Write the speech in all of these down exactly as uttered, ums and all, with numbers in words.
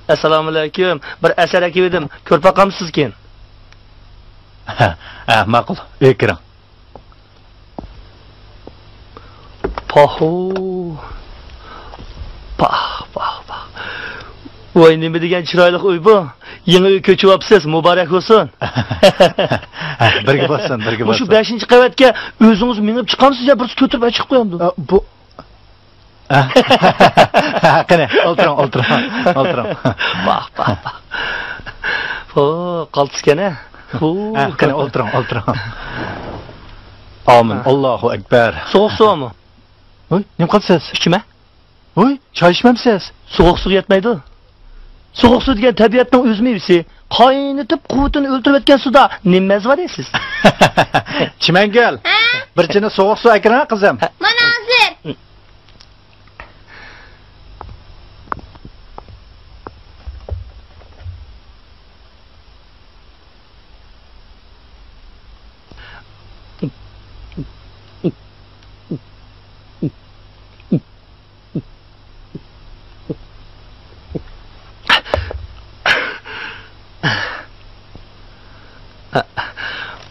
ئەسسالامۇئەلەيكۇم. بىر ئەسەر ئەكىۋىدىم. كۆرۈپ باقامسىز كېيىن؟ ھە، ھە، ماقۇل. ئۆيگە كىرىڭ. پاھۇ. پاھ، پاھ، پاھ. ۋاي، نېمە دېگەن چىرايلىق ئۆي بۇ. يېڭى ئۆي كۆچۈۋاپسىز، مۇبارەك بولسۇن. بىرگە بولسۇن، بىرگە بولسۇن. مۇشۇ بەشىنچى قەۋەتكە ئۆزىڭىز مېڭىپ چىقامسىز يا بىرسى كۆتۈرۈپ ئەچىقىپ قويامدۇ؟ ئە، بۇ، قېنى، ئولتۇرۇڭ، ئولتۇرۇڭ، ئولتۇرۇڭ. ۋاھ، ۋاھ، ۋاھ. ھو، قالتىسكەن ھە. ھو. ھە، قېنى، ئولتۇرۇڭ، ئولتۇرۇڭ. ئامىن. ھە. ئاللاھۇ ئەكبەر. سوغۇق سۇ بارمۇ؟ ھوي، نېمە قىلىسىز؟ ئىچىمە. ھوي، چاي ئىچمەمسىز؟ سوغۇق سۇغا يەتمەيدۇ. سوغۇق سۇ دېگەن تەبىئەتنىڭ ئۆز مېۋىسى. قاينىتىپ، قۇۋۋىتىنى ئۆلتۈرۈۋەتكەن سۇدا نېمە مەززە بار دەيسىز؟ چىمەنگۈل، ھە؟ بىر چىنە سوغۇق سۇ ئەكىرىڭە، قىزىم. مانا ھازىر.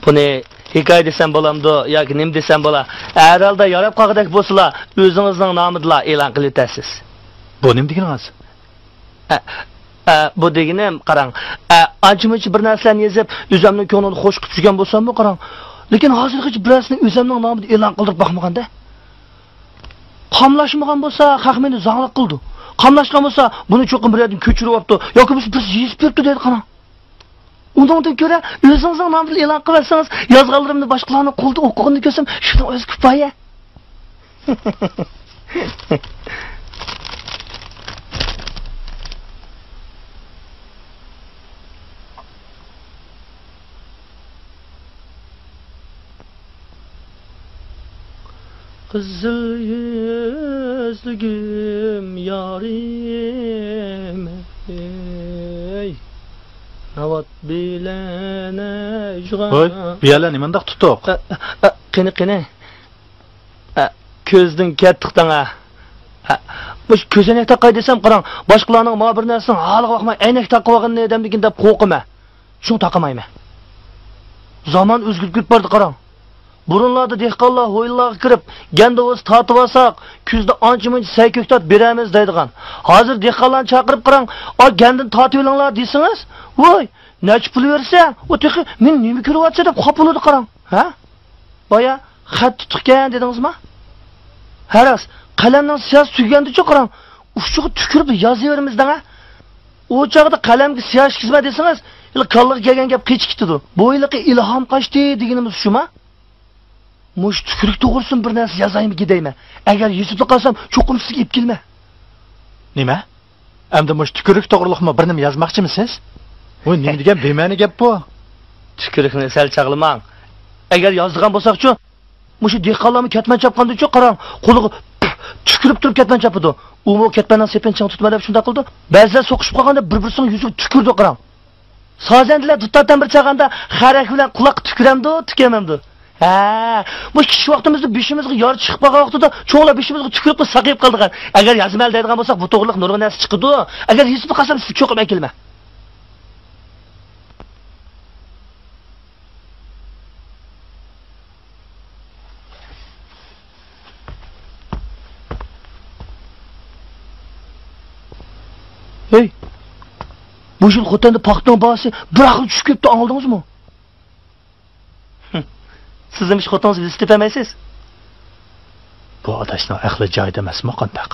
بۇنى ھېكايە دېسەم بولامدۇ ياكى نېمە دېسەم بولا؟ ھەر ھالدا ياراپ قالغۇدەك بولسىلا، ئۆزىڭىزنىڭ نامىدىلا ئېلان قىلىۋېتەرسىز. بۇ نېمە دېگىنىڭىز؟ ئە، ئە، بۇ دېگىنىم، قاراڭ، ئە، ئانچە-مۇنچە بىر نەرسىلەرنى يېزىپ، ئۆزەمنىڭ كۆڭلىنى خۇش قىلىپ يۈرگەن بولساممۇ، قاراڭ، لېكىن ھازىرغىچە بىرەرسىنى ئۆزەمنىڭ نامىدا ئېلان قىلدۇرۇپ باقمىغان-دە. قاملاشمىغان بولسا، خەق مېنى زاڭلىق قىلىدۇ. قاملاشقان بولسا، بۇنى چوقۇم بىر يەردىن كۆچۈرۈۋاپتۇ ياكى بولمىسا بىرسى يېزىپ بېرىپتۇ دەيدۇ، قاراڭ. ئۇنىڭدىن كۆرە، ئۆزىڭىزنىڭ نامىدىن ئېلان قىلىۋەتسىڭىز، يازغانلىرىمنى باشقىلارنىڭ قولىدا ئوقۇغىنىنى كۆرسەم، شۇنىڭ ئۆزى كۇپايە. قىزىل يۈزلۈگۈم يارىم، ئەي، ناۋات بىلەن ئەجغا. ھوي، بۇ يەرلەر نېمانداق تۇتۇق؟ ئە، ئە، قېنى، قېنى. ئە، كۆزدىن كەتتىق دەڭ، ئە. ئە، مۇشۇ كۆزەينەك تاقاي دېسەم، قاراڭ، باشقىلارنىڭ ما بىر نەرسىنىڭ ھالىغا باقماي، ئەينەك تاقىۋالغىنىنى دەمدىكىن دەپ قورقىمەن. شۇڭا تاقىمايمەن. زامان ئۆزگىرىپ كېتىپ بارىدۇ، قاراڭ. بۇرۇنلاردا دېھقانلار ھويلىلارغا كىرىپ، گەندە بولسا تارتىۋالساق، كۈزدە ئانچە-مۇنچە سەي كۆكتات بېرەمىز دەيدىغان. ھازىر دېھقانلارنى چاقىرىپ قاراڭ، ئا، گەندىنى تارتىۋېلىڭلار دېسىڭىز، ۋوي، نەچچە پۇل بېرىسەن؟ ئۇ تېخى مېنى نېمە كۆرۈۋاتىسەن دەپ خاپا بولىدۇ، قاراڭ. ھە؟ بايا خەت تۇتۇقكەن دېدىڭىزما؟ ھە راست، قەلەمنىڭ سىياسى تۈگىگەندىچۇ، قاراڭ، ئۇچىغا تۈكۈرۈپ يازىۋېرىمىز دەڭە. ئۇ چاغدا قەلەمگە سىياھ ئىشكىزمە دېسىڭىز، ھېلى كاللىغا كەلگەن گەپ قېچىپ كېتىدۇ. بۇ ھېلىقى ئىلھام قاچتى دېگىنىمىز شۇما؟ مۇشۇ تۈكۈرۈك توغرىسىدىن بىر نەرسە يازايمىكىن دەيمەن. ئەگەر يېزىپلا قالسام، چوقۇم سىزگە ئېلىپ كېلىمەن. نېمە؟ ئەمدى مۇشۇ تۈكۈرۈك توغرىلىقمۇ بىر نېمە يازماقچىمىسىز؟ ۋوي، نېمە دېگەن بىمەنە گەپ بۇ؟ تۈكۈرۈكنى سەل چاغلىماڭ. ئەگەر يازىدىغان بولساقچۇ، مۇشۇ دېھقانلارمۇ كەتمەن چاپقاندىچۇ، قاراڭ، قولىغا تۈكۈرۈپ تۇرۇپ كەتمەن چاپىدۇ. ئۇمۇ كەتمەننىڭ سېپىنى چىڭ تۇتىمەن دەپ شۇنداق قىلىدۇ. بەزىلەر سوقۇشۇپ قالغاندا بىر-بىرسىنىڭ يۈزىگە تۈكۈرىدۇ، قاراڭ. سازەندىلەر دۇتار تەمبۇر چالغاندا خەرەك بىلەن قۇلاققا تۈكۈرەمدۇ، تۈكۈرمەمدۇ؟ ھە، مۇشۇ كىچىك ۋاقتىمىزدا بېشىمىزغا يارا چىقىپ قالغان ۋاقتىدا چوڭلار بېشىمىزغا تۈكۈرۈپلا ساقىيىپ قالىدىغان. ئەگەر يازىمەن دەيدىغان بولساق، بۇ توغرىلىق نۇرغۇن نەرسە چىقىدۇ. ئەگەر يېزىپلا قالسام، سىزگە چوقۇم ئەكېلىمەن. ھەي، بۇ يىل خوتەندە پاختىنىڭ باھاسى بىر ئاخىر چۈشۈپ كېتىپتۇ، ئاڭلىدىڭىزمۇ؟ سىزمۇ ئىش خوتۇنىڭىز بىلسە تېپەلمەيسىز. بۇ ئاداشنىڭ ئەقلى جايىدا ئەمەسمۇ قانداق؟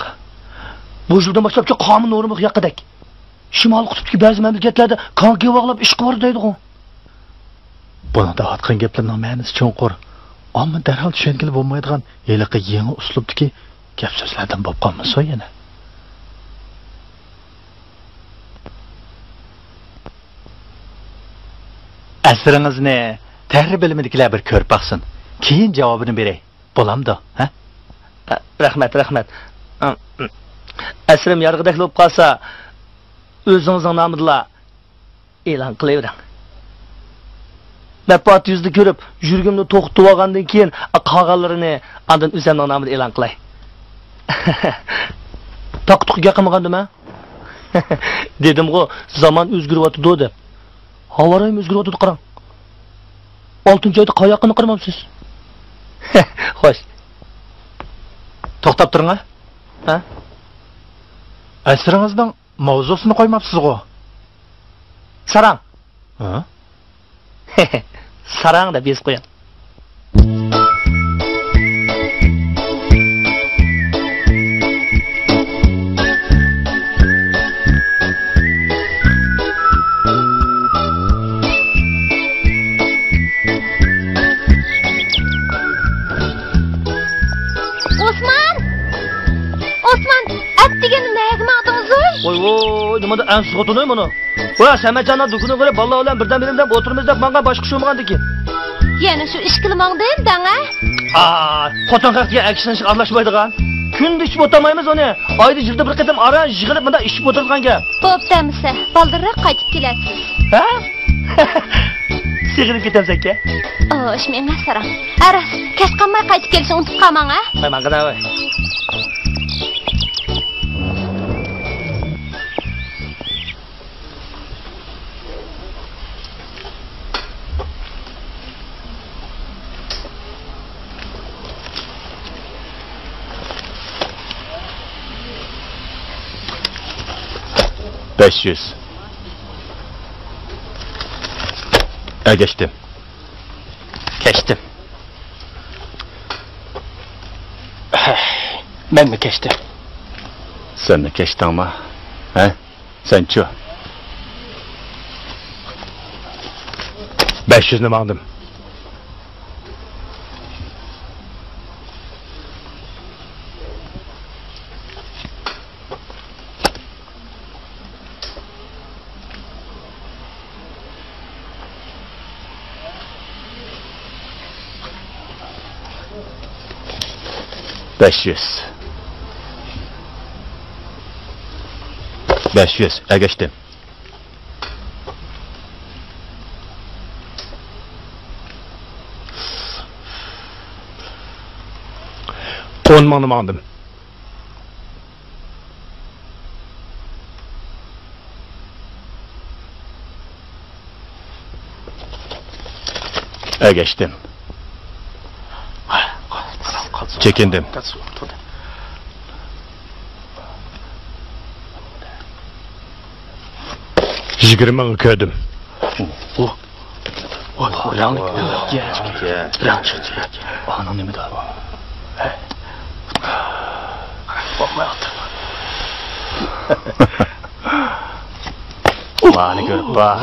بۇ يىلدىن باشلاپچۇ قانۇن نورمىغا ياققىدەك. شىمالىي قۇتۇپتىكى بەزى مەملىكەتلەردە كانكى باغلاپ ئىشقا بارىدۇ دەيدىغۇ. بۇنىڭ دەۋاتقان گەپلىرىنىڭ مەنىسى چوڭقۇر، ئەمما دەرھال چۈشەنگىلى بولمايدىغان ھېلىقى يېڭى ئۇسلۇبتىكى گەپ-سۆزلەردىن بولۇپ قالمىسۇن يەنە؟ ئەسىرىڭىزنى تەھرىر بۆلۈمىدىكىلەر بىر كۆرۈپ باقسۇن. كېيىن جاۋابىنى بېرەي. بولامدۇ، ھە؟ ئە، رەھمەت، رەھمەت. ئەسىرىم يارىغۇدەكلا بولۇپ قالسا، ئۆزىڭىزنىڭ نامىدىلا ئېلان قىلىۋېرىڭ. مەتبۇئات يۈزىدە كۆرۈپ، يۈرىكىمنى توختىتىۋالغاندىن كېيىن، قالغانلىرىنى ئاندىن ئۆزۈمنىڭ نامىدا ئېلان قىلاي. تاقا-تۇقا گەپ قىلمىغاندىمەن؟ دېدىمغۇ، زامان ئۆزگىرىۋاتىدۇ دەپ. ھاۋارايىم ئۆزگىرىۋاتىدۇ، قاراڭ. ئالتىنچى ئايدا قاياققىنى قارىمامسىز؟ خوش. توختاپ تۇرۇڭ، ھە؟ ھە؟ ئەسىرىڭىزنىڭ ماۋزۇسىنى قويماپسىزغۇ؟ ساراڭ. ھە؟ ساراڭ دەپ يېزىپ قويۇڭ. ئوسمان! ئوسمان، ئەتىگەندە نەگە ماڭدىڭىزۇي؟ ۋوي، ۋوي، نېمانداق ئەنسىز خوتۇنۇي مۇنۇ؟ ۋە سەمەتجاننىڭ دۇكىنىغا بېرىپ، بالىلار بىلەن بىردەم بېرىمدەم ئولتۇرىمىز دەپ ماڭغان، باشقا ئىش بولمىغاندىكىن. يەنە شۇ ئىشكىلا ماڭدىم دەڭە. ئا، خوتۇن خەق دېگەن ئەكشىنىشقا ئارىلاشمايدىغان. كۈندە ئىچىپ ئولتۇرمايمىز ئۇنى. ئايدا يىلدا بىر قېتىم ئاران يىغىلىپ مۇنداق ئىچىپ ئولتۇرىدىغان گەپ. بوپتۇ ئەمىسە، بالدۇرراق قايتىپ كېلەتسىز. ھە؟ سېغىنىپ كېتەمسەنكەن؟ ئو، ئىش مېڭە ساراڭ. ئەرەس، كەچ قالماي قايتىپ كېلىشىڭ ئۇنتۇپ قالماڭ ھە. ۋاي ماڭغىنا ۋاي. بەش يۈز. ئەگەشتىم. كەچتىم. مەنمۇ كەچتىم. سەنمۇ كەچتىڭما؟ ھە؟ سەنچۇ؟ بەش يۈزنى ماڭدىم. بەش يۈز. بەش يۈز، ئەگەشتىم. ئون مىڭنى ماڭدىم. ئەگەشتىم. چېكىندىم. يىگىرمە مىڭ كۆردۈم. ۋاي، رەڭلىك. رەڭ چىقتى. ئانىڭ نېمىدە؟ مانى كۆرۈپ باق.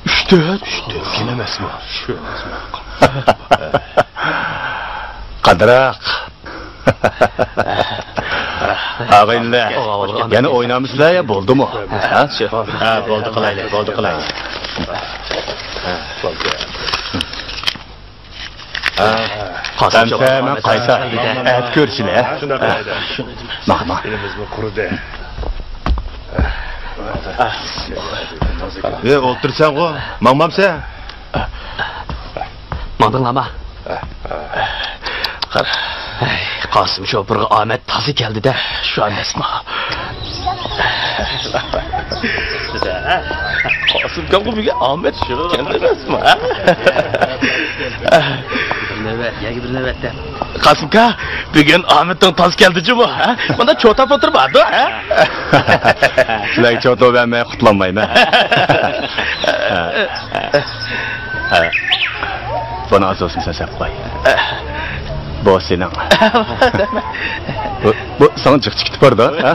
ئۈچ تۆت. ئۈچ تۆت. كىم ئەمەسمۇ؟ شۇ ئەمەسمۇ؟ قادىراق. ئاغىنىلەر، يەنە ئوينامسىلەر يا بولدىمۇ؟ ھە؟ ھە، بولدى قىلايلى، بولدى قىلايلى. ھە، بولدى. ھە، قاسىم، مەن قايتا. ئەتە كۆرۈشىلى، ھە؟ شۇنداق قىلايلى. ماڭ، ماڭ. ئېلىمىزمۇ قۇرۇدى. ئە، ئولتۇرسەنغۇ، ماڭمامسەن؟ ماڭدىڭلارما؟ قارا. ھەي، قاسىم شوپۇرغا ئامەت تازا كەلدى-دە، شۇ ئەمەسمۇ؟ قاسىم كامغا بۈگۈن ئامەت كەلدى ئەمەسمۇ، ھە؟ بىر نۆۋەت، يەرگە بىر نۆۋەت دەپ. قاسىمكا، بۈگۈن ئامىتىڭ تاز كەلدى جۇمۇ، ھە؟ مانا چوتاپ ئولتۇرۇپ بارىدۇ، ھە؟ سىلەرگە چوتا بەرمەي قۇتۇلالمايمەن. بۇنى ئاز بولسۇن سەن سەپ قوي. بۇ سېنىڭ. بۇ، بۇ ساڭا جىق چىقىپ بارىدۇ، ھە؟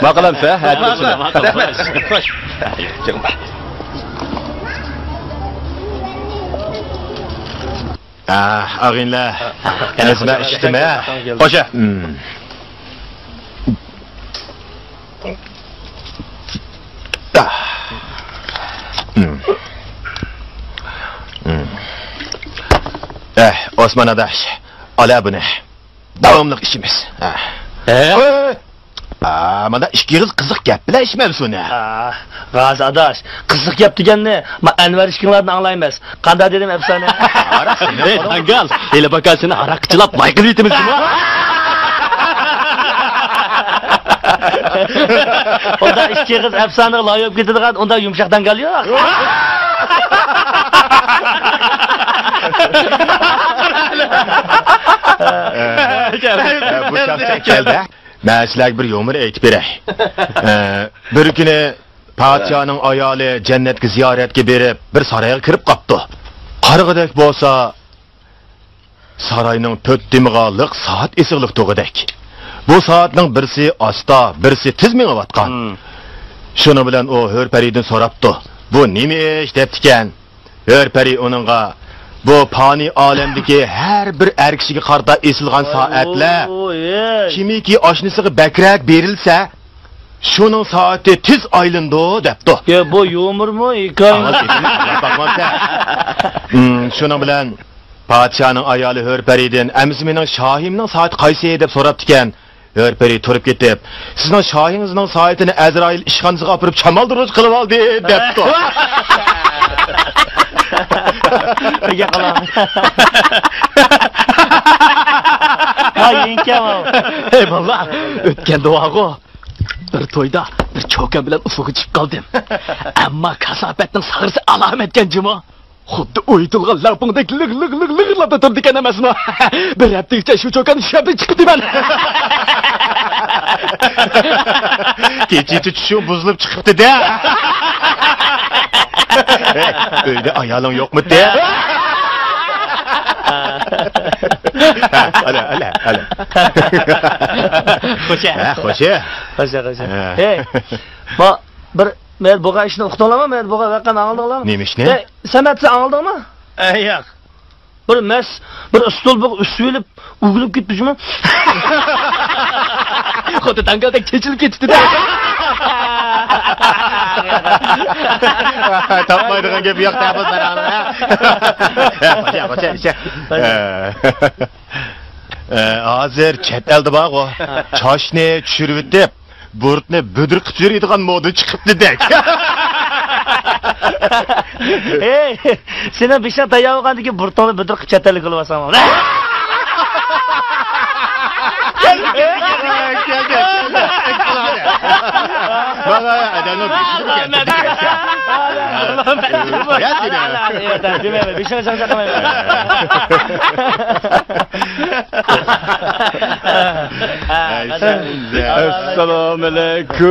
ماقۇل ئەمسە، ھە؟ ماقۇل، ماقۇل. ئاغىنىلەر، ئەزمە ئىشتىمە. خوشە. ئە، ئوسمان ئاداش، ئالا بۇنى. داۋاملىق ئىچىمىز. ھە. ھە؟ ئا، مانا ئىككى ئېغىز قىزىق گەپ بىلەن ئىچمەمسۇن ھە. ئا، غازى ئاداش، قىزىق گەپ دېگەننى ما ئەنۋەر ئىككىڭلاردىن ئاڭلايمىز. قانداق دېدىم ئەپسانە؟ ھەي، داڭگال، ھېلى باكا سېنى ھاراققا چىلاپ لايقىدىۋېتىمىز جۇمۇ. ئۇنداق ئىككى ئېغىز ئەپسانىغا لايىق بولۇپ كېتىدىغان ئۇنداق يۇمشاق داڭگال يوق. ئە، بۇ چاقچاق كەلدى. مەن سىلەرگە بىر يۇمۇر ئېيتىپ بېرەي. ئە، بىر كۈنى پادىشاھنىڭ ئايالى جەننەتكە زىيارەتكە بېرىپ، بىر سارايغا كىرىپ قاپتۇ. قارىغۇدەك بولسا، ساراينىڭ تۆت تېمىغا لىق سائەت ئېسىقلىق تۇرغۇدەك. بۇ سائەتنىڭ بىرسى ئاستا، بىرسى تېز مېڭىۋاتقان. مم. شۇنىڭ بىلەن ئۇ ھۆر پەرىدىن سوراپتۇ، «بۇ نېمە ئىش؟» دەپتىكەن. ھۆر پەرى ئۇنىڭغا، «بۇ پانىي ئالەمدىكى ھەر بىر ئەر كىشىگە قارىتا ئېسىلغان سائەتلەر، ئوي، ئوي. كىمكى ئاشنىسىغا بەكرەك بېرىلسە، شۇنىڭ سائىتى تېز ئايلىنىدۇ» دەپتۇ. يا، بۇ يۇمۇرمۇ، ھېكايىمۇ؟ ئاڭلاپ يېتىلمەي، ئاڭلاپ باقمامسەن. ھىم، شۇنىڭ بىلەن پادىشاھنىڭ ئايالى ھۆر پەرىدىن، «ئەمىسە مېنىڭ شاھىمنىڭ سائىتى قايسى؟» دەپ سوراپتىكەن. ھۆر پەرى تۇرۇپ كېتىپ، «سىزنىڭ شاھىڭىزنىڭ سائىتىنى ئەزرائىل ئىشخانىسىغا ئاپىرىپ چامالدۇرغۇچ قىلىۋالدى» دەپتۇ. بىرگە قالاڭ. ۋاي، يېڭىكەن ئۇ. ھەي، بالىلار، ئۆتكەن دۇئاغۇ. بىر تويدا بىر چوكان بىلەن ئۇسسۇلغا چىقىپ قالدىم. ئەمما كاساپەتنىڭ ساغرىسى ئالامەتكەن جۇمۇ. خۇددى ئويۇتۇلغان لەڭپۇڭدەك لىغ، لىغ، لىغ، لىغىرلاپ تۇرىدىكەن ئەمەسمۇ؟ بىر ھەپتە ئىچىدە شۇ چوكاننى شەپتىن چىقىپتىمەن. كېچىچە چۈشۈڭ بۇزۇلۇپ چىقىپتۇ-دە. ئۆيدە ئايالىڭ يوقمىدى؟ ئەلە، ئەلە، ئەلە. خوشە. ھە، خوشە. خوشە، خوشە. ھە. ھەي، ما، بىر مەيەر بولغان ئىشنى ئۇقتۇڭلارمۇ؟ مەيەر بولغان ۋەقەنى ئاڭلىدىڭلارمۇ؟ نېمە ئىشنى؟ ھەي، سەمەت، سەن ئاڭلىدىڭمۇ؟ ئەي، ياق. بىر مەس، بىر ئۇستۇل بىر ئۈسۈۋېلىپ ئۆگىلىپ كېتىپتۇ جۇمۇ. خۇددى داڭگالدەك چېچىلىپ كېتىپتۇ-دە. تاپمايدىغان گەپ يوق-دە بۇ ساراڭنىڭ، ھە؟ خوشە، خوشە، خوشە. ئە، ھازىر چەت ئەلدە بارغۇ، چاچنى چۈشۈرۈۋېتىپ، بۇرۇتنى بۈدرە قىلىپ يۈرىدىغان مودا چىقىپتۇ-دەك. ھەي، سېنىڭ بېشىڭ تەييار بولغاندىن كېيىن بۇرۇتۇڭنى بۈدرە قىلىپ چەت ئەلگە يوللىۋالساڭ. كەلدى، كەلدى، كەلدى. مانا ئادەمنىڭ بېشىدىن كەلدى. يا سېنى. دېمەيمەن، بېشىڭ چاقچاق قىلمايمەن. ئەسسالامۇئەلەيكۇم.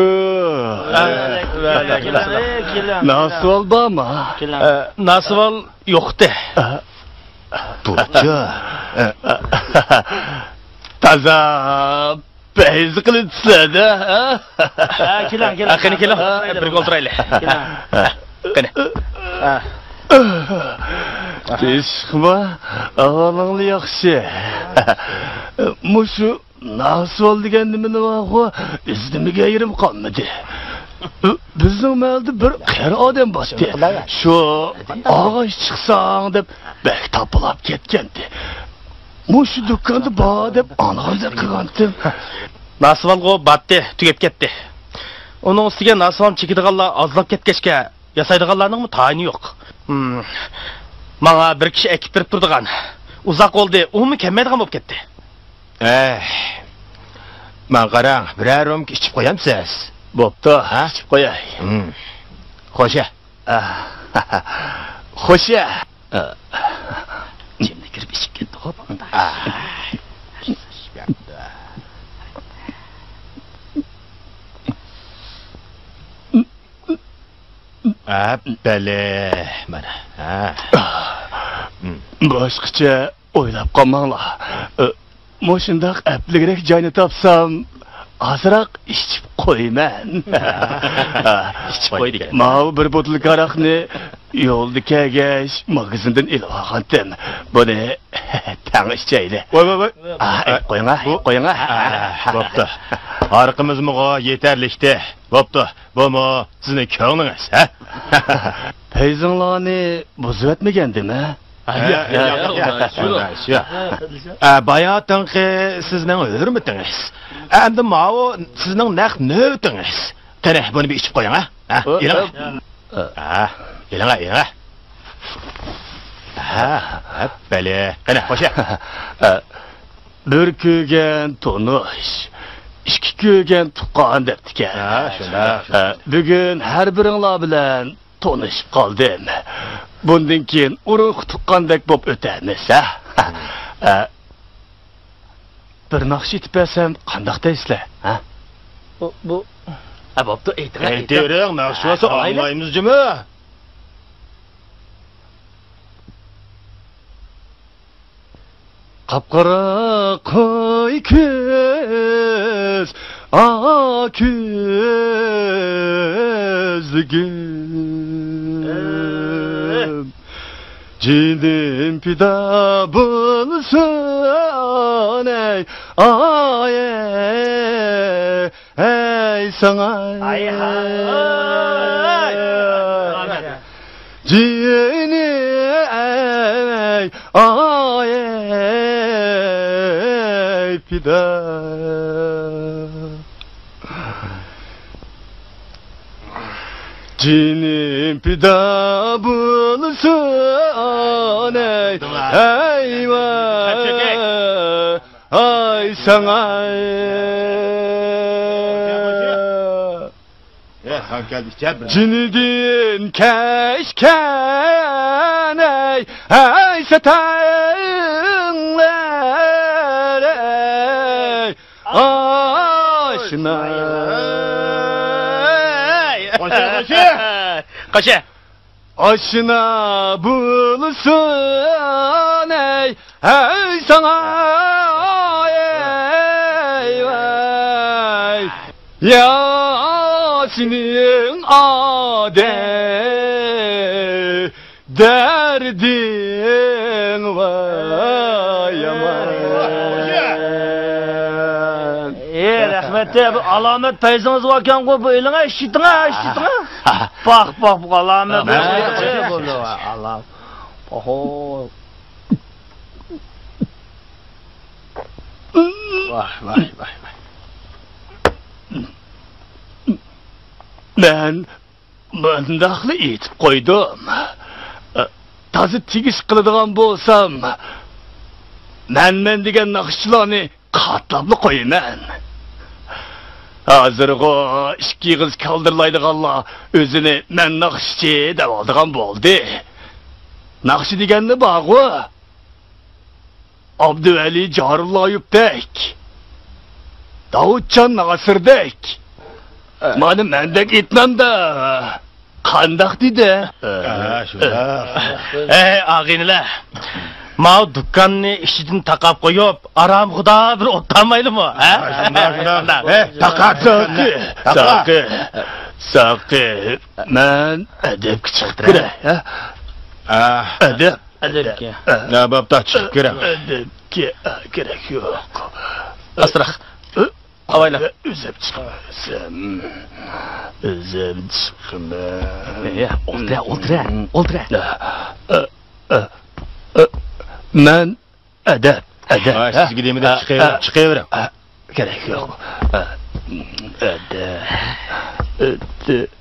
ۋەئەلەيكۇم. ناسىۋال بارمۇ؟ ئە، ناسىۋال يوقتى. بۇچۇ. تازا پەيز قىلىپسىلەر-دە، ھە؟ ھە، كېلىڭ، كېلىڭ. ھە، قېنى، كېلىڭ. بىرگە ئولتۇرايلى. كېلىڭ. ھە، قېنى. ھە. تىنچلىقمۇ؟ ئەھۋالىڭلار ياخشى. مۇشۇ ناسىۋال دېگەن نېمىنى بارغۇ، ئىزدىمىگەن يېرىم قالمىدى. بىزنىڭ مەھەللىدە بىر قېرى ئادەم بارتتى. شۇ ئاغاچ چىقساڭ دەپ بەك تاپىلاپ كەتكەنتى. مۇشۇ دۇكاندا بار دەپ ئاڭلىغاندەك قىلغانتىم. ناسىۋالغۇ بارتتى، تۈگەپ كەتتى. ئۇنىڭ ئۈستىگە ناسىۋال چېكىدىغانلار ئازلاپ كەتكەچكە، ياسايدىغانلارنىڭمۇ تايىنى يوق. ھىم. ماڭا بىر كىشى ئەكىپ بېرىپ تۇرىدىغان. ئۇزاق بولدى، ئۇمۇ كەلمەيدىغان بولۇپ كەتتى. ئەي، ماڭا قاراڭ، بىرەر رومكا ئىچىپ قويامسىز؟ بوپتۇ، ھە؟ ئىچىپ قوياي. ھىم. خوشە. خوشە. ئىچىمدە كىرىپ ئىچىپ كەتتىغۇ بۇ. ئەپپەلى، مانا. ھە. باشقىچە ئويلاپ قالماڭلار. مۇشۇنداق ئەپلىكرەك جاينى تاپسام، ئازراق ئىچىپ قويىمەن. ئىچىپ قوي دېگەن. ماۋۇ بىر بوتۇلكا ھاراقنى يولدا كەلگەچ ماگىزىندىن ئېلىپ ئالغانتىم. بۇنى تەڭ ئىچەيلى. ۋاي، ۋاي، ۋاي. ئا، ئېلىپ قويۇڭا، بۇ ئېلىپ قويۇڭا. ئا، بوپتۇ. ھاراقىمىزمۇغۇ يېتەرلىكتى. بوپتۇ. بۇمۇ سىزنىڭ كۆڭلىڭىز، ھە؟ پەيزىڭلارنى بۇزۇۋەتمىگەندىم، ھە؟ ھە، ياق، ياق، ياق، ياق، ياق، ياق. ئە، باياتىنقى سىزنىڭ ھۆرمىتىڭىز. ئەمدى ماۋۇ سىزنىڭ نەق نۆۋىتىڭىز. قېنى، بۇنى بىر ئىچىپ قويۇڭ، ھە؟ ھە، ئېلىڭ. ھە، ئېلىڭ، ئېلىڭ. ھە، ھە، بەلى. قېنى، خوشە. بىر كۆرگەن تونۇش، ئىككى كۆرگەن تۇغقان دەپتىكەن. ھە، شۇنداق. ھە، بۈگۈن ھەر بىرىڭلار بىلەن تونۇشۇپ قالدىم. بۇندىن كېيىن ئۇرۇق تۇغقاندەك بولۇپ ئۆتەرمىز، ھە؟ ھە. بىر ناخشا ئېيتىپ بەرسەم قانداق دەيسىلەر، ھە؟ بۇ، بۇ. ھە، بوپتۇ، ئېيتىڭ، ئېيتىڭ. ئېيتىۋېرىڭ، ناخشا بولسا ئاڭلايمىز جۇمۇ. قاپقارا قوي كۆز، ئاق كۆزلۈكۈم. جېنىم پىدا بولسۇن، ئەي، ئاي، ئەي. ئەي ساڭا، ئاي ھاي. جېنىم ئەي، ئاي ئەي پىدا. جېنىم پىدا بولسۇن ئەي، ئەي ۋاي. ئاي ساڭا. جېنىدىن كەچكەن ئەي، ئەي سەتەڭلەر ئەي، ئاشنا. قوشۇ، قوشۇ. قوشۇ. ئاشنا بولسۇن ئەي، ئەي ساڭا، ئەي ۋاي. يا سېنىڭ ئادەم دەردىڭ ۋاي يامان. ئى، رەھمەت، بۇ ئالامەت پەيزىڭىز باركەنغۇ، بۇ ئېلىڭە، ئىشلىتىڭە، ئىشلىتىڭە. پاخ، پاخ، بۇ ئالامەت. ئالام. ئوھو. ۋاھ، ۋاھ، ۋاھ، ۋاھ. مەن مۇنداقلا ئېيتىپ قويدۇم. تازا تېگىش قىلىدىغان بولسام، مەنمەن دېگەن ناخشىچىلارنى قاتلاپلا قويىمەن. ھازىرغۇ ئىككى ئېغىز كالدىرلايدىغانلار ئۆزىنى مەن ناخشىچى دەۋالىدىغان بولدى. ناخشا دېگەنلا بارغۇ. ئابدۇۋەلى جارۇللايېۋدەك، داۋۇتجان ناسىردەك، مانا مەندەك ئېيتمامدا. قانداق دېدى؟ ھە، شۇنداق. ئەي، ئاغىنىلەر، ماۋۇ دۇكاننى ئىچىدىن تاقاپ قويۇپ، ئارامخۇدا بىر ئولتۇرمايلىمۇ، ھە؟ ھە، شۇنداق، شۇنداق. ھە، تاقا، تاقا. ساقى، ساقى، ساقى، مەن ئەدەپكە چىقىپ كىرەي، ھە؟ ھە. ئەدەپ. ئەدەپكە. ھە، بوپتۇ، چىقىپ كىرىڭ. ئەدەپكە كېرەك يوق. ئاستىراق. ئاۋايلا. ئۈزۈپ چىقىۋەرسەم، ئۈزۈپ چىقىمەن. ئولتۇرە، ئولتۇرە، ئولتۇرە. مەن ئەدەپ، ئەدەپ. ھە، سىزگە دېمىدىم، چىقىۋېرىڭ، چىقىۋېرىڭ. كېرەك يوق. ئەدەپ. ئەدەپ.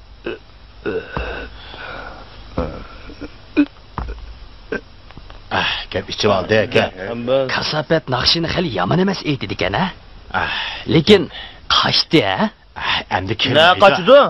ئەھ، گەپ ئېچىۋالدى ئاكا. كاساپەت ناخشىنى خېلى يامان ئەمەس ئېيتىدىكەن ھە؟ ئەھ. لېكىن قاچتى ھە؟ ئەھ، ئەمدى كىم نە قاچىدۇ؟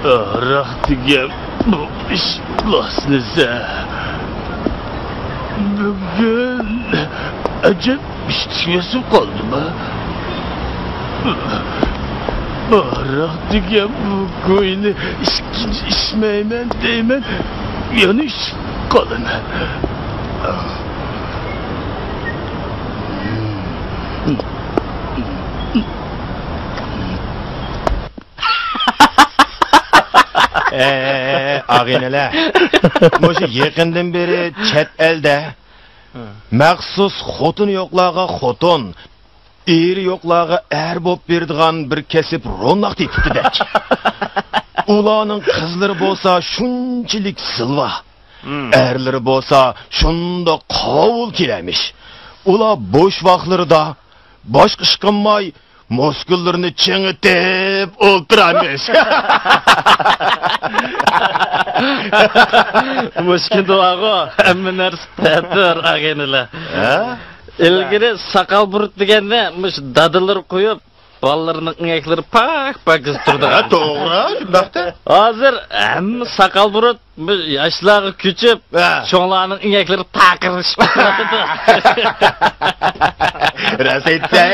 ھاراق دېگەن بۇ ئىش بۇلاسنىسە. بۈگۈن ئەجەب ئىشتىشىم قالدىما؟ ھاراق دېگەن بۇ گۇينى ئىچكىنە ئىچمەيمەن دەيمەن، يەنە ئىچىپ قالىمەن. ئەي، ئاغىنىلەر، مۇشۇ يېقىندىن بېرى چەت ئەلدە مەخسۇس خوتۇنى يوقلارغا خوتۇن، ئېرى يوقلارغا ئەر بولۇپ بېرىدىغان بىر كەسىپ روناق تېپىپتىدەك. ئۇلارنىڭ قىزلىرى بولسا شۇنچىلىك زىلۋا، ئەرلىرى بولسا شۇنداق قاۋۇل كېلەمىش. ئۇلار بوش ۋاقىتلىرىدا باشقا ئىش قىلماي، مۇسكۇللىرىنى چىڭىتىپ ئولتۇرامىش. مۇشۇ كۈندە بارغۇ، ھەممە نەرسە تەتۈر، ئاغىنىلەر. ھە؟ ئىلگىرى ساقال بۇرۇت دېگەننى مۇشۇ دادىلىرى قويۇپ، بالىلىرىنىڭ ئىڭەكلىرى پاك-پاكىز تۇرىدۇ. ھە، توغرا، شۇنداقتا. ھازىر ھەممە ساقال بۇرۇت بۇ ياشلارغا كۆچۈپ، ھە. چوڭلارنىڭ ئىڭەكلىرى تاقىرىشىپ تۇرىدۇ. راست ئېيتتى.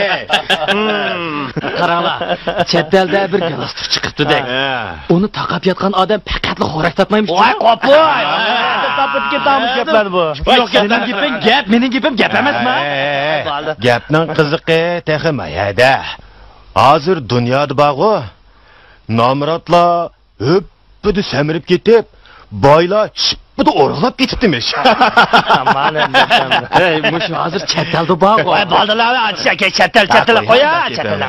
قاراڭلار، چەت ئەلدە بىر گالاستۇك چىقىپتۇ دەك. ھە. ئۇنى تاقاپ ياتقان ئادەم پەقەتلا خوراك تارتمايمىش. ۋاي، قوپۇي! تاپىدىكى تامۇش گەپلەر بۇ. يوق، مېنىڭ گېپىم گەپ، مېنىڭ گېپىم گەپ ئەمەسما؟ ھەي، گەپنىڭ قىزىقى تېخى ما يەردە. ھازىر دۇنيادا بارغۇ، نامراتلار ھۆپپىدە سەمرىپ كېتىپ، بايلار شىپپىدە ئورۇقلاپ كېتىپتىمىش. مانا ئەمدى. ھەي، مۇشۇ ھازىر چەت ئەلدە بارغۇ. ۋاي، بالىلار، چەت ئەل، چەت ئەل، قويا، چەت ئەل. ئەي،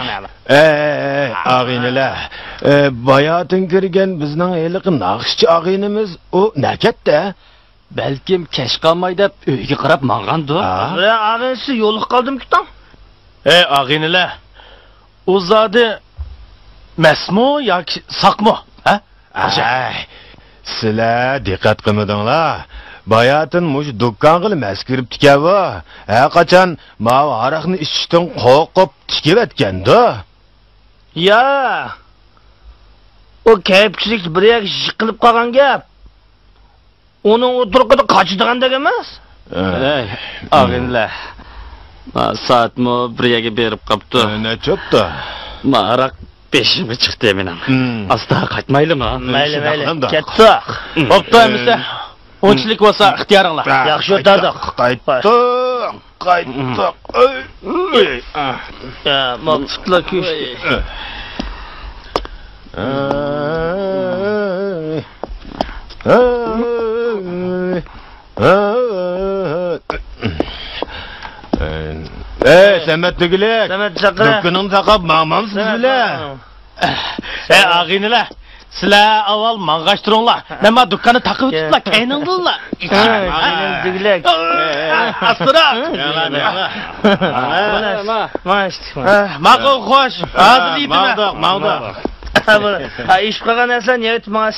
ئەي، ئەي، ئاغىنىلەر. ئە، باياتىن كىرگەن بىزنىڭ ھېلىقى ناخشىچى ئاغىنىمىز ئۇ نەچەتتە؟ بەلكىم كەچ قالماي دەپ ئۆيگە قاراپ ماڭغاندۇ؟ ھە؟ ئاغىنىسى يوللۇق قالدىمىكىن؟ ئەي، ئاغىنىلەر، ئۇ زادى مەستمۇ ياكى ساقمۇ؟ ھە؟ ئەي، سىلەر دىققەت قىلمىدىڭلار. باياتىن مۇشۇ دۇكانغىلا مەست كىرىپتىكەن بۇ. ھەرقاچان ماۋۇ ھاراقنى ئىچىشتىن قورقۇپ تىكىۋەتكەندۇ. يا، ئۇ كەيپچىلىك بىر يەرگە يىقىلىپ قالغان گەپ. ئۇنىڭ ئۇ تۇرقىدا قاچىدىغاندەك ئەمەس. ئەي، ئاغىنىلەر. ما سائەتمۇ بىر يەرگە بېرىپ قاپتۇ. ئە، نەچچە بوپتۇ؟ ما ھاراق بېشىمغا چىقتى مېنىڭ. ئاستا قايتمايلىما؟ مەيلى، مەيلى. كەتتۇق. بوپتۇ ئەمىسە. ئۇنچىلىك بولسا ئىختىيارىڭلار. ياخشى ئولتۇردۇق. قايتتۇق. قايتتۇق. ئۆي. يا، ماقسۇتلا كۈچ. ئەي، سەمەت دېگۈلۈك. سەمەت چاقىرە. دۇكىنىڭنى تاقاپ ماڭمامسىز بىلە؟ ئەي، ئاغىنىلەر، سىلەر ئاۋۋال ماڭغاچ تۇرۇڭلار. مەن ما دۇكاننى تاقىۋېتىپلا، كەينىڭدىنلا. ئاغىنىم دېگۈلۈك. ئاستىراق. مانا، مانا ئىشتىك، مانا. ماقۇل، خوش. ھازىر يېتىمەن. ماڭدۇق، ماڭدۇق. ھە، بۇ، ھە، ئىشىپ قالغان نەرسىلەرنى يەۋېتىپ ماڭاس.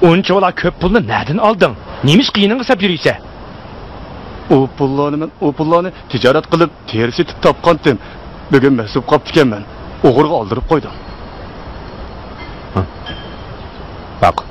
ئۇنچىۋالا كۆپ پۇلنى نەدىن ئالدىڭ؟ نېمىشقا يېنىڭغا سەپ يۈرىسەن؟ ئۇ پۇللارنى مەن، ئۇ پۇللارنى تىجارەت قىلىپ، تېرە سېتىپ تاپقانتىم. بۈگۈن مەسۇپ قاپتىكەنمەن. ئوغرىغا ئالدۇرۇپ قويدۇم. باق.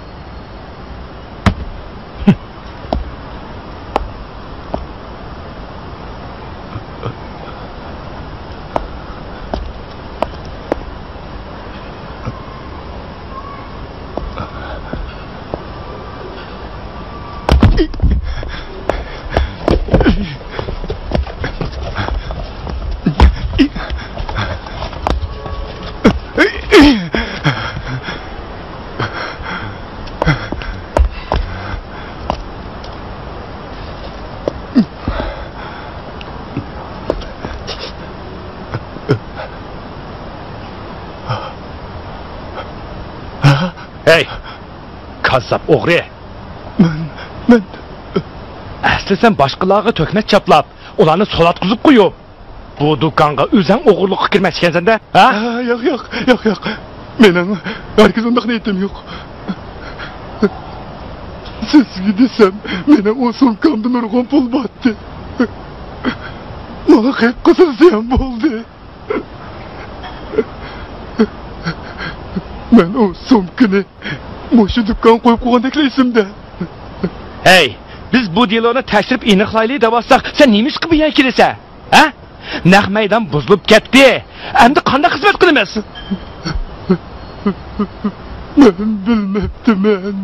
ھەي، كاززاپ ئوغرى! مەن، مەن. ئەسلى سەن باشقىلارغا تۆھمەت چاپلاپ، ئۇلارنى سولاتقۇزۇپ قويۇپ، بۇ دۇكانغا ئۆزۈڭ ئوغرىلىققا كىرمەكچىكەنسەن-دە، ھە؟ ھە، ياق، ياق، ياق، ياق. مېنىڭ ھەرگىز ئۇنداق نىيىتىم يوق. سىزگە دېسەم، مېنىڭ ئۇ سومكامدا نۇرغۇن پۇل بارتتى. ماڭا قىپقىزىل زىيان بولدى. مەن ئۇ سومكىنى مۇشۇ دۇكانغا قويۇپ قويغاندەكلا ئېسىمدە. ھەي، بىز بۇ دېلونى تەكشۈرۈپ ئېنىقلايلى دەۋاتساق، سەن نېمىشقا بۇ يەرگە كېلىسەن؟ ھە؟ نەق مەيدان بۇزۇلۇپ كەتتى. ئەمدى قانداق خىزمەت قىلىمىز؟ مەن بىلمەپتىمەن.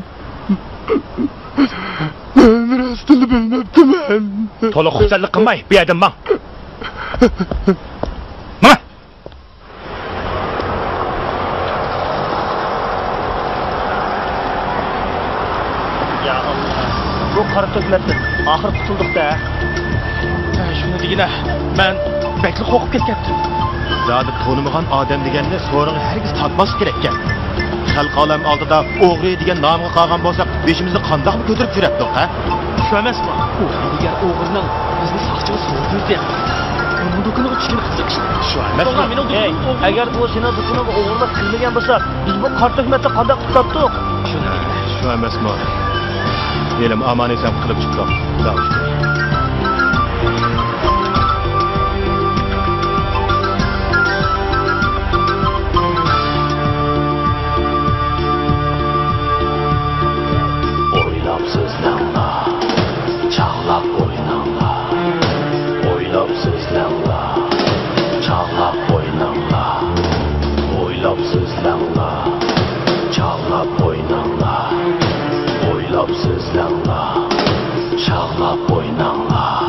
مەن راستىنلا بىلمەپتىمەن. تولا خۇپسەنلىك قىلماي، بۇ يەردىن ماڭ. ماڭ. يا ئاللا، بۇ قارا تۆھمەتتىن ئاخىر قۇتۇلدۇق-دە. ھە، شۇنى دېگىنە، مەن بەكلا قورقۇپ كەتكەنتىم. زادى تونۇمىغان ئادەم دېگەننى سورۇنغا ھەرگىز تارتماسلىق كېرەككەن. خەلق ئالەم ئالدىدا ئوغرى دېگەن نامغا قالغان بولساق، بېشىمىزنى قانداقمۇ كۆتۈرۈپ يۈرەتتۇق، ھە؟ شۇ ئەمەسمۇ؟ ئۇ ھىيلىگەر ئوغرىنىڭ بىزنى ساقچىغا سوزۇۋېتىپ، ئۇنىڭ دۇكىنىغا چۈشكىنى قىزىق ئىش. شۇ ئەمەسمۇ؟ توغرا، مېنىڭ دۇكىنىمغا ئوغرىلىق كىرمىگەن بولسا، بىز بۇ قارا تۆھمەتتە قانداق قۇتۇلاتتۇق؟ شۇ ئەمەسمۇ؟ ھېلىمۇ ئامان-ئېسەن قۇتۇلۇپ چىقتۇق. خۇدا شۈكرى. ئويلاپ سۆزلەڭلار، چاغلاپ ئويناڭلار. ئويلاپ سۆزلەڭلار، چاغلاپ ئويناڭلار. ئويلاپ سۆزلەڭلار، چاغلاپ ئويناڭلار. ئويلاپ سۆزلەڭلار، چاغلاپ ئويناڭلار.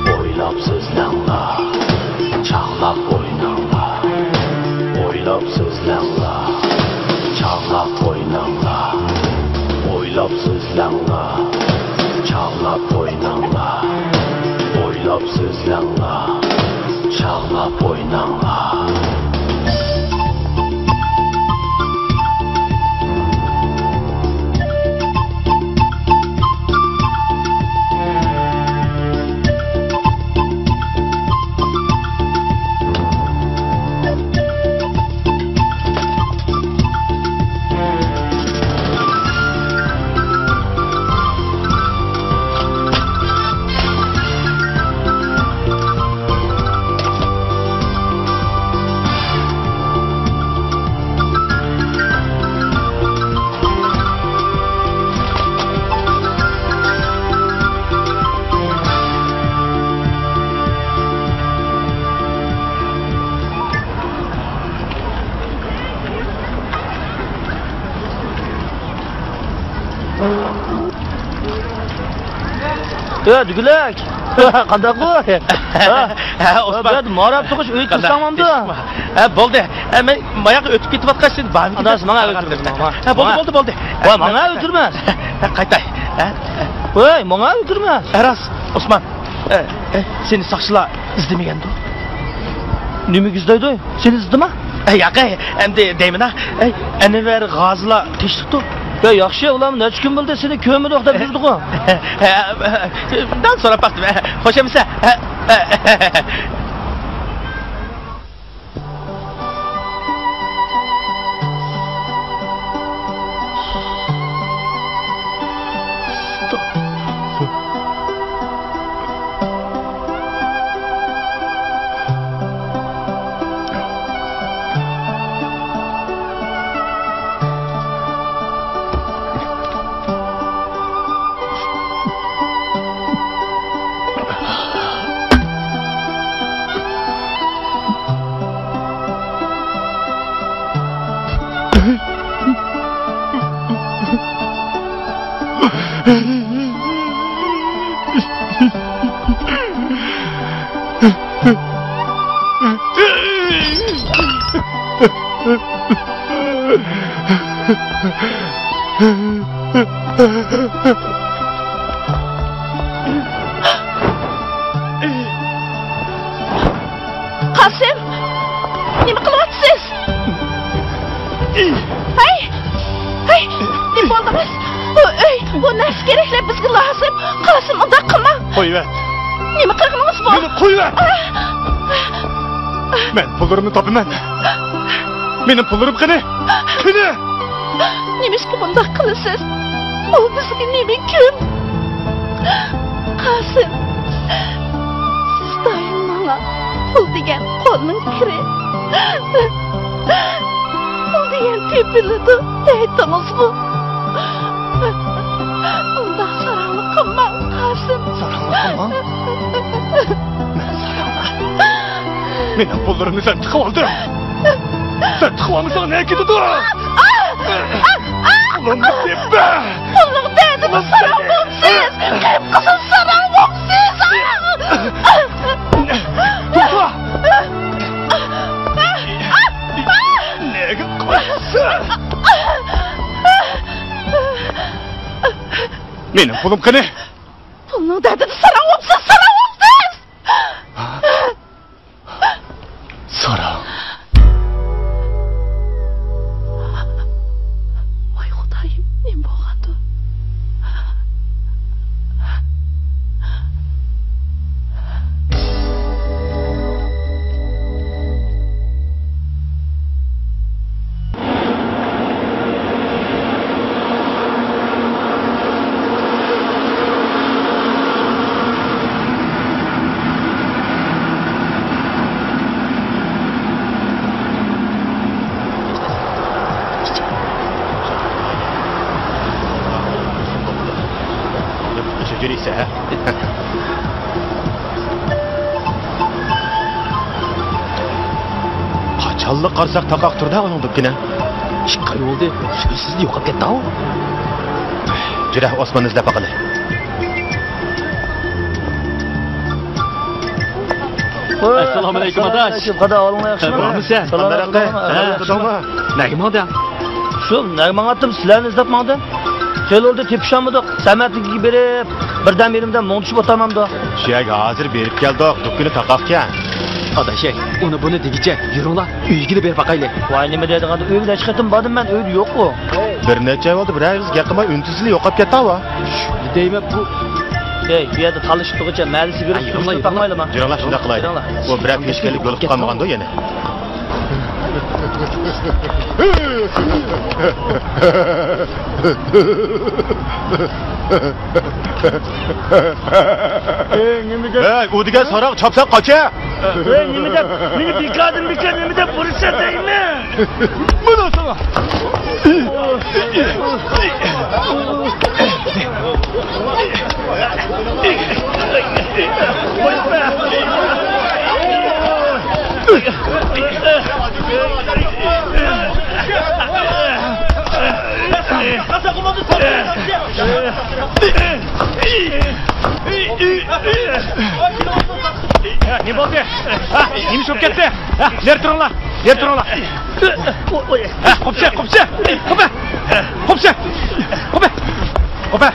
ئويلاپ سۆزلەڭلار، چاغلاپ ئويناڭلار. ئويلاپ سۆزلەڭلار، چاغلاپ ئويناڭلار. ئويلاپ سۆزلەڭلار، چاغلاپ ئويناڭلار. ئويلاپ سۆزلەڭلار، چاغلاپ ئويناڭلار. ئۆ، دۈگىلەك. قانداققۇ؟ ھە، ئوسمان. بۇ يەردە ماراپ تۇغۇش ئۆيگە كىرسەڭ بولامدۇ؟ ھە، بولدى. ھە، مەن ماياققا ئۆتۈپ كېتىۋاتقاچ، سېنى بارمىكىن دەپ. ئاداش، ماڭا ئۆتۈرمە. ھە، بولدى، بولدى، بولدى. ۋاي، ماڭا ئۆتۈرمە. ھە، قايتاي. ھە؟ ۋاي، ماڭا ئۆتۈرمە. ھە، راست، ئوسمان. ئە، ئە، سېنى ساقچىلار ئىزدىمىگەندۇ؟ نېمىگە ئىزدەيدۇ؟ سېنى ئىزدىما؟ ئە، ياق، ئەي، ئەمدى دەيمەن-ھە. ئەي، ئەنۋەر غازىلار تېشىپتۇ. يا، ياخشى، ئۇلارمۇ نەچچە كۈن بولدى، سېنى كۆرمىدۇق دەپ يۈردىغۇ. ئە، ئە، دەل سوراپ باقتىم. ئە، خوش ئەمىسە. ئە، ئە، ئە. قاسىم، نېمە قىلىۋاتىسىز؟ ھەي! ھەي! نېمە بولدىڭىز؟ بۇ ئۆي، بۇ نەرسە-كېرەكلەر بىزگە لازىم. قاسىم، ئۇنداق قىلماڭ. قويۇۋەت. نېمە قىلغىنىڭىز بۇ؟ مېنى قويۇۋەت. مەن پۇللىرىمنى تاپىمەن. مېنىڭ پۇللىرىم قېنى؟ قېنى؟ نېمىشقا بۇنداق قىلىسىز؟ ئۇ بىزگە نېمە كۈن؟ قاسىم، سىز دائىم ماڭا پۇل دېگەن قولنىڭ كىرى، پۇل دېگەن تېپىلىدۇ دەيتتىڭىزغۇ؟ ئۇنداق ساراڭلىق قىلماڭ، قاسىم. ساراڭلىق قىلماڭ؟ مەن ساراڭلىق. مېنىڭ پۇللىرىمنى سەن تىقىۋالدىڭ. سەن تىقىۋالمىساڭ نەگە كېتىدۇ؟ پۇلۇمنى تېپە! پۇلنىڭ دەردىدە ساراڭ بوپسىز! قېرىپ قىزىل ساراڭ بوپسىز! توختا! نەگە قاچىسەن؟ مېنىڭ پۇلۇم قېنى؟ پۇلنىڭ دەردىدە ساراڭ بوپسىز، ساراڭ بوپسىز! ساراڭ. ۋاي خۇدايىم، نېمە بولغاندۇ؟ قاچانلا قارىساق تاقاق تۇردا ئۇنىڭ دۇكىنى. ئىككى ئاي بولدى، شۈكۈرسىزدە يوقاپ كەتتى-ئاۋۇ. جۈرە، ئوسماننى ئىزدەپ باقىلى. ئەسسالامۇئەلەيكۇم، ئاداش. قادا، ئەھۋالىڭلار ياخشىمۇ؟ بارمۇسەن؟ سالامەت بولۇڭلار. ھە، ياخشىمۇ؟ نەگە ماڭدىڭ؟ شۇ، نەگە ماڭاتتىم، سىلەرنى ئىزدەپ ماڭدىم. خېلى بولدى، تېپىشالمىدۇق. سەمەتلىككە بېرىپ، بىردەم يېرىمدە مۇڭدىشىپ ئولتۇرمامدۇ؟ شۇ يەرگە ھازىر بېرىپ كەلدۇق، دۇكىنى تاقاقكەن. ئاداش، ھەي، ئۇنى بۇنى دېگۈچە، يۈرۈڭلار، ئۆيىگىلا بېرىپ باقايلى. ۋاي، نېمە دەيدىغاندۇ، ئۆيگە نەچچە قېتىم باردىم مەن، ئۆيدە يوققۇ. بىر نەچچە ئاي بولدى، بىر ئېغىز گەپ قىلماي، ئۈن-تىنسىزلا يوقاپ كەتتى-ئاۋۇ. شۇنى دەيمەن، بۇ. ھەي، بۇ يەردە تالىشىپ تۇرغۇچە مەلىسى بېرىپ، ھەي، يۈرۈڭلار، يۈرۈڭلار. تاقىمايلىما؟ يۈرۈڭلار، شۇنداق قىلايلى. يۈرۈڭلار. ئۇ بىرەر كۈن ئىچكەرلىك بولۇپ قالمىغاندۇ يەنە؟ ئەي، نېمە دەپ؟ ئەي، ئۇ دېگەن ساراڭ چاپسان قاچە! ئەي، نېمە دەپ؟ مېنى بىكاردىن بىكار نېمە دەپ ئۇرىسەن دەيمەن؟ مانا ساڭا! نېمە بولدى؟ ھە، نېمە بولۇپ كەتتى؟ ھە، نېرى تۇرۇڭلار، نېرى تۇرۇڭلار. ھە، قوپسا، قوپسا، قوپە. قوپسا، قوپە. قوپە.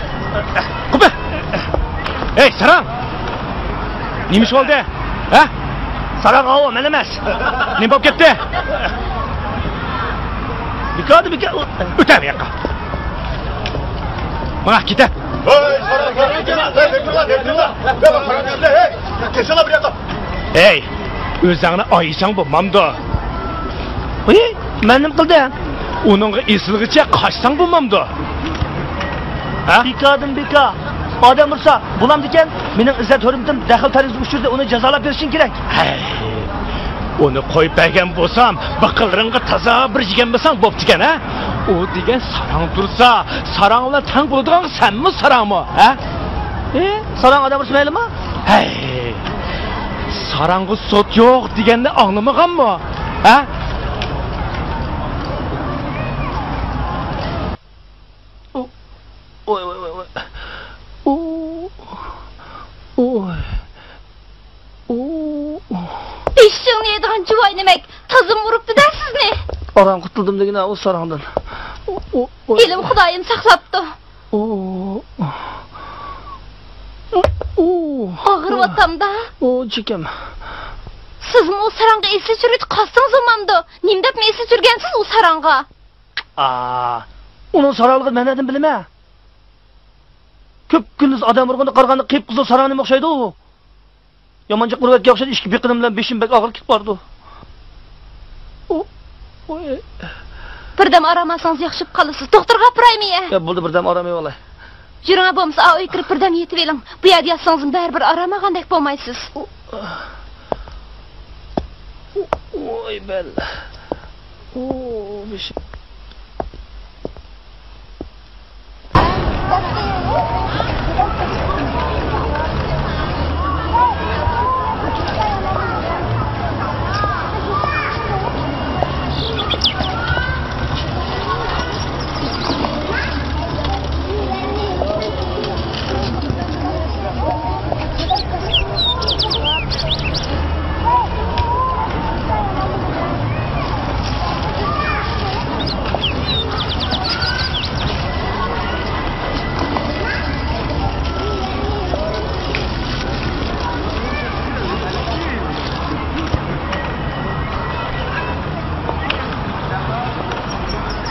قوپە. ھەي، ساراڭ! نېمە ئىش بولدى؟ ھە؟ ساراڭ ئاۋۇ، مەن ئەمەس. نېمە بولۇپ كەتتى؟ بىكاردىن بىكار. ئۆتە بۇ ياققا. ماڭا كېتە. ھەي، ساراڭ، ساراڭ، ساراڭ، ساراڭ، ساراڭ، ساراڭ، ساراڭ، ساراڭ، ساراڭ، ساراڭ، ساراڭ، ساراڭ، ساراڭ، ساراڭ، ساراڭ، ئەي، ئۆزۈڭنى ئايىساڭ بولمامدۇ؟ ھى، مەن نېمە قىلدىم؟ ئۇنىڭغا ئېسىلغىچە قاچساڭ بولمامدۇ؟ ھە؟ بىكاردىن بىكار. ئادەم ئۇرسا بولامدىكەن؟ مېنىڭ ئىززەت-ھۆرمىتىم دەخلى-تەرۇز ئۇچرىدى، ئۇنى جازالاپ بېرىشىڭ كېرەك. ھەي، ئۇنى قويۇپ بەرگەن بولسام، بىقىنلىرىڭغا تازا بىر يېگەن بولساڭ بوپتىكەن، ھە؟ ئۇ دېگەن ساراڭ تۇرسا، ساراڭ بىلەن تەڭ بولىدىغانغا سەنمۇ ساراڭمۇ، ھە؟ ئى، ساراڭ ئادەم ئۇرسا مەيلىما؟ ھەي، ساراڭغا سوت يوق دېگەننى ئاڭلىمىغانمۇ؟ ھە؟ ئۇ، ۋاي، ۋاي، ۋاي، ۋاي. ئۇ، ئۇ، ئۇ. ئېشىڭنى يەيدىغان جۇۋاي نېمەك، تازىمۇ ئۇرۇپتۇ-دە سىزنى. ئاران قۇتۇلدۇم دېگىنە ئۇ ساراڭدىن. ئۇ، ئۇ. ھېلىمۇ خۇدايىم ساقلاپتۇ. ئۇ. ئۇ. ئاغرىۋاتامدا. ئۇ، چېكەم. سىزمۇ ئۇ ساراڭغا ئېسىل چۈشۈرۈۋېتىپ قالسىڭىز بولمامدۇ؟ نېمە دەپمۇ ئېسىل چۈشۈرگەنسىز ئۇ ساراڭغا؟ ئا، ئۇنىڭ ساراڭلىقىنى مەن نەدىن بىلىمەن؟ كۈپكۈندۈز ئادەم ئۇرغاندا قارىغاندا قىپقىزىل ساراڭ نېمە ئوخشايدۇ؟ يامان جىق ئۇرۇۋەتكەن ئوخشايدۇ، ئىچكى بېقىنىم بىلەن بېشىم بەك ئاغرىپ كېتىپ بارىدۇ. ئۇ، ئۇ، ئى. بىردەم ئارام ئالسىڭىز ياخشى بولۇپ قالىسىز. دوختۇرغا ئاپىرايمۇ يە؟ يا، بولدى، بىردەم ئارام ئېلىۋالاي. يۈرۈڭ، بولمىسا ئا ئۆيگە كىرىپ بىردەم يېتىۋېلىڭ. بۇ يەردە ياتسىڭىزمۇ بەرىبىر ئارام ئالغاندەك بولمايسىز. ئۇ، ئۇ، ئوي، بەل. ئۇ، بېشىم.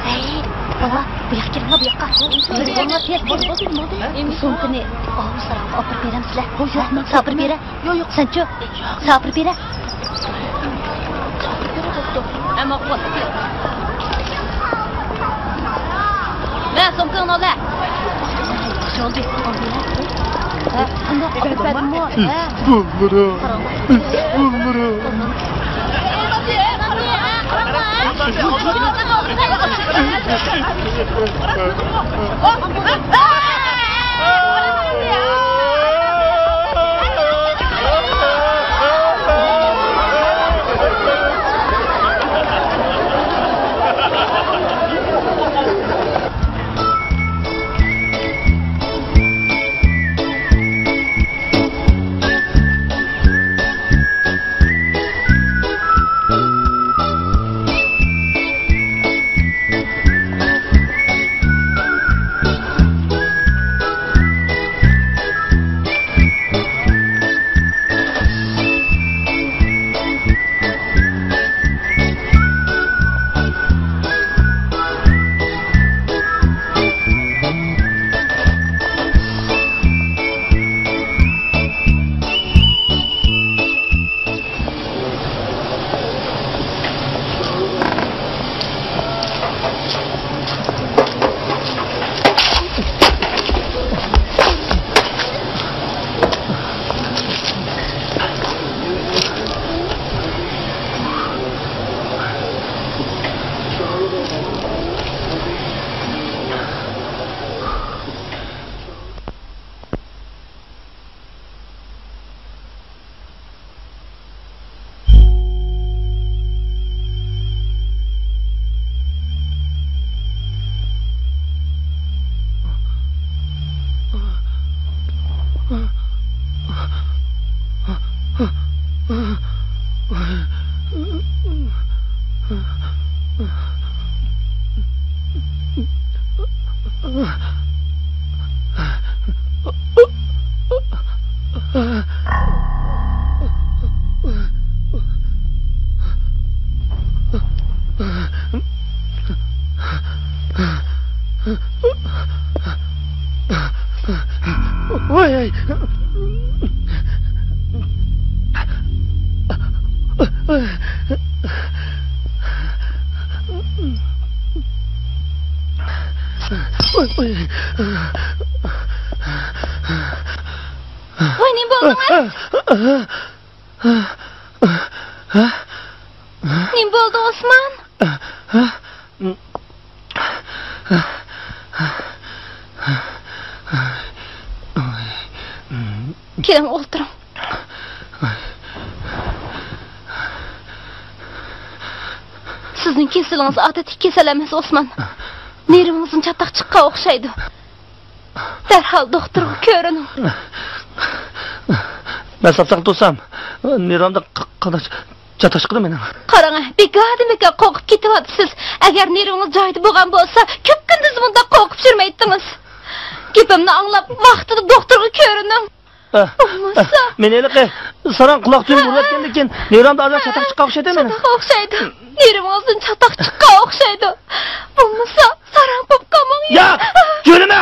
ھەي، بالا، بۇ ياققا كېلىڭلار، بۇ ياققا. بولدى، بولدى، بولدى. سومكىنى ئاۋۇ ساراڭغا ئاپىرىپ بېرەمسىلەر؟ ھە؟ ساڭا ئاپىرىپ بېرە. يوق، يوق. سەنچۇ؟ ساڭا ئاپىرىپ بېرە. ھە، ماقۇل. مە، سومكىڭنى ئال، ھە. ھە، قانداق ئاپىرىپ بەردىممۇ؟ ھە. ئىسپانلىرا، ئىسپانلىرا. ۋاي، ۋاي. ۋاي، نېمە بولدىڭىز؟ نېمە بولدى، ئوسمان؟ كېلىڭ، ئولتۇرۇڭ. سىزنىڭ كېسىلىڭىز ئادەتتىكى كېسەل ئەمەس، ئوسمان. نېرۋىڭىزدىن چاتاق چىققان ئوخشايدۇ. دەرھال دوختۇرغا كۆرۈنۈڭ. مەن ساپ-ساقلام تۇرسام، نېرۋامدا ق-، قانداق چاتاق چىقىدۇ مېنىڭ. قاراڭ، بىكاردىن بىكار قورقۇپ كېتىۋاتىسىز. ئەگەر نېرۋىڭىز جايىدا بولغان بولسا، كۈن كۈندۈز مۇنداق قورقۇپ يۈرمەيتتىڭىز. گېپىمنى ئاڭلاپ، ۋاقتىدا دوختۇرغا كۆرۈنۈڭ. ئە، بولمىسا ئە، مېنى ھېلىقى ساراڭ قۇلاق تۈگىنى ئۇرۇۋەتكەندىن كېيىن نېرۋامدا ئازراق چاتاق چىققان ئوخشايدۇ مېنىڭ. چاتاق ئوخشايدۇ. نېرۋىڭىزدىن چاتاق چىققان ئوخشايدۇ. بولمىسا ساراڭ بولۇپ قالماڭ. ياق! يۈرمە!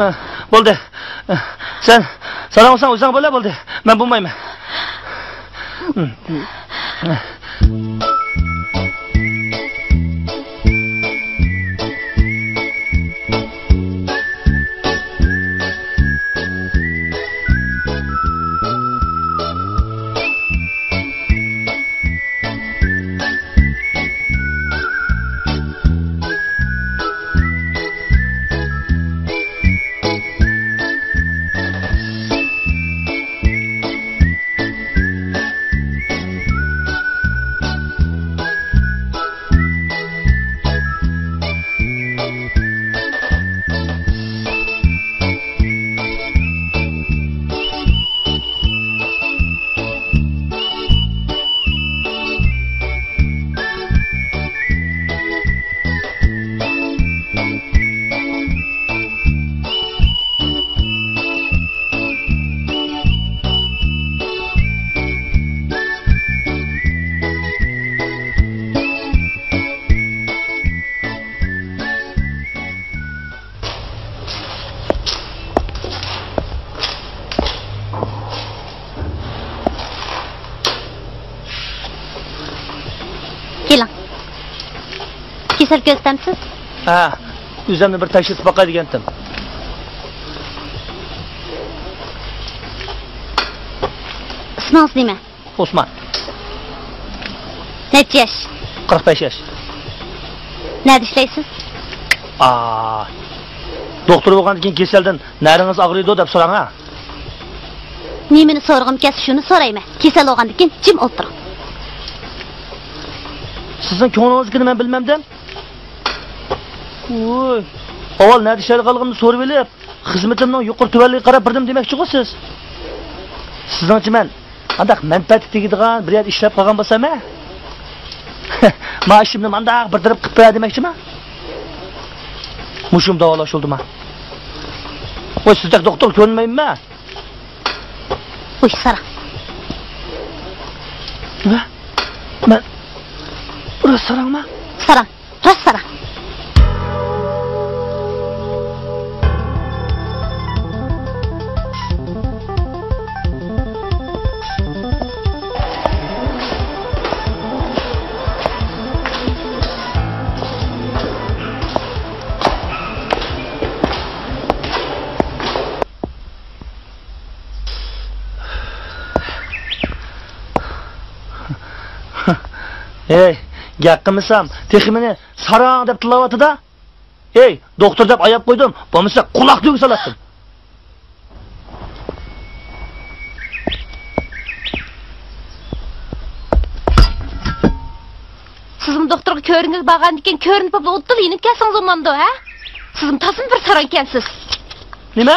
ئە، بولدى. ئە، سەن ساراڭ بولساڭ ئۆزۈڭ بولە، بولدى. مەن بولمايمەن. كېلىڭ. كېسەل كۆرسىتەمسىز؟ ھە، ئۆزۈمنى بىر تەكشۈرتۈپ باقاي دېگەنتىم. ئىسمىڭىز نېمە؟ ئوسمان. نەچچە ياش؟ قىرىق بەش ياش. نەدە ئىشلەيسىز؟ ئا، دوختۇر بولغاندىن كېيىن كېسەلدىن نەرىڭىز ئاغرىيدۇ دەپ سوراڭ ھە. نېمىنى سورىغۇم كەلسە شۇنى سورايمەن. كېسەل بولغاندىن كېيىن جىم ئولتۇرۇڭ. سىزنىڭ كۆڭلىڭىزدىكىنى مەن بىلمەمدىم. ۋوي. ئاۋۋال نەدە ئىشلەيدىغانلىقىمنى سورىۋېلىپ، خىزمىتىمنىڭ يۇقىرى تۆۋەنلىكىگە قاراپ بېرىمەن دېمەكچىغۇ سىز. سىزنىڭچە مەن قانداق مەنپەئەتكە تېگىدىغان بىر يەردە ئىشلەپ قالغان بولسام ھە؟ مائاشىمنى مانداق بىر تەرەپ قىلىپ بېرە دېمەكچىما؟ مۇشۇم داۋالاش بولدىما؟ ۋاي، سىزدەك دوختۇر كۆرۈنمەيمەن. ۋۇي، ساراڭ. نېمە؟ مەن راست ساراڭما؟ ساراڭ. راست ساراڭ. ھەي، گەپ قىلمىسام، تېخى مېنى ساراڭ دەپ تىللاۋاتىدۇ. ھەي، دوختۇر دەپ ئاياپ قويدۇم، بولمىسا قۇلاق تۈگى سالاتتىم. سىزمۇ دوختۇرغا كۆرۈنگىلى بارغاندىكىن، كۆرۈنۈپ بولۇپلا ئوتتۇرىلا يېنىپ كەلسىڭىز بولمامدۇ، ھە؟ سىزمۇ تازىمۇ بىر ساراڭ ئىكەنسىز. نېمە؟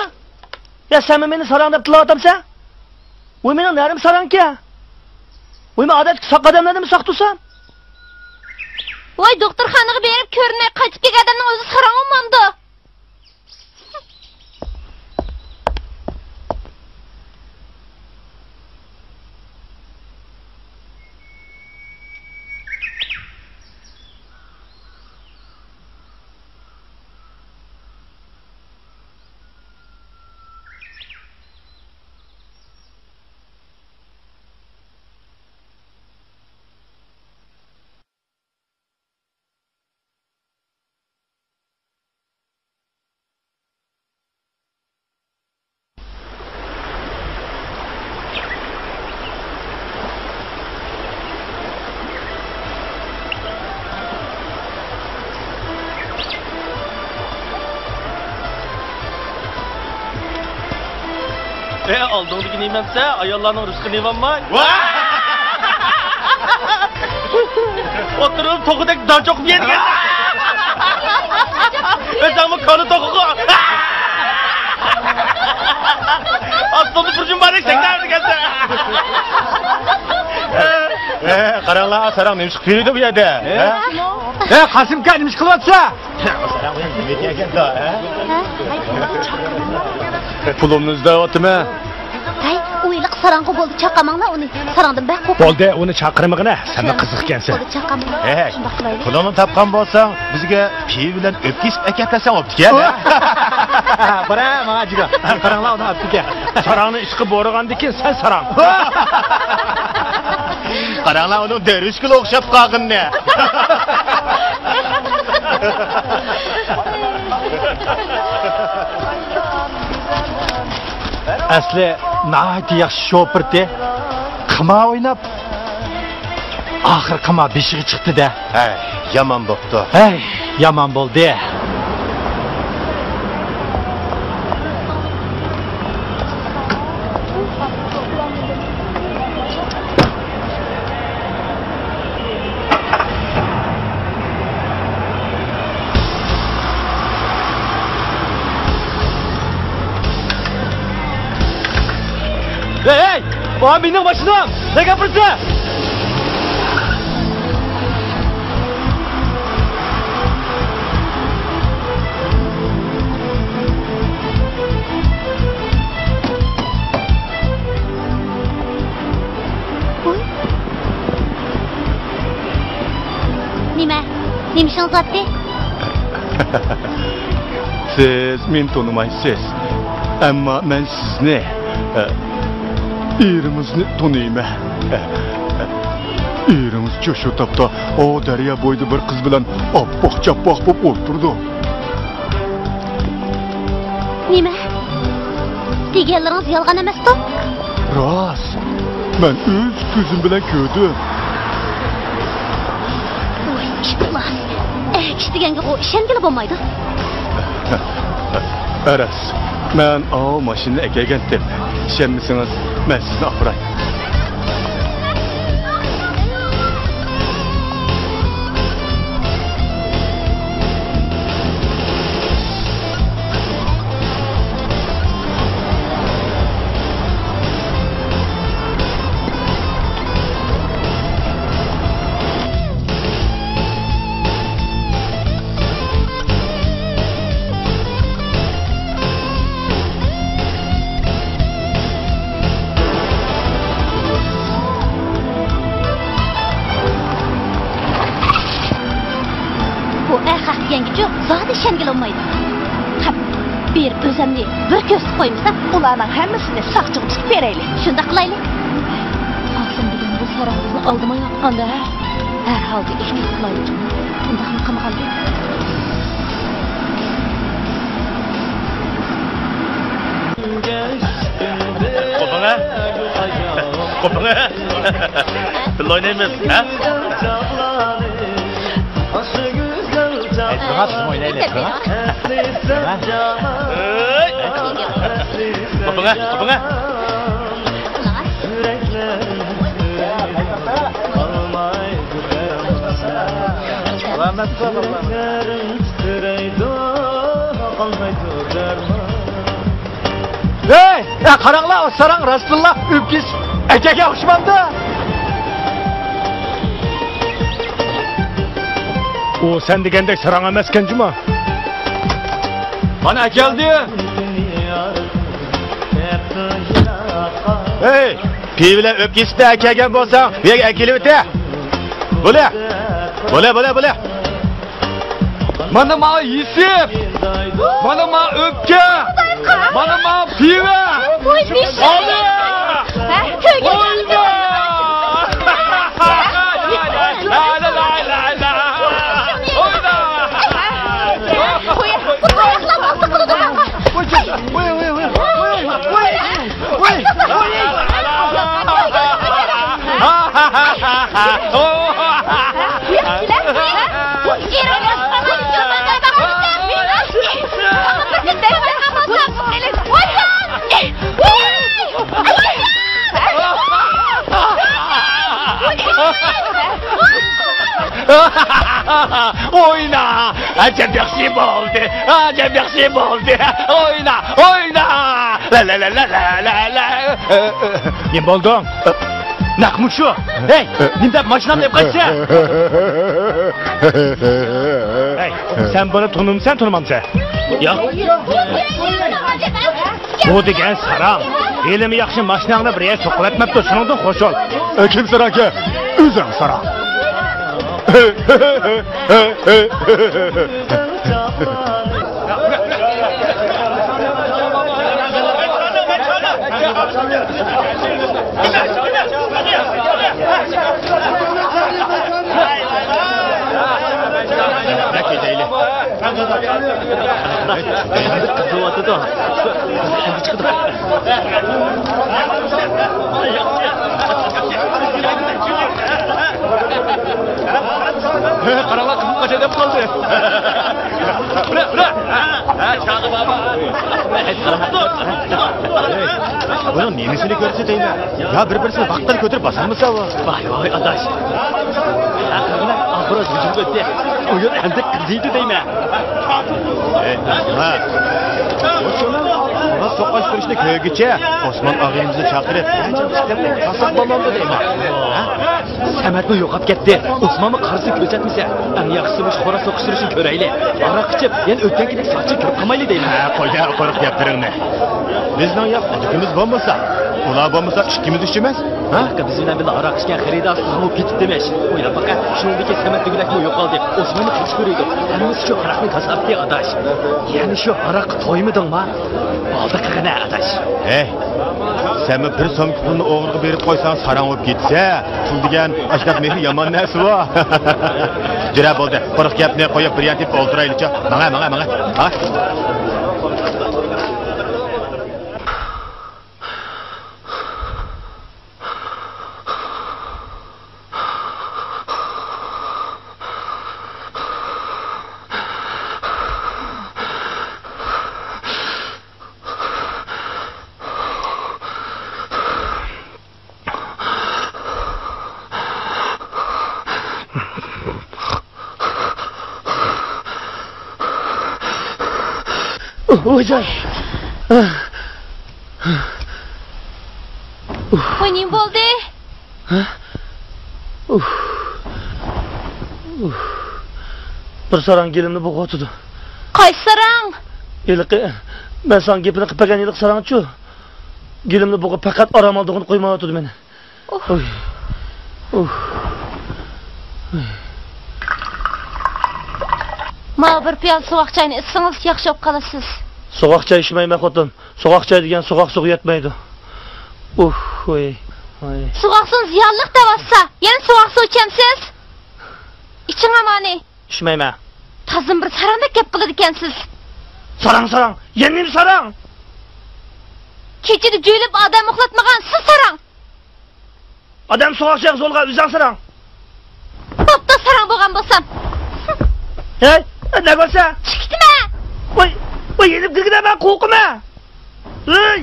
يا، سەنمۇ مېنى ساراڭ دەپ تىللاۋاتامسەن؟ ۋوي، مېنىڭ نەرىم ساراڭكەن. ۋوي، مەن ئادەتتىكى ساق ئادەملەردىنمۇ ساق تۇرسام؟ ۋاي، دوختۇرخانىغا بېرىپ كۆرۈنمەي قايتىپ كەلگەن ئادەمنىڭ ئۆزى ساراڭ بولمامدۇ؟ ئە، ئالدىڭدىكى نېمەمسە، ئاياللارنىڭ رىزقىنى يەۋالماي. ۋاھ! ئولتۇرۇپ توخۇدەك دان چوقۇپ يەيدىكەن. ئۆزۈڭمۇ كونا توخۇغۇ. ئاستىڭدا بىر جۇمباردەك تەكرارلىدىكەنسەن. ھە، قاراڭلار، ساراڭ نېمە ئىش قىلىۋاتىدۇ بۇ يەردە؟ ھە؟ ھە؟ ھە، قاسىمكا، نېمە ئىش قىلىۋاتىسەن؟ ساراڭ نېمە دېگەندۇ، ھە؟ ھە؟ پۇلۇمنى ئىزدەۋاتىمەن. ھەي، ئۇ ھېلىقى ساراڭغۇ بولدى، چاقىرماڭلار ئۇنى. ساراڭدىن بەك قورقۇم. بولدى، ئۇنى چاقىرمىغىنە، سەنمۇ قىزىق ئىكەنسەن. بولدى، چاقىرماڭ. ھەي، شۇنداق قىلايلى. پۇلۇڭنى تاپقان بولساڭ، بىزگە پىۋا بىلەن ئۆپكە ئېسىپ ئەكەپ بەرسەڭ بوپتىكەن. بارا، ماڭا جىگا. قاراڭلار، ئۇنى ئاپتىكەن. ساراڭنى ئىشقا بورىغاندىكىن سەن ساراڭ. قاراڭلار، ئۇنىڭ دەرۋىشكىلا ئوخشاپ قالغىنىنى. ئەسلى ناھايىتى ياخشى شوپۇرتى. قىمار ئويناپ، ئاخىرى قىمار بېشىغا چىقتى-دە. ھەي، يامان بوپتۇ. ھەي، يامان بولدى. ھەي، ھەي! ئۇ مېنىڭ ماشىنام! نەگە ئاپىرىسەن؟ ۋوي. نېمە؟ نېمە ئىشىڭىز بارتى؟ سىز مېنى تونۇمايسىز. ئەمما مەن سىزنى، ئە، ئېرىڭىزنى تونۇيمەن. ئە، ئە، ئېرىڭىزچۇ شۇ تاپتا ئۇ دەريا بويىدا بىر قىز بىلەن ئاپئاق چاپئاق بولۇپ ئولتۇرىدۇ. نېمە؟ دېگەنلىرىڭىز يالغان ئەمەستۇ؟ راست. مەن ئۆز كۆزۈم بىلەن كۆردۈم. ۋاي ئىپلاس. ئەكىش دېگەنگە ئىشەنگىلى بولمايدۇ. راست. مەن ئاۋۇ ماشىنىنى ئەكەلگەنتىم. ئىشەنمىسىڭىز، مەن سىزنى ئاپىراي. بۇ ئەخەق دېگەنگىچۇ زادى ئىشەنگىلى بولمايدۇ. قاپ، بېرىپ ئۆزەمنى بىر كۆرسىتىپ قويمىسام. ئۇلارنىڭ ھەممىسىنى ساقچىغا تۇتۇپ بېرەيلى. شۇنداق قىلايلى. ئاخشام دېگەن بۇ ساراڭىمىزنى ئالدىمايۋاتقاندا، ھەر ھالدا ئېھتىيات قىلايلى. ئۇنداقمۇ قىلمىغاندى. قوپۇڭە. قوپۇڭە. بىللە ئوينايمىز، ھە؟ قوپۇڭە، قوپۇڭە. قوپۇڭە، قوپۇڭە. ھەي، ھە، قاراڭلار، ئۇ ساراڭ راستتىنلا ئۆپكە ئېسىپ ئەكەلگەن ئوخشىمامدۇ؟ ئۇ سەن دېگەندەك ساراڭ ئەمەسكەن جۇما. مانا ئەكەلدى. ھەي، پىۋا بىلەن ئۆپكە ئېسىپ ئەكەلگەن بولساڭ، بۇ يەرگە ئەكېلىۋېتە. بولە. بولە، بولە، بولە. مانا ماڭا ئېسىپ، مانا ماڭا ئۆپكە، مانا ماڭا پىۋا. ۋوي، نېشى. ئانا! ھە؟ كۆرگەن. ئوينا! لا، لا، لا، لا، لا. ئوينا! قوي، بۇ تاياقلار ئالدى قىلىدۇ ماڭا. ۋوي، ۋوي، ۋوي، ۋوي، ۋوي. ۋوي، ۋوي. ئوينا! ئەجەب ياخشى بولدى! ئەجەب ياخشى بولدى! ئوينا! ئوينا! لا، لا، لا. نېمە بولدۇڭ؟ نەق مۇشۇ. ھەي، نېمە دەپ ماشىنامنى ئېلىپ قاچىسەن؟ ھەي، سەن بۇنى تونۇمسەن، تونۇمامسەن؟ ياق. بۇ دېگەن ساراڭ. ھېلىمۇ ياخشى ماشىناڭنى بىر يەرگە سوقۇۋەتمەپتۇ، شۇنىڭدىن خوش بول. ئە، كىم ساراڭكەن؟ ئۆزۈڭ ساراڭ. ھە، قاراڭلار، قىزىپ قاچاي دەپ قالدى. بۇنىڭ نېمىسىنى كۆرسىتەيمەن؟ يا بىر-بىرسىنى ۋاقىتتا كۆتۈرۈپ باسالمىسا ئۇ. ۋاي، ۋاي، ئاداش. ئاخىرىدا ھۇجۇم ئۆتتى. ئۇ يەر ئەمدى قىزىيدۇ دەيمەن. ئەي، ھە. سوقۇشتۇرۇشنى كۆرگۈچە ئوسمان ئاغىنىمىزنى چاقىرىپ، قاساپ بولامدۇ دەيمەن. ھە؟ سەمەتمۇ يوقاپ كەتتى. ئوسمانمۇ قارىسى كۆرسەتمىسە. ئەڭ ياخشىسى مۇشۇ خوراز سوقۇشتۇرۇشنى كۆرەيلى. ھاراق ئىچىپ، يەنە ئۆتكەنكىدەك ساقچى كۆرۈپ قالمايلى دەيمەن. ھە، قوي، قۇرۇق گەپلىرىڭنى. بىزنىڭ يا ئادىتىمىز بولمىسا، ئۇلار بولمىسا ئىككىمىز ئىچىمىز. ھە؟ بىز بىلەن بىللە ھاراق ئىچكەن خېرىدار ساڭا بولۇپ كېتىپتىمىش. ئويلاپ باقە، شۇنىڭدىكى سەمەت دېگۈدەكمۇ يوقالدى. ئوسمانمۇ قېچىپ يۈرىدۇ. ھەممىسى شۇ ھاراقنىڭ كاساپىتى، ئاداش. يەنە شۇ ھاراققا تويمىدىڭما؟ بولدى قىلغىنە، ئاداش. ھەي، سەنمۇ بىر سومكا پۇلنى ئوغرىغا بېرىپ قويساڭ، ساراڭ بولۇپ كېتىسە. پۇل دېگەن ئاشۇنداق مېھرى يامان نەرسىۋۇ. جۈرە، بولدى، قۇرۇق گەپنى قويۇپ، بىر يان تېپىپ ئولتۇرايلىچۇ. ماڭە، ماڭە، ماڭە. ماڭە. ۋايجان. ۋاي، نېمە بولدى؟ ھە؟ ئۇھ. ئۇھ. بىر ساراڭ گېلىمنى بوغۇۋاتىدۇ. قايسى ساراڭ؟ ھېلىقى، مەن ساڭا گېپىنى قىلىپ بەرگەن ھېلىقى ساراڭچۇ؟ گېلىمنى بوغۇپ، پەقەت ئارام ئالىدىغىنى قويمايۋاتىدۇ مېنى. ئۇھ. ئۇھ. ماۋۇ بىر پىيالە سوغۇق چاينى ئىچسىڭىز، ياخشى بولۇپ قالىسىز. سوغۇق چاي ئىچمەيمەن، خوتۇن. سوغۇق چاي دېگەن سوغۇق سۇغا يەتمەيدۇ. ئۇھ، ۋاي، ۋاي. سوغۇق سۇنى زىيانلىق دەۋاتسا، يەنە سوغۇق سۇ ئىچەمسىز؟ ئىچىڭ ئامانى. ئىچمەيمەن. تازىمۇ بىر ساراڭدەك گەپ قىلىدىكەنسىز. ساراڭ، ساراڭ. يەنە نېمە ساراڭ؟ كېچىدە جۆيلۈپ ئادەم ئۇخلاتمىغان سىز ساراڭ. ئادەم سوغۇق چايغا زورلىغان ئۆزۈڭ ساراڭ. بوپتۇ، ساراڭ بولغان بولسام. ھەي، نەگە بارسا؟ چىقىتمە. ۋاي، ۋاي، يېنىپ كىرگىنە، مەن قورقىمەن. ھەي.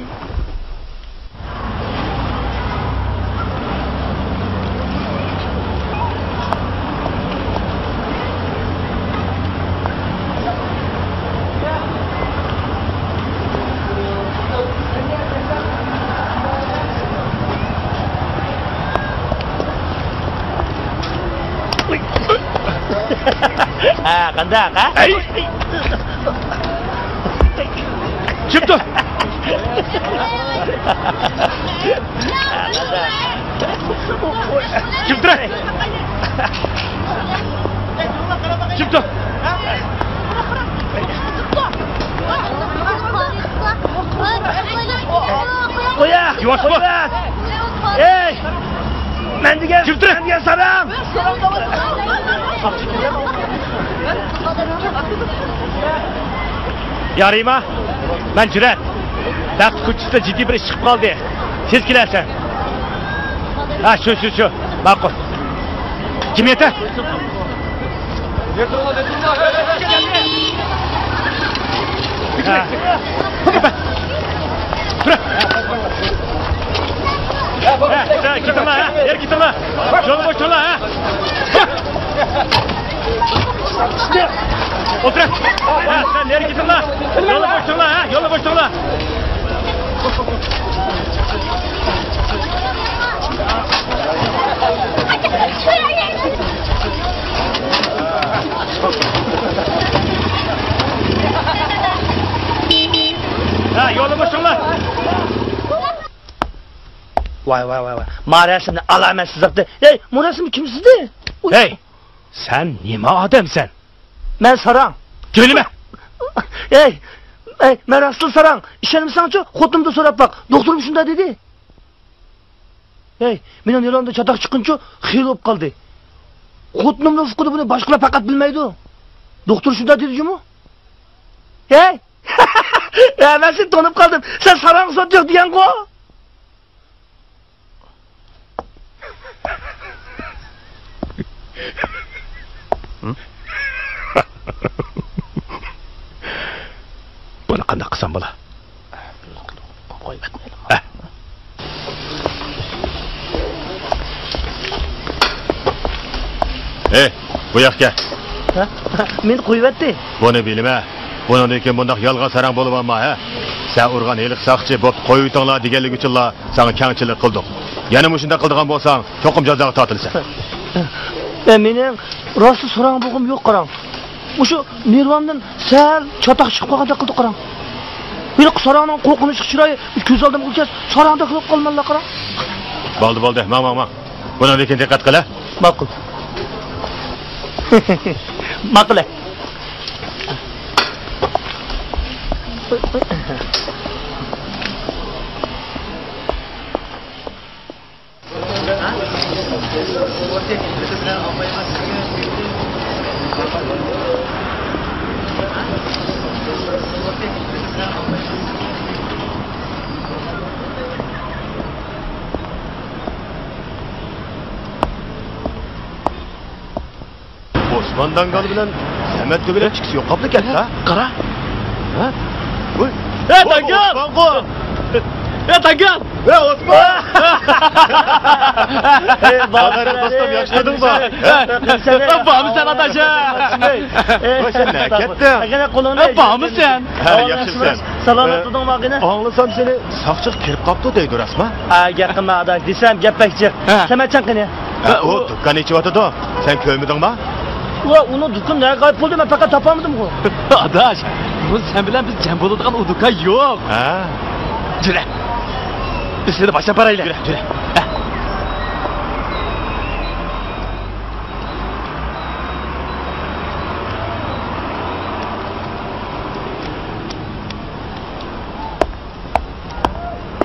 ھە، قانداق، ھە؟ ئەي! چىپ تۇر! چىپ تۇر! چىپ تۇر! قويە! يۇۋاش بول! ئەي! مەن دېگەن، كىم تۇرۇپ؟ مەن دېگەن ساراڭ! يا رىما، مەن جۈرئەت. بەخت كوچىسىدا جىددىي بىر ئىش چىقىپ قالدى. تېز كېلەرسەن. ھە، شۇ، شۇ، شۇ. ماقۇل. كىم يېتە؟ تۇرۇڭ. ھە، سەن كېتىڭلار، ھە، نېرى كېتىڭلار. يولنى بوشىتىڭلار، ھە. ئولتۇرۇڭ. ھە، سەن نېرى كېتىڭلار. يولنى بوشىتىڭلار، ھە، يولنى بوشىتىڭلار. ۋاي، ۋاي، ۋاي، ۋاي. ما رەسىمنى ئالامەتسىز زاپتى. ھەي، مۇ رەسىمنى كىم سىزدى؟ ئۇي. ھەي، سەن نېمە ئادەمسەن؟ مەن ساراڭ. جۆيلىمە! ھەي، ھەي، مەن راستلا ساراڭ. ئىشەنمىسەڭچۇ، خوتۇنۇمدىن سوراپ باق. دوختۇرمۇ شۇنداق دېدى. ھەي، مېنىڭ نېرۋامدا چاتاق چىققىنىچۇ خېلى بولۇپ قالدى. خوتۇنۇمنىڭ ئۇقىدۇ، بۇنى باشقىلار پەقەت بىلمەيدۇ. دوختۇر شۇنداق دېدى جۇمۇ. ھەي! ھە، مەن سېنى تونۇپ قالدىم. سەن ساراڭغا سوت يوق دېگەنغۇ. بۇنى قانداق قىلسام بولا؟ ھەي، بۇ ياققا كەل. ھە؟ مېنى قويۇۋەتتى. بۇنى بىلىمە. بۇنىڭدىن كېيىن بۇنداق يالغان ساراڭ بولۇۋالما، ھە؟ سەن ئۇرغان ھېلىقى ساقچى، بوپتۇ، قويۇۋېتىڭلار دېگەنلىكى ئۈچۈنلا ساڭا كەڭچىلىك قىلدۇق. يەنە مۇشۇنداق قىلىدىغان بولساڭ، چوقۇم جازاغا تارتىلىسەن. ھە، مېنىڭ راستلا ساراڭ بولغۇم يوق، قاراڭ. مۇشۇ نېرۋامدىن سەل چاتاق چىقىپ قالغاندەك قىلدى، قاراڭ. ھېلىقى ساراڭنىڭ قورقۇنچلۇق چىرايى كۆز ئالدىمغا كەلسە، ساراڭدەك قىلىپ قالىمەنلا، قاراڭ. بولدى، بولدى، ماڭ، ماڭ، ماڭ. بۇنىڭدىن كېيىن دىققەت قىل، ھە؟ ماقۇل. ماقۇل، ھە. ئوسمان داڭگال بىلەن سەمەت تۆگىلەك ئىككىسى يوقاپلا كەتتى، ھە؟ قارا. ھە؟ ۋوي. ھە، داڭگال! ئوسمانغۇ! ھە، داڭگال! ھە، ئوسمان! ھە، دوستۇم، ياخشىمۇ؟ ھە، بارمىسەن، ئاداش؟ ھە، سەن نەگە كەتتىڭ؟ ھە، بارمىسەن؟ ھە، ياخشىمۇسەن؟ سالامەت تۇردۇڭمۇ، ئاغىنە؟ ئاڭلىسام سېنى ساقچىغا كىرىپ قاپتۇ دەيدۇ، راستمۇ؟ ھە، گەپ قىلما، ئاداش، دېسەم گەپ بەك جىق. ھە. سەمەتجان قېنى؟ ھە، ئۇ دۇكان ئېچىۋاتىدۇ. سەن كۆرمىدىڭما؟ ۋە، ئۇنىڭ دۇكىنى نەگە غايىب بولدى؟ مەن پەقەت تاپالمىدىمغۇ. ئاداش، بۇ سەن بىلەن بىز جەم بولىدىغان ئۇ دۇكان يوق. ھە. يۈرە. بىز سېنى باشلاپ بارايلى. يۈرە، يۈرە. ھە.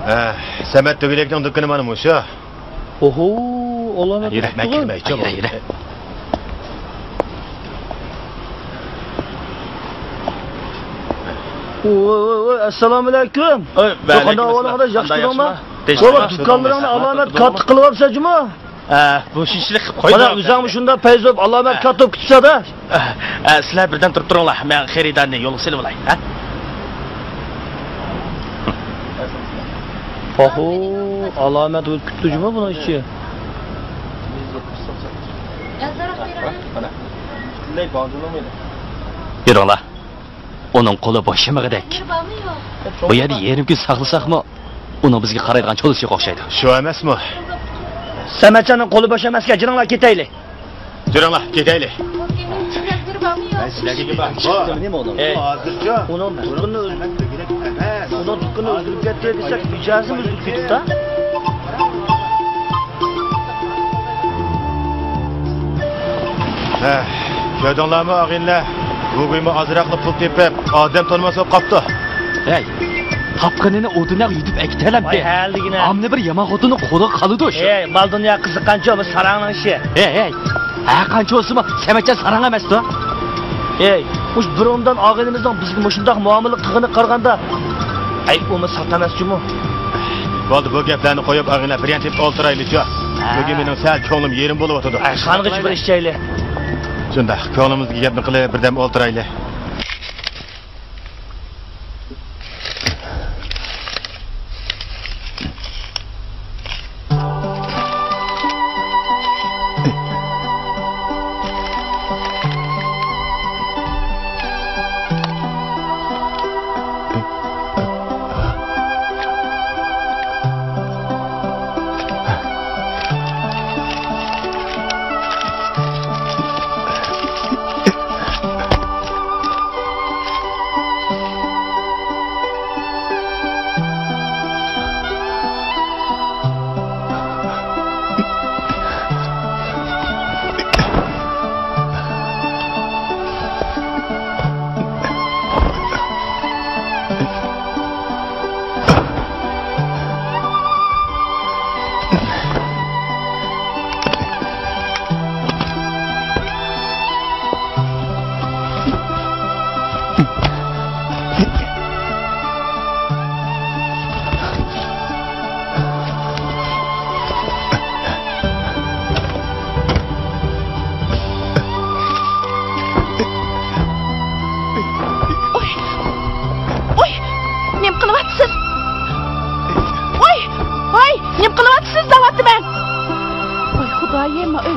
ھە، سەمەت تۆگىلەكنىڭ دۇكىنى مانا مۇشۇ. ئوھو، ئالامەت. يۈرە، مەن كىرمەيچۇ. يۈرە، يۈرە. ۋوي، ۋوي، ۋوي، ئەسسالامۇئەلەيكۇم. ۋەئەلەيكۇم ئەسسالام. قانداق ئەھۋالىڭ، ئاداش؟ ياخشى تۇردۇڭما؟ بابا، دۇكانلىرىڭنى ئالامەت كاتتا قىلىۋاپسەن جۇمۇ. ئە، بۇ شۇنچىلىك قىلىپ قويدۇم. قانداق، ئۆزۈڭمۇ شۇنداق پەيزى بولۇپ، ئالامەت كاتتا بولۇپ كېتىپسەن-دە. ئە، ئە، سىلەر بىردەم تۇرۇپ تۇرۇڭلار، مەن خېرىدارنى يولغا سېلىۋالاي، ھە؟ ئوھو، ئالامەت ئۆتۈپ كېتىپتۇ جۇمۇ بۇنىڭ ئىچى. يۈرۈڭلار. ئۇنىڭ قولى بوشىمىغۇدەك. بۇ يەردە يېرىم كۈن ساقلىساقمۇ، ئۇنىڭ بىزگە قارايدىغان چولىسى يوق ئوخشايدۇ. شۇ ئەمەسمۇ؟ سەمەتجاننىڭ قولى بوش ئەمەسكەن، جېنىڭلار كېتەيلى. جېنىڭلار كېتەيلى. مەن سىلەرگە گېپىم بار. ھەزىرچۇ ئۇنىڭ دۇكىنىنى ئۆز-، ئۇنىڭ دۇكىنىنى ئۆزگىرىپ كەتتى دېسەك، مىجەزىمۇ ئۆزگىرىپ كېتىدۇ-دە. ھە، كۆردۈڭلارمۇ ئاغىنىلەر؟ گۇگۇيمۇ ئازراقلا پۇل تېپىپ، ئادەم تونۇماس بولۇپ قاپتۇ. ھەي، تاپقىنىنى ئۇ دۇنياغا يۈدۈپ ئەكېتەلەمدى. ۋاي ھەلىگىنە. ئامما بىر يامان خوتۇننىڭ قولىغا قالىدۇ شۇ. ھەي، مال دۇنيا قىزىققانچۇ، بۇ ساراڭنىڭ ئىشى. ھەي، ھەي، ھەر قانچە بولسىمۇ سەمەتجان ساراڭ ئەمەستۇ. ھەي، مۇشۇ بۇرۇندىن ئاغىنىمىزنىڭ بىزگە مۇشۇنداق مۇئامىلە قىلغىنىغا قارىغاندا، ھەي، ئۇمۇ ساختا ئەمەس جۇمۇ. بولدى، بۇ گەپلەرنى قويۇپ، ئاغىنىلەر، بىر يەر تېپىپ ئولتۇرايلىچۇ. ھە. بۈگۈن مېنىڭ سەل كۆڭلۈم يېرىم بولۇۋاتىدۇ. ھەي، خانغىچە بىر ئىچەيلى. شۇنداق، كۆڭلىمىزدىكى گەپنى قىلىپ، بىردەم ئولتۇرايلى.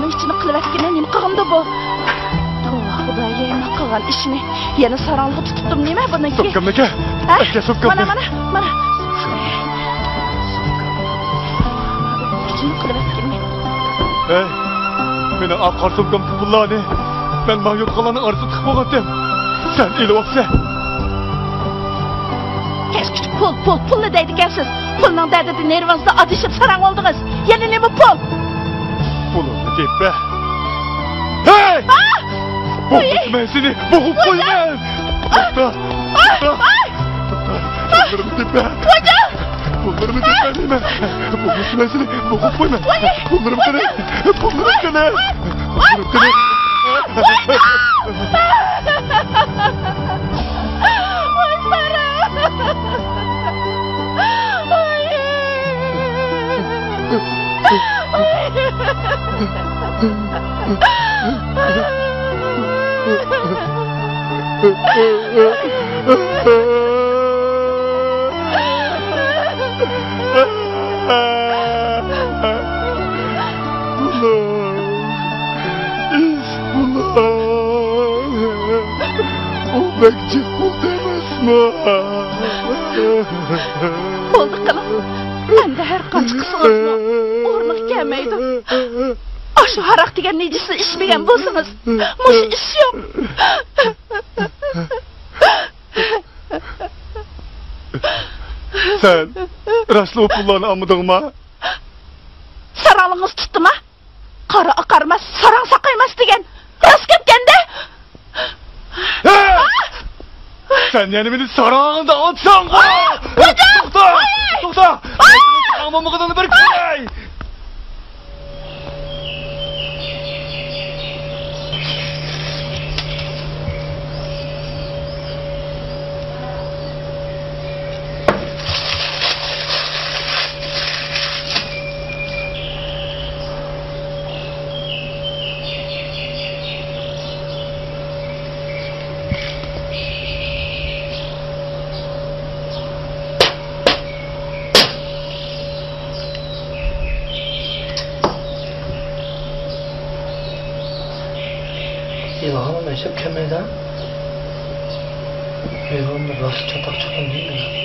ئىچىنى قىلىۋەتكىنى نېمە قىلغىنىدۇ بۇ؟ توۋا خۇدايىم، قىلغان ئىشىنى يەنە ساراڭلىغا تۇتۇپتۇ نېمە بۇنىڭكى؟ سومكامنى ئەكە. ھە؟ ئەكە سومكامنى. مانا، مانا، مانا. ئىچىنى قىلىۋەتكىنى. ھەي، مېنىڭ ئاق قارا سومكامدىكى پۇللارنى مەن ماڭا يوتقانلارنىڭ ئارىسىدا تىقىپ بولغانتىم. سەن ئېلىۋاپسەن. كەچكىچە پۇل، پۇل، پۇلنى دەيدىكەنسىز. پۇلنىڭ دەردىدە نېرۋىڭىزدا ئادىشىپ ساراڭ بولدىڭىز. يەنە نېمە پۇل؟ پۇلۇمنى تېپە. ھەي! ئا! بوغۇپ قويىمەن سېنى، بوغۇپ قويىمەن. توختا، توختا، توختا. پۇللىرىمنى تېپە. پۇللىرىمنى تېپە دەيمەن. بوغۇپ قويىمەن سېنى، بوغۇپ قويىمەن. پۇللىرىم قېنى؟ پۇللىرىم قېنى؟ پۇللىرىم قېنى؟ ئىش بۇلار. ئۇ بەك جىق بولدى ئەمەسمۇ؟ بولدى قىلىڭ. ئەمدى ھەر قانچە قىلسىڭىزمۇ ئورنىغا كەلمەيدۇ. ئاشۇ ھاراق دېگەن نىجىسنى ئىچمىگەن بولسىڭىز، مۇشۇ ئىش يوق. سەن راستلا ئۇ پۇللارنى ئالمىدىڭما؟ ساراڭلىقىڭىز تۇتتىما؟ قارا ئاقارماس، ساراڭ ساقايماس دېگەن راست گەپكەندە. ھە! سەن يەنە مېنى ساراڭدا ئاتساڭغۇ! توختا! توختا! ساراڭ بولمىغىنىڭنى بىر كۆرەي! ئىلھام ئەجەب كەلمەيدۇ. ئىلھامدا راست چاتاق چىققان دېمەيدۇ.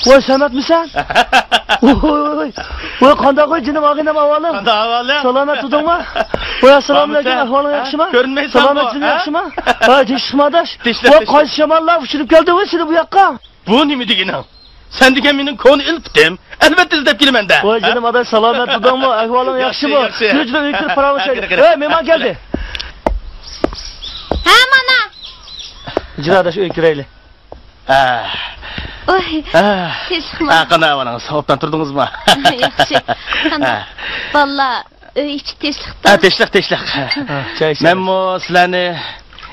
ۋاي، سەمەتمىسەن؟ ۋوي، ۋوي، ۋوي. ۋوي، قانداق ۋوي، جېنىم ئاغىنەم، ئەھۋالىڭ؟ قانداق ئەھۋالىڭ؟ سالامەت تۇردۇڭمۇ؟ ۋاي، ئەسسالامۇئەلەيكۇم، ئەھۋالىڭ ياخشىمۇ؟ كۆرۈنمەيسەنغۇ، سالامەتچىلىك ھە؟ ياخشىمۇ؟ ھە، تىنچلىقمۇ ئاداش؟ تىنچلىق، ۋاي، تىنچلىق. قايسى شاماللار ئۇچۇرۇپ كەلدى ۋوي سېنى بۇ ياققا؟ بۇ نېمە دېگىنىڭ؟ سەن دېگەن مېنىڭ كونا ئېلپىتىم. ئەلۋەتتە ئىزدەپ كېلىمەن-دە. ۋاي، ھە؟ جېنىم ئاداش، سالامەت تۇردۇڭمۇ؟ ئەھۋالىڭ ياخشى، ياخشىمۇ؟ ياخشى. يۈر، يۈر، ئۆيگە كىرىپ پاراڭلىشايلى. قېنى، قېنى. ھەي، مېھمان كەلدى. ھە، مانا. ھىجرا ئاداش، ئۆيگە كىرەيلى. ئاھ. ئوي، ئاھ. تىنچلىقمۇ؟ ئاھ، قانداق ئەھۋالىڭىز؟ ئوبدان تۇردىڭىزمۇ؟ ياخشى. قانداق؟ ئاھ. بالىلار، ئۆي ئىچى تىنچلىقتا؟ ئاھ، تىنچلىق، تىنچلىق. ئاھ، چاي ئىچىمىز. مەنمۇ سىلەرنى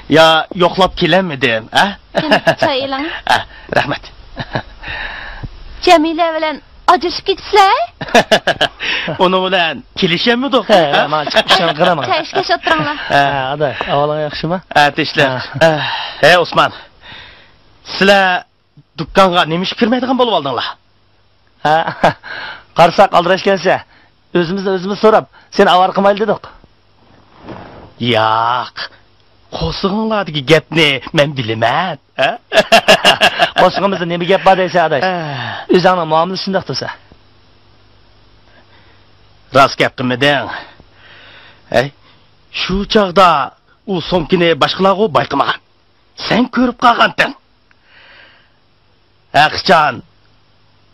يا يوقلاپ كېلەلمىدىم، ئە؟ قېنى، چاي ئېلىڭ. ئاھ، رەھمەت. جەمىلە بىلەن ئاجرىشىپ كېتىپسىلەر؟ ئۇنىڭ بىلەن كېلىشەلمىدۇق. ھە، ھە؟ مانا چىقىپ ئىشلارنى قىلىمەن. چاي ئىچكەچ ئولتۇرۇڭلار. ھە، ئاداش، ئەھۋالىڭ ياخشىمۇ؟ ھە، تىنچلىق. ھە. ھە، ھەي، ئوسمان. سىلەر دۇكانغا نېمە ئىشقا كىرمەيدىغان بولۇۋالدىڭلار؟ ھە، قارىساق ئالدىراشكەنسەن. ئۆزىمىزنى ئۆزىمىز سوراپ، سېنى ئاۋارە قىلمايلى دېدۇق. ياق، قورسىقىڭلاردىكى گەپنى مەن بىلىمەن. ھە؟ قورسىقىمىزدا نېمە گەپ بار دەيسەن، ئاداش؟ ھە. ئۆزۈڭنىڭ مۇئامىلىسى شۇنداق تۇرسا. راست گەپ قىلمىدىڭ. ھەي، شۇ چاغدا ئۇ سومكىنى باشقىلارغۇ بايقىمىغان. سەن كۆرۈپ قالغانتىڭ. ھەقىچان،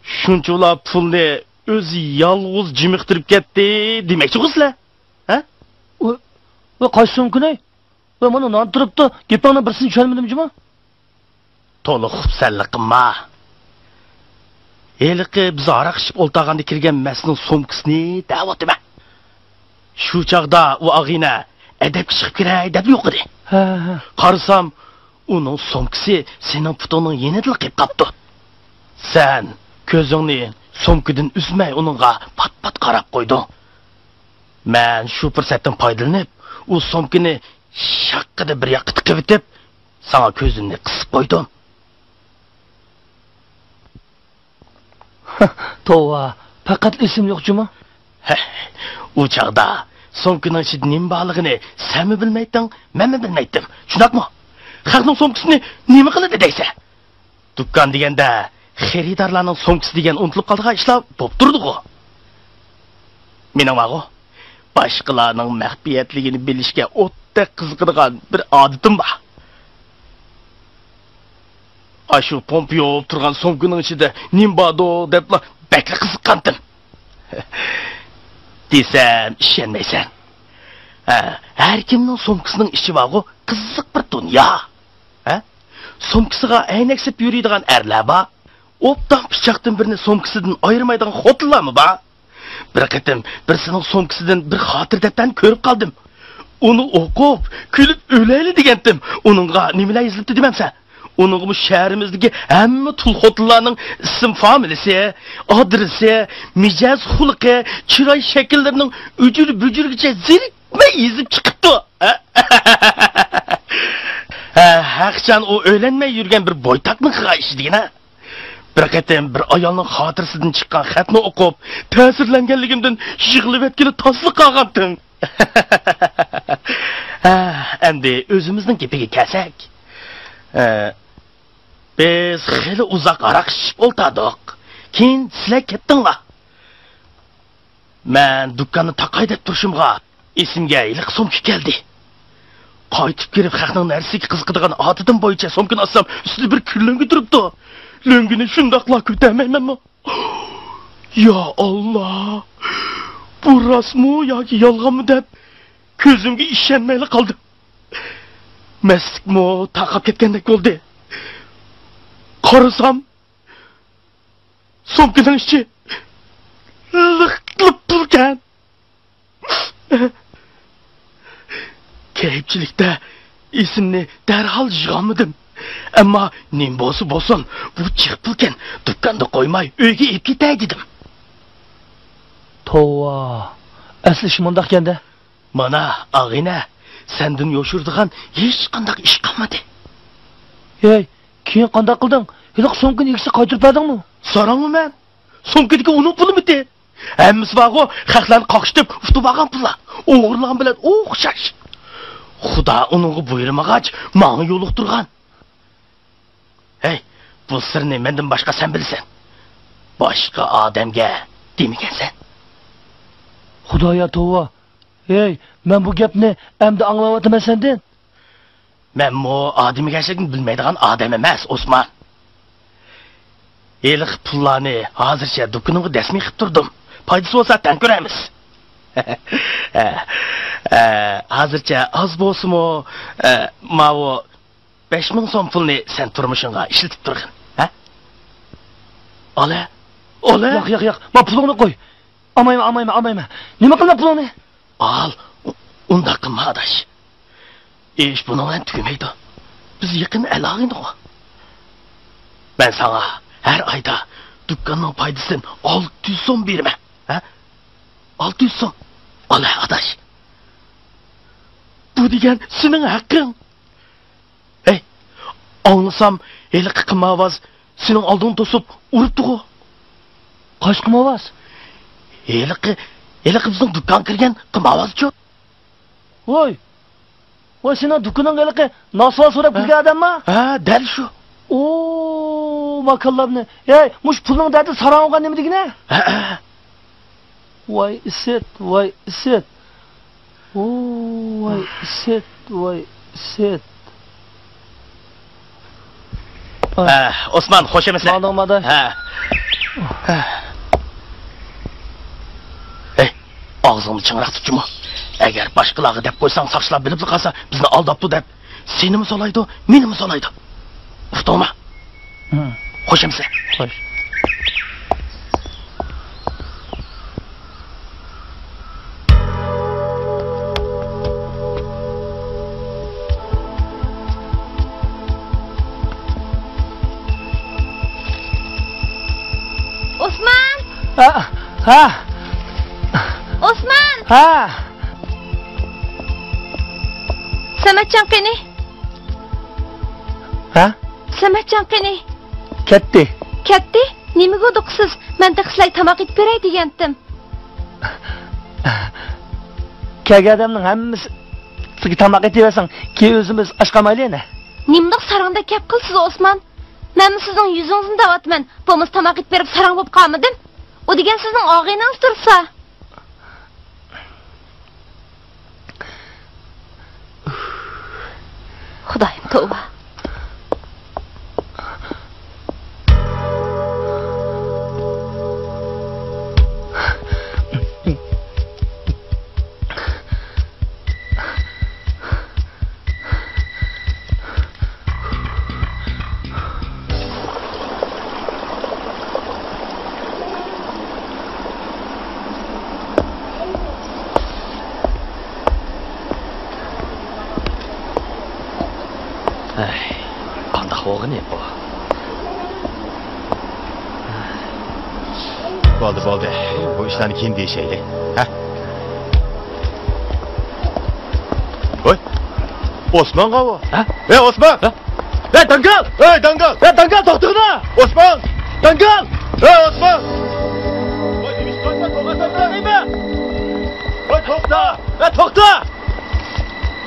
شۇنچىۋالا پۇلنى ئۆزى يالغۇز جىمىقتۇرۇپ كەتتى دېمەكچىغۇ سىلەر؟ ھە؟ ۋاي، ۋاي، قايسى سومكىنى؟ ۋاي، مانا نان تۇرۇپتۇ. گېپىڭنىڭ بىرسىنى چۈشەنمىدىم جۇمۇ. تولا خۇپسەنلىك قىلما. ھېلىقى بىز ھاراق ئىچىپ ئولتۇرغاندا كىرگەن مەستنىڭ سومكىسىنى دەۋاتىمەن. شۇ چاغدا ئۇ ئاغىنە ئەدەپكە چىقىپ كىرەي دەپ يوقىدى. ھە، ھە. قارىسام، ئۇنىڭ سومكىسى سېنىڭ پۇتۇڭنىڭ يېنىدىلا قېلىپ قاپتۇ. سەن كۆزۈڭنى سومكىدىن ئۈزمەي ئۇنىڭغا پات-پات قاراپ قويدۇڭ. مەن شۇ پۇرسەتتىن پايدىلىنىپ، ئۇ سومكىنى شاققىدە بىر ياققا تىقىۋېتىپ، ساڭا كۆزۈمنى قىسىپ قويدۇم. توۋا، پەقەت ئېسىم يوق جۇمۇ. ھە، ئۇ چاغدا سومكىنىڭ ئىچىدە نېمە بارلىقىنى سەنمۇ بىلمەيتتىڭ، مەنمۇ بىلمەيتتىم. شۇنداقمۇ؟ خەقنىڭ سومكىسىنى نېمە قىلىدۇ دەيسەن؟ دۇكان دېگەندە خېرىدارلارنىڭ سومكىسى دېگەن ئۇنتۇلۇپ قالىدىغان ئىشلار بولۇپ تۇرىدىغۇ. مېنىڭ بارغۇ، باشقىلارنىڭ مەخپىيەتلىكىنى بىلىشكە ئوتتەك قىزىقىدىغان بىر ئادىتىم بار. ئاشۇ پومپا يوۋۇپ تۇرغان سومكىنىڭ ئىچىدە نېمە باردۇ دەپلا بەكلا قىزىققانتىم. دېسەم ئىشەنمەيسەن. ھە، ھەر كىمنىڭ سومكىسىنىڭ ئىچى بارغۇ، قىزىق بىر دۇنيا. ھە؟ سومكىسىغا ئەينەك سېلىپ يۈرىدىغان ئەرلەر بار. ئوبدان پىچاقتىن بىرنى سومكىسىدىن ئايرىمايدىغان خوتۇنلارمۇ بار. بىر قېتىم بىرسىنىڭ سومكىسىدىن بىر خاتىرە دەپتەرنى كۆرۈپ قالدىم. ئۇنى ئوقۇپ، كۈلۈپ ئۆلەيلى دېگەنتىم. ئۇنىڭغا نېمىلەر يېزىلىپتۇ دېمەمسەن؟ ئۇنىڭغىمۇ شەھىرىمىزدىكى ھەممە تۇل خوتۇنلارنىڭ ئىسىم فامىلىسى، ئادرېسى، مىجەز خۇلقى، چىراي شەكىللىرىنىڭ ئۈجۈر-بۈجۈرىگىچە زېرىكمەي يېزىپ چىقىپتۇ. ھە، ھەقىچان ئۇ ئۆيلەنمەي يۈرگەن بىر بويتاقنىڭ قىلغان ئىشى دېگىنە. بىر قېتىم بىر ئايالنىڭ خاتىرىسىدىن چىققان خەتنى ئوقۇپ، تەسىرلەنگەنلىكىمدىن يىغلىۋەتكىلى تاسلا قالغانتىم. ھە، ئەمدى ئۆزىمىزنىڭ گېپىگە كەلسەك. ھە، بىز خېلى ئۇزاق ھاراق ئىچىپ ئولتۇردۇق. كېيىن سىلەر كەتتىڭلار. مەن دۇكاننى تاقاي دەپ تۇرۇشۇمغا، ئېسىمگە ھېلىقى سومكا كەلدى. قايتىپ كىرىپ، خەقنىڭ نەرسىگە قىزىقىدىغان ئادىتىم بويىچە سومكىنى ئاچسام، ئۈستىدە بىر كۈن لۆڭگە تۇرۇپتۇ. لۆڭگىنى شۇنداقلا كۆتەرمەيمەنمۇ؟ يا ئاللا! بۇ راستمۇ ياكى يالغانمۇ دەپ، كۆزۈمگە ئىشەنمەيلا قالدىم. مەستلىكمۇ تارقاپ كەتكەندەك بولدى. قارىسام، سومكىنىڭ ئىچى لىق-لىق پۇلكەن. كەيپچىلىكتە ئېسىمنى دەرھال يىغالمىدىم. ئەمما نېمە بولسا بولسۇن، بۇ جىق پۇلكەن، دۇكاندا قويماي ئۆيگە ئېلىپ كېتەي دېدىم. توۋا، ئەسلى ئىش مۇنداقكەن-دە. مانا، ئاغىنە، سەندىن يوشۇرىدىغان ھېچقانداق ئىش قالمىدى. ھەي، كېيىن قانداق قىلدىڭ؟ ھېلىقى سومكىنى ئىگىسىگە قايتۇرۇپ بەردىڭمۇ؟ ساراڭمۇ مەن؟ سومكىدىكى ئۇنىڭ پۇلىمىتى؟ ھەممىسى بارغۇ، خەقلەرنى قاقشىتىپ ئۇتۇپ ئالغان پۇللار. ئوغرىلىغان بىلەن ئوخشاش. خۇدا ئۇنىڭغا بۇيرۇمىغاچ، ماڭا يولۇقتۇرغان. ھەي، بۇ سىرنى مەندىن باشقا سەن بىلىسەن. باشقا ئادەمگە دېمىگەنسەن. خۇدايا توۋا. ھەي، مەن بۇ گەپنى ئەمدى ئاڭلاۋاتىمەن سەندىن. مەنمۇ ئادىمىگەرچىلىكنى بىلمەيدىغان ئادەم ئەمەس، ئوسمان. ھېلىقى پۇللارنى ھازىرچە دۇكىنىڭغا دەسمىي قىلىپ تۇردۇم. پايدىسى بولسا تەڭ كۆرەرمىز. ھە، ھە، ھازىرچە ئاز بولسىمۇ، ئە، ماۋۇ بەش مىڭ سوم پۇلنى سەن تۇرمۇشۇڭغا ئىشلىتىپ تۇرغىن. ھە؟ ئالە، ئالە. ياق، ياق، ياق. ما پۇلۇڭنى قوي. ئالمايمەن، ئالمايمەن، ئالمايمەن. نېمە قىلىمەن پۇلۇڭنى؟ ئال، ئۇ-، ئۇنداق قىلما، ئاداش. ئىش بۇنىڭ بىلەن تۈگىمەيدۇ. بىز يېقىن ئەل-ئاغىنىغۇ. مەن ساڭا ھەر ئايدا دۇكاننىڭ پايدىسىدىن ئالتە يۈز سوم بېرىمەن. ھە؟ ئالتە يۈز سوم. ئال، ئاداش. بۇ دېگەن سېنىڭ ھەققىڭ. ھەي، ئاڭلىسام، ھېلىقى قىمارۋاز سېنىڭ ئالدىڭنى توسۇپ ئۇرۇپتىغۇ. قايسى قىمارۋاز؟ ھېلىقى، ھېلىقى بىزنىڭ دۇكانغا كىرگەن قىمارۋازچۇ. ۋوي، ۋوي، سېنىڭ دۇكىنىڭغا ھېلىقى ناسۋار سوراپ ھە؟ كىرگەن ئادەمما؟ ھە، دەل شۇ. ئو، ماكانلارنى. ھەي، مۇشۇ پۇلنىڭ دەردى ساراڭ بولغان نېمە دېگىنە؟ ھە، ھە. ۋاي ئىسىت، ۋاي ئىسىت. ئو، ۋاي ئىسىت، ۋاي ئىسىت. ھە، ئوسمان، خوش ئەمەسلەر. ماڭدىڭما، ئاداش؟ ھە. ھەي، ئاغزىڭنى چىڭراق تۇتچىمۇ. ئەگەر باشقىلارغا دەپ قويساڭ، ساقچىلار بىلىپلا قالسا، بىزنى ئالداپتۇ دەپ، سېنىمۇ سولايدۇ، مېنىمۇ سولايدۇ. ئۇقتۇڭما؟ ھە. خوش ئەمىسە. خوش. ئوسمان! ھە، ھە. ئوسمان! ھە. سەمەتجان قېنى؟ ھە؟ سەمەتجان قېنى؟ كەتتى. كەتتى؟ نېمە بولدى سىز؟ مەن تېخى سىلەرگە تاماق ئېتىپ بېرەي دېگەنتىم. كەلگەن ئادەمنىڭ ھەممىسىگە تاماق ئېتىۋەرسەڭ، كېيىن ئۆزىمىز ئاچ قالمايلى يەنە. نېمىنداق ساراڭدەك گەپ قىلىسىز، ئوسمان؟ مەنمۇ سىزنىڭ يۈزىڭىزنى دەۋاتىمەن. بولمىسا تاماق ئېتىپ بېرىپ ساراڭ بولۇپ قالمىدىم. ئۇ دېگەن سىزنىڭ ئاغىنىڭىز تۇرسا. خۇدايىم، توۋا. ئەي، قانداق بولغىنى بۇ؟ بولدى، بولدى. بۇ ئىشلارنى كېيىن دېيىشەيلى. ھە؟ ۋاي، ئوسمانغا بۇ. ھە؟ ھەي، ئوسمان! ھە؟ ھەي، داڭگال! ھەي، داڭگال! ھەي، داڭگال، توختىغىنا! ئوسمان! داڭگال! ھەي، ئوسمان! ۋاي، نېمىشقا قاچىسەن؟ توختىسەن دەيمەن! ۋاي، توختا! ھەي، توختا!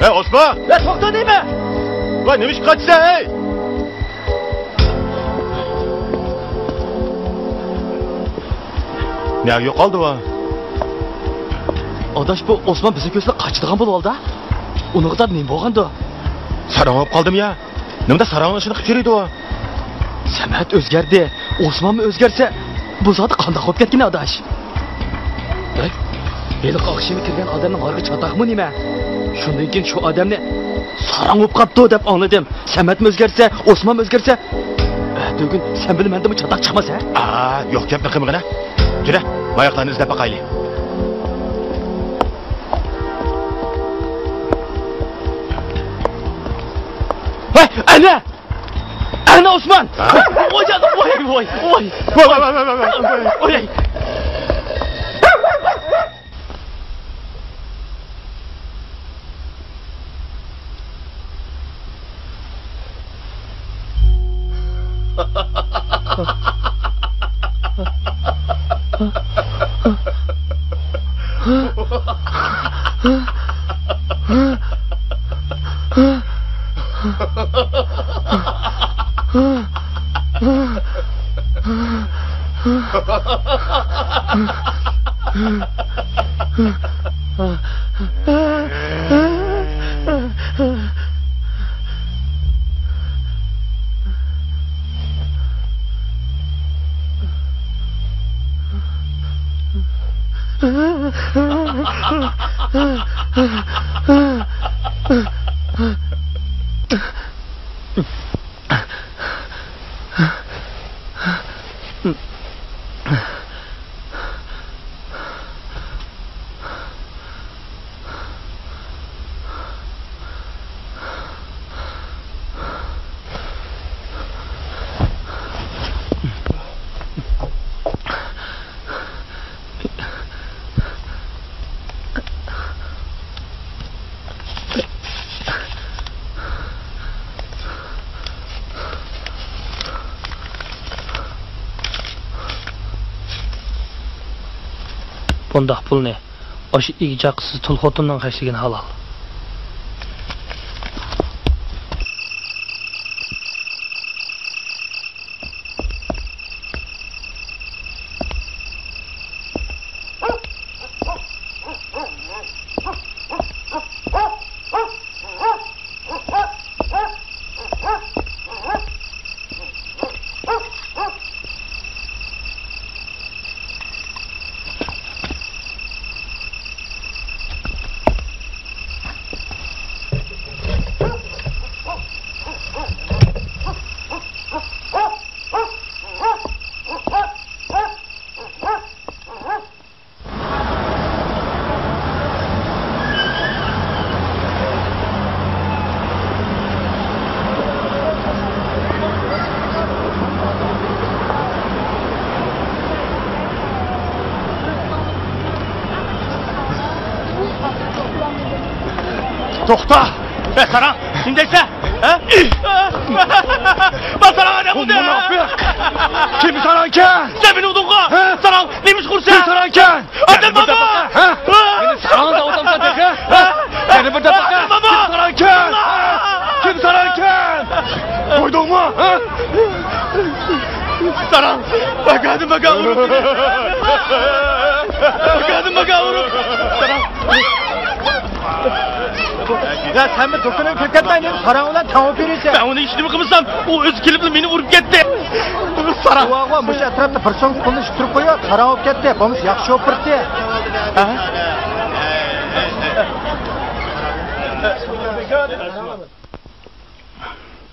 ھەي، ئوسمان! ھەي، توختا دەيمەن! ۋاي، نېمىشقا قاچىسەن، ھەي؟ نەگە يوقالدى ۋا؟ ئاداش، بۇ ئوسمان بىزنى كۆرسىلا قاچىدىغان بولۇۋالدى. ئۇنىڭغا نېمە بولغاندۇ؟ ساراڭ بولۇپ قالدىمۇ يا؟ نېمىدە ساراڭنىڭ ئىشىنى قىلىپ يۈرىدۇ؟ سەمەت ئۆزگەردى، ئوسمانمۇ ئۆزگەرسە، بۇ زادى قانداق بولۇپ كەتكىنى، ئاداش؟ ھەي، ھېلىقى ئاخشىمى كىرگەن ئادەمنىڭ ھارىقى چاتاقمۇ نېمە؟ شۇندىن كېيىن شۇ ئادەمنى ساراڭ بولۇپ قاپتۇ دەپ ئاڭلىدىم. سەمەتمۇ ئۆزگەرسە، ئوسمانمۇ ئۆزگەرسە، ئەتىگۈن سەن بىلەن مەندىنمۇ چاتاق چىقماس، ھە؟ ئا، يوق گەپنى قىلمىغىنا. يۈرە، ماياقلارنى ئىزدەپ باقايلى. ھەي، ئەنە! ئەنە ئوسمان! ھە؟ ۋاي جان، ۋاي، ۋاي، ۋاي. ۋاي، ۋاي، ۋاي. بۇنداق پۇلنى ئاشۇ ئىگە-چاقىسىز تۇل خوتۇننىڭ خەجلىگىنى ھالال. توختا! ئە، ساراڭ، نېمە دەيسەن؟ ھە؟ بار ساراڭ ئادەم بولدى! مۇناپىق! كىم ساراڭكەن؟ سەن مېنى ئۇردۇڭغۇ! ھە؟ ساراڭ، نېمە ئىش قىلىسەن؟ كىم ساراڭكەن؟ ئادەم بارمۇ؟ ھە؟ مېنى ساراڭ دەۋاتامسەن تېخى؟ ھە؟ يەنە بىر دەپە قىل! كىم ساراڭكەن؟ كىم ساراڭكەن؟ قويدۇڭمۇ؟ ھە؟ ساراڭ! بەكەدىن بەكە ئۇرۇپ! بەكەدىن بەكە ئۇرۇپ! ساراڭ! يا سەنمۇ دۇكىنىڭ كۆركەتمەينى ساراڭ بىلەن تەڭ بېرىسەن. مەن ئۇنى ھېچنېمە قىلمىسام، ئۇ ئۆزى كېلىپلا مېنى ئۇرۇپ كەتتى. ساراڭ! ۋاغۇ، مۇشۇ ئەتراپتا بىر سوم پۇلنى ئىتتۈرۈپ قويۇپ، ساراڭ بولۇپ كەتتى. بولمىسا ياخشى شوپۇر ئىدى. ھە؟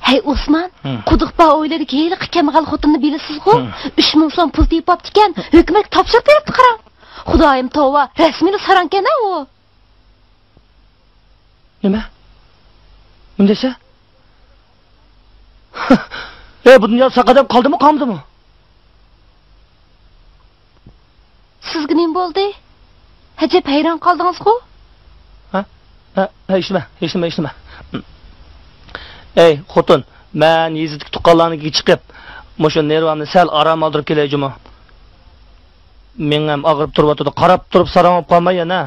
ھەي ئوسمان، ھە. قۇدۇق بار ھويلىدىكى ھېلىقى كەمبەغەل خوتۇننى بىلىسىزغۇ؟ ھە. ئۈچ مىڭ سوم پۇل تېپىپتىكەن، ھۆكۈمەتكە تاپشۇرۇپ بېرىپتۇ قاراڭ. خۇدايىم توۋا، رەسمىيلا ساراڭكەن-ھە ئۇ. نېمە؟ نېمە دەيسەن؟ ئەي، بۇ دۇنيادا ساق ئادەم قالدىمۇ، قالمىدىمۇ؟ سىزگە نېمە بولدى؟ ئەجەب ھەيران قالدىڭىزغۇ؟ ھە؟ ھە، ھە، ھېچنېمە، ھېچنېمە، ھېچنېمە. ئەي، خوتۇن، مەن يېزىدىكى تۇغقانلارنىڭكىگە چىقىپ، مۇشۇ نېرۋامنى سەل ئارام ئالدۇرۇپ كېلەي جۇمۇ. مېڭەم ئاغرىپ تۇرۇۋاتىدۇ، قاراپ تۇرۇپ ساراڭ بولۇپ قالماي يەنە.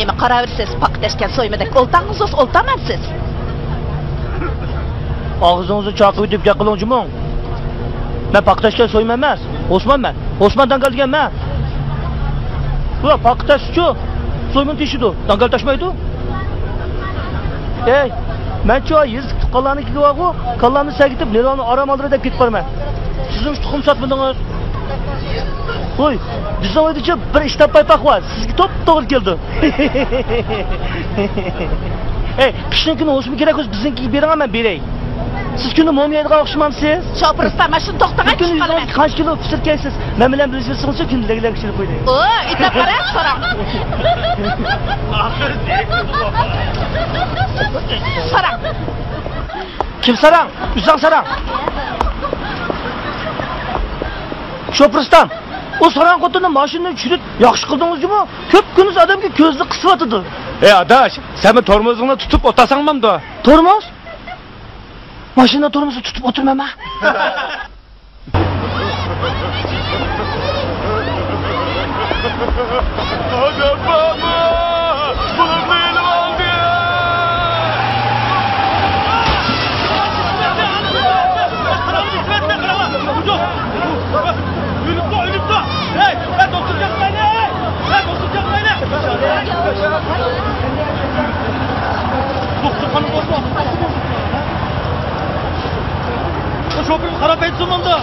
نېمە قاراۋېرىسىز؟ پاقا تەشكەن سويمىدەك ئولتاڭىز، ئولتامەنسىز. ئاغزىڭىزنى چاقىۋېتىپ گەپ قىلىڭ جۇمۇ. مەن پاقا تەشكەن سويما ئەمەس. ئوسمان مەن. ئوسمان داڭگال دېگەن مەن. بۇ پاقا تەشچۇ. سويمىنى تېشىدۇ. داڭگال تاشمايدۇ. ئەي، مەنچۇ يېزا تۇغقانلارنىڭكىگە بارغۇ، كاللامنى سەگىتىپ، نېرۋامنى ئارام ئالدۇراي دەپ كېتىپ بارىمەن. سىزمۇ تۇخۇم ساتمىدىڭىز. ۋوي، بىزنىڭ ئۆيدىچۇ بىر ئىشتاپ پايپاق بار، سىزگە توپتوغرا كېلىدۇ. ئەي، قىشنىڭ كۈنى ھوسۇم كېرەك بولسا بىزنىڭكىگە بېرىڭە، مەن بېرەي. سىز كۈندە موم يەيدىغان ئوخشىمامسىز؟ شوپۇر ئۇستا، مانا شۇنى توختىغان چىقىپ قالىمەن. كۈندە قانچە كىلو پىچىرىك يەيسىز؟ مەن بىلەن بىرلىشىۋالسىڭىزچۇ، كۈندە لەگلەك پىچىرىك قويدى. ئو، ئېيتىپ قارا، ساراڭ. ساراڭ. كىم ساراڭ؟ ئۆزۈڭ ساراڭ. شوپۇر ئۇستام. ئۇ ساراڭ خوتۇننى ماشىنىدىن چۈشۈرۈپ ياخشى قىلدىڭىز جۇمۇ؟ كۈنكۈندۈز ئادەمگە كۆزىنى قىسىۋاتىدۇ. ئەي ئاداش، سەنمۇ تورمۇزۇڭنى تۇتۇپ ئولتۇرساڭ بولامدۇ؟ تورمۇز؟ ماشىنا تورمۇزىنى تۇتۇپ ئولتۇرمايمەن. شوپۇرغا قاراپ ئېيتسۇن مۇندا.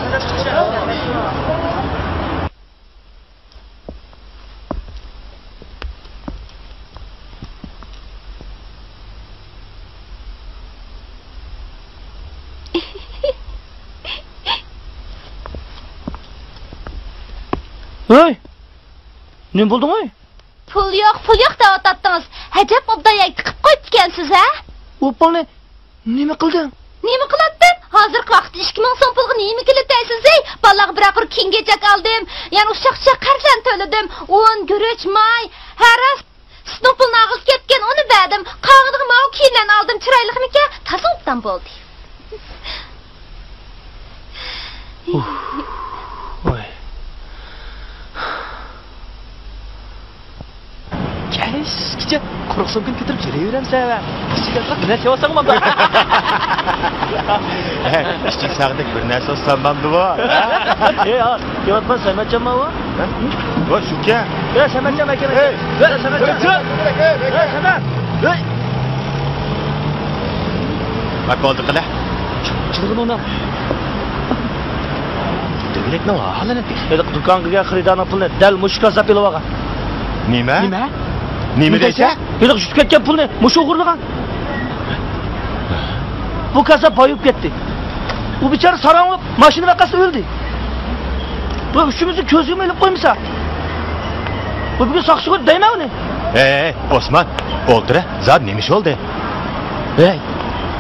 ھەي! نېمە بولدۇڭ ئەي؟ پۇل يوق، پۇل يوق دەۋاتاتتىڭىز. ئەجەب ئوبدان يەرگە تىقىپ قويۇپتىكەنسىز ھە؟ ئۇ پۇلنى نېمە قىلدىڭ؟ نېمە قىلاتتىم؟ ھازىرقى ۋاقىتتا ئىككى مىڭ سوم پۇلغا نېمە كېلىدۇ دەيسىز ھەي؟ بالىلارغا بىرەر قۇر كىيىم-كېچەك ئالدىم. يەنە ئۇششاق-چۇششاق قەرزلەرنى تۆلىدىم. ئۇن، گۈرۈچ، ماي، ھە راست. سۈتنىڭ پۇلىنى ئالغۇسى كەتكەن، ئۇنى بەردىم. قالغىنىغا ماۋۇ كىيىملەرنى ئالدىم. چىرايلىقمىكەن؟ تازا ئوبدان بولدى. ۋاي. كەچكىچە قۇرۇق سومكىنى كۆتۈرۈپ يۈرۈۋېرەمسەن ھە؟ ئىچىگە بىر نەرسە يەۋالساڭ بولامدۇ؟ ئىچىك ساغدەك بىر نەرسە ئالسام بولامدۇ بۇ؟ ئەي، ھە، كېلىۋاتقان سەمەتجان ماۋۇ؟ ھە؟ ۋاي، شۇكەن. ئەي، سەمەتجان ئاكا. ئەي، سەمەتجان. ئەي، سەمەت. ئەي. ۋاي، بولدى قىلە. چىلغىنىڭ. دۆلەتنىڭ ھالىنى بىل. ھېلىقى دۇكانغا كىرگەن خېرىدارنىڭ پۇلىنى دەل مۇشۇ كاززاپ ئېلىۋالغان. نېمە؟ نېمە؟ نېمە دەيسەن؟ ھېلىقى يۈتۈپ كەتكەن پۇلنى مۇشۇ ئوغرىلىغان. بۇ كاززاپ باي بولۇپ كەتتى. ئۇ بىچارە ساراڭ بولۇپ ماشىنا ۋەقەسىدە ئۆلدى. بۇ ئۈچىمىزنى كۆزگىمۇ ئىلىپ قويمىسا. بۇ بۈگۈن ساقچىغا دەيمەن ئۇنى. ھەي، ھەي، ئوسمان، ئولتۇرە، زادى نېمە ئىش بولدى؟ ھەي،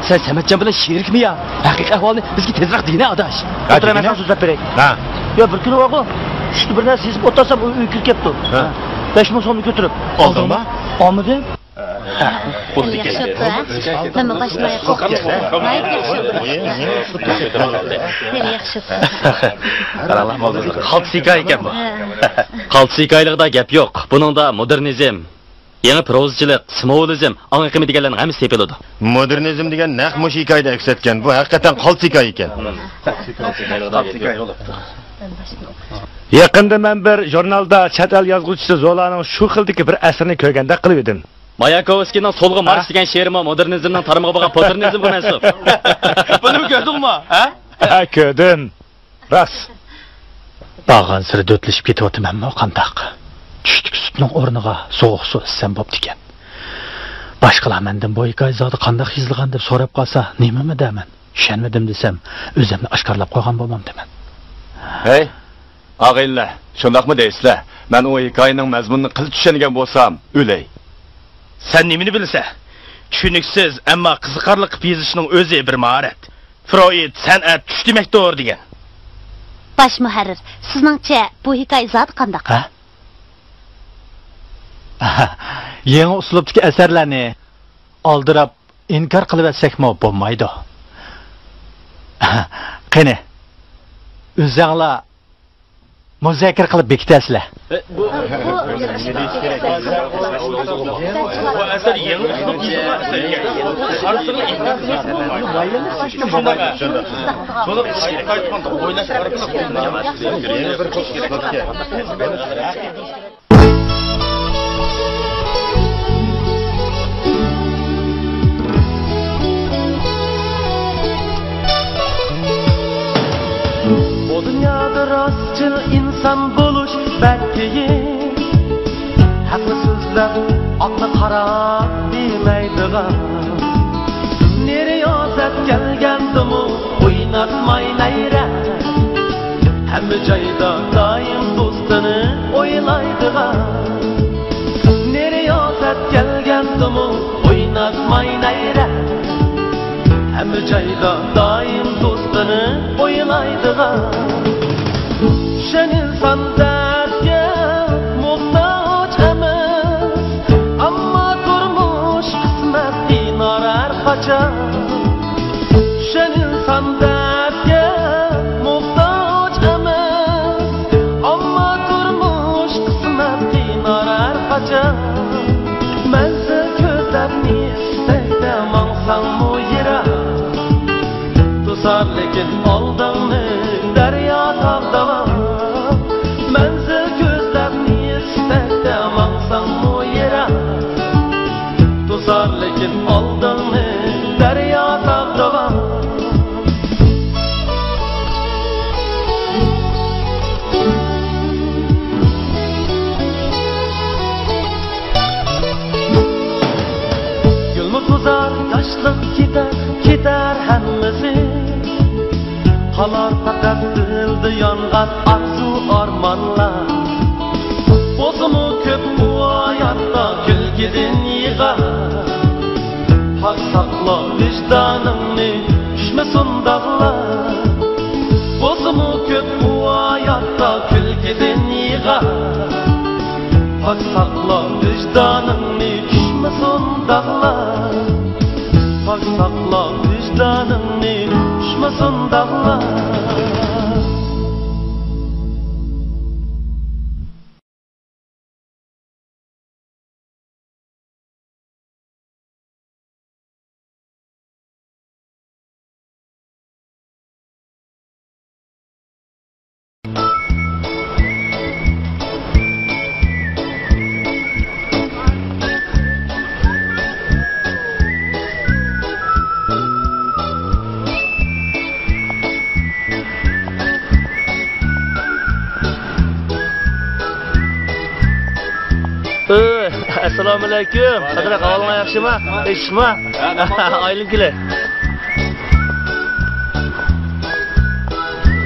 سەن سەمەتجان بىلەن شېرىكمۇ يا؟ ھەقىقىي ئەھۋالنى بىزگە تېزراق دېگىنە ئاداش. ھە، ئولتۇرە، مەن دېگىنە. ساڭا سۆزلەپ بېرەي. ھە. يا، بىر كۈنى بارغۇ، چۈشتە بىر نەرسە يېزىپ ئولتۇرسام، ئۇ ئۆيگە كىرىپ كەپتۇ. ھە. بەش مىڭ سومنى كۆتۈرۈپ. ئالدىڭمۇ؟ ئالمىدىم. ھە، بولدى. ياخشى بوپتۇ، ھە؟ مەنمۇ باشلايمەن. ھايات ياخشى بوپتۇ. ياخشى بوپتۇ. قاراڭلار، قالتىس ھېكايە ئىكەن بۇ. ھە. قالتىس ھېكايىلىكىدە گەپ يوق. بۇنىڭدا مودېرنىزم، يېڭى پروزىچىلىق، سىمۋولىزم، ئاڭ ئېقىمى دېگەنلەرنىڭ ھەممىسى تېپىلىدۇ. مودېرنىزم دېگەن نەق مۇشۇ ھېكايىدە ئەكس ئەتكەن. بۇ ھەقىقەتەن قالتىس ھېكايە ئىكەن. يېقىندا مەن بىر ژۇرنالدا چەت ئەل يازغۇچىسى زولانىڭ شۇ خىلدىكى بىر ئەسىرىنى كۆرگەندەك قىلىۋىدىم. ماياكوۋسكىينىڭ سولغا مارش ھە؟ دېگەن شېئىرىمۇ مودېرنىزمنىڭ تارمىقى بولغان پوتېرنىزمغا مەنسۇپ. بۇنىمۇ كۆردۈڭمۇ؟ ھە؟ ھە، كۆردۈم. راست. بارغانسېرى دۆتلىشىپ كېتىۋاتىمەنمۇ قانداق؟ چۈشتىكى سۈتنىڭ ئورنىغا سوغۇق سۇ ئىچسەم بوپتىكەن. باشقىلار مەندىن بۇ ھېكايە زادى قانداق يېزىلغان دەپ سوراپ قالسا، نېمىمۇ دەرمەن؟ چۈشەنمىدىم دېسەم، ئۆزۈمنى ئاشكارىلاپ قويغان بولمامدىمەن؟ ھەي، ئاغىنىلەر، شۇنداقمۇ دەيسىلەر؟ مەن ئۇ ھېكايىنىڭ مەزمۇنىنى قىلچە چۈشەنگەن بولسام، ئۆلەي. سەن نېمىنى بىلىسەن؟ چۈشىنىكسىز، ئەمما قىزىقارلىق قىلىپ يېزىشنىڭ ئۆزى بىر ماھارەت. فرويد سەنئەت چۈش دېمەكتۇر دېگەن. باش مۇھەررىر، سىزنىڭچە بۇ ھېكايە زادى قانداق؟ ھە؟ يېڭى ئۇسلۇبتىكى ئەسەرلەرنى ئالدىراپ ئىنكار قىلىۋەتسەكمۇ بولمايدۇ. قېنى، ئۆزەڭلار مۇزاكىرە قىلىپ بېكىتەرسىلەر. بۇ، بۇ، بۇ ئەسەر يېڭى ئۇسلۇب ئىزدىغان ئەسەر ئىكەن. قارىسىڭىز، شۇنداق. شۇنى قايتقان ئويلاش ئارقىلىق. بۇ دۇنيادا راستچىل ئىنسان بولۇش بەك قىيىن. ھەقنى سۆزلەپ، ئاقنى قارا دېمەيدىغان. رىيازەت كەلگەندىمۇ ئويناتماي نەيرە. ھەممە جايدا دائىم دوستىنى ئويلايدىغان. رىيازەت كەلگەندىمۇ ئويناتماي نەيرە. ھەممە جايدا دائىم دوستىنى ئويلايدىغان. چۈشەن ئىنسان دەردكە موھتاج ئەمەس، ئەمما تۇرمۇش قىسمەت ئىنار ھەر قاچان. چۈشەن ئىنسان دەردكە موھتاج ئەمەس، ئەمما تۇرمۇش قىسمەت ئىنار ھەر قاچان. مەنزىل كۆزلەپ ئىستەكتە ماڭساڭمۇ يىراق، توسار لېكىن ئالدىڭنى دەريا تاغ دالا. مەنزىل كۆزلەپ ئىستەكتە ماڭساڭمۇ يىراق، توسار لېكىن ئالدىڭنى دەريا تاغ دالا. گۈلمۇ قۇزار، ياشلىق كېتەر، كېتەر ھەممىسى. قالار پەقەت دىلدا يانغان ئارزۇ-ئارمانلار. بولسىمۇ كۆپ بۇ ھاياتتا كۈلكىدىن يىغا. پاك ساقلا ۋىجدانىڭنى، چۈشمىسۇن داغلار. بولسىمۇ كۆپ بۇ ھاياتتا كۈلكىدىن يىغا. پاك ساقلا ۋىجدانىڭنى، چۈشمىسۇن داغلار. پاك ساقلا ۋىجدانىڭنى، چۈشمىسۇن داغلار. ئەسسالامۇئەلەيكۇم. قادىر ئاكا، ئەھۋالىڭلار ياخشىمۇ؟ ئىشمۇ؟ ئايلىنىپ كېلە.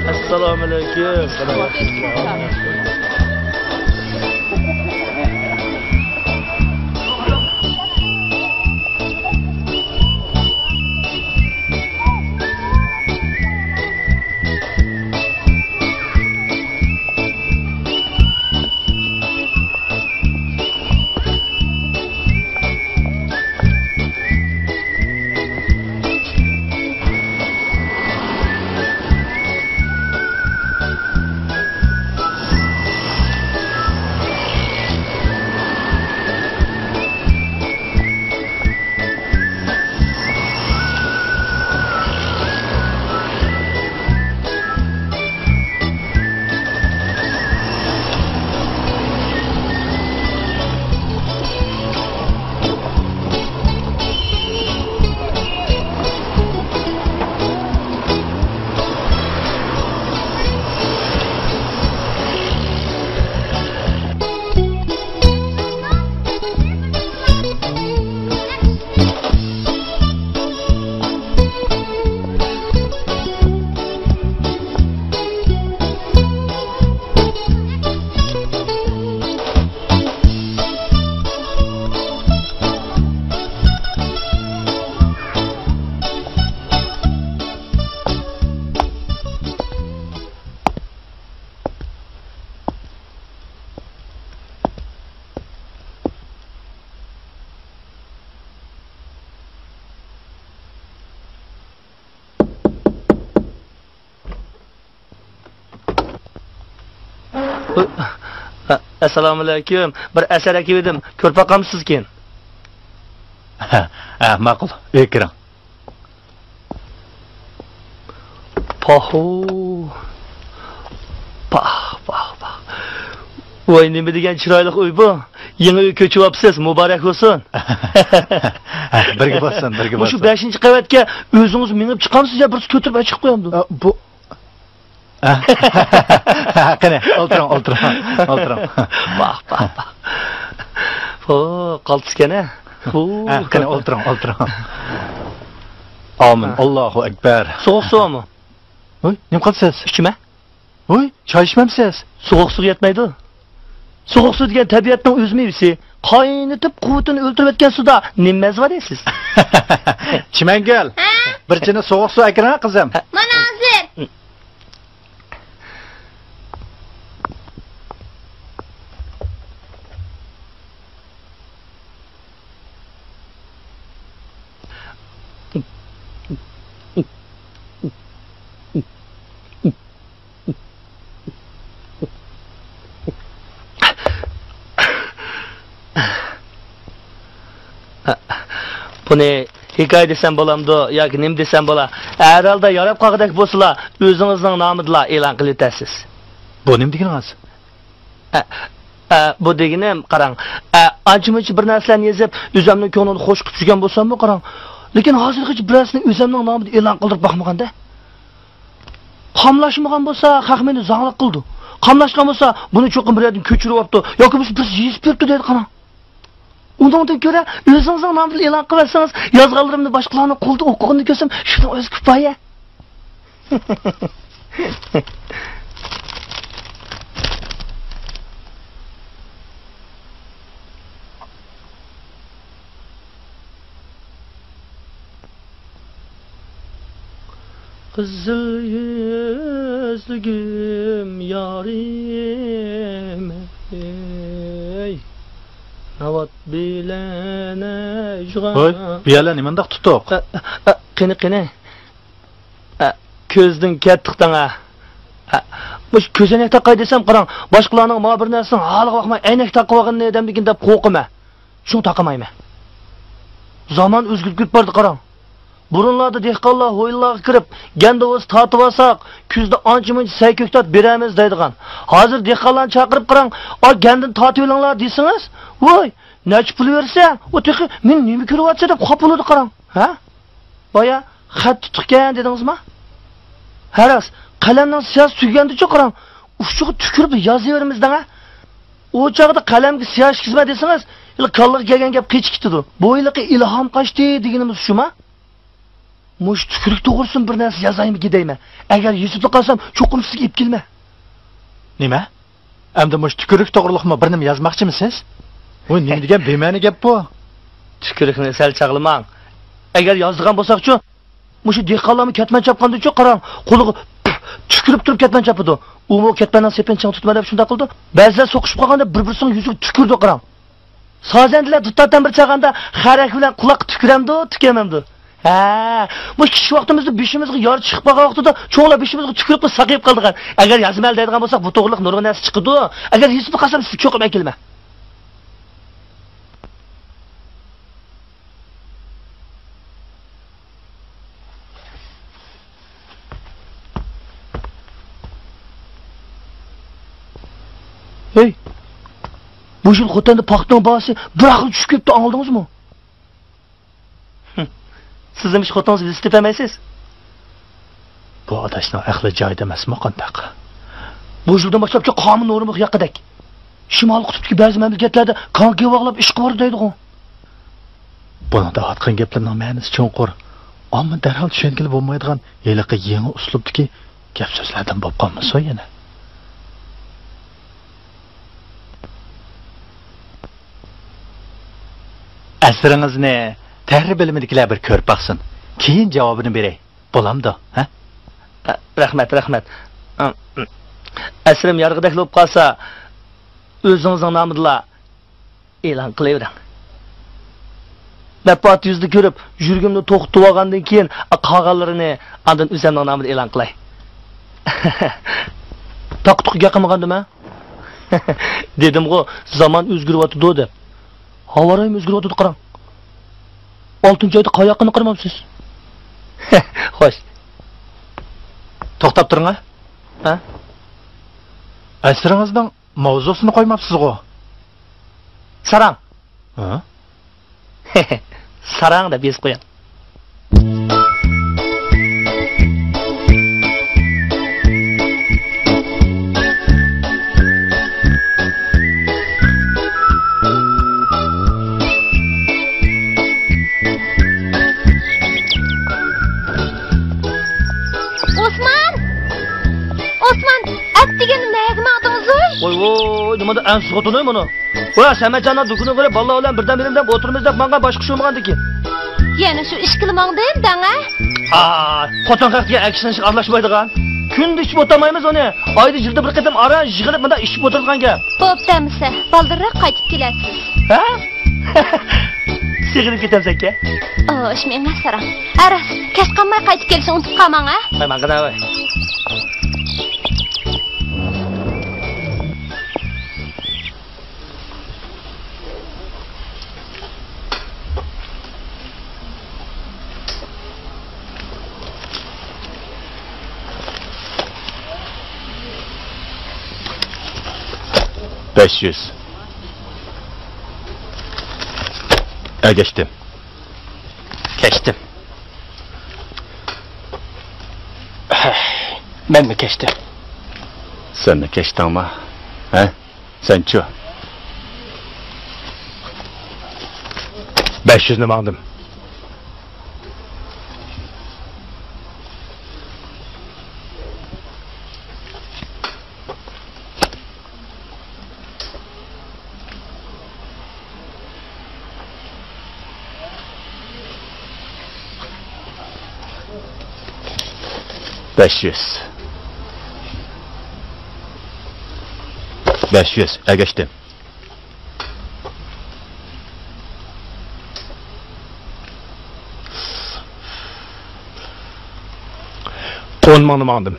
ئەسسالامۇئەلەيكۇم. ئەسسالامۇئەلەيكۇم. بىر ئەسەر ئەكىۋىدىم. كۆرۈپ باقامسىزكىن؟ ھە، ھە، ماقۇل. ئۆيگە كىرىڭ. پاھۇ. پاھ، پاھ، پاھ. ۋاي، نېمە دېگەن چىرايلىق ئۆي بۇ. يېڭى ئۆي كۆچۈۋاپسىز، مۇبارەك بولسۇن. بىرگە بولسۇن، بىرگە بولسۇن. مۇشۇ بەشىنچى قەۋەتكە ئۆزىڭىز مېڭىپ چىقامسىز يا بىرسى كۆتۈرۈپ چىقىپ قويامدۇ؟ ئە، بۇ، قېنى، ئولتۇرۇڭ، ئولتۇرۇڭ، ئولتۇرۇڭ. باھ، باھ، باھ. ھو، قالتىسكەن ھە. ھو. ھە، قېنى، ئولتۇرۇڭ، ئولتۇرۇڭ. ئامىن، ھە. ئاللاھۇ ئەكبەر. سوغۇق سۇ بارمۇ؟ ھوي، نېمە قىلىسىز؟ ئىچىمە. ھوي، چاي ئىچمەمسىز؟ سوغۇق سۇ يەتمەيدۇ. سوغۇق سۇ دېگەن تەبىئەتنىڭ ئۆز مېۋىسى. قاينىتىپ قۇۋۋىتىنى ئۆلتۈرۈۋەتكەن سۇدا نېمە مەززە بار دەيسىز؟ چىمەنگۈل، ھە؟ بىر چىنە سوغۇق سۇ ئەكىرىڭە، قىزىم. مانا ھازىر. بۇنى ھېكايە دېسەم بولامدۇ ياكى نېمە دېسەم بولا؟ ھەر ھالدا ياراپ قالغۇدەك بولسىلا، ئۆزىڭىزنىڭ نامىدىلا ئېلان قىلىۋېتەرسىز. بۇ نېمە دېگىنىڭىز؟ ئە، ئە، بۇ دېگىنىم، قاراڭ، ئە، ئانچە-مۇنچە بىر نەرسىلەرنى يېزىپ، ئۆزۈمنىڭ كۆڭلىنى خۇش قىلىپ يۈرگەن بولساممۇ، قاراڭ، لېكىن ھازىرغىچە بىرەرسىنى ئۆزۈمنىڭ نامىدا ئېلان قىلدۇرۇپ باقمىغان-دە. قاملاشمىغان بولسا، خەق مېنى زاڭلىق قىلىدۇ. قاملاشقان بولسا، بۇنى چوقۇم بىر يەردىن كۆچۈرۈۋاپتۇ ياكى بولمىسا بىرسى يېزىپ بېرىپتۇ دەيدۇ، قاراڭ. ئۇنىڭدىن كۆرە ئۆزىڭىزنىڭ نامىدىلا ئېلان قىلىۋەتسىڭىز، يازغانلىرىمنى باشقىلارنىڭ قولىدا ئوقۇغىنىنى كۆرسەم، شۇنىڭ ئۆزى كۇپايە. قىزىل يۈزلۈگۈم يارىم، ئەي، ناۋات بىلەن ئەجغا. ھوي، بۇ يەرلەر نېمانداق تۇتۇق؟ ئە، ئە، قېنى، قېنى. ئە، كۆزدىن كەتتىق دەڭ، ئە. ئە، مۇشۇ كۆزەينەك تاقاي دېسەم، قاراڭ، باشقىلارنىڭ ماۋۇ بىر نەرسىنىڭ ھالىغا باقماي ئەينەك تاقىۋالغىنىنى دەمدىكىن دەپ قورقىمەن. شۇڭا تاقىمايمەن. زامان ئۆزگىرىپ كېتىپ باردى، قاراڭ. بۇرۇنلاردا دېھقانلار ھويلىلارغا كىرىپ، گەندە بولسا تارتىۋالساق، كۈزدە ئانچە-مۇنچە سەي كۆكتات بېرەرمىز دەيدىغان. ھازىر دېھقانلارنى چاقىرىپ قاراڭ، ئا، گەندىنى تارتىۋېلىڭلار دېسىڭىز، ۋوي، نەچچە پۇل بېرىسەن؟ ئۇ تېخى مېنى نېمە كۆرۈۋاتىسەن دەپ خاپا بولىدۇ، قاراڭ. ھە؟ بايا خەت تۇتۇقكەن دېدىڭىزما؟ ھە راست، قەلەمنىڭ سىياسى تۈگىگەندىچۇ، قاراڭ، ئۇچىغا تۈكۈرۈپ يازىۋېرىمىز دەڭە. ئۇ چاغدا قەلەمگە سىيا ئىشكىزمە دېسىڭىز، ھېلى كاللىغا كەلگەن گەپ قېچىپ كېتىدۇ. بۇ ھېلىقى ئىلھام قاچتى دېگىنىمىز شۇما؟ مۇشۇ تۈكۈرۈك توغرىسىدىن بىر نەرسە يازايمىكىن دەيمەن. ئەگەر يېزىپلا قالسام، چوقۇم سىزگە ئېلىپ كېلىمەن. نېمە؟ ئەمدى مۇشۇ تۈكۈرۈك توغرىلىقمۇ بىر نېمە يازماقچىمىسىز؟ ۋوي، نېمە دېگەن بىمەنە گەپ بۇ؟ تۈكۈرۈكنى سەل چاغلىماڭ. ئەگەر يازىدىغان بولساقچۇ، مۇشۇ دېھقانلارمۇ كەتمەن چاپقاندىچۇ، قاراڭ، قولىغا تۈكۈرۈپ تۇرۇپ كەتمەن چاپىدۇ. ئۇمۇ كەتمەننىڭ سېپىنى چىڭ تۇتىمەن دەپ شۇنداق قىلىدۇ. بەزىلەر سوقۇشۇپ قالغاندا بىر-بىرسىنىڭ يۈزىگە تۈكۈرىدۇ، قاراڭ. سازەندىلەر دۇتارتەن بىر چالغاندا خەرەك بىلەن قۇلاققا تۈكۈرەمدۇ، تۈكۈرمەمدۇ؟ ھە، مۇشۇ كىچىك ۋاقتىمىزدا بېشىمىزغا يارا چىقىپ قالغان ۋاقتىدا چوڭلار بېشىمىزغا تۈكۈرۈپ ساقىيىپ قالىدىغان. ئەگەر يازىمەن دەيدىغان بولساق، بۇ توغرىلىق نۇرغۇن نەرسە چىقىدۇ. ئەگەر يېزىپلا قالسام، سىزگە چوقۇم ئەكېلىمەن. ھەي، بۇ يىل خوتەندە پاختىنىڭ باھاسى بىر ئاققا چۈشۈپ كېتىپتۇ، ئاڭلىدىڭىزمۇ؟ سىزمۇ ئىش خوتۇنىڭىزنى بىلسە تېپەلمەيسىز. بۇ ئاداشنىڭ ئەقلى جايىدا ئەمەسمۇ قانداق؟ بۇ يىلدىن باشلاپچۇ قانۇن نورمىغا ياققىدەك. شىمالىي قۇتۇپتىكى بەزى مەملىكەتلەردە كاڭكا باغلاپ ئىشقا بارىدۇ دەيدىغۇ. بۇنىڭ دەۋاتقان گەپلىرىنىڭ مەنىسى چوڭقۇر، ئامما دەرھال چۈشەنگىلى بولمايدىغان ھېلىقى يېڭى ئۇسلۇبتىكى گەپ-سۆزلەردىن بولۇپ قالمىسۇن يەنە؟ ئەسىرىڭىزنى تەھرىر بۆلۈمىدىكىلەر بىر كۆرۈپ باقسۇن. كېيىن جاۋابىنى بېرەي. بولامدۇ، ھە؟ ئە، رەھمەت، رەھمەت. ئە، ئەسىرىم يارىغۇدەكلا بولۇپ قالسا، ئۆزىڭىزنىڭ نامىدىلا ئېلان قىلىۋېرىڭ. مەنپەئەت يۈزىدە كۆرۈپ، يۈرىكىمنى توختىتىۋالغاندىن كېيىن، قالغانلىرىنى ئاندىن ئۆزۈمنىڭ نامىدا ئېلان قىلاي. تاقا-تۇقا گەپ قىلمىغاندىمەن؟ دېدىمغۇ، زامان ئۆزگىرىۋاتىدۇ دەپ. ھاۋارايىمۇ ئۆزگىرىۋاتىدۇ، قاراڭ. ئالتىنچى ئايدا قاياققىنى قارىمامسىز؟ خوش. توختاپ تۇرۇڭ، ھە؟ ھە؟ ئەسىرىڭىزنىڭ ماۋزۇسىنى قويماپسىزغۇ؟ ساراڭ. ھە؟ ساراڭ دەپ يېزىپ قويۇڭ. ئوسمان! ئوسمان! ئەتىگەن نەگە ماڭدىڭىز؟ ۋوي، ۋوي، نېمانداق ئەنسىز خوتۇن ئەي مانا. ۋە سەمەتجاننىڭ دۇكىنىغا بېرىپ، بالىلار بىلەن بىردەم بېرىمدەپ ئولتۇرىمىز دەپ ماڭغان، باشقا ئىش بولمىغاندىكىن. يەنە شۇ ئىشكىلا ماڭدىم دەڭە. ئا، خوتۇن خەق دېگەن ئەكشىنىشقا ئارىلاشمايدىغان. كۈندە ئىچىپ ئولتۇرمايمىز ئۇنى. ئايدا يىلدا بىر قېتىم ئاران يىغىلىپ مۇنداق ئىچىپ ئولتۇرىدىغان گەپ. بوپتۇ ئەمىسە، بالدۇرراق قايتىپ كېلەتسىز. ھە؟ سېغىنىپ كېتەمسەنكەن؟ ئۇ، ئىش مېڭە ساراڭ. ھە راست، كەچ قالماي قايتىپ كېلىشنى ئۇنتۇپ قالماڭ ھە. ھەي، ماڭغىنا ھەي. بەش يۈز. ئەگەشتىم. كەچتىم. مەنمۇ كەچتىم. سەنمۇ كەچتىڭما؟ ھە؟ سەنچۇ؟ بەش يۈزنى ماڭدىم. بەش يۈز. بەش يۈز، ئەگەشتىم. ئون مىڭنى ماڭدىم.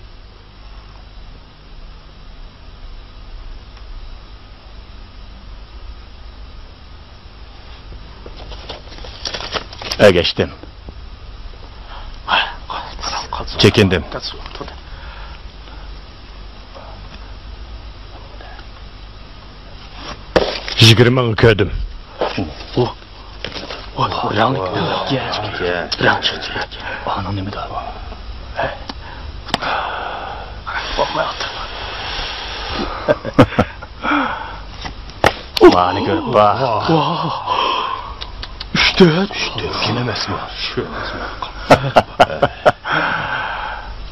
ئەگەشتىم. چېكىندىم. يىگىرمە مىڭ كۆردۈم. رەڭ چىقتى. ئانىڭ نېمىدە؟ مانى كۆرۈپ باق. ئۈچ تۆت. ئۈچ تۆت. كەم ئەمەسمۇ؟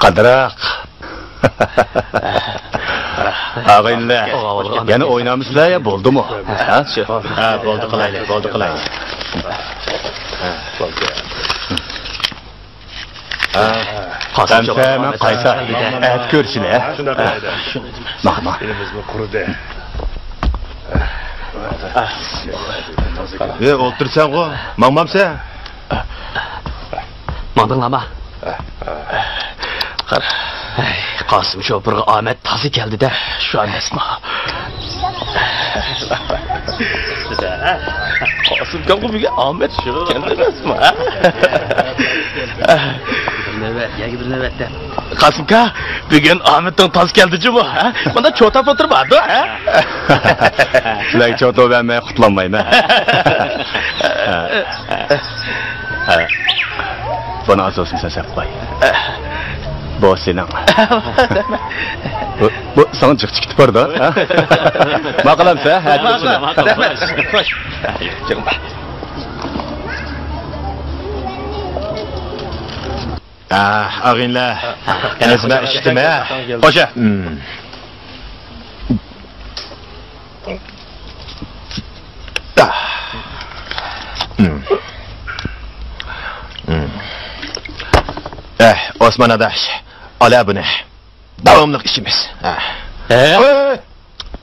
قادىراق. ئاغىنىلەر، يەنە ئوينامسىلەر يا بولدىمۇ؟ ھە؟ ھە، بولدى قىلايلى، بولدى قىلايلى. ھە، بولدى. ھە، قاسىمجان، مەن قايتا. ئەتە كۆرۈشىلى، ھە؟ شۇنداق قىلايلى. ماقۇل، ماقۇل. ئېلىمىزمۇ قۇرۇدى. ئە، ئولتۇرسەنغۇ، ماڭمامسەن؟ ماڭدىڭلارما؟ قارا. ھەي، قاسىم شوپۇرغا ئامەت تازا كەلدى-دە. شۇ ئەمەسمۇ؟ قاسىم ئاكامغا بۈگۈن ئامەت كەلدى ئەمەسمۇ، ھە؟ بىر نۆۋەت، يەنە بىر نۆۋەت دە. قاسىم ئاكا، بۈگۈن ئامىتىڭ تاز كەلدى جۇمۇ، ھە؟ مۇندا چوتاپ ئولتۇرمامدۇ، ھە؟ سىلەرگە چوتا بەرمەي قۇتۇلالمايمەن. بۇنى ئاز بولسۇن سەن سەپ قوي. بۇ سېنىڭ. بۇ، بۇ ساڭا جىق چىقىپ بارىدۇ، ھە؟ ماقۇل ئەمسە، ھە؟ ماقۇل، ماقۇل. رەھمەت. خوش. ئاغىنىلەر، ئەزمە ئىشتىمە. خوشە. ئە، ئوسمان ئاداش، ئالا بۇنى. داۋاملىق ئىچىمىز. ئە. ئە؟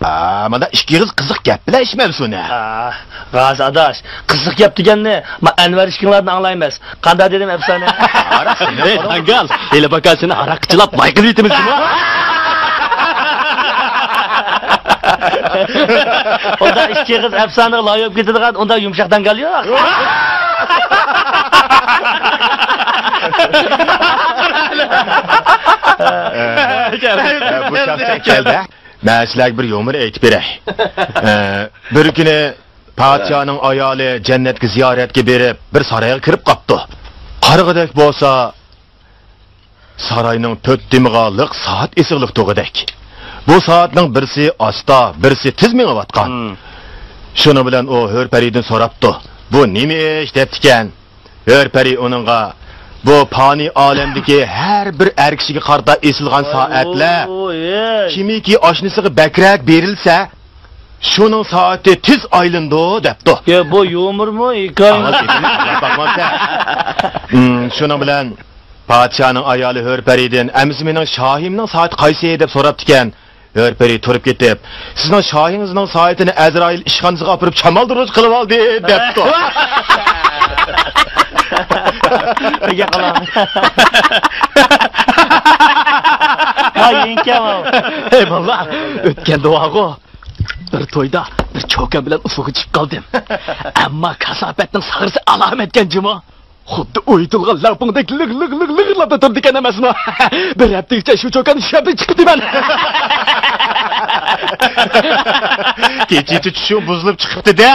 ئا، مانا ئىككى قىز قىزىق گەپ بىلەن ئىچمەمسۇنە. ئا، غازى ئاداش، قىزىق گەپ دېگەننى ما ئەنۋەر ئىككىڭلاردىن ئاڭلايمىز. قانداق دېدىم ئەپسانە؟ ھەي، داڭگال، ھېلى باكا سېنى ھاراققا چىلاپ لاي قىلىۋېتىمىز جۇمۇ. ئۇنداق ئىككى قىز ئەپسانىغا لايىق بولۇپ كېتىدىغان ئۇنداق يۇمشاق داڭگال يوق. ئە، بۇ شەخس كەلدى. مەن سىلەرگە بىر يۇمۇر ئېيتىپ بېرەي. ئە، بىر كۈنى پادىشاھنىڭ ئايالى جەننەتكە زىيارەتكە بېرىپ، بىر سارايغا كىرىپ قاپتۇ. قارىغۇدەك بولسا، ساراينىڭ تۆت تېمىغا لىق سائەت ئېسىقلىق تۇرغۇدەك. بۇ سائەتنىڭ بىرسى ئاستا، بىرسى تېز مېڭىۋاتقان. شۇنىڭ بىلەن ئۇ ھۆر پەرىدىن سوراپتۇ، «بۇ نېمە ئىش؟» دەپتىكەن. ھۆر پەرى ئۇنىڭغا، «بۇ پانىي ئالەمدىكى ھەر بىر ئەر كىشىگە قارىتا ئېسىلغان سائەتلەر. كىمكى ئاشنىسىغا بەكرەك بېرىلسە، شۇنىڭ سائىتى تېز ئايلىنىدۇ» دەپتۇ. يا، بۇ يۇمۇرمۇ، ھېكايىمۇ؟ شۇنىڭ بىلەن پادىشاھنىڭ ئايالى ھۆر پەرىدىن، «ئەمىسە مېنىڭ شاھىمنىڭ سائىتى قايسى؟» دەپ سوراپتىكەن. ھۆر پەرى تۇرۇپ كېتىپ، «سىزنىڭ شاھىڭىزنىڭ سائىتىنى ئەزرائىل ئىشخانىسىغا ئاپىرىپ چامالدۇرغۇچ قىلىۋالدى» دەپتۇ. ھەي، بالىلار، ئۆتكەن دۇئاغۇ. بىر تويدا بىر چوكان بىلەن ئۇسسۇلغا چىقىپ قالدىم. ئەمما كاساپەتنىڭ ساغرىسى ئالامەتكەن جۇمۇ. خۇددى ئويۇتۇلغان لەڭپۇڭدەك لىغ، لىغ، لىغ، لىغىرلاپلا تۇرىدىكەن ئەمەسمۇ؟ بىر ھەپتىگىچە شۇ چوكان ئىشلەپلا چىقىپتىمەن. كېچىچە چۈشۈڭ بۇزۇلۇپ چىقىپتۇ-دە.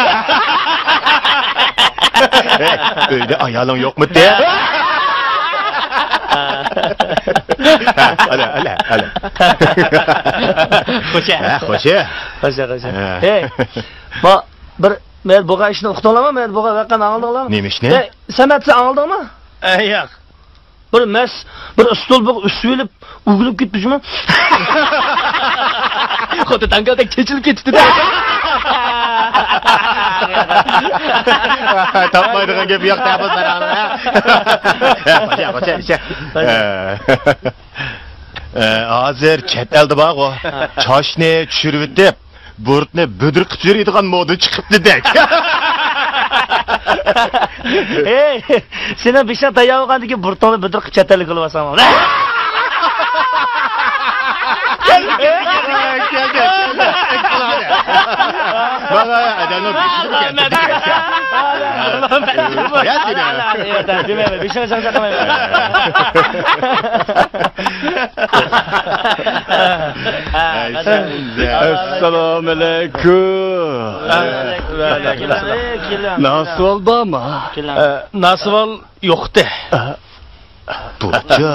ئۆيدە ئايالىڭ يوقمىدى؟ ھە، ئەلە، ئەلە، ئەلە. خوشە. ھە، خوشە. خوشە، خوشە. ھە. ھەي، ما، بىر، مەن بولغان ئىشنى ئۇقتۇڭلارمۇ؟ مەن بولغان ۋەقەنى ئاڭلىدىڭلارمۇ؟ نېمە ئىشنى؟ ھەي، سەمەت، سەن ئاڭلىدىڭمۇ؟ ئەي، ياق. بىر مەس، بىر ئىستول بىر ئۈسۈۋېلىپ ئۆگىلىپ كېتىپتۇ شۇمۇ. خۇددى تانكادەك چېچىلىپ كېتىپتۇ-دە. تاپمايدىغان گەپ يوق-دە بۇ ساراڭنىڭ، ھە؟ ھە، خوشە، خوشە، خوشە. ئە، ئە، ھازىر چەت ئەلدە بارغۇ، چاچنى چۈشۈرۈۋېتىپ، بۇرۇتنى بۈدرىقىپ يۈرىدىغان مودا چىقىپتۇ-دەك. ھەي، سېنىڭ بېشىڭ تەييار بولغاندىن كېيىن بۇرۇتۇڭنى بۈدرىقىپ چەت ئەلگە يوللىۋالساڭ. ئەسسالامۇ ئەلەيكۇم. ناسىۋال بارمۇ؟ ناسىۋال يوقتى. بوپتۇ.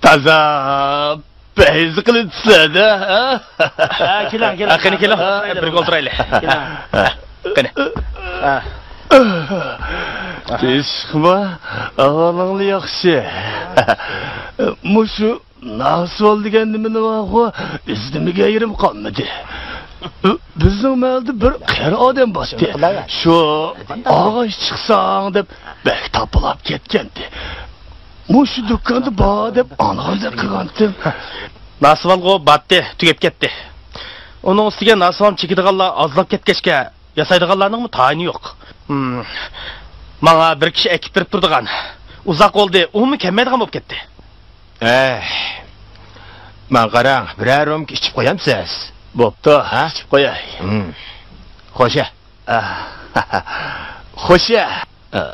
تازا پەيز قىلىپسىلەر-دە، ھە؟ ھە، كېلىڭ، كېلىڭ. ھە، قېنى، كېلىڭ. بىرگە ئولتۇرايلى. كېلىڭ. ھە، قېنى. تىنچلىقمۇ؟ ئەھۋالىڭلار ياخشى. مۇشۇ ناسىۋال دېگەن نېمىنى بارغۇ، ئىزدىمىگەن يېرىم قالمىدى. بىزنىڭ مەھەللىدە بىر قېرى ئادەم بارتتى. شۇ ئاغاچ چىقساڭ دەپ بەك تاپىلاپ كەتكەنتى. مۇشۇ دۇكاندا بار دەپ ئاڭلىغاندەك قىلغانتىم. ناسىۋالغۇ بارتتى، تۈگەپ كەتتى. ئۇنىڭ ئۈستىگە ناسىۋال چېكىدىغانلار ئازلاپ كەتكەچكە، ياسايدىغانلارنىڭمۇ تايىنى يوق. ھىم. ماڭا بىر كىشى ئەكىپ بېرىپ تۇرىدىغان. ئۇزاق بولدى، ئۇمۇ كەلمەيدىغان بولۇپ كەتتى. ئەي، ماڭا قاراڭ، بىرەر رومكا ئىچىپ قويامسىز؟ بوپتۇ، ھە؟ ئىچىپ قوياي. ھىم. خوشە. ئاھ. خوشە. ئاھ.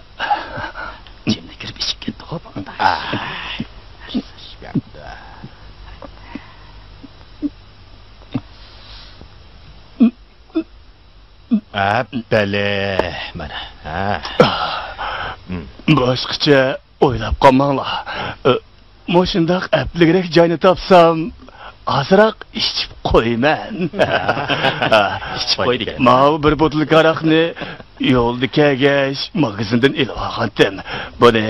جىملا كىرىپ ئىچىپ كەتتىغۇ بۇ. ئاھ. ئەپپەلە، مانا. ھە. باشقىچە ئويلاپ قالماڭلار. مۇشۇنداق ئەپلىكرەك جاينى تاپسام، ئازراق ئىچىپ قويىمەن. ئىچىپ قوي دېگەن. ماۋۇ بىر بوتۇلكا ھاراقنى يولدا كەلگەچ ماگىزىندىن ئېلىپ ئالغانتىم. بۇنى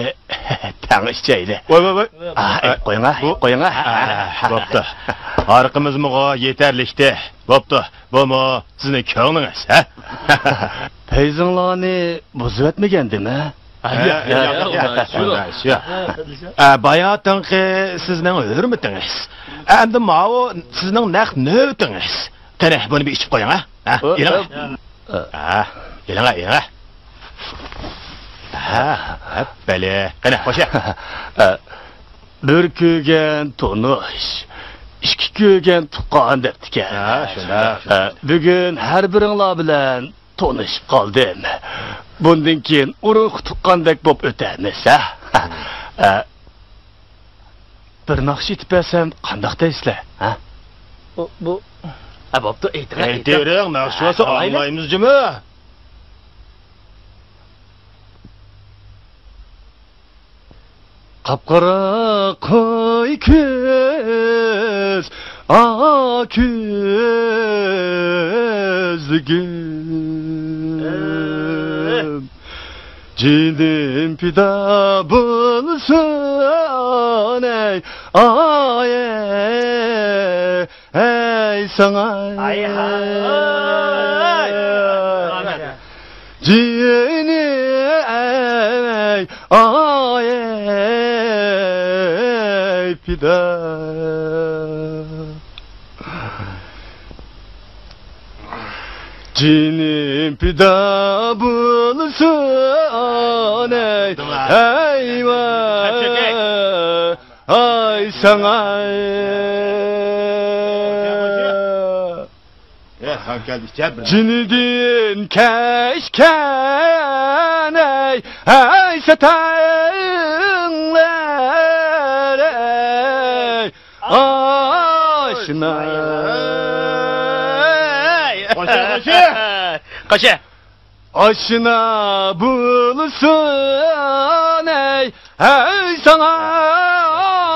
تەڭ ئىچەيلى. ۋاي، ۋاي، ۋاي. ئا، ئېلىپ قويۇڭا، بۇ، ئېلىپ قويۇڭا. ئا، بوپتۇ. ھاراقىمىزمۇغۇ يېتەرلىكتى. بوپتۇ. بۇمۇ سىزنىڭ كۆڭلىڭىز، ھە؟ پەيزىڭلارنى بۇزۇۋەتمىگەندىم، ھە؟ ھە، ياق، ياق، ياق، ياق، ياق، ياق. ئە، باياتىنقى سىزنىڭ ھۆرمىتىڭىز. ئەمدى ماۋۇ سىزنىڭ نەق نۆۋىتىڭىز. قېنى، بۇنى بىر ئىچىپ قويۇڭ، ھە؟ ھە، ئېلىڭ. ھە، ئېلىڭ، ئېلىڭ. ھە، ئەپپەلى. قېنى، خوشە. بىر كۆرگەن تونۇش، ئىككى كۆرگەن تۇغقان دەپتىكەن. ھە، شۇنداق. ھە، بۈگۈن ھەر بىرىڭلار بىلەن تونۇشۇپ قالدىم. بۇندىن كېيىن ئۇرۇق تۇغقاندەك بولۇپ ئۆتەرمىز، ھە؟ ھە. بىر ناخشا ئېيتىپ بەرسەم قانداق دەيسىلەر، ھە؟ بۇ، بۇ، ھە، بوپتۇ، ئېيتىڭ، ئېيتىڭ. ئېيتىۋېرىڭ، ناخشا بولسا ئاڭلايمىز جۇمۇ. قاپقارا قوي كۆز، ئاق كۆزلۈكۈم. جېنىم پىدا بولسۇن، ئەي، ئاي، ئەي. ئەي ساڭا، ئاي، ھاي. جېنىم ئەي، ئاي، ئەي پىدا. جېنىم پىدا بولسۇن، ئەي، ئەي ۋاي. ئاي ساڭا. جېنىدىن كەچكەن ئەي، ئەي ساتاڭلار ئەي. ئاي قوشە، قوشە. قوشە. ئاشنا بولسۇن، ئەي، ئەي ساڭا،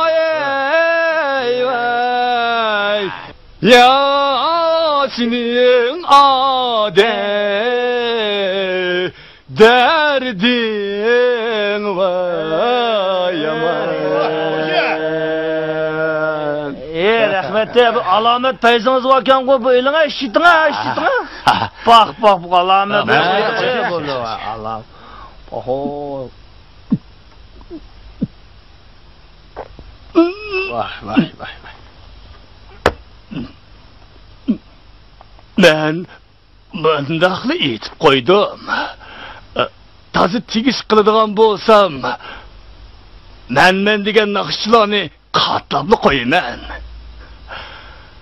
ئەي، ئەي. يا سېنىڭ ئادەم دەردىڭ ۋاي يامان. ئى، رەھمەت، بۇ ئالامەت پەيزىڭىز باركەنغۇ، بۇ ئېلىڭە، ئىشلىتىڭە، ئىشلىتىڭە. پاھ، پاھ، بۇ ئالامەت. ئالام. ئوھو. ۋاھ، ۋاھ، ۋاھ، ۋاھ. مەن مۇنداقلا ئېيتىپ قويدۇم. تازا تېگىش قىلىدىغان بولسام، مەنمەن دېگەن ناخشىچىلارنى قاتلاپلا قويىمەن.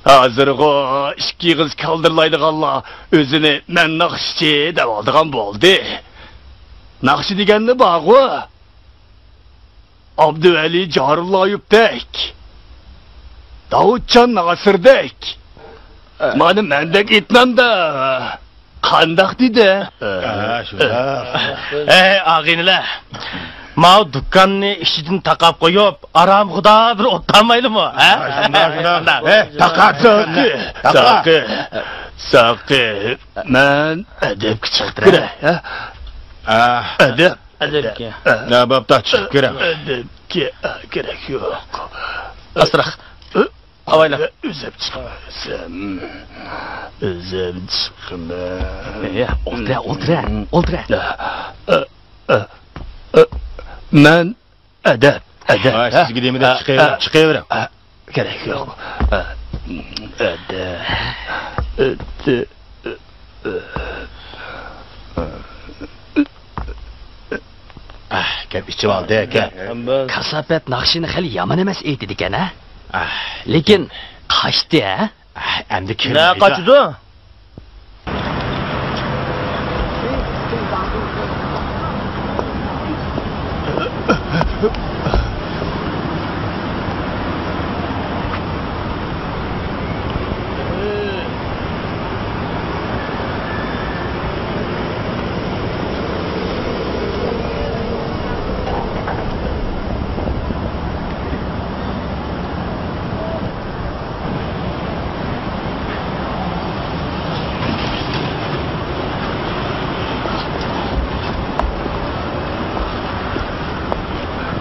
ھازىرغۇ ئىككى ئېغىز كالدىرلايدىغانلار ئۆزىنى مەن ناخشىچى دەۋالىدىغان بولدى. ناخشا دېگەنلا بارغۇ. ئابدۇۋەلى جارۇللايېۋدەك، داۋۇتجان ناسىردەك، مانا مەندەك ئېيتمامدا قانداق دېدى؟ ھە، شۇنداق. ئەي، ئاغىنىلەر، ماۋۇ دۇكاننى ئىچىدىن تاقاپ قويۇپ، ئارامخۇدا بىر ئولتۇرمايلىمۇ، ھە؟ شۇنداق، شۇنداق. ھە، تاقا، تاقا. ساقى، ساقى، ساقى، مەن ئەدەپكە چىقىپ كىرەي، ھە؟ ئەدەپ. ئەدەپكە. نە بابدا چىقىپ كىرە. ئەدەپكە كېرەك يوق. ئاستىراق. ئاۋايلا. ئۆزۈم چىقىمەن. ئۆزۈم چىقىمەن. ئە، ئولتۇرە، ئولتۇرە، ئولتۇرە. ئە، ئە، ئە، ئە، مەن ئەدەپ، ئەدەپ. ھە، سىزگە دېمىدىم، چىقىۋېرىڭ، چىقىۋېرىڭ. ئە، كېرەك يوق. ئە، ئەدەپ. ئەدەپ. ئەھ، گەپ ئېچىۋالدى، گەپ. كاساپەت ناخشىنى خېلى يامان ئەمەس ئېيتىدىكەن، ھە؟ ئەھ. لېكىن قاچتى، ھە؟ ئەھ، ئەمدى كىرمەيدۇ. نە قاچىدۇ؟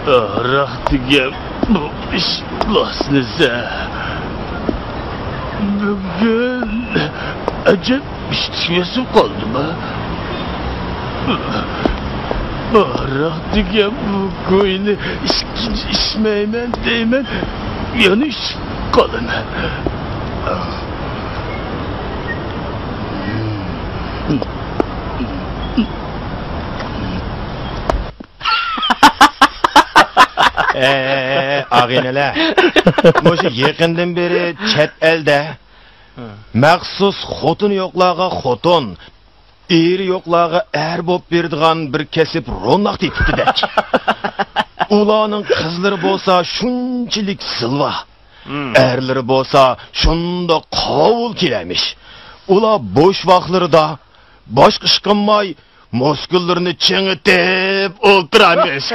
ھاراق دېگەن بۇ ئىش بۇلاسنىسە. بۈگۈن ئەجەب ئىشتىشىم ئېسىپ قالدىما؟ ھاراق دېگەن بۇ گۇينى ئىچ-، ئىچمەيمەن دەيمەن، يەنە ئىچىپ قالىمەن. ئەي، ئاغىنىلەر، مۇشۇ يېقىندىن بېرى چەت ئەلدە مەخسۇس خوتۇنى يوقلارغا خوتۇن، ئېرى يوقلارغا ئەر بولۇپ بېرىدىغان بىر كەسىپ روناق تېپىپتىدەك. ئۇلارنىڭ قىزلىرى بولسا شۇنچىلىك زىلۋا، ئەرلىرى بولسا شۇنداق قاۋۇل كېلەرمىش. ئۇلار بوش ۋاقىتلىرىدا باشقا ئىش قىلماي، مۇسكۇللىرىنى چىڭىتىپ ئولتۇرارمىش.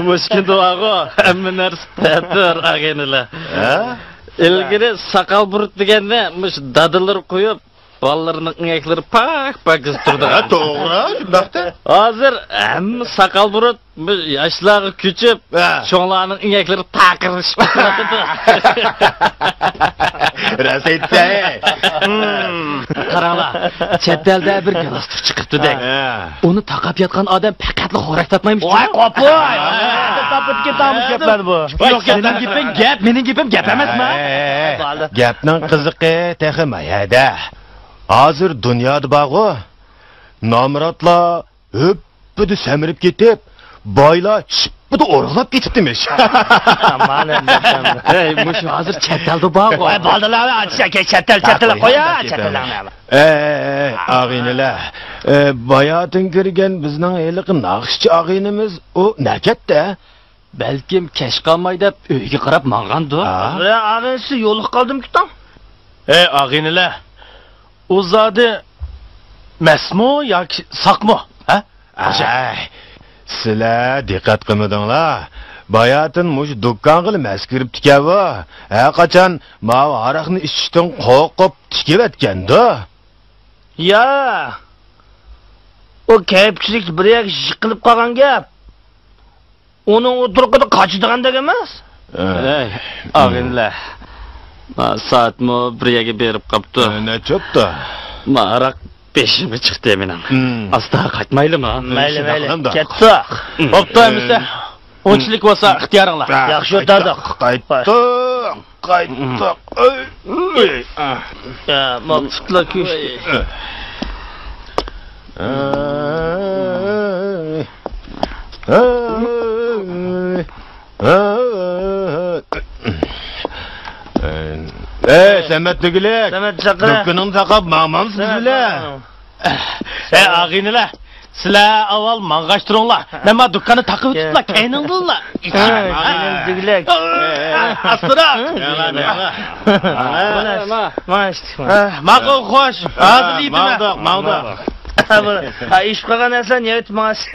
مۇشۇ كۈندە بارغۇ، ھەممە نەرسە تەتۈر، ئاغىنىلەر. ھە؟ ئىلگىرى ساقال بۇرۇت دېگەندە مۇشۇ دادىلىرى قويۇپ، بالىلىرىنىڭ ئىڭەكلىرى پاك-پاكىز تۇرىدىغان. ھە، توغرا، شۇنداقتا. ھازىر ھەممە ساقال بۇرۇت بۇ ياشلارغا كۆچۈپ، ھە، چوڭلارنىڭ ئىڭەكلىرى تاقىرلىشىپ كېتىۋاتىدۇ. راست ئېيتتى. ھىم، قاراڭلار، چەت ئەلدە بىر گالاستۇك چىقىپتۇ-دە. ھە. ئۇنى تاقاپ ياتقان ئادەم پەقەتلا خوراك تارتمايمىش. ۋاي، قوپۇي! تاپىدىكەن تامۇش گەپلەر بۇ. يوق، مېنىڭ گېپىم گەپ، مېنىڭ گېپىم گەپ ئەمەسما؟ ھەي، گەپنىڭ قىزىقى تېخى ما يەردە. ھازىر دۇنيادا بارغۇ، نامراتلار ھۆپپىدە سەمرىپ كېتىپ، بايلار چىپپىدە ئورۇقلاپ كېتىپتىمىش. مانا ئەمدى. ھەي، مۇشۇ ھازىر چەت ئەلدە بارغۇ. ۋاي، بالدىلار، چەت ئەل، چەت ئەل، قويا، چەت ئەللەرنى. ئەي، ئەي، ئەي، ئاغىنىلەر. ئە، باياتىن كىرگەن بىزنىڭ ھېلىقى ناخشىچى ئاغىنىمىز، ئۇ نەكەتتە؟ بەلكىم كەچ قالماي دەپ ئۆيگە قاراپ ماڭغاندۇ؟ ھە؟ بىرەر ئاغىنىسى يولۇقۇپ قالدىمىكىن؟ ئەي ئاغىنىلەر، ئۇ زادى مەستمۇ ياكى ساقمۇ؟ ھە؟ ئەي، سىلەر دىققەت قىلمىدىڭلار. باياتىن مۇشۇ دۇكانغىلا مەست كىرىپتىكەن بۇ. ھەرقاچان ماۋۇ ھاراقنى ئىچىشتىن قورقۇپ تىكىۋەتكەندۇ. يا، ئۇ كەيپچىلىك بىر يەرگە يىقىلىپ قالغان گەپ. ئۇنىڭ ئۇ تۇرقىدا قاچىدىغاندەك ئەمەس. ئەي، ئاغىنىلەر، ما سائەتمۇ بىر يەرگە بېرىپ قاپتۇ. ئە، نەچچە بوپتۇ؟ ما ھاراق بېشىمغا چىقتى مېنىڭ. ئاستا قايتمايلىما؟ مەيلى، مەيلى. كەتتۇق. بوپتۇ ئەمىسە. ئۇنچىلىك بولسا ئىختىيارىڭلار. ياخشى ئولتۇردۇق. قايتتۇق، قايتتۇق. يا، ماقسۇتلا كۆشتى. ئەي، سەمەت دېگۈلۈك. سەمەت چاقىرە. دۇكىنىڭنى تاقاپ ماڭمامسىز بىلە؟ ئەي، ئاغىنىلەر، سىلەر ئاۋۋال ماڭغاچ تۇرۇڭلار. مەن ما دۇكاننى تاقىۋېتىپلا، كەينىڭدىنلا ئىچىمەن. ئاغىنىم دېگۈلۈك. ئاستىراق. ماقۇل، خوش. ھازىر يېتىمەن. ماڭدۇق، ماڭدۇق. ھە، ئىچىپ قالغان نەرسىلەرنى يەۋېتىپ ماڭاسىز.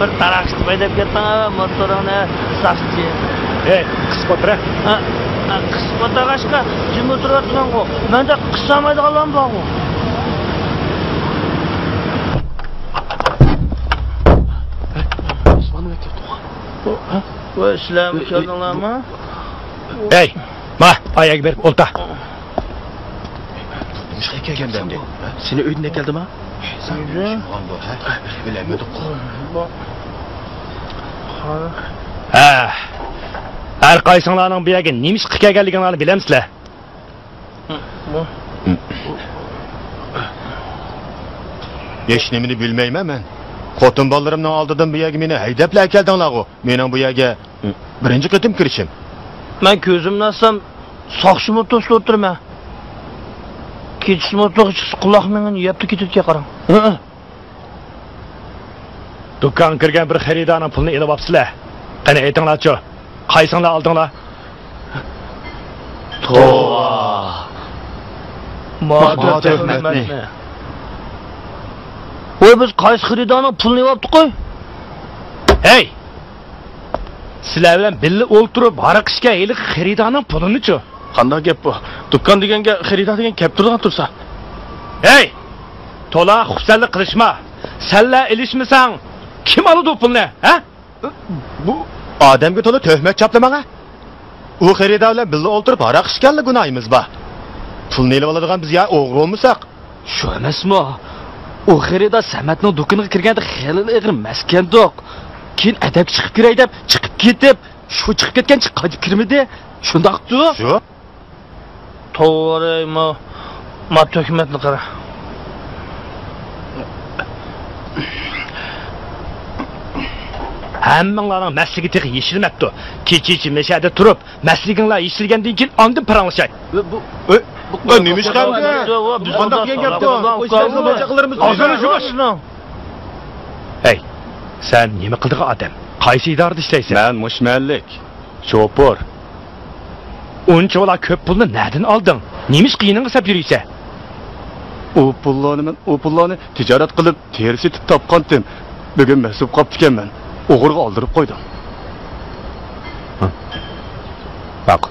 بىر تاراقشىتىپ ھەيدەپ كەتتىڭ، ھە، موتورۇڭنى، ساقچى. ھەي، قىسىپ ئولتۇر، ھە. ھە، ھە، قىسىپ ئولتۇرغاچقا، جىم ئولتۇرۇۋاتىسەنغۇ. مەندە قىسالمايدىغانلارمۇ بارغۇ. ۋاي، سىلەرمۇ كەلدىڭلارمۇ؟ ھەي، ما، ئاياغغا بېرىپ ئولتۇر. نېمىشقا كەلگەن ئەمدى؟ سېنى ئۆيدىن ئەكەلدىما؟ ئۆيدىن؟ بىلەلمىدۇق. ھە. ھەر قايسىڭلارنىڭ بۇ يەرگە نېمىشقا كەلگەنلىكىڭلارنى بىلەمسىلەر؟ ھېچنېمىنى بىلمەيمەن مەن. خوتۇن بالىلىرىمنىڭ ئالدىدىن بۇ يەرگە مېنى ھەيدەپلا ئەكەلدىڭلارغۇ. مېنىڭ بۇ يەرگە بىرىنچى قېتىم كىرىشىم. مەن كۆزۈمنى ئاچسام، ساقچىمۇ توسۇپ ئولتۇرىمەن. كېچىسىمۇ توغرا چىقسا، قۇلاق مېڭىنى يەپلا كېتىدىكەن، قاراڭ. ھە. دۇكانغا كىرگەن بىر خېرىدارنىڭ پۇلىنى ئېلىۋاپسىلەر. قېنى، ئېيتىڭلارچۇ، قايسىڭلار ئالدىڭلار؟ توۋا! ما تۆھمەتنى! ۋاي، بىز قايسى خېرىدارنىڭ پۇلىنى ئېلىۋاپتۇق؟ ھەي! سىلەر بىلەن بىللە ئولتۇرۇپ ھاراق ئىچكەن ھېلىقى خېرىدارنىڭ پۇلىنىچۇ؟ قانداق گەپ بۇ؟ دۇكان دېگەنگە خېرىدار دېگەن كەپ تۇرىدىغان تۇرسا. ھەي! تولا خۇپسەنلىك قىلىشما. سەنلا ئېلىشمىساڭ، كىم ئالىدۇ پۇلنى، ھە؟ بۇ ئادەمگە تولا تۆھمەت چاپلىماڭ، ھە؟ ئۇ خېرىدار بىلەن بىللە ئولتۇرۇپ ھاراق ئىچكەنلا گۇناھىمىز بار. پۇلنى ئېلىۋالىدىغان بىز يا ئوغرى بولمىساق؟ شۇ ئەمەسمۇ؟ ئۇ خېرىدار سەمەتنىڭ دۇكىنىغا كىرگەندە خېلىلا ئېغىر مەستكەندۇق. كېيىن ئەدەپكە چىقىپ كىرەي دەپ چىقىپ كېتىپ، شۇ چىقىپ كەتكەنچە قايتىپ كىرمىدى. شۇنداقتۇ؟ شۇ. توۋا، ما، ما تۆھمەتنى قارا. ھەممىڭلارنىڭ مەستلىكى تېخى يېشىلمەپتۇ. كېچىچە مەشەدە تۇرۇپ، مەستلىكىڭلار يېشىلگەندىن كېيىن ئاندىن پاراڭلىشاي. بۇ، بۇ، بۇ، بۇ نېمە ئىش قىلدى؟ بۇ قانداق دېگەن گەپتۇ؟ ئاغزىنى يۇمۇش. ھەي، سەن نېمە قىلىدىغان ئادەم؟ قايسى ئىدارىدە ئىشلەيسەن؟ مەن مۇشۇ مەھەللىك. شوپۇر. ئۇنچىۋالا كۆپ پۇلنى نەدىن ئالدىڭ؟ نېمىشقا يېنىڭغا سەپ يۈرۈيسەن؟ ئۇ پۇللارنى مەن، ئۇ پۇللارنى تىجارەت قىلىپ، تېرە سېتىپ تاپقانتىم. بۈگۈن مەست بولۇپ قاپتىكەنمەن. ئوغرىغا ئالدۇرۇپ قويدۇم. ھە. باق.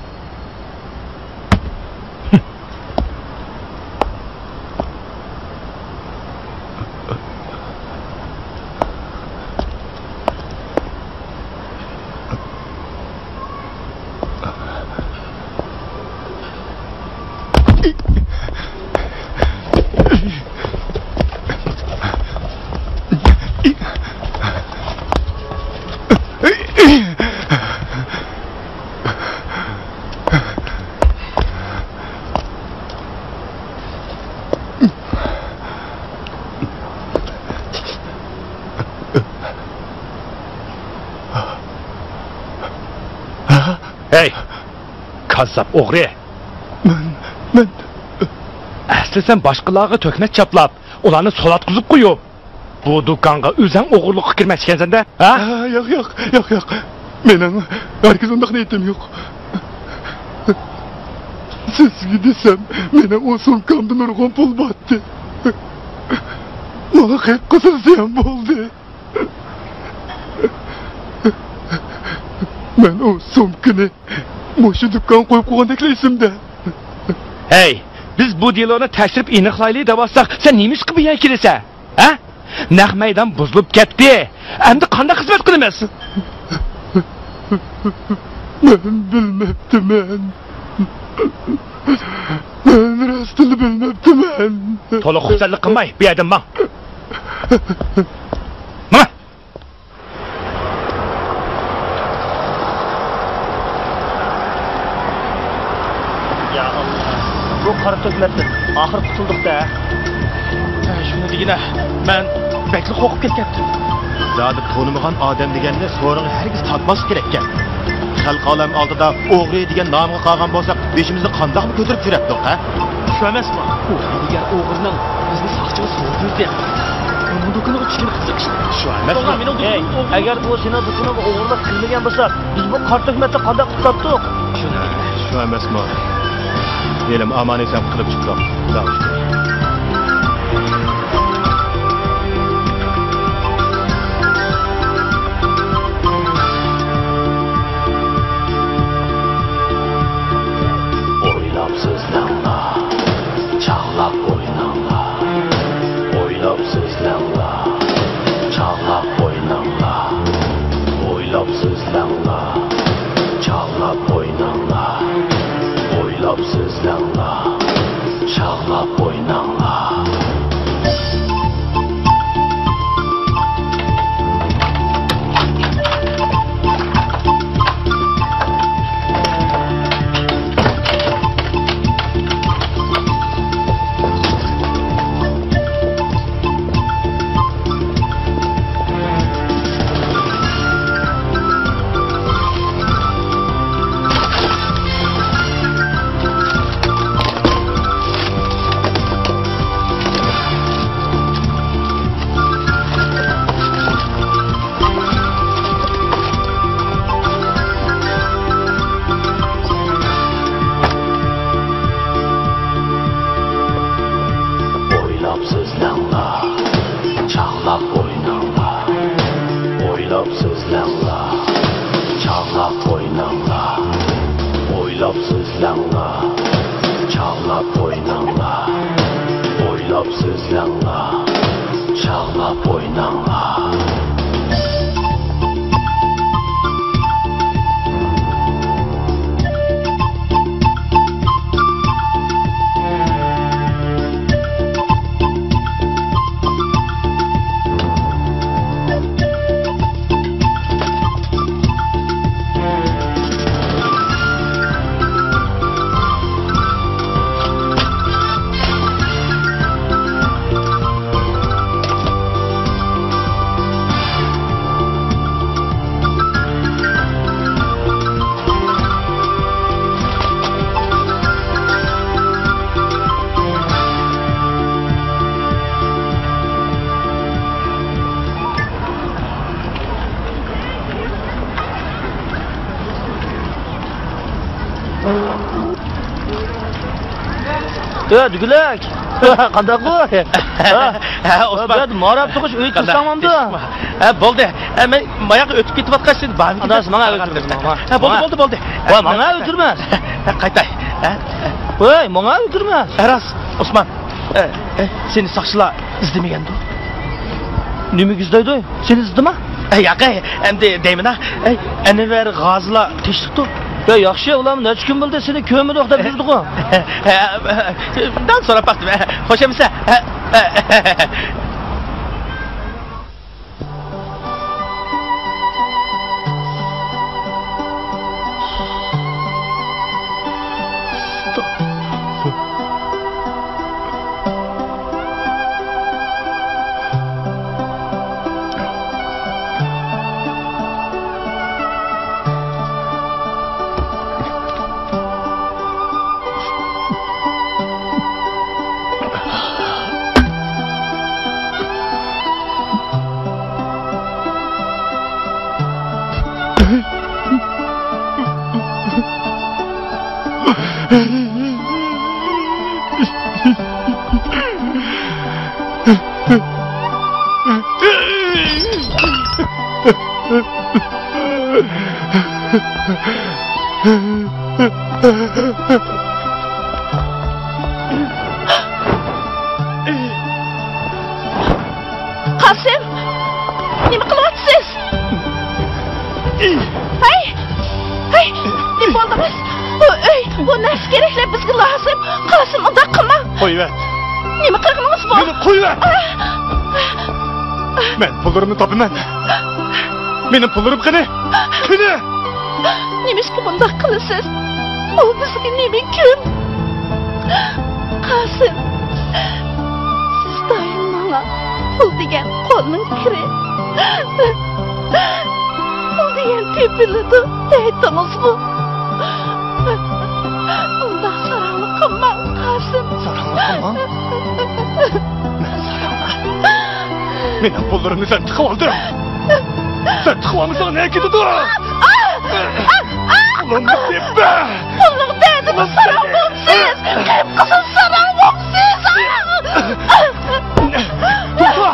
ھەي، كاززاپ ئوغرى! مەن، مەن. ئەسلى سەن باشقىلارغا تۆھمەت چاپلاپ، ئۇلارنى سولاتقۇزۇپ قويۇپ، بۇ دۇكانغا ئۆزەڭ ئوغرىلىققا كىرمەكچىكەنسەن-دە، ھە؟ ھە، ياق، ياق، ياق، ياق. مېنىڭ ھەرگىز ئۇنداق نىيىتىم يوق. سىزگە دېسەم، مېنىڭ ئۇ سومكامدا نۇرغۇن پۇل بارتى. ماڭا قېپقىزىل زىيان بولدى. مەن ئۇ سومكىنى مۇشۇ دۇكانغا قويۇپ قويغاندەكلا ئېسىمدە. ھەي، بىز بۇ دېلونى تەكشۈرۈپ ئېنىقلايلى دەۋاتساق، سەن نېمىشقا بۇ يەرگە كېلىسەن؟ ھە؟ نەق مەيدان بۇزۇلۇپ كەتتى. ئەمدى قانداق خىزمەت قىلىمىز؟ مەن بىلمەپتىمەن. مەن راستىنلا بىلمەپتىمەن. تولا خۇپسەنلىك قىلماي، بۇ يەردىن ماڭ. ماڭ! يا ئاللا، بۇ قارا تۆھمەتتىن ئاخىر قۇتۇلدۇق-دە. ھە، شۇنى دېگىنە، مەن بەكلا قورقۇپ كەتكەنتىم. زادى تونۇمىغان ئادەم دېگەننى سورۇنغا ھەرگىز تارتماسلىق كېرەككەن. خەلق ئالەم ئالدىدا ئوغرى دېگەن نامغا قالغان بولساق، بېشىمىزنى قانداقمۇ كۆتۈرۈپ يۈرەتتۇق، ھە؟ شۇ ئەمەسمۇ؟ ئۇ ھەيدىگەر ئوغرىنىڭ بىزنى ساقچىغا سوزدۇردى. ئۇنىڭ دۇكىنىغا چۈشكىنى قىزىق ئىش. شۇ ئەمەسمۇ؟ ئەگەر ئۇ سېنىڭ دۇكىنىڭغا ئوغرىلىق قىلمىغان بولسا، بىز بۇ قارا تۆھمەتتىن قانداق قۇتۇلاتتۇق؟ شۇ ئەمەسمۇ؟ ھېلىمۇ ئامان-ئېسەن قۇتۇلۇپ چىقتۇق. خۇدا شۈكۈر. چاغلاپ ئويناڭلار، ئويلاپ سۆزلەڭلار. چاغلاپ ئويناڭلار، ئويلاپ سۆزلەڭلار. چاغلاپ ئويناڭلار، ئويلاپ سۆزلەڭلار. چاغلاپ ئويناڭلار. ئويلاپ سۆزلەڭلار، چاغلاپ ئويناڭلار. ئويلاپ سۆزلەڭلار، چاغلاپ ئويناڭلار. ئويلاپ سۆزلەڭلار، چاغلاپ ئويناڭلار. ئويلاپ سۆزلەڭلار، چاغلاپ ئويناڭلار. ئۆ، دۈگىلەك. قانداق بۇ؟ ھە، ھە، ئوسمان. بۇ يەردە ماراپ تۇغۇش ئۆي قىلساڭ بولامدۇ؟ ھە، بولدى. ھە، مەن ماياققا ئۆتۈپ كېتىۋاتقاچ، سېنى بارمىكىن دەپ ئاداش، ماڭا ئۆتۈرمە، ماڭا. ھە، بولدى، ماڭا. بولدى، بولدى. ۋاي، ماڭا ئۆتۈرمە. ھە، قايتاي. ھە؟ ۋاي، ماڭا ئۆتۈرمە. ھە، راست، ئوسمان. ئە، ئە، سېنى ساقچىلار ئىزدىمىگەندۇ؟ نېمىگە ئىزدەيدۇ؟ سېنى ئىزدىما؟ ئە، ياق، ئە، ئەمدى دەيمەن-ھە. ئەي، ئەنۋەر غازىلار تېشىپتۇ. يا، ياخشى، ئۇلار نەچچە كۈن بولدى سېنى كۆرمىدۇق دەپ يۈردىغۇ. ئە، ئە، دەل سوراپ باقتىم. ئە، خوش ئەمىسە. ئە، ئە، ئە. قاسىم! نېمە قىلىۋاتىسىز؟ ھەي! ھەي! نېمە بولدىڭىز؟ بۇ ئۆي، بۇ نەرسە كېرەكلەر بىزگە لازىم. قاسىم، ئۇنداق قىلماڭ. قويۇۋەت. نېمە قىلغىنىڭىز بۇ؟ مېنى قويۇۋەت! مەن پۇللىرىمنى تاپىمەن. مېنىڭ پۇللىرىم قېنى؟ قېنى؟ نېمىشقا بۇنداق قىلىسىز؟ ئۇ بىزگە نېمە كۈن؟ قاسىم، سىز دائىم ماڭا پۇل دېگەن قولنىڭ كىرى، پۇل دېگەن تېپىلىدۇ دەيتتىڭىزغۇ؟ بۇنداق ساراڭلىق قىلماڭ، قاسىم. ساراڭلىق قىلماڭ؟ مەن ساراڭلىق. مېنىڭ پۇللىرىمنى سەن تىقىۋالدىڭ. سەن تىقىۋالمىساڭ نەگە كېتىدۇ؟ پۇلۇمنى تېپە! پۇلنىڭ دەردىدە ساراڭ بوپسىز! قېرىپ قىزىل ساراڭ بوپسىز! توختا!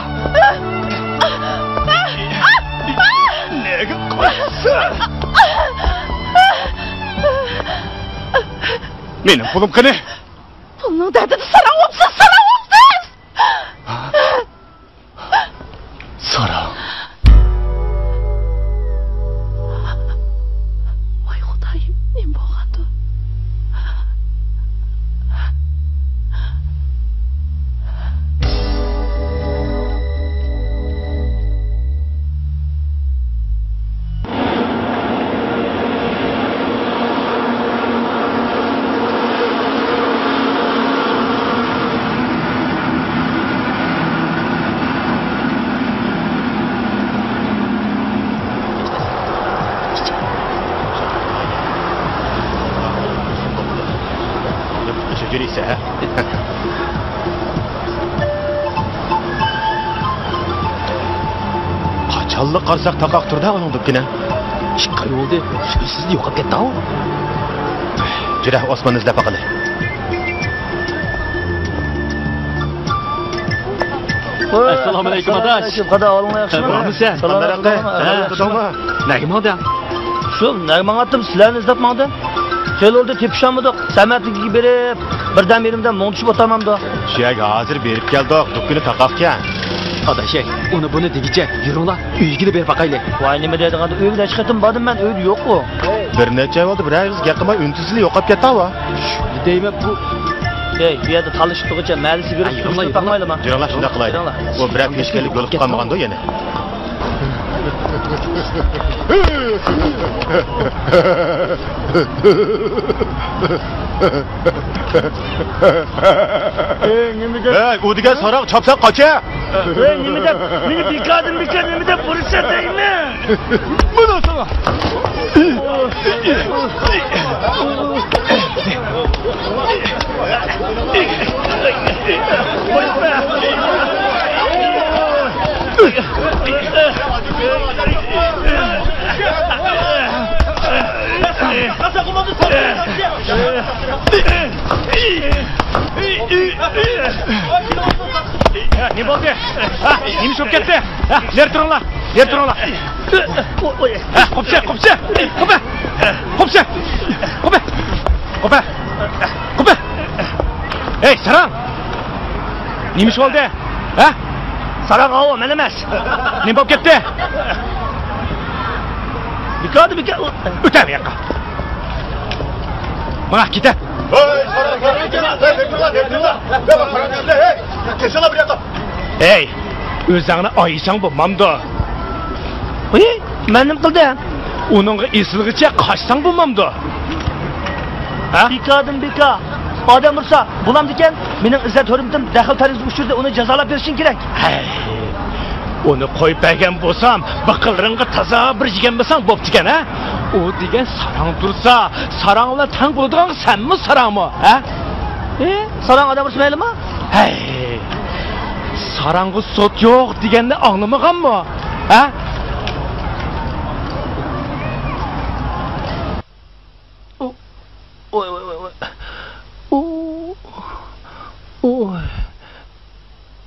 نەگە قاچىسەن؟ مېنىڭ پۇلۇم قېنى؟ پۇلنىڭ دەردىدە ساراڭ بوپسىز، قاچانلا قارىساق تاقاق تۇردا ئۇنىڭ دۇكىنى. ئىككى ئاي بولدى، شۈكۈرسىز يوقاپ كەتتى-ھاۋ. جۈرە، ئوسماننى ئىزدەپ باقىلى. ئەسسالامۇ ئەلەيكۇم، ئاداش. قادا، ئەھۋالىڭلار ياخشىمۇ؟ بارمۇسەن؟ سالام ئەلەيكۇم. ھە. نەگە ماڭدىڭ؟ شۇ، نەگە ماڭاتتىم، سىلەرنى ئىزدەپ ماڭدىم. خېلى بولدى، تېپىشالمىدۇق. سەمەتلىككە بېرىپ، بىردەم يېرىمدە مۇڭدىشىپ ئولتۇرمامدۇ؟ شۇ يەرگە ھازىر بېرىپ كەلدۇق، دۇكىنى تاقاقكەن. ئاداش، ئۇنى بۇنى دېگۈچە، يۈرۈڭلار، ئۆيىگىلا بېرىپ باقايلى. ۋاي، نېمە دەيدىغان، ئۆيگە نەچچە قېتىم باردىم مەن، ئۆيدە يوق ئۇ. بىر نەچچە ئاي بولدى، بىرەر ئېغىز گەپ قىلماي، ئۈن-تىنسىزلا يوقاپ كەتتى-ھاۋا. دەيمەن بۇ. ئەي، بۇ يەردە تالىشىپ تۇرغۇچە مەلىسى بېرىپ، يۈرۈڭلار، يۈرۈڭلار. يۈرۈڭلار، شۇنداق قىلايلى. يۈرۈڭلار. ئۇ بىرەر كۈن ئىككىلىك بولۇپ قالمىغاندۇ يەنە. ئەي، ئۇ دېگەن ساراڭ چاپسان قاچە. ئەي، نېمە دەپ، مېنى بىكاردىن بىكار نېمە دەپ ئۇرۇشسا دەيمەن. مانا ساڭا. نېمە بولدى؟ ھە، نېمە ئىش بولۇپ كەتتى؟ ھە، نېرى تۇرۇڭلار، نېرى تۇرۇڭلار. ھە، قوپچە، قوپچە، قوپە، قوپچە، قوپە، قوپە، قوپە. ھەي، ساراڭ! نېمە ئىش بولدى؟ ھە؟ ساراڭ ئاۋۇ، مەن ئەمەس. نېمە بولۇپ كەتتى؟ بىكاردىن بىكار. ئۆتە بۇ ياققا. ماڭا كېتە. ھەي، ئۆزۈڭنى ئايىساڭ بولمامدۇ؟ ھەي، مەن نېمە قىلدىم؟ ئۇنىڭغا ئېسىلغىچە قاچساڭ بولمامدۇ؟ ھە؟ بىكاردىن بىكار. ئادەم ئۇرسا بولامدىكەن؟ مېنىڭ ئىززەت-ھۆرمىتىم دەخلى-تەرۇزى ئۇچرىدى، ئۇنى جازالاپ بېرىشىڭ كېرەك. ھەي، ئۇنى قويۇپ بەرگەن بولسام، بىقىنلىرىڭغا تازا بىر يېگەن بولساڭ بوپتىكەن، ھە؟ ئۇ دېگەن ساراڭ تۇرسا، ساراڭ بىلەن تەڭ بولىدىغان سەنمۇ ساراڭمۇ، ھە؟ ئى، ساراڭ ئادەم ئۇرسا مەيلىمۇ؟ ھەي، ساراڭغا سوت يوق دېگەننى ئاڭلىمىغانمۇ؟ ھە؟ ئوي، ۋوي، ۋوي، ۋوي. ئوي. ئوي.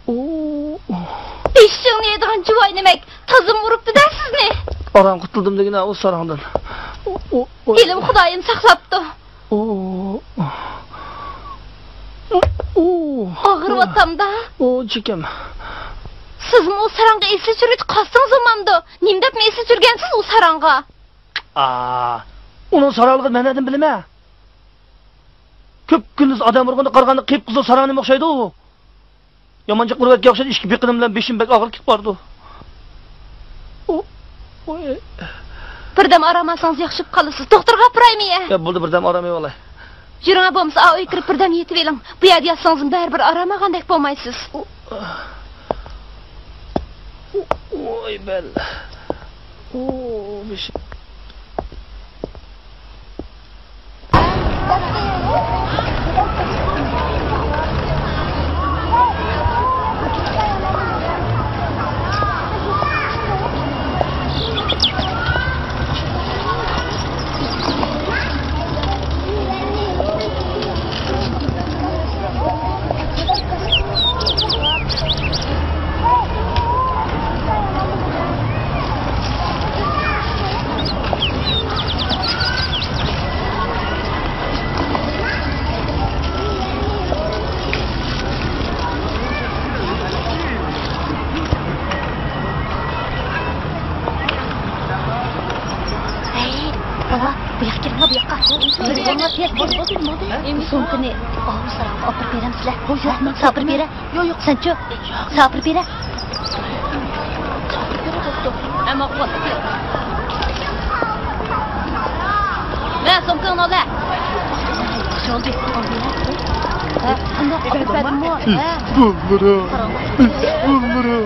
ئوي. ئېشىڭنى يەيدىغان جۇۋاي نېمەك، تازىمۇ ئۇرۇپتۇ-دە سىزنى. ئاران قۇتۇلدۇم دېگىنە ئۇ ساراڭدىن. ئوي، ئوي، ئوي. ھېلىمۇ خۇدايىم ساقلاپتۇ. ئوي. ئوي. ئاغرىۋاتامدا. ئوي، چېكەم. سىزمۇ ئۇ ساراڭغا ئېسىل چۈشۈرگۈچ قالسىڭىز بولمامدۇ؟ نېمە دەپمۇ ئېسىل چۈشۈرگەنسىز ئۇ ساراڭغا؟ ئا، ئۇنىڭ ساراڭلىقىنى مەن نەدىن بىلىمەن؟ كۈپكۈندۈز ئادەم ئۇرغاندا قارىغاندا قىپقىزىل ساراڭ نېمە ئوخشايدۇ؟ يامان جىق ئۇرۇۋەتكەن ئوخشايدۇ، ئىككى بېقىنىم بىلەن بېشىم بەك ئاغرىپ كېتىپ بارىدۇ. ئۇ، ئۇ، ئى. بىردەم ئارام ئالسىڭىز ياخشى بولۇپ قالىسىز. دوختۇرغا ئاپىرايمۇ يە؟ يا، بولدى، بىردەم ئارام ئېلىۋالاي. يۈرۈڭە، بولمىسا ئاۋۇ ئۆيگە كىرىپ بىردەم يېتىۋېلىڭ. بۇ يەردە ياتسىڭىزمۇ بەرىبىر ئارام ئالغاندەك بولمايسىز. ئۇ، ئۇ، ئوي، بەل. ئۇ، بېشىم. ھەي، بالا، بۇ ياققا كىرىڭلار، بۇ ياققا. بولدى، بولدى، بولدى. سومكىنى ئاۋۇ ساراڭغا ئاپىرىپ بېرەمسىلەر؟ ھە، ساپىرىپ بېرە. يوق، يوق. سەنچۇ؟ ساپىرىپ بېرە. ھە، ماقۇل. مە، سومكاڭنى ئال، ھە. ھە، قانداق ئاپىرىپ بەردىمۇ؟ ھە. ئىسپۇللىرا، ئىسپۇللىرا.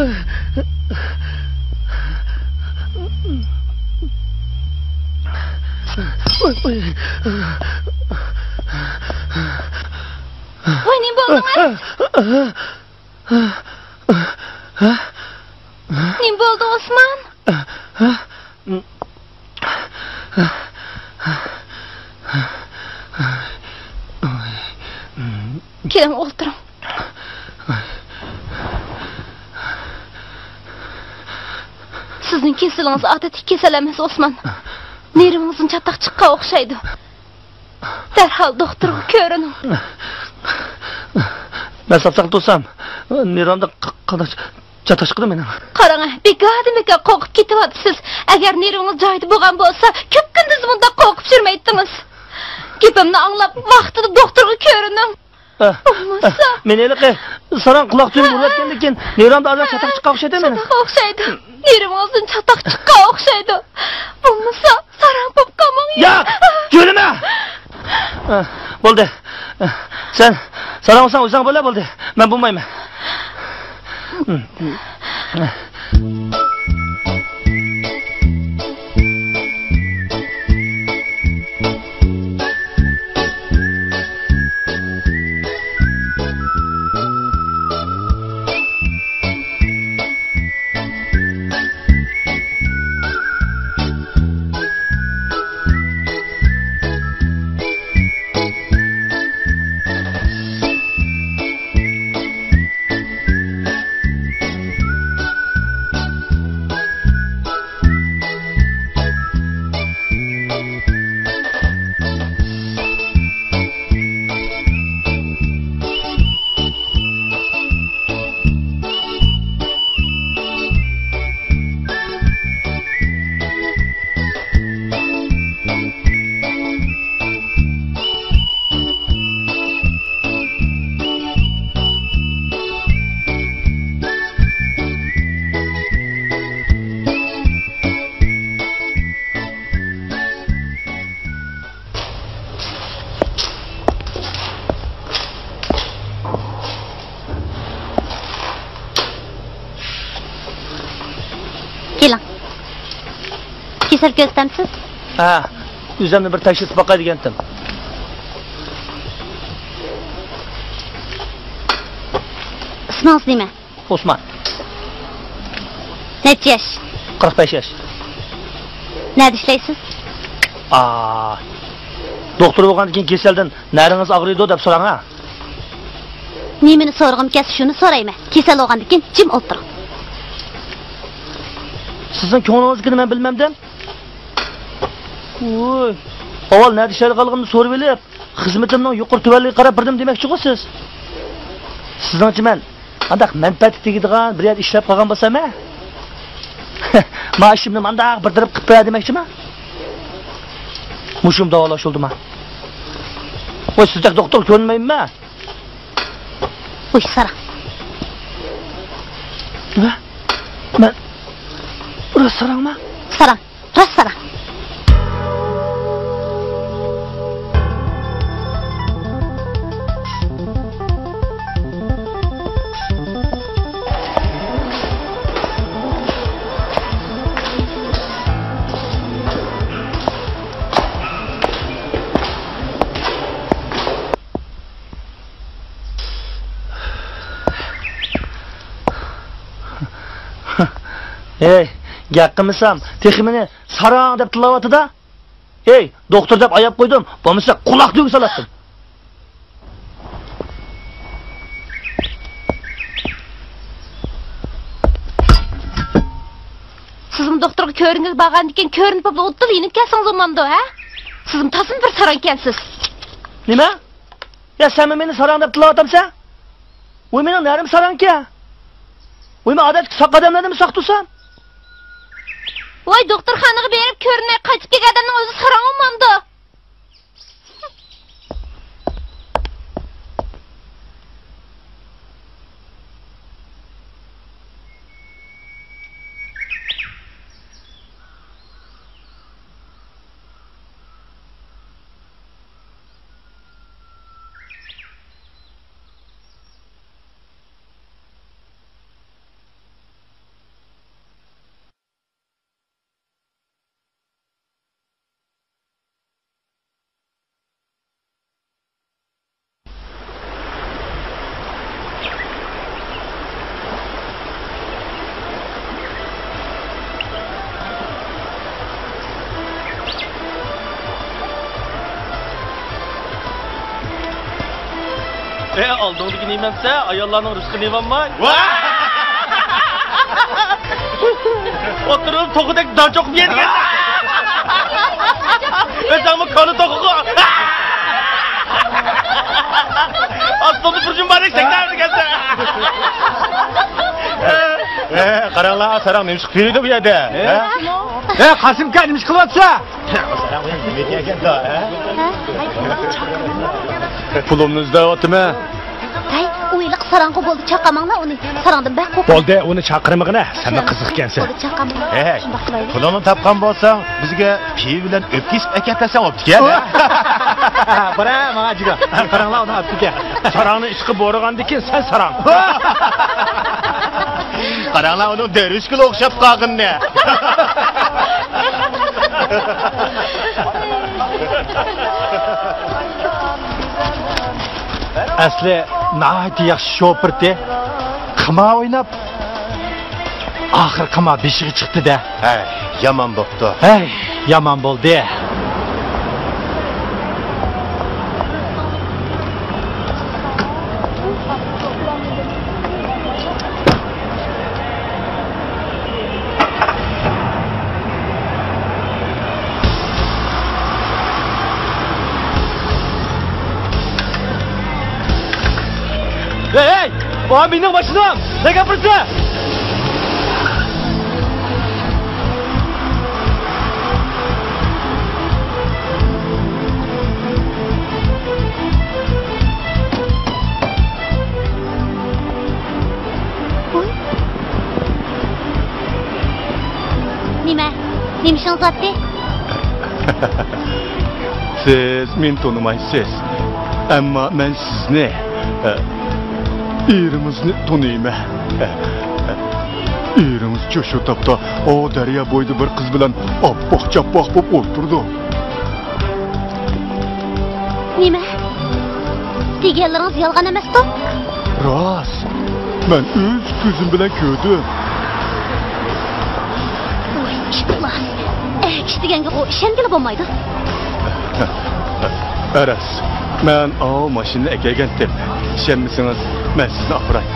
ۋاي، نېمە بولدۇڭىز؟ نېمە بولدى، ئوسمان؟ كېلىڭ، ئولتۇرۇڭ. سىزنىڭ كېسىلىڭىز ئادەتتىكى كېسەل ئەمەس، ئوسمان. نېرۋىڭىزدىن چاتاق چىققان ئوخشايدۇ. دەرھال دوختۇرغا كۆرۈنۈڭ. مەن ساپ-ساقلام تۇرسام، نېرۋامدا ق-، قانداق چاتاق چىقىدۇ مېنىڭ؟ قاراڭ، بىكاردىن بىكار قورقۇپ كېتىۋاتىسىز. ئەگەر نېرۋىڭىز جايىدا بولغان بولسا، كۈپكۈندۈز مۇنداق قورقۇپ يۈرمەيتتىڭىز. گېپىمنى ئاڭلاپ، ۋاقتىدا دوختۇرغا كۆرۈنۈڭ. ئە، بولمىسا. ئە، مېنى ھېلىقى ساراڭ قۇلاق تۈۋىگە ئۇرۇۋەتكەندىن كېيىن نېرۋامدا ئازراق چاتاق چىققان ئوخشايدۇ مېنىڭ. چاتاق ئوخشايدۇ. نېرۋىڭىزدىن چاتاق چىققان ئوخشايدۇ. بولمىسا، ساراڭ بولۇپ قالماڭ. ياق، يۈرمە! ئە، بولدى. ئە، سەن ساراڭ بولساڭ ئۆزۈڭ بولە، بولدى. مەن بولمايمەن. كېلىڭ. كېسەل كۆزىتەمسىز؟ ھە، ئۆزۈمنى بىر تەكشۈرتۈپ باقاي دېگەنتىم. ئىسمىڭىز نېمە؟ ئوسمان. نەچچە ياش؟ قىرىق بەش ياش. نەدە ئىشلەيسىز؟ ئا، دوختۇر بولغاندىن كېيىن كېسەلدىن نەرىڭىز ئاغرىيدۇ دەپ سوراڭ ھە. نېمىنى سورىغۇم كەلسە شۇنى سورايمەن. كېسەل بولغاندىن كېيىن جىم ئولتۇرۇڭ. سىزنىڭ كۆڭلىڭىزدىكىنى مەن بىلمەمدىم. ۋوي، ئاۋۋال نەدە ئىشلەيدىغانلىقىمنى سورىۋېلىپ، خىزمىتىمنىڭ يۇقىرى تۆۋەنلىكىگە قاراپ بېرىدىم دېمەكچىغۇ سىز. سىزنىڭچە مەن قانداق مەنپەئەتكە تېگىدىغان بىر يەردە ئىشلەپ قالغان بولسام ھە؟ مائاشىمنى مانداق بىر تەرەپ قىلىپ بېرە دېمەكچىما؟ مۇشۇم داۋالاش بولدىما؟ ۋاي، سىزدەك دوختۇر كۆرمەيمەن. ۋوي، ساراڭ. نېمە؟ مەن راست ساراڭما؟ ساراڭ. راست ساراڭ. ھەي، گەپ قىلمىسام، تېخى مېنى ساراڭ دەپ تىللاۋاتىدۇ. ھەي، دوختۇر دەپ ئاياپ قويدۇم، بولمىسا قۇلاق تۈۋىگە سالاتتىم. سىزمۇ دوختۇرغا كۆرۈنگىلى بارغاندىكىن، كۆرۈنۈپ بولۇپلا ئوتتۇرىلا يېنىپ كەلسىڭىز بولمامدۇ، ھە؟ سىزمۇ تازىمۇ بىر ساراڭكەنسىز. نېمە؟ يا، سەنمۇ مېنى ساراڭ دەپ تىللاۋاتامسەن؟ ۋوي، مېنىڭ نەرىم ساراڭكەن. ۋوي، مەن ئادەتتىكى ساق ئادەملەردىنمۇ ساق تۇرسام؟ ۋاي، دوختۇرخانىغا بېرىپ كۆرۈنمەي قايتىپ كەلگەن ئادەمنىڭ ئۆزى ساراڭ بولمامدۇ؟ ئالدىڭدىكى نېمەمسە، ئاياللارنىڭ رىزقىنى يەۋالماي. ئولتۇرۇپ توخۇدەك دان چوقۇپ يەيدىكەن. ئۆزۈڭمۇ كالا توخۇغۇ. ئاستىڭدا بىر جۈمباردەك تەكرارلىغانسەن. ئە، قاراڭلار، ساراڭ نېمە ئىش قىلىۋاتىدۇ بۇ يەردە؟ ھە؟ ھە؟ ھە، قاسىمكا، نېمە ئىش قىلىۋاتىسەن؟ پۇلۇمنى ئىزدەۋاتىمەن. ھەي، ئۇ ھېلىقى ساراڭغۇ بولدى، چاقىرماڭلار ئۇنى. ساراڭدىن بەك قورقۇپ. بولدى، ئۇنى چاقىرمىغىنە، سەنمۇ قىزىق ئىكەنسەن. بولدى، چاقىرماڭ. ھەي، شۇنداق قىلايلى. پۇلۇڭنى تاپقان بولساڭ، بىزگە پىۋا بىلەن ئۆپكە ئېسىپ ئەكەپ بەرسەڭ بوپتىكەن. بارە، ماڭا جىگا. قاراڭلار، ئۇنى ئاپتىكەن. ساراڭنى ئىشقا بورىغاندىكىن سەن ساراڭ. قاراڭلار، ئۇنىڭ دەرۋىشكىلا ئوخشاپ قالغىنىنى. ئەسلى ناھايىتى ياخشى شوپۇرتى. قىمار ئويناپ، ئاخىرى قىمار بېشىغا چىقتى-دە. ھەي، يامان بوپتۇ. ھەي، يامان بولدى. ھەي، ھەي! بۇ مېنىڭ ماشىنام! نەگە ئاپىرىسەن؟ ۋوي. نېمە؟ نېمە ئىشىڭىز بارتى؟ سىز مېنى تونۇمايسىز. ئەمما مەن سىزنى، ئە، ئېرىڭىزنى تونۇيمەن. ئە، ئە، ئېرىڭىزچۇ شۇ تاپتا ئۇ دەريا بويىدا بىر قىز بىلەن ئاپئاق-چاپئاق بولۇپ ئولتۇرىدۇ. نېمە؟ دېگەنلىرىڭىز يالغان ئەمەستۇ؟ راست. مەن ئۆز كۆزۈم بىلەن كۆردۈم. ۋاي ئىپلاس. ئەكىش دېگەنگە ئىشەنگىلى بولمايدۇ. ئەرەس، مەن ئاۋۇ ماشىنىنى ئەكەلگەنتىم. ئىشەنمىسىڭىز، مەن سىزنى ئاپىراي.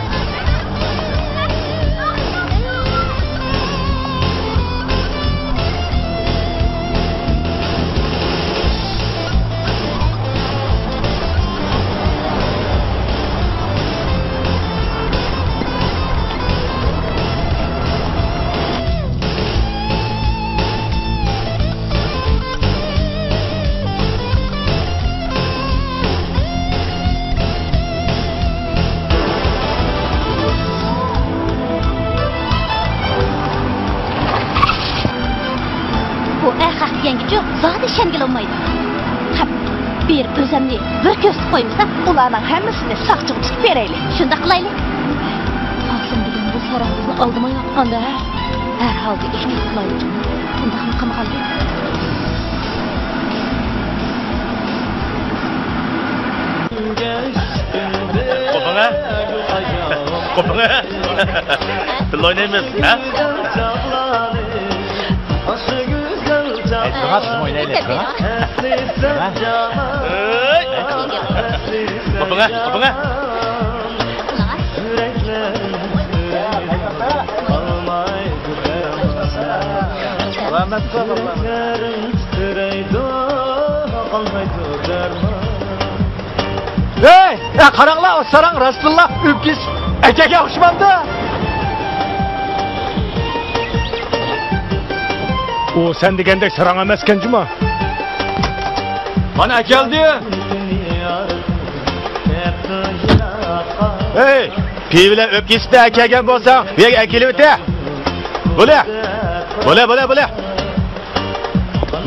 بۇ ئەخەق دېگەنگىچۇ زادى ئىشەنگىلى بولمايدۇ. قاپ، بېرىپ ئۆزەمنى بىر كۆرسىتىپ قويمىسام. ئۇلارنىڭ ھەممىسىنى ساقچىغا تۇتۇپ بېرەيلى. شۇنداق قىلايلى. قاسىم دېگەن بۇ ساراڭ بىزنى ئالدىمايۋاتقاندا، ھە؟ ھەر ھالدا ئېھتىيات قىلايلى. ئۇنداقمۇ قىلمىغاندى. قوپۇڭە. قوپۇڭە. بىللە ئوينايمىز، ھە؟ ئەي، ساڭا بىزمۇ ئوينايلى، ساڭا. ساڭا. ئەي. قوپۇڭە، قوپۇڭە. ھەي، ئە، قاراڭلار، ئۇ ساراڭ راستتىنلا ئۆپكىسى ئەكەگە ئوخشىمامدۇ؟ ئۇ سەن دېگەندەك ساراڭ ئەمەسكەن جۇما. مانا ئەكەلدى. ھەي، پىۋا بىلەن ئۆپكە ئېسىپ ئەكەلگەن بولساڭ، بۇ يەرگە ئەكېلىۋېتە. بولە. بولە، بولە، بولە.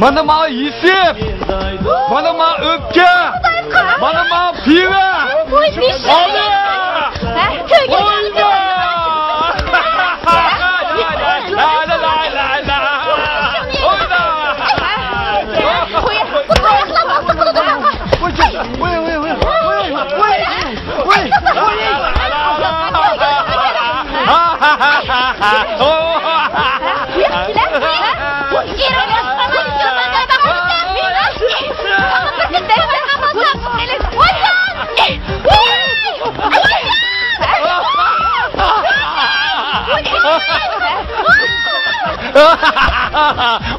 مانا ماڭا ئېسىپ. مانا ماڭا ئۆپكە. مانا ماڭا پىۋا. ئالدى. ھە؟ ئوينا. لا، لا، لا، لا، لا. ئوينا. قوي، بۇ تاياقلار ئالدى بولىدۇ ماڭا. ۋوي، ۋوي، ۋوي.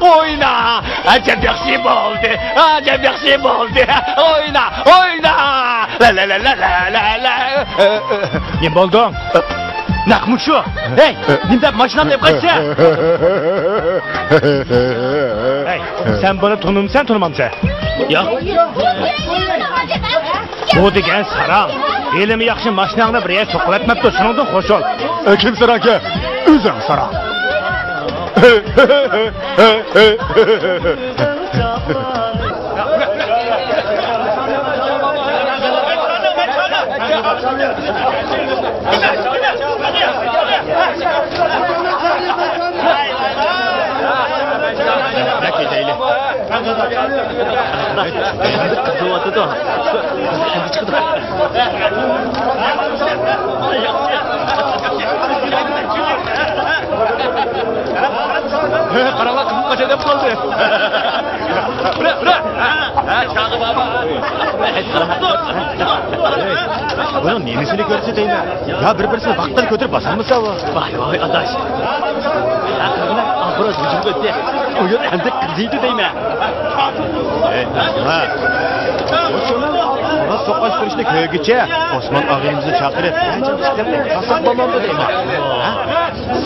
ئوينا! ئەجەب ياخشى بولدى! ئەجەب ياخشى بولدى! ئوينا! ئوينا! لا، لا، لا. نېمە بولدۇڭ؟ نەق مۇشۇ. ھەي، نېمە دەپ ماشىنامنى ئېلىپ قاچىسەن؟ ھەي، سەن بۇنى تونۇمسەن، تونۇمامسەن؟ ياق. بۇ دېگەن ساراڭ. ھېلىمۇ ياخشى ماشىناڭنى بىر يەرگە سوقۇۋەتمەپتۇ، شۇنىڭدىن خوش بول. ئە، كىم ساراڭكەن؟ ئۆزۈڭ ساراڭ. قاراڭلار، قىزىپ قاچاي دەپ قالدى. بۇنىڭ نېمىسىنى كۆرسىتەيمەن؟ يا بىر-بىرسىنى ۋاقىتتا كۆتۈرۈپ باسالمىسا ئۇ. ۋاي، ۋاي، ئاداش. ئاخىرىدا ئابراز ھۇجۇم ئۆتتى. ئۇ يەر ئەمدى قىزىيدۇ دەيمەن. ئەي، ھە. ئابراز سوققان سۈپۈرۈشنى كۆرگۈچە ئوسمان ئاغىنىمىزنى چاقىرىپ، قاساپ بولمامدۇ دەيمەن. ھە؟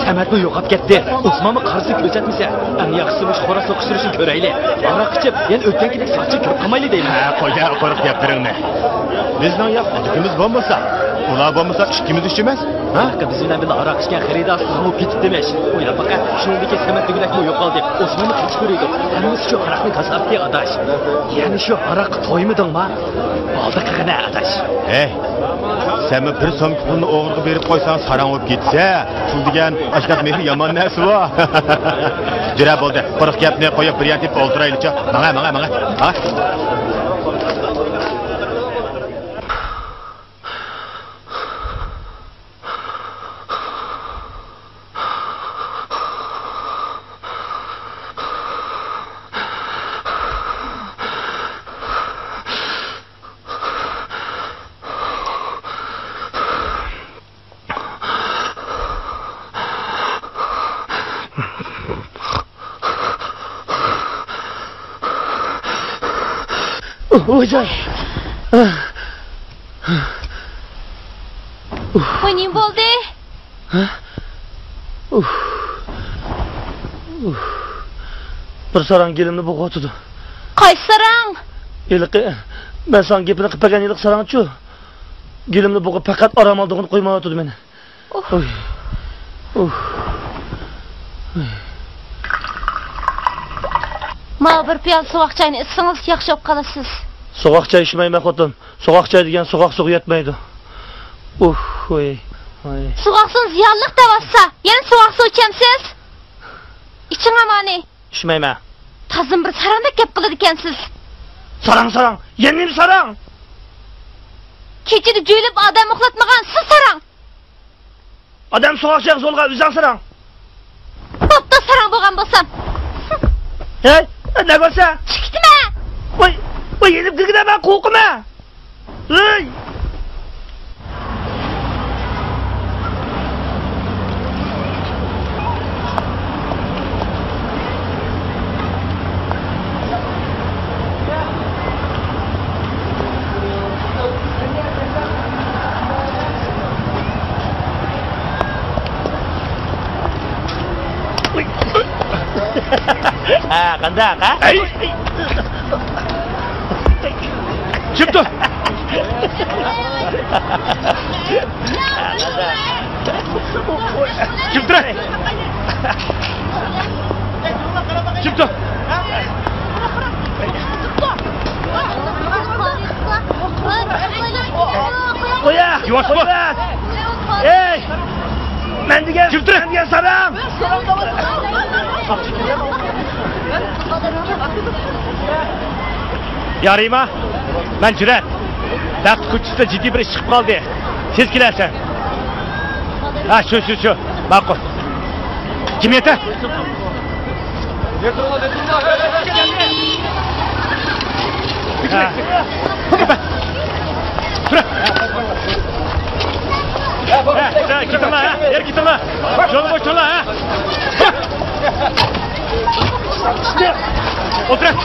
سەمەتمۇ يوقاپ كەتتى. ئوسمانمۇ قارىسى كۆرسەتمىسە، ئەڭ ياخشىسى مۇشۇ خوراز سوقۇشتۇرۇشنى كۆرەيلى. ھاراق ئىچىپ، يەنە ئۆتكەنكىدەك ساقچى كۆرۈپ قالمايلى دەيمەن. ھە، قويە قۇرۇق گەپلىرىڭنى. بىزنىڭ يا خۇدىكىمىز بولمىسا، ئۇلار بولمىسا ئىككىمىز ئۈچ ئەمەس. ھە؟ بىز بىلەن بىللە ھاراق ئىچكەن خېرىدار سىزمۇ كېتىپتىمىش. ئويلاپ باقە، شۇنىڭدىكى سەمەت دېگۈدەكمۇ يوقالدى. ئوسمانمۇ قېچىپ يۈرىدۇ. ھەممىسى شۇ ھاراقنىڭ كاساپىتى، ئاداش. يەنە شۇ ھاراققا تويمىدىڭما؟ بولدى قىغىنە، ئاداش. ھەي، سەنمۇ بىر سومكا پۇلنى ئوغرىغا بېرىپ قويساڭ، ساراڭ بولۇپ كېتىسە. پۇل دېگەن ئاشۇنداق مېھىر يامان نەرسىۋۇ. جۈرە، بولدى. قۇرۇق گەپنى قويۇپ، بىر يەردە ئولتۇرايلىچۇ. ماڭە، ماڭە، ماڭە. ماڭە. ۋاي جاي. ۋاي، نېمە بولدى؟ ھە؟ ئۇھ. ئۇھ. بىر ساراڭ گېلىمنى بوغۇۋاتىدۇ. قايسى ساراڭ؟ ھېلىقى، مەن ساڭا گېپىنى قىلىپ بەرگەن ھېلىقى ساراڭچۇ؟ گېلىمنى بوغۇپ پەقەت ئارام ئالىدىغىنى قويمايۋاتىدۇ مېنى. ئۇھ. ئۇھ. ئۇھ. ماۋۇ بىر پىيالە سوغۇق چاينى ئىچسىڭىز ياخشى بولۇپ قالىسىز. سوغۇق چاي ئىچمەيمەن خوتۇن. سوغۇق چاي دېگەن سوغۇق سۇغا يەتمەيدۇ. ئۇھ، ۋاي، ۋاي. سوغۇق سۇنى زىيانلىق دەۋاتسا، يەنە سوغۇق سۇ ئىچەمسىز؟ ئىچىڭ ئامانى. ئىچمەيمەن. تازىمۇ بىر ساراڭدەك گەپ قىلىدىكەنسىز. ساراڭ، ساراڭ. يەنە نېمە ساراڭ؟ كېچىدە جۆيلۈپ ئادەم ئۇخلاتمىغان سىز ساراڭ. ئادەم سوغۇق چايغا زورلىغان ئۆزۈڭ ساراڭ. بوپتۇ، ساراڭ بولغان بولسام. ھەي، نە بولسا؟ چىقىتمە. ۋاي، ۋاي، يېنىپ كىرگىنە، مەن قورقىمەن. ھەي. ھە، قانداق، ھە؟ ئەي! چىپ تۇر! چىپ تۇر! چىپ تۇر! قويە! يۇۋاش بول! قويە! ئەي! مەن دېگەن، كىم تۇرۇپ؟ مەن دېگەن ساراڭ! يا رىما، مەن جۈرئەت. بەخت كوچىسىدا جىددىي بىر ئىش چىقىپ قالدى. تېز كېلەرسەن. ھە، شۇ، شۇ، شۇ. ماقۇل. كىم يېتە؟ ھە. تۇر. كېتىڭلار، ھە؟ نېرى كېتىڭلار. يولنى بوشىتىڭلار، ھە؟ ئولتۇرۇڭ.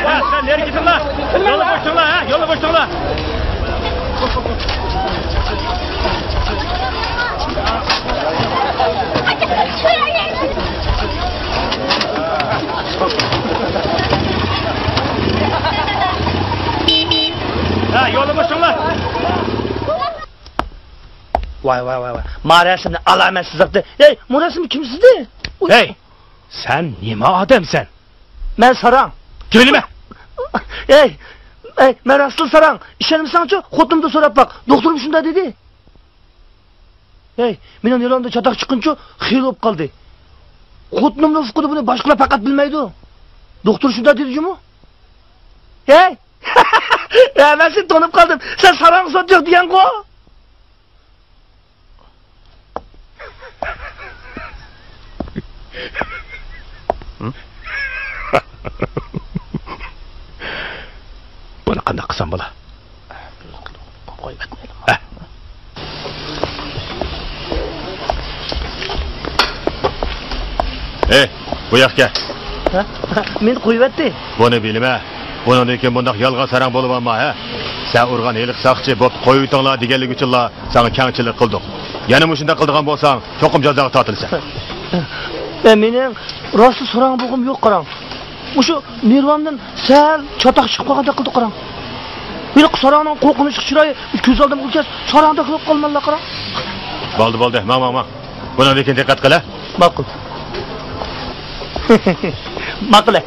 ھە، سەن نېرى كېتىڭلار. يولنى بوشىتىڭلار، ھە؟ يولنى بوشىتىڭلار. ھە، يولنى بوشىتىڭلار. ۋاي، ۋاي، ۋاي، ۋاي. ما رەسىمنى ئالامەتسىز زاپتى. ھەي، بۇ رەسىم كىم سىزدى؟ ھەي، سەن نېمە ئادەمسەن؟ مەن ساراڭ. جۆيلىمە! ھەي، ھەي، مەن راستلا ساراڭ. ئىشەنمىسەڭچۇ، خوتۇنۇمدىن سوراپ باق. دوختۇرمۇ شۇنداق دېدى. ھەي، مېنىڭ نېرۋامدا چاتاق چىققىنىچۇ خېلى بولۇپ قالدى. خوتۇنۇمنىڭ ئۇقىدۇ، بۇنى باشقىلار پەقەت بىلمەيدۇ. دوختۇر شۇنداق دېدى جۇمۇ. ھەي! ھە، مەن سېنى تونۇپ قالدىم. سەن ساراڭ سوت يوق دېگەنغۇ؟ بۇنى قانداق قىلسام بولا؟ ھە. ھەي، بۇ ياققا كەل. ھە؟ مېنى قويۇۋەتتى. بۇنى بىلىمە. بۇنىڭدىن كېيىن بۇنداق يالغان ساراڭ بولۇۋالما، ھە؟ سەن ئۇرغان ھېلىقى ساقچى بوپتۇ، قويۇۋېتىڭلار دېگەنلىكى ئۈچۈنلا ساڭا كەڭچىلىك قىلدۇق. يەنە مۇشۇنداق قىلىدىغان بولساڭ، چوقۇم جازاغا تارتىلىسەن. ھە، مېنىڭ راستلا ساراڭ بولغۇم يوق، قاراڭ. مۇشۇ نېرۋامدىن سەل چاتاق چىقىپ قالغاندەك قىلدى، قاراڭ. ھېلىقى ساراڭنىڭ قورقۇنچلۇق چىرايى كۆز ئالدىمغا كەلسە، ساراڭدەك بولۇپ قالىمەنلا، قاراڭ. بولدى، بولدى، ماڭ، ماڭ، ماڭ. بۇنىڭدىن كېيىن دىققەت قىل، ھە؟ ماقۇل. ماقۇل، ھە.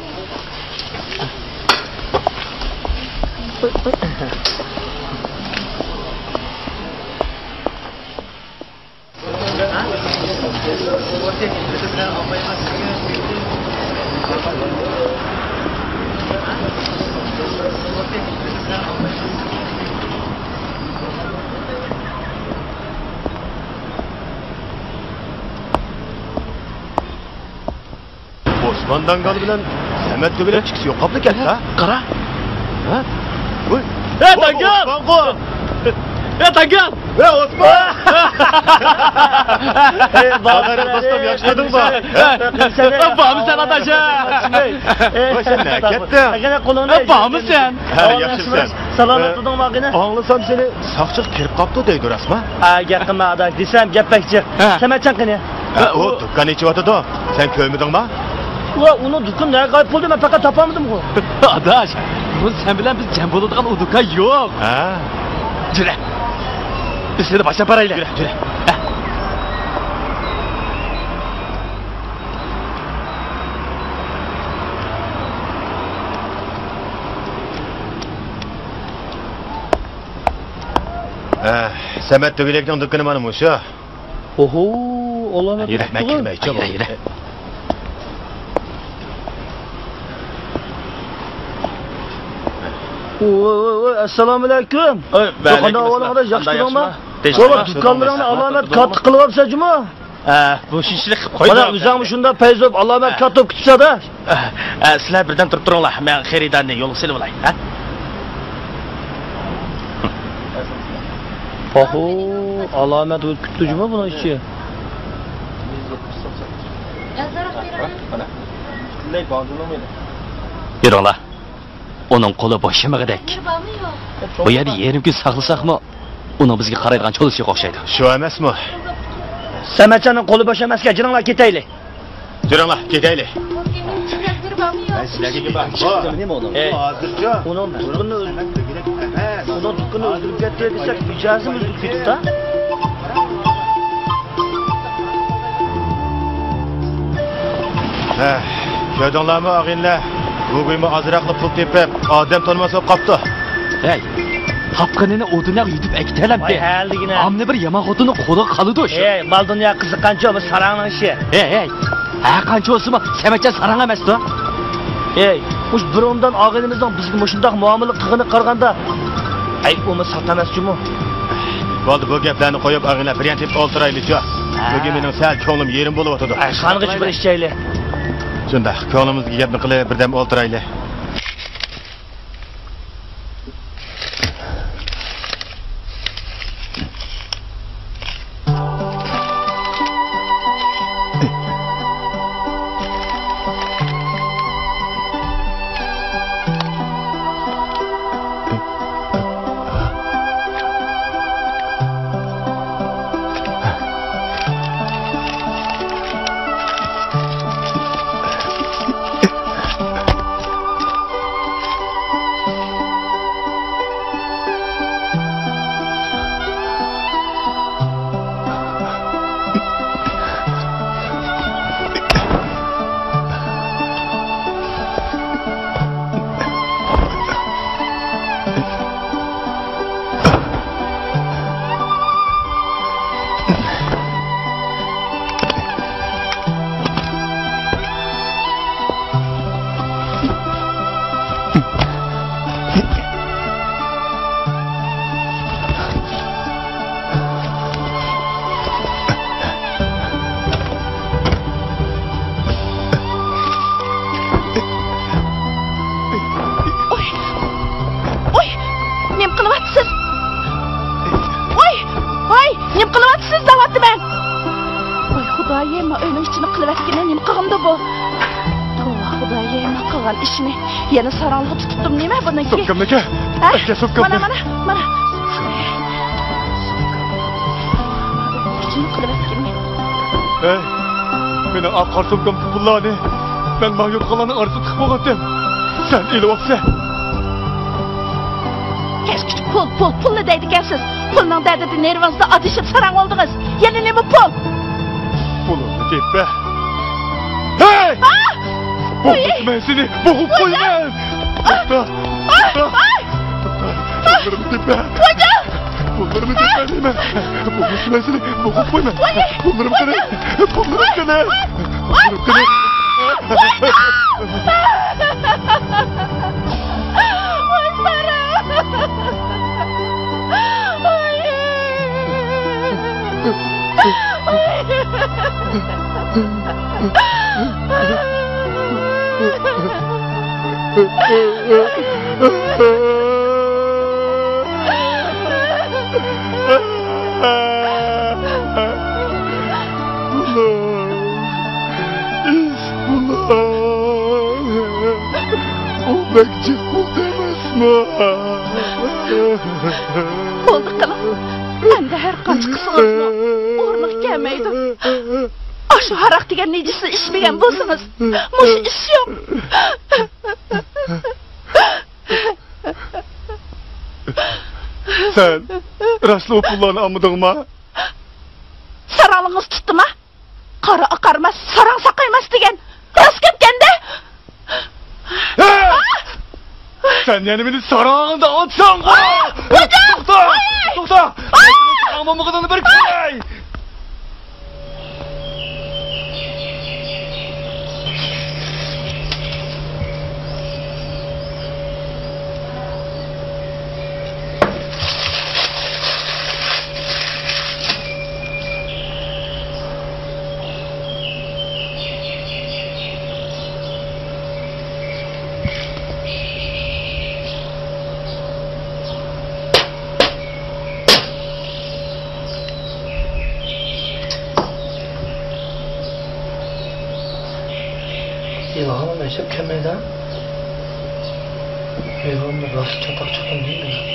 ئوسمان داڭگال بىلەن سەمەت تۆگىلەك ئىككىسى يوقاپلا كەتتى، ھە؟ قارا. ھە؟ ۋوي. ھە، داڭگال! ئوسمانغۇ! ھە، داڭگال! ھە، ئوسمان! ئەي، بارمىسەن، دوستۇم، ياخشىمۇ؟ ھە؟ بارمىسەن، ئاداش، ھە؟ ۋوي، سەن نەگە كەتتىڭ؟ ھە، بارمىسەن؟ ھە، ياخشىمۇسەن؟ سالامەتمۇ؟ ئاڭلىسام سېنى ساقچىغا كىرىپ قاپتۇ دەيدۇ، راستمۇ؟ ھە، گەپ قىلما، ئاداش، دېسەم گەپ بەك جىق. ھە. سەمەتجان قېنى؟ ھە، ئۇ دۇكان ئېچىۋاتىدۇ. سەن كۆرمىدىڭما؟ ۋە، ئۇنىڭ دۇكىنى نەگە غايىب بولدى، مەن پەقەت تاپالمىدىمغۇ. ئاداش، بۇ سەن بىلەن بىز جەم بولىدىغان ئۇ دۇكان يوق. ھە. جۈرە. بىز سېنى باشلاپ بارايلى. جۈرە، جۈرە. ھە. ھە، سەمەت تۆگىلەكنىڭ دۇكىنى مانا مۇشۇ. ئوھو، ئالامەت. يۈرە، مەن كىرمەيچۇ. يۈرە، يۈرە. ۋوي، ۋوي، ۋوي، ئەسسالامۇئەلەيكۇم. ۋەئەلەيكۇم ئەسسالام. قانداق ئەھۋالىڭ، ئاداش؟ ياخشى تۇردۇڭما؟ بابا، دۇكانلىرىڭنى ئالامەت كاتتا قىلىۋاپسەن جۇمۇ. ئە، بۇ شۇنچىلىك قىلىپ قويدۇم. مانا، ئۆزۈڭمۇ شۇنداق پەيزى بولۇپ، ئالامەت كاتتا بولۇپ كېتىپسەن-دە. ئە، ئە، سىلەر بىردەم تۇرۇپ تۇرۇڭلار، مەن خېرىدارنى يولغا سېلىۋالاي، ھە؟ ئوھو، ئالامەت بولۇپ كېتىپتۇ جۇمۇ بۇنىڭ ئىچى. يۈرۈڭلار. ئۇنىڭ قولى بوشىمىغۇدەك. بۇ يەردە يېرىم كۈن ساقلىساقمۇ، ئۇنىڭ بىزگە قارايدىغان چولىسى يوق ئوخشايدۇ. شۇ ئەمەسمۇ؟ سەمەتجاننىڭ قولى بوش ئەمەسكەن، جېنىڭلار كېتەيلى. جېنىڭلار كېتەيلى. مەن سىلەرگە گېپىم بار. ھەزرىتى، ئۇنىڭ دۇكىنىنى ئۆز-، ئۇنىڭ دۇكىنىنى ئۆزگەرتىپ بېرەي دېسەك، مىجەزىمۇ ئۆزگىرىپ كېتىپتۇ. ھە، كۆردۈڭلارمۇ ئاغىنىلەر؟ گۇگۇيمۇ ئازراقلا پۇل تېپىپ، ئادەم تونۇماس بولۇپ قاپتۇ. ھەي، تاپقىنىنى ئۇ دۇنياغا يۈدۈپ ئەكېتەلەمدى. ۋاي، ھەلىگىنە. ئامما بىر يامان خوتۇننىڭ قولىغا قالىدۇ شۇ. ھەي، مال دۇنيا قىزىققانچۇ، بۇ ساراڭنىڭ ئىشى. ھەي، ھەي، ھەر قانچە بولسىمۇ، سەمەتجان ساراڭ ئەمەستۇ. ھەي، مۇشۇ بىر ئومدان ئاغىنىمىزنىڭ بىزگە مۇشۇنداق مۇئامىلە قىلغىنىغا قارىغاندا، ھەي، ئۇمۇ سات ئەمەس جۇمۇ. بولدى، بۇ گەپلەرنى قويۇپ، ئاغىنىلەر، بىر يان تېپىپ ئولتۇرايلىچۇ. ھە. بۈگۈن مېنىڭ سەل كۆڭلۈم يېرىم بولۇۋاتىدۇ. ھەي، خانغىچە بىر ئىش چەيلى. شۇنداق، كۆڭلىمىزدىكى گەپنى قىلىپ، بىردەم ئولتۇرايلى. ئۆينىڭ ئىچىنى قىلىۋەتكىنى نېمە قىلغىنىدۇ بۇ؟ توۋا خۇدايىم، قىلغان ئىشىنى يەنە ساراڭلىغا تۇتۇپتۇ نېمە بۇنىڭكى؟ سومكامنىكى. ھە؟ ئەكە سومكامنى. مانا، مانا، مانا. ئىچىنى قىلىۋەتكىنى. ھەي، مېنىڭ ئاق قارا سومكامدىكى پۇللارنى مەن ماڭا يوتقانلارنىڭ ئارىسىدا تىقىپ بولغانتىم. سەن ئېلىۋاپسەن. كەچكىچە پۇل، پۇل، پۇلنى دەيدىكەنسىز. پۇلنىڭ دەردىدە نېرۋىڭىزدا ئادىشىپ ساراڭ بولدىڭىز. يەنە نېمە پۇل؟ پۇلۇمنى تېپە. ھەي! ئا! بوغۇپ قويىمەن سېنى، بوغۇپ قويىمەن. توختا، توختا. توختا. پۇللىرىمنى تېپە. پۇللىرىمنى تېپە دەيمەن. بوغۇپ قويىمەن سېنى، بوغۇپ قويىمەن. پۇللىرىم قېنى؟ پۇللىرىم قېنى؟ پۇللىرىم قېنى؟ ئىسمۇللا، ئۇ بەك جىق بولدى ئەمەسمۇ؟ بولدى قىلىڭ. ئەمدى ھەر قانچە قىلسىڭىزمۇ ئورنىغا كەلمەيدۇ. ئاشۇ ھاراق دېگەن نىجىسنى ئىچمىگەن بولسىڭىز، مۇشۇ ئىش يوق. سەن راستلا ئۇ پۇللارنى ئالمىدىڭما؟ ساراڭلىقىڭىز تۇتتىما؟ قارا ئاقارماس، ساراڭ ساقايماس دېگەن راست گەپكەندە. ھە! سەن يەنە مېنى ساراڭ دەۋاتساڭغۇ! توختا! توختا! ساراڭ بولمىغىنىڭنى بىر كۆرەي! ئىلھام ئەجەب كەلمەيدۇ. ئىلھامنى راست چاتاق چوقۇم دېمەيدۇ.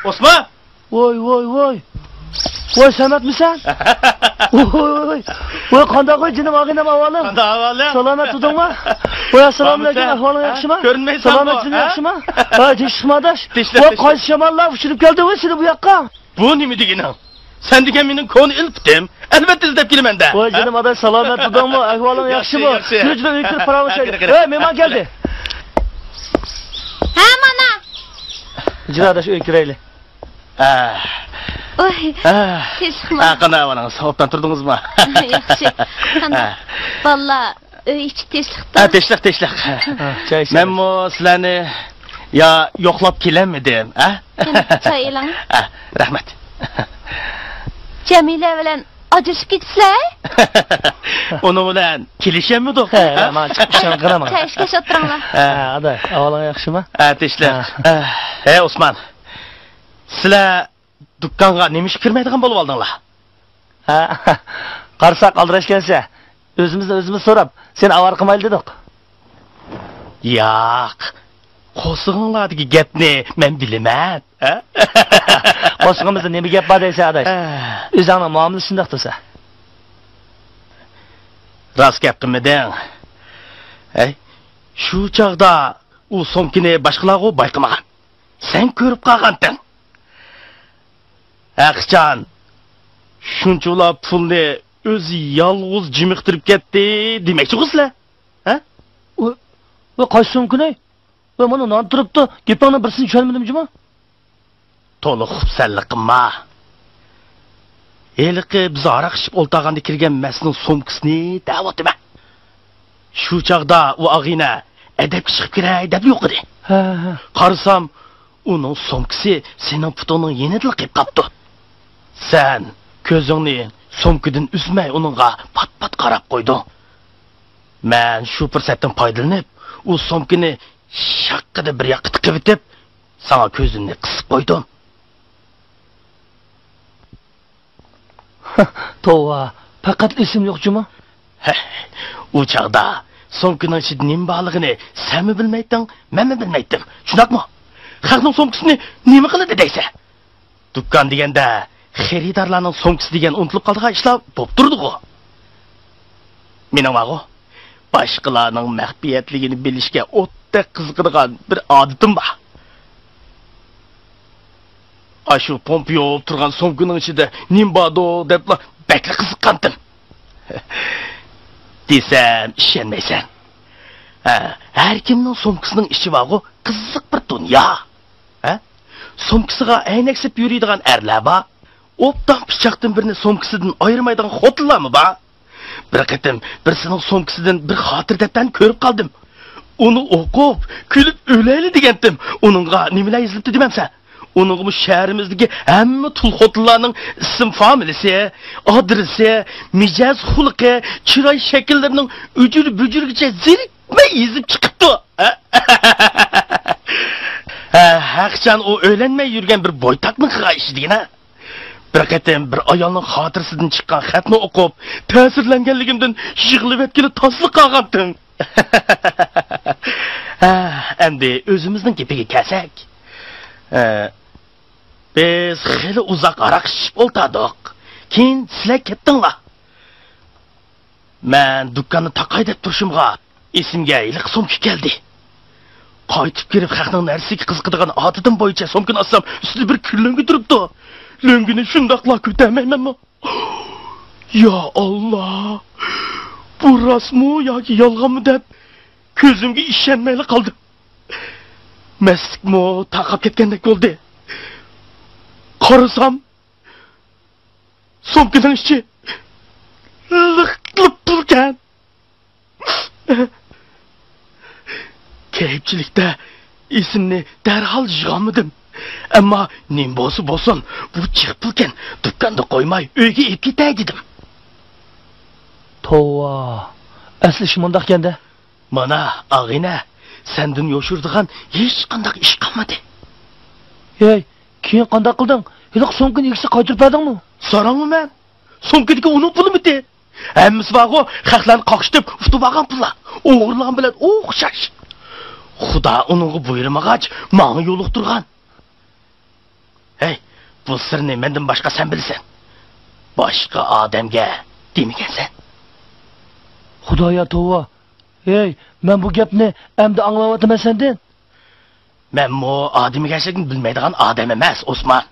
ئوسمان! ۋوي، ۋوي، ۋوي. ۋوي، سەمەتمىسەن؟ ۋوي، ۋوي، ۋوي. ۋوي، قانداق ۋوي، جېنىم ئاغىنەم، ئەھۋالىڭ؟ قانداق ئەھۋالىڭ؟ سالامەت تۇردۇڭما؟ ۋوي، ئەسسالامۇئەلەيكۇم، ئەھۋالىڭ ياخشىما؟ كۆرۈنمەيسەن. سالامەتلىكىڭ ياخشىما؟ ھە، تىنچلىقمۇ ئاداش؟ ۋوي، قايسى شاماللار ئۇچۇرۇپ كەلدى ۋوي سېنى بۇ ياققا؟ بۇ نېمە دېگىنىڭ؟ سەن دېگەن مېنىڭ كونا ئىلپىتىم. ئەلۋەتتە ئىزدەپ كېلىمەن-دە. ۋوي، جېنىم ئاداش، سالامەت تۇردۇڭمۇ؟ ئەھۋالىڭ ياخشىمۇ؟ ياخشى، ياخشى. كىر، كىر، ئۆيگە كىرىپ پاراڭلىشايلى. قېنى، قېنى. ھەي، مېھمان كەلدى. ھە، مانا. جېنىم ئاداش، ئۆيگە كىرەيلى. ھە. ۋوي، ھە. تىنچلىقمۇ؟ ھە، قانداق ئەھۋالىڭىز؟ ئوبدان تۇردىڭىزمۇ؟ ياخشى. قانداق؟ ھە. بالىلار، ئۆي ئىچى تىنچلىقتا؟ ھە، تىنچلىق، تىنچلىق. ھە، چاي ئىچىمىز. مەنمۇ سىلەرنى يا يوقلاپ كېلەلمىدىم، ھە؟ قېنى، چاي ئېلىڭ. ھە، رەھمەت. جەمىلە بىلەن ئاجرىشىپ كېتىپسىلەر؟ ئۇنىڭ بىلەن كېلىشەلمىدۇق. ھە، ھە؟ مانا چىقىپ ئىشەڭ قارىما. چاي ئىچكەچ ئولتۇرۇڭلار. ھە، ئاداش، ئەھۋالىڭ ياخشىما؟ ھە، تىنچلىق. ھە. ھە، ھەي، ئوسمان. سىلەر دۇكانغا نېمە ئىشقا كىرمەيدىغان بولۇۋالدىڭلار؟ ھە، قارىساق ئالدىراشكەنسەن. ئۆزىمىزنى ئۆزىمىز سوراپ، سېنى ئاۋارە قىلمايلى دېدۇق. ياق، قورسىقىڭلاردىكى گەپنى مەن بىلىمەن، ھە؟ قورسىقىمىزدا نېمە گەپ بار دەيسەن، ئاداش؟ ھە. ئۆزۈڭنىڭ مۇئامىلىسى شۇنداق تۇرسا. راست گەپ قىلمىدىڭ. ھەي، شۇ چاغدا ئۇ سومكىنى باشقىلارغۇ بايقىمىغان. سەن كۆرۈپ قالغانتىڭ. ھەقىچان، شۇنچىۋالا پۇلنى ئۆزى يالغۇز جىمىقتۇرۇپ كەتتى دېمەكچىغۇ سىلەر؟ ھە؟ ۋوي، ۋوي، قايسى سومكىنى؟ ۋوي، مانا نان تۇرۇپتۇ. گېپىڭنىڭ بىرسىنى چۈشەنمىدىم جۇمۇ. تولا خۇپسەنلىك قىلما. ھېلىقى بىز ھاراق ئىچىپ ئولتۇرغاندا كىرگەن مەستنىڭ سومكىسىنى دەۋاتىمەن. شۇ چاغدا ئۇ ئاغىنە ئەدەپكە چىقىپ كىرەي دەپ يوقىدى. ھە، ھە. قارىسام، ئۇنىڭ سومكىسى سېنىڭ پۇتۇڭنىڭ يېنىدىلا قېلىپ قاپتۇ. سەن كۆزۈڭنى سومكىدىن ئۈزمەي ئۇنىڭغا پات-پات قاراپ قويدۇڭ. مەن شۇ پۇرسەتتىن پايدىلىنىپ، ئۇ سومكىنى شاققىدە بىر ياققا تىقىۋېتىپ، ساڭا كۆزۈمنى قىسىپ قويدۇم. توۋا، پەقەت ئېسىم يوق جۇمۇ. ھە، ئۇ چاغدا سومكىنىڭ ئىچىدە نېمە بارلىقىنى سەنمۇ بىلمەيتتىڭ، مەنمۇ بىلمەيتتىم. شۇنداقمۇ؟ خەقنىڭ سومكىسىنى نېمە قىلىدۇ دەيسەن؟ دۇكان دېگەندە خېرىدارلارنىڭ سومكىسى دېگەن ئۇنتۇلۇپ قالىدىغان ئىشلار بولۇپ تۇرىدىغۇ. مېنىڭ بارغۇ، باشقىلارنىڭ مەخپىيەتلىكىنى بىلىشكە ئوتتەك قىزىقىدىغان بىر ئادىتىم بار. ئاشۇ پومپىيوپ تۇرغان سومكىنىڭ ئىچىدە نېمە باردۇ دەپلا بەكلا قىزىققانتىم. دېسەم ئىشەنمەيسەن. ھە، ھەر كىمنىڭ سومكىسىنىڭ ئىچى بارغۇ، قىزىق بىر دۇنيا. ھە؟ سومكىسىغا ئەينەك سېلىپ يۈرىدىغان ئەرلەر بار. ئوبدان پىچاقتىن بىرنى سومكىسىدىن ئايرىمايدىغان خوتۇنلارمۇ بار. بىر قېتىم بىرسىنىڭ سومكىسىدىن بىر خاتىرە دەپتەرنى كۆرۈپ قالدىم. ئۇنى ئوقۇپ، كۈلۈپ ئۆلەيلى دېگەنتىم. ئۇنىڭغا نېمىلەر يېزىلىپتۇ دېمەمسەن؟ ئۇنىڭغىمۇ شەھىرىمىزدىكى ھەممە تۇل خوتۇنلارنىڭ ئىسىم فامىلىسى، ئادرېسى، مىجەز خۇلقى، چىراي شەكىللىرىنىڭ ئۈجۈر-بۈجۈرىگىچە زېرىكمەي يېزىپ چىقىپتۇ. ھە، ھەقىچان ئۇ ئۆيلەنمەي يۈرگەن بىر بويتاقنىڭ قىلغان ئىشى دېگىنە. بىر قېتىم بىر ئايالنىڭ خاتىرىسىدىن چىققان خەتنى ئوقۇپ، تەسىرلەنگەنلىكىمدىن يىغلىۋەتكىلى تاسلا قالغانتىم. ھە، ئەمدى ئۆزىمىزنىڭ گېپىگە كەلسەك. ھە، بىز خېلى ئۇزاق ھاراق ئىچىپ ئولتۇردۇق. كېيىن سىلەر كەتتىڭلار. مەن دۇكاننى تاقاي دەپ تۇرۇشۇمغا، ئېسىمگە ھېلىقى سومكا كەلدى. قايتىپ كىرىپ، خەقنىڭ نەرسىگە قىزىقىدىغان ئادىتىم بويىچە سومكىنى ئاچسام، ئۈستىدە بىر كۈن لۆڭگە تۇرۇپتۇ. لۆڭگىنى شۇنداقلا كۆتەرمەيمەنمۇ؟ يا ئاللا! بۇ راستمۇ ياكى يالغانمۇ دەپ، كۆزۈمگە ئىشەنمەيلا قالدىم. مەستلىكمۇ تارقاپ كەتكەندەك بولدى. قارىسام، سومكىنىڭ ئىچى لىق-لىق پۇلكەن. كەيپچىلىكتە ئېسىمنى دەرھال يىغالمىدىم. ئەمما نېمە بولسا بولسۇن، بۇ جىق پۇلكەن، دۇكاندا قويماي ئۆيگە ئېلىپ كېتەي دېدىم. توۋا، ئەسلى ئىش مۇنداقكەن-دە. مانا، ئاغىنە، سەندىن يوشۇرىدىغان ھېچقانداق ئىش قالمىدى. ھەي، كېيىن قانداق قىلدىڭ؟ ھېلىقى سومكىنى ئىگىسىگە قايتۇرۇپ بەردىڭمۇ؟ سوراڭمۇ مەن؟ سومكىدىكى ئۇنىڭ پۇلىمىدى؟ ھەممىسى بارغۇ، خەقلەرنى قاقشىتىپ ئۇتۇپ ئالغان پۇللار. ئوغرىلىغان بىلەن ئوخشاش. خۇدا ئۇنىڭغا بۇيرۇمىغاچ، ماڭا يولۇقتۇرغان. بۇ سىرنى مەندىن باشقا سەن بىلىسەن. باشقا ئادەمگە دېمىگەنسەن. خۇدايا توۋا. ھەي، مەن بۇ گەپنى ئەمدى ئاڭلاۋاتىمەن سەندىن. مەنمۇ ئادىمىگەرچىلىكنى بىلمەيدىغان ئادەم ئەمەس، ئوسمان.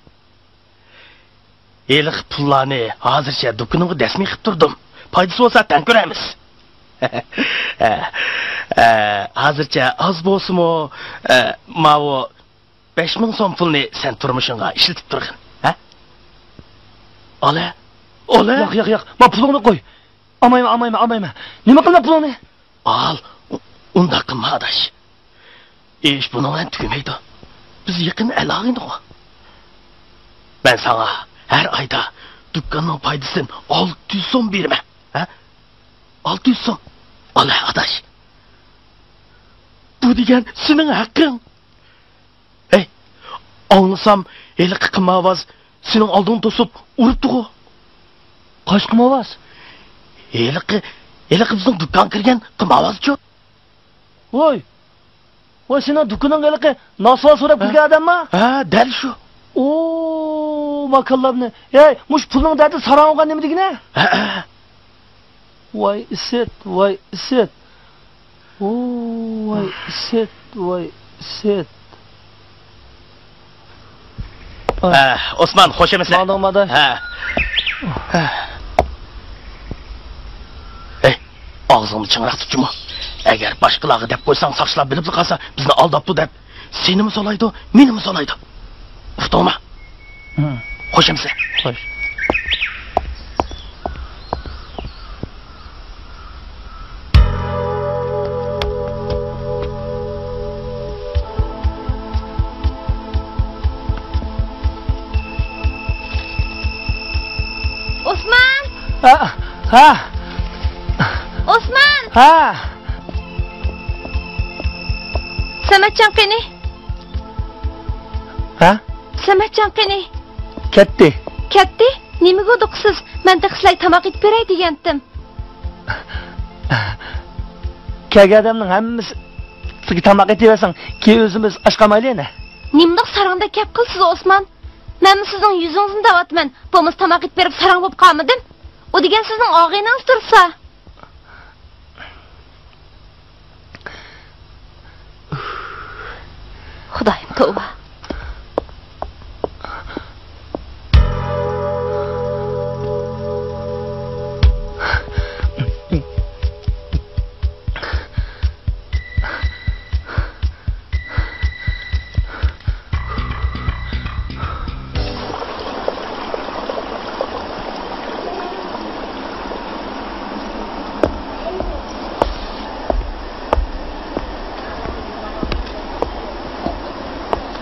ھېلىقى پۇللارنى ھازىرچە دۇكىنىڭغا دەسمىي قىلىپ تۇردۇم. پايدىسى بولسا تەڭ كۆرەرمىز. ھە، ھە، ھازىرچە ئاز بولسىمۇ، ھە، ماۋۇ بەش مىڭ سوم پۇلنى سەن تۇرمۇشۇڭغا ئىشلىتىپ تۇرغىن. ھە؟ ئالە، ئالە. ياق، ياق، ياق. ما پۇلۇڭنى قوي. ئالمايمەن، ئالمايمەن، ئالمايمەن. نېمە قىلىمەن پۇلۇڭنى؟ ئال، ئۇ-، ئۇنداق قىلما، ئاداش. ئىش بۇنىڭ بىلەن تۈگىمەيدۇ. بىز يېقىن ئەل-ئاغىنىغۇ. مەن ساڭا ھەر ئايدا دۇكاننىڭ پايدىسىدىن ئالتە يۈز سوم بېرىمەن. ھە؟ ئالتە يۈز سوم. ئالە، ئاداش. بۇ دېگەن سېنىڭ ھەققىڭ. ھەي، ئاڭلىسام، ھېلىقى قىمارۋاز سېنىڭ ئالدىڭنى توسۇپ ئۇرۇپتىغۇ. قايسى قىمارۋاز؟ ھېلىقى، ھېلىقى بىزنىڭ دۇكانغا كىرگەن قىمارۋازچۇ. ۋوي! ۋوي، سېنىڭ دۇكىنىڭغا ھېلىقى ناسۋار سوراپ ھە؟ كىرگەن ئادەمما؟ ھە، دەل شۇ. ئو، ماكانلارنى. ھەي، مۇشۇ پۇلنىڭ دەردى ساراڭ بولغان نېمە دېگىنە؟ ھە، ھە. ۋاي ئىسىت، ۋاي ئىسىت. ئو، ۋاي ئىسىت، ۋاي ئىسىت. ئە، ئوسمان، خوش ئەمىسە؟ ماڭدىڭمۇ ئاداش؟ ھە. ھەي، ئاغزىڭنى چىڭراق تۇتچىمۇ. ئەگەر باشقىلارغا دەپ قويساڭ، ساقچىلار بىلىپلا قالسا، بىزنى ئالداپتۇ دەپ، سېنىمۇ سولايدۇ، مېنىمۇ سولايدۇ. ئۇقتۇڭمۇ؟ ھە. خوش ئەمىسە؟ خوش. ئوسمان! ھە، ھە. ئوسمان! ھە. سەمەتجان قېنى؟ ھە؟ سەمەتجان قېنى؟ كەتتى. كەتتى؟ نېمىگە ئۇدۇقسىز؟ مەن تېخى سىلەرگە تاماق ئېتىپ بېرەي دېگەنتىم. كەلگەن ئادەمنىڭ ھەممىسىگە تاماق ئېتىۋەرسەڭ، كېيىن ئۆزىمىز ئاچ قالمايلى يەنە. نېمىنداق ساراڭدەك گەپ قىلىسىز، ئوسمان؟ مەنمۇ سىزنىڭ يۈزىڭىزنى دەۋاتىمەن. بولمىسا تاماق ئېتىپ بېرىپ ساراڭ بولۇپ قالمىدىم. ئۇ دېگەن سىزنىڭ ئاغىنىڭىز تۇرسا. خۇدايىم، توۋا.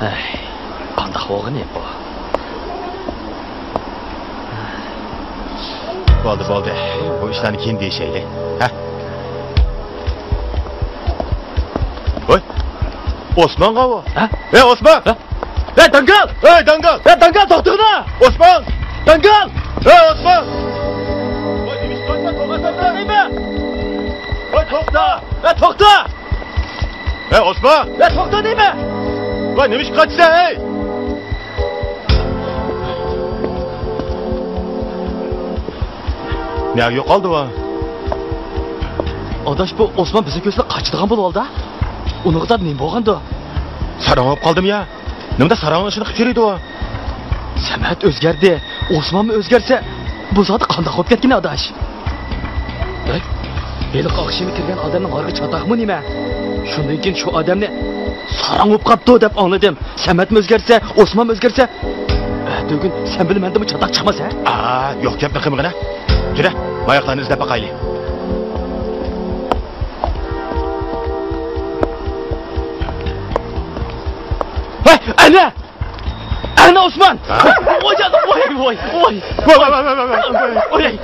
ئەي، قانداق بولغىنى بۇ؟ بولدى، بولدى. بۇ ئىشلارنى كېيىن دېيىشەيلى. ھە؟ ۋاي، ئوسمانغا بۇ. ھە؟ ھەي، ئوسمان! ھە؟ ھەي، داڭگال! ھەي، داڭگال! ھەي، داڭگال، توختىغىنا! ئوسمان! داڭگال! ھەي، ئوسمان! ۋاي، نېمىشقا قاچىسەن؟ توختىسەن دەيمەن! ۋاي، توختا! ھەي، توختا! ھەي، ئوسمان! ھەي، توختا دەيمەن! ۋاي، نېمىشقا قاچىسەن، ھەي؟ نەگە يوقالدى ئۇ؟ ئاداش، بۇ ئوسمان بىزنى كۆرسىلا قاچىدىغان بولۇۋالدى. ئۇنىڭغا نېمە بولغاندۇ؟ ساراڭ بولۇپ قالدىمۇ يا؟ نېمىدە ساراڭنىڭ ئىشىنى قىلىپ يۈرىدۇ؟ سەمەت ئۆزگەردى، ئوسمانمۇ ئۆزگەرسە، بۇ زادى قانداق بولۇپ كەتكىنى، ئاداش؟ ھەي، ھېلىقى ئاخشىمى كىرگەن ئادەمنىڭ ھارىقى چاتاقمۇ نېمە؟ شۇندىن كېيىن شۇ ئادەمنى ساراڭ بولۇپ قاپتۇ دەپ ئاڭلىدىم. سەمەتمۇ ئۆزگەرسە، ئوسمانمۇ ئۆزگەرسە، ئەتىگۈن سەن بىلەن مەندىنمۇ چاتاق چىقماس، ھە؟ ئا، يوق گەپنى قىلمىغىنە. جۈرە، ماياقلارنى ئىزدەپ باقايلى. ھەي، ئەنە! ئەنە ئوسمان! ھە؟ ۋاي جانىم، ۋاي، ۋاي، ۋاي! ۋاي، ۋاي، ۋاي!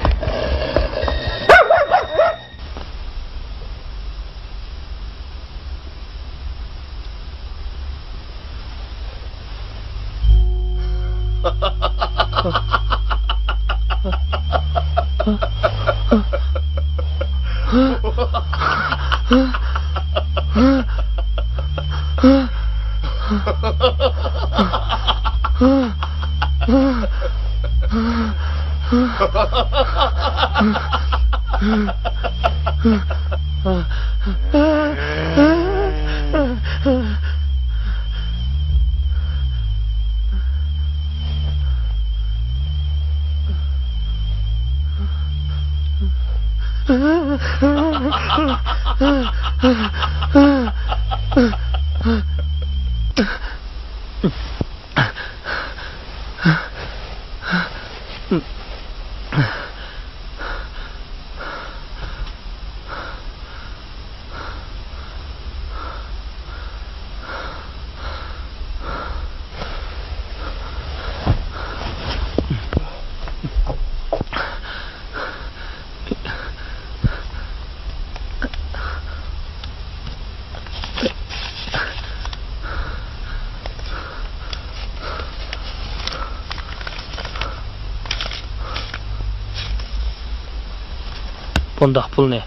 بۇنداق پۇلنى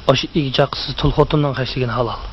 ئاشۇ ئىگە-چاقىسىز تۇل خوتۇننىڭ خەجلىگىنى ھالال.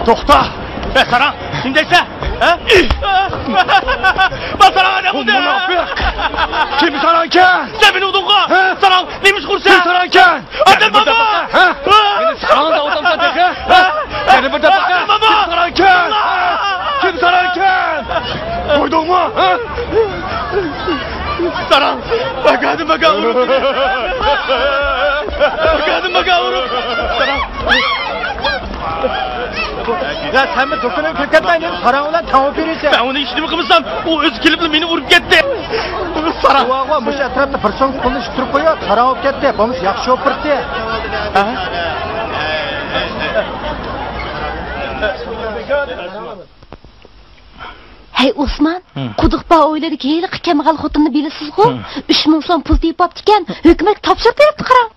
توختا! ئە، ساراڭ، نېمە دەيسەن؟ ھە؟ مەن ساراڭ ئادەم بولدى. مۇناپىق! كىم ساراڭكەن؟ سەن مېنى ئۇردۇڭغۇ؟ ھە؟ ساراڭ، نېمە ئىش قىلىسەن؟ كىم ساراڭكەن؟ ئادەم بولدى. ھە؟ مېنى ساراڭ دەۋاتامسەن تېخى؟ ھە؟ يەنە بىر دەپە. ئادەم بولدى. كىم ساراڭكەن؟ كىم ساراڭكەن؟ قويدۇڭمۇ؟ ھە؟ ساراڭ، بەكەدىم بەكە ئۇرۇپ. بەكەدىم بەكە ئۇرۇپ. ساراڭ. يا سەنمۇ دۇكىنىڭ كىرىپ كەتمەيدىمۇ؟ ساراڭ بىلەن تەڭ ئولتۇرۇپ يۈرىسەن. مەن ئۇنى ھېچنېمە قىلمىسام، ئۇ ئۆزى كېلىپلا مېنى ئۇرۇپ كەتتى. ساراڭ. ۋاغۇا، مۇشۇ ئەتراپتا بىر سوم پۇلنى ئىتتۈرۈپ قويۇپ، ساراڭ بولۇپ كەتتى. بولمىسا ياخشى شوپۇر ئىدى. ھە؟ ھەي ئوسمان، ھە. قۇدۇق بار ھويلىدىكى ھېلىقى كەمبەغەل خوتۇننى بىلىسىزغۇ؟ ھە. ئۈچ مىڭ سوم پۇل تېپىپتىكەن، ھۆكۈمەتكە تاپشۇرۇپ بېرىپتۇ قاراڭ.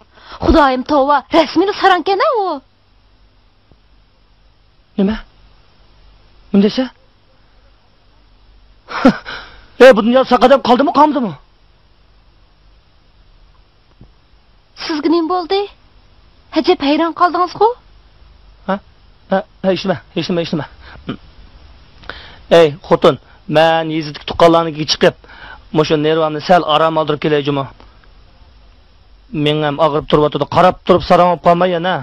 خۇدايىم توۋا، رەسمىيلا ساراڭكەن-ھە ئۇ. نېمە؟ نېمە دەيسەن؟ ئەي، بۇ دۇنيادا ساق ئادەم قالدىمۇ، قالمىدىمۇ؟ سىزگە نېمە بولدى؟ ئەجەب ھەيران قالدىڭىزغۇ؟ ھە؟ ھە، ھە، ھېچنېمە، ھېچنېمە، ھېچنېمە. ئەي، خوتۇن، مەن يېزىدىكى تۇغقانلارنىڭكىگە چىقىپ، مۇشۇ نېرۋامنى سەل ئارام ئالدۇرۇپ كېلەي جۇمۇ. مېڭەم ئاغرىپ تۇرۇۋاتىدۇ، قاراپ تۇرۇپ ساراڭ بولۇپ قالماي يەنە.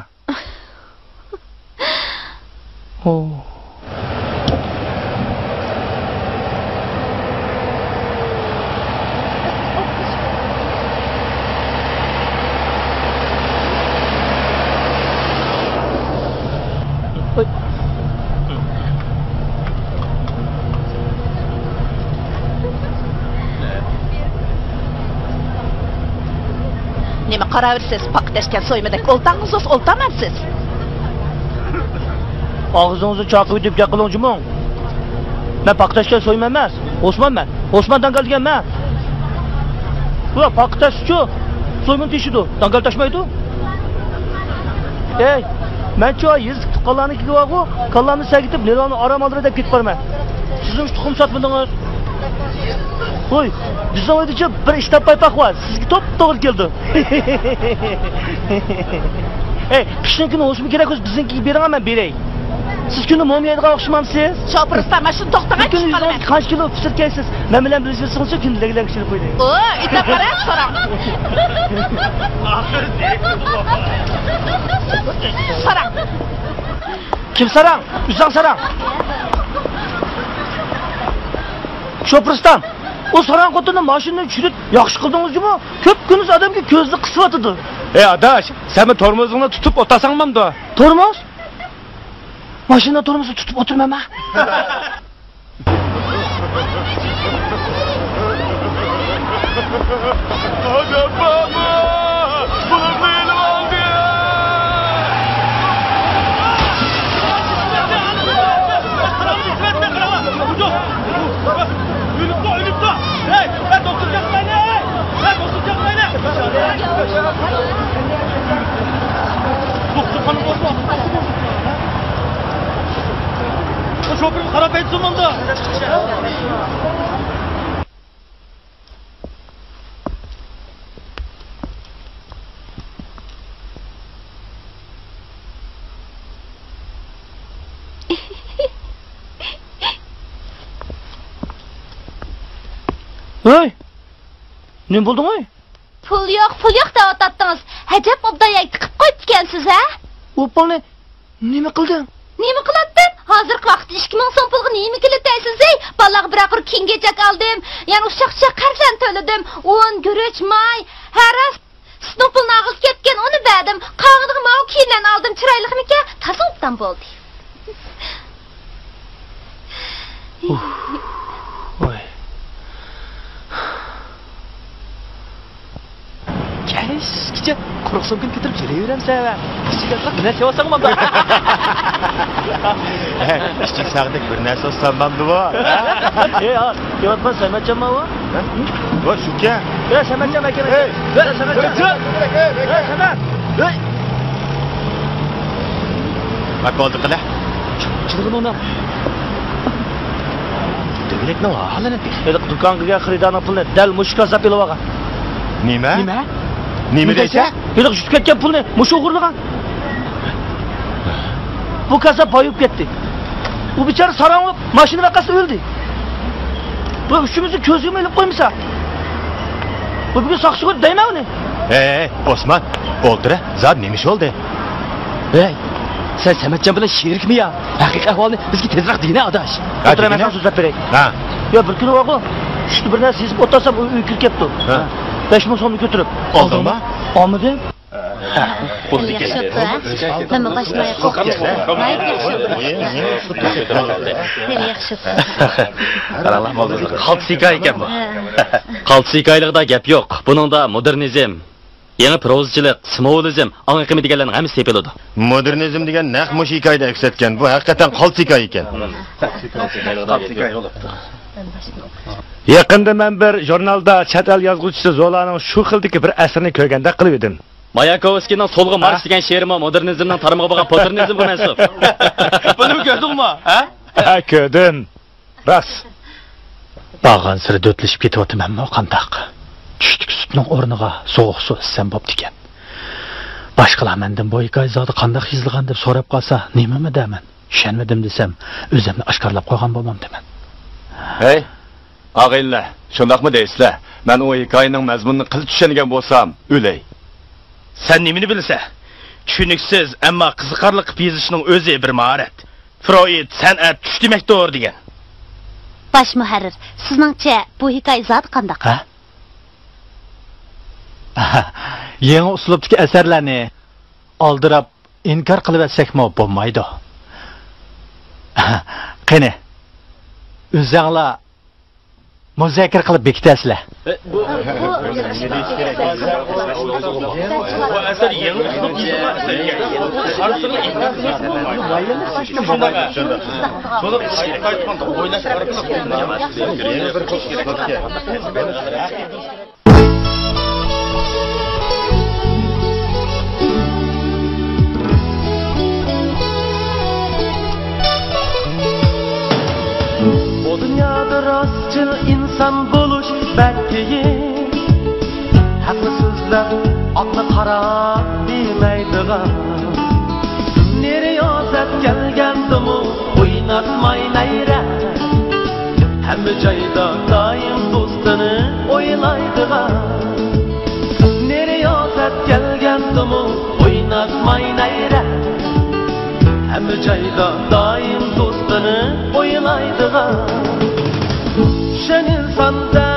نېمە قاراۋېرىسىز؟ پاقا تەشكەن سويمىدەك ئولتاڭىزسىز، ئولتاڭمەمسىز؟ ئاغزىڭىزنى چاقىۋېتىپ گەپ قىلىڭ جۇمۇڭ. مەن پاقا تەشكەن سويما ئەمەس. ئوسمان مەن. ئوسمان داڭگال دېگەن مەن. بۇ پاقا تەشچۇ. سويمىنى تېشىدۇ. داڭگال تاشمايدۇ. ئەي، مەنچۇ يېزا تۇغقانلارنىڭكىگە بارغۇ، كاللامنى سەگىتىپ، نېرۋامنى ئارام ئالدۇراي دەپ كېتىپ بارىمەن. سىزنىڭ تۇخۇم ساتمىدىڭىز. ھوي، بىزنىڭ ئۆيدىچۇ بىر ئىش تاپماي پاق بار، سىزگە توپتوغرا كېلىدۇ. ئەي، قىشنىڭ كۈنى ھوسۇم كېرەك بولسا بىزنىڭكىگە بېرىڭ، مەن بېرەي. سىز كۈندە موم يەيدىغان ئوخشىمامسىز؟ شوپۇر ئۇستا، مانا شۇنى توختىغان بۈگۈن چىقىپ قالىمەن. يۈزدىن قانچە كىلو پىچىر كەيسىز؟ مەن بىلەن بىرلىشىۋەتسىڭىزچۇ، كۈندە لەگلەك پىچىرىپ قويدى. ئو، ئېيتىپ قارا، ساراڭ. ساراڭ. كىم ساراڭ؟ ئۆزۈڭ ساراڭ. شوپۇر ئۇستام. ئۇ ساراڭ خوتۇننى ماشىنىدىن چۈشۈرۈپ ياخشى قىلدىڭىز جۇمۇ؟ كۆپ كۈندۈز ئادەمگە كۆزىنى قىسىۋاتىدۇ. ئەي ئاداش، سەنمۇ تورمۇزۇڭنى تۇتۇپ ئولتۇرساڭ بولامدۇ؟ تورمۇز؟ ماشىنا تورمۇزىنى تۇتۇپ ئولتۇرمايمەن. شوپۇرغا قاراپ ئېيتسۇن مۇندا. ھەي! نېمە بولدۇڭ ئەي؟ پۇل يوق، پۇل يوق دەۋاتاتتىڭىز. ئەجەب ئوبدان يەرگە تىقىپ قويۇپتىكەنسىز ھە؟ ئۇ پۇلنى نېمە قىلدىڭ؟ نېمە قىلاتتىم؟ ھازىرقى ۋاقىتتا ئىككى مىڭ سوم پۇلغا نېمە كېلىدۇ دەيسىز ھەي؟ بالىلارغا بىرەر قۇر كىيىم-كېچەك ئالدىم. يەنە ئۇششاق-چۇششاق خەرجلەرنى تۆلىدىم. ئۇن، گۈرۈچ، ماي، ھە راست. سۈتنىڭ پۇلىنى ئالغىلى كەتكەن، ئۇنى بەردىم. قالغىنىغا ماۋۇ كىيىملەرنى ئالدىم. چىرايلىقمىكەن؟ تازا ئوبدان بولدى. ئۇھ. ۋاي. كەچكىچە قۇرۇق سومكىنى كۆتۈرۈپ يۈرۈۋېرەمسەن ھە؟ ئىچىگە بىر نەرسە يەۋالساڭ مانداق. ئىچىك ساغدەك بىر نەرسە ئالسام ماندىغۇ. ئەي، ھە، كېلىۋاتقان سەمەتجانمۇ ئۇ؟ ھە؟ ۋاي، شۇكەن. ئەي، سەمەتجان ئەكەم. ئەي، سەمەتجان. ئەي، سەمەت. ئەي. ۋاي، بولدى قىلە. چىقىدۇ ئۇنىڭ. دۆگىلەكنىڭ ھالىنى بىر. ھېلىقى دۇكانغا كىرگەن خېرىدارنىڭ پۇلىنى دەل مۇشۇ كاززاپ ئېلىۋالغان. نېمە؟ نېمە؟ نېمە دەيسەن؟ ھېلىقى جۈت كەتكەن پۇلنى مۇشۇ ئوغرىلىغان. بۇ كاززاپ بايىپ كەتتى. ئۇ بىچارە ساراڭ بولۇپ ماشىنا ۋەقەسىدە ئۆلدى. بۇ ئۈچىمىزنى كۆزگىمۇ ئىلىپ قويمىسا. بۇ بۈگۈن ساقچىغا دەيمەن ئۇنى. ھەي، ھەي، ئوسمان، ئولتۇر ھە، زادى نېمە ئىش بولدى؟ ھەي، سەن سەمەتجان بىلەن شېرىكمۇ يا؟ ھەقىقىي ئەھۋالنى بىزگە تېزرەك دېگىنە ئاداش. ھە، ئولتۇر ھە، مەن دېگىنە. ساڭا سۆزلەپ بېرەي. ھە. يا، بىر كۈنى بارغۇ، چۈشتە بىر نەرسە يېزىپ ئولتۇرسام، ئۇ ئۆيگە كىرىپ كەپتۇ. ھە. بەش مىڭ سومنى كۆتۈرۈپ. ئالدىڭمۇ؟ ئالمىدىم. ياخشى بوپتۇ، ھە؟ مەنمۇ باشقا ياققا ئوخشاش. ناھايىتى ياخشى بوپتۇ. ياخشى بوپتۇ. قاراڭلار، قالتىس ھېكايە ئىكەن بۇ. ھە. قالتىس ھېكايىلىكىدە گەپ يوق. بۇنىڭدا مودېرنىزم، يېڭى پروزىچىلىق، سىمۋولىزم، ئاڭ ئېقىمى دېگەنلەرنىڭ ھەممىسى تېپىلىدۇ. مودېرنىزم دېگەن نەق مۇشۇ ھېكايىدە ئەكس ئەتكەن. بۇ ھەقىقەتەن قالتىس ھېكايە ئىكەن. يېقىندا مەن بىر ژۇرنالدا چەت ئەل يازغۇچىسى زولانىڭ شۇ خىلدىكى بىر ئەسىرىنى كۆرگەندەك قىلىۋىدىم. ماياكوۋسكىينىڭ سولغا مارش ھە؟ دېگەن شېئىرىمۇ مودېرنىزمنىڭ تارمىقىغا، پوتېرنىزمغا مەنسۇپ. بۇنىمۇ كۆردۈڭمۇ؟ ھە؟ ھە، كۆردۈم. راست. بارغانسېرى دۆتلىشىپ كېتىۋاتىمەنمۇ قانداق؟ چۈشتىكى سۈتنىڭ ئورنىغا سوغۇق سۇ ئىچسەم بوپتىكەن. باشقىلار مەندىن بۇ ھېكايە زادى قانداق يېزىلغان دەپ سوراپ قالسا، نېمىمۇ دەرمەن؟ چۈشەنمىدىم دېسەم، ئۆزۈمنى ئاشكارىلاپ قويغان بولمامدىمەن؟ ھەي، ئاغىنىلەر، شۇنداقمۇ دەيسىلەر؟ مەن ئۇ ھېكايىنىڭ مەزمۇنىنى قىلچە چۈشەنگەن بولسام، ئۆلەي. سەن نېمىنى بىلىسەن؟ چۈشىنىكسىز، ئەمما قىزىقارلىق قىلىپ يېزىشنىڭ ئۆزى بىر ماھارەت. فرويد سەنئەت چۈش دېمەكتۇر دېگەن. باش مۇھەررىر، سىزنىڭچە بۇ ھېكايە زادى قانداق؟ ھە؟ يېڭى ئۇسلۇبتىكى ئەسەرلەرنى ئالدىراپ ئىنكار قىلىۋەتسەكمۇ بولمايدۇ. قېنى، ئۆزەڭلار مۇزاكىرە قىلىپ بېكىتەرسىلەر. بۇ، بۇ، بۇ ئەسەر يېڭى ئۇسلۇب ئىزدىغان ئەسەر ئىكەن. قارىسىڭىز، شۇنداق. شۇنى قايتقاندا ئويلاش ئارقىلىق. بۇ دۇنيادا راستچىل ئىنسان بولۇش بەك قىيىن. ھەقنى سۆزلەپ، ئاتنى قارا دېمەيدىغان. نېرى رىيازەت كەلگەندىمۇ ئويناتماي نەيرە. ھەممە جايدا دائىم دوستىنى ئويلايدىغان. نېرى رىيازەت كەلگەندىمۇ ئويناتماي نەيرە. ھەممە جايدا دائىم دوستىنى ئويلايدىغان. چۈشەن ئىنساندا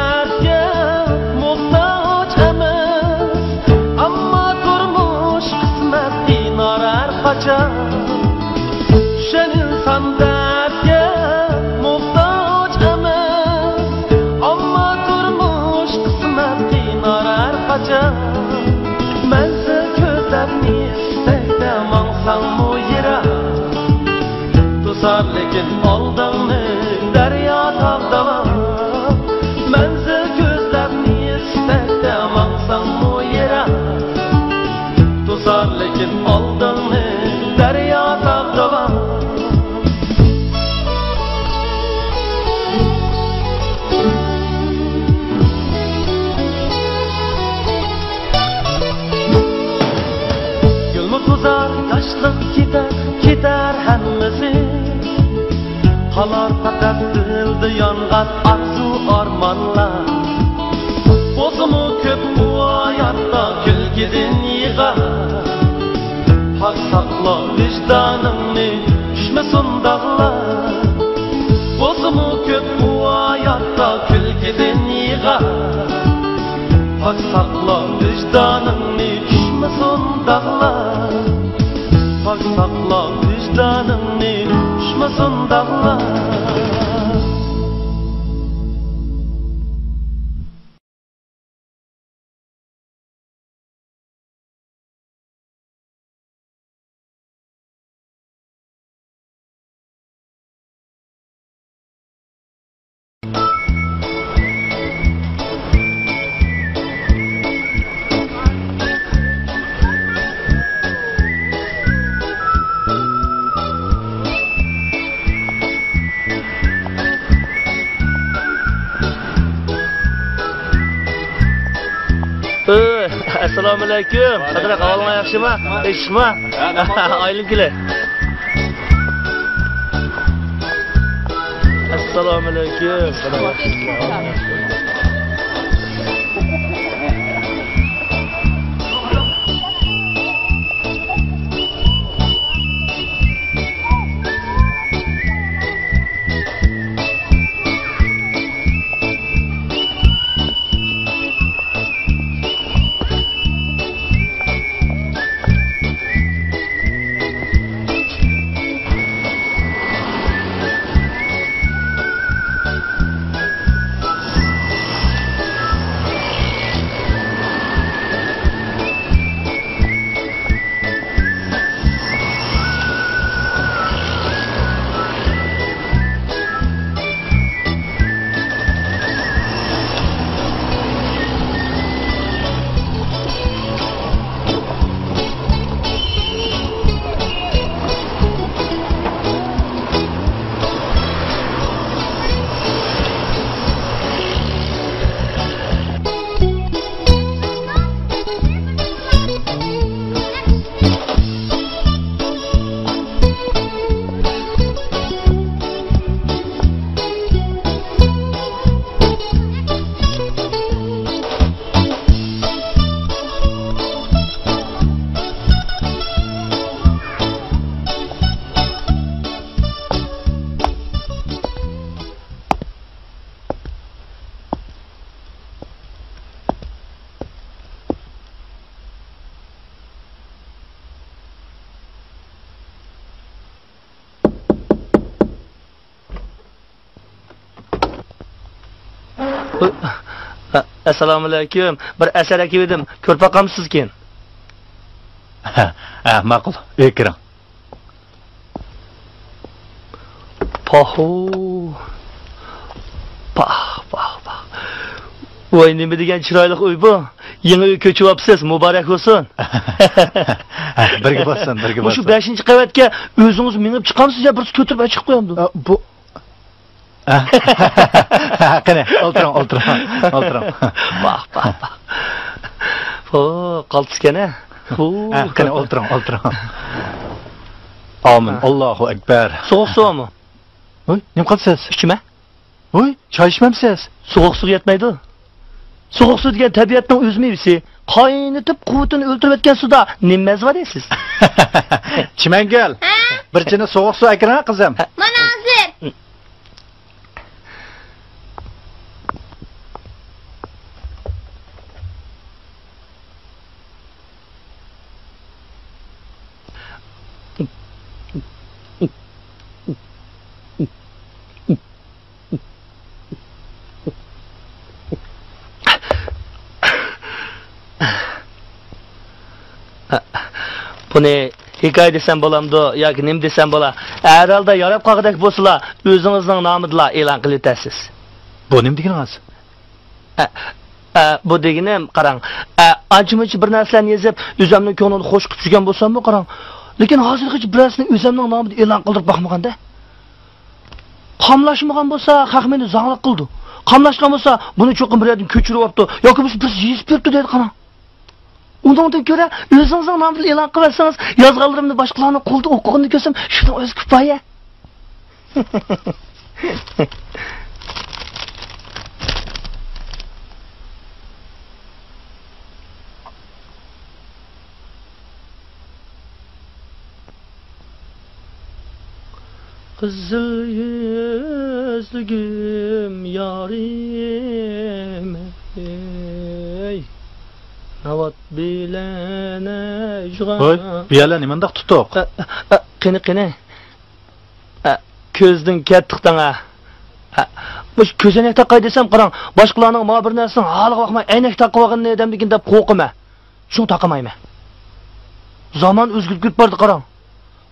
چۈشەن ئىنسان دەردكە موھتاج ئەمەس، ئەمما تۇرمۇش قىسمەت قىينار ھەر قاچان. مەنزىل كۆزلەپ ئىستەكتە ماڭساڭمۇ يىراق، توسار لېكىن ئالدىڭنى دەريا تاغ دالا. مەنزىل كۆزلەپ ئىستەكتە ماڭساڭمۇ يىراق، توسار لېكىن ئالدىڭنى دەريا تاغ دالا. گۈلمۇ توزار، ياشلىق كېتەر، كېتەر ھەممىسى. قالار پەقەت دىلدا يانغان ئارزۇ ئارمانلار. بولسىمۇ كۆپ بۇ ھاياتتا كۈلكىدىن يىغا. پاك ساقلا ۋىجدانىڭنى، چۈشمىسۇن داغلار. بولسىمۇ كۆپ بۇ ھاياتتا كۈلكىدىن يىغا. پاك ساقلا ۋىجدانىڭنى، چۈشمىسۇن داغلار. پاك ساقلا ۋىجدانىڭنى، چۈشمىسۇن داغلار. ئەسسالامۇئەلەيكۇم. قادىر ئاكا، ئەھۋالىڭلار ياخشىمۇ؟ ئىشمۇ؟ ئايلىنىپ كېلەي. ئەسسالامۇئەلەيكۇم. ئەسسالامۇئەلەيكۇم. بىر ئەسەر ئەكىۋىدىم. كۆرۈپ باقامسىزكىن؟ ھە، ھە، ماقۇل. ئۆيگە كىرىڭ. پاھۇ. پاھ، پاھ، پاھ. ۋاي، نېمە دېگەن چىرايلىق ئۆي بۇ. يېڭى ئۆي كۆچۈۋاپسىز، مۇبارەك بولسۇن. بىرگە بولسۇن، بىرگە بولسۇن. مۇشۇ بەشىنچى قەۋەتكە ئۆزىڭىز مېڭىپ چىقامسىز يا بىرسى كۆتۈرۈپ چىقىپ قويامدۇ؟ ئە، بۇ، ئە. قېنى، ئولتۇرۇڭ، ئولتۇرۇڭ، ئولتۇرۇڭ. باھ، باھ، باھ. ھو، قالتىسكەن ھە. ھو. ئە، قېنى، ئولتۇرۇڭ، ئولتۇرۇڭ. ئامىن. ئاللاھۇ ئەكبەر. سوغۇق سۇ بارمۇ؟ ھوي، نېمە قىلىسىز؟ ئىچىمە. ھوي، چاي ئىچمەمسىز؟ سوغۇق سۇ يەتمەيدۇ. سوغۇق سۇ دېگەن تەبىئەتنىڭ ئۆز مېۋىسى. قاينىتىپ قۇۋۋىتىنى ئۆلتۈرۈۋەتكەن سۇدا نېمە مەززە بار دەيسىز؟ چىمەنگۈل، ھە؟ بىر چىنە سوغۇق سۇ ئەكىرىڭە، قىزىم. مانا ھازىر. بۇنى ھېكايە دېسەم بولامدۇ ياكى نېمە دېسەم بولا؟ ھەر ھالدا ياراپ قالغۇدەك بولسىلا، ئۆزىڭىزنىڭ نامىدىلا ئېلان قىلىۋېتەرسىز. بۇ نېمە دېگىنىڭىز؟ ئە، ئە، بۇ دېگىنىم، قاراڭ، ئە، ئانچە-مۇنچە بىر نەرسىلەرنى يېزىپ، ئۆزۈمنىڭ كۆڭلىنى خۇش قىلىپ يۈرگەن بولساممۇ، قاراڭ، لېكىن ھازىرغىچە بىرەرسىنى ئۆزۈمنىڭ نامىدا ئېلان قىلدۇرۇپ باقمىغان-دە. قاملاشمىغان بولسا، خەق مېنى زاڭلىق قىلىدۇ. قاملاشقان بولسا، بۇنى چوقۇم بىر يەردىن كۆچۈرۈۋاپتۇ ياكى بولمىسا بىرسى يېزىپ بېرىپتۇ دەيدۇ، قاراڭ. ئۇنىڭدىن كۆرە ئۆزىڭىزنىڭ نامىدىن ئېلان قىلىۋەتسىڭىز، يازغانلىرىمنى باشقىلارنىڭ قولىدا ئوقۇغىنىنى كۆرسەم، شۇنىڭ ئۆزى كۇپايە. قىزىل يۈزلۈگۈم يارىم، ئەي، ناۋات بىلەن ئەجغا. ھوي، بۇ يەرلەر نېمانداق تۇتۇق؟ ئە، ئە، قېنى، قېنى. ئە، كۆزدىن كەتتىق دەڭ، ئە. ئە، مۇشۇ كۆزەينەك تاقاي دېسەم، قاراڭ، باشقىلارنىڭ ماۋۇ بىر نەرسىنىڭ ھالىغا باقماي ئەينەك تاقىۋالغىنىنى دەمدىكىن دەپ قورقىمەن. شۇڭا تاقىمايمەن. زامان ئۆزگىرىپ كېتىپ باردى، قاراڭ.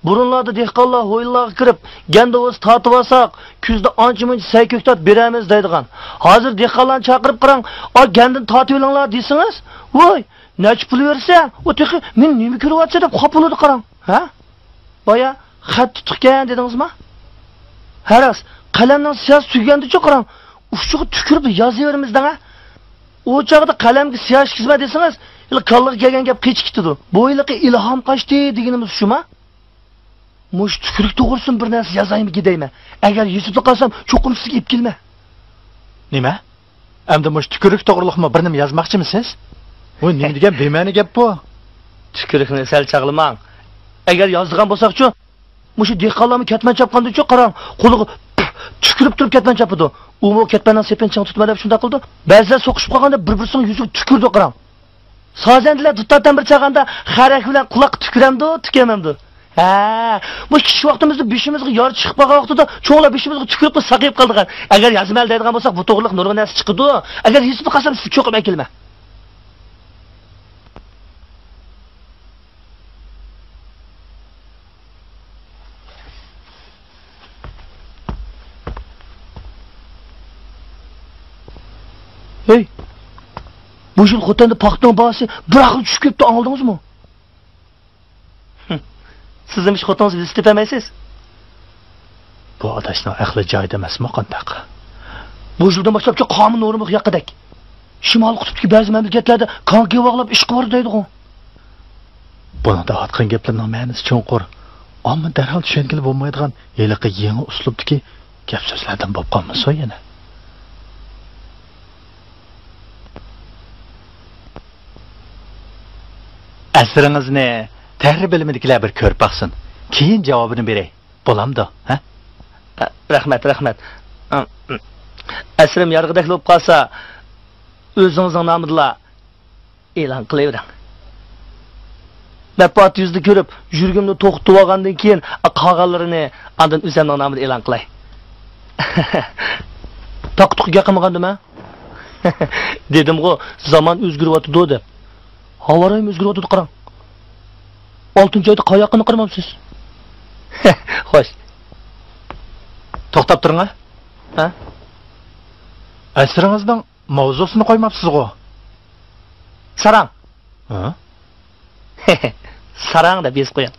بۇرۇنلاردا دېھقانلار ھويلىلارغا كىرىپ، گەندە بولسا تارتىۋالساق، كۈزدە ئانچە-مۇنچە سەي كۆكتات بېرەرمىز دەيدىغان. ھازىر دېھقانلارنى چاقىرىپ قاراڭ، ئا، گەندىنى تارتىۋېلىڭلار دېسىڭىز، ۋوي، نەچچە پۇل بېرىسەن؟ ئۇ تېخى مېنى نېمە كۆرۈۋاتىسەن دەپ خاپا بولىدۇ، قاراڭ. ھە؟ بايا خەت تۇتۇقكەن دېدىڭىزما؟ ھە راست، قەلەمنىڭ سىياسى تۈگىگەندىچۇ قاراڭ، ئۇچىغا تۈكۈرۈپ يازىۋېرىمىز دەڭە. ئۇ چاغدا قەلەمگە سىيا ئىشلىتىمەن دېسىڭىز، ھېلى كاللىغا كەلگەن گەپ قېچىپ كېتىدۇ. بۇ ھېلىقى ئىلھام قاچتى دېگىنىمىز شۇما؟ مۇشۇ تۈكۈرۈك توغرىسىدا بىر نەرسە يازايمىكىن دەيمەن. ئەگەر يېزىپلا قالسام، چوقۇم سىزگە ئېلىپ كېلىمەن. نېمە؟ ئەمدى مۇشۇ تۈكۈرۈك توغرىلىقمۇ بىر نېمە يازماقچىمىسىز؟ ۋوي، نېمە دېگەن بىمەنە گەپ بۇ؟ تۈكۈرۈكنى سەل چاغلىماڭ. ئەگەر يازىدىغان بولساقچۇ، مۇشۇ دېھقانلارمۇ كەتمەن چاپقاندىچۇ قاراڭ، قولىغا تۈكۈرۈپ تۇرۇپ كەتمەن چاپىدۇ. ئۇمۇ كەتمەننىڭ سېپىنى چىڭ تۇتىمەن دەپ شۇنداق قىلىدۇ. بەزىلەر سوقۇشۇپ قالغاندا بىر-بىرسىنىڭ يۈزىگە تۈكۈرىدۇ قاراڭ. سازەندىلەر دۇتار تەمبۇر چالغاندا خەرەك بىلەن قۇلاققا تۈكۈرەمدۇ، تۈكۈرمەمدۇ؟ ھە، مۇشۇ كىچىك ۋاقتىمىزدا بېشىمىزغا يارا چىقىپ قالغان ۋاقتىدا چوڭلار بېشىمىزغا تۈكۈرۈپ ساقىيىپ قالىدىغان. ئەگەر يازىمەن دەيدىغان بولساق، بۇ توغرىلىق نۇرغۇن نەرسە چىقىدۇ. ئەگەر يېزىپلا قالسام، سىزگە چوقۇم ئەكېلىمەن. ھەي، بۇ يىل خوتەندە پاختىنىڭ باھاسى بىر ئاققا چۈشۈپ كېتىپتۇ، ئاڭلىدىڭىزمۇ؟ سىزمۇ ئىش خوتۇنىڭىز بىلسە تېپەلمەيسىز. بۇ ئاداشنىڭ ئەقلى جايىدا ئەمەسمۇ قانداق؟ بۇ يىلدىن باشلاپچۇ قانۇن نورمىغا ياققىدەك. شىمالىي قۇتۇپتىكى بەزى مەملىكەتلەردە كاڭكا باغلاپ ئىشقا بارىدۇ دەيدىغۇ. بۇنىڭ دەۋاتقان گەپلىرىنىڭ مەنىسى چوڭقۇر، ئامما دەرھال چۈشەنگىلى بولمايدىغان ھېلىقى يېڭى ئۇسلۇبتىكى گەپ-سۆزلەردىن بولۇپ قالمىسۇن يەنە. ئەسىرىڭىزنى تەھرىر بۆلۈمىدىكىلەر بىر كۆرۈپ باقسۇن. كېيىن جاۋابىنى بېرەي. بولامدۇ، ھە؟ ئە، رەھمەت، رەھمەت. ئە، ئەسىرىم يارىغۇدەكلا بولۇپ قالسا، ئۆزىڭىزنىڭ نامىدىلا ئېلان قىلىۋېرىڭ. مەنپەئەت يۈزىنى كۆرۈپ، يۈرىكىمنى توختىتىۋالغاندىن كېيىن، قالغانلىرىنى ئاندىن ئۆزۈمنىڭ نامىدا ئېلان قىلاي. تاقا-تۇقا گەپ قىلمىغاندىم، ھە؟ دېدىمغۇ، زامان ئۆزگىرىۋاتىدۇ دەپ. ھاۋا رايىمۇ ئۆزگىرىۋاتىدۇ، قاراڭ. ئالتىنچى ئايدا قاياققىنى قارىمامسىز؟ خوش. توختاپ تۇرۇڭ، ھە؟ ھە؟ ئەسىرىڭىزنىڭ ماۋزۇسىنى قويماپسىزغۇ؟ ساراڭ. ھە؟ ساراڭ دەپ يېزىپ قويۇڭ.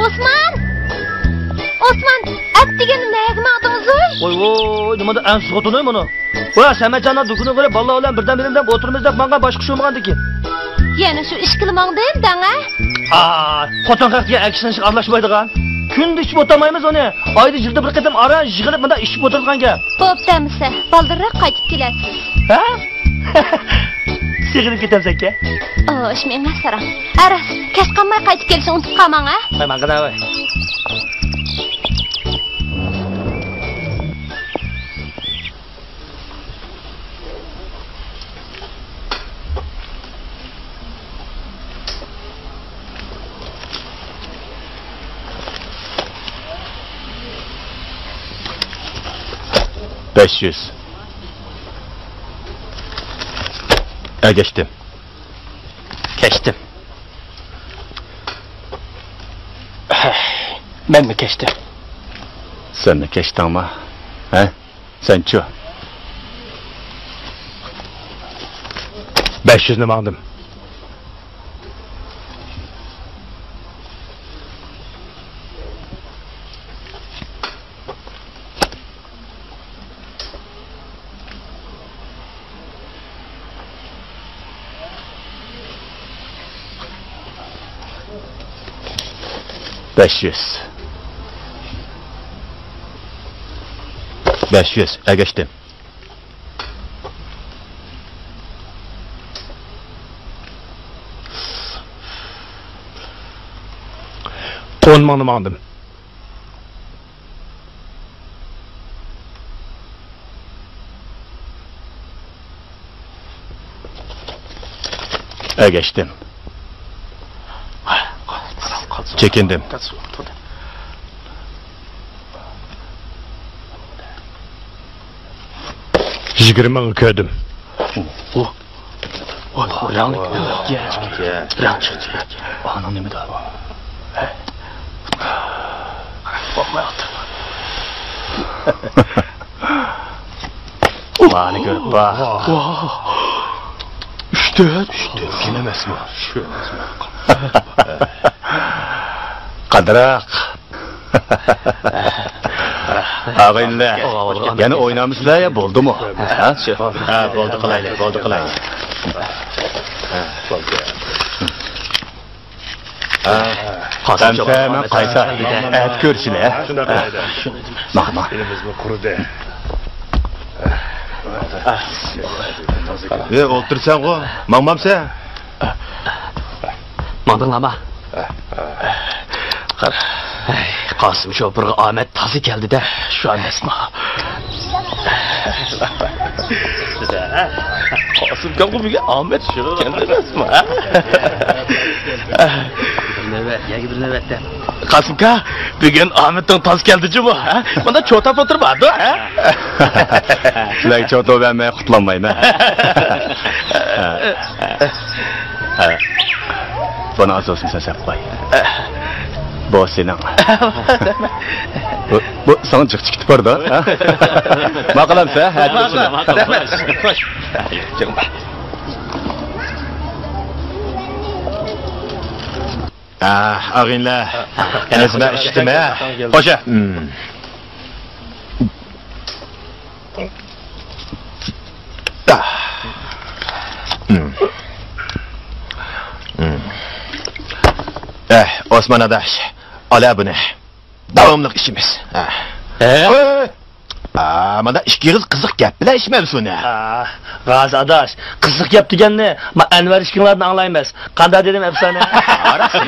ئوسمان! ئوسمان! ئەتىگەندە نەگە ماڭدىڭىز ئۇي؟ ۋوي ۋوي، نېمانداق ئەڭسىز خوتۇن ئۇي مۇنۇ. ۋە سەمەتجاننىڭ دۇكىنىغا بېرىپ، بالىلار بىلەن بىردەم بېرىمىز دەپ ئولتۇرىمىز دەپ ماڭغان، باشقا ئىش بولمىغاندىكىن. يەنە شۇ ئىشكىلا ماڭدىم دەڭە. ئا، خوتۇن خەق دېگەن ئەكشىنىشقا ئارىلاشمايدىغان. كۈندە ئىچىپ ئولتۇرمايمىز ئۇنى. ئايدا يىلدا بىر قېتىم ئاران يىغىلىپ مۇنداق ئىچىپ ئولتۇرىدىغان گەپ. بوپتۇ ئەمىسە، بالدۇرراق قايتىپ كېلەتسىز. ھە؟ سېغىنىپ كېتەمسەنكەن؟ ئۇ، ئىش مېڭە ساراڭ. ئەرەس، كەچ قالماي قايتىپ كېلىشنى ئۇنتۇپ قالماڭ ھە. ھە، ماڭغىنا ۋاي. بەش يۈز. ئەگەشتىم. كەچتىم. مەنمۇ كەچتىم. سەنمۇ كەچتىڭما؟ ھە؟ سەنچۇ؟ بەش يۈزنى ماڭدىم. بەش يۈز. بەش يۈز، ئەگەشتىم. ئون مىڭنى ماڭدىم. ئەگەشتىم. چېكىندىم. يىگىرمە مىڭ كۆردۈم. ۋاي، رەڭ، رەڭ چىقتى. ئانىڭ نېمىدە؟ مانى كۆرۈپ باق. ئۈچ تۆت. ئۈچ تۆت. كەم ئەمەسمۇ؟ قادىراق. ئاغىنىلەر، يەنە ئوينامسىلەر يا بولدىمۇ؟ ھە؟ ھە، بولدى قىلايلى، بولدى قىلايلى. ھە، بولدى. ھە، قاسىمجان، مەن قايتا. ئەتە كۆرۈشىلى، ھە؟ شۇنداق قىلايلى. ماڭ، ماڭ. ئېلىمىزمۇ قۇرۇدى. ئە، ئولتۇرسەنغۇ، ماڭمامسەن؟ ماڭدىڭلارما؟ قارا. ھەي، قاسىم شوپۇرغا ئامەت تازا كەلدى-دە، شۇ ئەمەسمۇ؟ قاسىم ئاكامغا بۈگۈن ئامەت كەلدى ئەمەسمۇ، ھە؟ بىر نۆۋەت، يەنە بىر نۆۋەتتە. قاسىم ئاكا، بۈگۈن ئامىتىڭ تاز كەلدى جۇمۇ، ھە؟ مۇندا چوتاپ ئولتۇرمايدۇ، ھە؟ سىلەرگە چوتا بەرمەي قۇتۇلالمايمەن. بۇنى ئاز بولسۇن سەن ساقلاي. بۇ سېنىڭ. بۇ، بۇ ساڭا جىق چىقىپ بارىدۇ، ھە؟ ماقۇل ئەمسە، ھە؟ ماقۇل، ماقۇل. خوش. ئاغىنىلەر، ئەزمە ئىشتىمە. خوشە. ئەھ، ئوسمان ئاداش، ئالا بۇنى. داۋاملىق ئىچىمىز. ئە؟ ئە، مانا ئىككى ئېغىز قىزىق گەپ بىلەن ئىچمەمسۇن ھە. ئا، غازى ئاداش، قىزىق گەپ دېگەننى ما ئەنۋەر ئىككىڭلاردىن ئاڭلايمىز. قانداق دېدىم ئەپسانە؟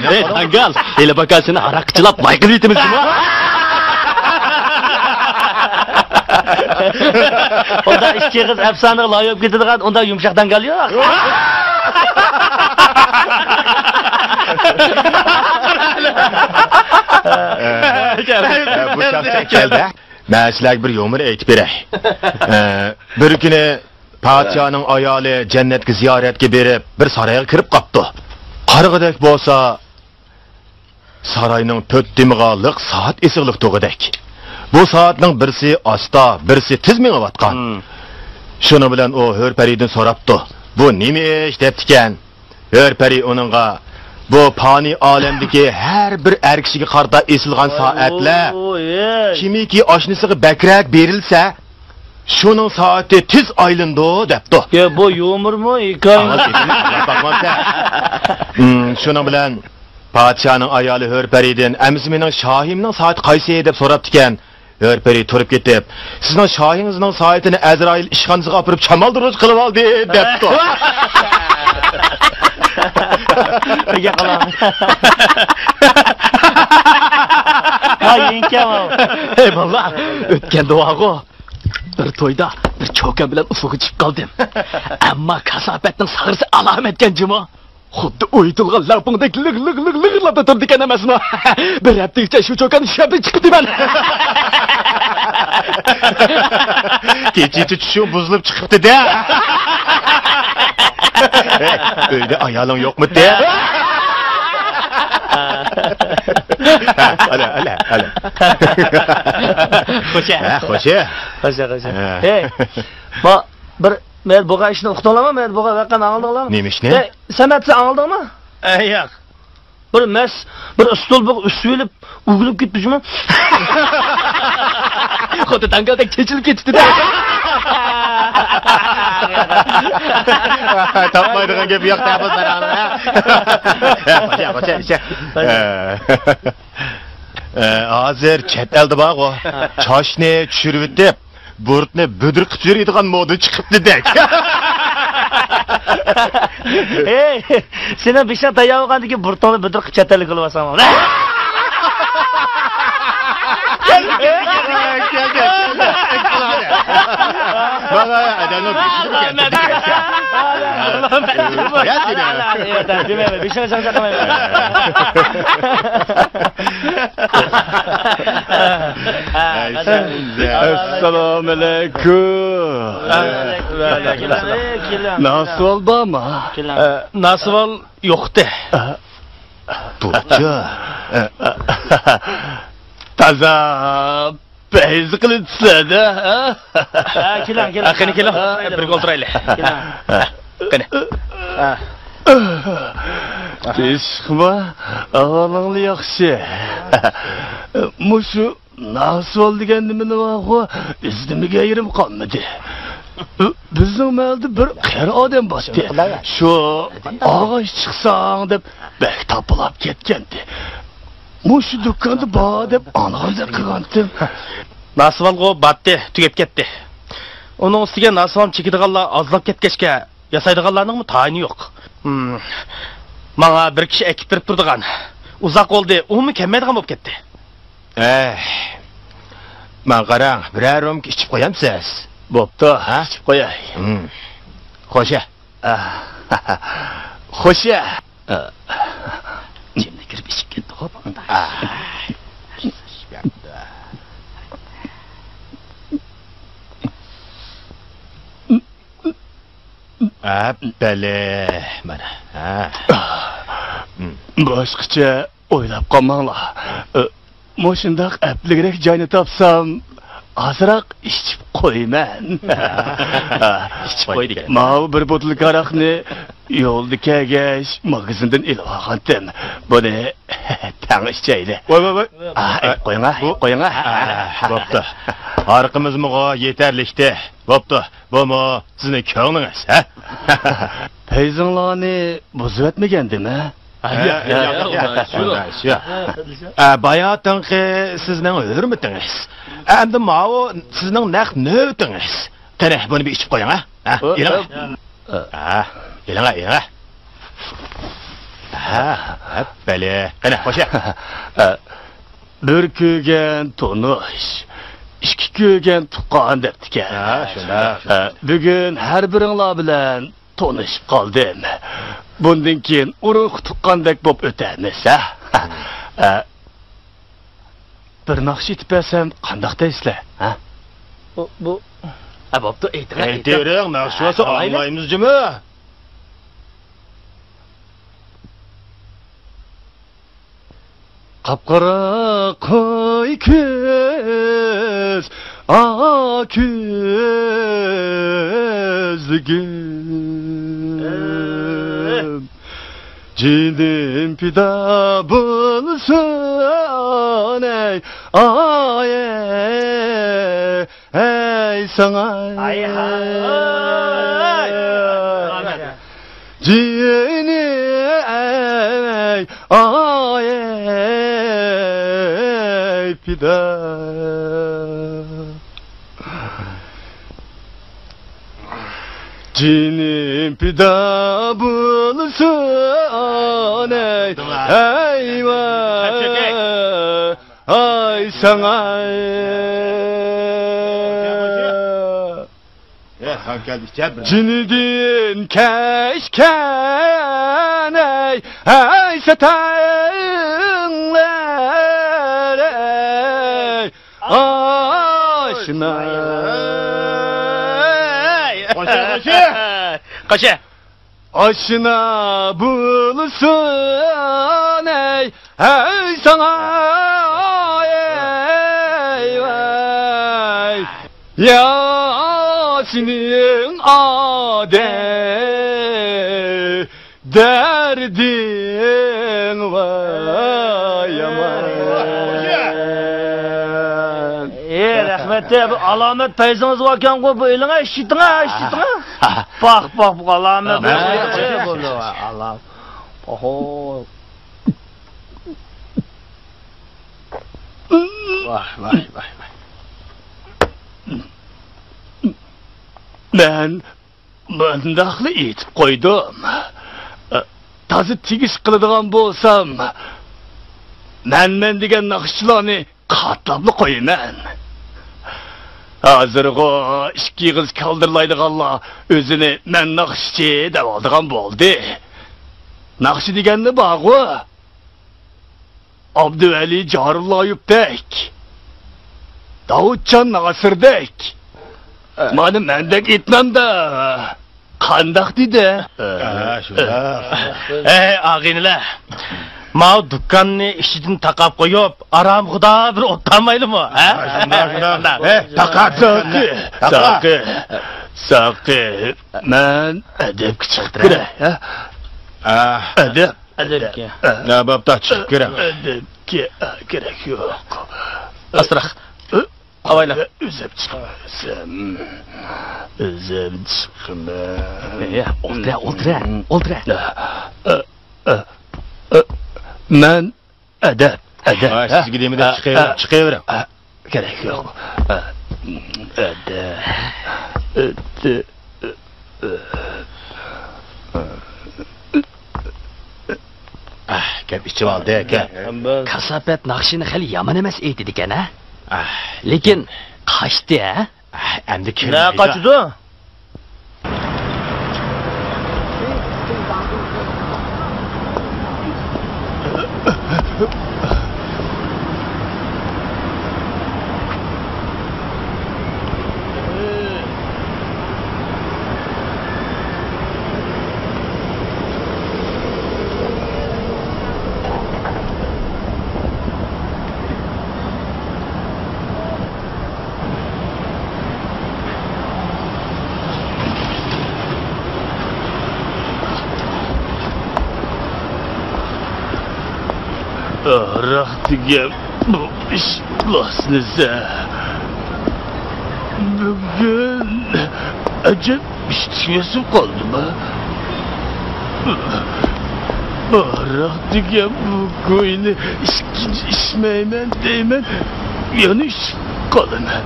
ھەي، داڭگال، ھېلى باكا سېنى ھاراققا چىلاپ لاي قىلىۋېتىمىز جۇمۇ. ئۇنداق ئىككى ئېغىز ئەپسانىغا لايىق بولۇپ كېتىدىغان ئۇنداق يۇمشاق داڭگال يوق. بۇ شەخس كەلدى. مەن سىلەرگە بىر يۇمۇر ئېيتىپ بېرەي. ئە، بىر كۈنى پادىشاھنىڭ ئايالى جەننەتكە زىيارەتكە بېرىپ، بىر سارايغا كىرىپ قاپتۇ. قارىغۇدەك بولسا، ساراينىڭ تۆت تېمىغا لىق سائەت ئېسىقلىق تۇرغۇدەك. بۇ سائەتنىڭ بىرسى ئاستا، بىرسى تېز مېڭىۋاتقان. شۇنىڭ بىلەن ئۇ ھۆر پەرىدىن سوراپتۇ، «بۇ نېمە ئىش؟» دەپتىكەن. ھۆر پەرى ئۇنىڭغا، «بۇ پانىي ئالەمدىكى ھەر بىر ئەر كىشىگە قارىتا ئېسىلغان سائەتلەر. كىمكى ئاشنىسىغا بەكرەك بېرىلسە، شۇنىڭ سائىتى تېز ئايلىنىدۇ» دەپتۇ. يا، بۇ يۇمۇرمۇ، ھېكايىمۇ؟ ئاڭا گېپىنى ئاڭلاپ باقمامسەن؟ ھىم، شۇنىڭ بىلەن پادىشاھنىڭ ئايالى ھۆر پەرىدىن، «ئەمىسە مېنىڭ شاھىمنىڭ سائىتى قايسى؟» دەپ سوراپتىكەن. ھۆر پەرى تۇرۇپ كېتىپ، «سىزنىڭ شاھىڭىزنىڭ سائىتىنى ئەزرائىل ئىشخانىسىغا ئاپىرىپ شامالدۇرغۇچ قىلىۋالدى» دەپتۇ. ھەي، بالىلار، ئۆتكەندە بارغۇ، بىر تويدا بىر چوكان بىلەن ئۇسسۇلغا چىقىپ قالدىم. ئەمما كاساپەتنىڭ ساغرىسى ئالامەتكەن جۇمۇ. خۇددى ئويۇتۇلغان لەڭپۇڭدەك لىغ، لىغ، لىغ، لىغىرلاپلا تۇرىدىكەن ئەمەسمۇ؟ بىر ھەپتىگىچە شۇ چوكاننى چۈشۈرۈپ چىقىپ دېمەن. كېچىچە چۈشۈڭ بۇزۇلۇپ چىقىپتۇ-دە. ئۆيدە ئايالىڭ يوقمىدى؟ ئەلە، ئەلە، ئەلە. خوشە. ھە، خوشە. خوشە، خوشە. ھە. ھەي، ما، بىر، مەن بولغان ئىشنى ئۇقتۇڭلارمۇ؟ مەن بولغان ۋەقەنى ئاڭلىدىڭلارمۇ؟ نېمە ئىشنى؟ ھەي، سەمەت، سەن ئاڭلىدىڭمۇ؟ ئەي، ياق. بىر مەس، بىر ئۇستۇل بىر ئۈسۈۋېلىپ، ئۆگىلىپ كەتتى جۇمۇ. خۇددى داڭگالدەك چېچىلىپ كېتىپتۇ-دە. تاپمايدىغان گەپ يوق-دە، بۇ ساراڭنىڭ، ھە؟ خوشە، خوشە، خوشە. ئە، ھازىر چەت ئەلدە بارغۇ، چاچنى چۈشۈرۈۋېتىپ، بۇرۇتنى بۈدرە قىلىپ يۈرىدىغان مودا چىقىپتۇ-دەك. ھەي، سېنىڭ بېشىڭ تەييار بولغاندىن كېيىن بۇرۇتۇڭنى بۈدرە قىلىپ چەت ئەلگە يوللىۋالساڭ. مانا ئادەمنىڭ بېشىدىن كەلتۈردى. يا سېنى. دېمەيمەن، بېشىڭ چاقچاق قىلمايمەن. ئەسسالامۇ ئەلەيكۇم. ناسىۋال بارمۇ؟ ئە، ناسىۋال يوقتى. بوپتۇ. تازا پەيز قىلىپسىلەر-دە، ھە؟ ھە، كېلىڭ، كېلىڭ. ھە، قېنى، كېلىڭ. بىرگە ئولتۇرايلى. كېلىڭ. ھە، قېنى. تىنچلىقمۇ؟ ئەھۋالىڭلار ياخشى. مۇشۇ ناسىۋال دېگەن نېمىنى بارغۇ، ئىزدىمىگەن يېرىم قالمىدى. بىزنىڭ مەھەللىدە بىر قېرى ئادەم بارتتى. شۇ ئاغاچ چىقساڭ دەپ بەك تاپىلاپ كەتكەنتى. مۇشۇ دۇكاندا بار دەپ ئاڭلىغاندەك قىلغانتىم. ناسىۋالغۇ بارتتى، تۈگەپ كەتتى. ئۇنىڭ ئۈستىگە ناسىۋال چېكىدىغانلار ئازلاپ كەتكەچكە، ياسايدىغانلارنىڭمۇ تايىنى يوق. ھىم. ماڭا بىر كىشى ئەكىپ بېرىپ تۇرىدىغان. ئۇزاق بولدى، ئۇمۇ كەلمەيدىغان بولۇپ كەتتى. ئەي، ماڭا قاراڭ، بىرەر رومكا ئىچىپ قويامسىز؟ بوپتۇ، ھە؟ ئىچىپ قوياي. ھىم. خوشە. ئاھ، خوشە. ئاھ. جىملا كىرىپ ئىچىپ كەتتىغۇ بۇ. ئاھ. ئەپپەلى، مانا. ھە. باشقىچە ئويلاپ قالماڭلار. مۇشۇنداق ئەپلىكرەك جاينى تاپسام، ئازراق ئىچىپ قويىمەن. ئىچىپ قوي دېگەن. ماۋۇ بىر بوتۇلكا ھاراقنى يولدا كەلگەچ ماگىزىندىن ئېلىپ ئالغانتىم. بۇنى تەڭ ئىچەيلى. ۋاي، ۋاي، ۋاي. ئا، ئە، قويۇڭا، بۇ قويۇڭا. ئا، بوپتۇ. ھارىقىمىزمۇغۇ يېتەرلىكتى. بوپتۇ. بۇمۇ سىزنىڭ كۆڭلىڭىز، ھە؟ پەيزىڭلارنى بۇزۇۋەتمىگەندىم، ھە؟ ھە، ياق، ياق، ياق، ياق. ئە، باياتىنقى سىزنىڭ ھۆرمىتىڭىز. ئەمدى ماۋۇ سىزنىڭ نەق نۆۋىتىڭىز. قېنى، بۇنى بىر ئىچىپ قويۇڭ، ھە؟ ھە، ئېلىڭ. ھە، ئېلىڭ، ئېلىڭ. ھە، ھە، بەلى. قېنى، خوشە. بىر كۆرگەن تونۇش، ئىككى كۆرگەن تۇغقان دەپتىكەن. ھە، شۇنداق. ھە، بۈگۈن ھەر بىرىڭلار بىلەن تونۇشۇپ قالدىم. بۇندىن كېيىن ئۇرۇق تۇغقاندەك بولۇپ ئۆتەرمىز، ھە؟ ھە. بىر ناخشا ئېيتىپ بەرسەم قانداق دەيسىلەر، ھە؟ بۇ، بۇ، ھە، بوپتۇ، ئېيتىڭ، ئېيتىڭ. ئېيتىۋېرىڭ، ناخشا بولسا ئاڭلايمىز جۇمۇ. قاپقارا قوي كۆز، ئاق كۆزلۈكۈم. جېنىم پىدا بولسۇن، ئەي، ئاي، ئەي. ئەي ساڭا، ئاي، ھاي. جېنىم ئەي، ئاي، ئەي، پىدا. جېنىم پىدا بولسۇن، ئەي، ئەي، ۋاي. ئاي ساڭا. جېنىدىن كەچكەن ئەي، ئەي ساتاڭلار ئەي. ئاي. قوشۇ، قوشۇ. قوشۇ. ئاشنا بولسۇن ئەي، ئەي ساڭا، ئەي، ئەي، ئەي. يا سېنىڭ ئادەم دەردىڭ ۋاي يامان. ئى، رەھمەت، بۇ ئالامەت پەيزىڭىز باركەنغۇ، بۇ ئېلىڭە، ئىشلىتىڭە، ئىشلىتىڭە. پاھ، پاھ، بۇ ئالامەت. ئالام. ئوھو. ۋاھ، ۋاھ، ۋاھ، ۋاھ. مەن مۇنداقلا ئېيتىپ قويدۇم. تازا تېگىش قىلىدىغان بولسام، مەنمەن دېگەن ناخشىچىلارنى قاتلاپلا قويىمەن. ھازىرغۇ ئىككى ئېغىز كالدىرلايدىغانلار ئۆزىنى مەن ناخشىچى دەۋالىدىغان بولدى. ناخشا دېگەنلا بارغۇ. ئابدۇۋەلى جارۇللايېۋدەك، داۋۇتجان ناسىردەك، مانا مەندەك ئېيتمامدا قانداق دېدى؟ ھە، شۇنداق. ھەي، ئاغىنىلەر، ماۋۇ دۇكاننى ئىچىدىن تاقاپ قويۇپ، ئارامغىدا بىر ئولتۇرمايلىمۇ، ھە؟ شۇنداق، شۇنداق. ھەي، تاقا، تاقا. ساقى، ساقى، مەن ئەدەپكە چىقىپ كىرەي، ھە؟ ئەدەپ. ئەدەپكە. ھە، بوپتۇ، چىقىپ كىرە. ئەدەپكە كېرەك يوق. ئاستىراق. ئاۋايلا. ئۆزۈم چىقىمەن. ئۆزۈم چىقىمەن. ئولتۇرە، ئولتۇرە، ئولتۇرە. مەن ئەدەپ، ئەدەپ. ھە، سىزگە دېمىدىم، چىقىۋېرىڭ، چىقىۋېرىڭ. كېرەك يوق. ئەدەپ. ئەدەپ. ئەھ، گەپ ئېچىۋالدى ئاكا. كاساپەت ناخشىنى خېلى يامان ئەمەس ئېيتىدىكەن ھە؟ ئەھ. لېكىن قاچتى ھە؟ ئەھ، ئەمدى كىرمەيدۇ. نە قاچىدۇ؟ ئاراق دېگەن بۇ ئىش بۇلاسنىسە. بۈگۈن ئەجەب ئىشتىشىم قالدىما؟ ئاراق دېگەن بۇ گۇينى ئىچكىنە ئىچمەيمەن دەيمەن، يەنە ئىچىپ قالىمەن.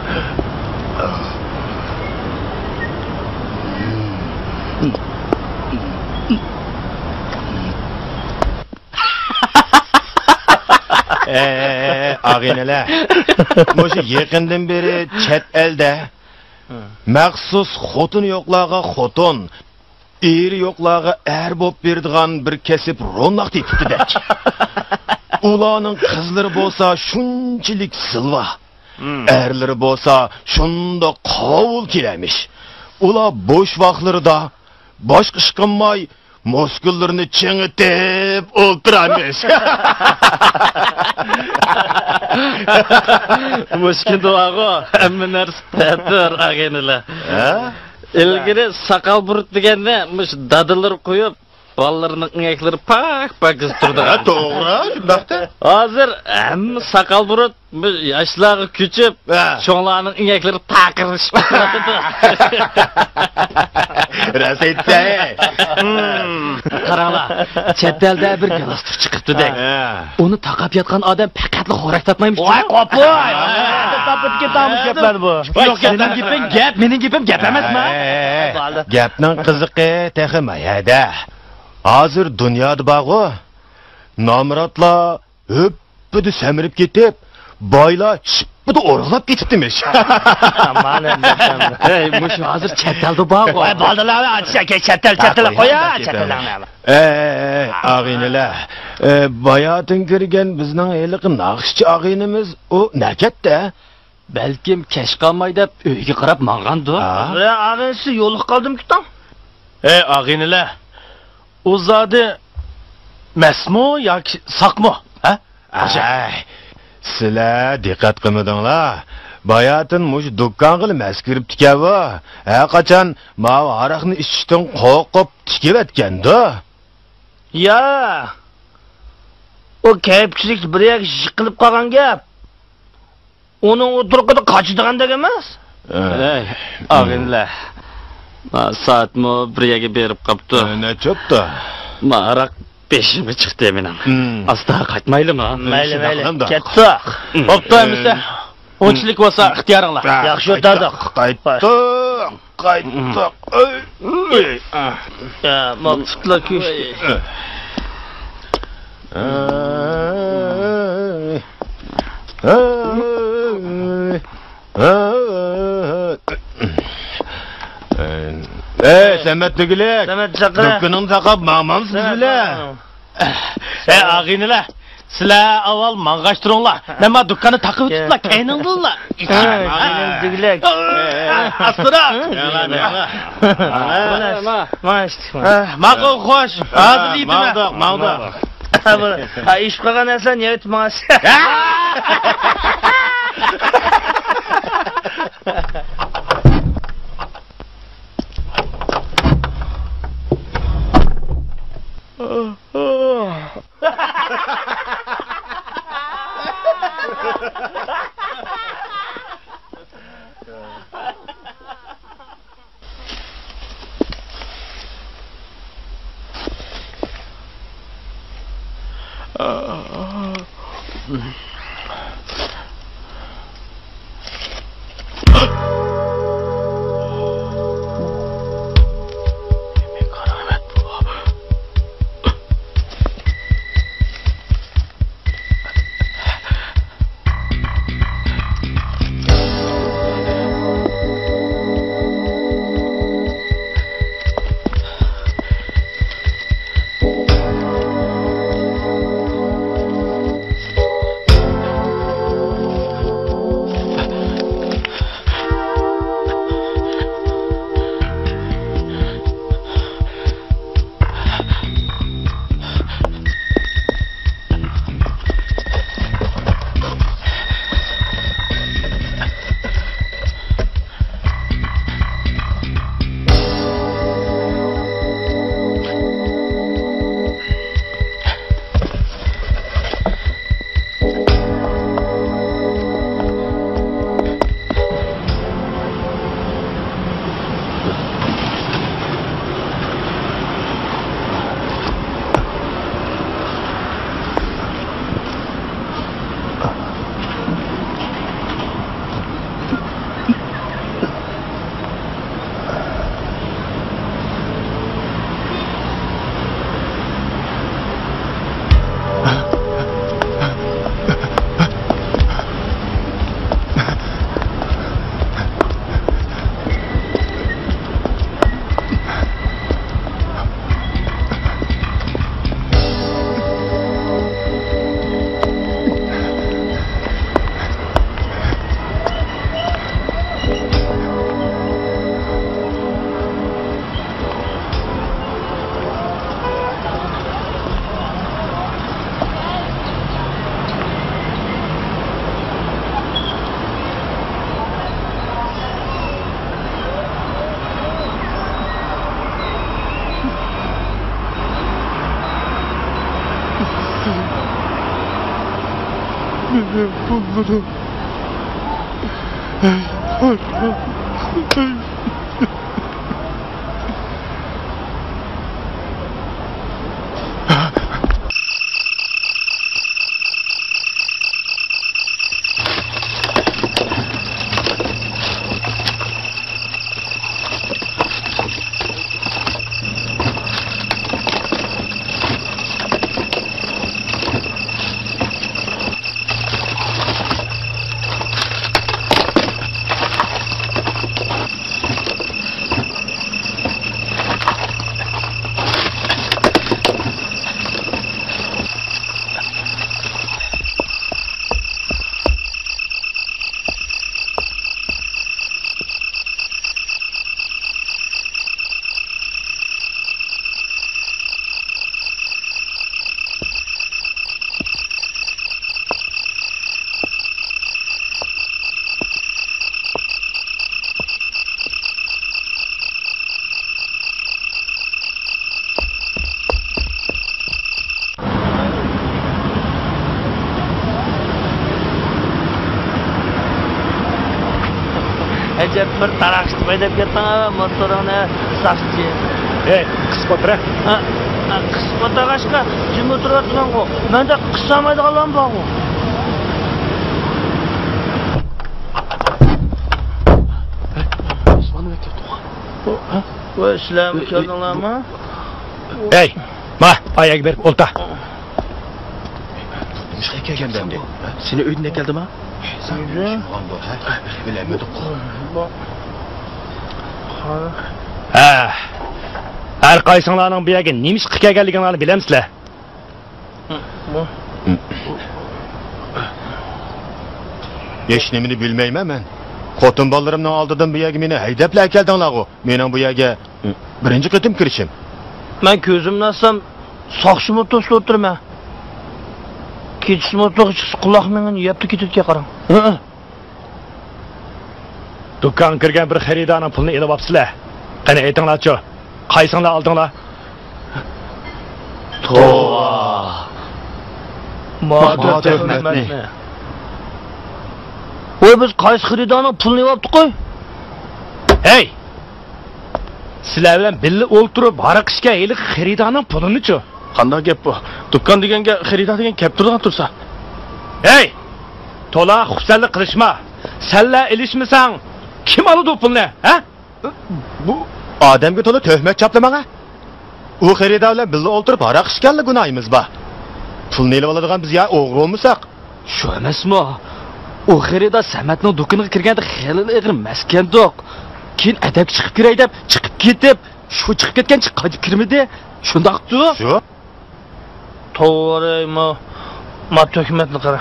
ئەي، ئاغىنىلەر، مۇشۇ يېقىندىن بېرى چەت ئەلدە مەخسۇس خوتۇنى يوقلارغا خوتۇن، ئېرى يوقلارغا ئەر بولۇپ بېرىدىغان بىر كەسىپ روناق تېپىپتىدەك. ئۇلارنىڭ قىزلىرى بولسا شۇنچىلىك زىلۋا، ئەرلىرى بولسا شۇنداق قاۋۇل كېلەرمىش. ئۇلار بوش ۋاقىتلىرىدا باشقا ئىش قىلماي، مۇسكۇللىرىنى چىڭىتىپ ئولتۇرارمىش. مۇشۇ كۈندە بارغۇ، ھەممە نەرسە تەتۈر، ئاغىنىلەر. ھە؟ ئىلگىرى ساقال بۇرۇت دېگەننى مۇشۇ دادىلىرى قويۇپ، بالىلىرىنىڭ ئىڭەكلىرى پاك پاكىز تۇرىدىغان. ھە، توغرا، شۇنداقتى. ھازىر ھەممە ساقال بۇرۇت بۇ ياشلارغا كۆچۈپ، ھە. چوڭلارنىڭ ئىڭەكلىرى تاقىرلىشىپ كېتىدۇ. راست ئېيتتى. قاراڭلار، چەت ئەلدە بىر گالاستۇك چىقىپتۇ دەك. ھە. ئۇنى تاقاپ ياتقان ئادەم پەقەتلا خوراك تاپمايمىش. ۋاي، قوپۇي! تاپىدىكەن تامۇش گەپلەر بۇ. يوق، مېنىڭ گېپىم گەپ، مېنىڭ گېپىم گەپ ئەمەسما؟ ھە، ھە، ھە. گەپنىڭ قىزىقى تېخى ما يەردە. ھازىر دۇنيادا بارغۇ، نامراتلار ھۈپپىدە سەمرىپ كېتىپ، بايلار شىپپىدە ئورۇقلاپ كېتىپتىمىش. ئامان ئەمدى. ھەي، مۇشۇ ھازىر چەت ئەلدە بارغۇ. ۋاي، بالدۇرلار، ئاچا، چەت ئەل، چەت ئەل، قويا، چەت ئەللەرنى. ئەي، ئەي، ئەي، ئاغىنىلەر. ئە، باياتىن كىرگەن بىزنىڭ ھېلىقى ناخشىچى ئاغىنىمىز، ئۇ نەكەتتە؟ بەلكىم كەچ قالماي دەپ ئۆيگە قاراپ ماڭغاندۇ؟ ھە؟ بىرەر ئاغىنىسى يولۇقۇپ قالدىمىكىن؟ ئەي ئاغىنىلەر، ئۇ زادى مەستمۇ ياكى ساقمۇ؟ ھە؟ ئەي، سىلەر دىققەت قىلمىدىڭلار. باياتىن مۇشۇ دۇكانغىلا مەست كىرىپتىكەن بۇ. ھەرقاچان ماۋۇ ھاراقنى ئىچىشتىن قورقۇپ تىكىۋەتكەندۇ. يا، ئۇ كەيپچىلىك بىر يەرگە يىقىلىپ قالغان گەپ. ئۇنىڭ ئۇ تۇرقىدا قاچىدىغاندەك ئەمەس. ئەي، ئاغىنىلەر، ما سائەتمۇ بىر يەرگە بېرىپ قاپتۇ. ئە، نەچچە بوپتۇ؟ ما ھاراق بېشىمغا چىقتى مېنىڭ. ئاستا قايتمايلىمۇ؟ مەيلى، مەيلى. كەتتۇق. بوپتۇ ئەمىسە. ئۇنچىلىك بولسا ئىختىيارىڭلار. ياخشى ئولتۇردۇق. قايتتۇق، قايتتۇق. يا، ماقسۇتلا كۆشتى. ئەي، سەمەت دېگۈلۈك. سەمەت چاقىرە. دۇكىنىڭنى تاقاپ ماڭمامسىز بىلە؟ ئەي، ئاغىنىلەر، سىلەر ئاۋۋال ماڭغاچ تۇرۇڭلار. مەن ما دۇكاننى تاقىۋېتىپلا، كەينىڭدىنلا. ئاغىنىلەر دېگۈلۈك. ئاستىراق. ماقۇل، خوش. ھازىر يېتىمەن. ماڭدۇق، ماڭدۇق. ھە، ئىچىپ قالغان نەرسىلەرنى يەۋېتىپ ماڭاسىز. جەببىر تاراقشىتىپ ھەيدەپ كەتتىڭ ھە موتورۇڭنى، ساقچى. ھەي، قىسىپ ئولتۇر ھە. ھە، ھە، قىسىپ ئولتۇرغاچقا جىم ئولتۇرۇۋاتىمەنغۇ. مەندە قىسالمايدىغانلارمۇ بارغۇ. ۋاي، سىلەرمۇ كەلدىڭلارمۇ؟ ھەي، ما، ئاياغغا بېرىپ ئولتۇر. نېمىشقا كەلگەن ئەمدى؟ سېنى ئۆيدىن ئەكەلدىما؟ ئۆيدىن؟ بىلەلمىدۇق. ھە. ھەر قايسىڭلارنىڭ بۇ يەرگە نېمىشقا كەلگەنلىكىڭلارنى بىلەمسىلەر؟ ھېچنېمىنى بىلمەيمەن مەن. خوتۇن بالىلىرىمنىڭ ئالدىدىن بۇ يەرگە مېنى ھەيدەپلا ئەكەلدىڭلارغۇ. مېنىڭ بۇ يەرگە بىرىنچى قېتىم كىرىشىم. مەن كۆزۈمنى ئاچسام، ساقچىمۇ توسۇپ ئولتۇرىمەن. كېچىسىمۇ توغرا چىقسا، قۇلاق مېڭىنى يەپلا كېتىدىكەن، قاراڭ. ھە؟ دۇكانغا كىرگەن بىر خېرىدارنىڭ پۇلىنى ئېلىۋاپسىلەر. قېنى، ئېيتىڭلارچۇ، قايسىڭلار ئالدىڭلار؟ توۋا! ما تۆھمەتنى! ۋاي، بىز قايسى خېرىدارنىڭ پۇلىنى ئېلىۋاپتۇق؟ ھەي! سىلەر بىلەن بىللە ئولتۇرۇپ ھاراق ئىچكەن ھېلىقى خېرىدارنىڭ پۇلىنىچۇ؟ قانداق گەپ بۇ؟ دۇكان دېگەنگە خېرىدار دېگەن كەپ تۇرىدىغان تۇرسا. ھەي! تولا خۇپسەنلىك قىلىشما. سەنلا ئېلىشمىساڭ، كىم ئالىدۇ پۇلنى، ھە؟ بۇ ئادەمگە تولا تۆھمەت چاپلا ماڭا. ئۇ خېرىدار بىلەن بىللە ئولتۇرۇپ ھاراق ئىچكەنلا گۇناھىمىز بار. پۇلنى ئېلىۋالىدىغان بىز يا ئوغرى بولمىساق. شۇ ئەمەسمۇ؟ ئۇ خېرىدار سەمەتنىڭ دۇكىنىغا كىرگەندە خېلىلا ئېغىر مەستكەندۇق. كېيىن ئەدەپكە چىقىپ كىرەي دەپ چىقىپ كېتىپ، شۇ چىقىپ كەتكەنچە قايتىپ كىرمىدى. شۇنداقتۇ؟ شۇ. توۋا، ما، ما تۆھمەتنى قارا.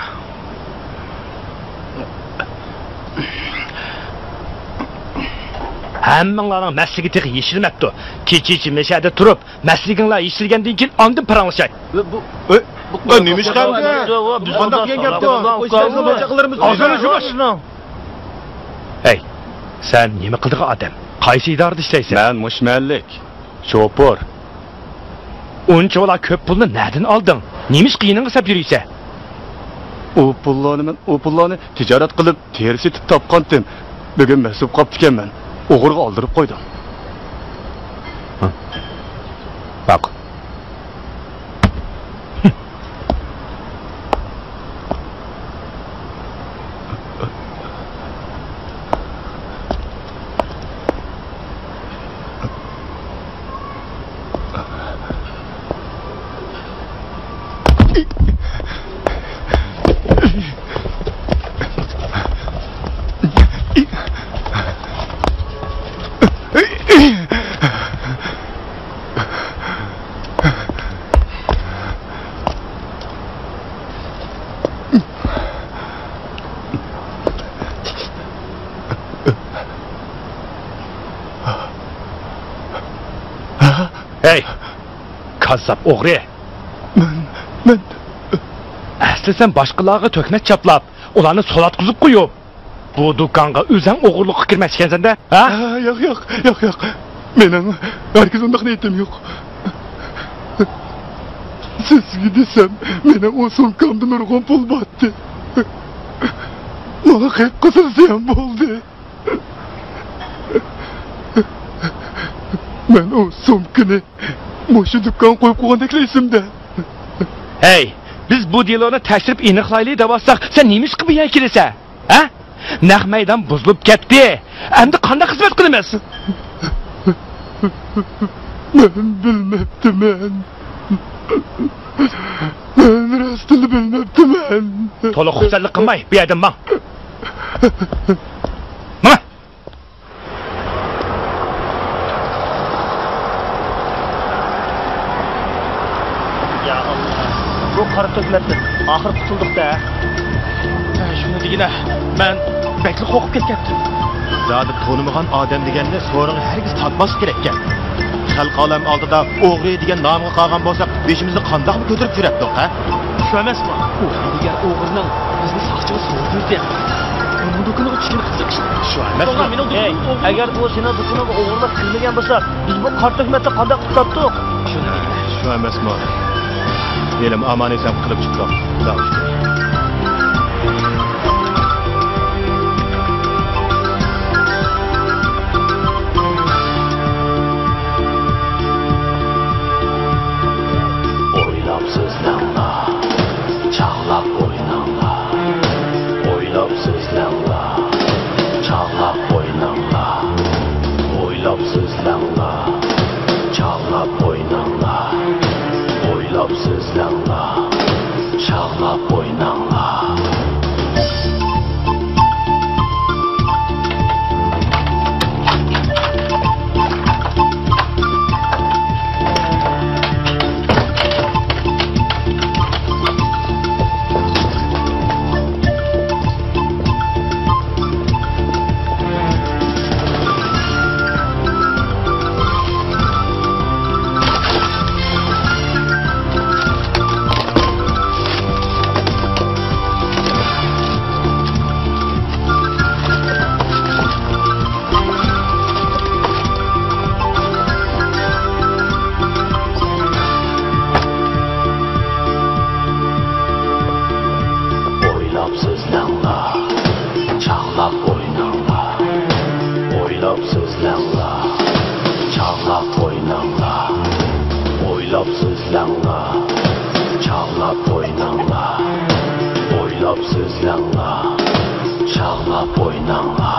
ھەممىڭلارنىڭ مەستلىكى تېخى يېشىلمەپتۇ. كېچىچە مەشەدە تۇرۇپ، مەستلىكىڭلار يېشىلگەندىن كېيىن ئاندىن پاراڭلىشاي. بۇ، بۇ، بۇ، بۇ نېمە ئىش قىلدى؟ بۇ قانداق دېگەن گەپتۇ؟ ئاغزىنى يۇمۇش. ھەي، سەن نېمە قىلىدىغان ئادەم؟ قايسى ئىدارىدە ئىشلەيسەن؟ مەن مۇشۇ مەھەللىك. شوپۇر. ئۇنچىۋالا كۆپ پۇلنى نەدىن ئالدىڭ؟ نېمىشقا يېنىڭغا سەپ يۈرىسەن؟ ئۇ پۇللارنى مەن، ئۇ پۇللارنى تىجارەت قىلىپ، تېرە سېتىپ تاپقانتىم. بۈگۈن مەست بولۇپ قاپتىكەنمەن. ئوغرىغا ئالدۇرۇپ قويدۇم. ھە. باق. ھەي، كاززاپ ئوغرى! مەن، مەن. ئەسلى سەن باشقىلارغا تۆھمەت چاپلاپ، ئۇلارنى سوراققا قويۇپ، بۇ دۇكانغا ئۆزۈڭ ئوغرىلىققا كىرمەكچىكەنسەن-دە، ھە؟ ھە، ياق، ياق، ياق، ياق. مېنىڭ ھەرگىز ئۇنداق نىيىتىم يوق. سىزگە دېسەم، مېنىڭ ئۇ سومكامدا نۇرغۇن پۇل بارتى. ماڭا قىلىپ قىلسا زىيان بولدى. مەن ئۇ سومكىنى مۇشۇ دۇكانغا قويۇپ قويغاندەكلا ئېسىمدە. ھەي، بىز بۇ دېلونى تەكشۈرۈپ ئېنىقلايلى دەۋاتساق، سەن نېمىشقا بۇ يەرگە كېلىسەن؟ ھە؟ نەق مەيدان بۇزۇلۇپ كەتتى. ئەمدى قانداق خىزمەت قىلىمىز؟ مەن بىلمەپتىمەن. مەن راستىنلا بىلمەپتىمەن. تولا خۇپسەنلىك قىلماي، بۇ يەردىن ماڭ. ماڭ! يا ئاللا، بۇ قارا تۆھمەتتىن ئاخىر قۇتۇلدۇق-دە. ھە، شۇنى دېگىنە، مەن بەكلا قورقۇپ كەتكەنتىم. زادى تونۇمىغان ئادەم دېگەننى سورۇنغا ھەرگىز تارتماسلىق كېرەككەن. خەلق ئالەم ئالدىدا ئوغرى دېگەن نامغا قالغان بولساق، بېشىمىزنى قانداقمۇ كۆتۈرۈپ يۈرەتتۇق، ھە؟ شۇ ئەمەسمۇ؟ ئۇ ھەيدىگەر ئوغرىنىڭ بىزنى ساقچىغا سوۋغا بېرىپ، ئۇنىڭ دۇكىنىغا چۈشكىنى قىزىق ئىش. شۇ ئەمەسمۇ؟ توغرا، مېنىڭ دۇكىنىمنى ئوغرىلىق، ئەگەر ئۇ سېنىڭ دۇكىنىڭغا ئوغرىلىق كىرمىگەن بولسا، بىز بۇ قارا تۆھمەتنى قانداق قۇتۇلاتتۇق؟ شۇ ئەمەسمۇ؟ ھېلىمۇ ئامان-ئېسەن قۇتۇلۇپ چىقتۇق. خۇدا شۈكۈر. سۆزلەڭلار، چاغلاپ ئويناڭلار. ئويلاپ سۆزلەڭلار، چاغلاپ ئويناڭلار. ئويلاپ سۆزلەڭلار، چاغلاپ ئويناڭلار. ئويلاپ سۆزلەڭلار، چاغلاپ ئويناڭلار. ئويلاپ سۆزلەڭلار، چاغلاپ ئويناڭلار. ئويلاپ سۆزلەڭلار، چاغلاپ ئويناڭلار. ئويلاپ سۆزلەڭلار، چاغلاپ ئويناڭلار.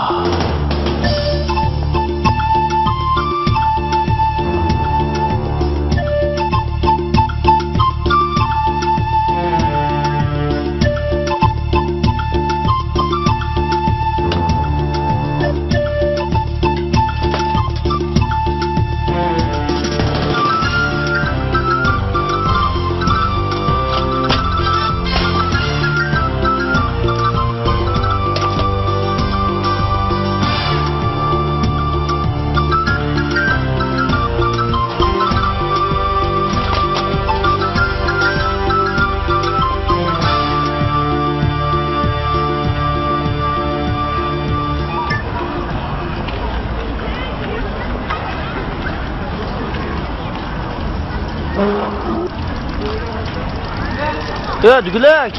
ئە، دۈگىلەك.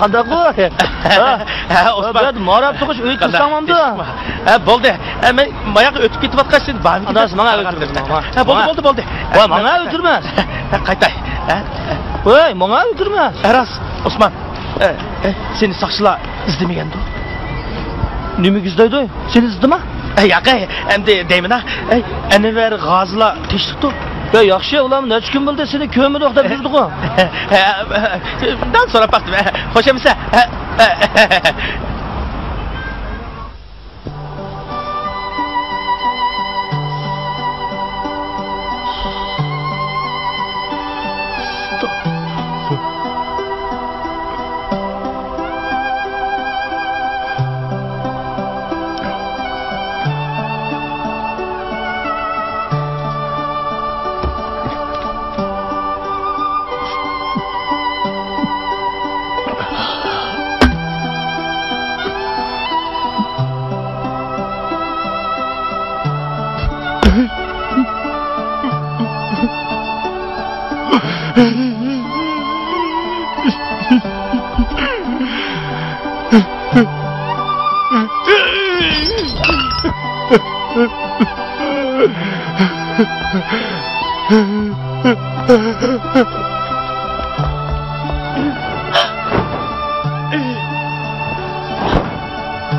قانداق بۇ؟ ھە، ھە، ئوسمان. بۇ يەردە ماراپ تۇغۇش ئۆيگە قانداق؟ كىرسەڭ بولامدۇ؟ ھە، بولدى. ھە، مەن ماياققا ئۆتۈپ كېتىۋاتقاچ سېنى بارمىكىن دەپ. ئاداش، ماڭا ئۆتۈرمە، ماڭا. ھە، بولدى، ماڭا. بولدى، بولدى. ۋاي، ماڭا ئۆتۈرمە. ھە، قايتاي. ھە؟ ۋاي، ماڭا ئۆتۈرمە. ھە، راست، ئوسمان. ھە، ھە، سېنى ساقچىلار ئىزدىمىگەندۇ؟ نېمىگە ئىزدەيدۇ؟ سېنى ئىزدىما؟ ئە، ياق، ئەي، ئەمدى دەيمەن-ھە. ئەي، ئەنۋەر غازىلار تېشىپتۇ. يا، ياخشى، ئۇلارمۇ نەچچە كۈن بولدى، سېنى كۆرمىدۇق دەپ يۈردىغۇ. ھە، ھە، دەل سوراپ باقتىم. خوش ئەمىسە. ھە، ھە.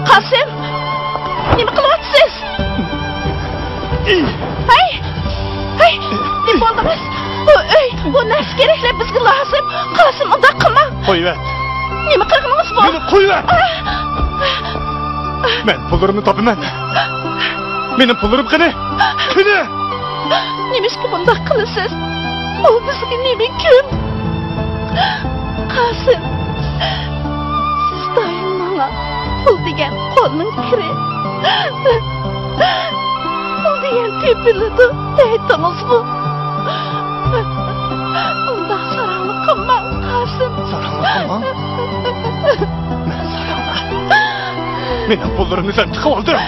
قاسىم، نېمە قىلىۋاتىسىز؟ ھەي! ھەي! نېمە بولدىڭىز؟ بۇ ئۆي، بۇ نەرسە كېرەكلەر بىزگە لازىم. قاسىم، ئۇنداق قىلماڭ. قويۇۋەت. نېمە قىلغىنىڭىز بۇ؟ مېنى قويۇۋەت. مەن پۇللىرىمنى تاپىمەن. مېنىڭ پۇللىرىم قېنى؟ قېنى؟ نېمىشقا بۇنداق قىلىسىز؟ ئۇ بىزگە نېمە كۈن؟ قاسىم، سىز دائىم ماڭا پۇل دېگەن قولنىڭ كىرى، پۇل دېگەن تېپىلىدۇ دەيتتىڭىزغۇ؟ ئۇنداق ساراڭلىق قىلماڭ، قاسىم. ساراڭلىق قىلماڭ؟ مەن ساراڭلىق؟ مېنىڭ پۇللىرىمنى سەن تىقىۋالدىڭ.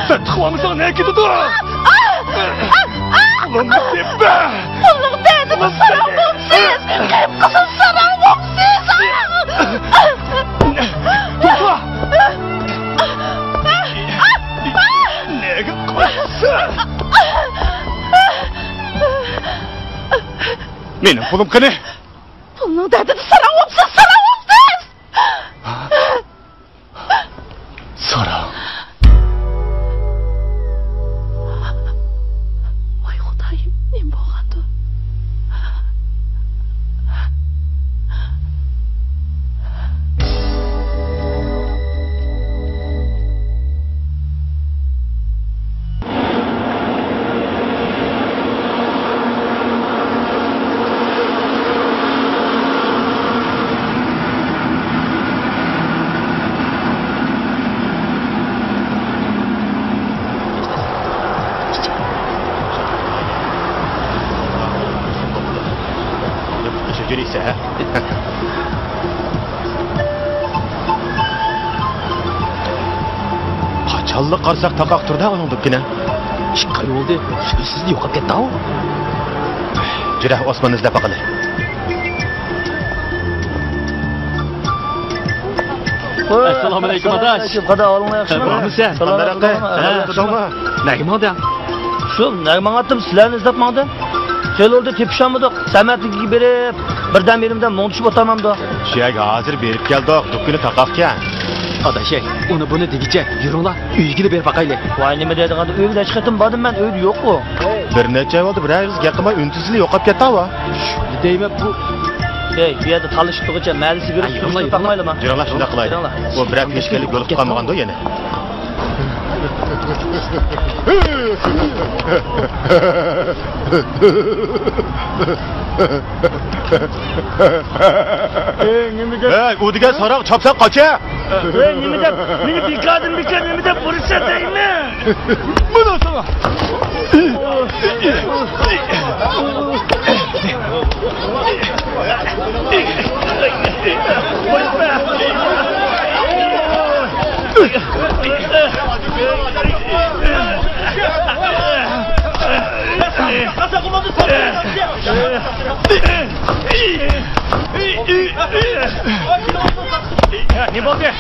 سەن تىقىۋالمىساڭ نەگە كېتىدۇ؟ پۇلۇمنى تېپە! پۇلنىڭ دەردىدە ساراڭ بوپسىز! قېرىپ قىزىل ساراڭ بوپسىز! توختا! نەگە قاچىسەن؟ مېنىڭ پۇلۇم قېنى؟ پۇلنىڭ دەردىدە ساراڭ بوپسىز، ساراڭ بوپسىز! ئاللا قارىساق تاقاق تۇردا ئۇنىڭ دۇكىنى. ئىككى ئاي بولدى، سۆزسىز يوقاپ كەتتى-ئاۋۇ. جۈرە، ئوسماننى ئىزدەپ باقىلى. ئەسسالامۇ ئەلەيكۇم، ئاداش. قادا، ئەھۋالىڭلار ياخشىمۇ؟ بارمۇسەن؟ سالامەت بولۇڭلار. ھە. نەگە ماڭدىڭ؟ شۇ، نەگە ماڭاتتىم، سىلەرنى ئىزدەپ ماڭدىم. خېلى بولدى، تېپىشالمىدۇق. سەمەتنىڭكىگە بېرىپ، بىردەم يېرىمدە مۇڭدىشىپ ئولتۇرمامدۇ؟ شۇ يەرگە ھازىر بېرىپ كەلدۇق، دۇكىنى تاقاقكەن. ئاداش، ئەي، ئۇنى بۇنى دېگۈچە، يۈرۈڭلار، ئۆيىگىلا بېرىپ باقايلى. ۋاي، نېمە دەيدىغاندۇ، ئۆيگە نەچچە قېتىم باردىم مەن، ئۆيدە يوققۇ. بىر نەچچە ئاي بولدى، بىرەر ئىز گەپ قىلماي، ئۈن-تىنسىزلا يوقاپ كەتتى-ھاۋا. دەيمەن بۇ. ئەي، بۇ يەردە تالىشىپ-توغىچە مەلىسى بېرىپ، يۈرۈڭلار، يۈرۈڭلار. تاقىمايلىما؟ يۈرۈڭلار، شۇنداق قىلايلى. يۈرۈڭلار. ئۇ بىرەر كۈن ئىشكەنلىك بولۇپ قالمىغاندۇ يەنە. ئەي، نېمە گەپ؟ ئەي، ئۇ دېگەن ساراڭ چاپسان قاچە. ئەي، نېمە دەپ، مېنى بىكاردىن بىكار نېمە دەپ ئۇرۇشسا دەيمەن؟ مانا ساڭا. نېمە بولدى؟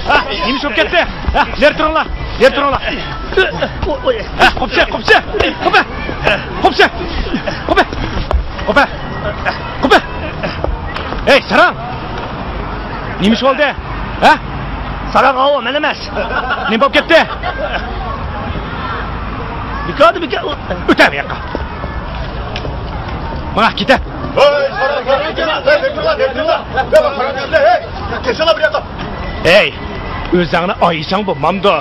ھە، نېمە ئىش بولۇپ كەتتى؟ ھە، نېرى تۇرۇڭلار، نېرى تۇرۇڭلار. ھە، قوپسا، قوپسا، قوپە. قوپسا، قوپە، قوپە، قوپە. ھەي، ساراڭ! نېمە ئىش بولدى؟ ھە؟ ساراڭ ئاۋۇ، مەن ئەمەس. نېمە بولۇپ كەتتى؟ بىكاردىن بىكار. ئۆتە بۇ ياققا. ماڭا كېتە. ھەي، ساراڭ، ساراڭ، كېتىڭلار، كېتىڭلار، كېتىڭلار. ھەي، بىر ياققا. ھەي، ئۆزۈڭنى ئايىساڭ بولمامدۇ؟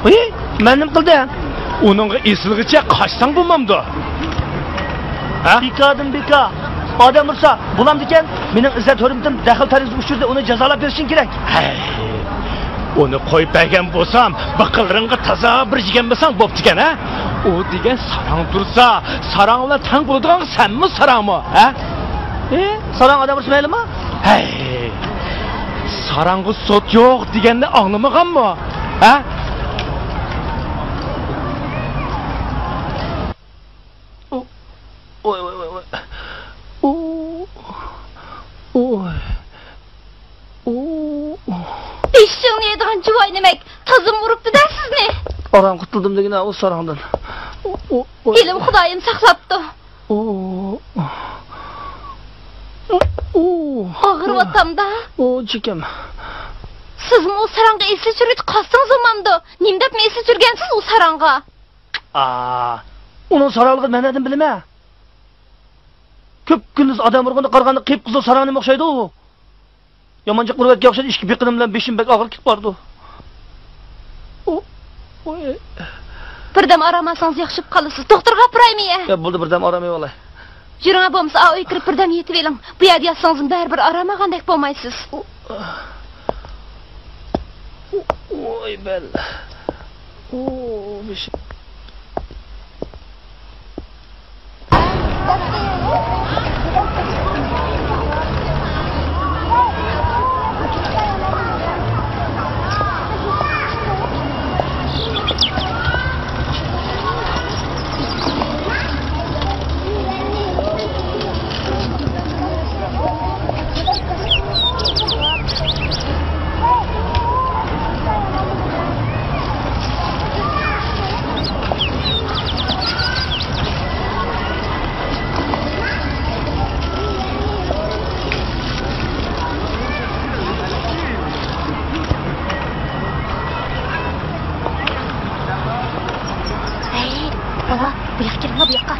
ھى، مەن نېمە قىلدىم؟ ئۇنىڭغا ئېسىلغىچە قاچساڭ بولمامدۇ؟ ھە؟ بىكاردىن بىكار. ئادەم ئۇرسا بولامدىكەن؟ مېنىڭ ئىززەت-ھۆرمىتىم دەخلى-تەرۇز ئۇچرىدى، ئۇنى جازالاپ بېرىشىڭ كېرەك. ھەي، ئۇنى قويۇپ بەرگەن بولسام، بىقىنلىرىڭغا تازا بىر يېگەن بولساڭ بوپتىكەن، ھە؟ ئۇ دېگەن ساراڭ تۇرسا، ساراڭ بىلەن تەڭ بولىدىغان سەنمۇ ساراڭمۇ، ھە؟ ئى، ساراڭ ئادەم ئۇرسا مەيلىمۇ؟ ھەي، ساراڭغا سوت يوق دېگەننى ئاڭلىمىغانمۇ؟ ھە؟ ئۇ، ۋاي، ۋاي، ۋاي، ۋاي. ئۇ، ئۇ، ئۇ. بېشىڭنى يەيدىغان جۇۋاي نېمەك، تازىمۇ ئۇرۇپتۇ-دە سىزنى. ئاران قۇتۇلدۇم دېگىنە ئۇ ساراڭدىن. ئۇ، ئۇ، ئۇ. ئىلىم خۇدايىم ساقلاپتۇ. ئۇ، ئۇ. ئاغرىۋاتامدا. ئۇ، چېكەم. سىزمۇ ئۇ ساراڭغا ئېسىل چۈشۈرگۈچە قالسىڭىز بولمامدۇ؟ نېمە دەپمۇ ئېسىل چۈشۈرگەنسىز ئۇ ساراڭغا؟ ئا، ئۇنىڭ ساراڭلىقىنى مەن نەدىن بىلىمەن؟ كۈپكۈندۈز ئادەم ئۇرغىنىغا قارىغاندا قىپقىزىل ساراڭ نېمە ئوخشايدۇ ئۇ؟ يامان جىق ئۇرۇۋەتكەن ئوخشايدۇ، ئىككى بېقىنىم بىلەن بېشىم بەك ئاغرىپ كېتىپ بارىدۇ. ئۇ، ئۇ، ئە. بىردەم ئارام ئالسىڭىز ياخشى بولۇپ قالىسىز. دوختۇرغا ئاپىرايمۇ يە؟ ياق، بولدى، بىردەم ئارام ئېلىۋالاي. يۈرۈڭە، بولمىسا ئاۋۇ ئۆيگە كىرىپ بىردەم يېتىۋېلىڭ. بۇ يەردە ياتسىڭىزمۇ بەرىبىر ئارام ئالغاندەك بولمايسىز. ئۇ، ئۇ، ئوي بەل. ئۇ، بېشىم. ھەي، بالا، بۇ ياققا كىرىڭلار، بۇ ياققا.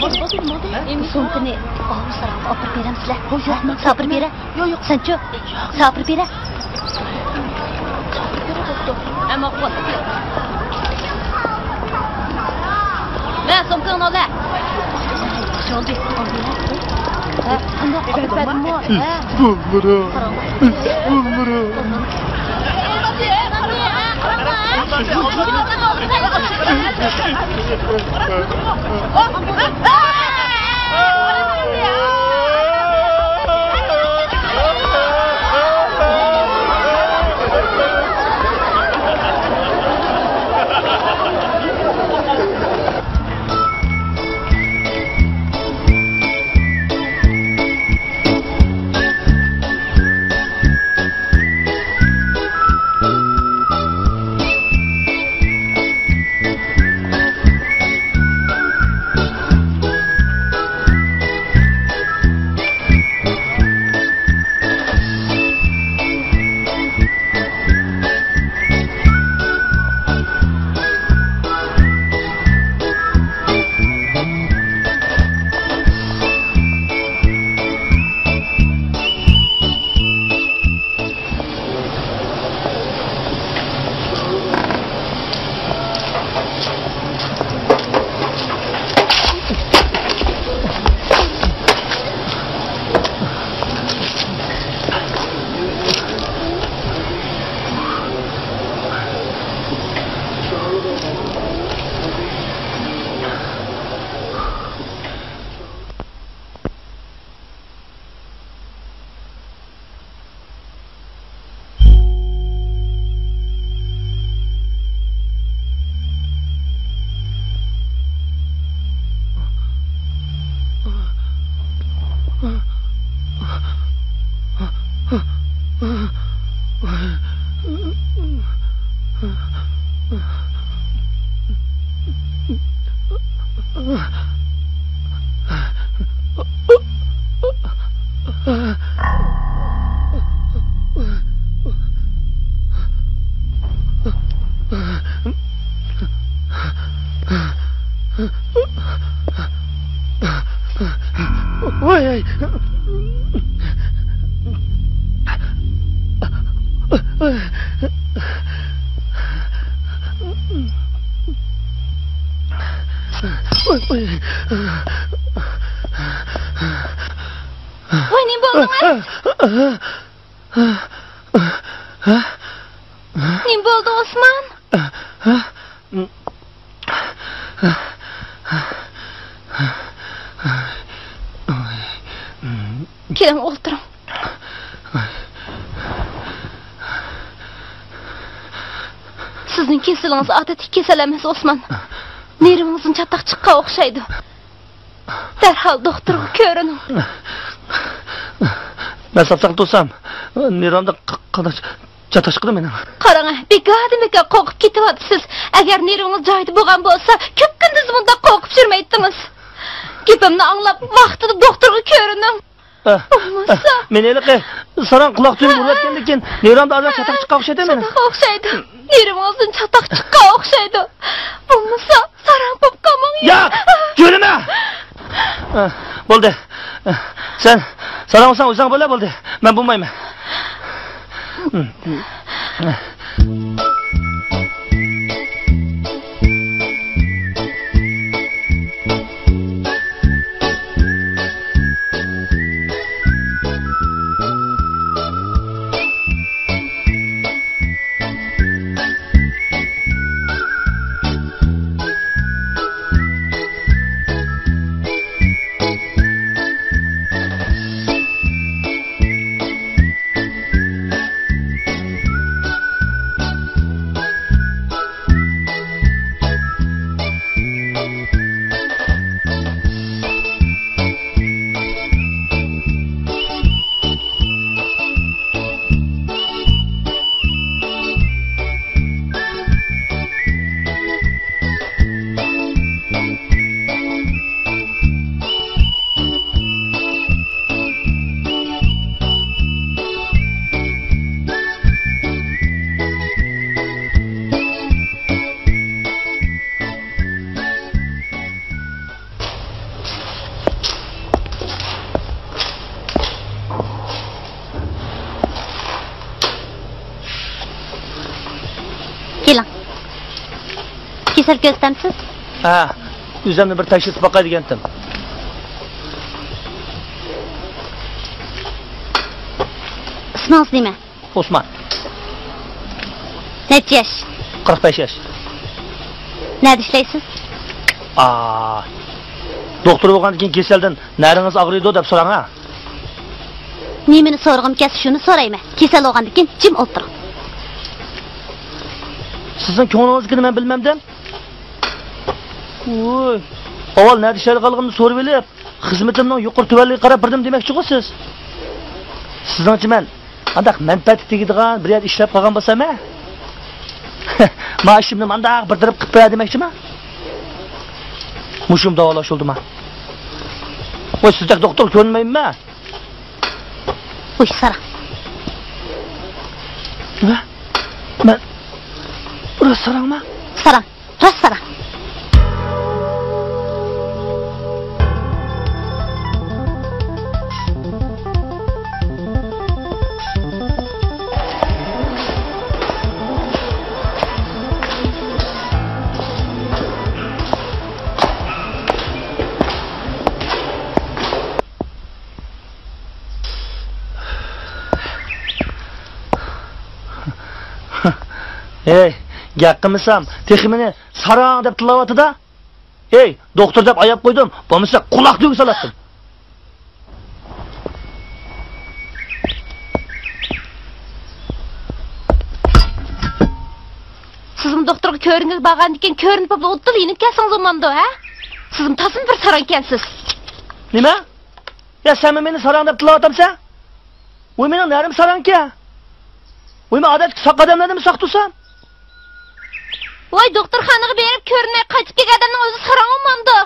بولدى، بولدى، بولدى. سومكىنى ئاۋۇ ساراڭغا ئاپىرىپ بېرەمسىلەر؟ ياق، مەن ساپىرىپ بېرە. ياق، ياق. سەنچۇ؟ ساپىرىپ بېرە. ھە، ماقۇل. مە، سومكىڭنى ئال، ھە. ئىسپۇللىرى، ئىسپۇللىرى. ۋاي، ۋاي. ۋاي، ۋاي. ۋاي، نېمە بولدۇڭ؟ نېمە بولدى، ئوسمان؟ كېلىڭ، ئولتۇرۇڭ. سىزنىڭ كېسىلىڭىز ئادەتتىكى كېسەل ئەمەس، ئوسمان. نېرۋىڭىزدىن چاتاق چىققان ئوخشايدۇ. دەرھال دوختۇرغا كۆرۈنۈڭ. مەن ساپ-ساقلام تۇرسام، نېرۋامدا ق-، قانداق چاتاق چىقىدۇ مېنىڭ؟ قاراڭ، بىكاردىن بىكار قورقۇپ كېتىۋاتىسىز. ئەگەر نېرۋىڭىز جايىدا بولغان بولسا، كۈپكۈندۈز مۇنداق قورقۇپ يۈرمەيتتىڭىز. گېپىمنى ئاڭلاپ، ۋاقتىدا دوختۇرغا كۆرۈنۈڭ. ئە، بولمىسا، ئە، مېنى ھېلىقى ساراڭ قۇلاق تۈۋىنى ئۇرۇۋەتكەندىن كېيىن نېرۋامدا ئازراق چاتاق چىققان ئوخشايدۇ مېنىڭ. چاتاق ئوخشايدۇ. نېرۋىڭىزدىن چاتاق چىققان ئوخشايدۇ. بولمىسا، ساراڭ بوپ قالماڭ. ياق، يۈرمە! ئە، بولدى. ئە، سەن ساراڭ بولساڭ ئۆزۈڭ بولە، بولدى. مەن بولمايمەن. كېلىڭ. كېسەل كۆزىتەمسىز؟ ھە، ئۆزۈمنى بىر تەكشۈرتۈپ باقاي دېگەنتىم. ئىسمىڭىز نېمە؟ ئوسمان. نەچچە ياش؟ قىرىق بەش ياش. نەدە ئىشلەيسىز؟ ئا، دوختۇر بولغاندىن كېيىن كېسەلدىن نەرىڭىز ئاغرىيدۇ دەپ سوراڭ ھە. نېمىنى سورىغۇم كەلسە شۇنى سورايمەن. كېسەل بولغاندىن كېيىن جىم ئولتۇرۇڭ. سىزنىڭ كۆڭلىڭىزدىكىنى مەن بىلمەمدىم. ۋوي، ئاۋۋال نەدە ئىشلەيدىغانلىقىمنى سورىۋېلىپ، خىزمىتىمنىڭ يۇقىرى تۆۋەنلىكىگە قاراپ بېرىدىم دېمەكچىغۇ سىز؟ سىزنىڭچە مەن قانداق مەنپەئەتكە تېگىدىغان بىر يەردە ئىشلەپ قالغان بولسام ھە؟ مائاشىمنى مانداق بىر تەرەپ قىلىپ بېرە دېمەكچىما؟ مۇشۇم داۋالاش بولدىما؟ ۋاي، سىزدەك دوختۇر كۆرمەيمەن. ۋۇي، ساراڭ. نېمە؟ مەن راست ساراڭما؟ ساراڭ. راست ساراڭ. ھەي، گەپ قىلمىسام، تېخى مېنى ساراڭ دەپ تىللاۋاتىدۇ. ھەي، دوختۇر دەپ ئاياپ قويدۇم، بولمىسا قۇلاق تۈۋىگە سالاتتىم. سىزمۇ دوختۇرغا كۆرۈنگىلى بارغاندىكىن، كۆرۈنۈپ بولۇپلا ئوتتۇرىلا يېنىپ كەلسىڭىز بولمامدۇ، ھە؟ سىزمۇ تازىمۇ بىر ساراڭ ئىكەنسىز. نېمە؟ يا، سەنمۇ مېنى ساراڭ دەپ تىللاۋاتامسەن؟ ۋۇي، مېنىڭ نەرىم ساراڭكەن. ۋاي، مەن ئادەتتىكى ساق ئادەملەردىنمۇ ساق تۇرسام؟ ۋاي، دوختۇرخانىغا بېرىپ كۆرۈنمەي قايتىپ كەلگەن ئادەمنىڭ ئۆزى ساراڭ بولمامدۇ؟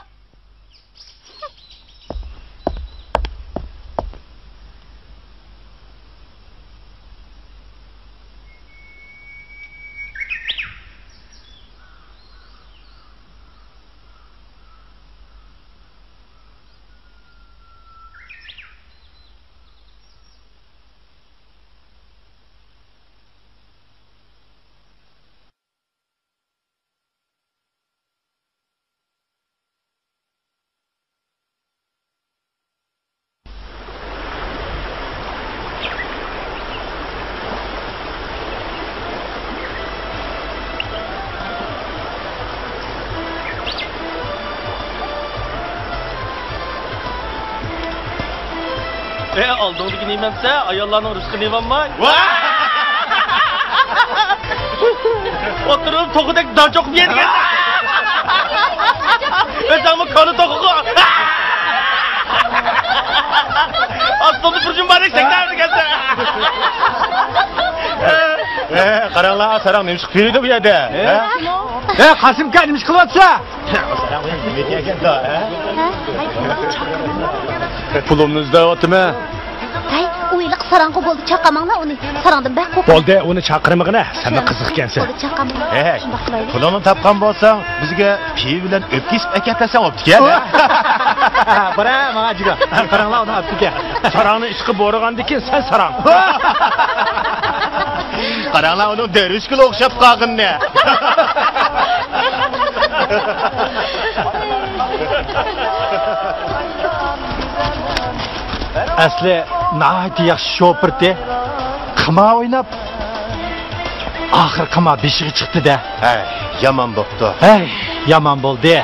ئە، ئالدىڭدىكى نېمەمسە؟ ئاياللارنىڭ رىزقى نېمەمماي؟ ۋا! ئولتۇرۇپ توخۇدەك دان چوقۇپ يەيدىكەن. ئۆزۈڭمۇ كونا توخۇغۇ. ئاستىڭدا بىر جۇم بار ئىشەك دەۋېتىكەنسەن. ئە، قاراڭلار، ساراڭ نېمە ئىش قىلىۋېرىدۇ بۇ يەردە؟ ئە؟ ئە، قاسىمكا، نېمە ئىش قىلىۋاتىسەن؟ پۇلۇمنى ئىزدەۋاتىمەن. ھەي، ئۇ ھېلىقى ساراڭغۇ، بولدى، چاقىرماڭلار ئۇنى. ساراڭدىن بەك قورقىدۇ. بولدى، ئۇنى چاقىرمىغىنە، سەنمۇ قىزىق ئىكەنسەن. بولدى، چاقىرماڭ. ھەي، شۇنداق قىلايلى. پۇلۇڭنى تاپقان بولساڭ، بىزگە پىۋا بىلەن ئۆپكە ئېسىپ ئەكەپ بەرسەڭ بوپتىكەن. بارا، ماڭا جىگا. قاراڭلار، ئۇنى ئاپتىكەن. ساراڭنى ئىشقا بورىغاندىكىن سەن ساراڭ. قاراڭلار، ئۇنىڭ دەرۋىشكىلا ئوخشاپ قالغىنىنى. ئەسلى ناھايىتى ياخشى شوپۇرتى. قىمار ئويناپ، ئاخىرى قىمار بېشىغا چىقتى-دە. ھەي، يامان بوپتۇ. ھەي، يامان بولدى.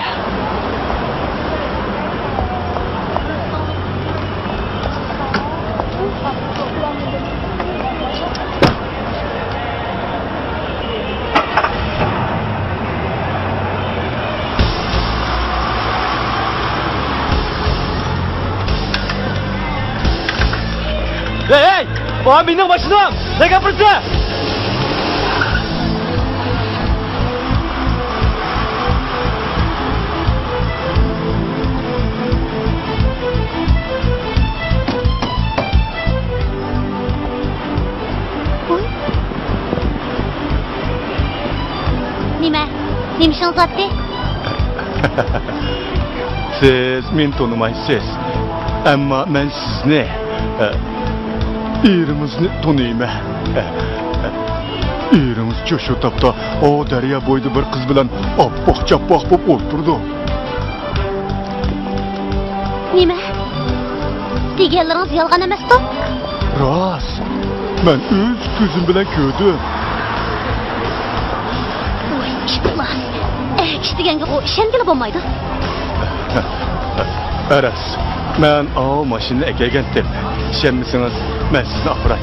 ھەي، ھەي! ئۇ مېنىڭ ماشىنام! نەگە ئاپىرىسەن؟ نېمە؟ نېمە ئىشىڭىز بارتى؟ سىز مېنى تونۇمايسىز. ئەمما مەن سىزنى، ئە، ئېرىڭىزنى تونۇيمەن. ئە، ئە، ئېرىڭىزچۇ شۇ تاپتا ئۇ دەريا بويىدا بىر قىز بىلەن ئاپئاق چاپئاق بولۇپ ئولتۇرىدۇ. نېمە؟ دېگەنلىرىڭىز يالغان ئەمەستۇ؟ راست. مەن ئۆز كۆزۈم بىلەن كۆردۈم. ۋاي ئىپلار. ئەگىش دېگەنگە ئىشەنگىلى بولمايدۇ. راست. مەن ئاۋۇ ماشىنىنى ئەكەلگەنتىم. ئىشەنمىسىڭىز، مەن سىزنى ئاپىراي.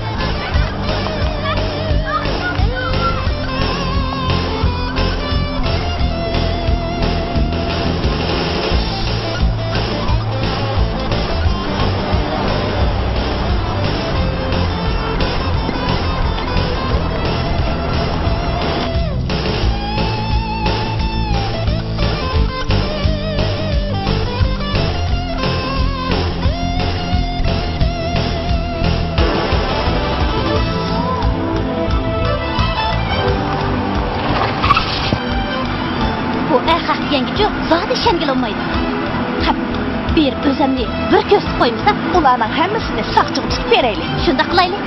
بۇ ئەخەق دېگەنگىچۇ زادى ئىشەنگىلى بولمايدۇ. قەپ، بېرىپ ئۆزەمنى بىر كۆرسىتىپ قويمىسام. ئۇلارنىڭ ھەممىسىنى ساقچىغا تۇتۇپ بېرەيلى. شۇنداق قىلايلى.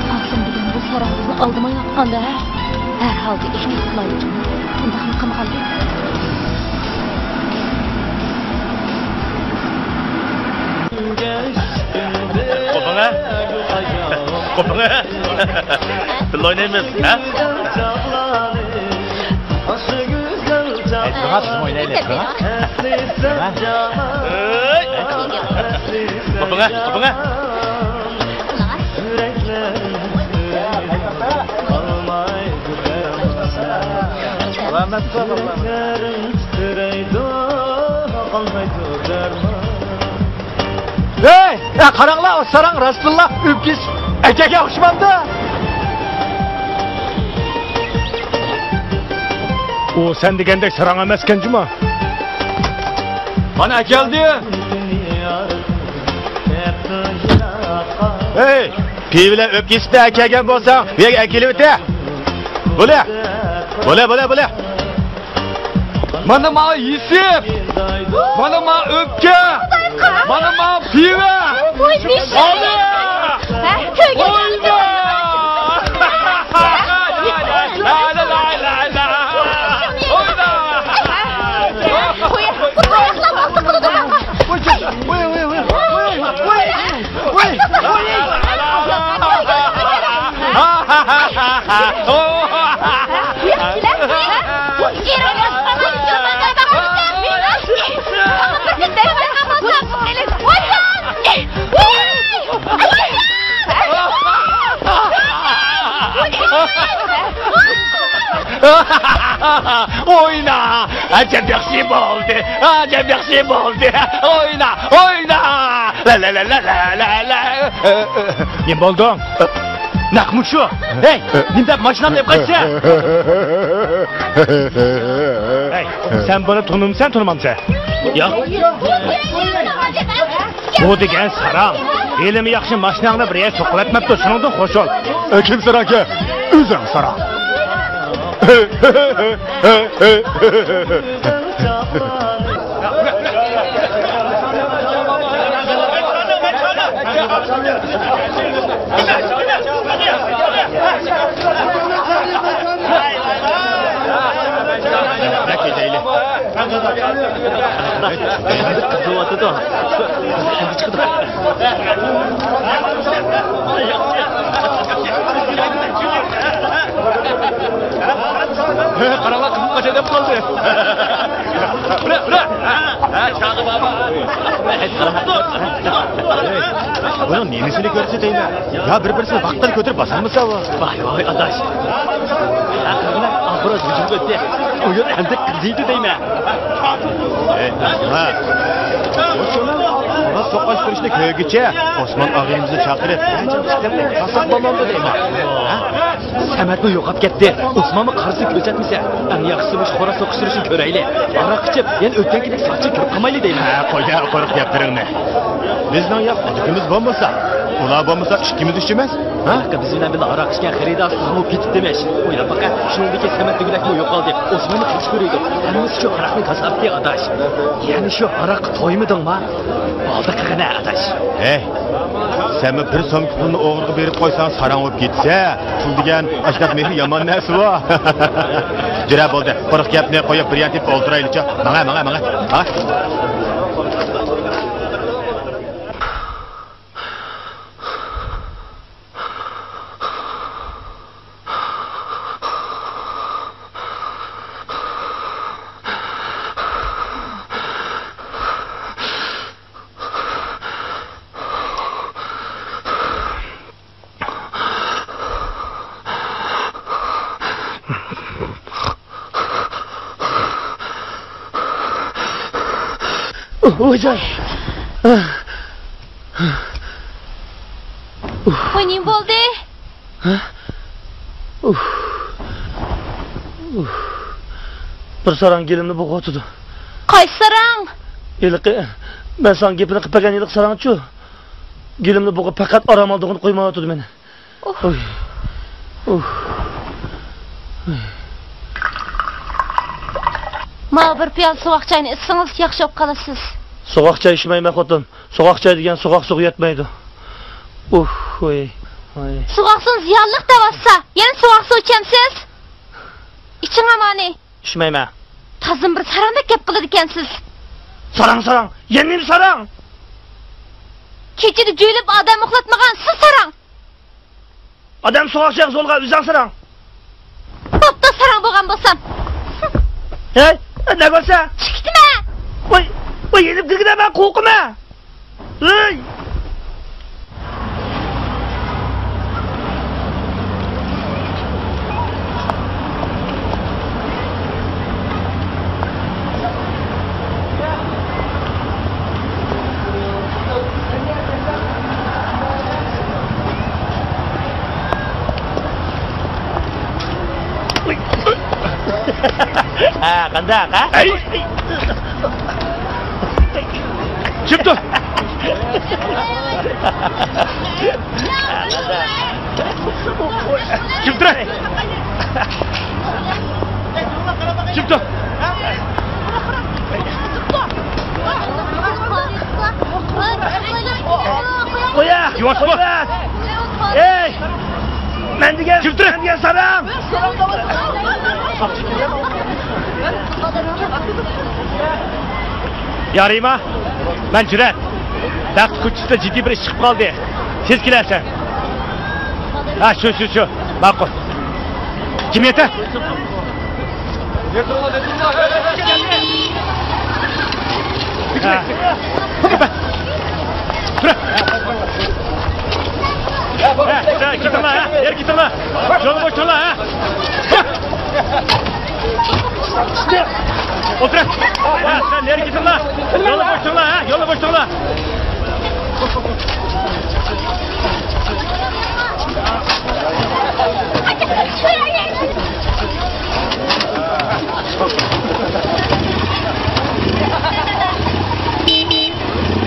قاسىم دېگەن بۇ ساراڭ بىزنى ئالدىمايۋاتقاندا، ھەر ھالدا ئېھتىيات قىلايلى. ئۇنداقمۇ قىلمىغاندى. قوپۇڭ ھە؟ قوپۇڭ ھە؟ بىللە ئوينايمىز، ھە؟ ئېيتىڭا، بىزمۇ ئوينايلى، ئېيتىڭا. ھە؟ ئەي! قوپۇڭ ھە؟ قوپۇڭ ھە؟ سالامەت بول، سالامەت. ھەي، يا قاراڭلار، ئۇ ساراڭ راستتىنلا ئۆپكىسى ئەكەگە ئوخشىمامدۇ؟ ئۇ سەن دېگەندەك ساراڭ ئەمەسكەن جۇما. مانا ئەكەلدى. ھەي، پىۋە بىلەن ئۆپكە ئىچىشتە ئەكەلگەن بولساڭ، بۇ يەرگە ئەكېلىۋېتە. بولە. بولە، بولە، بولە. مانا ماڭا يېسىپ. مانا ماڭا ئۆپكە. مانا ماڭا پىۋە. ئالدى. ئوينا. لا، لا، لا، لا، لا. ئوينا. قويە، بۇ تاياقلار ئارتۇق بولىدۇ ماڭا. ۋاي، ۋاي، ۋاي. ئوينا! ئەجەب ياخشى بولدى! ئەجەب ياخشى بولدى! ئوينا! ئوينا! لا، لا، لا. نېمە بولدۇڭ؟ نەق مۇشۇ! ھەي، نېمە دەپ ماشىنامنى ئېلىپ قاچىسەن؟ ھەي، سەن بۇنى تونۇمسەن، تونۇمامسەن؟ ياق. بۇ دېگەن ساراڭ. ھېلىمۇ ياخشى ماشىناڭنى بىر يەرگە سوقۇۋەتمەپتۇ، شۇنىڭدىن خوش بول. ئە، كىم ساراڭكەن؟ ئۆزۈڭ ساراڭ. ھە، قاراڭلار، قىزىپ قاچاي دەپ قالدى. بۇرا، بۇرا. ھە، چاغى بابا. بۇنىڭ نېمىسىنى كۆرسىتەيمەن؟ يا بىر-بىرسىنى ۋاقتىدا كۆتۈرۈپ باسالمىسا ئۇ. ۋاي، ۋاي، ئاداش. ھە، قاراڭلار، ئابراز ھۇجۇم ئۆتتى. ئۇ يەر ئەمدى قىزىيدۇ دەيمەن. ھە. سوققان كۆرۈشنى كۆرگۈچە ئوسمان ئاغىنىمىزنى چاقىرىپ، قاساپ بالامدۇ دەيمەن. ھە؟ سەمەتمۇ يوقاپ كەتتى. ئوسمانمۇ قارىسى كۆرسەتمىسە. ئەڭ ياخشىسى مۇشۇ خوراز سوقۇشتۇرۇشنى كۆرەيلى. ھاراق ئىچىپ، يەنە ئۆتكەنكىدەك ساقچى كۆرۈپ قالمايلى دەيمەن. ھە، قويە قۇرۇق گەپلىرىڭنى. بىزنىڭ يا خۇدىكىمىز بولمىسا، ئۇلار بولمىسا ئىككىمىز ئىچىمىز. ھە؟ بىز بىلەن بىللە ھاراق ئىچكەن خېرىدار سىزمۇ كېتىپتىمىش. ئويلاپ باقە، شۇنىڭدىكى سەمەت دېگۈدەكمۇ يوقالدى. ئوسمانمۇ قېچىپ يۈرىدۇ. ھەممىسى شۇ ھاراقنىڭ كاساپىتى، ئاداش. يەنە شۇ ھاراققا تويمىدىڭما؟ ئالدى قىلغىنە، ئاداش. ھەي، سەنمۇ بىر سومكا پۇلنى ئوغرىغا بېرىپ قويساڭ، ساراڭ بولۇپ كېتىسە. پۇل دېگەن ئاشۇنداق مېھرى يامان نەرسىۋۇ. جۈرە بولدى، قۇرۇق گەپنى قويۇپ، بىر يان تېپىپ ئولتۇرايلىچۇ. ماڭە، ماڭە، ماڭە. ھە؟ ۋاي جان. ۋاي، نېمە بولدى؟ ھە؟ ئۇھ. ئۇھ. بىر ساراڭ گېلىمنى بوغۇۋاتىدۇ. قايسى ساراڭ؟ ھېلىقى، مەن ساڭا گېپىنى قىلىپ بەرگەن ھېلىقى ساراڭچۇ؟ گېلىمنى بوغۇپ، پەقەت ئارام ئالىدىغىنى قويمايۋاتىدۇ مېنى. ئۇھ. ئۇھ. ماۋۇ بىر پىيالە سوغۇق چاينى ئىچسىڭىز ياخشى بولۇپ قالىسىز. سوغۇق چاي ئىچمەيمەن، خوتۇن. سوغۇق چاي دېگەن سوغۇق سۇغا يەتمەيدۇ. ئۇھ، ۋاي، ۋاي. سوغۇق سۇ زىيانلىق دەۋاتسا، يەنە سوغۇق سۇ ئىچەمسىز؟ ئىچىڭ ئامانى. ئىچمەيمەن. تازىمۇ بىر ساراڭدەك گەپ قىلىدىكەنسىز. ساراڭ، ساراڭ. يەنە نېمە ساراڭ؟ كېچىدە جۆيلۈپ ئادەم ئۇخلاتمىغان سىز ساراڭ. ئادەم سوغۇق چايغا زورلىغان ئۆزۈڭ ساراڭ. بوپتۇ، ساراڭ بولغان بولسام. ھەي، نەگە بارسا؟ چىقىتىمە. ۋاي، ۋاي، يېنىپ كىرگىنە، مەن قورقىمەن. ھەي. ھە، قانداق، ھە؟ ئەي! چىپ تۇر! چىپ تۇر! چىپ تۇر! قويە! يۇۋاش بول! قويە! ئەي! مەن دېگەن، كىم تۇرۇپ؟ مەن دېگەن ساراڭ! يا رىما، مەن جۈرئەت. بەخت كوچىسىدا جىددىي بىر ئىش چىقىپ قالدى. تېز كېلەرسەن. ھە، شۇ، شۇ، شۇ. ماقۇل. كىم يېتە؟ ھە. تۇر. ھە، سەن كېتىڭلار، ھە. يەر كېتىڭلار. يولنى بوشىتىڭلار، ھە. ئولتۇر. ھە، سەن يەر كېتىڭلار. يولنى بوشىتىڭلار، ھە. يولنى بوشىتىڭلار.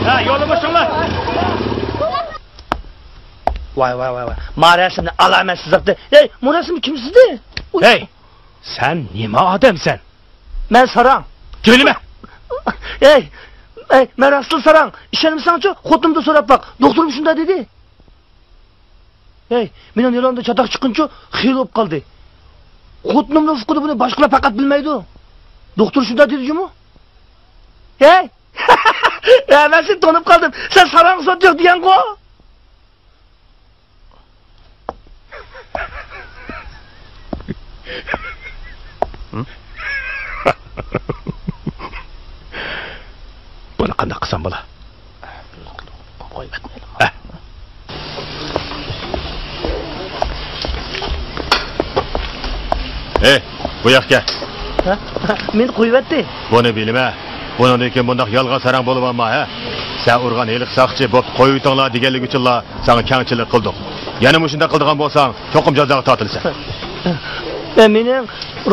ھە، يولنى بوشىتىڭلار. ۋاي، ۋاي، ۋاي، ۋاي. ما رەسىمنى ئالامەتسىز ئاپتۇ. ھەي، بۇ رەسىم كىم سىزدى؟ ئۇي. ھەي، سەن نېمە ئادەمسەن؟ مەن ساراڭ. جۆيلىمە! ھەي، ھەي، مەن راستلا ساراڭ. ئىشەنمىسەڭچۇ، خوتۇنۇمدىن سوراپ باق. دوختۇرمۇ شۇنداق دېدى. ھەي، مېنىڭ نېرۋامدا چاتاق چىققىنىچۇ خېلى بولۇپ قالدى. خوتۇنۇمنىڭ ئۇقىدۇ بۇنى، باشقىلار پەقەت بىلمەيدۇ. دوختۇر شۇنداق دېدى جۇمۇ. ھەي! ھە، مەن سېنى تونۇپ قالدىم. سەن ساراڭ سوت يوق دېگەنغۇ؟ بۇنى قانداق قىلسام بولا؟ ھەي، بۇ ياققا كەل. ھە؟ مېنى قويۇۋەتتى. بۇنى بىلىمە. بۇنىڭدىن كېيىن بۇنداق يالغان ساراڭ بولۇۋالما، ھە؟ سەن ئۇرغان ھېلىقى ساقچى بوپتۇ، قويۇۋېتىڭلار دېگەنلىكى ئۈچۈنلا ساڭا كەڭچىلىك قىلدۇق. يەنە مۇشۇنداق قىلىدىغان بولساڭ، چوقۇم جازاغا تارتىلىسەن. ئە، مېنىڭ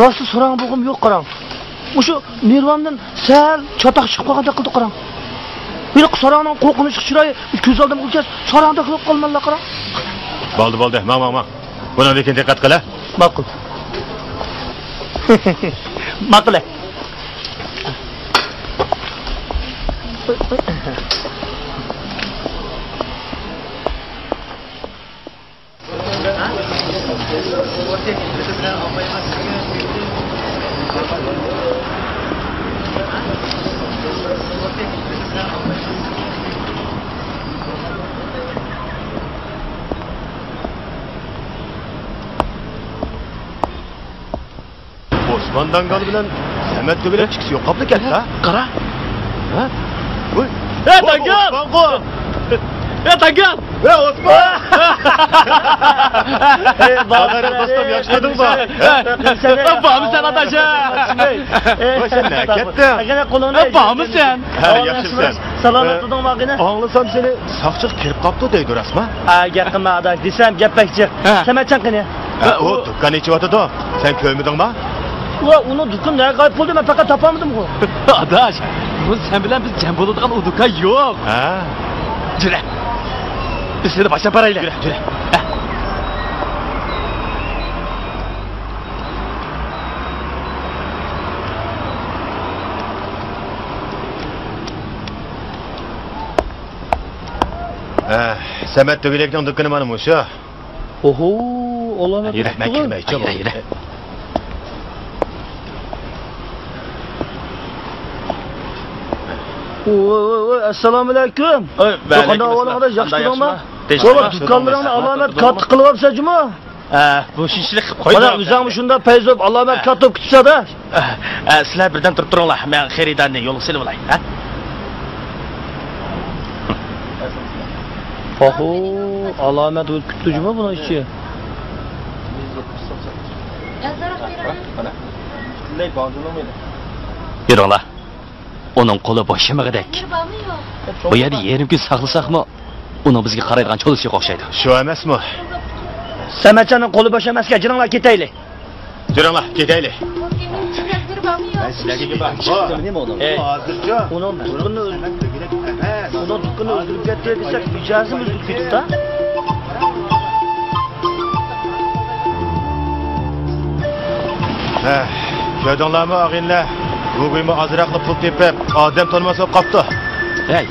راستلا ساراڭ بولغۇم يوق، قاراڭ. مۇشۇ نېرۋامدىن سەل چاتاق چىقىپ قالغاندەك قىلدى، قاراڭ. ھېلىقى ساراڭنىڭ قورقۇنچلۇق چىرايى كۆز ئالدىمغا كەلسە، ساراڭدەك بولۇپ قالىمەنلا، قاراڭ. بولدى، بولدى، ماڭ، ماڭ، ماڭ. بۇنىڭدىن كېيىن دىققەت قىل، ھە؟ ماقۇل. ماقۇل، ھە. ئوسمان داڭگال بىلەن سەمەت تۆگىلەك ئىككىسى يوقاپلا كەتتى، ھە؟ قارا. ھە؟ ۋوي. ھە، داڭگال! ئوسمانغۇ! ھە، داڭگال! ھە، ئوسمان! ئەي، بارمىسەن، دوستۇم، ياخشىلىدىڭمۇ؟ ھە؟ بارمىسەن، ئاداش، ھە؟ ۋوي، سەن نەگە كەتتىڭ؟ ھە، بارمىسەن؟ ھە، ياخشىمۇ سەن؟ سالامەت تۇردۇڭمۇ، ئاغىنە؟ ئاڭلىسام سېنى ساقچىغا كىرىپ قاپتۇ دەيدۇ، راستمۇ؟ ھە، گەپ قىلما، ئاداش، دېسەم گەپ بەك جىق. ھە. سەمەتجان قېنى؟ ھە، ئۇ دۇكان ئېچىۋاتىدۇ. سەن كۆرمىدىڭما؟ ۋە، ئۇنىڭ دۇكىنى نەگە غايىب بولدى، مەن پەقەت تاپالمىدىمغۇ. ئاداش، بۇ سەن بىلەن بىز جەم بولىدىغان ئۇ دۇكان يوق. ھە. جۈرە. بىز سېنى باشلاپ بارايلى. جۈرە، جۈرە. ھە. ھە، سەمەت تۆگىلەكنىڭ دۇكىنى مانا مۇشۇ. ئوھو، ئالامەت يۈرە، مەن كىرمەي، چوغ. يۈرە، يۈرە. ۋوي، ۋوي، ۋوي، ئەسسالامۇئەلەيكۇم. ۋەئەلەيكۇم ئەسسالام. قانداق ئەھۋالىڭ، ئاداش، ياخشى تۇردۇڭمۇ؟ بابا، دۇكانلىرىڭنى ئالامەت كاتتا قىلىۋاپسەن جۇمۇ. ھە، بۇ شۇنچىلىك قىلىپ قويدۇم. مانا ئۆزۈڭمۇ شۇنداق پەيزى بولۇپ، ئالامەت كاتتا بولۇپ كېتىپسەن-دە. ئە، ئە، سىلەر بىردەم تۇرۇپ تۇرۇڭلار، مەن خېرىدارنى يولغا سېلىۋالاي، ھە؟ ئاھۇ، ئالامەت بولۇپ كېتىپتۇ جۇمۇ بۇنىڭ ئىچى. يۈرۈڭلار. ئۇنىڭ قولى بوشىمىغۇدەك. بۇ يەردە يېرىم كۈن ساقلىساقمۇ، ئۇنىڭ بىزگە قارايدىغان چولىسى يوق ئوخشايدۇ. شۇ ئەمەسمۇ؟ سەمەتجاننىڭ قولى بوش ئەمەسكەن، جېنىڭلار كېتەيلى. جېنىڭلار كېتەيلى. مەن سىلەرگە گېپىم چىقتىمۇ نېمە ئۇنىڭ؟ ئۇنىڭ دۇكىنىنى ئۆز-، ئۇنىڭ دۇكىنىنى ئۆزگىرىپ كەتتى دېسەك، مىجەزىمۇ ئۆزگىرىپ كېتىپتۇ. ھە، كۆردۈڭلارمۇ ئاغىنىلەر؟ گۇگۇيمۇ ئازراقلا پۇل تېپىپ، ئادەم تونۇماس بولۇپ قاپتۇ. ھەي،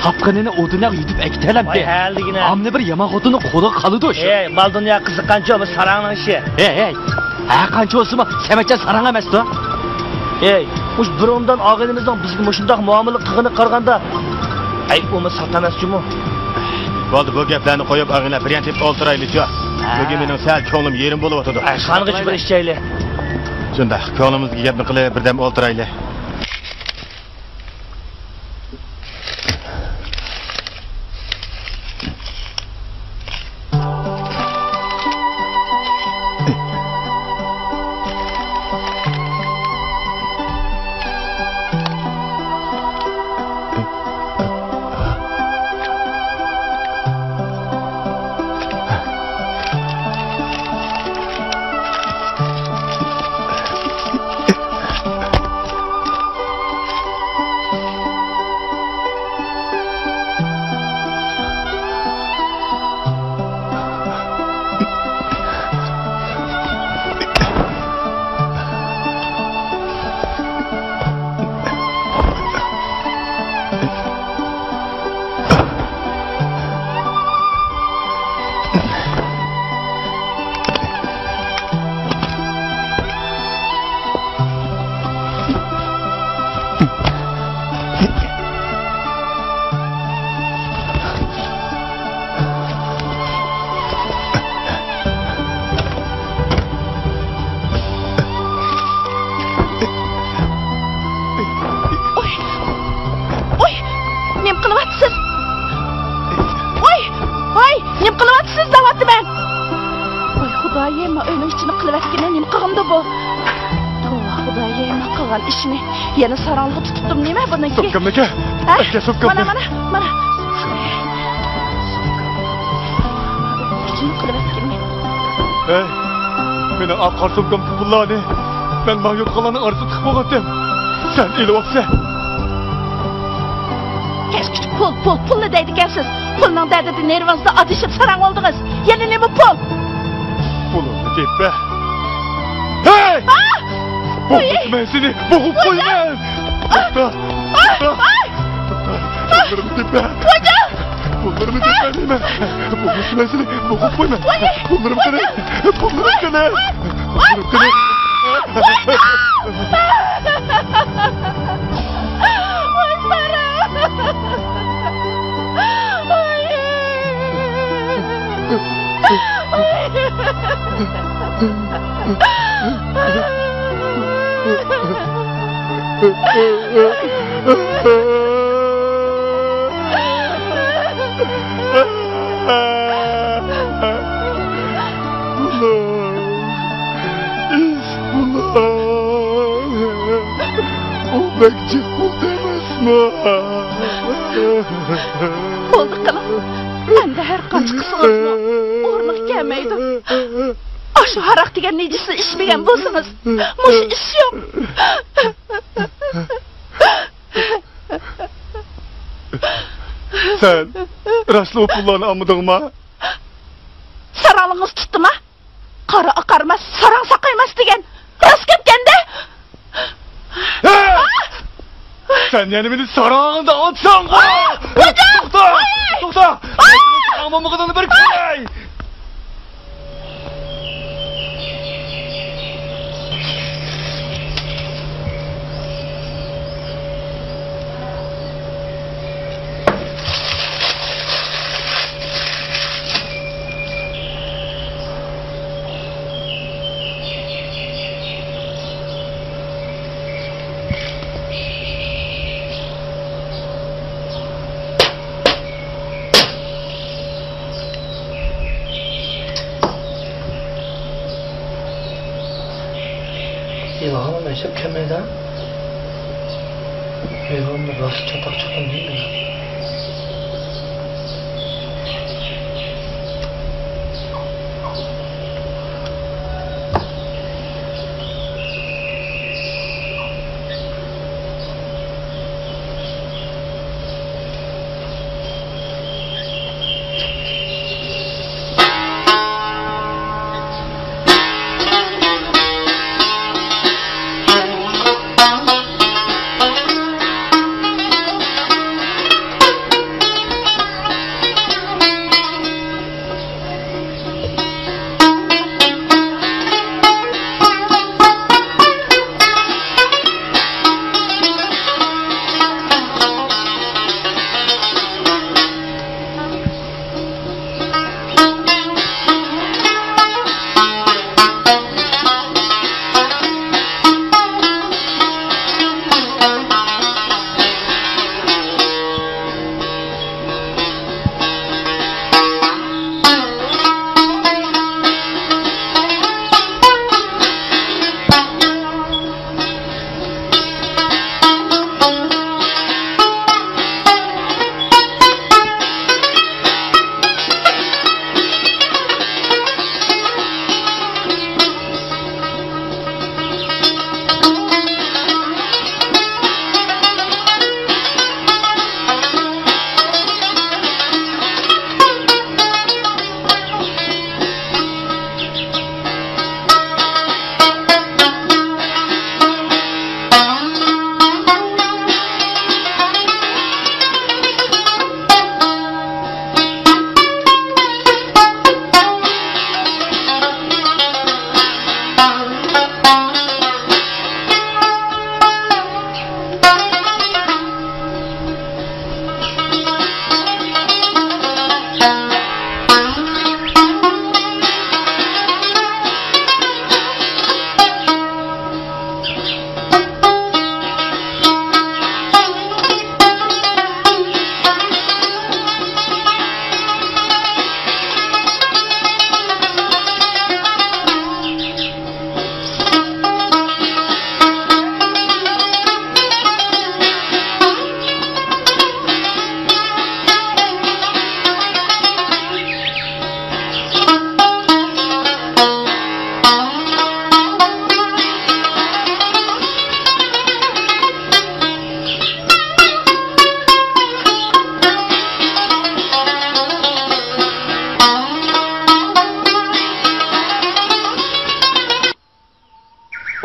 تاپقىنىنى ئۇ دۇنياغا يۈدۈپ ئەكېتەلەمدى. ۋاي، ھەلىگىنە. ئامما بىر يامان خوتۇننىڭ قولىغا قالىدۇ شۇ. ھەي، مال دۇنيا قىزىققانچۇ، بۇ ساراڭنىڭ ئىشى. ھەي، ھەي. ھەر قانچە بولسىمۇ، سەمەتجان ساراڭ ئەمەستۇ؟ ھەي، مۇشۇ بۇرۇندىن ئاغىنىمىزنىڭ بىزگە مۇشۇنداق مۇئامىلە قىلغىنىغا قارىغاندا، ئەي، ئۇمۇ سات ئەمەس جۇمۇ. بولدى، بۇ گەپلەرنى قويۇپ، ئاغىنىلەر، بىر يەر تېپىپ ئولتۇرايلىچۇ. ھە. بۈگۈن مېنىڭ سەل كۆڭلۈم يېرىم بولۇۋاتىدۇ. ئەي، خانغىچە بىر ئىچەيلى. شۇنداق، كۆڭلىمىزدىكى گەپنى قىلىپ، بىردەم ئولتۇرايلى. ئوي! ئوي! نېمە قىلىۋاتىسىز؟ ئوي! ھاي! نېمە قىلىۋاتىسىز دەۋاتىمەن! ۋاي خۇدايىم، ئۆينىڭ ئىچىنى قىلىۋەتكىنى نېمە قىلغىنىدۇ بۇ؟ توۋا خۇدايىم، قىلغان ئىشىنى يەنە ساراڭلىققا تۇتۇپتۇمۇ نېمە بۇنىڭكى؟ سومكامنى ئەكە! ھە؟ ئەكە سومكامنى! مانا، مانا، مانا. ئىچىنى قىلىۋەتكىنى. ھەي، مېنىڭ ئاق قارا سومكامدىكى پۇللارنى مەن ماڭا يوتقانلارنىڭ ئارىسىدا تىقىپ قويغانتىم. سەن ئېلىۋاپسەن. كەچكىچە پۇل، پۇل، پۇللا دەيدىكەنسىز. پۇلنىڭ دەردىدە نېرۋىڭىزدا ئادىشىپ ساراڭ بولدىڭىز. يەنە نېمە پۇل؟ پۇلۇمنى تېپە. ھەي! ئا! بوغۇپ قويىمەن سېنى، بوغۇپ قويىمەن. توختا، توختا، توختا. پۇللىرىمنى تېپە. پۇللىرىمنى تېپە دەيمەن. بوغۇپ قويىمەن سېنى، بوغۇپ قويىمەن. پۇللىرىم قېنى؟ پۇللىرىم قېنى؟ پۇللىرىم قېنى؟ ۋاي ساراڭ! ۋاي! بۇلار، ئىش بۇلار. ئۇ بەك جىق بولدى ئەمەسمۇ؟ بولدى قىلىڭ. ئەمدى ھەر قانچە قىلسىڭىزمۇ ئورنىغا كەلمەيدۇ. ئاشۇ ھاراق دېگەن نىجىسنى ئىچمىگەن بولسىڭىز، مۇشۇ ئىش يوق. سەن راستلا ئۇ پۇللارنى ئالمىدىڭما؟ ساراڭلىقىڭىز تۇتتىما؟ قارا ئاقارماس، ساراڭ ساقايماس دېگەن راست گەپكەندە. ھە! سەن يەنە مېنى ساراڭ دەۋاتساڭغۇ! توختا! توختا! ئاڭلىمىغىنىڭنى بىر كۆرەي! ئىلھام ئەجەب كەلمەيدۇ. ئىلھاممۇ راست چاتاق چوقۇم دەيدۇ.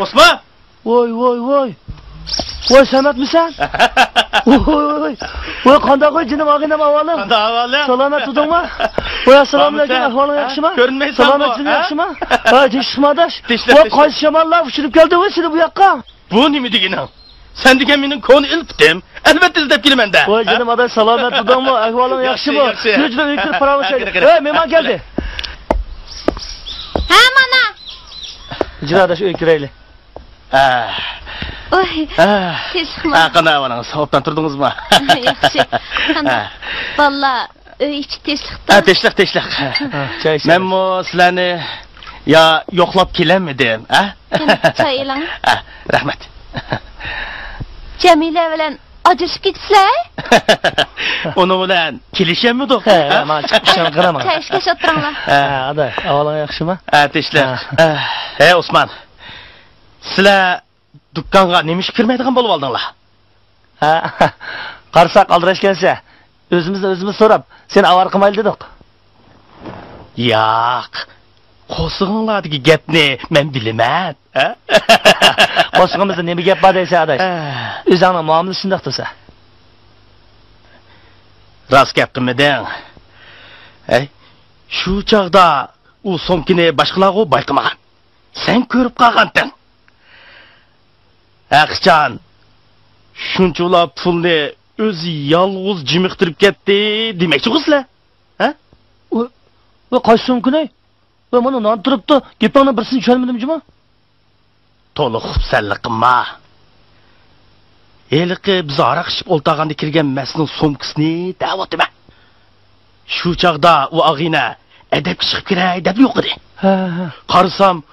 ئوسمان! ۋوي، ۋوي، ۋوي. ۋوي، سەمەتمىسەن؟ ۋوي، ۋوي، ۋوي. ۋوي، قانداق ۋوي، جېنىم ئاغىنەم، ئەھۋالىڭ؟ قانداق ئەھۋالىڭ؟ سالامەت تۇردۇڭمۇ؟ ۋوي، ئەسسالامۇئەلەيكۇم، بارمىسەن؟ ئەھۋالىڭ ھە؟ ياخشىما؟ كۆرۈنمەيسەنغۇ، سالامەتلىكىڭ ھە؟ ياخشىما؟ ھە، تىنچلىقمۇ؟ ۋوي، قايسى شاماللار ئۇچۇرۇپ كەلدى ۋوي سېنى بۇ ياققا؟ بۇ نېمە دېگىنىڭ؟ سەن دېگەن مېنىڭ كونا ئىلپىتىم. ئەلۋەتتە ئىزدەپ كېلىمەن-دە. ۋوي، جېنىم ئاداش، سالامەت تۇردۇڭمۇ؟ ئەھۋالىڭ ياخشى، ياخشىمۇ؟ ياخشى. يۈر، يۈر، ئۆيگە كىرىپ پاراڭلىشايلى. قېنى، قېنى. ۋوي، مېھمان كەلدى. ھە، مانا. يۈر ئاداش، ئۆيگە كىرەيلى. ھە. ۋوي، ھە. تىنچلىقمۇ؟ ھە، قانداق ئەھۋالىڭىز؟ ئوبدان تۇردىڭىزمۇ؟ ياخشى. قانداق؟ ھە. بالىلار، ئۆي ئىچى تىنچلىقتا؟ ھە، تىنچلىق، تىنچلىق. ھە، چاي ئىچىمىز. مەنمۇ سىلەرنى يا يوقلاپ كېلەلمىدىم، ھە؟ قېنى، چاي ئېلىڭ. ھە، رەھمەت. جەمىلە بىلەن ئاجرىشىپ كېتىپسىلەر؟ ئۇنىڭ بىلەن كېلىشەلمىدۇق. ھە، ھە؟ مانا چىقىپ ئىشلارنى قىلىمەن. چاي ئىچكەچ ئولتۇرۇڭلار. ھە، ئاداي، ئەھۋالىڭ ياخشىمۇ؟ ھە، تىنچلىق. ھە. ھە. ھەي، ئوسمان. سىلەر دۇكانغا نېمە ئىشقا كىرمەيدىغان بولۇۋالدىڭلار؟ ھە، قارىساق ئالدىراشكەنسەن. ئۆزىمىزنى ئۆزىمىز سوراپ، سېنى ئاۋارە قىلمايلى دېدۇق. ياق، قورسىقىڭلاردىكى گەپنى مەن بىلىمەن. ھە؟ قورسىقىمىزدا نېمە گەپ بار دەيسەن، ئاداش؟ ھە. ئۆزۈڭنىڭ مۇئامىلىسى شۇنداق تۇرسا. راست گەپ قىلمىدىڭ. ھەي، شۇ چاغدا ئۇ سومكىنى باشقىلارغۇ بايقىمىغان. سەن كۆرۈپ قالغانتىڭ. ھەقىچان، شۇنچىۋالا پۇلنى ئۆزى يالغۇز جىمىقتۇرۇپ كەتتى دېمەكچىغۇ سىلەر؟ ھە؟ ۋوي، ۋوي، قايسى سومكىنى؟ ۋوي، مانا نان تۇرۇپتۇ. گېپىڭنىڭ بىرسىنى چۈشەنمىدىم جۇمۇ. تولا خۇپسەنلىك قىلما. ھېلىقى بىز ھاراق ئىچىپ ئولتۇرغاندا كىرگەن مەستنىڭ سومكىسىنى دەۋاتىمەن. شۇ چاغدا ئۇ ئاغىنە ئەدەپكە چىقىپ كىرەي دەپ يوقىدى. ھە، ھە. قارىسام،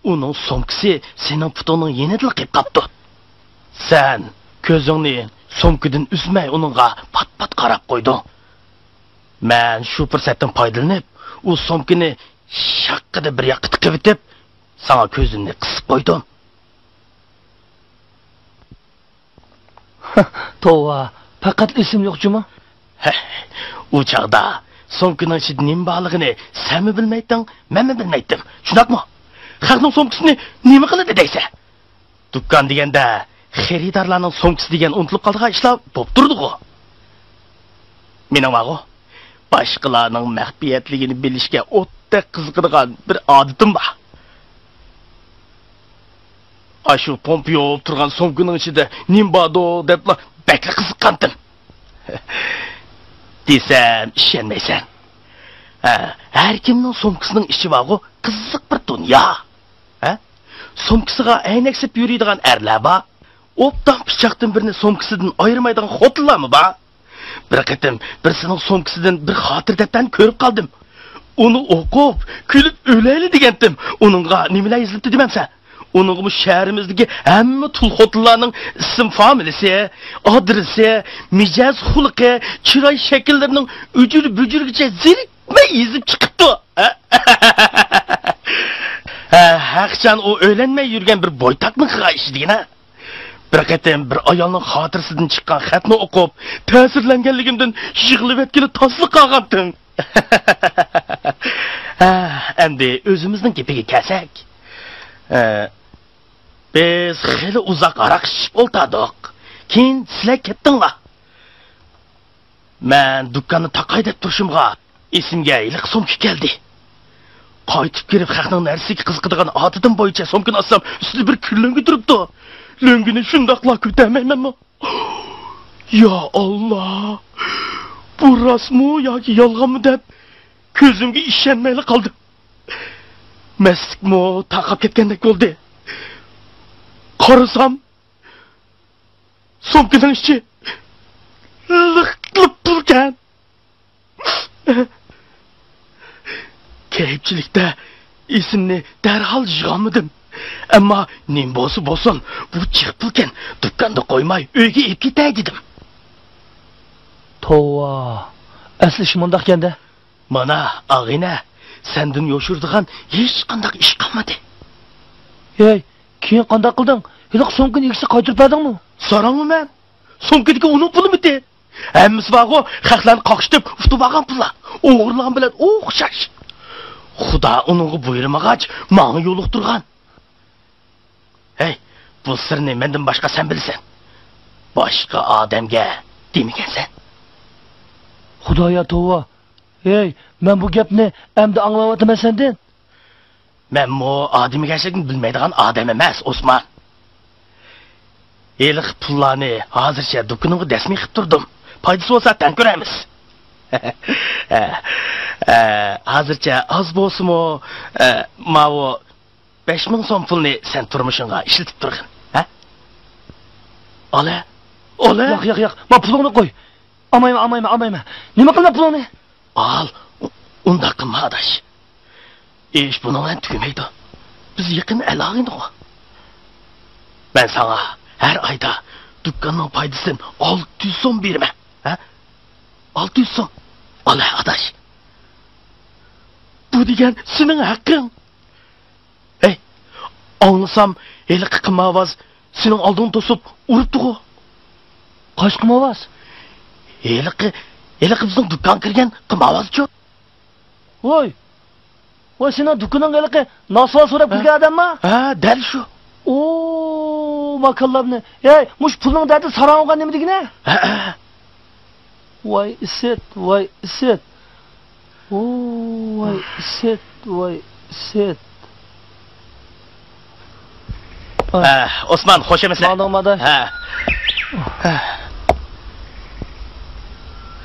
ئۇنىڭ سومكىسى سېنىڭ پۇتۇڭنىڭ يېنىدىلا قېلىپ قاپتۇ. سەن كۆزۈڭنى سومكىدىن ئۈزمەي ئۇنىڭغا پات-پات قاراپ قويدۇڭ. مەن شۇ پۇرسەتتىن پايدىلىنىپ، ئۇ سومكىنى شاققىدە بىر ياققا تىقىۋېتىپ، ساڭا كۆزۈمنى قىسىپ قويدۇم. توۋا، پەقەت ئېسىم يوق جۇمۇ. ھە، ئۇ چاغدا سومكىنىڭ ئىچىدە نېمە بارلىقىنى سەنمۇ بىلمەيتتىڭ، مەنمۇ بىلمەيتتىم. شۇنداقمۇ؟ خەقنىڭ سومكىسىنى نېمە قىلىدۇ دەيسەن؟ دۇكان دېگەندە خېرىدارلارنىڭ سومكىسى دېگەن ئۇنتۇلۇپ قالىدىغان ئىشلار بولۇپ تۇرىدىغۇ. مېنىڭ بارغۇ، باشقىلارنىڭ مەخپىيەتلىكىنى بىلىشكە ئوتتەك قىزىقىدىغان بىر ئادىتىم بار. ئاشۇ پومپا يوۋۇپ تۇرغان سومكىنىڭ ئىچىدە نېمە باردۇ دەپلا بەكلا قىزىققانتىم. دېسەم ئىشەنمەيسەن. ھە، ھەر كىمنىڭ سومكىسىنىڭ ئىچى بارغۇ، قىزىق بىر دۇنيا. ھە؟ سومكىسىغا ئەينەك سېلىپ يۈرىدىغان ئەرلەر بار. ئوبدان پىچاقتىن بىرنى سومكىسىدىن ئايرىمايدىغان خوتۇنلارمۇ بار. بىر قېتىم بىرسىنىڭ سومكىسىدىن بىر خاتىرە دەپتەرنى كۆرۈپ قالدىم. ئۇنى ئوقۇپ، كۈلۈپ ئۆلەيلى دېگەنتىم. ئۇنىڭغا نېمىلەر يېزىلىپتۇ دېمەمسەن؟ ئۇنىڭغىمۇ شەھىرىمىزدىكى ھەممە تۇل خوتۇنلارنىڭ ئىسىم فامىلىسى، ئادرېسى، مىجەز خۇلقى، چىراي شەكىللىرىنىڭ ئۈجۈر-بۈجۈرىگىچە زېرىكمەي يېزىپ چىقىپتۇ. ھە، ھەقىچان ئۇ ئۆيلەنمەي يۈرگەن بىر بويتاقنىڭ قىلغان ئىشى دېگىنە. بىر قېتىم بىر ئايالنىڭ خاتىرىسىدىن چىققان خەتنى ئوقۇپ، تەسىرلەنگەنلىكىمدىن يىغلىۋەتكىلى تاسلا قالغانتىم. ھە، ئەمدى ئۆزىمىزنىڭ گېپىگە كەلسەك. ھە، بىز خېلى ئۇزاق ھاراق ئىچىپ ئولتۇردۇق. كېيىن سىلەر كەتتىڭلار. مەن دۇكاننى تاقاي دەپ تۇرۇشۇمغا، ئېسىمگە ھېلىقى سومكا كەلدى. قايتىپ كىرىپ، خەقنىڭ نەرسىگە قىزىقىدىغان ئادىتىم بويىچە سومكىنى ئاچسام، ئۈستىدە بىر كۈن لۆڭگە تۇرۇپتۇ. لۆڭگىنى شۇنداقلا كۆتەرمەيمەنمۇ؟ يا ئاللا! بۇ راستمۇ ياكى يالغانمۇ دەپ، كۆزۈمگە ئىشەنمەيلا قالدىم. مەستلىكمۇ تارقاپ كەتكەندەك بولدى. قارىسام، سومكىنىڭ ئىچى لىق-لىق پۇلكەن. كەيپچىلىكتە ئېسىمنى دەرھال يىغالمىدىم. ئەمما نېمە بولسا بولسۇن، بۇ جىق پۇلكەن، دۇكاندا قويماي ئۆيگە ئېلىپ كېتەي دېدىم. توۋا، ئەسلى ئىش مۇنداقكەن-دە. مانا، ئاغىنە، سەندىن يوشۇرىدىغان ھېچقانداق ئىش قالمىدى. ھەي، كېيىن قانداق قىلدىڭ؟ ھېلىقى سومكىنى ئىگىسىگە قايتۇرۇپ بەردىڭمۇ؟ ساراڭمۇ مەن؟ سومكىدىكى ئۇنىڭ پۇلىمىتى؟ ھەممىسى بارغۇ، خەقلەرنى قاقشىتىپ ئۇتۇپ ئالغان پۇللار. ئوغرىلىغان بىلەن ئوخشاش. خۇدا ئۇنىڭغا بۇيرۇمىغاچ، ماڭا يولۇقتۇرغان. بۇ سىرنى مەندىن باشقا سەن بىلىسەن. باشقا ئادەمگە دېمىگەنسەن. خۇدايا توۋا. ھەي، مەن بۇ گەپنى ئەمدى ئاڭلاۋاتىمەن سەندىن. مەنمۇ ئادىمىگەرچىلىكنى بىلمەيدىغان ئادەم ئەمەس، ئوسمان. ھېلىقى پۇللارنى ھازىرچە دۇكىنىڭغا دەسمىي قىلىپ تۇردۇم. پايدىسى بولسا تەڭ كۆرەرمىز. ھە، ھە، ھازىرچە ئاز بولسىمۇ، ھە، ماۋۇ بەش مىڭ سوم پۇلنى سەن تۇرمۇشۇڭغا ئىشلىتىپ تۇرغىن. ھە؟ ئالە، ئالە. ياق، ياق، ياق. ما پۇلۇڭنى قوي. ئالمايمەن، ئالمايمەن، ئالمايمەن. نېمە قىلىمەن پۇلۇڭنى؟ ئال، ئۇ-، ئۇنداق قىلما، ئاداش. ئىش بۇنىڭ بىلەن تۈگىمەيدۇ. بىز يېقىن ئەل-ئاغىنىغۇ. مەن ساڭا ھەر ئايدا دۇكاننىڭ پايدىسىدىن ئالتە يۈز سوم بېرىمەن. ھە؟ ئالتە يۈز سوم. ئالە، ئاداش. بۇ دېگەن سېنىڭ ھەققىڭ. ھەي، ئاڭلىسام، ھېلىقى قىمارۋاز سېنىڭ ئالدىڭنى توسۇپ ئۇرۇپتىغۇ. قايسى قىمارۋاز؟ ھېلىقى، ھېلىقى بىزنىڭ دۇكانغا كىرگەن قىمارۋازچۇ. ۋاي، ۋاي، سېنىڭ دۇكىنىڭغا ھېلىقى ناسۋار سوراپ ھە؟ كىرگەن ئادەمما؟ ھە، دەل شۇ. ئو، ماكانلارنى. ھەي، مۇشۇ پۇلنىڭ دەردى ساراڭ بولغان نېمە دېگىنە؟ ھە، ھە. ۋاي ئىسىت، ۋاي ئىسىت. ئو، ۋاي ئىسىت، ۋاي ئىسىت. ئە، ئوسمان، خوش ئەمىسە؟ ماڭدىڭمۇ ئاداش؟ ھە.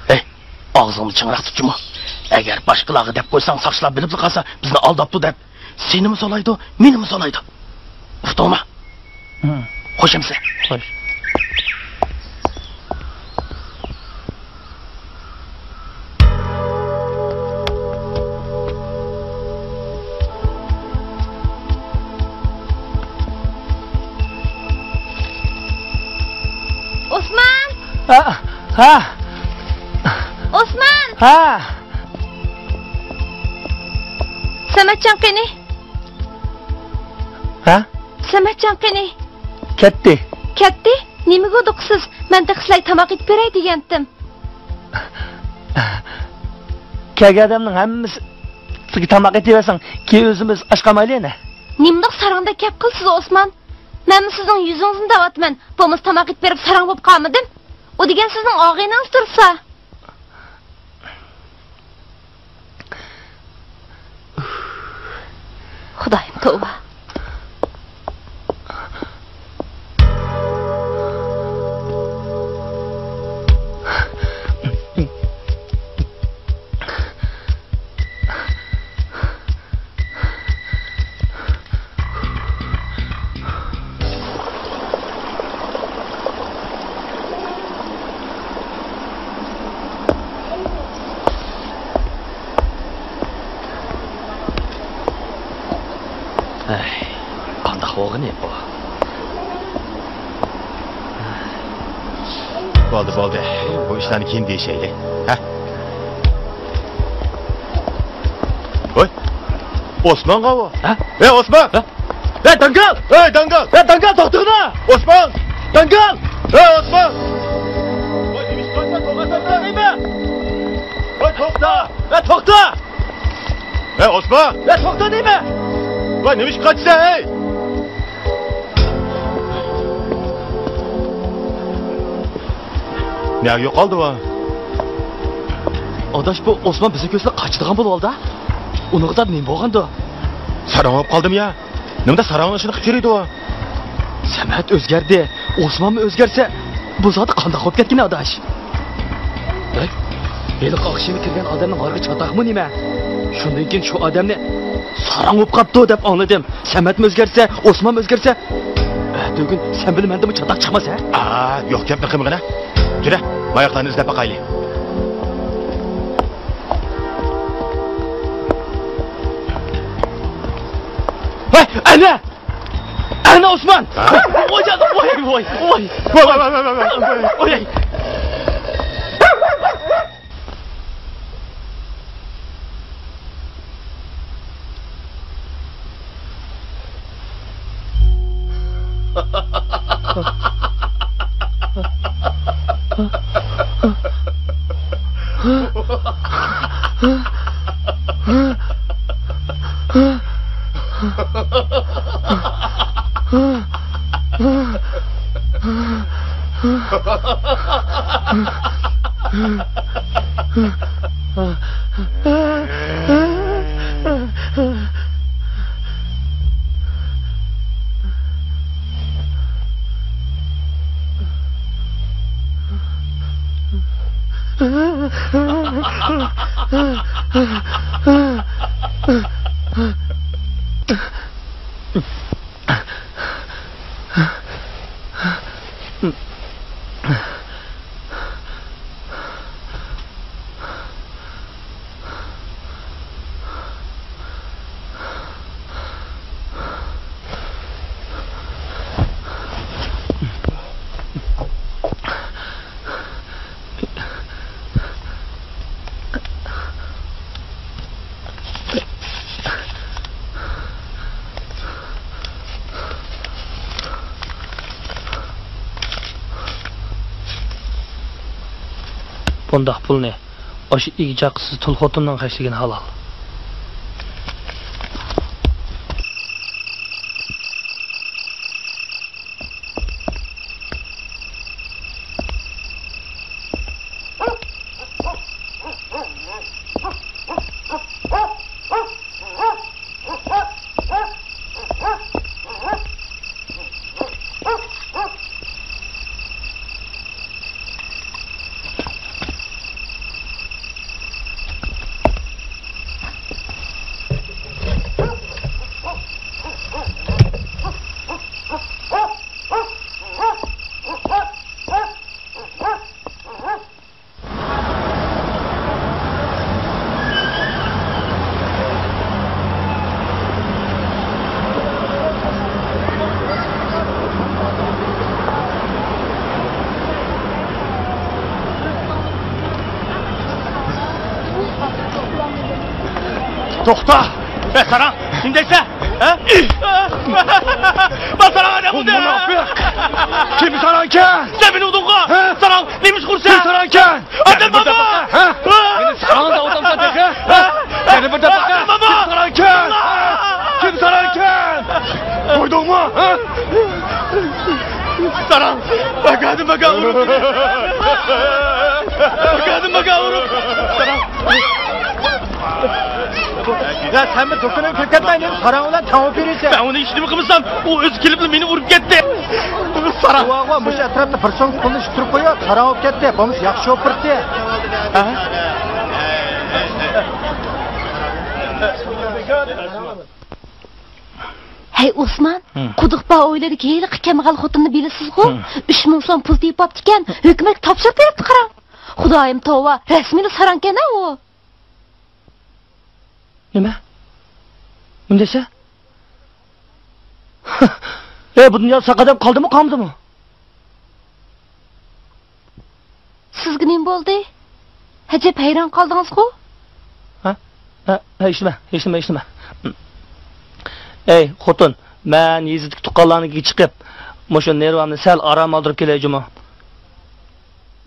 ھەي، ئاغزىڭنى چىڭراق تۇتچىمۇ. ئەگەر باشقىلارغا دەپ قويساڭ، ساقچىلار بىلىپلا قالسا، بىزنى ئالداپتۇ دەپ، سېنىمۇ سولايدۇ، مېنىمۇ سولايدۇ. ئۇقتۇڭمۇ؟ ھە. خوش ئەمىسە؟ خوش. ئوسمان! ھە، ھە. ئوسمان! ھە. سەمەتجان قېنى؟ ھە؟ سەمەتجان قېنى؟ كەتتى. كەتتى؟ نېمىگە ھودۇقىسىز؟ مەن تېخى سىلەرگە تاماق ئېتىپ بېرەي دېگەنتىم. كەلگەن ئادەمنىڭ ھەممىسىگە تاماق ئېتىۋەرسەڭ، كېيىن ئۆزىمىز ئاچ قالمايلى يەنە. نېمىنداق ساراڭدەك گەپ قىلىسىز، ئوسمان؟ مەنمۇ سىزنىڭ يۈزىڭىزنى دەۋاتىمەن. بولمىسا تاماق ئېتىپ بېرىپ ساراڭ بولۇپ قالمىدىم. ئۇ دېگەن سىزنىڭ ئاغىنىڭىز تۇرسا. خۇدايىم، توۋا. ئەي، قانداق بولغىنى بۇ؟ بولدى، بولدى. بۇ ئىشلارنى كېيىن دېيىشەيلى. ھە؟ ۋاي، ئوسمانغا ئۇ. ھە؟ ھەي، ئوسمان! ھە؟ ھەي، داڭگال! ھەي، داڭگال! ھەي، داڭگال، توختىغىنا! ئوسمان! داڭگال! ھەي، ئوسمان! ۋاي، نېمە ئىش قىلىۋاتىسەن؟ توختىغىنا دەيمەن! ۋاي، توختا! ھەي، توختا! ھەي، ئوسمان! ھەي، توختا دەيمەن! ۋاي، نېمە ئىش قىلىۋاتىسەن، ھەي؟ نەگە يوقالدى ئۇ؟ ئاداش، بۇ ئوسمان بىزنى كۆرسىلا قاچىدىغان بولۇۋالدى. ئۇنىڭغا دەپ نېمە بولغاندۇ؟ ساراڭ بولۇپ قالدىمۇ يا؟ نېمىدە ساراڭنىڭ ئىشىنى قىلىپ يۈرىدۇ ئۇ؟ سەمەت ئۆزگەردى، ئوسمانمۇ ئۆزگەرسە، بۇ زادى قانداق بولۇپ كەتكىنى، ئاداش؟ ھەي، ھېلىقى ئاخشىمى كىرگەن ئادەمنىڭ ھارىقى چاتاقمۇ نېمە؟ شۇندىن كېيىن شۇ ئادەمنى ساراڭ بولۇپ قاپتۇ دەپ ئاڭلىدىم. سەمەتمۇ ئۆزگەرسە، ئوسمانمۇ ئۆزگەرسە، ئەتىگۈن سەن بىلەن مەندىنمۇ چاتاق چىقماس، ھە؟ ئا، يوق گەپنى قىلمىغىنە. جۈرە، ماياقلارنى ئىزدەپ باقايلى. ھەي، ئەنە! ئەنە ئوسمان! ھە؟ ۋاي، ۋاي، ۋاي، ۋاي. ۋاي، ۋاي، ۋاي. بۇنداق پۇلنى ئاشۇ ئىگە-چاقىسىز تۇل خوتۇننىڭ خەجلىگىنى ھالال. توختا! ئە، ساراڭ، نېمە دەيسەن؟ ھە؟ بار ساراڭ ئادەم بۇ! مۇناپىق! كىم ساراڭكەن؟ سەن مېنى ئۇردۇڭغۇ! ھە؟ ساراڭ، نېمە ئىش قىلىسەن؟ كىم ساراڭكەن؟ ئادەم بارمۇ؟ ھە؟ مېنى ساراڭ دەۋاتامسەن تېخى؟ ھە؟ يەنە بىر دەپە! ئادەم بارمۇ؟ كىم ساراڭكەن؟ كىم ساراڭكەن؟ قويدۇڭمۇ؟ ھە؟ ساراڭ! بەكەدىم بەكە ئۇرۇپ! بەكەدىم بەكە ئۇرۇپ! ساراڭ! يا سەن بىر دۇكىنىڭغا كىرىپ كەتمەي، مېنى ساراڭ بىلەن تەڭ ئۇرۇپ بېرىسەن. مەن ئۇنى ھېچنېمە قىلمىسام، ئۇ ئۆزى كېلىپلا مېنى ئۇرۇپ كەتتى. ساراڭ! ئۇۋا، مۇشۇ ئەتراپتا بىر سوم پۇلنى ئىتتۈرۈپ قويۇپ، ساراڭ بولۇپ كەتتى. بولمىسا ياخشى شوپۇر ئىدى. ھە؟ ھەي، ئوسمان، ھە. قۇدۇق بار ئۆيلىرىدىكى ھېلىقى كەمبەغەل خوتۇننى بىلىسىزغۇ؟ ھە. ئۈچ مىڭ سوم پۇل تېپىپتىكەن، ھۆكۈمەتكە تاپشۇرۇپ بېرىپتۇ قاراڭ. خۇدايىم توۋا، رەسمىيلا ساراڭكەن-ھە ئۇ. نېمە؟ نېمە دەيسەن؟ ئەي، بۇ دۇنيادا ساق ئادەم قالدىمۇ، قالمىدىمۇ؟ سىزگە نېمە بولدى؟ ئەجەب ھەيران قالدىڭىزغۇ؟ ھە؟ ھە، ھە، ھېچنېمە، ھېچنېمە، ھېچنېمە. ئەي، خوتۇن، مەن يېزىدىكى تۇغقانلارنىڭكىگە چىقىپ، مۇشۇ نېرۋامنى سەل ئارام ئالدۇرۇپ كېلەي جۇمۇ.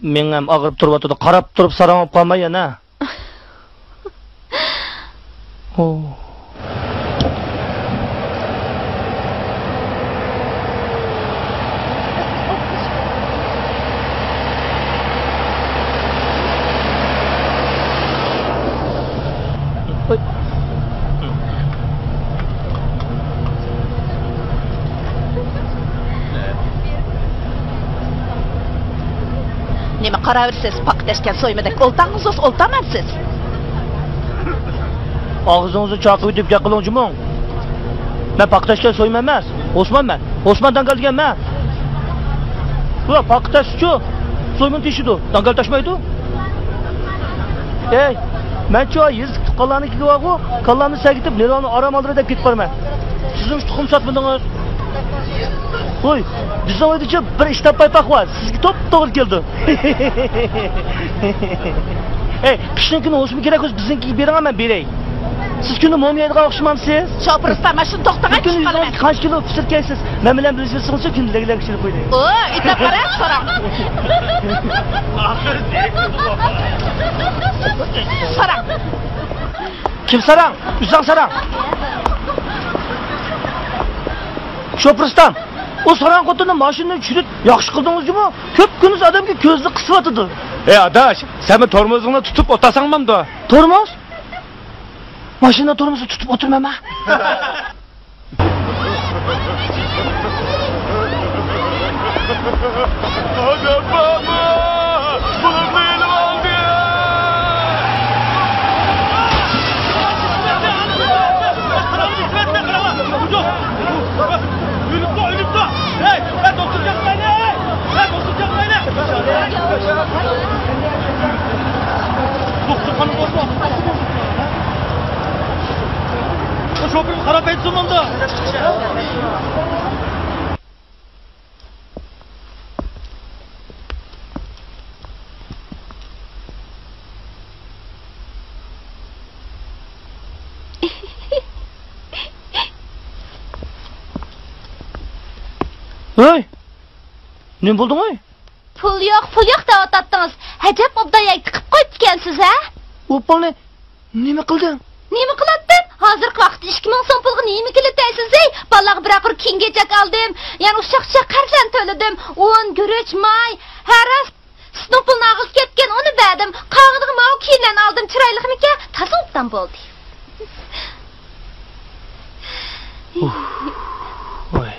مېڭەم ئاغرىپ تۇرۇۋاتىدۇ، قاراپ تۇرۇپ ساراڭ بولۇپ قالماي يەنە. نېمە قاراۋېرىسىز؟ پاقا تەشكەن سويمىدەك ئولتاڭىز، ئولتامەنسىز. ئاغزىڭىزنى چاقىۋېتىپ گەپ قىلىڭ جۇمۇ. مەن پاقا تەشكەن سويما ئەمەس. ئوسمانمەن. ئوسمان داڭگال دېگەن مەن. بۇ پاقا تەشچۇ. سويمىنى تېشىدۇ. داڭگال تاشمايدۇ. ئەي، مەنچۇ يېزا تۇغقانلارنىڭكىگە بارغۇ، كاللامنى سەگىتىپ، نېرۋامنى ئارام ئالدۇرۇي دەپ كېتىپ بارىمەن. سىزمۇ ئىش تۇخۇم ساتمىدىڭىز. ۋوي، بىزنىڭ ئۆيدىچۇ بىر ئىش تاپماي پاقۋا، سىزگە توپتوغرا كېلىدۇ. ئەي، قىشنىڭ كۈنى ھوسۇم كېرەك بولسا بىزنىڭكىگە بېرىڭە، مەن بېرەي. سىز كۈندە موم يەيدىغان ئوخشىمامسىز؟ شوپۇر ئۇستا، مانا شۇنى توختىغان چۈشۈپ قالىمەن. قانچە كىلو پىشۇرۇپ كەيسىز؟ مەن بىلەن بىللە يۈرسىڭىزچۇ كۈندە لەگلەك پىشۇرۇپ قويدى. ئو، ئېيتىپ قارا، ساراڭ. ساراڭ. كىم ساراڭ؟ ئۆزۈڭ ساراڭ. شوپۇر ئۇستام. ئۇ ساراڭ خوتۇننى ماشىنىدىن چۈشۈرۈپ ياخشى قىلدىڭىز جۇمۇ؟ كۆپ كۈندۈز ئادەمگە كۆزىنى قىسىۋاتىدۇ. ئەي ئاداش، سەنمۇ تورمۇزۇڭنى تۇتۇپ ئولتۇرساڭ بولامدۇ؟ تورمۇز؟ ماشىنا تورمۇزىنى تۇتۇپ ئولتۇرمايمەن. ئادەم بارمۇ؟ بۇلارنى ئېلىۋالدى! ئۆلۈپتۇ، ئۆلۈپتۇ! ھەي، ھەي، دوختۇر چاقىرايلى! ھەي، دوختۇر چاقىرايلى! دوختۇرخانا بولسا. شوپۇرغا قاراپ ئېيتسۇن مۇندا. ھەي! نېمە بولدۇڭ ئەي؟ پۇل يوق، پۇل يوق دەۋاتاتتىڭىز. ئەجەب ئوبدان يەرگە تىقىپ قويۇپتىكەنسىز ھە؟ ئۇ پۇلنى نېمە قىلدىڭ؟ نېمە قىلاتتىم؟ ھازىرقى ۋاقىتتا ئىككى مىڭ سوم پۇلغا نېمە كېلىدۇ دەيسىز ھەي؟ بالىلارغا بىرەر قۇر كىيىم-كېچەك ئالدىم. يەنە ئۇششاق-چۇششاق خەرجلەرنى تۆلىدىم. ئۇن، گۈرۈچ، ماي، ھە راست. سۈتنىڭ پۇلىنى ئالغىلى كەتكەن، ئۇنى بەردىم. قالغىنىغا ماۋۇ كىيىملەرنى ئالدىم. چىرايلىقمىكەن؟ تازا ئوبدان بولدى. ئۇھ. ۋاي.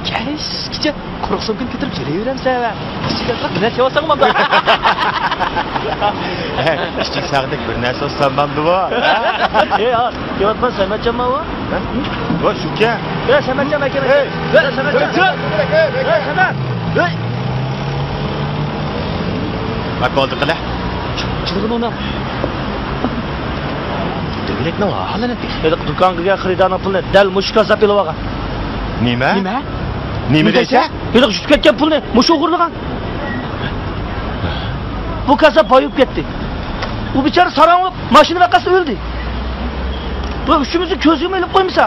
كەچكىچە قۇرۇق سومكىنى كۆتۈرۈپ يۈرۈۋېرەمسەن ھە؟ ئىشىككە بىر نەرسە يەۋالساڭ بولامدۇ؟ ئىشىك ساغدەك بىر نەرسە ئالسام بولامدۇ بۇ؟ ئەي، ھە، كېلىۋاتقان سەمەتجانمۇ بۇ؟ ھە؟ ۋاي، شۇكەن. ئەي، سەمەتجان، ئەكەل، ئەكەل. ئەي، سەمەتجان. ئەي، سەمەت. ئەي. ۋاي، بولدى قىلە. چىرغىنۇنا. دۆلەتنىڭ ئاھالىنى ھېلىقى دۇكانغا كىرگەن خېرىدارنىڭ پۇلىنى دەل مۇشۇ كاززاپ ئېلىۋالغان. نېمە؟ نېمە؟ نېمە دەيسەن؟ ھېلىقى يۈتۈپ كەتكەن پۇلنى مۇشۇ ئوغرىلىغان. بۇ كاززاپ باي بولۇپ كەتتى. ئۇ بىچارە ساراڭ بولۇپ ماشىنا ۋەقەسىدە ئۆلدى. بۇ ئۈچىمىزنى كۆزگىمۇ ئىلىپ قويمىسا.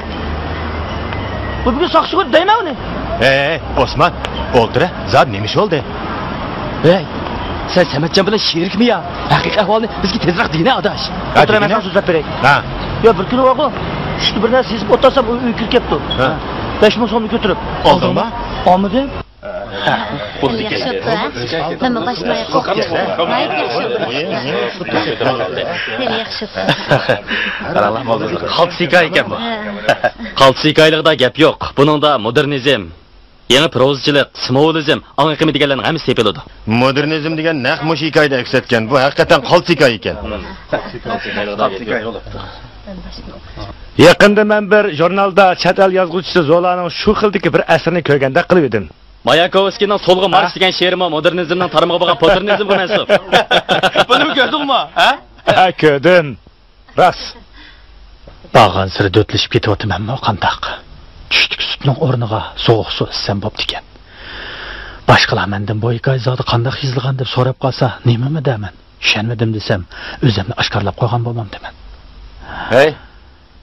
بۇ بۈگۈن ساقچىغا دەيمەن ئۇنى. ھەي، ھەي، ئوسمان، ئولتۇر ھە، زادى نېمە ئىش بولدى؟ ھەي، سەن سەمەتجان بىلەن شېرىكمۇ يا؟ ھەقىقىي ئەھۋالنى بىزگە تېزرەك دېگىنە ئاداش. ھە، ئولتۇر، مەن دېگىنە. ساڭا سۆزلەپ بېرەي. ھە. يا، بىر كۈنى بارغۇ، چۈشتە بىر نەرسە يېزىپ ئولتۇرسام، ئۇ ئۆيگە كىرىپ كەپتۇ. ھە. بەش مىڭ سومنى كۆتۈرۈپ. ئالدىڭمۇ؟ ئالمىدىم. ياخشى بوپتۇ، ھە؟ مەنمۇ باشقا ياققا ئوخشاش. ناھايىتى ياخشى بوپتۇ. خېلى ياخشى بوپتۇ. قاراڭلار، قالتىس ھېكايە ئىكەن بۇ. ھە. قالتىس ھېكايىلىكىدە گەپ يوق. بۇنىڭدا مودېرنىزم، يېڭى پروزىچىلىق، سىمۋولىزم، ئاڭ ئېقىمى دېگەنلەرنىڭ ھەممىسى تېپىلىدۇ. مودېرنىزم دېگەن نەق مۇشۇ ھېكايىدە ئەكس ئەتكەن. بۇ ھەقىقەتەن قالتىس ھېكايە ئىكەن. يېقىندا مەن بىر ژۇرنالدا چەت ئەل يازغۇچىسى زولانىڭ شۇ خىلدىكى بىر ئەسىرىنى كۆرگەندەك قىلىۋىدىم. ماياكوۋسكىينىڭ سولغا مارش ھە؟ دېگەن شېئىرىمۇ مودېرنىزمنىڭ تارمىقىغا، پوتېرنىزمغا مەنسۇپ. بۇنىمۇ كۆردۈڭمۇ، ھە؟ ھە، كۆردۈم. راست. بارغانسېرى دۆتلىشىپ كېتىۋاتىمەنمۇ قانداق؟ چۈشتىكى سۈتنىڭ ئورنىغا سوغۇق سۇ ئىچسەم بوپتىكەن. باشقىلار مەندىن بۇ ھېكايە زادى قانداق يېزىلغان دەپ سوراپ قالسا، نېمىمۇ دەرمەن؟ چۈشەنمىدىم دېسەم، ئۆزۈمنى ئاشكارىلاپ قويغان بولمامدىمەن؟ ھەي،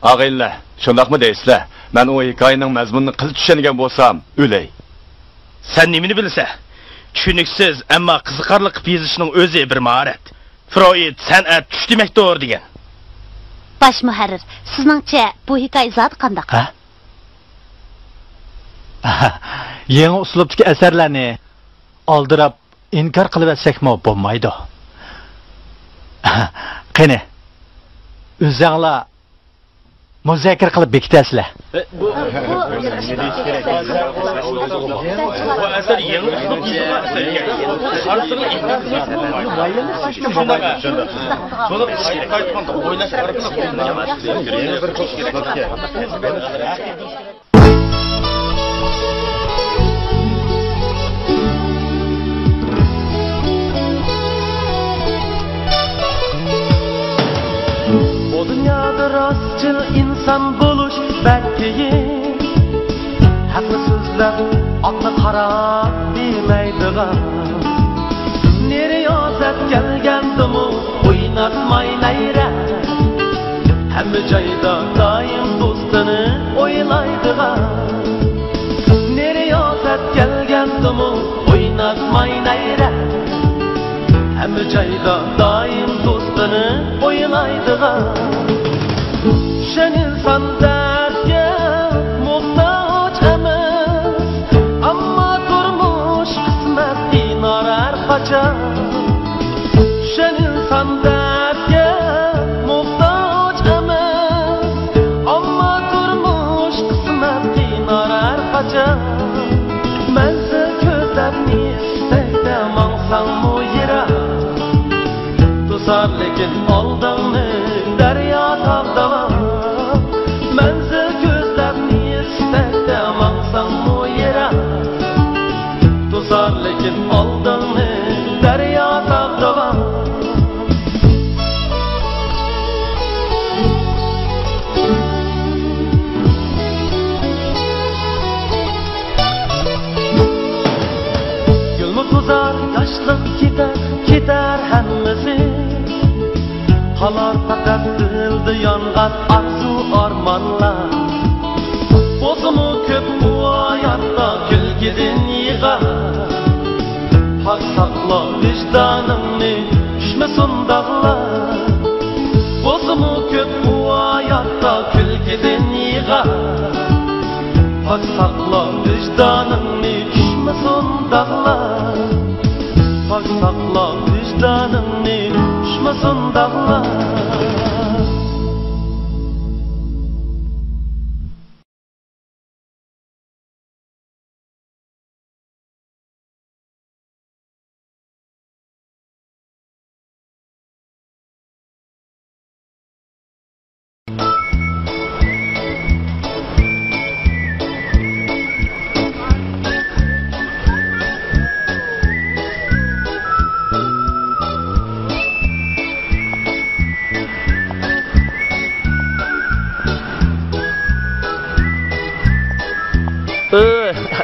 ئاغىنىلەر، شۇنداقمۇ دەيسىلەر؟ مەن ئۇ ھېكايىنىڭ مەزمۇنىنى قىلچە چۈشەنگەن بولسام، ئۆلەي. سەن نېمىنى بىلىسەن؟ چۈشىنىكسىز، ئەمما قىزىقارلىق قىلىپ يېزىشنىڭ ئۆزى بىر ماھارەت. فرويد سەنئەت چۈش دېمەكتۇر دېگەن. باش مۇھەررىر، سىزنىڭچە بۇ ھېكايە زادى قانداق؟ ھە؟ يېڭى ئۇسلۇبتىكى ئەسەرلەرنى ئالدىراپ ئىنكار قىلىۋەتسەكمۇ بولمايدۇ. قېنى، ئۆزەڭلار مۇزاكىرە قىلىپ بېكىتەرسىلەر. بۇ، بۇ، بۇ ئەسەر يېڭى ئۇسلۇب ئىزدىغان ئەسەر ئىكەن. قارىسىڭىز، شۇنداق. بۇنى ئىچكىرى قايتقاندا ئويلاش ئارقىلىق. بۇ دۇنيادا راستچىل ئىنسان بولۇش بەك قىيىن. ھەقنى سۆزلەپ، ئاقنى قارا دېمەيدىغان. نېرى رىيازەت كەلگەندىمۇ ئويناتماي نەيرە. ھەممە جايدا دائىم دوستىنى ئويلايدىغان. نېرى رىيازەت كەلگەندىمۇ ئويناتماي نەيرە. ھەممە جايدا دائىم دوستىنى ئويلايدىغان. چۈشەن ئىنسان دەردكە موھتاج ئەمەس، ئەمما تۇرمۇش قىسمەت ئىنار ھەر قاچان. چۈشەن ئىنسان دەردكە موھتاج ئەمەس، ئەمما تۇرمۇش قىسمەت ئىنار ھەر قاچان. مەنزىل كۆزلەپ ئىستەكتە ماڭساڭمۇ يىراق، توسار لېكىن ئالدىڭنى دەريا تاغ داۋان. مەنزىل كۆزلەپ ئىستەكتە ماڭساڭمۇ يىراق، توسار لېكىن ئالدىڭنى دەريا تاغ داۋان. گۈلمۇ توزار، ياشلىق كېتەر، كېتەر ھەممىسى. قالار پەقەت دىلدا يانغان ئارزۇ-ئارمانلار. بولسىمۇ كۆپ بۇ ھاياتتا كۈلكىدىن يىغا. پاك ساقلا ۋىجدانىڭنى، چۈشمىسۇن داغلار. بولسىمۇ كۆپ بۇ ھاياتتا كۈلكىدىن يىغا. پاك ساقلا ۋىجدانىڭنى، چۈشمىسۇن داغلار. پاك ساقلا ۋىجدانىڭنى، چۈشمىسۇن داغلار.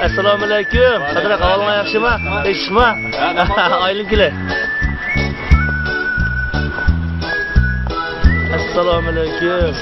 ئەسسالامۇئەلەيكۇم. قادىر ئاكا، ئەھۋالىڭلار ياخشىمۇ؟ ئىششىقمۇ؟ ئايلىنىپ كېلەي. ئەسسالامۇئەلەيكۇم.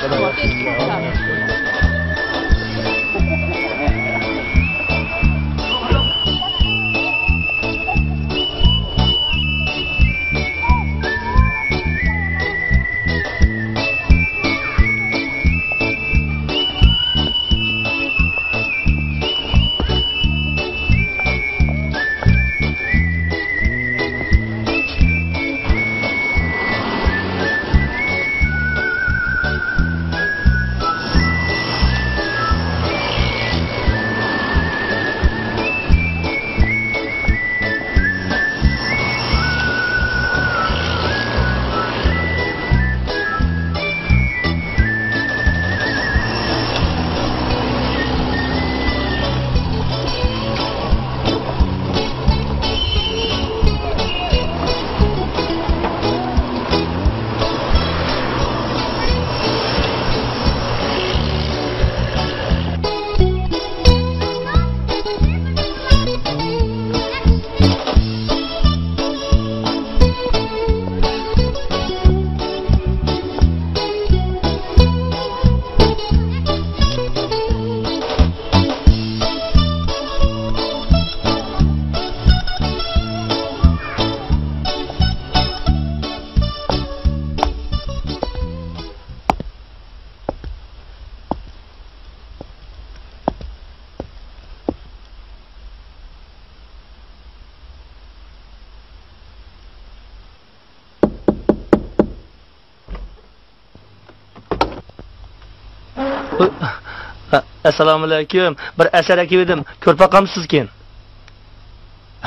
ئەسسالامۇئەلەيكۇم. بىر ئەسەر ئەكىۋىدىم. كۆرۈپ باقامسىزكىن؟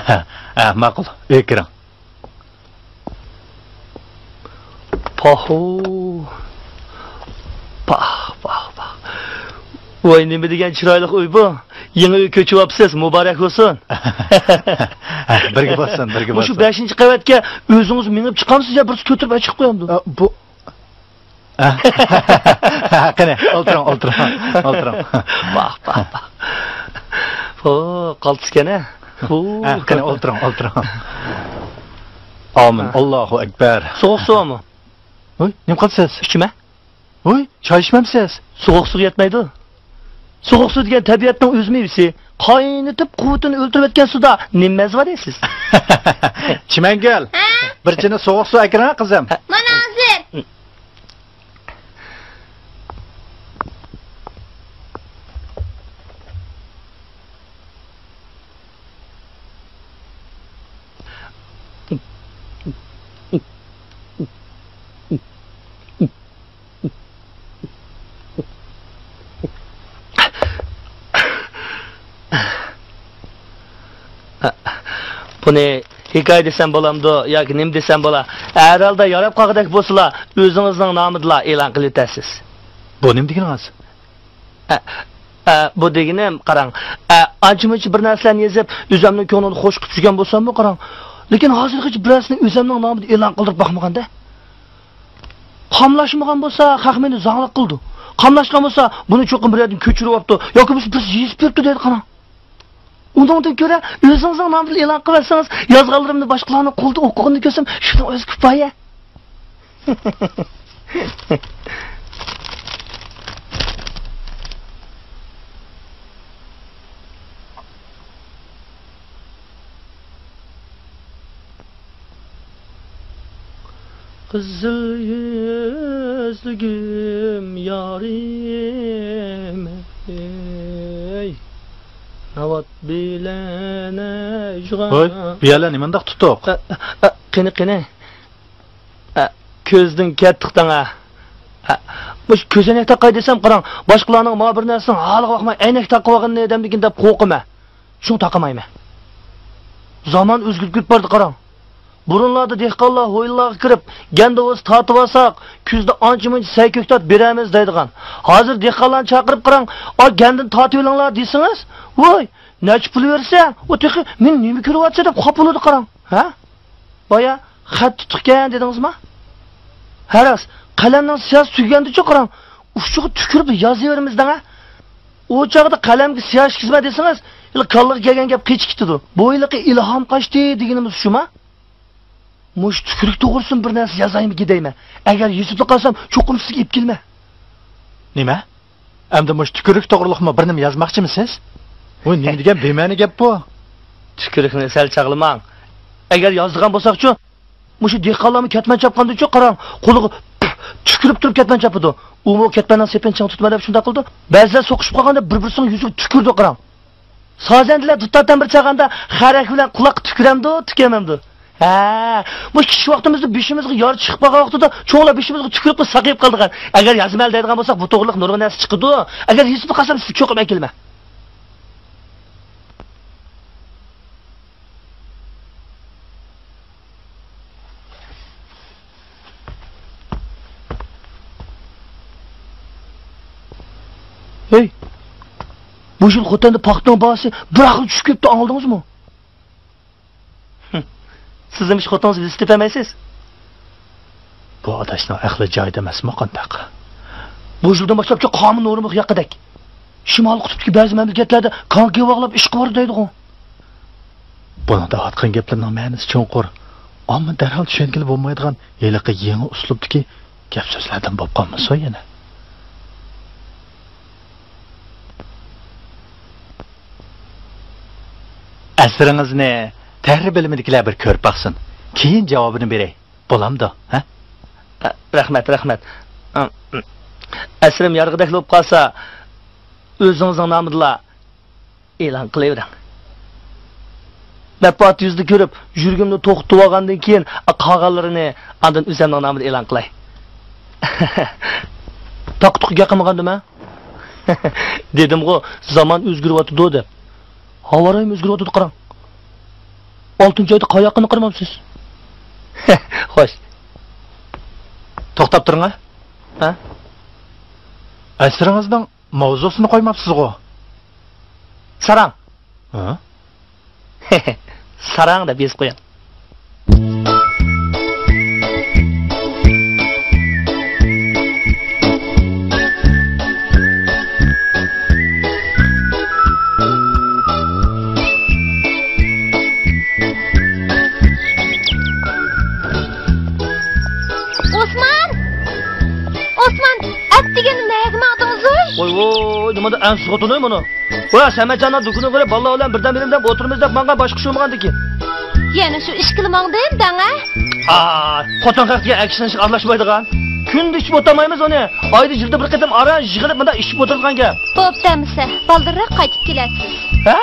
ھە، ھە، ماقۇل. ئۆيگە كىرىڭ. پاھۇ. پاھ، پاھ، پاھ. ۋاي، نېمە دېگەن چىرايلىق ئۆي بۇ. يېڭى ئۆي كۆچۈۋاپسىز، مۇبارەك بولسۇن. بىرگە بولسۇن، بىرگە بولسۇن. مۇشۇ بەشىنچى قەۋەتكە ئۆزىڭىز مېڭىپ چىقامسىز يا بىرسى كۆتۈرۈپ ئەكىپ قويامدۇ؟ ئە، بۇ، قېنى، ئولتۇرۇڭ، ئولتۇرۇڭ، ئولتۇرۇڭ. باھ، باھ، باھ. ھو، قالتىسكەن ھە. ھو. ھە، قېنى، ئولتۇرۇڭ، ئولتۇرۇڭ. ئامىن. ھە. ئاللاھۇ ئەكبەر. سوغۇق سۇ بارمۇ؟ ھوي، نېمە قىلىسىز؟ ئىچىمە. ھوي، چاي ئىچمەمسىز؟ سوغۇق سۇ يەتمەيدۇ. سوغۇق سۇ دېگەن تەبىئەتنىڭ ئۆز مېۋىسى. قاينىتىپ قۇۋۋىتىنى ئۆلتۈرۈۋەتكەن سۇدا نېمە مەززە بار دەيسىز؟ چىمەنگۈل، ھە؟ بىر چىنە سوغۇق سۇ ئەكىرىڭە، قىزىم. مانا ھازىر. بۇنى ھېكايە دېسەم بولامدۇ ياكى نېمە دېسەم بولا؟ ھەر ھالدا ياراپ قالغۇدەك بولسىلا، ئۆزىڭىزنىڭ نامىدىلا ئېلان قىلىۋېتەرسىز. بۇ نېمە دېگىنىڭىز؟ ئە، ئە، بۇ دېگىنىم، قاراڭ، ئە، ئانچە-مۇنچە بىر نەرسىلەرنى يېزىپ، ئۆزۈمنىڭ كۆڭلىنى خۇش قىلىپ يۈرگەن بولساممۇ، قاراڭ، لېكىن ھازىرغىچە بىرەرسىنى ئۆزۈمنىڭ نامىدا ئېلان قىلدۇرۇپ باقمىغان-دە. قاملاشمىغان بولسا، خەق مېنى زاڭلىق قىلىدۇ. قاملاشقان بولسا، بۇنى چوقۇم بىر يەردىن كۆچۈرۈۋاپتۇ ياكى بولمىسا بىرسى يېزىپ بېرىپتۇ دەيدۇ، قاراڭ. ئۇنىڭدىن كۆرە ئۆزىڭىزنىڭ نامىدىن ئېلان قىلىۋەتسىڭىز، يازغانلىرىمنى باشقىلارنىڭ قولىدا ئوقۇغىنىنى كۆرسەم، شۇنىڭ ئۆزى كۇپايە. قىزىل يۈزلۈگۈم يارىم، ئەي، ناۋات بىلەن ئەجغا. ھوي، بۇ يەرلەر نېمانداق تۇتۇق؟ ئە، ئە، قېنى، قېنى. ئە، كۆزدىن كەتتىق دەڭ، ئە. ئە، مۇشۇ كۆزەينەك تاقاي دېسەم، قاراڭ، باشقىلارنىڭ ما بىر نەرسىنىڭ ھالىغا باقماي ئەينەك تاقىۋالغىنىنى دەمدىكىن دەپ قورقىمەن. شۇڭا تاقىمايمەن. زامان ئۆزگىرىپ كېتىپ بارىدۇ، قاراڭ. بۇرۇنلاردا دېھقانلار ھويلىلارغا كىرىپ، گەندە بولسا تارتىۋالساق، كۈزدە ئانچە-مۇنچە سەي كۆكتات بېرەرمىز دەيدىغان. ھازىر دېھقانلارنى چاقىرىپ قاراڭ، ئا، گەندىنى تارتىۋېلىڭلار دېسىڭىز، ۋوي، نەچچە پۇل بېرىسەن؟ ئۇ تېخى مېنى نېمە كۆرۈۋاتىسەن دەپ خاپا بولىدۇ، قاراڭ. ھە؟ بايا خەت تۇتۇقكەن دېدىڭىزما؟ ھە راست، قەلەمنىڭ سىياسى تۈگىگەندىچۇ، قاراڭ، ئۇچىغا تۈكۈرۈپ يازىۋېرىمىز دەڭە. ئۇ چاغدا قەلەمگە سىيا ئىشكىزمە دېسىڭىز، ھېلى كاللىغا كەلگەن گەپ قېچىپ كېتىدۇ. بۇ ھېلىقى ئىلھام قاچتى دېگىنىمىز شۇما؟ مۇشۇ تۈكۈرۈك توغرىسىدا بىر نەرسە يازايمىكىن دەيمەن. ئەگەر يېزىپلا قالسام، چوقۇم سىزگە ئېلىپ كېلىمەن. نېمە؟ ئەمدى مۇشۇ تۈكۈرۈك توغرىلىقمۇ بىر نېمە يازماقچىمىسىز؟ ۋوي، نېمە دېگەن بىمەنە گەپ بۇ؟ تۈكۈرۈكنى سەل چاغلىماڭ. ئەگەر يازىدىغان بولساقچۇ، مۇشۇ دېھقانلارمۇ كەتمەن چاپقاندىچۇ، قاراڭ، قولىغا تۈكۈرۈپ تۇرۇپ كەتمەن چاپىدۇ. ئۇمۇ كەتمەننىڭ سېپىنى چىڭ تۇتىمەن دەپ شۇنداق قىلىدۇ. بەزىلەر سوقۇشۇپ قالغاندا بىر-بىرسىنىڭ يۈزىگە تۈكۈرىدۇ، قاراڭ. سازەندىلەر دۇتار تەمبۇر چالغاندا خەرەك بىلەن قۇلاققا تۈكۈرەمدۇ، تۈكۈرمەمدۇ؟ ھە، مۇشۇ كىچىك ۋاقتىمىزدا بېشىمىزغا يارا چىقىپ قالغان ۋاقتىدا چوڭلار بېشىمىزغا تۈكۈرۈپلا ساقىيىپ قالىدىغان. ئەگەر يازىمەن دەيدىغان بولساق، بۇ توغرىلىق نۇرغۇن نەرسە چىقىدۇ. ئەگەر يېزىپلا قالسام، سىزگە چوقۇم ئەكېلىمەن. ھەي، بۇ يىل خوتەندە پاختىنىڭ باھاسى بىر ئاققا چۈشۈپ كېتىپتۇ، ئاڭلىدىڭىزمۇ؟ سىزمۇ ئىش خوتۇنىڭىزنى بىلسە تېپەلمەيسىز. بۇ ئاداشنىڭ ئەقلى جايىدا ئەمەسمۇ قانداق؟ بۇ يىلدىن باشلاپچۇ قانۇن نورمىغا ياققىدەك. شىمالىي قۇتۇپتىكى بەزى مەملىكەتلەردە كانكى باغلاپ ئىشقا بارىدۇ دەيدىغۇ. بۇنىڭ دەۋاتقان گەپلىرىنىڭ مەنىسى چوڭقۇر، ئەمما دەرھال چۈشەنگىلى بولمايدىغان ھېلىقى يېڭى ئۇسلۇبتىكى گەپ-سۆزلەردىن بولۇپ قالمىسۇن يەنە. ئەسىرىڭىزنى تەھرىر بۆلۈمىدىكىلەر بىر كۆرۈپ باقسۇن. كېيىن جاۋابىنى بېرەي. بولامدۇ، ھە؟ ئە، رەھمەت، رەھمەت. ئەسىرىم يارىغۇدەكلا بولۇپ قالسا، ئۆزىڭىزنىڭ نامىدىلا ئېلان قىلىۋېرىڭ. مەنپەئەت يۈزىنى كۆرۈپ، يۈرىكىمنى توختىتىۋالغاندىن كېيىن، قالغانلىرىنى ئاندىن ئۆزۈمنىڭ نامىدا ئېلان قىلاي. تاقا-تۇقا گەپ قىلمىغاندىمەن؟ دېدىمغۇ، زامان ئۆزگىرىۋاتىدۇ دەپ. ھاۋا رايىمۇ ئۆزگىرىۋاتىدۇ، قاراڭ. ئالتىنچى ئايدا قاياققىنى قارىمامسىز؟ خوش. توختاپ تۇرۇڭ، ھە؟ ھە؟ ئەسىرىڭىزنىڭ ماۋزۇسىنى قويماپسىزغۇ؟ ساراڭ. ھە؟ ساراڭ دەپ يېزىپ قويۇڭ. ئوسمان! ئوسمان! ئەتىگەن نەگە ماڭدىڭىز ئۇي؟ ۋوي ۋوي، نېمانداق ئەنسىز خوتۇن ئۇي مۇنۇ؟ ۋە سەمەتجاننىڭ دۇكىنىغا بېرىپ، بالىلار بىلەن بىردەم بېرىمىز دەپ ئولتۇرىمىز دەپ ماڭغان، باشقا ئىش بولمىغاندىكىن. يەنە شۇ ئىشكىلا ماڭدىم دەڭە. ئا، خوتۇن خەق دېگەن ئەكشىنىشىغا ئارىلاشمايدىغان. كۈندە ئىچىپ ئولتۇرمايمىز ئۇنى. ئايدا يىلدا بىر قېتىم ئاران يىغىلىپ مۇنداق ئىچىپ ئولتۇرىدىغان گەپ. بوپتۇ ئەمىسە، بالدۇرراق قايتىپ كېلەتسىز. ھە؟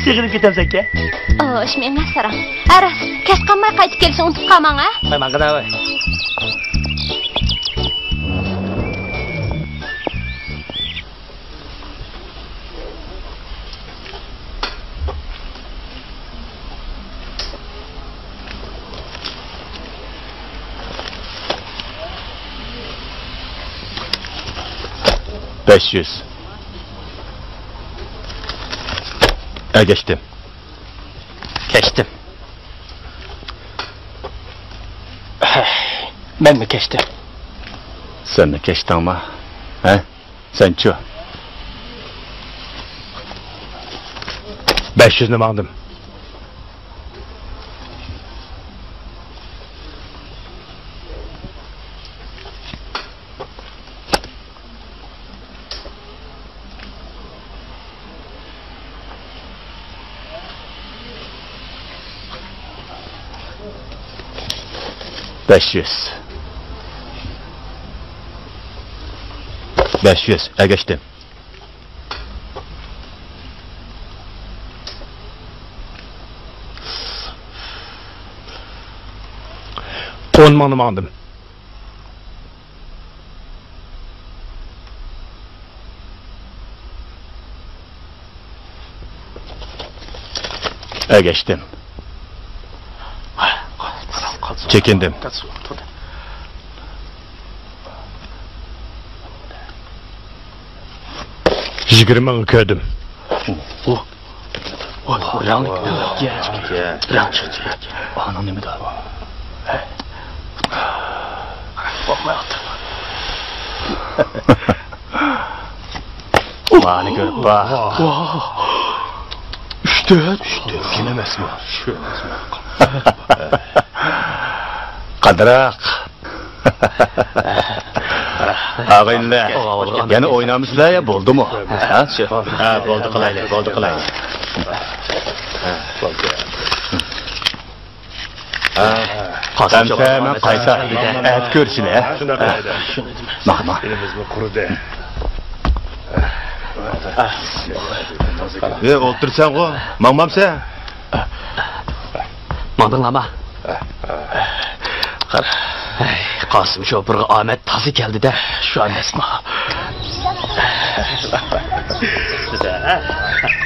سېغىنىپ كېتەمسەنكەن؟ ئو، ئىش مېڭە ساراڭ. ھە راست، كەچ قالماي قايتىپ كېلىشنى ئۇنتۇپ قالماڭ ھە. ۋاي ماڭغىنا ۋاي. بەش يۈز. ئەگەشتىم. كەچتىم. مەنمۇ كەچتىم. سەنمۇ كەچتىڭما؟ ھە؟ سەنچۇ؟ بەش يۈزنى ماڭدىم. بەش يۈز. بەش يۈز، ئەگەشتىم. ئون مىڭنى ماڭدىم. ئەگەشتىم. چېكىندىم. يىگىرمە مىڭ كۆردۈم. رەڭ، رەڭ چىقتى. ئانىڭ نېمىدە؟ مانى كۆرۈپ باق. ئۈچ تۆت. ئۈچ تۆت. كەم ئەمەسمۇ؟ قادىراق. ئاغىنىلەر، يەنە ئوينامسىلەر يا بولدىمۇ؟ ھە؟ ھە، بولدى قىلايلى، بولدى قىلايلى. ھە، بولدى. ھە، قاسىمجان، مەن قايتا. ئەتە كۆرۈشىلى، ھە؟ شۇنداق قىلايلى. ماڭ، ماڭ. ئېلىمىزمۇ قۇرۇدى. ئى، ئولتۇرسەنغۇ، ماڭمامسەن؟ ماڭدىڭلارما؟ قارا. ھەي، قاسىم شوپۇرغا ئامەت تازا كەلدى-دە. شۇ ئەمەسمۇ؟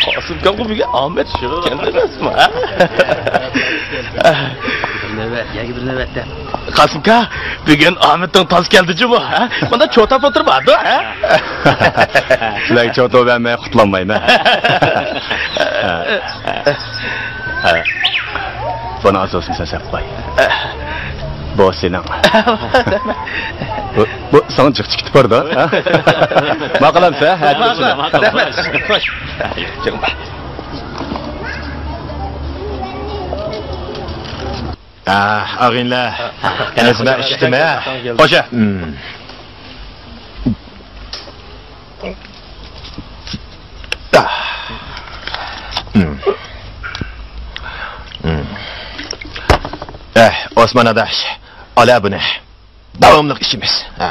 قاسىمكامغا بۈگۈن ئامەت كەلدى ئەمەسمۇ، ھە؟ بىر نۆۋەت، يەرگە بىر نۆۋەت دەپ. قاسىمكا، بۈگۈن ئامەتنىڭ تازا كەلدى جۇمۇ، ھە؟ مۇندا چوتاپ ئولتۇرمايدۇ، ھە؟ سىلەرگە چوتو بەرمەي قۇتۇلالمايمەن. بۇنى ئاز بولسۇن سەن سەپ قوي. بۇ سېنىڭ. بۇ، بۇ ساڭا جىق چىقىپ باردا، ھە؟ ماقۇلامسەن، ھە؟ ماقۇل، ماقۇل. خوش. ئاغىنىلەر، ئەزمە ئىشتىمە. خوشە. ئەھ، ئوسمان ئاداش، ئالا بۇنى. داۋاملىق ئىچىمىز. ھە؟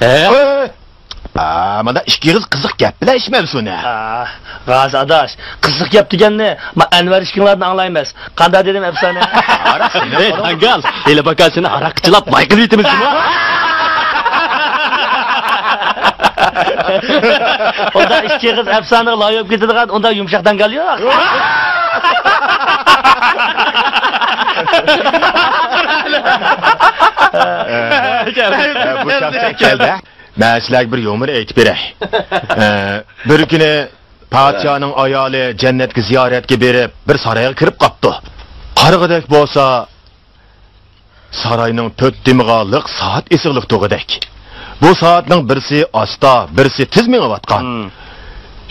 ئە، مانا ئىككى ئېغىز قىزىق گەپ بىلەن ئىچمەمسۇن ھە. ئا، غازى ئاداش، قىزىق گەپ دېگەننى ما ئەنۋەر ئىككىڭلاردىن ئاڭلايمىز. قانداق دېدىم ئەپسانە؟ ھەي، داڭگال، ھېلى باكا سېنى ھاراققا چىلاپ لاي قىلىۋېتىمىز جۇمۇ. ئۇنداق ئىككى ئېغىز ئەپسانىغا لايىق بولۇپ كېتىدىغان ئۇنداق يۇمشاق داڭگال يوق. بۇ شەخس كەلدى. مەن سىلەرگە بىر يۇمۇر ئېيتىپ بېرەي. ئە، بىر كۈنى پادىشاھنىڭ ئايالى جەننەتكە زىيارەتكە بېرىپ، بىر سارايغا كىرىپ قاپتۇ. قارىغۇدەك بولسا، ساراينىڭ تۆت تېمىغا لىق سائەت ئېسىقلىق تۇرغۇدەك. بۇ سائەتنىڭ بىرسى ئاستا، بىرسى تېز مېڭىۋاتقان.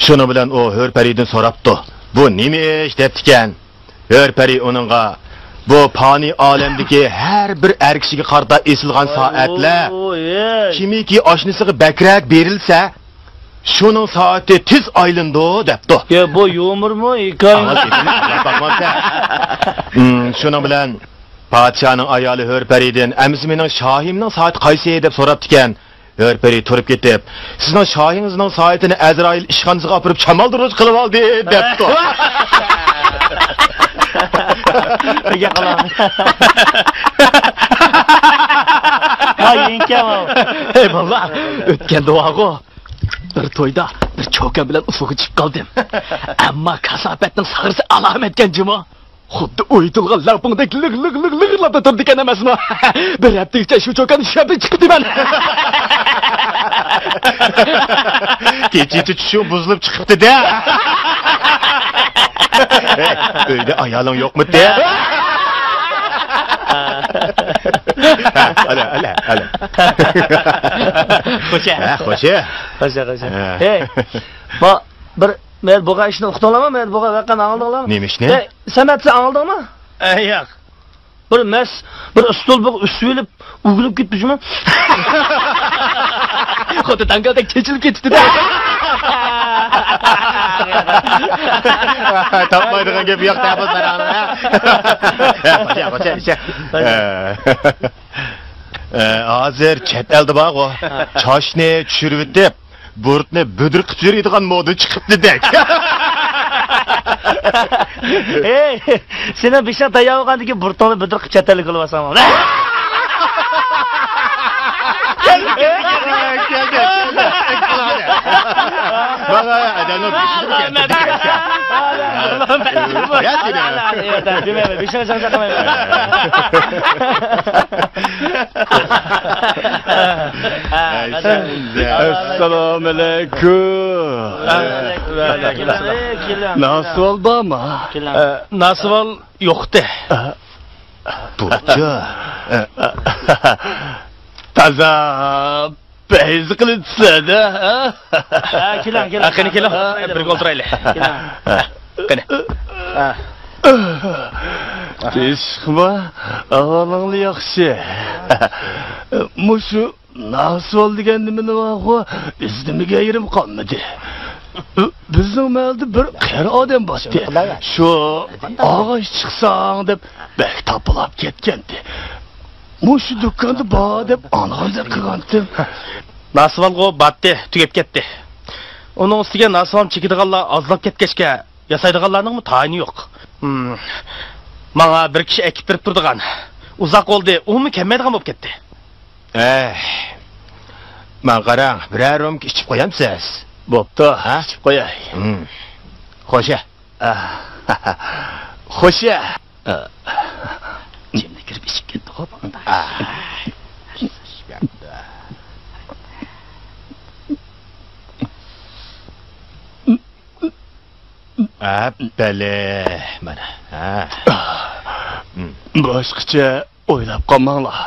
شۇنىڭ بىلەن ئۇ ھۆر پەرىدىن سوراپتۇ، «بۇ نېمە ئىش؟» دەپتىكەن. ھۆر پەرى ئۇنىڭغا، «بۇ پانىي ئالەمدىكى ھەر بىر ئەر كىشىگە قارىتا ئېسىلغان سائەتلەر. كىمكى ئاشنىسىغا بەكرەك بېرىلسە، شۇنىڭ سائىتى تېز ئايلىنىدۇ» دەپتۇ. يا، بۇ يۇمۇرمۇ، ھېكايىمۇ؟ شۇنىڭ بىلەن پادىشاھنىڭ ئايالى ھۆر پەرىدىن، «ئەمىسە مېنىڭ شاھىمنىڭ سائىتى قايسى؟» دەپ سوراپتىكەن. ھۆر پەرى تۇرۇپ كېتىپ، «سىزنىڭ شاھىڭىزنىڭ سائىتىنى ئەزرائىل ئىشخانىسىغا ئاپىرىپ شامالدۇرغۇچ قىلىۋالدى» دەپتۇ. ھەي، يېڭىكەن ئۇ. ھەي، بالىلار، ئۆتكەندە بارغۇ، بىر تويدا بىر چوكان بىلەن ئۇسسۇلغا چىقىپ قالدىم. ئەمما كاساپەتنىڭ ساغرىسى ئالامەتكەن جۇمۇ. خۇددى ئويۇتۇلغان لەڭپۇڭدەك لىغ، لىغ، لىغ، لىغىرلاپلا تۇرىدىكەن ئەمەسمۇ؟ بىر ھەپتىگىچە شۇ چوكاننى چۈشەمدىن چىقىپتىمەن. كېچىچە چۈشۈڭ بۇزۇلۇپ چىقىپتۇ-دە. ئۆيدە ئايالىڭ يوقمىدى؟ ئەلە، ئەلە، ئەلە. خوشە. ھە، خوشە. خوشە، خوشە. ھە. ھەي، ما، بىر، مەن بولغان ئىشنى ئۇقتۇڭلارمۇ؟ مەن بولغان ۋەقەنى ئاڭلىدىڭلارمۇ؟ نېمە ئىشنى؟ ھەي، سەمەت، سەن ئاڭلىدىڭمۇ؟ ئەي، ياق. بىر مەس، بىر ئۇستۇل، بىر ئۈسۈۋېلىپ ئۆگىلىپ كەتتى جۇمۇ. خۇددى تانكادەك چېچىلىپ كېتىپتۇ-دە. تاپمايدىغان گەپ يوق-دە بۇ ساراڭنىڭ، ھە؟ خوشە، خوشە، خوشە. ئە، ھازىر چەت ئەلدە بارغۇ، چاچنى چۈشۈرۈۋېتىپ، بۇرۇتنى بۈدرە قىلىپ يۈرىدىغان مودا چىقىپتۇ-دەك. ھەي، سېنىڭ بېشىڭ تەييار بولغاندىن كېيىن بۇرۇتۇڭنى بۈدرە قىلىپ چەت ئەلگە ئېلىۋالساڭ. كەلدى، كەلدى، كەلدى. مانا ئادەمنىڭ بېشىغا كەلدى. يا سېنى. دېمەيمەن، بېشىڭ چاقچاق قىلمايمەن. ئەسسالامۇ ئەلەيكۇم. ۋەئەلەيكۇم ئەسسالام. كېلىڭ، كېلىڭ. ناسىۋال بارمۇ؟ كېلىڭ. ئە، ناسىۋال يوقتى. ئە، بوپتۇ. ئە، تازا پەيز قىلىپسىز-دە، ھە؟ ھە، كېلىڭ، كېلىڭ. ھە، قېنى، كېلىڭ. ھە، بىرگە ئولتۇرايلى. كېلىڭ. ھە، قېنى. ھە. تىنچلىقمۇ؟ ئەھۋالىڭلار ياخشى. مۇشۇ ناسىۋال دېگەن نېمىنى بارغۇ، ئىزدىمىگەن يېرىم قالمىدى. بىزنىڭ مەھەللىدە بىر قېرى ئادەم بارتتى. شۇ ئاغاچ چىقساڭ دەپ بەك تاپىلاپ كەتكەنتى. مۇشۇ دۇكاندا بار دەپ ئاڭلىغاندەك قىلغانتىم. ناسىۋالغۇ بارتتى، تۈگەپ كەتتى. ئۇنىڭ ئۈستىگە ناسىۋال چېكىدىغانلار ئازلاپ كەتكەچكە، ياسايدىغانلارنىڭمۇ تايىنى يوق. ھىم. ماڭا بىر كىشى ئەكىپ بېرىپ تۇرىدىغان. ئۇزاق بولدى، ئۇمۇ كەلمەيدىغان بولۇپ كەتتى. ئەي، ماڭا قاراڭ، بىرەر رومكا ئىچىپ قويامسىز؟ بوپتۇ، ھە؟ ئىچىپ قوياي. ھىم. خوشە. ئاھ، خوشە. ئاھ. جىملا كىرىپ ئىچىپ كەتتىغۇ بۇ. ئاھ. ئەپپەلە، مانا. ھە. باشقىچە ئويلاپ قالماڭلار.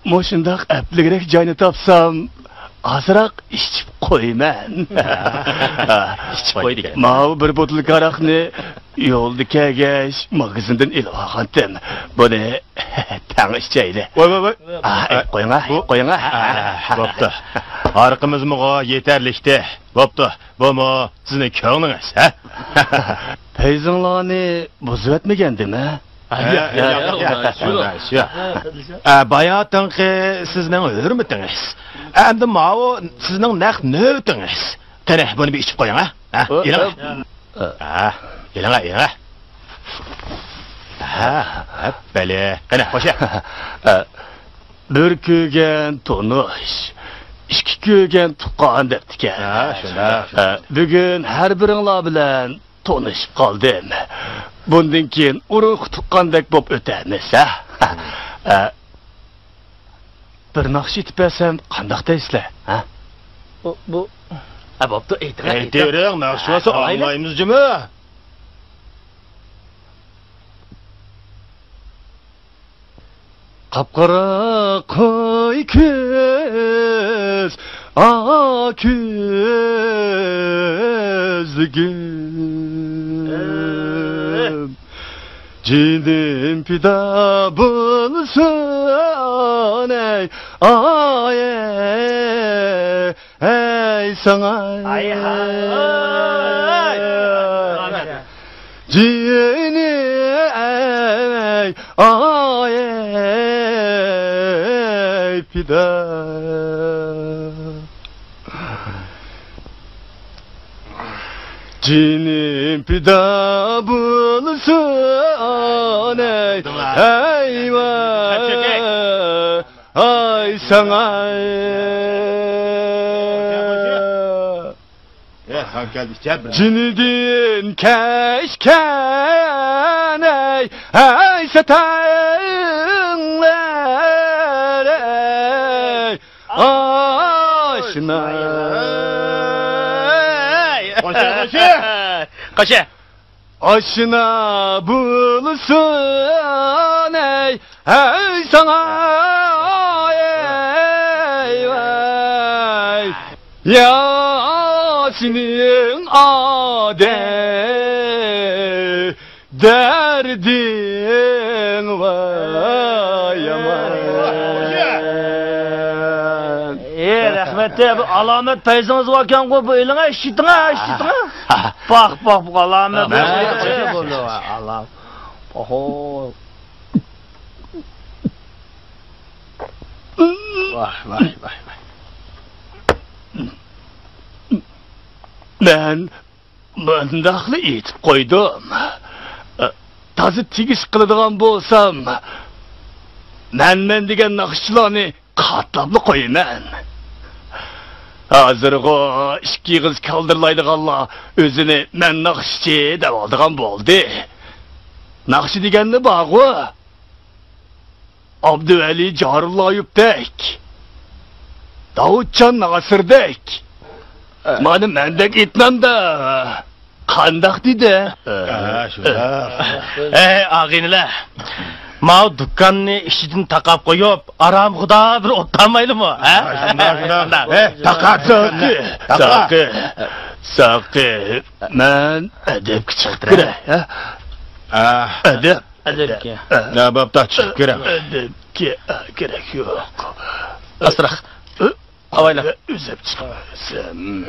مۇشۇنداق ئەپلىكرەك جاينى تاپسام، ئازراق ئىچىپ قويىمەن. ئىچىپ قوي دېگەن. ماۋۇ بىر بوتۇلكا ھاراقنى يولدا كەلگەچ ماگىزىندىن ئېلىپ ئالغانتىم. بۇنى تەڭ ئىچەيلى. ۋاي، ۋاي، ۋاي. ئا، ئېلىپ قويۇڭا، بۇ ئېلىپ قويۇڭا. ئا، بوپتۇ. ھارىقىمىزمۇغۇ يېتەرلىكتى. بوپتۇ. بۇمۇ سىزنىڭ كۆڭلىڭىز، ھە؟ پەيزىڭلارنى بۇزۇۋەتمىگەندىم، ھە؟ ھە، ياق، ياق، ياق، ياق، ياق، ياق، ياق. ئە، باياتىنقى سىزنىڭ ھۆرمىتىڭىز. ئەمدى ماۋۇ سىزنىڭ نەق نۆۋىتىڭىز. قېنى، بۇنى بىر ئىچىپ قويۇڭ، ھە؟ ھە، ئېلىڭ. ھە، ئېلىڭ، ئېلىڭ. ھە، ھە، بەلى. قېنى، خوشە. بىر كۆرگەن تونۇش، ئىككى كۆرگەن تۇغقان دەپتىكەن. ھە، شۇنداق. ھە، بۈگۈن ھەر بىرىڭلار بىلەن تونۇشۇپ قالدىم. بۇندىن كېيىن ئۇرۇق تۇغقاندەك بولۇپ ئۆتەرمىز، ھە؟ ھە. بىر ناخشا ئېيتىپ بەرسەم قانداق دەيسىلەر، ھە؟ بۇ، بۇ، ھە، بوپتۇ، ئېيتىڭ، ئېيتىڭ. ئېيتىۋېرىڭ، ناخشا بولسا ئاڭلايمىز جۇمۇ. قاپقارا قوي كۆز، ئاق كۆزلۈكۈم. جېنىم پىدا بولسۇن، ئەي، ئاي، ئەي. ھەي ساڭا. ھەي، ھەي. جېنىم ئەي، ئاي، ئەي، پىدا. جېنىم پىدا بولسۇن، ئەي، ھەي، ۋاي. ئاي ساڭا. جېنىدىن كەچكەن ئەي، ئەي سەتەڭلەر ئەي. ئاش قوشە، قوشە. قوشە. ئاشنا بولسۇن ئەي، ھەي ساڭا، ئەي ۋاي. يا سېنىڭ ئادەم دەردىڭ ۋاي يامان. ئى، رەھمەت، بۇ ئالامەت پەيزىڭىز باركەنغۇ، بۇ ئېلىڭە، ئىشلىتىڭە، ئىشلىتىڭە. پاھ، پاھ، بۇ ئالامەت. ئالام. ئوھو. ۋاھ، ۋاھ، ۋاھ، ۋاھ. مەن مۇنداقلا ئېيتىپ قويدۇم. تازا تېگىش قىلىدىغان بولسام، مەنمەن دېگەن ناخشىچىلارنى قاتلاپلا قويىمەن. ھازىرغۇ ئىككى ئېغىز كالدىرلايدىغانلار ئۆزىنى مەن ناخشىچى دەۋالىدىغان بولدى. ناخشا دېگەنلا بارغۇ. ئابدۇۋەلى جارۇللايېۋدەك، داۋۇتجان ناسىردەك، مانا مەندەك ئېيتمامدا قانداق دېدى؟ ھە، شۇنداق. ئەي ئاغىنىلەر، ماۋۇ دۇكاننى ئىچىدىن تاقاپ قويۇپ، ئارامغا بىر ئولتۇرمايلىمۇ، ھە؟ شۇنداق، شۇنداق. ھە، تاقا. ساقى، ساقى، ساقى، مەن ئەدەپكە چىقىپ كىرەي، ھە؟ ئەدەپ. ئەدەپكە. نە بابدا چىقىپ كىرە. ئەدەپكە كېرەك يوق. ئاستىراق. ئاۋايلا. ئۆزۈم چىقىمەن.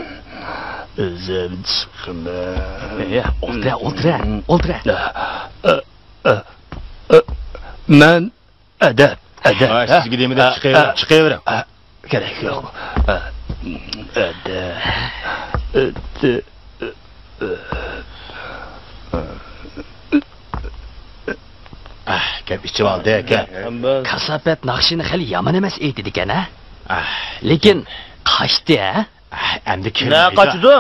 ئۆزۈم چىقىمەن. يا، ئولتۇرە، ئولتۇرە، ئولتۇرە. مەن ئەدەپ، ئەدەپ. ھە، سىزگە دېمىدى، چىقىۋېرىڭ، چىقىۋېرىڭ. كېرەك يوق. ئەدەپ. ئەدەپ. ئەھ، گەپ ئېچىۋالدى ئاكا. كاساپەت ناخشىنى خېلى يامان ئەمەس ئېيتىدىكەن ھە؟ ئەھ. لېكىن قاچتى ھە؟ ئەھ، ئەمدى كىرمەيدۇ. نە قاچىدۇ؟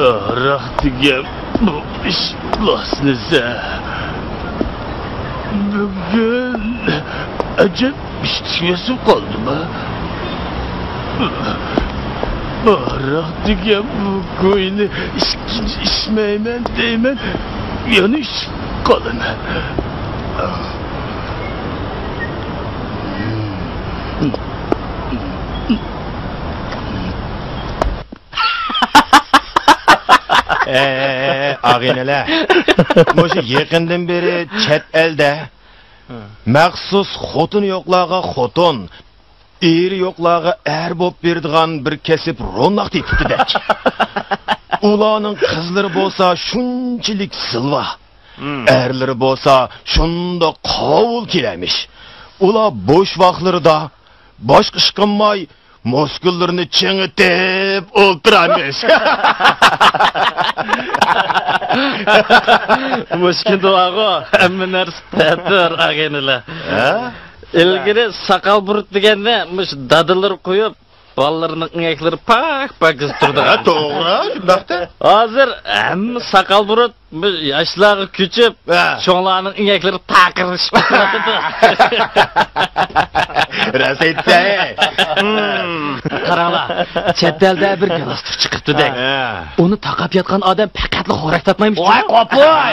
ئاراق دېگەن بۇ ئىش بۇلاسنىسە. بۈگۈن ئەجەب ئىشتىشىم قالدىما؟ ئاراق دېگەن بۇ گۇينى ئىچ-، ئىچمەيمەن دەيمەن، يەنە ئىچىپ قالىمەن. ئەي، ئەي، ئەي، ئاغىنىلەر، مۇشۇ يېقىندىن بېرى چەت ئەلدە مەخسۇس خوتۇنى يوقلارغا خوتۇن، ئېرى يوقلارغا ئەر بولۇپ بېرىدىغان بىر كەسىپ روناق تېپىپتىدەك. ئۇلارنىڭ قىزلىرى بولسا شۇنچىلىك زىلۋا، ئەرلىرى بولسا شۇنداق قاۋۇل كېلەمىش. ئۇلار بوش ۋاقىتلىرىدا باشقا ئىش قىلماي، مۇسكۇللىرىنى چىڭىتىپ ئولتۇرامىش. مۇشۇ كۈندە بارغۇ، ھەممە نەرسە تەتۈر، ئاغىنىلەر. ھە؟ ئىلگىرى ساقال بۇرۇت دېگەندە مۇشۇ دادىلىرى قويۇپ، بالىلىرىنىڭ ئىڭەكلىرى پاك-پاكىز تۇرىدىغان. ھە، توغرا، شۇنداقتە. ھازىر ھەممە ساقال بۇرۇت بۇ ياشلارغا كۆچۈپ، ھە، چوڭلارنىڭ ئىڭەكلىرى تاقىرلىشىپ بارىدۇ. راست ئېيتتى. قاراڭلار، چەت ئەلدە بىر گالاستۇك چىقىپتۇ دەك. ھە. ئۇنى تاقاپ ياتقان ئادەم پەقەتلا خوراك تاپمايمىش. ۋاي، قوپۇي!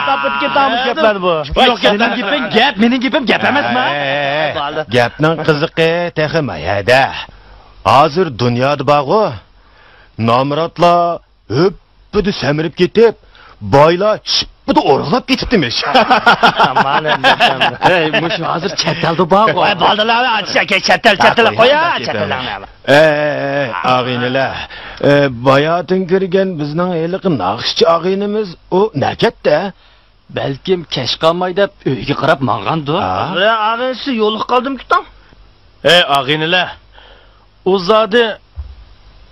تاپىدىكى تامۇش گەپلەر بۇ. يوق، مېنىڭ گېپىم گەپ، مېنىڭ گېپىم گەپ ئەمەسما؟ ھەي، گەپنىڭ قىزىقى تېخى ما يەردە. ھازىر دۇنيادا بارغۇ، نامراتلار ھۈپپىدە سەمرىپ كېتىپ، بايلار شىپپىدە ئورۇقلاپ كېتىپتىمىش. ئامان ئەمدى. ھەي، مۇشۇ ھازىر چەت ئەلدە بارغۇ. ۋاي، بالىلار، چەت ئەل، چەت ئەل قويا، چەت ئەللەرنى. ئەي، ئەي، ئەي، ئاغىنىلەر. ئە، باياتىن كىرگەن بىزنىڭ ھېلىقى ناخشىچى ئاغىنىمىز، ئۇ نەكەتتە؟ بەلكىم كەچ قالماي دەپ ئۆيگە قاراپ ماڭغاندۇ؟ ھە؟ بىرەر ئاغىنىسى يولۇقۇپ قالدىمىكىن؟ ھەي، ئاغىنىلەر، ئۇ زادى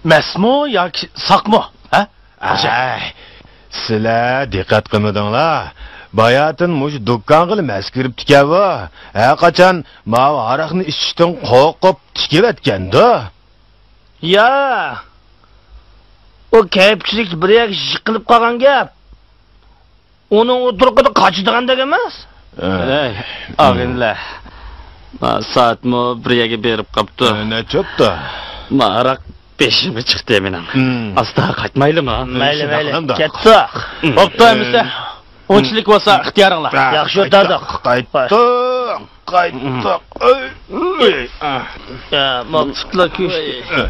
مەستمۇ ياكى ساقمۇ؟ ھە؟ ھەي، سىلەر دىققەت قىلمىدىڭلار. باياتىن مۇشۇ دۇكانغىلا مەست كىرىپتىكەن بۇ. ھەر قاچان ماۋۇ ھاراقنى ئىچىشتىن قورقۇپ تىكىۋەتكەندۇ. يا، ئۇ كەيپچىلىك بىر يەرگە يىقىلىپ قالغان گەپ. ئۇنىڭ ئۇ تۇرقىدا قاچىدىغاندەك ئەمەس. ھەي، ئاغىنىلەر، ما سائەتمۇ بىر يەرگە بېرىپ قاپتۇ. نەچچە بوپتۇ؟ ما ھاراق بېشىمغا چىقتى مېنىڭ. ئاستا قايتمايلىما؟ مەيلى، مەيلى. كەتتۇق. بوپتۇ ئەمىسە. ئۇنچىلىك بولسا ئىختىيارىڭلار. ياخشى ئۆتەردۇق. قايتتۇق، قايتتۇق. يا، ماقسۇتلا كۆشتى.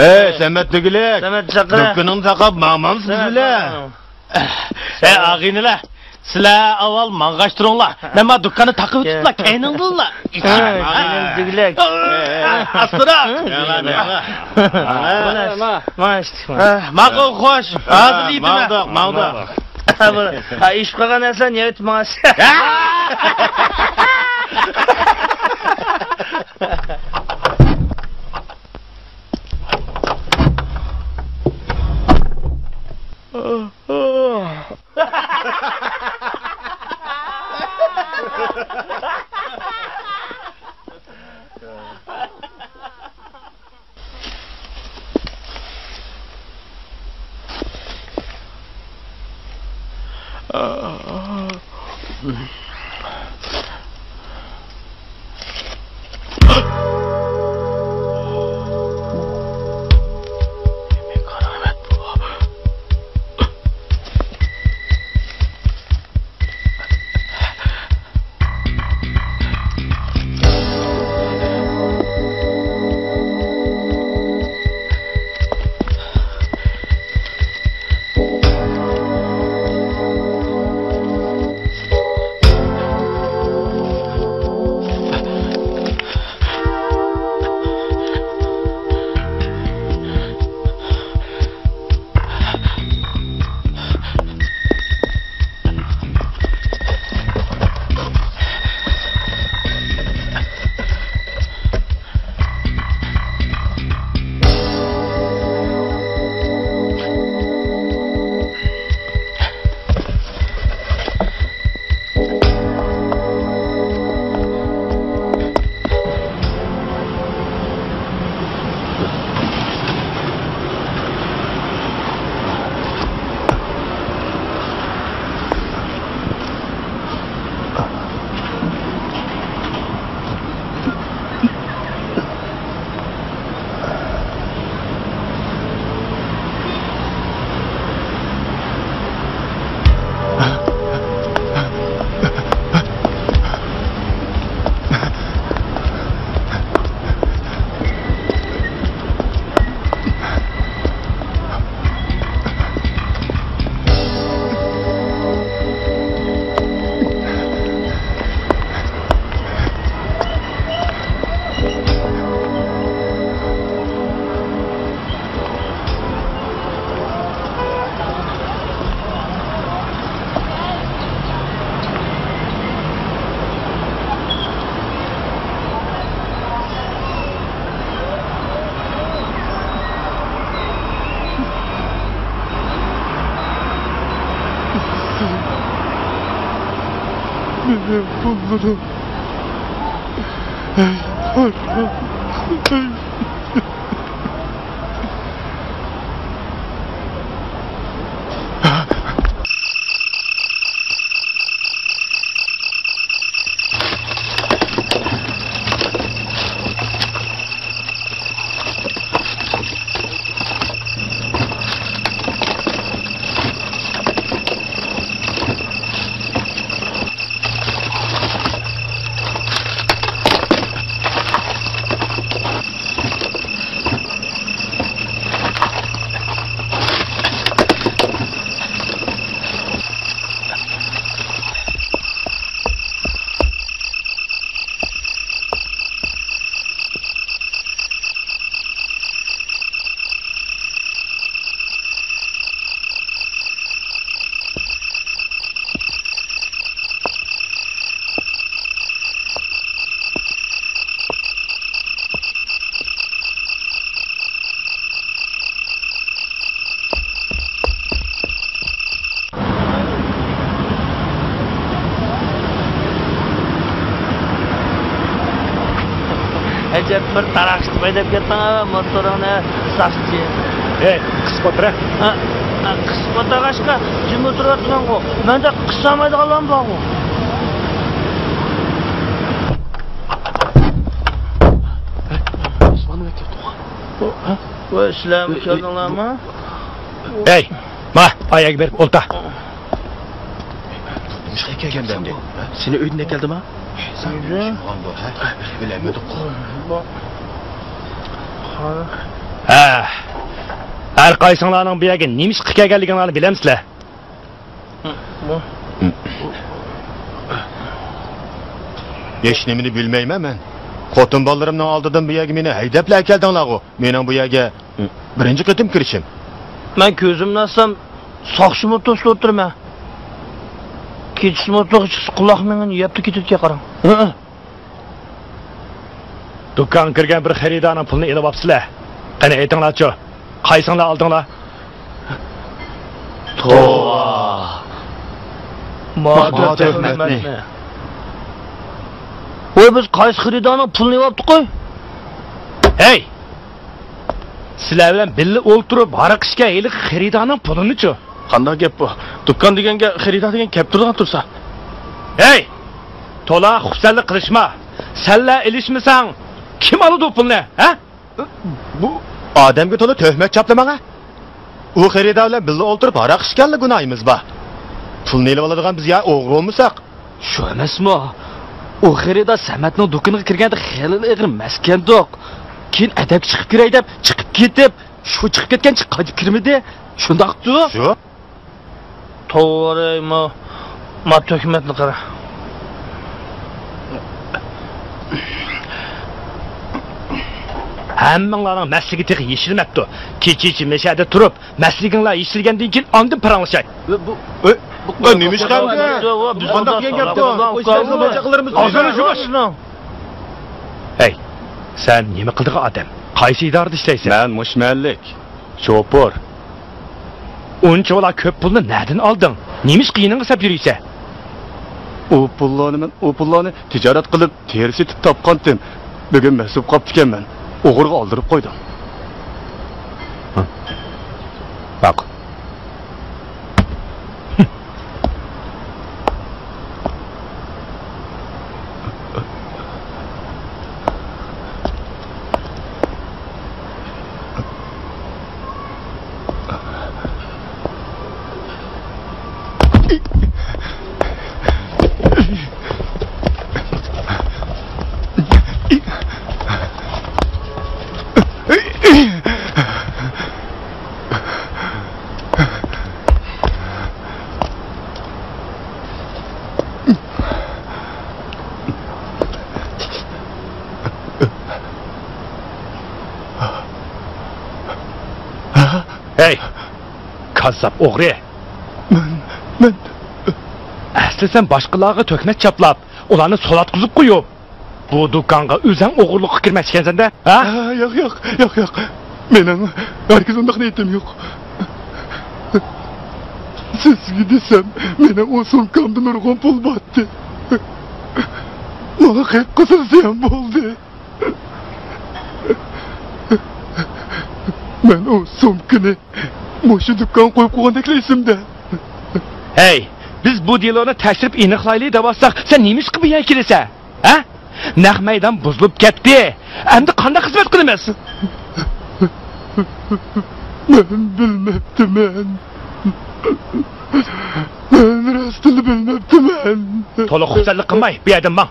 ئەي، سەمەت دېگۈلۈك. سەمەت چاقىرە. دۇكىنىڭنى تاقاپ ماڭمامسىز بىلە؟ ھەي، ئاغىنىلەر، سىلەر ئاۋۋال ماڭغاچ تۇرۇڭلار. مەن ما دۇكاننى تاقىۋېتىپلا، كەينىڭدىنلا. ئاغىنىم دېگۈلۈك. ئاستىراق. ماقۇل، خوش. ھازىر يېتىمەن. ماڭدۇق، ماڭدۇق. ھە، ئىش قىلغان نەرسىلەرنى يەۋېتىپ ماڭاسىز. دەپ بىر تاراقشىتىپ ھەيدەپ كەتتىڭ ھە موتورۇڭنى ساقچى. ھەي، قىسىپ ئولتۇر ھە. ھە، ھە، قىسىپ ئولتۇرغاچقا جىم ئولتۇرۇۋاتىمەنغۇ. مەندە قىسالمايدىغانلارمۇ بارغۇ. ۋاي، سىلەرمۇ كەلدىڭلارمۇ؟ ھەي، ما، ئاياغغا بېرىپ ئولتۇر. نېمىشقا كەلگەن ئەمدى؟ سېنى ئۆيدىن ئەكەلدىما؟ ئۆيدىن؟ بىلەلمىدۇق. ھە. ھەر قايسىڭلارنىڭ بۇ يەرگە نېمە ئىشقا كەلگەنلىكىڭلارنى بىلەمسىلەر؟ ھېچنېمىنى بىلمەيمەن مەن. خوتۇن بالىلىرىمنىڭ ئالدىدىن بۇ يەرگە مېنى ھەيدەپلا ئەكەلدىڭلارغۇ. مېنىڭ بۇ يەرگە بىرىنچى قېتىم كىرىشىم. مەن كۆزۈمنى ئاچسام، ساقچىمۇ توسۇپ ئولتۇرىمەن. كېچىسىمۇ توغرا چىقسا، قۇلاق مېڭىنى يەپلا كېتىدىكەن، قاراڭ. ھە. دۇكانغا كىرگەن بىر خېرىدارنىڭ پۇلىنى ئېلىۋاپسىلەر. قېنى، ئېيتىڭلارچۇ، قايسىڭلار ئالدىڭلار؟ توۋا! ما تۆھمەتنى! ۋاي، بىز قايسى خېرىدارنىڭ پۇلىنى ئېلىۋاپتۇق؟ ھەي! سىلەر بىلەن بىللە ئولتۇرۇپ ھاراق ئىچكەن ھېلىقى خېرىدارنىڭ پۇلىنىچۇ؟ قانداق گەپ بۇ؟ دۇكان دېگەنگە خېرىدار دېگەن كەپ تۇرىدىغان تۇرسا. ھەي! تولا خۇپسەنلىك قىلىشما. سەنلا ئېلىشمىساڭ، كىم ئالىدۇ پۇلنى، ھە؟ بۇ ئادەمگە تولا تۆھمەت چاپلا ماڭا. ئۇ خېرىدار بىلەن بىللە ئولتۇرۇپ ھاراق ئىچكەنلا گۇناھىمىز بار. پۇلنى ئېلىۋالىدىغان بىز يا ئوغرى بولمىساق؟ شۇ ئەمەسمۇ؟ ئۇ خېرىدار سەمەتنىڭ دۇكىنىغا كىرگەندە خېلىلا ئېغىر مەستكەندۇق. كېيىن ئەدەپكە چىقىپ كىرەي دەپ چىقىپ كېتىپ، شۇ چىقىپ كەتكەنچە قايتىپ كىرمىدى. شۇنداقتۇ؟ شۇ. توۋا، ما، ما تۆھمەتنى قارا. ھەممىڭلارنىڭ مەستلىكى تېخى يېشىلمەپتۇ. كېچىچە مەشەدە تۇرۇپ، مەستلىكىڭلار يېشىلگەندىن كېيىن ئاندىن پاراڭلىشاي. بۇ، بۇ، بۇ، بۇ نېمە ئىش قىلدى؟ بۇ قانداق دېگەن گەپتۇ؟ ئاغزىنى يۇمۇش. ھەي، سەن نېمە قىلىدىغان ئادەم؟ قايسى ئىدارىدە ئىشلەيسەن؟ مەن مۇشۇ مەھەللىك. شوپۇر. ئۇنچىۋالا كۆپ پۇلنى نەدىن ئالدىڭ؟ نېمىشقا يېنىڭغا سەپ يۈرۈيسەن؟ ئۇ پۇللارنى مەن، ئۇ پۇللارنى تىجارەت قىلىپ، تېرە سېتىپ تاپقانتىم. بۈگۈن مەست بولۇپ قاپتىكەنمەن. ئوغرىغا ئالدۇرۇپ قويدۇم. ھە. ماقۇل. ھەي، كاززاپ ئوغرى! مەن، مەن. ئەسلى سەن باشقىلارغا تۆھمەت چاپلاپ، ئۇلارنى سولاتقۇزۇپ قويۇپ، بۇ دۇكانغا ئۆزەڭ ئوغرىلىققا كىرمەكچى ئىكەنسەن-دە، ھە؟ ھە، ياق، ياق، ياق، ياق. مېنىڭ ھەرگىز ئۇنداق نىيىتىم يوق. سىزگە دېسەم، مېنىڭ ئۇ سومكامدا نۇرغۇن پۇل بارتى. ماڭا قېلىپ قالسا زىيان بولدى. مەن ئۇ سومكىنى مۇشۇ دۇكانغا قويۇپ قويغاندەكلا ئېسىمدە. ھەي، بىز بۇ دېلونى تەكشۈرۈپ ئېنىقلايلى دەۋاتساق، سەن نېمىشقا بۇ يەرگە كېلىسەن؟ ھە؟ نەق مەيدان بۇزۇلۇپ كەتتى. ئەمدى قانداق خىزمەت قىلىمىز؟ مەن بىلمەپتىمەن. مەن راستىنلا بىلمەپتىمەن. تولا خۇپسەنلىك قىلماي، بۇ يەردىن ماڭ.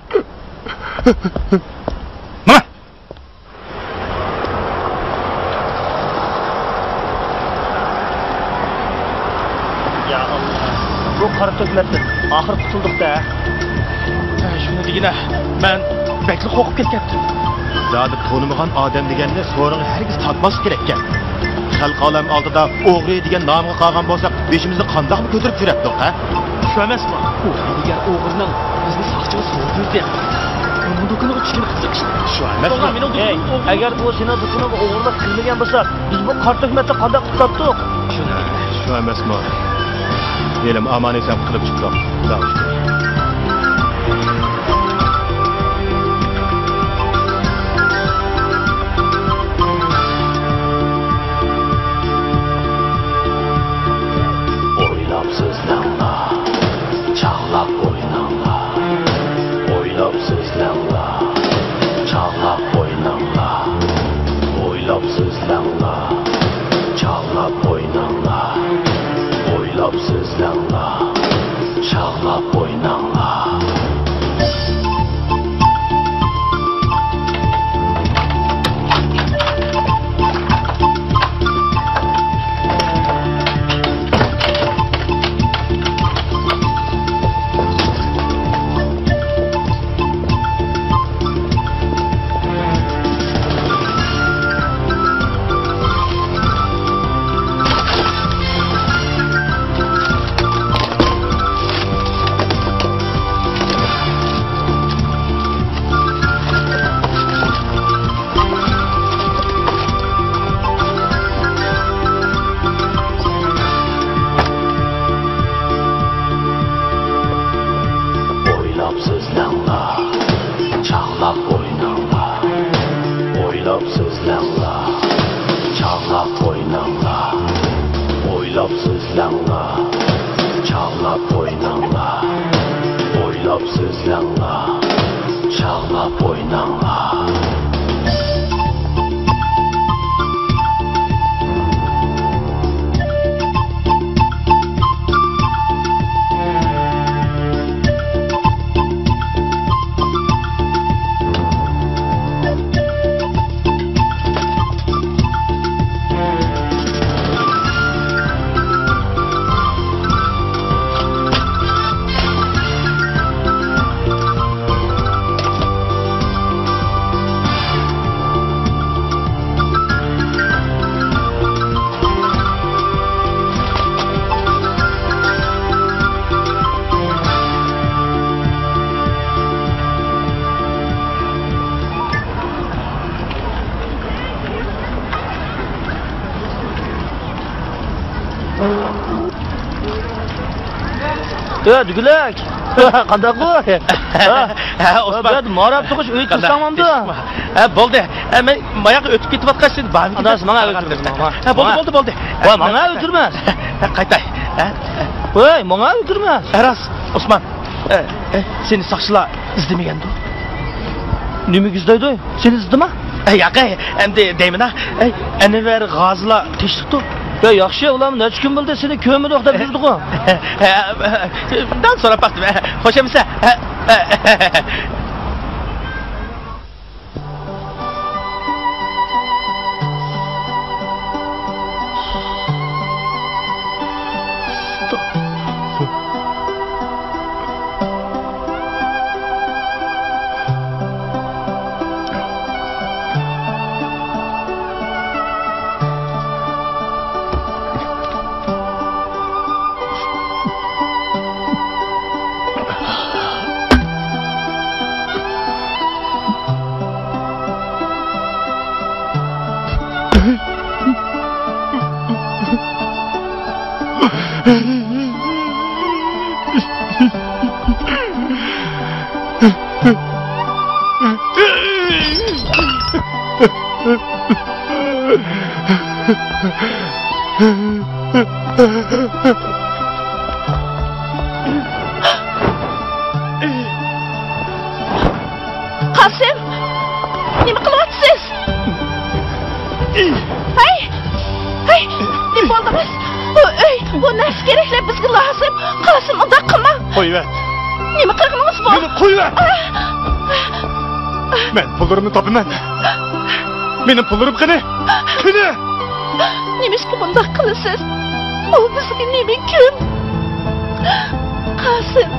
ماڭ! يا ئاللا، بۇ قارا تۆھمەتتىن ئاخىر قۇتۇلدۇق-دە. ھە، شۇنى دېگىنە، مەن بەكلا قورقۇپ كەتكەنتىم. زادى تونۇمىغان ئادەم دېگەننى سورۇنغا ھەرگىز تارتماسلىق كېرەككەن. خەلق ئالەم ئالدىدا ئوغرى دېگەن نامغا قالغان بولساق، بېشىمىزنى قانداقمۇ كۆتۈرۈپ يۈرەتتۇق، ھە؟ شۇ ئەمەسمۇ؟ ئۇ ھەيدىگەر ئوغرىنىڭ بىزنى ساقچىغا سوۋغا بېرىپ، ئۇنىڭ دۇكىنىغا چۈشكىنى قىزىق ئىش. شۇ ئەمەسمۇ؟ توغرا، مېنىڭ دۇكىنىمغا ئوغرىلىق، ئەگەر ئۇ سېنىڭ دۇكىنىڭغا ئوغرىلىق كىرمىگەن بولسا، بىز بۇ قارا تۆھمەتنى قانداق قۇتقاتتۇق؟ شۇ ئەمەسمۇ؟ ھېلىمۇ ئامان-ئېسەن قۇتۇلۇپ چىقتۇق. خۇدا شۈكۈر. ئويلاپ سۆزلەڭلار، چاغلاپ ئويناڭلار. ئويلاپ سۆزلەڭلار، چاغلاپ ئويناڭلار. ئويلاپ سۆزلەڭلار، چاغلاپ ئويناڭلار. يا دۈگىلەك! قانداققۇ؟ ھە، ئوسمان. بۇ يەردە ماراپ تۇغۇش ئۆيگە كىرسەڭ بولامدۇ؟ ھە، بولدى. ھە، مەن ماياققا ئۆتۈپ كېتىۋاتقاچ سېنى بارمىكىن دەپ. ئاداش، ماڭا ئۆتۈرمەس، ماڭا. ھە، بولدى، بولدى، بولدى. ۋاي، ماڭا ئۆتۈرمەس. ھە، قايتاي. ھە، ھە. ۋاي، ماڭا ئۆتۈرمەس. ھە، راست، ئوسمان. ئە، ئە، سېنى ساقچىلار ئىزدىمىگەندۇ؟ نېمىگە ئىزدەيدۇ؟ سېنى ئىزدىما؟ ئە، ياق، ئەي، ئەمدى دەيمەن-ھە. ئەي، ئەنۋەر غازىلار تېشىپتۇ. يا، ياخشى، ئۇلار نەچچە كۈن بولدى سېنى كۆرمىدۇق دەپ يۈردىغۇ. ئە، ئە، ئە، مەن سوراپ باقتىم. ئە، خوش ئەمىسە. ئە، ئە، ئە. قاسىم، نېمە قىلىۋاتىسىز؟ ھەي! ھەي! نېمە بولدىڭىز؟ بۇ ئۆي، بۇ نەرسە كېرەكلەر بىزگە لازىم. قاسىم، ئۇنداق قىلماڭ. قويۇۋەت. نېمە قىلغىنىڭىز بۇ؟ مېنى قويۇۋەت. مەن پۇللىرىمنى تاپىمەن. مېنىڭ پۇللىرىم قېنى؟ قېنى؟ نېمىشقا بۇنداق قىلىسىز؟ ئۇ بىزگە نېمە كۈن؟ قاسىم،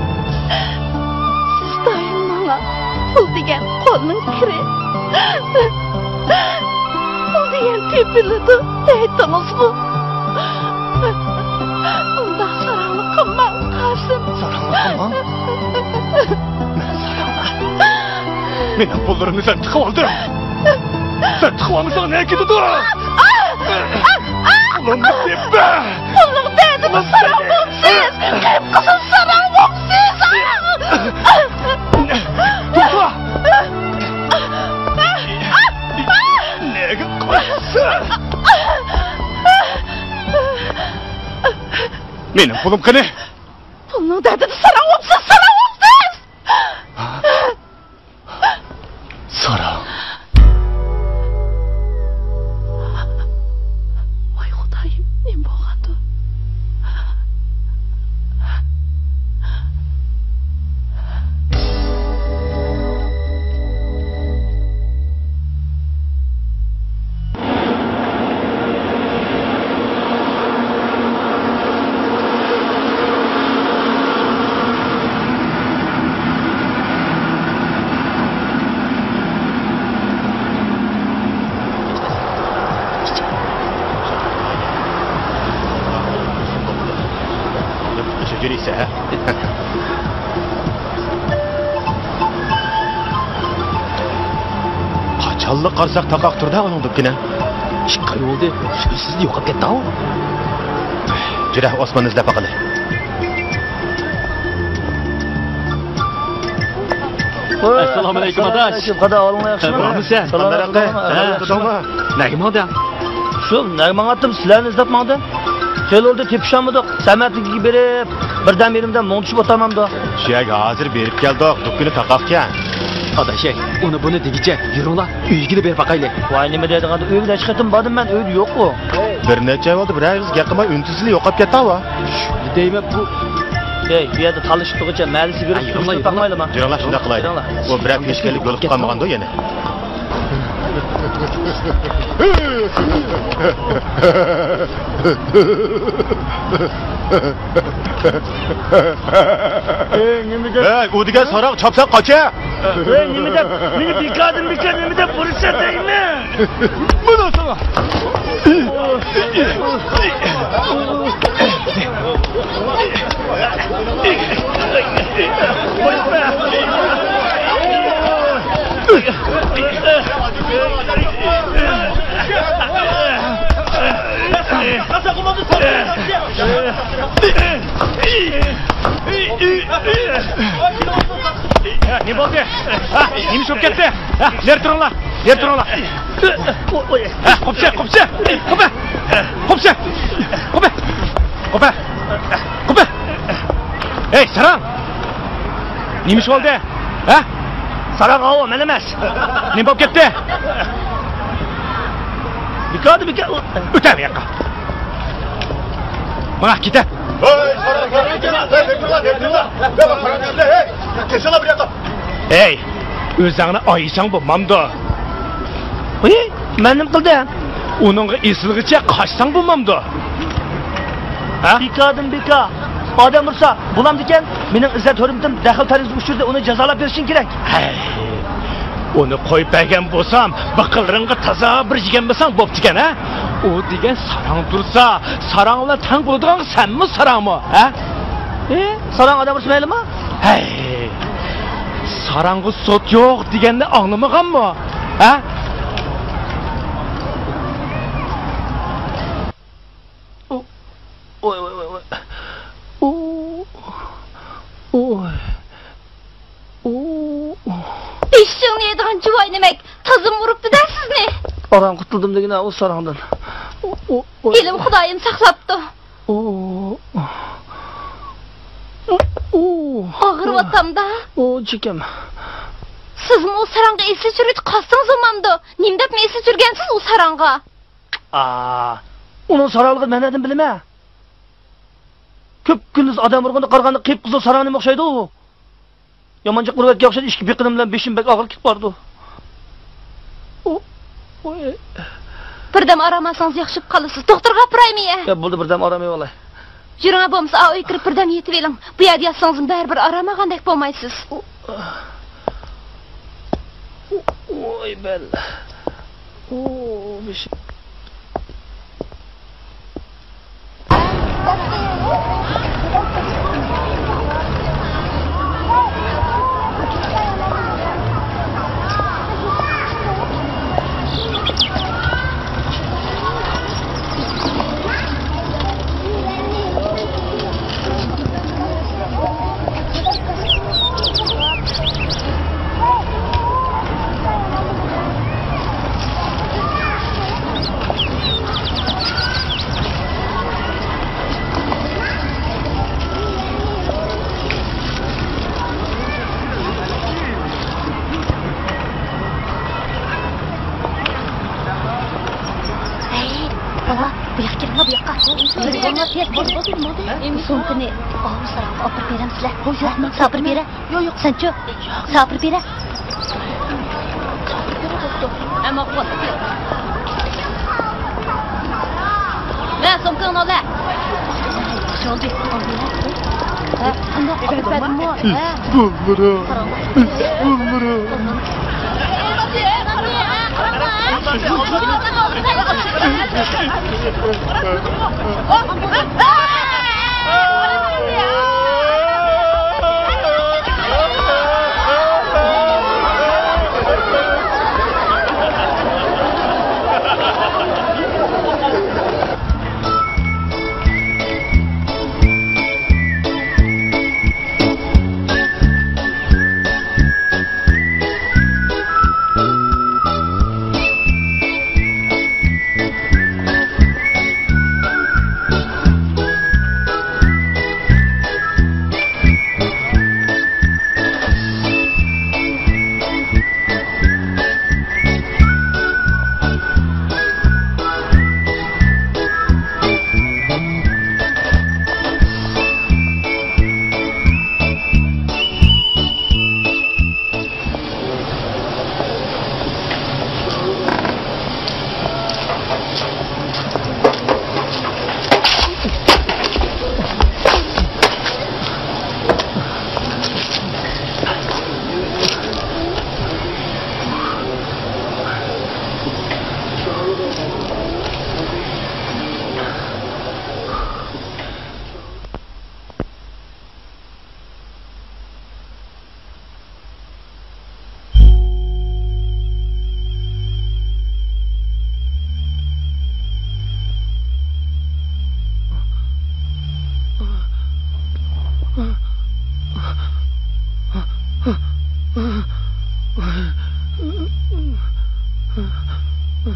سىز دائىم ماڭا پۇل دېگەن قولنىڭ كىرى، پۇل دېگەن تېپىلىدۇ دەيتتىڭىزغۇ؟ ئۇنداق ساراڭلىق قىلماڭ، قاسىم. ساراڭلىق قىلماڭ؟ مەن ساراڭلىق؟ مېنىڭ پۇللىرىمنى سەن چىقىۋالدىڭ. سەن چىقىۋالمىساڭ نەگە كېتىدۇ؟ پۇلۇمنى تېپە! پۇلنىڭ دەردىدە ساراڭ بوپسىز! قېرىپ قىزىل ساراڭ بوپسىز! توختا! نەگە قاچىسەن؟ مېنىڭ پۇلۇم قېنى؟ پۇلنىڭ دەردىدە ساراڭ بوپسىز، ساراڭ بوپسىز! ساراڭ. ۋاي خۇدايىم، نېمە بولغاندۇ؟ قاچانلا قارىساق تاقاق تۇرىدۇ ئۇنىڭ دۇكىنى. ئىككى ئاي بولدى، سۆزسىز يوقاپ كەتتى-ھاۋ. جۈرە، ئوسماننى ئىزدەپ باقىلى. ئەسسالامۇئەلەيكۇم، ئاداش. قادا، ئەھۋالىڭلار ياخشىمۇ؟ بارمۇسەن؟ سالام ئەلەيكۇم. ھە، نەگە ماڭدىڭ؟ شۇ، نەگە ماڭاتتىم، سىلەرنى ئىزدەپ ماڭدىم. خېلى بولدى، تېپىشالمىدۇق. سەمەتلىككە بېرىپ، بىردەم يېرىمدە مۇڭدىشىپ ئولتۇرمامدۇ؟ شۇ يەرگە ھازىر بېرىپ كەلدۇق، دۇكىنى تاقاقكەن. ئاداش، ئۇنى بۇنى دېگۈچە، يۈرۈڭلار، ئۆيىگىلا بېرىپ باقايلى. ۋاي، نېمە دەيدىغان، ئۆيگە نەچچە قېتىم باردىم مەن، ئۆيدە يوق ئۇ. بىر نەچچە ئاي بولدى، بىرەر ئېغىز گەپ قىلماي، ئۈن-تىنسىزلا يوقاپ كەتتى ھاۋا. دەيمەن بۇ. ھەي، بۇ يەردە تالىشىپ تۇرغۇچە مەلىسى بېرىپ، ھە، يۈرۈڭلار، يۈرۈڭلار. تاقمايلىما؟ يۈرۈڭلار، شۇنداق قىلايلى. يۈرۈڭلار. ئۇ بىرەر پېشكەللىك يولۇقۇپ قالمىغاندۇ يەنە؟ ئەي، نېمە دەپ؟ ئەي، ئۇ دېگەن ساراڭ چاپسان قاچە! ئەي، نېمە دەپ؟ مېنى بىكاردىن بىكار نېمە دەپ ئۇرۇشسا دەيمەن؟ مانا ساڭا! نېمە بولدى؟ ھە، نېمە ئىش بولۇپ كەتتى؟ ھە، نېرى تۇرۇڭلار، نېرى تۇرۇڭلار. ھە، قوپسا، قوپسا، قوپە. قوپسا، قوپە. قوپە. قوپە. ھەي، ساراڭ! نېمە ئىش بولدى؟ ھە؟ ساراڭ ئاۋۇ، مەن ئەمەس. نېمە بولۇپ كەتتى؟ بىكاردىن بىكار. ئۆتە بۇ ياققا. ماڭا كېتە. ھەي، ساراڭ، ساراڭ، كېتىڭلار، كېتىڭلار، كېتىڭلار. ھەي، كېتىڭلار بۇ ياققا. ھەي، ئۆزۈڭنى ئايىساڭ بولمامدۇ؟ ھەي، مەن نېمە قىلدىم؟ ئۇنىڭغا ئېسىلغىچە قاچساڭ بولمامدۇ؟ ھە؟ بىكاردىن بىكار. ئادەم ئۇرسا بولامدىكەن؟ مېنىڭ ئىززەت-ھۆرمىتىم دەخلى-تەرۇز ئۇچرىدى، ئۇنى جازالاپ بېرىشىڭ كېرەك. ھەي، ئۇنى قويۇپ بەرگەن بولسام، بىقىنلىرىڭغا تازا بىر يېگەن بولساڭ بوپتىكەن، ھە؟ ئۇ دېگەن ساراڭ تۇرسا، ساراڭ بىلەن تەڭ بولىدىغان سەنمۇ ساراڭمۇ، ھە؟ ئى، ساراڭ ئادەم ئۇرسا مەيلىمۇ؟ ھەي، ساراڭغا سوت يوق دېگەننى ئاڭلىمىغانمۇ؟ ھە؟ ئۇ، ۋاي، ۋاي، ۋاي، ۋاي. ئۇ، ۋاي. ئۇ، ئۇ. بېشىڭنى يەيدىغان جۇۋاي نېمەك، تازىمۇ ئۇرۇپتۇ-دە سىزنى. ئاران قۇتۇلدۇم دېگىنە ئۇ ساراڭدىن. ئۇ، ئۇ، ئۇ. ئىلىم خۇدايىم ساقلاپتۇ. ئۇ، ئۇ. ئۇ، ئۇ. ئاغرىۋاتامدا. ئۇ، چېكەم. سىزمۇ ئۇ ساراڭغا ئېسىل چۈشۈرگۈچە قالسىڭىز بولمامدۇ؟ نېمە دەپمۇ ئېسىل چۈشۈرگەنسىز ئۇ ساراڭغا؟ ئا، ئۇنىڭ ساراڭلىقىنى مەن نەدىن بىلىمەن؟ كۈپكۈندۈز ئادەم ئۇرغاندا قارىغاندا قىپقىزىل ساراڭ نېمە ئوخشايدۇ ئۇ؟ يامان جىق ئۇرۇۋەتكەن ئوخشايدۇ، ئىككى بېقىنىم بىلەن بېشىم بەك ئاغرىپ كېتىپ بارىدۇ. ئۇ، ئۇ، ئى. بىردەم ئارام ئالسىڭىز ياخشى بولۇپ قالىسىز. دوختۇرغا ئاپىرايمۇ يە؟ يا، بولدى، بىردەم ئارام ئېلىۋالاي. يۈرۈڭە، بولمىسا ئاۋۇ ئۆيگە كىرىپ بىردەم يېتىۋېلىڭ. بۇ يەردە ياتسىڭىزمۇ بەرىبىر ئارام ئالغاندەك بولمايسىز. ئۇ، ئۇ، ئوي، بەل. ئۇ، بېشىم. ھەي، بالا، بۇ ياققا كىرىڭلار، بۇ ياققا. بولدى، بولدى، بولدى. سومكىنى ئاۋۇ ساراڭغا ئاپىرىپ بېرەمسىلەر؟ ياق، مەن ساپىرىپ بېرە. ياق، ياق. سەنچۇ؟ ساپىرىپ بېرە. ئەمما قۇۋۋەت. مە، سومكىڭنى ئال، ھە. ياخشى بولدى. ھە، قانداق ئاپىرىپ بەردىمۇ؟ ھە. ئىسپانلىرا، ئىسپانلىرا. ۋاي.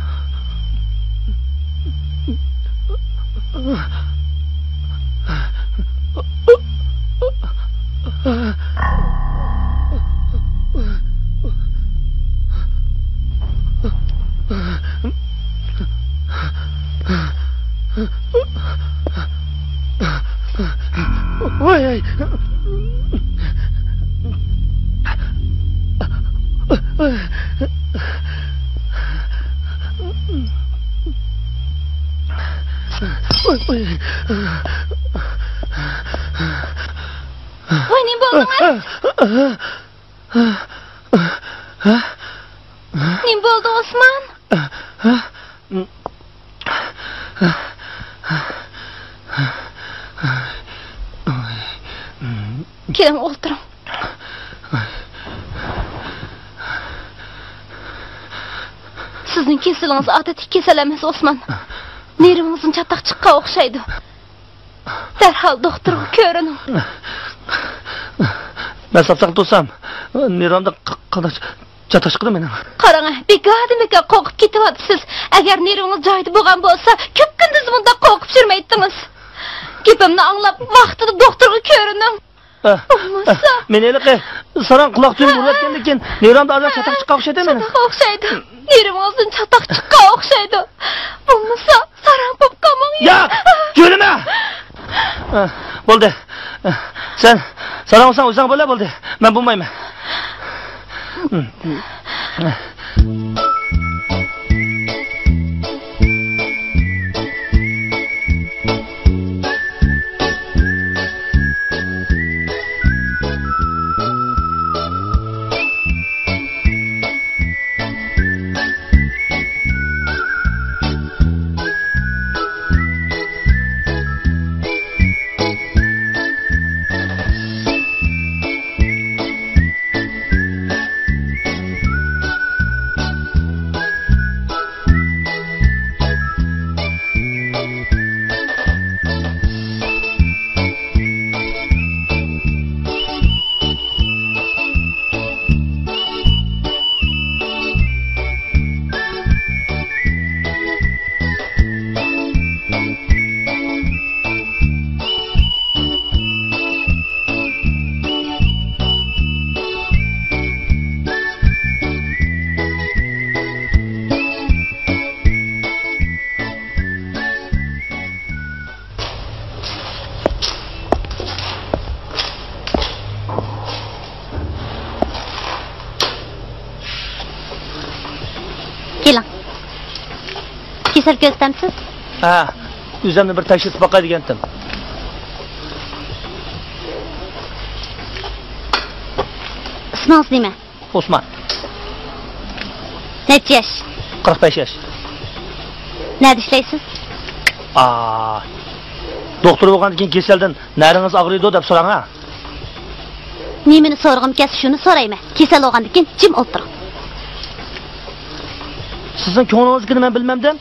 ۋاي، نېمە بولدىڭىز؟ نېمە بولدى، ئوسمان؟ كېلىڭ، ئولتۇرۇڭ. سىزنىڭ كېسىلىڭىز ئادەتتىكى كېسەل ئەمەس، ئوسمان. نېرۋىڭىزدىن چاتاق چىققان ئوخشايدۇ. دەرھال دوختۇرغا كۆرۈنۈڭ. مەن ساپ-ساق تۇرسام، نېرۋامدا ق-، قانداق چاتاق چىقىدۇ مېنىڭ؟ قاراڭ، بىكاردىن بىكار قورقۇپ كېتىۋاتىسىز. ئەگەر نېرۋىڭىز جايىدا بولغان بولسا، كۈپكۈندۈز مۇنداق قورقۇپ يۈرمەيتتىڭىز. گېپىمنى ئاڭلاپ، ۋاقتىدا دوختۇرغا كۆرۈنۈڭ. ئە، بولمىسا. ئە، مېنى ھېلىقى ساراڭ قۇلاق تۈۋىنى ئۇرۇۋەتكەندىن كېيىن نېرۋامدا ئازراق چاتاق چىققان ئوخشايدۇ مېنىڭ. شۇنداق ئوخشايدۇ. نېرۋىڭىزدىن چاتاق چىققان ئوخشايدۇ. بولمىسا، ساراڭ بولۇپ قالماڭ. ياق، جۆلىمە! ئە، بولدى. ئە، سەن ساراڭ بولساڭ ئۆزۈڭ بولە، بولدى. مەن بولمايمەن. كېلىڭ. كېسەل كۆزىتەمسىز؟ ھە، ئۆزۈمنى بىر تەكشۈرتۈپ باقاي دېگەنتىم. ئىسمىڭىز نېمە؟ ئوسمان. نەچچە ياش؟ قىرىق بەش ياش. نەدە ئىشلەيسىز؟ ئا، دوختۇر بولغاندىن كېيىن كېسەلدىن نەرىڭىز ئاغرىيدۇ دەپ سوراڭ ھە. نېمىنى سورىغۇم كەلسە شۇنى سورايمەن. كېسەل بولغاندىن كېيىن جىم ئولتۇرۇڭ. سىزنىڭ كۆڭلىڭىزدىكىنى مەن بىلمەمدىم.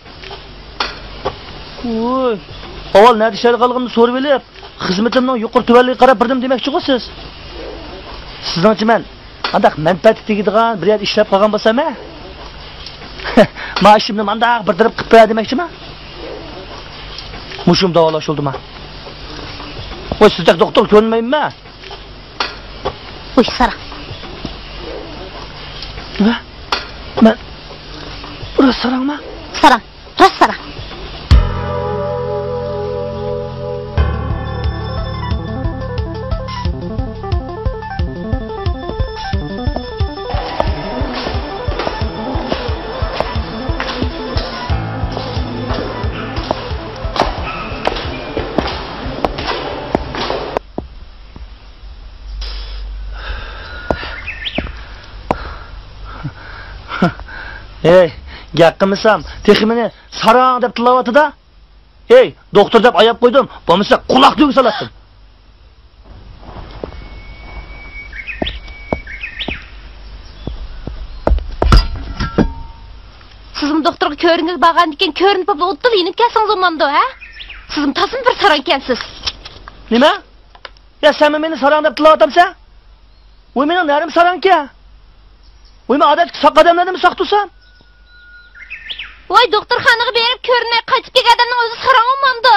ۋوي، ئاۋۋال نەدە ئىشلەيدىغانلىقىمنى سورىۋېلىپ، خىزمىتىمنىڭ يۇقىرى تۆۋەنلىكىگە قاراپ بېرىمەن دېمەكچىغۇ سىز؟ سىزنىڭچە مەن قانداق مەنپەئەتكە تېگىدىغان بىر يەردە ئىشلەپ قالغان بولسام ھە؟ مائاشىمنى مانداق بىر تەرەپ قىلىپ بېرە دېمەكچىما؟ مۇشۇم داۋالاش بولدىما؟ ۋاي، سىزدەك دوختۇر كۆرمەيمەن. ۋۇي، ساراڭ. نېمە؟ مەن راست ساراڭما؟ ساراڭ. راست ساراڭ. ھەي، گەپ قىلمىسام، تېخى مېنى ساراڭ دەپ تىللاۋاتىدۇ. ھەي، دوختۇر دەپ ئاياپ قويدۇم، بولمىسا قۇلاق تۈۋىگە سالاتتىم. سىزمۇ دوختۇرغا كۆرۈنگىلى بارغاندىكىن، كۆرۈنۈپ بولۇپلا ئوتتۇرىلا يېنىپ كەلسىڭىز بولمامدۇ، ھە؟ سىزمۇ تازىمۇ بىر ساراڭ ئىكەنسىز. نېمە؟ يا، سەنمۇ مېنى ساراڭ دەپ تىللاۋاتامسەن؟ ۋوي، مېنىڭ نەرىم ساراڭكەن. ۋوي، مەن ئادەتتىكى ساق ئادەملەردىنمۇ ساق تۇرسام؟ ۋاي، دوختۇرخانىغا بېرىپ كۆرۈنەي، قايتىپ كەلگەن ئادەمنىڭ ئۆزى ساراڭ بولمامدۇ؟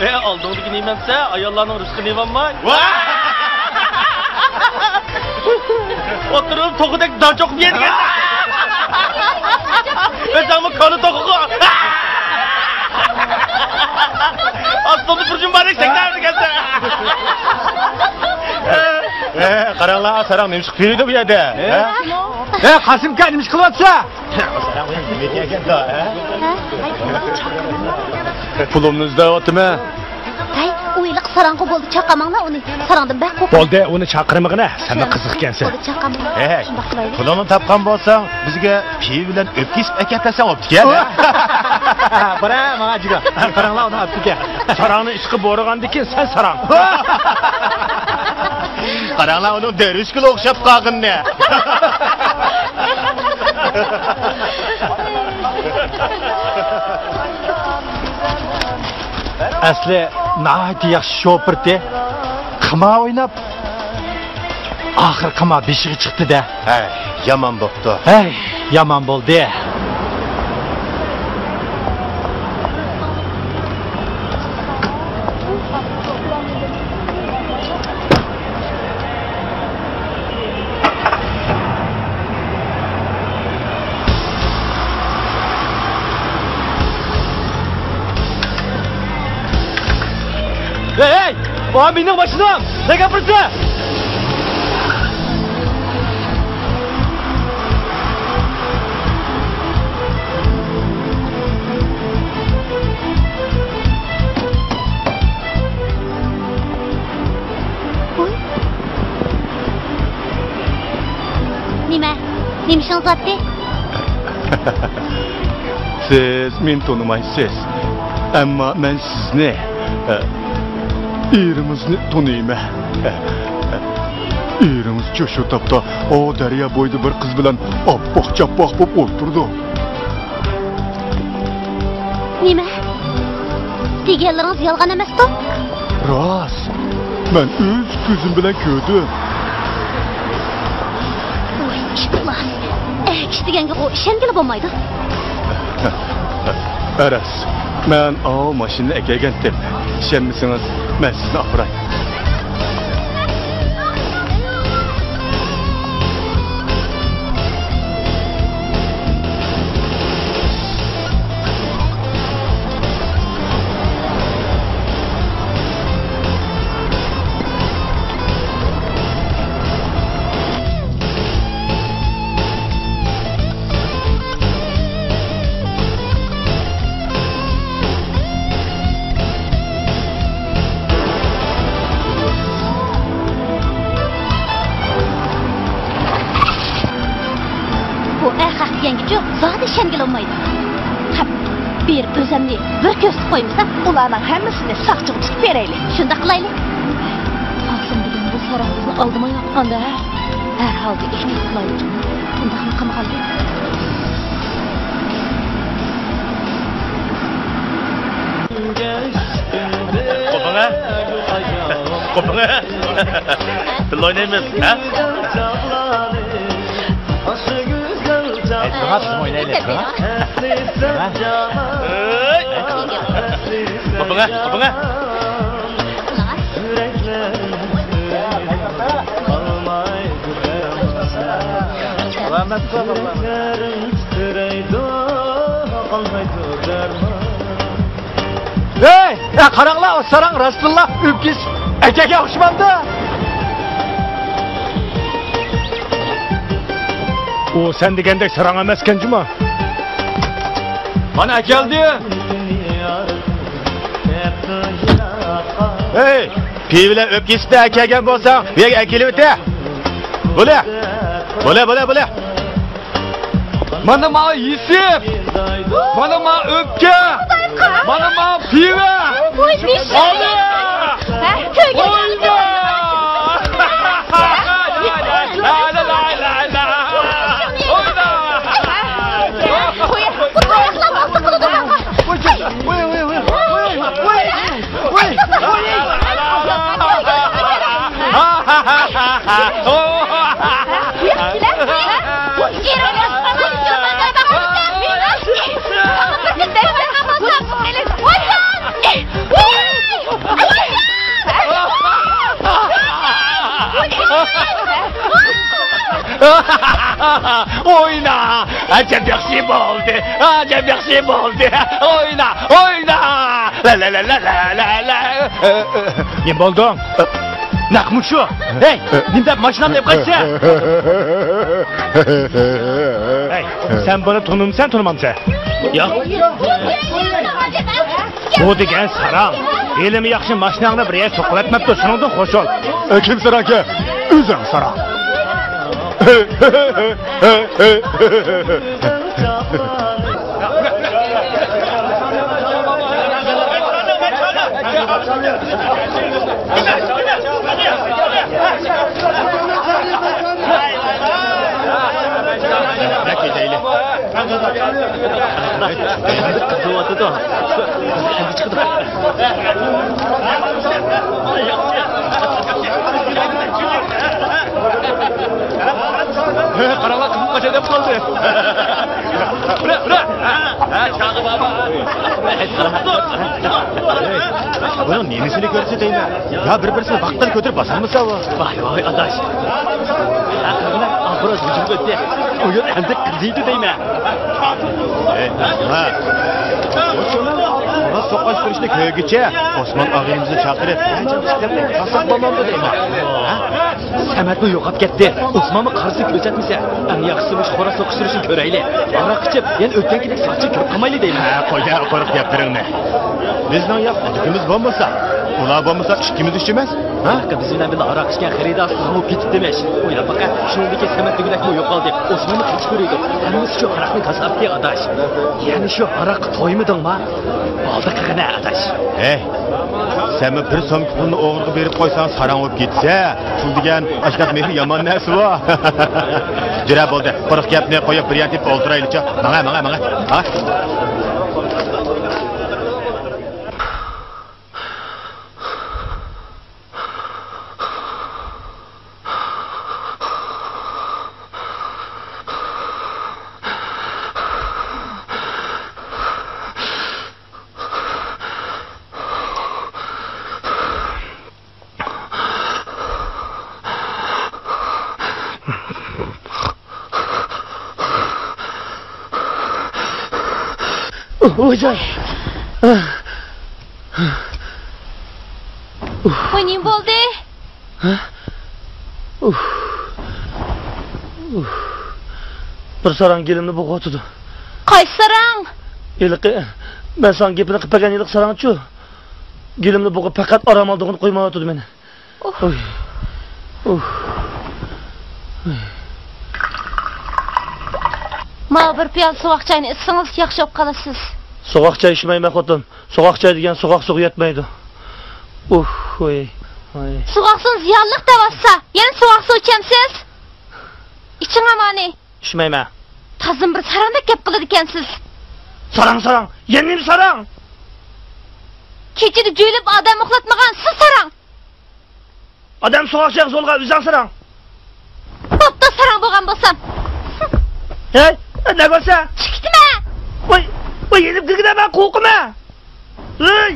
ئە، ئالدىڭدىكى نېمەمسە، ئاياللارنىڭ رىزقى نېمەمماي؟ ۋا! ئولتۇرۇپ توخۇدەك دان چوقۇپ يەيدىكەن. ئۆزۈڭمۇ كونا توخۇغۇ. ئاستىڭدا بىر جۈمبەردەك سەكرەۋېرىدىكەنسەن. ئە، قاراڭلار، ساراڭ نېمە ئىش قىلىۋېرىدۇ بۇ يەردە؟ ئە؟ ئە، قاسىمكا نېمە ئىش قىلىۋاتىسەن؟ پۇلۇمنى ئىزدەۋاتىمەن. ھەي، ئۇ ھېلىقى ساراڭغۇ، بولدى، چاقاماڭلار ئۇنى. ساراڭدىن بەك قورقۇپ. بولدى، ئۇنى چاقىرمىغىنە، سەنمۇ قىزىقكەنسەن. بولدى، چاقاماڭلار. ھەي، شۇنداق قىلايلى. پۇلۇڭنى تاپقان بولساڭ، بىزگە پىۋا بىلەن ئۆپكە ئېسىپ ئەكەتەرسەن بوپتىكەن. بارە، ماڭا جىگا. قاراڭلار، ئۇنى ئاپتىكەن. ساراڭنى ئىشقا بورىغاندىكىن سەن ساراڭ. قاراڭلار، ئۇنىڭ دەرۋىشكىلا ئوخشاپ قالغىنىنى. ئەسلى ناھايىتى ياخشى شوپۇرتى. قىمار ئويناپ، ئاخىرى قىمار بېشىغا چىقتى-دە. ھەي، يامان بوپتۇ. ھەي، يامان بولدى. ھەي، ھەي! ئۇ مېنىڭ ماشىنام! نەگە ئاپىرىسەن؟ ۋوي. نېمە؟ نېمە ئىشىڭىز بارتى؟ سىز مېنى تونۇمايسىز. ئەمما مەن سىزنى، ئە، ئېرىڭىزنى تونۇيمەن. ئە، ئە، ئېرىڭىزچۇ شۇ تاپتا ئۇ دەريا بويىدا بىر قىز بىلەن ئاپئاق-چاپئاق بولۇپ ئولتۇرىدۇ. نېمە؟ دېگەنلىرىڭىز يالغان ئەمەستۇ؟ راست. مەن ئۆز كۆزۈم بىلەن كۆردۈم. ۋاي، ئىپلار. ئەكىش دېگەنگە ئىشەنگىلى بولمايدۇ. ئەرەس، مەن ئاۋۇ ماشىنىنى ئەكەلگەنتىم. ئىشەنمىسىڭىز، مەن سىزنى ئاپىراي. بۇ ئەخەق دېگەنگىچۇ زادى ئىشەنگىلى بولمايدۇ. قەپ، بېرىپ ئۆزەمنى بىر كۆرسىتىپ قويمىسام. ئۇلارنىڭ ھەممىسىنى ساقچىغا تۇتۇپ بېرەيلى. شۇنداق قىلايلى. قاسىم دېگەن بۇ ساراڭ بىزنى ئالدىمايۋاتقاندا، ھە؟ ھەر ھالدا ئېھتىيات قىلايلى. ئۇنداقمۇ قىلمىغاندى. قوپۇڭ ھە؟ قوپۇڭ ھە؟ بىللە ئوينايمىز، ھە؟ ئەي، تۇرۇڭ، تۇرۇڭ، ئوينايلى، تۇرۇڭ. ھە؟ ئەي. قوپۇڭ ھە؟ قوپۇڭ ھە؟ سالامەت بول. ھەي، ھە، قاراڭلار، ئۇ ساراڭ راستتىنلا ئۆپكىسى ئەكەگە ئوخشىمامدۇ؟ ئۇ سەن دېگەندەك ساراڭ ئەمەسكەن جۇما. مانا ئەكەلدى. ھەي، پىۋە بىلەن ئۆپكە ئىچىدە ئەكەلگەن بولساڭ، بۇ يەرگە ئەكېلىۋېتە. بولە. بولە، بولە، بولە. مانا ماڭا يېسىپ. مانا ماڭا ئۆپكە. مانا ماڭا پىۋە. ئالدى. ئوينا. لا، لا، لا، لا، لا. ئوينا. ئوينا! ئەجەب ياخشى بولدى! ئەجەب ياخشى بولدى! ئوينا! ئوينا! لا، لا، لا. نېمە بولدۇڭ؟ نەق مۇشۇ! ھەي، نېمە دەپ ماشىنامنى ئېلىپ قاچىسەن؟ ھەي، سەن بۇنى تونۇمسەن، تونۇمامسەن؟ ياق. بۇ دېگەن ساراڭ. ھېلىمۇ ياخشى ماشىناڭنى بىر يەرگە سوقۇۋەتمەپتۇ، شۇنىڭدىن خوش بول. ئە، كىم ساراڭكەن؟ ئۆزۈڭ ساراڭ. قاراڭلار، قىزىپ قاچاي دەپ قالدى. بۇرا، بۇرا. ھە، چاغى بابا. بۇنىڭ نېمىسىنى كۆرسىتەيمەن؟ يا بىر-بىرسىنى ۋاقىتتا كۆتۈرۈپ باسالمىسا بۇ. ۋاي، ۋاي، ئاداش. ھە، قىزلار، ئابروز ھۇجۇم ئۆتتى. ئۇيۇر ئەمدى قىزىيدۇ دەيمەن. ھە. سوقاش سۈرۈشنى كۆرگۈچە، ئوسمان ئاغىنىمىزنى چاقىرىپ، قاساپ بولمامدۇ دەيمەن. ھە؟ سەمەتمۇ يوقاپ كەتتى. ئوسمانمۇ قارىسى كۆرسەتمىسە. ئەڭ ياخشىسى مۇشۇ خوراز سوقۇش سۈرۈشنى كۆرەيلى. ھاراق ئىچىپ، يەنە ئۆتكەنكىدەك ساقچى كۆپ قالمايلى دەيمەن. ھە، قويە قۇرۇق گەپلىرىڭنى. بىزنىڭ يا خوتۇنىمىز بولمىسا، ئۇلار بولمىسا ئىككىمىز ئىچىمىز. ھە؟ بىز بىلەن بىللە ھاراق ئىچكەن خېرىدار سىزمۇ كېتىپ دېمەش. ئويلاپ باقە، شۇنىڭدىكى سەمەت دېگۈدەكمۇ يوقالدى. ئوسمانمۇ قېچىپ يۈرىدۇ. ھەممىسى شۇ ھاراقنىڭ كاساپىتى، ئاداش. يەنە شۇ ھاراققا تويمىدىڭما؟ بولدى قىلغىنە، ئاداش. ھەي، سەنمۇ بىر سومكا پۇلنى ئوغرىغا بېرىپ قويساڭ، ساراڭ بولۇپ كېتىسە. پۇل دېگەن ئاشۇنداق مېھىر يامان نەرسىۋۇ. جۈرە بولدى. قۇرۇق گەپنى قويۇپ، بىر يەردە ئولتۇرايلىچۇ. ماڭە، ماڭە، ماڭە. ھە؟ ۋاي جاي. ۋاي، نېمە بولدى؟ ھە؟ ئۇھ. ئۇھ. بىر ساراڭ گېلىمنى بوغۇۋاتىدۇ. قايسى ساراڭ؟ ھېلىقى، مەن ساڭا گېپىنى قىلىپ بەرگەن ھېلىقى ساراڭچۇ؟ گېلىمنى بوغۇپ، پەقەت ئارام ئالىدىغىنى قويمايۋاتىدۇ مېنى. ئۇھ. ئۇھ. ماۋۇ بىر پىيالە سوغۇق چاينى ئىچسىڭىز ياخشى بولۇپ قالىسىز. سوغۇق چاي ئىچمەيمەن، خوتۇن. سوغۇق چاي دېگەن سوغۇق سۇغا يەتمەيدۇ. ئۇھ، ۋاي، ۋاي. سوغۇق سۇ زىيانلىق دەۋاتسا، يەنە سوغۇق سۇ ئىچەمسىز؟ ئىچىڭ ئامانى. ئىچمەيمەن. تازىمۇ بىر ساراڭدەك گەپ قىلىدىكەنسىز. ساراڭ، ساراڭ. يەنە نېمە ساراڭ؟ كېچىدە جۆيلۈپ ئادەم ئۇخلاتمىغان سىز ساراڭ. ئادەم سوغۇق چايغا زولغا ئۆزۈڭ ساراڭ. بوپتۇ، ساراڭ بولغان بولسام. ھەي، نە كۆرسە؟ چىقىتمە. ۋاي، ۋاي، يېنىپ كىرگىنە، مەن قورقىمەن. ھەي.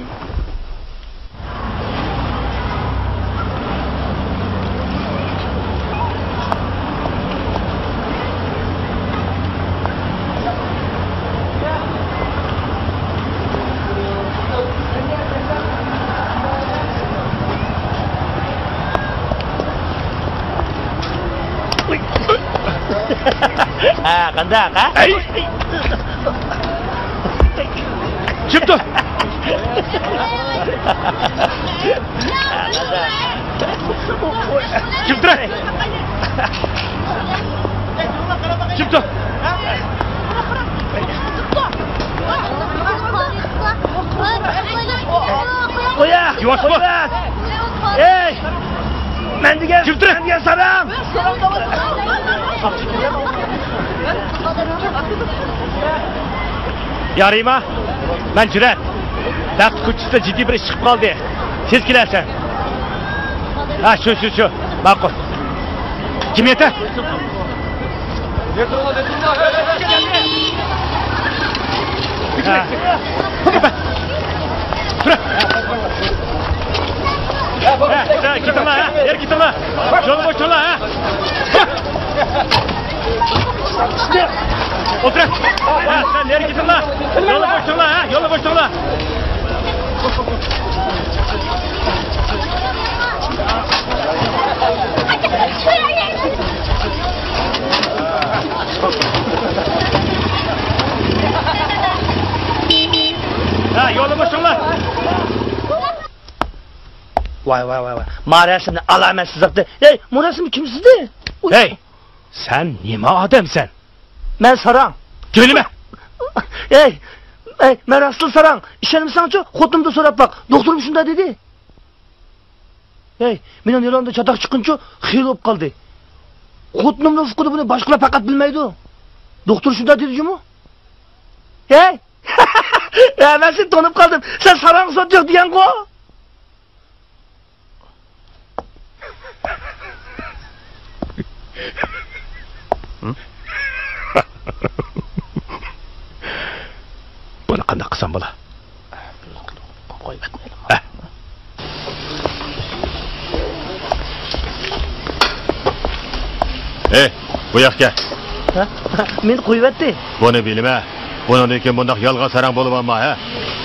ھە، قانداق، ھە؟ ئەي! كىم تۇر؟ كىم تۇر؟ كىم تۇر؟ قويە! يۇۋاشما! قويە! ئەي! مەن دېگەن، كىم تۇر؟ مەن دېگەن ساراڭ! يا رىما، مەن جۈرئەت. بەخت كوچىسىدا جىددىي بىر ئىش چىقىپ قالدى. تېز كېلەرسەن. ھە، شۇ، شۇ، شۇ. ماقۇل. كىم يېتە؟ ھە. تۇر. ھە، سەن كېتىڭلار، ھە. يەر كېتىڭلار. يولنى بوشىتىڭلار، ھە. ئولتۇر. ھە، سەن نەرىگە كېتىڭلار. يولنى بوشىتىڭلار، ھە، يولنى بوشىتىڭلار. ھە، يولنى بوشىتىڭلار. ۋاي، ۋاي، ۋاي، ۋاي. ما رەسىمنى ئالامەتسىز ئاپتۇ. ھەي، بۇ رەسىم كىم سىزدى؟ ئۇي. ھەي، سەن نېمە ئادەمسەن؟ مەن ساراڭ. جۆيلىمە! ئەي، ئەي، مەن راستلا ساراڭ. ئىشەنمىسەڭچۇ، خوتۇنۇمدىن سوراپ باق. دوختۇرۇم شۇنداق دېدى. ئەي، مېنىڭ نېرۋامدا چاتاق چىققىنىچۇ خېلى بولۇپ قالدى. خوتۇنۇمنىڭ ئۇقىدۇ بۇنى، باشقىلار پەقەت بىلمەيدۇ. دوختۇر شۇنداق دېدى جۇمۇ. ئەي! ھە، مەن سېنى تونۇپ قالدىم. سەن ساراڭ سوت يوق دېگەنغۇ؟ بۇنى قانداق قىلسام بولا؟ ھەي، بۇ ياققا كەل. ھە؟ مېنى قويۇۋەتتى. بۇنى بىلىمە. بۇنىڭدىن كېيىن بۇنداق يالغان ساراڭ بولۇۋالما، ھە؟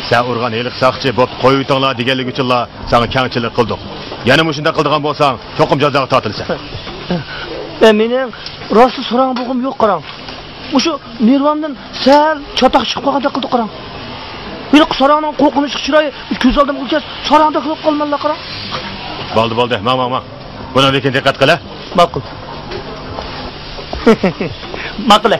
سەن ئۇرغان ھېلىقى ساقچى بوپتۇ، قويۇۋېتىڭلار دېگەنلىكى ئۈچۈنلا ساڭا كەڭچىلىك قىلدۇق. يەنە مۇشۇنداق قىلىدىغان بولساڭ، چوقۇم جازاغا تارتىلىسەن. ئە، مېنىڭ راستلا ساراڭ بولغۇم يوق، قاراڭ. مۇشۇ نېرۋامدىن سەل چاتاق چىقىپ قالغاندەك قىلدى، قاراڭ. ھېلىقى ساراڭنىڭ قورقۇنچلۇق چىرايى كۆز ئالدىمغا كەلسە، ساراڭدەك بولۇپ قالىمەنلا، قاراڭ. بولدى، بولدى، ماڭ، ماڭ، ماڭ. بۇنىڭدىن كېيىن دىققەت قىل، ھە؟ ماقۇل. ماقۇل، ھە.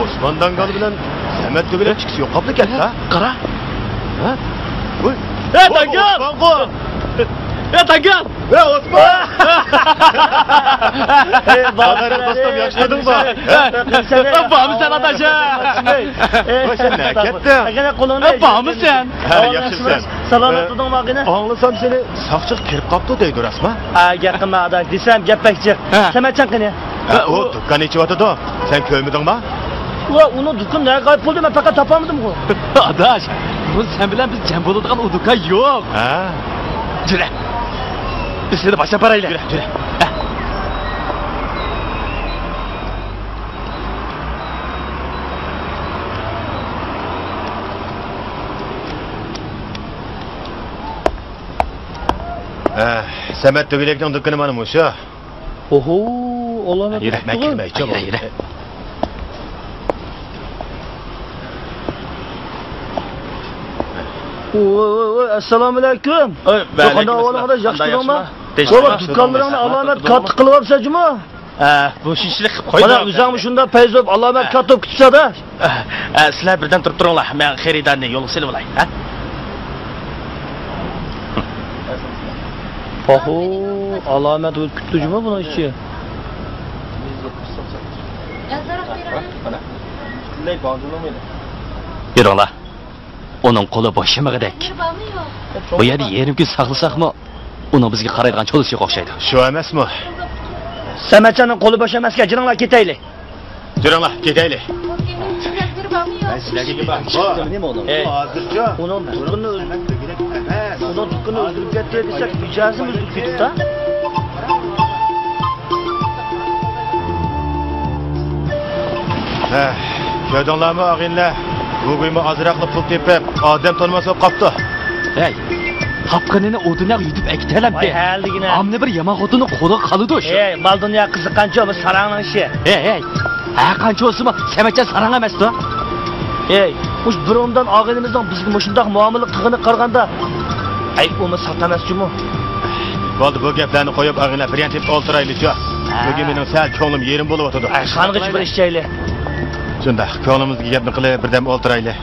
ئوسمان داڭگال بىلەن سەمەت تۆگىلەك ئىككىسى يوقاپلا كەتتى، ھە؟ قارا. ھە؟ ۋوي. ھە، داڭگال! ئوسمانغۇ! ھە، داڭگال! ھە، ئوسمان! ھە، بارمىسەن، ئاداش، ھە؟ ۋوي، سەن نەگە كەتتىڭ؟ ھە، بارمىسەن؟ ھە، ياخشىمىسەن؟ سالامەت تۇردۇڭ ماقىنە. ئاڭلىسام سېنى ساقچىغا كىرىپ قاپتۇ دەيدۇ، راستمۇ؟ ھە، گەپ قىلما، ئاداش، دېسەم گەپ بەك جىق. ھە. سەمەتجان قېنى؟ ھە، ئۇ دۇكان ئېچىۋاتىدۇ. سەن كۆرمىدىڭما؟ ۋە، ئۇنىڭ دۇكىنى نەگە غايىپ بولدى، مەن پەقەت تاپالمىدىمغۇ. ئاداش، بۇ سەن بىلەن بىز جەم بولىدىغان ئۇ دۇكان يوق. ھە. جۈرە. بىز سېنى باشلاپ بارايلى. جۈرە، جۈرە. ھە. ھە، سەمەت تۆگىلەكنىڭ دۇكىنى مانا مۇشۇ. ئوھو، ئالامەت يۈرە، مەن كىرمەي، يۈرە، يۈرە. ۋوي، ۋوي، ۋوي، ئەسسالامۇئەلەيكۇم. قانداق ئەھۋالىڭ، ئاداش، ياخشى تۇردۇڭما؟ بابا، دۇكانلىرىڭنى ئالامەت كاتتا قىلىۋاپسەن جۇمۇ. ھە، بۇ شۇنچىلىك قىلىپ قويدۇم. مانا ئۆزۈڭمۇ شۇنداق پەيز بولۇپ، ئالامەت كاتتا بولۇپ كېتىپسەن ئاداش. ھە، سىلەر بىردەم تۇرۇپ تۇرۇڭلار، مەن خېرىدارنى يولغا سېلىۋالاي، ھە؟ ئوھو، ئالامەت بولۇپ كېتىپتۇ جۇمۇ بۇنىڭ ئىچى. يۈرۈڭلار. ئۇنىڭ قولى بوشىمىغۇدەك. بۇ يەردە يېرىم كۈن ساقلىساقمۇ، ئۇنىڭ بىزگە قارايدىغان چولىسى يوق ئوخشايدۇ. شۇ ئەمەسمۇ؟ سەمەتجاننىڭ قولى بوش ئەمەسكەن، جېنىڭلار كېتەيلى. جېنىڭلار كېتەيلى. مەن سىلەرگە گەپ بار. نېمە ئۇنىڭ؟ ئۇنىڭ دۇكىنىنى ئۆز-، ئۇنىڭ دۇكىنىنى ئۆزگىرىپ كەتتى دېسەك، مىجەزىمۇ ئۆزگىرىپ كېتىپتۇ. ھە، كۆردۈڭلارمۇ ئاغىنىلەر؟ گۇگۇيمۇ ئازراقلا پۇل تېپىپ، ئادەم تونۇماس بولۇپ قاپتۇ. ھەي، تاپقىنىنى ئۇ دۇنياغا يېتىپ ئەكېتەلەمدى. ۋاي، ھەلىگىنە. ئامما بىر يامان خوتۇننىڭ قولىغا قالىدۇ شۇ. ھەي، مال دۇنيا قىزىققانچۇ، بۇ ساراڭنىڭ ئىشى. ھەي، ھەي، ھەر قانچە بولسىمۇ، سەمەچان ساراڭ ئەمەستۇ. ھەي، مۇشۇ بۇرۇندىن ئاغىنىمىزنىڭ بىزگە مۇشۇنداق مۇئامىلە قىلغىنىغا قارىغاندا، ئەي، ئۇمۇ سات ئەمەسچۇمۇ. بولدى، بۇ گەپلەرنى قويۇپ، ئاغىنىلەر، بىر يان تېپىپ ئولتۇرايلىچۇ. ھە. بۈگۈن مېنىڭ سەل كۆڭلۈم يېرىم بولۇۋاتىدۇ. ئەي، خانغىچە بىر ئىچەيلى. شۇنداق، كۆڭلىمىزدىكى گەپنى قىلىپ، بىردەم ئولتۇرايلى.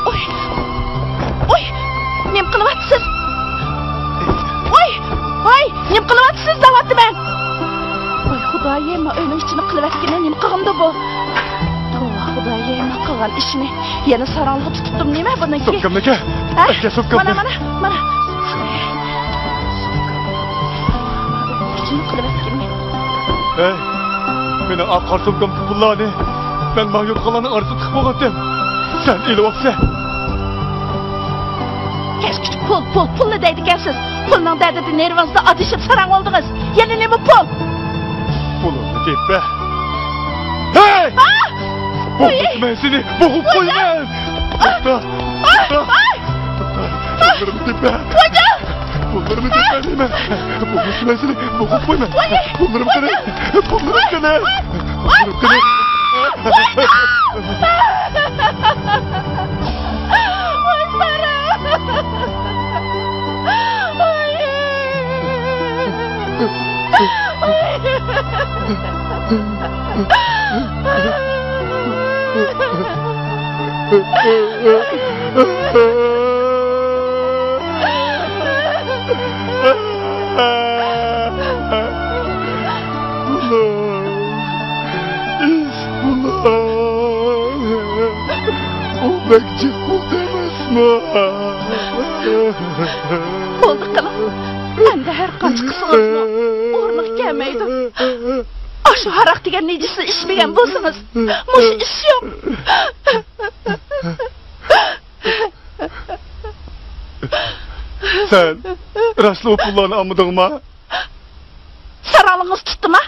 ئوي! ئوي! نېمە قىلىۋاتىسىز؟ ئوي! ۋاي! نېمە قىلىۋاتىسىز دەۋاتىمەن! ۋاي خۇدايىم، ئۆينىڭ ئىچىنى قىلىۋەتكىنى نېمە قىلغىنىدۇ بۇ؟ توۋا خۇدايىم، قىلغان ئىشىنى يەنە ساراڭلىققا تۇتۇپتۇمۇ نېمە بۇنىڭكى؟ سومكامنى ئەكە! ھە؟ ئەكە سومكامنى! مانا، مانا، مانا! ئىچىنى قىلىۋەتكىنى. ھەي، مېنىڭ ئاق قارا سومكامدىكى پۇللارنى مەن ماڭا يوتقانلارنىڭ ئارىسىدا تىقىپ قويغانتىم. سەن ئېلىۋاپسەن. كەچكىچە پۇل، پۇل، پۇللا دەيدىكەنسىز. پۇلنىڭ دەردىدە نېرۋىڭىزدا ئادىشىپ ساراڭ بولدىڭىز. يەنە نېمە پۇل؟ پۇلۇمنى تېپە. ھەي! ئا! بوغۇپ مەن سېنى، بوغۇپ قويىمەن. توختا، توختا، توختا. پۇللىرىمنى تېپە. پۇللىرىمنى تېپە دەيمەن. بوغۇپ مەن سېنى، بوغۇپ قويىمەن. پۇللىرىم قېنى؟ پۇللىرىم قېنى؟ پۇللىرىم قېنى؟ بۇلار، ئىش بۇلار. ئۇ بەك جىق بولدى ئەمەسمۇ؟ بولدى قىلىڭ. ئەمدى ھەر قانچە قىلسىڭىزمۇ ئورنىغا كەلمەيدۇ. ئاشۇ ھاراق دېگەن نىجىسنى ئىچمىگەن بولسىڭىز، مۇشۇ ئىش يوق. سەن راستلا ئۇ پۇللارنى ئالمىدىڭما؟ ساراڭلىقىڭىز تۇتتىما؟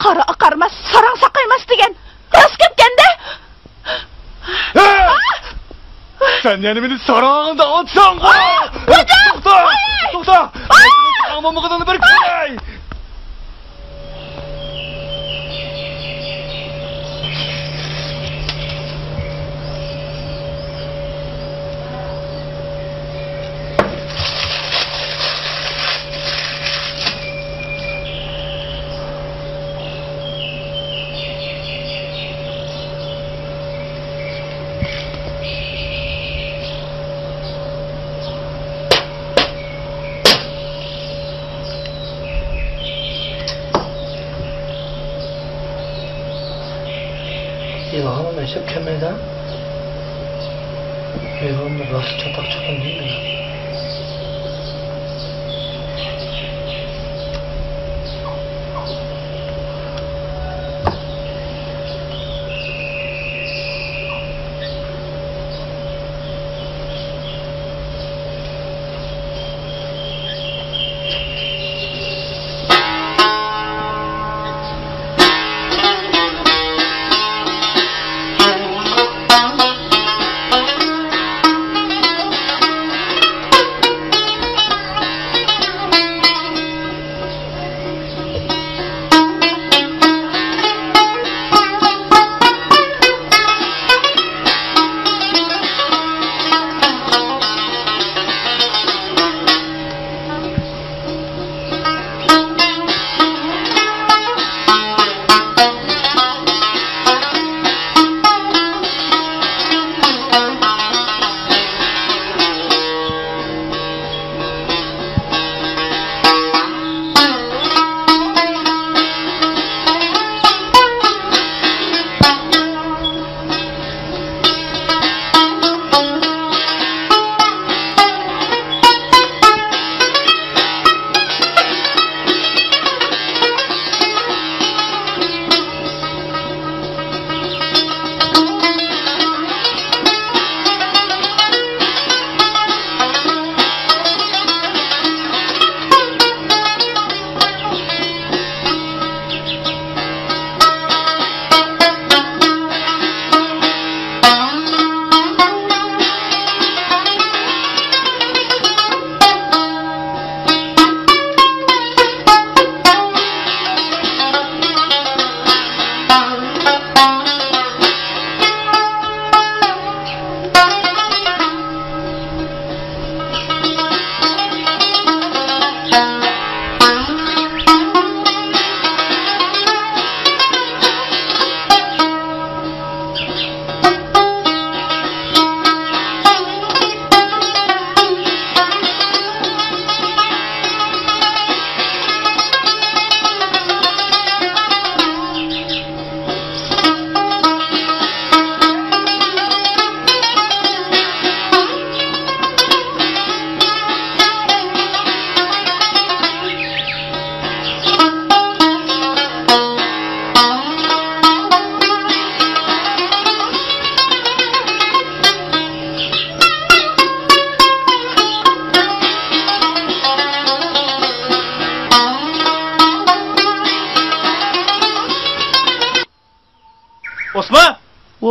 قارا ئاقارماس، ساراڭ ساقايماس دېگەن راست گەپكەندە. ھە! سەن يەنە مېنى ساراڭ دەۋاتساڭغۇ! توختا! توختا! ئاڭلىمىغىنىڭنى بىر كۆرەي! ئىلھام ئەجەب كەلمەيدۇ. ئىلھاممۇ راست چاتاق چوقۇم دەيدۇ.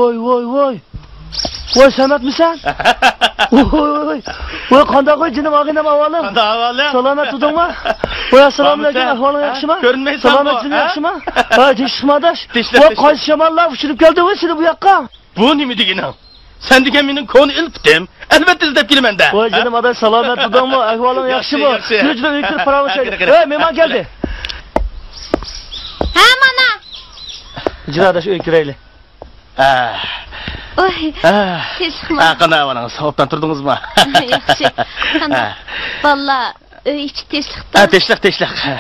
ۋاي، ۋاي، ۋاي. ۋاي، سەمەتمىسەن؟ ۋاي، ۋاي، ۋاي. ۋاي، قانداق ۋاي، جېنىم ئاغىنەم، ئەھۋالىڭ؟ قانداق ئەھۋالىڭ؟ سالامەت تۇردۇڭما؟ ۋاي، ئەسسالامۇئەلەيكۇم، بارمىسەن؟ ئەھۋالىڭ ھە؟ ياخشىما؟ كۆرۈنمەيسەنغۇ، سالامەت جېنىم، ھە؟ ياخشىما؟ ھە، تىنچلىق، ۋاي، تىنچلىق. قايسى شاماللار ئۇچۇرۇپ كەلدى ۋاي سېنى بۇ ياققا؟ بۇ نېمە دېگىنىڭ؟ سەن دېگەن مېنىڭ كونا ئىلپىتىم. ئەلۋەتتە ئىزدەپ كېلىمەن-دە. ۋاي، ھە؟ جېنىم ئاداش، سالامەت تۇردۇڭمۇ؟ ئەھۋالىڭ ياخشى، ياخشىمۇ؟ ياخشى. يۈر، يۈر، ئۆيگە كىرىپ پاراڭلىشايلى. ھە، قېنى، قېنى. ھە، مېھمان كەلدى. ھە، مانا. جىرا ئاداش، ئۆيگە كىرەيلى. ھە. ۋاي، ھە. تىنچلىقمۇ؟ ھە، قانداق ئەھۋالىڭىز؟ ئوبدان تۇردىڭىزمۇ؟ ياخشى. قانداق؟ ھە. بالىلار، ئۆي ئىچى تىنچلىقتۇ؟ ھە، تىنچلىق، تىنچلىق. ھە،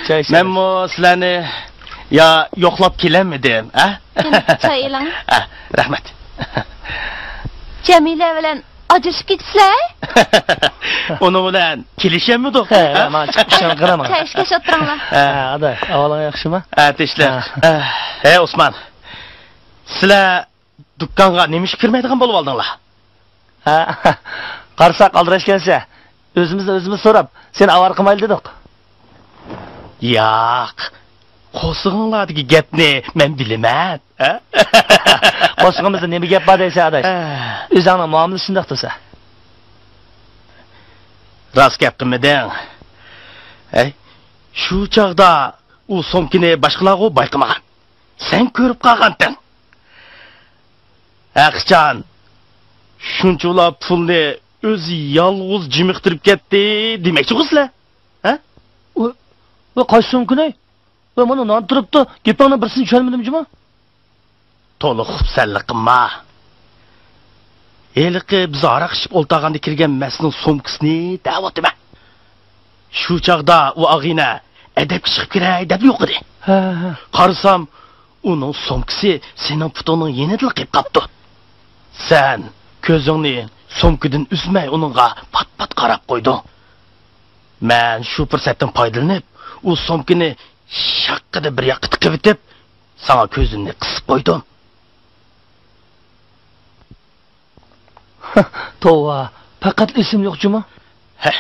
چاي ئىچىمىز. مەنمۇ سىلەرنى يا يوقلاپ كېلەلمىدىم، ھە؟ قېنى، چاي ئېلىڭ. ھە، رەھمەت. جەمىلە بىلەن ئاجرىشىپ كېتىپسىلەر؟ ئۇنىڭ بىلەن كېلىشەلمىدۇق. ھە، ھە؟ مانا چىقىپ ئىشىڭ قىلىمەن. چاي ئىچكەچ ئولتۇرۇڭلار. ھە، ئاداي، ئەھۋالىڭ ياخشىمۇ؟ ھە، تىنچلىق. ھە. ھە، ھە، ئوسمان. سىلەر دۇكانغا نېمە ئىشقا كىرمەيدىغان بولۇۋالدىڭلار؟ ھە، قارىساق ئالدىراشكەنسەن. ئۆزىمىزنى ئۆزىمىز سوراپ، سېنى ئاۋارە قىلمايلى دېدۇق. ياق، قورسىقىڭلاردىكى گەپنى مەن بىلىمەن، ھە؟ قورسىقىمىزدا نېمە گەپ بار دەيسەن، ئاداش؟ ھە. ئۆزۈڭنىڭ مۇئامىلىسى شۇنداق تۇرسا. راست گەپ قىلمىدىڭ. ھەي، شۇ چاغدا ئۇ سومكىنى باشقىلارغۇ بايقىمىغان. سەن كۆرۈپ قالغانتىڭ. ھەقىچان، شۇنچىۋالا پۇلنى ئۆزى يالغۇز جىمىقتۇرۇپ كەتتى دېمەكچىغۇ سىلەر؟ ھە؟ ۋاي، ۋاي، قايسى سومكىنى؟ ۋاي، مانا نان تۇرۇپتۇ. گېپىڭنىڭ بىرسىنى چۈشەنمىدىم جۇمۇ. تولا خۇپسەنلىك قىلما. ھېلىقى بىز ھاراق ئىچىپ ئولتۇرغاندا كىرگەن مەستنىڭ سومكىسىنى دەۋاتىمەن. شۇ چاغدا ئۇ ئاغىنە ئەدەپكە چىقىپ كىرەي دەپ يوقىدى. ھە، ھە. قارىسام، ئۇنىڭ سومكىسى سېنىڭ پۇتۇڭنىڭ يېنىدىلا قېلىپ قاپتۇ. سەن كۆزۈڭنى سومكىدىن ئۈزمەي ئۇنىڭغا پات-پات قاراپ قويدۇڭ. مەن شۇ پۇرسەتتىن پايدىلىنىپ، ئۇ سومكىنى شاققىدە بىر ياققا تىقىۋېتىپ، ساڭا كۆزۈمنى قىسىپ قويدۇم. توۋا، پەقەت ئېسىم يوق جۇمۇ. ھە،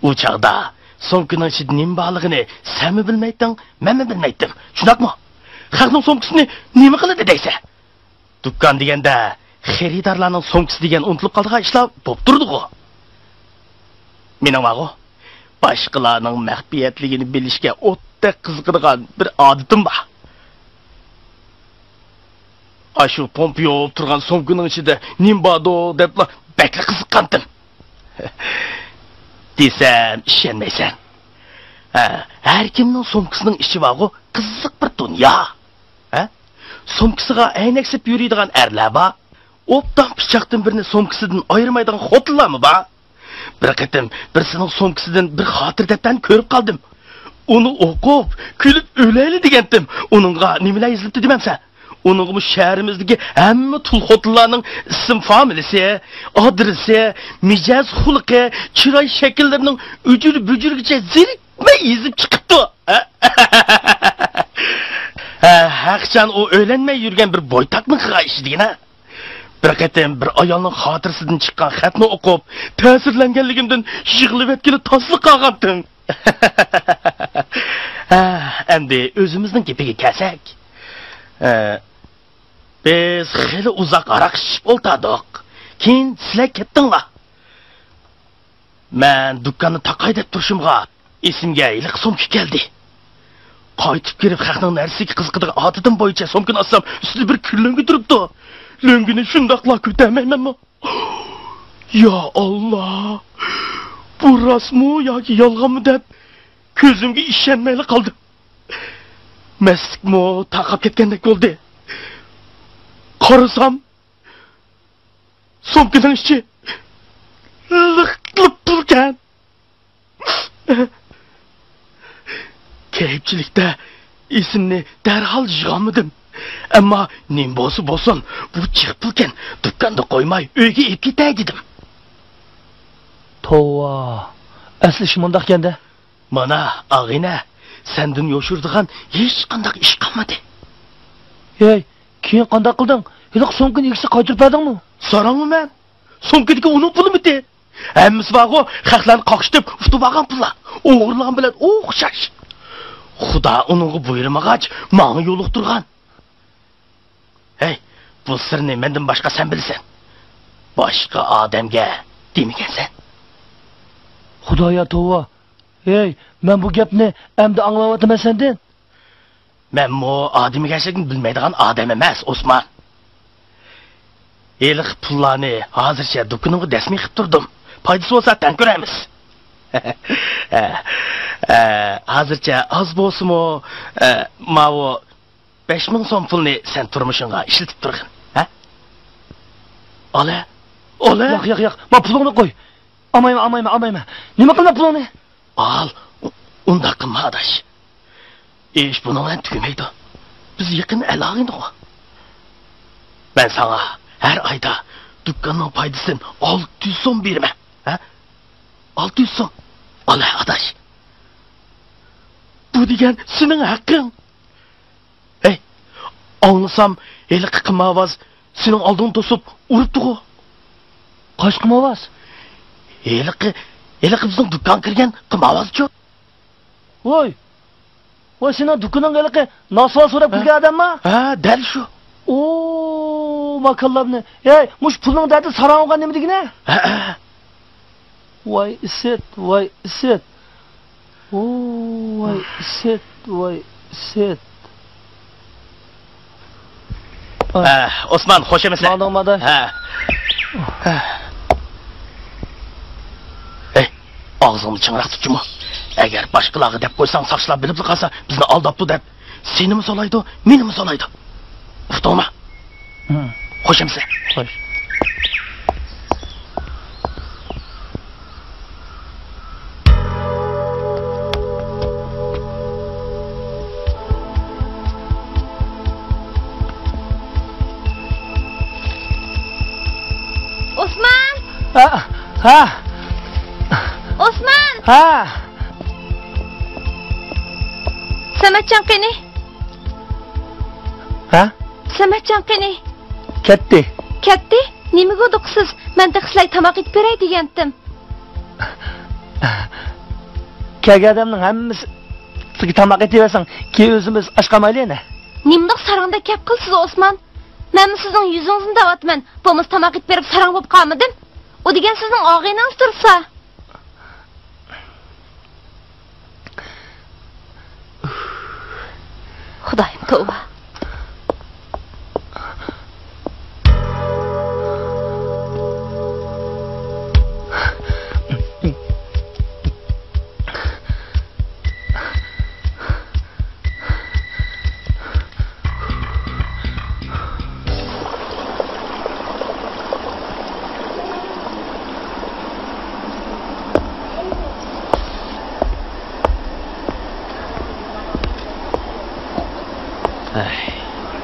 ئۇ چاغدا سومكىنىڭ ئىچىدە نېمە بارلىقىنى سەنمۇ بىلمەيتتىڭ، مەنمۇ بىلمەيتتىم. شۇنداقمۇ؟ خەقنىڭ سومكىسىنى نېمە قىلىدۇ دەيسەن؟ دۇكان دېگەندە خېرىدارلارنىڭ سومكىسى دېگەن ئۇنتۇلۇپ قالىدىغان ئىشلار بولۇپ تۇرىدىغۇ. مېنىڭ بارغۇ، باشقىلارنىڭ مەخپىيەتلىكىنى بىلىشكە ئوتتەك قىزىقىدىغان بىر ئادىتىم بار. ئاشۇ پومپا يوۋۇپ تۇرغان سومكىنىڭ ئىچىدە نېمە باردۇ دەپلا بەكلا قىزىققانتىم. دېسەم ئىشەنمەيسەن. ھە، ھەر كىمنىڭ سومكىسىنىڭ ئىچى بارغۇ، قىزىق بىر دۇنيا. ھە؟ سومكىسىغا ئەينەك سېلىپ يۈرىدىغان ئەرلەر بار. ئوبدان پىچاقتىن بىرنى سومكىسىدىن ئايرىمايدىغان خوتۇنلارمۇ بار. بىر قېتىم بىرسىنىڭ سومكىسىدىن بىر خاتىرە دەپتەرنى كۆرۈپ قالدىم. ئۇنى ئوقۇپ، كۈلۈپ ئۆلەيلى دېگەنتىم. ئۇنىڭغا نېمىلەر يېزىلىپتۇ دېمەمسەن؟ ئۇنىڭغىمۇ شەھىرىمىزدىكى ھەممە تۇل خوتۇنلارنىڭ ئىسىم فامىلىسى، ئادرېسى، مىجەز خۇلقى، چىراي شەكىللىرىنىڭ ئۈجۈر-بۈجۈرىگىچە زېرىكمەي يېزىپ چىقىپتۇ. ھە، ھەقىچان ئۇ ئۆيلەنمەي يۈرگەن بىر بويتاقنىڭ قىلغان ئىشى دېگىنە. بىر قېتىم بىر ئايالنىڭ خاتىرىسىدىن چىققان خەتنى ئوقۇپ، تەسىرلەنگەنلىكىمدىن يىغلىۋەتكىلى تاسلا قالغانتىم. ھە، ئەمدى ئۆزىمىزنىڭ گېپىگە كەلسەك. ھە، بىز خېلى ئۇزاق ھاراق ئىچىشىپ ئولتۇردۇق. كېيىن سىلەر كەتتىڭلار. مەن دۇكاننى تاقاي دەپ تۇرۇشۇمغا، ئېسىمگە ھېلىقى سومكا كەلدى. قايتىپ كىرىپ، خەقنىڭ نەرسىگە قىزىقىدىغان ئادىتىم بويىچە سومكىنى ئاچسام، ئۈستىدە بىر كۈن لۆڭگە تۇرۇپتۇ. لۆڭگىنى شۇنداقلا كۆتەرمەيمەنمۇ؟ يا ئاللا! بۇ راستمۇ ياكى يالغانمۇ دەپ، كۆزۈمگە ئىشەنمەيلا قالدىم. مەستلىكمۇ تارقاپ كەتكەندەك بولدى. قارىسام، سومكىنىڭ ئىچى لىقلا پۇلكەن. كەيپچىلىكتە ئېسىمنى دەرھال يىغالمىدىم. ئەمما نېمە بولسا بولسۇن، بۇ جىق پۇلكەن، دۇكاندا قويماي ئۆيگە ئېلىپ كېتەي دېدىم. توۋا، ئەسلى ئىش مۇنداقكەن-دە. مانا، ئاغىنە، سەندىن يوشۇرىدىغان ھېچقانداق ئىش قالمىدى. ھەي، كېيىن قانداق قىلدىڭ؟ ھېلىقى سومكىنى ئىگىسىگە قايتۇرۇپ بەردىڭمۇ؟ سوراڭمۇ مەن؟ سومكىدىكى ئۇنىڭ پۇلىمىتى؟ ھەممىسى بارغۇ، خەقلەرنى قاقشىتىپ ئۇتۇپ ئالغان پۇللار. ئوغرىلىغان بىلەن ئوخشاش. خۇدا ئۇنىڭغا بۇيرۇمىغاچ، ماڭا يولۇقتۇرغان. ھەي، بۇ سىرنى مەندىن باشقا سەن بىلىسەن. باشقا ئادەمگە دېمىگەنسەن. خۇدايا توۋا. ھەي، مەن بۇ گەپنى ئەمدى ئاڭلاۋاتىمەن سەندىن. مەنمۇ ئادىمىگەرچىلىكنى بىلمەيدىغان ئادەم ئەمەس، ئوسمان. ھېلىقى پۇللارنى ھازىرچە دۇكىنىڭغا دەسمىي قىلىپ تۇردۇم. پايدىسى بولسا تەڭ كۆرەرمىز. ھە، ھە، ھازىرچە ئاز بولسىمۇ، ھە، ماۋۇ بەش مىڭ سوم پۇلنى سەن تۇرمۇشۇڭغا ئىشلىتىپ تۇرغىن. ھە؟ ئالە، ئالە. ياق، ياق، ياق. ما پۇلۇڭنى قوي. ئالمايمەن، ئالمايمەن، ئالمايمەن. نېمە قىلىمەن پۇلۇڭنى؟ ئال، ئۇ-، ئۇنداق قىلما، ئاداش. ئىش بۇنىڭ بىلەن تۈگىمەيدۇ. بىز يېقىن ئەل-ئاغىنىغۇ. مەن ساڭا ھەر ئايدا دۇكاننىڭ پايدىسىدىن ئالتە يۈز سوم بېرىمەن. ھە؟ ئالتە يۈز سوم. ئالە، ئاداش. بۇ دېگەن سېنىڭ ھەققىڭ. ھەي، ئاڭلىسام، ھېلىقى قىمارۋاز سېنىڭ ئالدىڭنى توسۇپ ئۇرۇپتىغۇ. قايسى قىمارۋاز؟ ھېلىقى، ھېلىقى بىزنىڭ دۇكانغا كىرگەن قىمارۋازچۇ. ۋاي، ۋاي، سېنىڭ دۇكىنىڭغا ھېلىقى ناسۋار سوراپ ھە؟ كىرگەن ئادەمما؟ ھە، دەل شۇ. ئو، ماكانلارنى. ھەي، مۇشۇ پۇلنىڭ دەردى ساراڭ بولغان نېمە دېگىنە؟ ھە، ھە. ۋاي ئىسىت، ۋاي ئىسىت. ئو، ۋاي ئىسىت، ۋاي ئىسىت. ئە، ئوسمان، خوش ئەمىسە؟ ماڭدىڭمۇ ئاداش؟ ھە. ھەي، ئاغزىڭنى چىڭراق تۇتچىمۇ. ئەگەر باشقىلارغا دەپ قويساڭ، ساقچىلار بىلىپلا قالسا، بىزنى ئالداپتۇ دەپ، سېنىمۇ سولايدۇ، مېنىمۇ سولايدۇ. ئۇقتۇڭما؟ ھە. خوش ئەمىسە. خوش. ئوسمان! ھە، ھە. ئوسمان! ھە. سەمەتجان قېنى؟ ھە؟ سەمەتجان قېنى؟ كەتتى. كەتتى؟ نېمىگە ھودۇقىسىز؟ مەن تېخى سىلەرگە تاماق ئېتىپ بېرەي دېگەنتىم. كەلگەن ئادەمنىڭ ھەممىسىگە تاماق ئېتىۋەرسەڭ، كېيىن ئۆزىمىز ئاچ قالمايلى يەنە. نېمىنداق ساراڭدەك گەپ قىلىسىز، ئوسمان؟ مەنمۇ سىزنىڭ يۈزىڭىزنى دەۋاتىمەن. بولمىسا تاماق ئېتىپ بېرىپ ساراڭ بولۇپ قالمىدىم. ئۇ دېگەن سىزنىڭ ئاغىنىڭىز تۇرسا. خۇدايىم، توۋا. ئەي،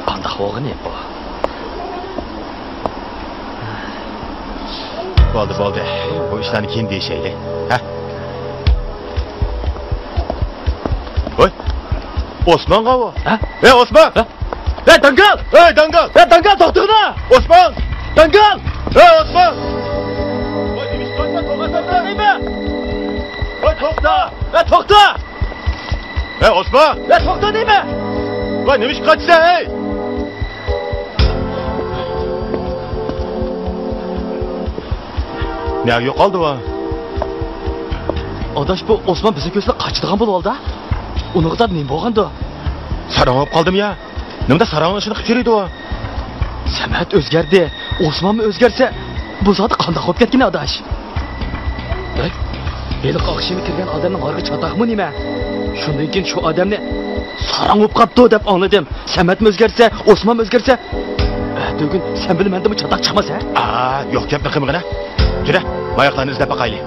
قانداق بولغىنى بۇ؟ بولدى، بولدى. بۇ ئىشلارنى كېيىن دېيىشەيلى. ھە؟ ۋاي، ئوسمانغا ئۇ. ھە؟ ھەي، ئوسمان! ھە؟ ھەي، داڭگال! ھەي، داڭگال! ھەي، داڭگال، توختىغىنا! ئوسمان! داڭگال! ھەي، ئوسمان! ۋاي، نېمە ئىش قىلىۋاتىسەن؟ توختاڭ دەيمەن! ۋاي، توختا! ھەي، توختا! ھەي، ئوسمان! ھەي، توختا دەيمەن! ۋاي، نېمە ئىش قىلىۋاتىسەن، ھەي؟ نەگە يوقالدى ئۇ؟ ئاداش، بۇ ئوسمان بىزنى كۆرسىلا قاچىدىغان بولۇۋالدى. ئۇنىڭغا زادى نېمە بولغاندۇ؟ ساراڭ بولۇپ قالدىمۇ يا؟ نېمىدە ساراڭنىڭ ئىشىنى قىلىپ يۈرىدۇ ئۇ؟ سەمەت ئۆزگەردى، ئوسمانمۇ ئۆزگەرسە، بۇ زادى قانداق بولۇپ كەتكىنى، ئاداش؟ ھەي، ھېلىقى ئاخشىمى كىرگەن ئادەمنىڭ ھارغا چاتاقمۇ نېمە؟ شۇندىن كېيىن شۇ ئادەمنى ساراڭ بولۇپ قاپتۇ دەپ ئاڭلىدىم. سەمەتمۇ ئۆزگەرسە، ئوسمانمۇ ئۆزگەرسە، ئەتىگۈن سەن بىلەن مەندىنمۇ چاتاق چىقماس، ھە؟ ئا، يوق گەپنى قىلمىغىنە. يۈرە، ماياقلارنى ئىزدەپ باقايلى.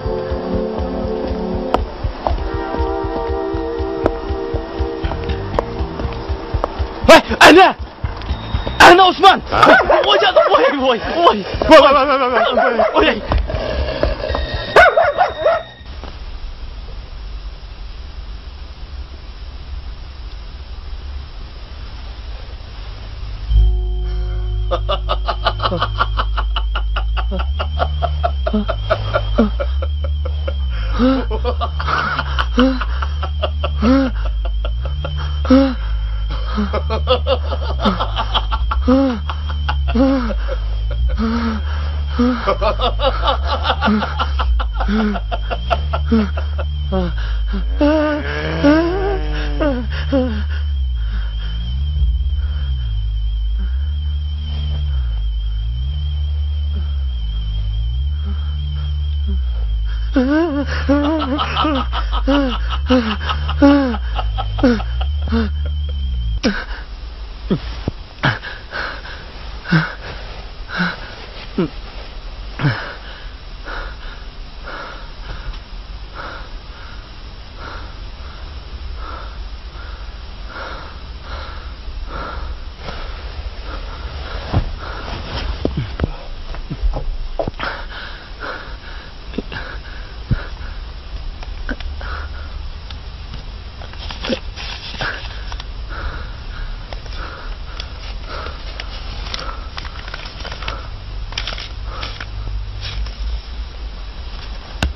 ھەي، ئەنە! ئەنە ئوسمان! ھە؟ ۋاي جانىم، ۋاي، ۋاي، ۋاي. ۋاي، ۋاي، ۋاي.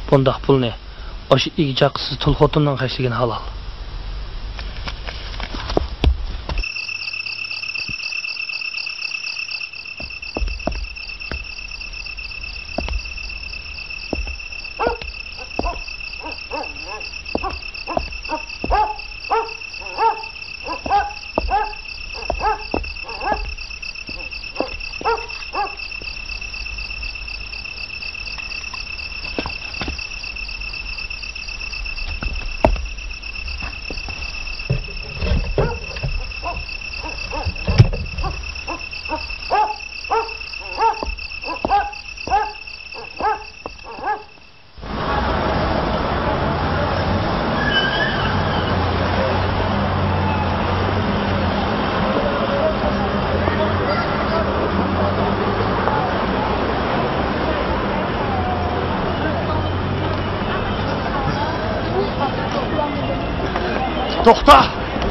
بۇنداق پۇلنى ئاشۇ ئىگە-چاقىسىز تۇل خوتۇننىڭ خەجلىگىنى ھالال. توختا!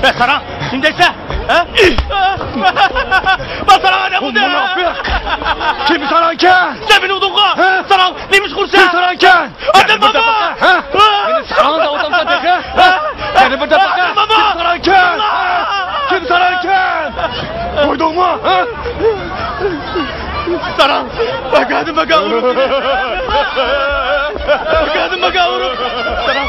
ئە، ساراڭ، نېمە دەيسەن؟ ھە؟ بار ساراڭ ئادەم بولدى! مۇناپىق! كىم ساراڭكەن؟ سەن مېنى ئۇردۇڭغۇ! ھە؟ ساراڭ، نېمە ئىش قىلىسەن؟ كىم ساراڭكەن؟ ئادەم بارمۇ؟ ھە؟ مېنى ساراڭ دەۋاتامسەن تېخى؟ ھە؟ يەنە بىر دەپە قىل! كىم ساراڭكەن؟ كىم ساراڭكەن؟ قويدۇڭمۇ؟ ھە؟ ساراڭ! بەكەدىم بەكە ئۇرۇپ! بەكەدىم بەكە ئۇرۇپ! ساراڭ!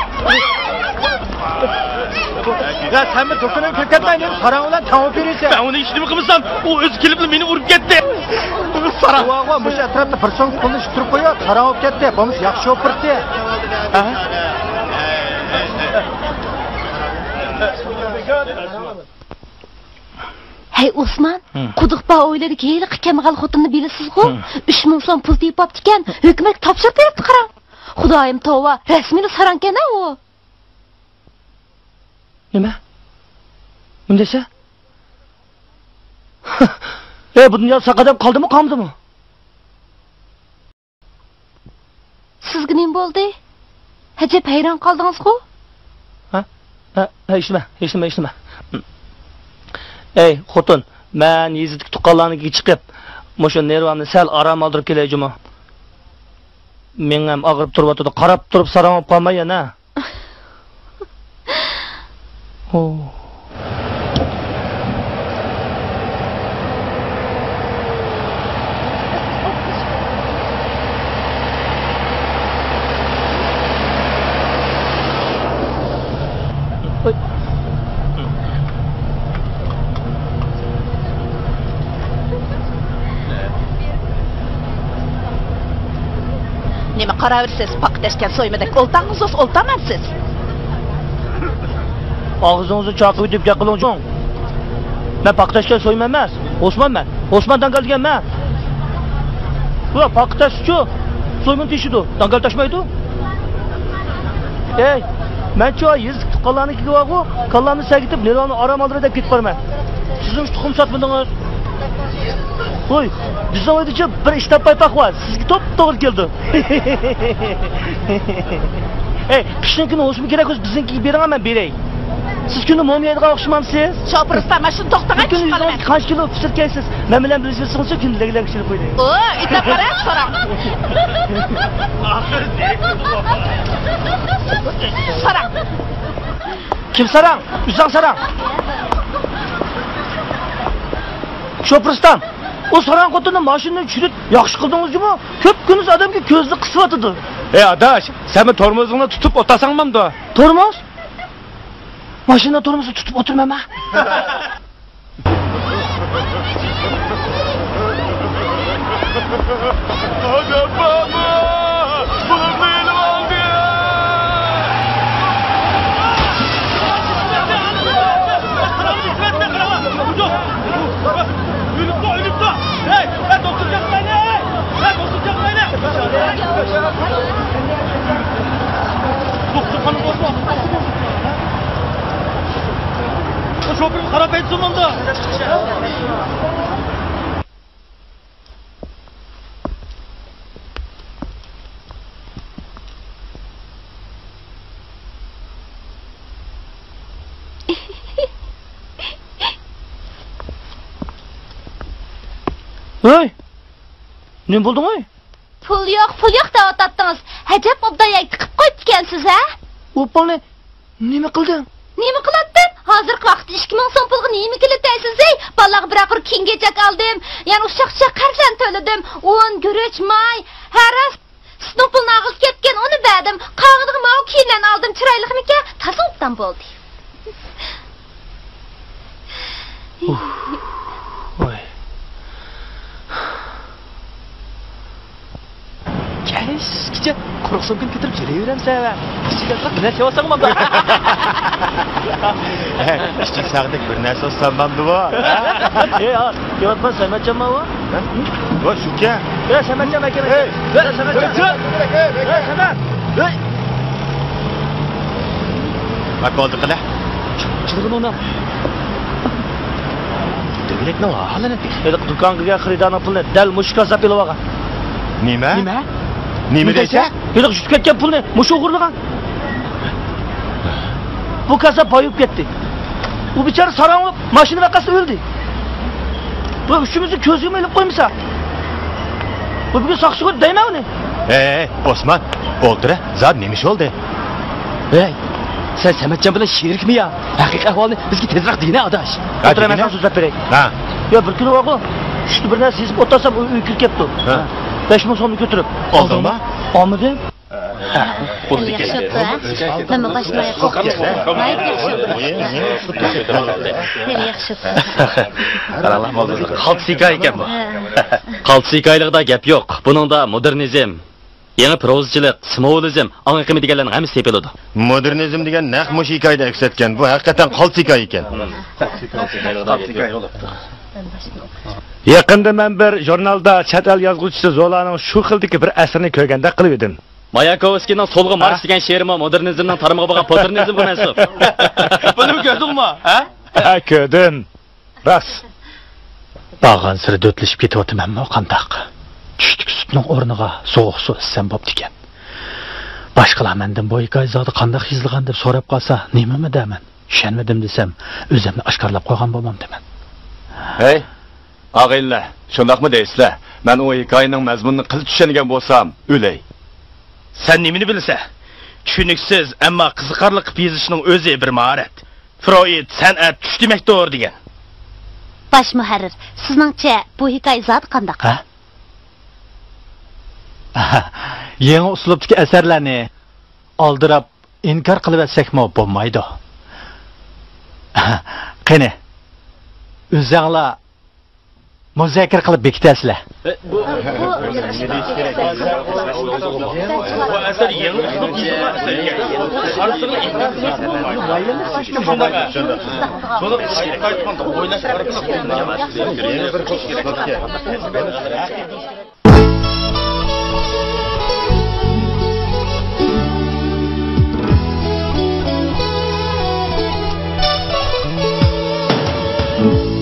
يا سەن بىر دۇكىنىڭغا كىرىپ كەتمەي، نېمە ساراڭ بىلەن تەڭ بولۇپ يۈرىسەن؟ مەن ئۇنى ھېچنېمە قىلمىسام، ئۇ ئۆزى كېلىپلا مېنى ئۇرۇپ كەتتى. ساراڭ! ئۇۋا، ئۇۋا، مۇشۇ ئەتراپتا بىر سوم پۇلنى ئىتتۈرۈپ قويۇپ، ساراڭ بولۇپ كەتتى. بولمىسا ياخشى شوپۇر ئىدى. ھە؟ ھەي، ئوسمان، ھە. قۇدۇق بار ئۆيلىرىدىكى ھېلىقى كەمبەغەل خوتۇننى بىلىسىزغۇ؟ ھە. ئۈچ مىڭ سوم پۇل تېپىپتىكەن، ھۆكۈمەتكە تاپشۇرۇپ بېرىپتۇ قاراڭ. خۇدايىم توۋا، رەسمىيلا ساراڭكەن-ھە ئۇ. نېمە؟ نېمە دەيسەن؟ ئەي، بۇ دۇنيادا ساق ئادەم قالدىمۇ، قالمىدىمۇ؟ سىزگە نېمە بولدى؟ ئەجەب ھەيران قالدىڭىزغۇ؟ ھە؟ ھە، ھە، ھېچنېمە، ھېچنېمە، ھېچنېمە. ئەي، خوتۇن، مەن يېزىدىكى تۇغقانلارنىڭكىگە چىقىپ، مۇشۇ نېرۋامنى سەل ئارام ئالدۇرۇپ كېلەي جۇمۇ. مېڭەم ئاغرىپ تۇرۇۋاتىدۇ، قاراپ تۇرۇپ ساراڭ بولۇپ قالماي يەنە. نېمە قاراۋېرىسىز؟ پاقا تەشكەن سويمىدەك ئولتاڭىز، ئولتامەنسىز. ئاغزىڭىزنى چاقىۋېتىپ گەپ قىلىڭ جۇڭ. مەن پاقا تەشكەن سويما ئەمەس. ئوسمان مەن. ئوسمان داڭگال دېگەن مەن. بۇ پاقا تەشچۇ. سويمىنى تېشىدۇ. داڭگال تاشمايدۇ. ئەي، مەنچۇ يېزا تۇغقانلارنىڭكىگە بارغۇ، كاللامنى سەگىتىپ، نېرۋامنى ئارام ئالدۇرۇي دەپ كېتىپ بارىمەن. سىزمۇ تۇخۇم ساتمىدىڭىز. ۋوي، بىزنىڭ ئۆيدىچۇ بىر ئىشتاپ پايپاق بار، سىزگە توپتوغرا كېلىدۇ. ئەي، قىشنىڭ كۈنى ھوسۇمى كېرەك بولسا بىزنىڭكىگە بېرىڭە، مەن بېرەي. سىز كۈندە موم يەيدىغان ئوخشىمامسىز؟ شوپۇر ئۇستا، ماشىنا توختىغان بىر كۈندە چىقىپ قالىمەن. يۈز ئون قانچە كىلو پىشۇرۇپ كەيسىز؟ مەن بىلەن بىللە يۈرسىڭىزچۇ كۈندە لەگلەك پىشۇرۇپ قويدى. ئو، ئېيتىپ قارا، ساراڭ. ساراڭ. كىم ساراڭ؟ ئۆزۈڭ ساراڭ. شوپۇر ئۇستام. ئۇ ساراڭ خوتۇننى ماشىنىدىن چۈشۈرۈپ ياخشى قىلدىڭىز جۇمۇ؟ كۆپ كۈندۈز ئادەمگە كۆزىنى قىسىۋاتىدۇ. ئەي ئاداش، سەنمۇ تورمۇزۇڭنى تۇتۇپ ئولتۇرساڭ بولامدۇ؟ تورمۇز؟ ماشىنا تورمۇزىنى تۇتۇپ ئولتۇرمايمەن. شوپۇرغا قاراپ ئېيتسۇن مۇندا. ھەي! نېمە بولدۇڭ ئاي؟ پۇل يوق، پۇل يوق دەۋاتاتتىڭىز. ئەجەب ئوبدان يەگدە قىپ قويۇپتىكەنسىز ھە؟ ئۇ پۇلنى نېمە قىلدىڭ؟ نېمە قىلاتتىم؟ ھازىرقى ۋاقىتتا ئىككى مىڭ سوم پۇلغا نېمە كېلىدۇ دەيسىز ھەي؟ بالىلارغا بىرەر قۇر كىيىم-كېچەك ئالدىم. يەنە ئۇششاق-چۇششاق خەرجلەرنى تۆلىدىم. ئۇن، گۈرۈچ، ماي، ھە راست. سۈتنىڭ پۇلىنى ئالغىلى كەپتىكەن، ئۇنى بەردىم. قالغىنىغا ماۋۇ كىيىملەرنى ئالدىم، چىرايلىقمىكەن؟ تازا ئوبدان بولدى. ۋاي. كەچكىچە قۇرۇق سومكىنى كۆتۈرۈپ يۈرۈۋېرەمسەن ۋە ئىشىككە بىر نەرسە يەۋالساڭ بولىدۇ. ئىشىك ساغدەك بىر نەرسە ئالسام بولامدۇ بۇ؟ ئەي، ھە، كېلىۋاتقان سەمەتجانمۇ بۇ؟ ھە؟ ۋاي، شۇكەن. يا سەمەتجان ئاكا. ھەي! يا سەمەتجان. يا سەمەت. ھەي! ۋاي، بولدى قىلە. چىرغىنۇنا. دۆگىلەكنىڭ ئاھالىنى. ھېلىقى دۇكانغا كىرگەن خېرىدارنىڭ پۇلىنى دەل مۇشۇ كاززاپ ئېلىۋالغان. نېمە؟ نېمە؟ نېمە دەيسەن؟ ھېلىقى شۇتۇپ كەتكەن پۇلنى مۇشۇ ئوغرىلىغان. بۇ كاززاپ باي بولۇپ كەتتى. ئۇ بىچارە ساراڭ بولۇپ ماشىنا ۋەقەسىدە ئۆلدى. بۇ ئۈچىمىزنى كۆزگىمۇ ئىلىپ قويمىسا، بۇ بۈگۈن ساقچىغا دەيمەن ئۇنى. ھەي، ھەي، ئوسمان، ئولتۇر، زادى نېمە ئىش بولدى؟ ھەي، سەن سەمەتجان بىلەن شېرىكمۇ يا؟ ھەقىقىي ئەھۋالنى بىزگە تېزراق دېگىنە، ئاداش. ھە، ئولتۇر، مەن دېگىنە؟ ساڭا سۆزلەپ بېرەي. ھە. يا، بىر كۈنى بارغۇ، چۈشتە بىر نەرسە يېزىپ ئولتۇرسام، ئۇ ئۆيگە كىرىپ كەپتۇ. ھە. بەش مىڭ سومنى كۆتۈرۈپ. ئالدىڭما؟ ئالمىدىم. خېلى ياخشى بوپتۇ، ھە؟ مەن باشلىماي قوپتۇم. ناھايىتى ياخشى بوپتۇ. خېلى ياخشى بوپتۇ. قاراڭلار، قالتىس ھېكايە ئىكەن بۇ. ھە. قالتىس ھېكايىلىقىدا گەپ يوق. بۇنىڭدا مودېرنىزم، يېڭى پروزىچىلىق، سىمۋولىزم، ئاڭ ئېقىمى دېگەنلەرنىڭ ھەممىسى تېپىلىدۇ. مودېرنىزم دېگەن نەق مۇشۇ ھېكايىدە ئەكس ئەتكەن. بۇ ھەقىقەتەن قالتىس ھېكايە ئىكەن. يېقىندا مەن بىر ژۇرنالدا چەت ئەل يازغۇچىسى زولانىڭ شۇ خىلدىكى بىر ئەسىرىنى كۆرگەندەك قىلىۋىدىم. ماياكوۋسكىينىڭ سولغا مارش ھە؟ دېگەن شېئىرىمۇ مودېرنىزمنىڭ تارمىقىغا بولغان پوتېرنىزمغا مەنسۇپ. بۇنىمۇ كۆردۈڭمۇ؟ ھە؟ ھە، كۆردۈم. راست. بارغانسېرى دۆتلىشىپ كېتىۋاتىمەنمۇ قانداق؟ چۈشتىكى سۈتنىڭ ئورنىغا سوغۇق سۇ ئىچسەم بوپتىكەن. باشقىلار مەندىن بۇ ھېكايە زادى قانداق يېزىلغان دەپ سوراپ قالسا، نېمىمۇ دەمەن؟ چۈشەنمىدىم دېسەم، ئۆزۈمنى ئاشكارىلاپ قويغان بولمامدىمەن؟ ھەي، ئاغىنىلەر، شۇنداقمۇ دەيسىلەر؟ مەن ئۇ ھېكايىنىڭ مەزمۇنىنى قىلچە چۈشەنگەن بولسام، ئۆلەي. سەن نېمىنى بىلىسەن؟ چۈشىنىكسىز، ئەمما قىزىقارلىق قىلىپ يېزىشنىڭ ئۆزى بىر ماھارەت. فرويد سەنئەت چۈش دېمەكتۇر دېگەن. باش مۇھەررىر، سىزنىڭچە بۇ ھېكايە زادى قانداق؟ ھە؟ يېڭى ئۇسلۇبتىكى ئەسەرلەرنى ئالدىراپ ئىنكار قىلىۋەتسەكمۇ بولمايدۇ. قېنى، ئۆزەڭلار مۇزاكىرە قىلىپ بېكىتەسىلەر. بۇ، بۇ، بۇ ئەسەر يېڭى ئۇسلۇب ئىزدىغان ئەسەر ئىكەن. قارىسىڭىز، شۇنداق. شۇنى قايتقاندا ئويلاش ئارقىلىق.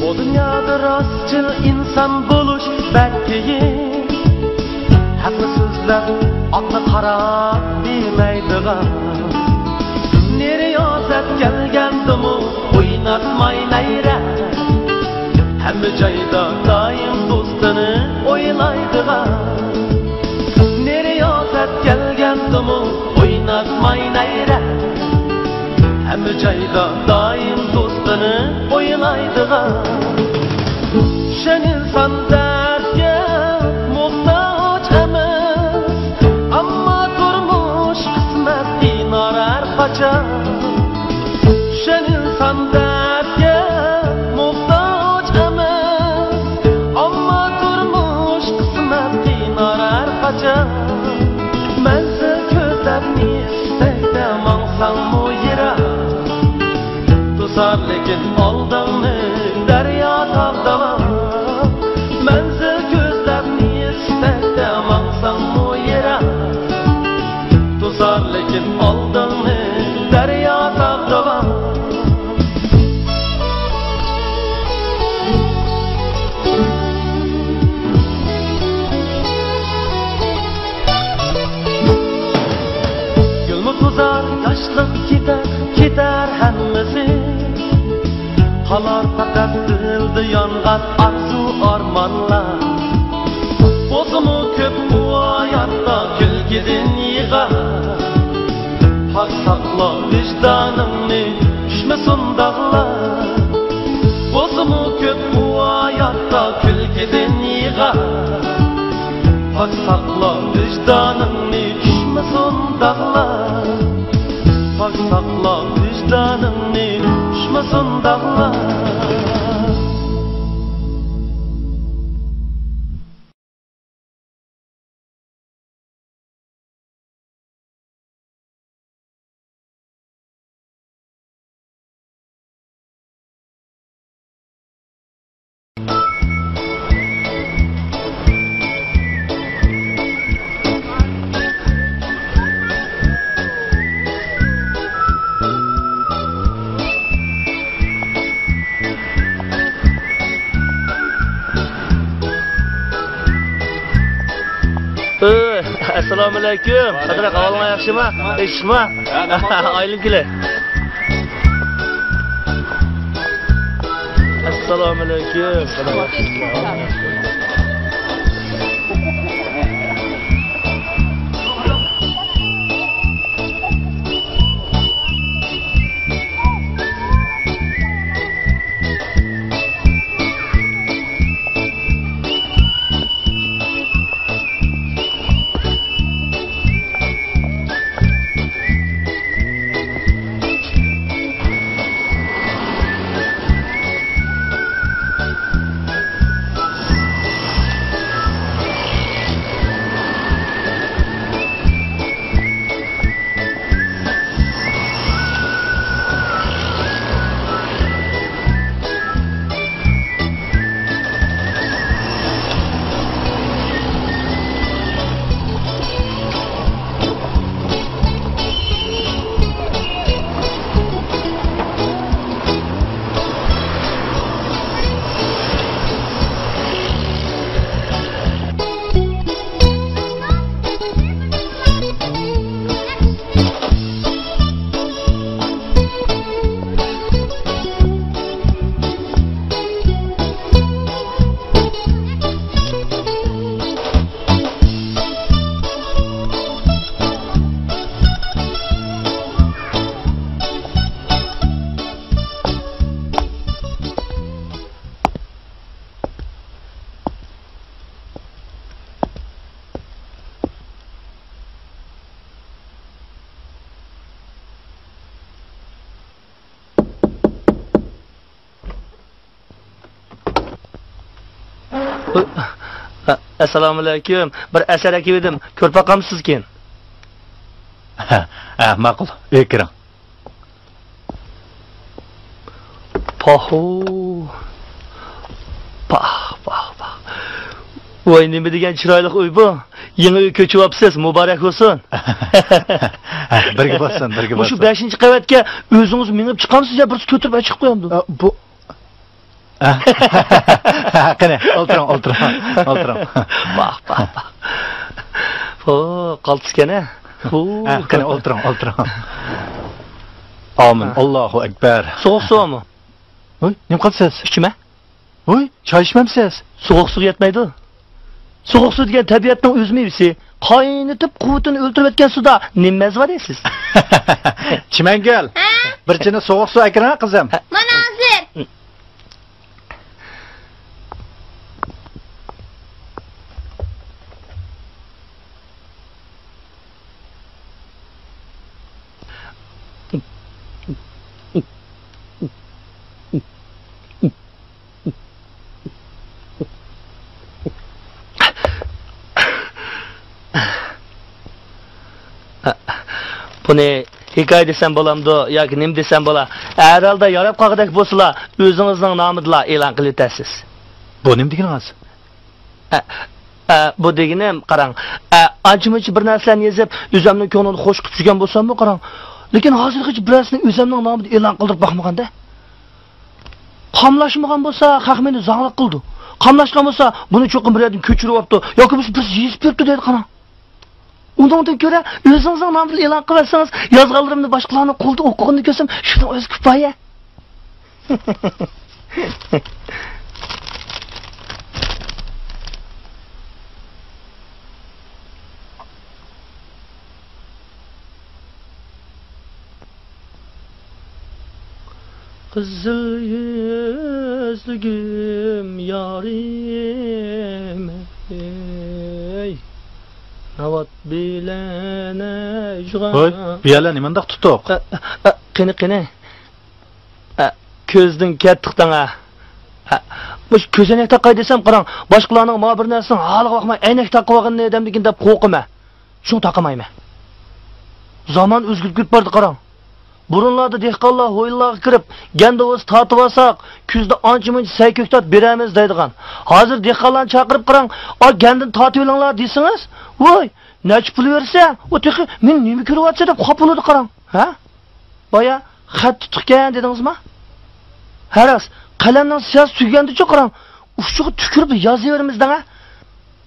بۇ دۇنيادا راستچىل ئىنسان بولۇش بەك قىيىن. ھەقنى سۆزلەپ، ئاتنى قاراپ دېمەيدىغان. رىيازەت كەلگەندىمۇ ئويناتماي نەيرە. ھەممە جايدا دائىم دوستىنى ئويلايدىغان. رىيازەت كەلگەندىمۇ ئويناتماي نەيرە. ھەممە جايدا دائىم دوستىنى ئويلايدىغان. چۈشەن ئىنسان دەردكە موھتاج ئەمەس، ئەمما تۇرمۇش قىسمەت ئىنار ھەر قاچان. چۈشەن ئىنسان دەردكە موھتاج ئەمەس، ئەمما تۇرمۇش قىسمەت ئىنار ھەر قاچان. مەنزىل كۆزلەپ ئىستەكتە ماڭساڭمۇ يىراق، توسار لېكىن ئالدىڭنى دەريا تاغ دالا. مەنزىل كۆزلەپ ئىستەكتە ماڭساڭمۇ يىراق، توسار لېكىن ئالدىڭنى دەريا تاغ دالا. گۈلمۇ توزار، ياشلىق كېتەر، كېتەر ھەممىسى. قالار پەقەت دىلدا يانغان ئارزۇ ئارمانلار. بولسىمۇ كۆپ بۇ ھاياتتا كۈلكىدىن يىغا. پاك ساقلا ۋىجدانىڭنى، چۈشمىسۇن داغلار. بولسىمۇ كۆپ بۇ ھاياتتا كۈلكىدىن يىغا. پاك ساقلا ۋىجدانىڭنى، چۈشمىسۇن داغلار. پاك ساقلا ۋىجدانىڭنى، چۈشمىسۇن داغلار. ئەسسالامۇئەلەيكۇم. قادىر ئاكا، ئەھۋالىڭلار ياخشىمۇ؟ ئىشمۇ؟ ئايلىنىپ كېلە. ئەسسالامۇئەلەيكۇم. ئەسسالامۇئەلەيكۇم. بىر ئەسەر ئەكىۋىدىم. كۆرۈپ باقامسىزكىن؟ ھە، ھە، ماقۇل. ئۆيگە كىرىڭ. پاھۇ. پاھ، پاھ، پاھ. ۋاي، نېمە دېگەن چىرايلىق ئۆي بۇ. يېڭى ئۆي كۆچۈۋاپسىز، مۇبارەك بولسۇن. بىرگە بولسۇن، بىرگە بولسۇن. مۇشۇ بەشىنچى قەۋەتكە ئۆزىڭىز مېڭىپ چىقامسىز يا بىرسى كۆتۈرۈپ ئەكىپ قويامدۇ؟ ئە، بۇ، قېنى، ئولتۇرۇڭ، ئولتۇرۇڭ، ئولتۇرۇڭ. باھ، باھ، باھ. ھو، قالتىسكەن ھە. ھو. ھە، قېنى، ئولتۇرۇڭ، ئولتۇرۇڭ. ئامىن، ھە. ئاللاھۇ ئەكبەر. سوغۇق سۇمۇ؟ ھوي، نېمە قىلىسىز؟ ئىچىمە. ھوي، چاي ئىچمەمسىز؟ سوغۇق سۇ يەتمەيدۇ. سوغۇق سۇ دېگەن تەبىئەتنىڭ ئۆز مېۋىسى. قاينىتىپ قۇۋۋىتىنى ئۆلتۈرۈۋەتكەن سۇدا نېمە مەززە بار دەيسىز؟ چىمەنگۈل، ھە؟ بىر چىنە سوغۇق سۇ ئەكىرىڭە، قىزىم. مانا ھازىر. بۇنى ھېكايە دېسەم بولامدۇ ياكى نېمە دېسەم بولا؟ ھەر ھالدا ياراپ قالغۇدەك بولسىلا، ئۆزىڭىزنىڭ نامىدىلا ئېلان قىلىۋېتەرسىز. بۇ نېمە دېگىنىڭىز؟ ئە، ئە، بۇ دېگىنىم، قاراڭ، ئە، ئانچە-مۇنچە بىر نەرسىلەرنى يېزىپ، ئۆزۈمنىڭ كۆڭلىنى خۇش قىلىپ يۈرگەن بولساممۇ، قاراڭ، لېكىن ھازىرغىچە بىرەرسىنى ئۆزۈمنىڭ نامىدا ئېلان قىلدۇرۇپ باقمىغان-دە. قاملاشمىغان بولسا، خەق مېنى زاڭلىق قىلىدۇ. قاملاشقان بولسا، بۇنى چوقۇم بىر يەردىن كۆچۈرۈۋاپتۇ ياكى بولمىسا بىرسى يېزىپ بېرىپتۇ دەيدۇ، قاراڭ. ئۇنىڭدىن كۆرە ئۆزىڭىزنىڭ نامىدىن ئېلان قىلىۋەتسىڭىز، يازغانلىرىمنى باشقىلارنىڭ قولىدا ئوقۇغىنىنى كۆرسەم، شۇنىڭ ئۆزى كۇپايە. قىزىل يۈزلۈگۈم يارىم، ئەي، ناۋات بىلەن ئەجغا. ھوي، بۇ يەرلەر نېمانداق تۇتۇق؟ ئە، ئە، قېنى، قېنى. ئە، كۆزدىن كەتتىق دەڭ، ئە. ئە، مۇشۇ كۆزەينەك تاقاي دېسەم، قاراڭ، باشقىلارنىڭ ماۋۇ بىر نەرسىنىڭ ھالىغا باقماي ئەينەك تاقىۋالغىنى دەمدىكىن دەپ قورقىمەن. شۇڭا تاقىمايمەن. زامان ئۆزگىرىپ كېتىپ بارىدۇ، قاراڭ. بۇرۇنلاردا دېھقانلار ھويلىلارغا كىرىپ، گەندە ھوسا تارتىۋالساق، كۈزدە ئانچە-مۇنچە سەي كۆكتات بېرەرمىز دەيدىغان. ھازىر دېھقانلارنى چاقىرىپ قاراڭ، ئا، گەندىنى تارتىۋېلىڭلار دېسىڭىز، ۋوي، نەچچە پۇل بېرىسەن؟ ئۇ تېخى مېنى نېمە كۆرۈۋاتىسەن دەپ خاپا بولىدۇ، قاراڭ. ھە؟ بايا خەت تۇتۇقكەن دېدىڭىزما؟ ھە راست، قەلەمنىڭ سىياسى تۈگىگەندىچۇ قاراڭ، ئۇچىغا تۈكۈرۈپ يازىۋېرىمىز دەڭە.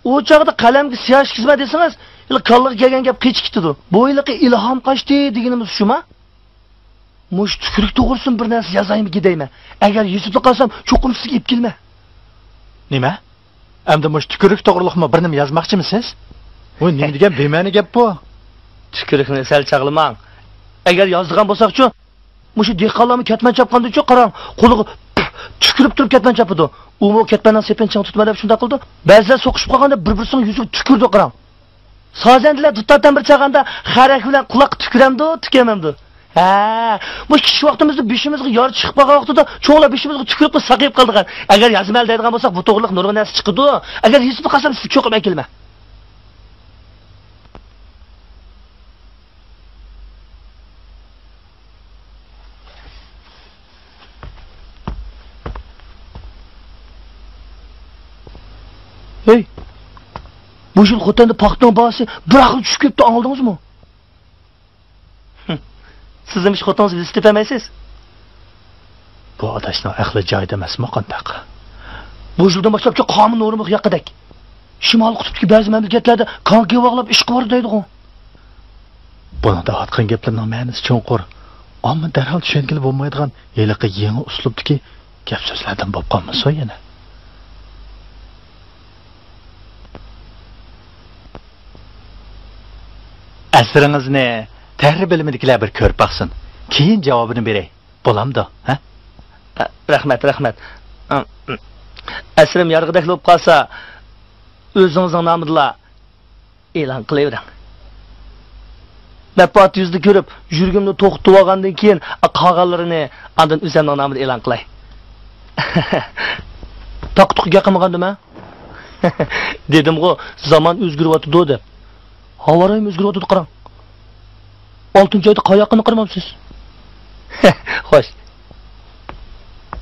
ئۇ چاغدا قەلەمگە سىيا ئىشكىزمە دېسىڭىز، ھېلى كاللىغا كەلگەن گەپ قېچىپ كېتىدۇ. بۇ ھېلىقى ئىلھام قاچتى دېگىنىمىز شۇما؟ مۇشۇ تۈكۈرۈك توغرىسىدىن بىر نەرسە يازايمىكىن دەيمەن. ئەگەر يېزىپلا قالسام، چوقۇم سىزگە ئېلىپ كېلىمەن. نېمە؟ ئەمدى مۇشۇ تۈكۈرۈك توغرىلىقمۇ بىر نېمە يازماقچىمىسىز؟ ۋوي، نېمە دېگەن بىمەنە گەپ بۇ؟ تۈكۈرۈكنى سەل چاغلىماڭ. ئەگەر يازىدىغان بولساقچۇ، مۇشۇ دېھقانلارمۇ كەتمەن چاپقاندىچۇ قاراڭ، قولىغا تۈكۈرۈپ تۇرۇپ كەتمەن چاپىدۇ. ئۇمۇ كەتمەننىڭ سېپىنى چىڭ تۇتىمەن دەپ شۇنداق قىلىدۇ. بەزىلەر سوقۇشۇپ قالغاندا بىر-بىرسىنىڭ يۈزىگە تۈكۈرىدۇ قاراڭ. سازەندىلەر دۇتار تەمبۇر چالغاندا خەرەك بىلەن قۇلاققا تۈكۈرەمدۇ، تۈكۈرمەمدۇ؟ ھە، بۇ كىچىك ۋاقتىمىزدا بېشىمىزغا يارا چىقىپ قالغان ۋاقتىدا چوڭلار بېشىمىزغا تۈكۈرۈپ ساقىيىپ قالىدىغان. ئەگەر يازىمەن دەيدىغان بولساق، بۇ توغرىلىق نۇرغۇن نەرسە چىقىدۇ. ئەگەر يېزىپلا قالسام، سىزگە چوقۇم ئەكېلىمەن. ھەي، بۇ يىل خوتەندە پاختىنىڭ باھاسى بىر ئاخىرى چۈشۈپ كەتتى، ئاڭلىدىڭىزمۇ؟ سىزمۇ ئىش خوتۇنىڭىزنى ئىزدىتىپ بەرمەيسىز؟ بۇ ئاداشنىڭ ئەقلى جايىدا ئەمەسمۇ قانداق؟ بۇ يىلدىن باشلاپچۇ قانۇن نورمىغا ياققىدەك. شىمالىي قۇتۇپتىكى بەزى مەملىكەتلەردە كاڭگى باغلاپ ئىشقا بارىدۇ دەيدىغۇ. بۇنىڭ دەۋاتقان گەپلىرىنىڭ مەنىسى چوڭقۇر، ئامما دەرھال چۈشەنگىلى بولمايدىغان ھېلىقى يېڭى ئۇسلۇبتىكى گەپ-سۆزلەردىن بولۇپ قالمىسۇن يەنە. ئەسىرىڭىزنى تەھرىر بۆلۈمىدىكىلەر بىر كۆرۈپ باقسۇن. كېيىن جاۋابىنى بېرەي. بولامدۇ، ھە؟ ئە، رەھمەت، رەھمەت. ئە، ئەسىرىم يارىغۇدەكلا بولۇپ قالسا، ئۆزىڭىزنىڭ نامىدىلا ئېلان قىلىۋېرىڭ. مەنپەئەت يۈزىنى كۆرۈپ، يۈرىكىمنى توختىتىۋالغاندىن كېيىن، قالغانلىرىنى ئاندىن ئۆزۈمنىڭ نامىدا ئېلان قىلاي. تاقا-تۇقا گەپ قىلمىغاندىم، ھە؟ دېدىمغۇ، زامان ئۆزگىرىۋاتىدۇ دەپ. ھاۋا رايىمۇ ئۆزگىرىۋاتىدۇ، قاراڭ. ئالتىنچى ئايدا قاياققىنى قارىمامسىز؟ خوش.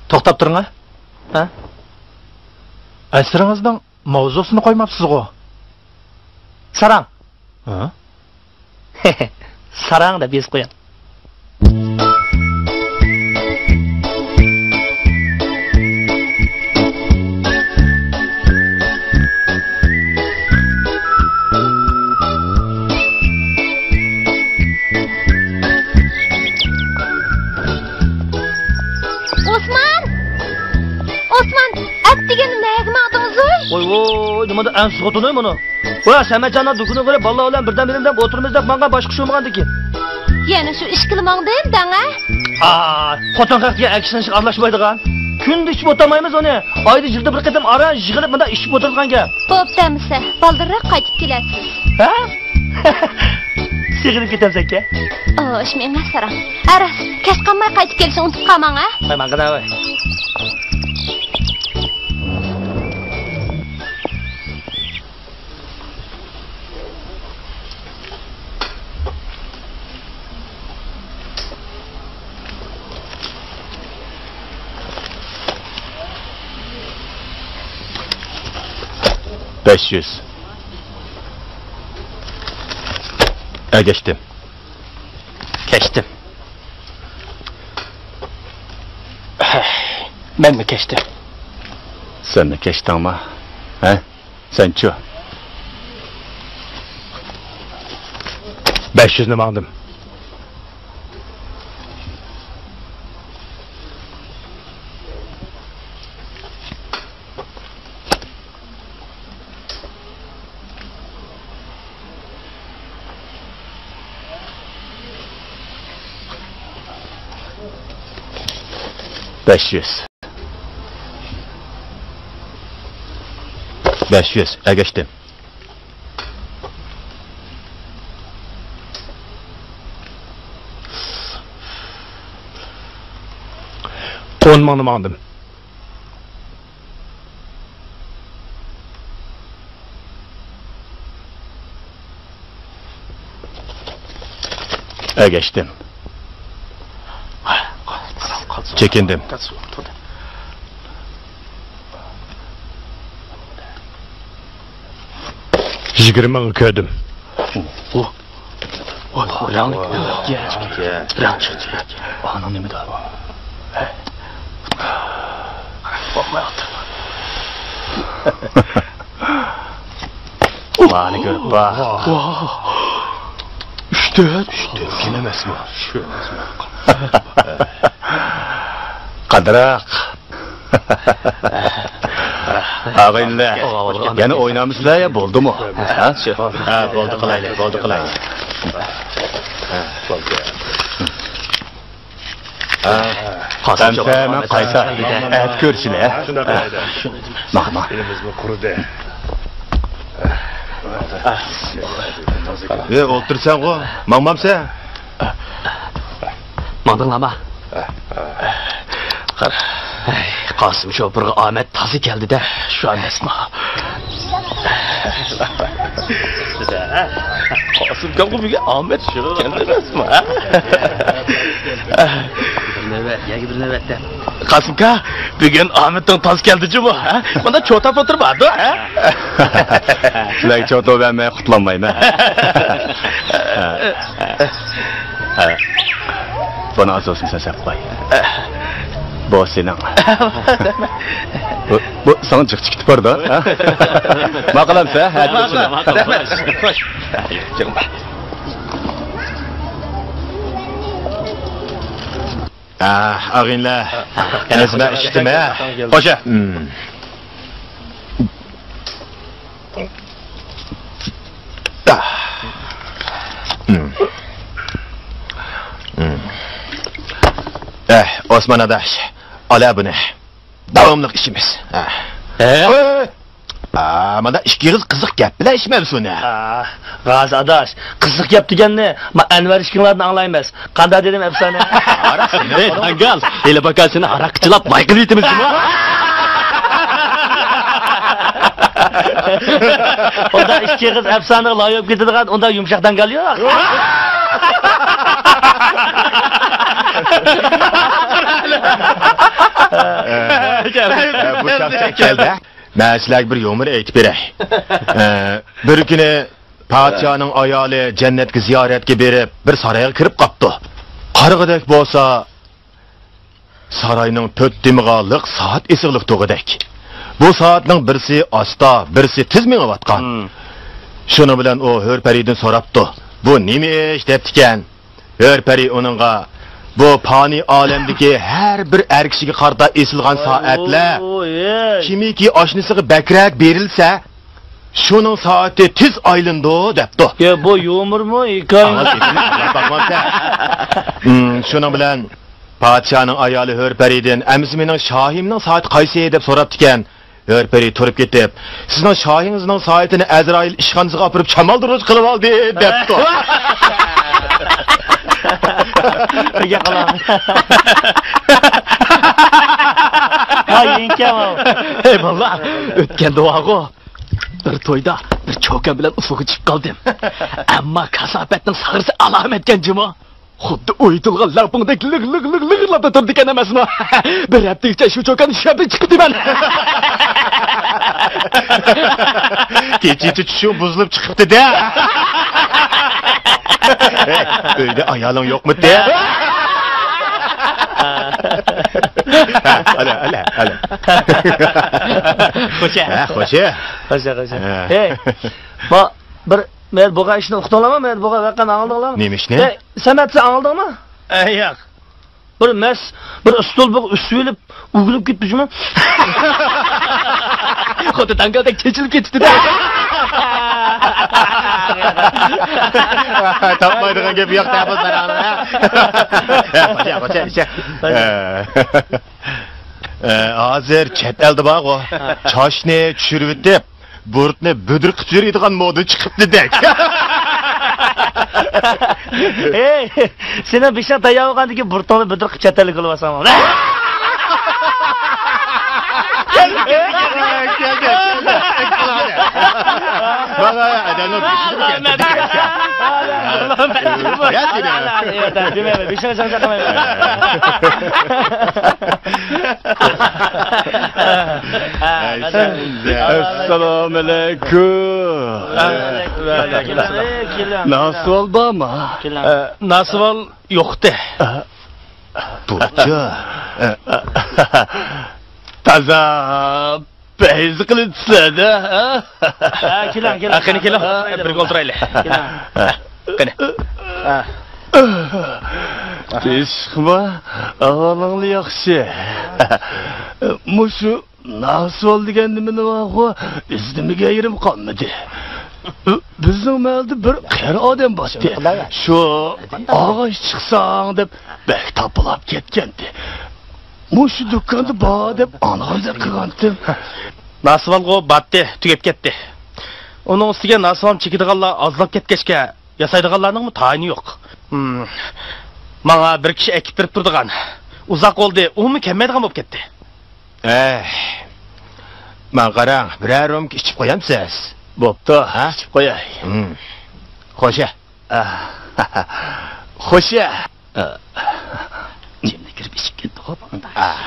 توختاپ تۇرۇڭ، ھە؟ ھە؟ ئەسىرىڭىزنىڭ ماۋزۇسىنى قويماپسىزغۇ؟ ساراڭ. ھە؟ ساراڭ دەپ يېزىپ قويۇڭ. ئوسمان! ئوسمان! ئەتىگەن نەگە ماڭدىڭىز ئۇي؟ ۋوي، ۋوي، نېمانداق ئەڭسىز خوتۇن ئۇي مۇنۇ؟ ۋە سەمەتجاننىڭ دۇكىنىغا بېرىپ، بالىلار بىلەن بىردەم بېرىمدەپ ئولتۇرىمىز دەپ ماڭغان، باشقا ئىش بولمىغاندىكىن. يەنە شۇ ئىشكىلا ماڭدىم دەڭە. ئا، خوتۇن خەق دېگەن ئەكشىنىشقا ئارىلاشمايدىغان. كۈندە ئىچىپ ئولتۇرمايمىز ئۇنى. ئايدا يىلدا بىر قېتىم ئاران يىغىلىپ مۇنداق ئىچىپ ئولتۇرىدىغان گەپ. بوپتۇ ئەمىسە، بالدۇرراق قايتىپ كېلەتسىز. ھە؟ سېغىنىپ كېتەمسەنكەن؟ ئوش، مېڭە ساراڭ. ھە راست، كەچ قالماي قايتىپ كېلىشنى ئۇنتۇپ قالماڭ ھە. ۋاي ماڭغىنا ۋاي. بەش يۈز. ئەگەشتىم. كەچتىم. مەنمۇ كەچتىم. سەنمۇ كەچتىڭما؟ ھە؟ سەنچۇ؟ بەش يۈزنى ماڭدىم. بەش يۈز. بەش يۈز ئەگەشتىم. ئون مىڭنى ماڭدىم. ئەگەشتىم. چېكىندىم. يىگىرمە مىڭ كۆردۈم. ۋاي، رەڭ، رەڭ چىقتى. ئانىڭ نېمىدۇ؟ مانى كۆرۈپ باق. ئۈچ تۆت. ئۈچ تۆت. كەم ئەمەسمۇ؟ قادىراق. ئاغىنىلەر، يەنە ئوينامسىلەر يا بولدىمۇ؟ ھە؟ ھە، بولدى قىلايلى، بولدى قىلايلى. ھە، بولدى. ھە، قاسىمجان، مەن قايتا. ئەتە كۆرۈشىلى، ھە؟ شۇنداق قىلايلى. ماڭ، ماڭ. ئېلىمىزمۇ قۇرۇدى. ئى، ئولتۇرسەنغۇ، ماڭمامسەن؟ ماڭدىڭلارما؟ قاسىم شوپۇرغا ئامەت تازا كەلدى-دە، شۇ ئەمەسمۇ؟ قاسىمكامغا بۈگۈن ئامەت كەلدى ئەمەسمۇ؟ بىر نۆۋەت، يەنە بىر نۆۋەتتە. قاسىمكا، بۈگۈن ئامىتىڭ تاز كەلدى جۇمۇ، ھە؟ مۇندا چوتاپ ئولتۇرمايدۇ، ھە؟ سىلەرگە چوتا بەرمەي قۇتۇلالمايمەن. بۇنى ئاز بولسۇن سەن سەپ قوي. بۇ سېنىڭ. بۇ، بۇ ساڭا جىق چىقىپ باردا، ھە؟ ماقۇلامسەن، ھە؟ ماقۇل، ماقۇل. ئاغىنىلەر، ئەزمە ئىشتىمە. خوشە. ئە، ئوسمان ئاداش، ئالا بۇنى. داۋاملىق ئىچىمىز. ئە؟ ئە، مانا ئىككى ئېغىز قىزىق گەپ بىلەن ئىچمەمسۇن ھە. ئا، غازى ئاداش، قىزىق گەپ دېگەننى ما ئەنۋەر ئىككىڭلاردىن ئاڭلايمىز. قانداق دېدىم ئەپسانە؟ ھەي، داڭگال، ھېلى باكا سېنى ھاراققا چىلاپ لايقىدىۋېتىمىز جۇمۇ. ئۇنداق ئىككى ئېغىز ئەپسانىغا لايىق بولۇپ كېتىدىغان ئۇنداق يۇمشاق داڭگال يوق. بۇ شەخس كەلدى. مەن سىلەرگە بىر يۇمۇر ئېيتىپ بېرەي. ئە، بىر كۈنى پادىشاھنىڭ ئايالى جەننەتكە زىيارەتكە بېرىپ، بىر سارايغا كىرىپ قاپتۇ. قارىغۇدەك بولسا، ساراينىڭ تۆت تېمىغا لىق سائەت ئېسىقلىق تۇرغۇدەك. بۇ سائەتنىڭ بىرسى ئاستا، بىرسى تېز مېڭىۋاتقان. شۇنىڭ بىلەن ئۇ ھۆر پەرىدىن سوراپتۇ، «بۇ نېمە ئىش؟» دەپتىكەن. ھۆر پەرى ئۇنىڭغا، «بۇ پانىي ئالەمدىكى ھەر بىر ئەر كىشىگە قارىتا ئېسىلغان سائەتلەر. كىمكى ئاشنىسىغا بەكرەك بېرىلسە، شۇنىڭ سائىتى تېز ئايلىنىدۇ» دەپتۇ. يا، بۇ يۇمۇرمۇ، ھېكايىمۇ؟ شۇنىڭ بىلەن پادىشاھنىڭ ئايالى ھۆر پەرىدىن، «ئەمىسە مېنىڭ شاھىمنىڭ سائىتى قايسى؟» دەپ سوراپتىكەن. ھۆر پەرى تۇرۇپ كېتىپ، «سىزنىڭ شاھىڭىزنىڭ سائىتىنى ئەزرائىل ئىشخانىسىغا ئاپىرىپ شامالدۇرغۇچ قىلىۋالدى» دەپتۇ. ھەي، بالىلار، ئۆتكەندە بارغۇ، بىر تويدا بىر چوكان بىلەن ئۇسسۇلغا چىقىپ قالدىم. ئەمما كاساپەتنىڭ ساغرىسى ئالامەتكەن جۇمۇ. خۇددى ئويۇتۇلغان لەڭپۇڭدەك لىغ، لىغ، لىغ، لىغىرلاپلا تۇرىدىكەن ئەمەسمۇ؟ بىر ھەپتىگىچە شۇ چوكاننى چۈشۈرۈپ چىقىپتىمەن. كېچىچە چۈشۈڭ بۇزۇلۇپ چىقىپتۇ-دە. ئۆيدە ئايالىڭ يوقمىدى؟ ئەلە، ئەلە، ئەلە. خوشە. ھە، خوشە. خوشە، خوشە. ھە. ھەي، ما، بىر، مەن بولغان ئىشنى ئۇقتۇڭلارمۇ؟ مەن بولغان ۋەقەنى ئاڭلىدىڭلارمۇ؟ نېمە ئىشنى؟ ھەي، سەمەت، سەن ئاڭلىدىڭمۇ؟ ئەي، ياق. بىر مەس، بىر ئۈستەل بىر ئۈسۈۋېلىپ، ئۆگىلىپ كەتتى جۇمۇ. خۇددى داڭگالدەك چېچىلىپ كېتىپتۇ-دە. تاپمايدىغان گەپ يوق-دە بۇ ساراڭنىڭ، ھە؟ خوشە، خوشە، خوشە. ئە، ھازىر چەت ئەلدە بارغۇ، چاچنى چۈشۈرۈۋېتىپ، بۇرۇتنى بۈدرە قىلىپ يۈرىدىغان مودا چىقىپتۇ-دەك. ھەي، سېنىڭ بېشىڭ تەييار بولغاندىن كېيىن بۇرۇتۇڭنى بۈدرە قىلىپ چەت ئەلگە يوللىۋالساڭ. كەل، كەل، كەل. مانا ئادەمنىڭ بېشىدىن كەلدى. يا سېنى. دېمەيمەن، بېشىڭ چاقچاق قىلمايمەن. ئەسسالامۇ ئەلەيكۇم. ناسىۋال بارمۇ؟ ئە، ناسىۋال يوقتى. بوپتۇ. تازا پەيز قىلىپسىلەر-دە، ھە؟ ھە، كېلىڭ، كېلىڭ. ھە، قېنى، كېلىڭ. بىرگە ئولتۇرايلى. كېلىڭ. ھە، قېنى. ھە. تىنچلىقمۇ؟ ئەھۋالىڭلار ياخشى. مۇشۇ ناسىۋال دېگەن نېمىنى بارغۇ، ئىزدىمىگەن يېرىم قالمىدى. بىزنىڭ مەھەللىدە بىر قېرى ئادەم بارتتى. شۇ ئاغاچ چىقساڭ دەپ بەك تاپىلاپ كەتكەنتى. مۇشۇ دۇكاندا بار دەپ ئاڭلىغاندەك قىلغانتىم. ناسىۋالغۇ بارتتى، تۈگەپ كەتتى. ئۇنىڭ ئۈستىگە ناسىۋالنى چېكىدىغانلار ئازلاپ كەتكەچكە، ياسايدىغانلارنىڭمۇ تايىنى يوق. ھىم. ماڭا بىر كىشى ئەكېپ بېرىپ تۇرىدىغان. ئۇزاق بولدى، ئۇمۇ كەلمەيدىغان بولۇپ كەتتى. ئەي، ماڭا قاراڭ، بىرەر رومكا ئىچىپ قويامسىز؟ بوپتۇ، ھە؟ ئىچىپ قوياي. ھىم. خوشە. ئاھ. خوشە. ئاھ. جىملا كىرىپ ئىچىپ كەتتىغۇ بۇ. ئاھ.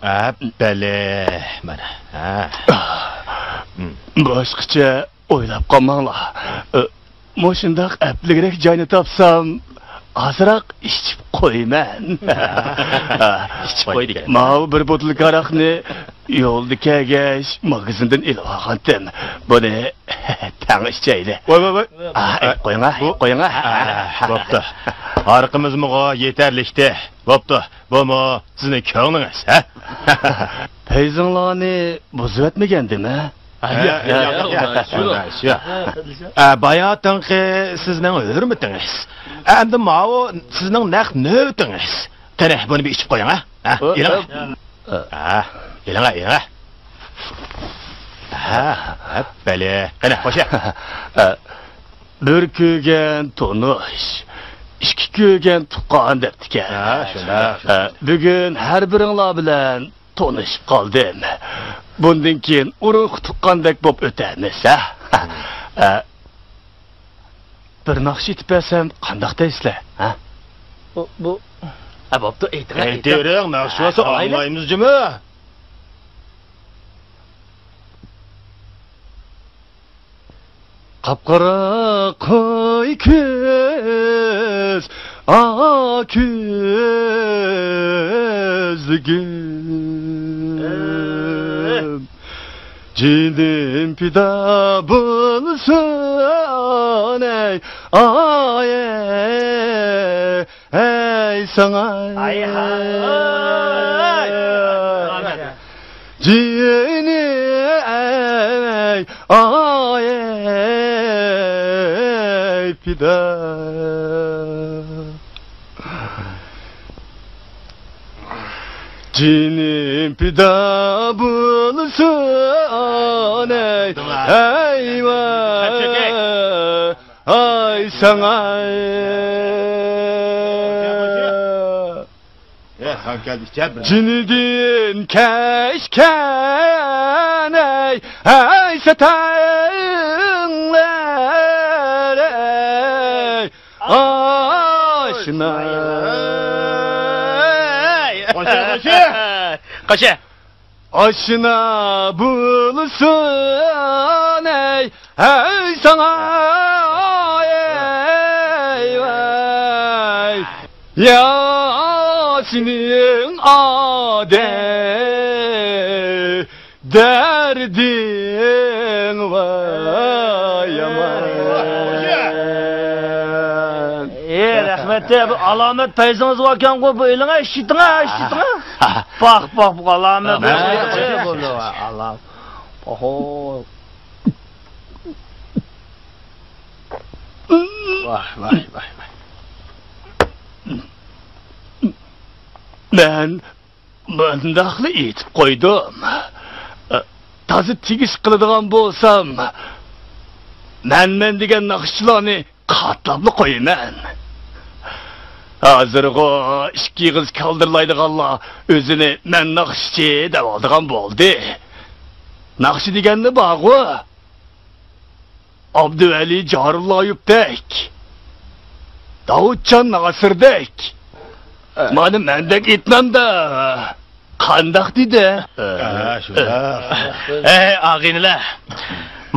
ئەپپەلى، مانا، ھە. باشقىچە ئويلاپ قالماڭلار. ئە، مۇشۇنداق ئەپلىكرەك جاينى تاپسام، ئازراق ئىچىپ قويىمەن. ئىچىپ قوي دېگەن. ماۋۇ بىر بوتۇلكا ھاراقنى يولدا كەلگەچ ماگىزىندىن ئېلىپ ئالغانتىم. بۇنى تەڭ ئىچەيلى. ۋاي، ۋاي، ۋاي. ئا، ئە، ئېلىپ قويۇڭا، بۇ، ئېلىپ قويۇڭا. ئا، بوپتۇ. ھاراقىمىزمۇغۇ يېتەرلىكتى. بوپتۇ. بۇمۇ سىزنىڭ كۆڭلىڭىز، ھە؟ پەيزىڭلارنى بۇزۇۋەتمىگەندىم، ھە؟ ھە، ياق، ياق، ياق، ياق، ياق. ئە، باياتىنقى سىزنىڭ ھۆرمىتىڭىز. ئەمدى ماۋۇ سىزنىڭ نەق نۆۋىتىڭىز. قېنى، بۇنى بىر ئىچىپ قويۇڭ، ھە؟ ھە، ئېلىڭ. ھە، ئېلىڭ، ئېلىڭ. ھە، ھە، بەلى. قېنى، خوشە. بىر كۆرگەن تونۇش، ئىككى كۆرگەن تۇغقان دەپتىكەن. ھە، شۇنداق. ھە، بۈگۈن ھەر بىرىڭلار بىلەن تونۇشۇپ قالدىم. بۇندىن كېيىن ئۇرۇق تۇغقاندەك بولۇپ ئۆتەرمىز، ھە؟ ھە. بىر ناخشا ئېيتىپ بەرسەم قانداق دەيسىلەر، ھە؟ بۇ، بۇ، ھە، بوپتۇ، ئېيتىڭ، ئېيتىڭ. ئېيتىۋېرىڭ، ناخشا بولسا ئاڭلايمىز جۇمۇ. قاپقارا قوي كۆز، ئاق كۆزلۈكۈم. جېنىم پىدا بولسۇن، ئەي، ئاي، ئەي. ئەي ساڭا. ئاي ھاي. جېنىم ئەي، ئاي، ئەي پىدا. جېنىم پىدا بولسۇن، ئەي، ئەي ۋاي. ئاي ساڭا. جېنىدىن كەچكەن ئەي، ئەي سەتەڭلەر ئەي. ئاي. قوشۇ، قوشۇ. قوشۇ. ئاشنا بولسۇن، ئەي، ئەي، ساڭا، ئەي، ۋاي. يا سېنىڭ ئادەم دەردىڭ ۋاي يامان. ئى، رەھمەت، بۇ ئالامەت پەيزىڭىز باركەنغۇ، بۇ ئېلىڭە، ئىشلىتىڭە، ئىشلىتىڭە. پاھ، پاھ، بۇ ئالامەت. ئاھ. ئوھو. ۋاھ، ۋاھ، ۋاھ، ۋاھ. مەن مۇنداقلا ئېيتىپ قويدۇم. تازا تېگىش قىلىدىغان بولسام، مەنمەن دېگەن ناخشىچىلارنى قاتلاپلا قويىمەن. ھازىرغۇ ئىككى ئېغىز كالدىرلايدىغانلار ئۆزىنى مەن ناخشىچى دەۋالىدىغان بولدى. ناخشا دېگەنلا بارغۇ. ئابدۇۋەلى جارۇللايېۋتەك، داۋۇتجان ناسىردەك، مانا مەندەك ئېيتمامدا قانداق دېدى؟ ھە، شۇنداق. ئەي، ئاغىنىلەر،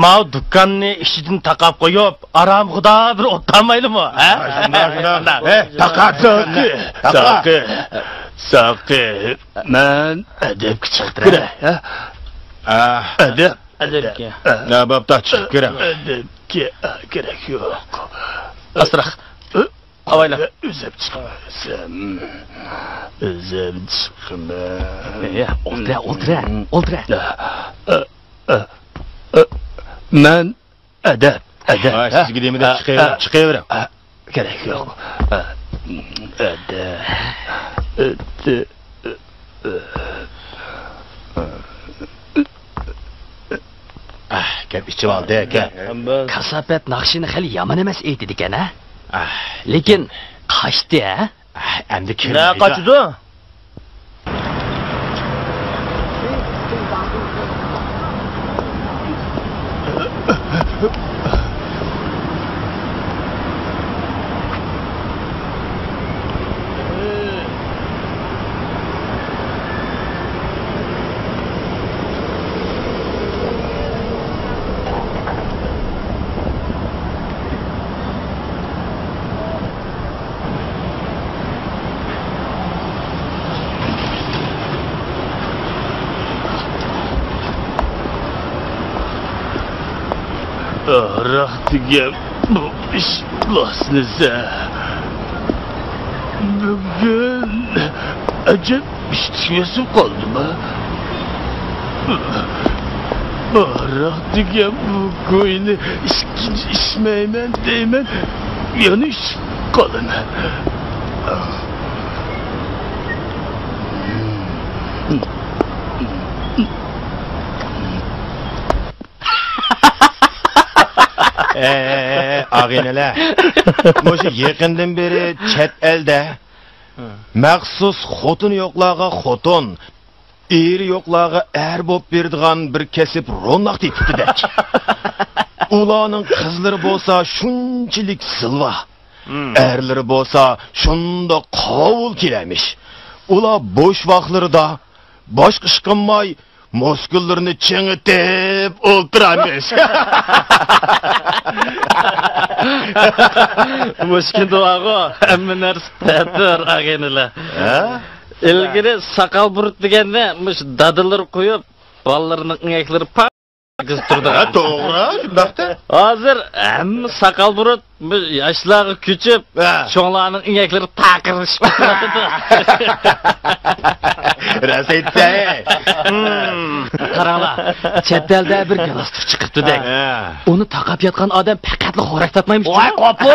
ماۋۇ دۇكاننى ئىچىدىن تاقاپ قويۇپ، ئارامغا بىر ئولتۇرمايلىمۇ، ھە؟ شۇنداق، شۇنداق. ھە، تاقا، ساقى، تاقا. ساقى، ساقى، مەن ئەدەپكە چىقىپ كىرەي، ھە؟ ئەدەپ. ئەدەپكە. ھە، بوپتۇ، چىقىپ كىرە. ئەدەپكە كېرەك يوق. ئاستىراق. ئاۋايلا. ئۆزۈم چىقىمەن. ئۆزۈم چىقىمەن. ئولتۇرە، ئولتۇرە، ئولتۇرە. مەن ئەدەپ، ئەدەپ. ھە، سىزگە دېمىدىم، چىقىۋېرىڭ، چىقىۋېرىڭ. كېرەك يوق. ئەدەپ. ئەھ، گەپ ئېچىۋالدى، گەپ. كاساپەت ناخشىنى خېلى يامان ئەمەس ئېيتىدىكەن، ھە؟ لېكىن قاچتى، ھە؟ ئەمدى كىرمەيدۇ. نە قاچىدۇ؟ ئاراق دېگەن بۇ ئىش بۇلاسنىسە. بۈگۈن ئەجەب ئىشتىشىم قالدىما؟ ئاراق دېگەن بۇ گۇينى ئىچكىنە ئىچمەيمەن دەيمەن، يەنە ئىچىپ قالىمەن. ئەي، ئاغىنىلەر، مۇشۇ يېقىندىن بېرى چەت ئەلدە مەخسۇس خوتۇنى يوقلارغا خوتۇن، ئېرى يوقلارغا ئەر بولۇپ بېرىدىغان بىر كەسىپ روناق تېپىپتىدەك. ئۇلارنىڭ قىزلىرى بولسا شۇنچىلىك زىلۋا، ئەرلىرى بولسا شۇنداق قاۋۇل كېلەمىش. ئۇلار بوش ۋاقىتلىرىدا باشقا ئىش قىلماي، مۇسكۇللىرىنى چىڭىتىپ ئولتۇرامىش. مۇشۇ كۈندە بارغۇ، ھەممە نەرسە تەتۈر، ئاغىنىلەر. ھە؟ ئىلگىرى ساقال بۇرۇت دېگەننى مۇشۇ دادىلىرى قويۇپ، بالىلىرىنىڭ ئىڭەكلىرى پاكىز تۇرىدىغان. ھە، توغرا، شۇنداقتا. ھازىر ھەممە ساقال بۇرۇت بۇ ياشلارغا كۆچۈپ، ھە، چوڭلارنىڭ ئىڭەكلىرى تاقىرلىشىپ كېتىدۇ. راست ئېيتتى. قاراڭلار، چەت ئەلدە بىر گالاستۇك چىقىپتۇ دەك. ھە. ئۇنى تاقاپ ياتقان ئادەم پەقەتلا خوراك تارتمايمىش. ۋاي، قوپۇي!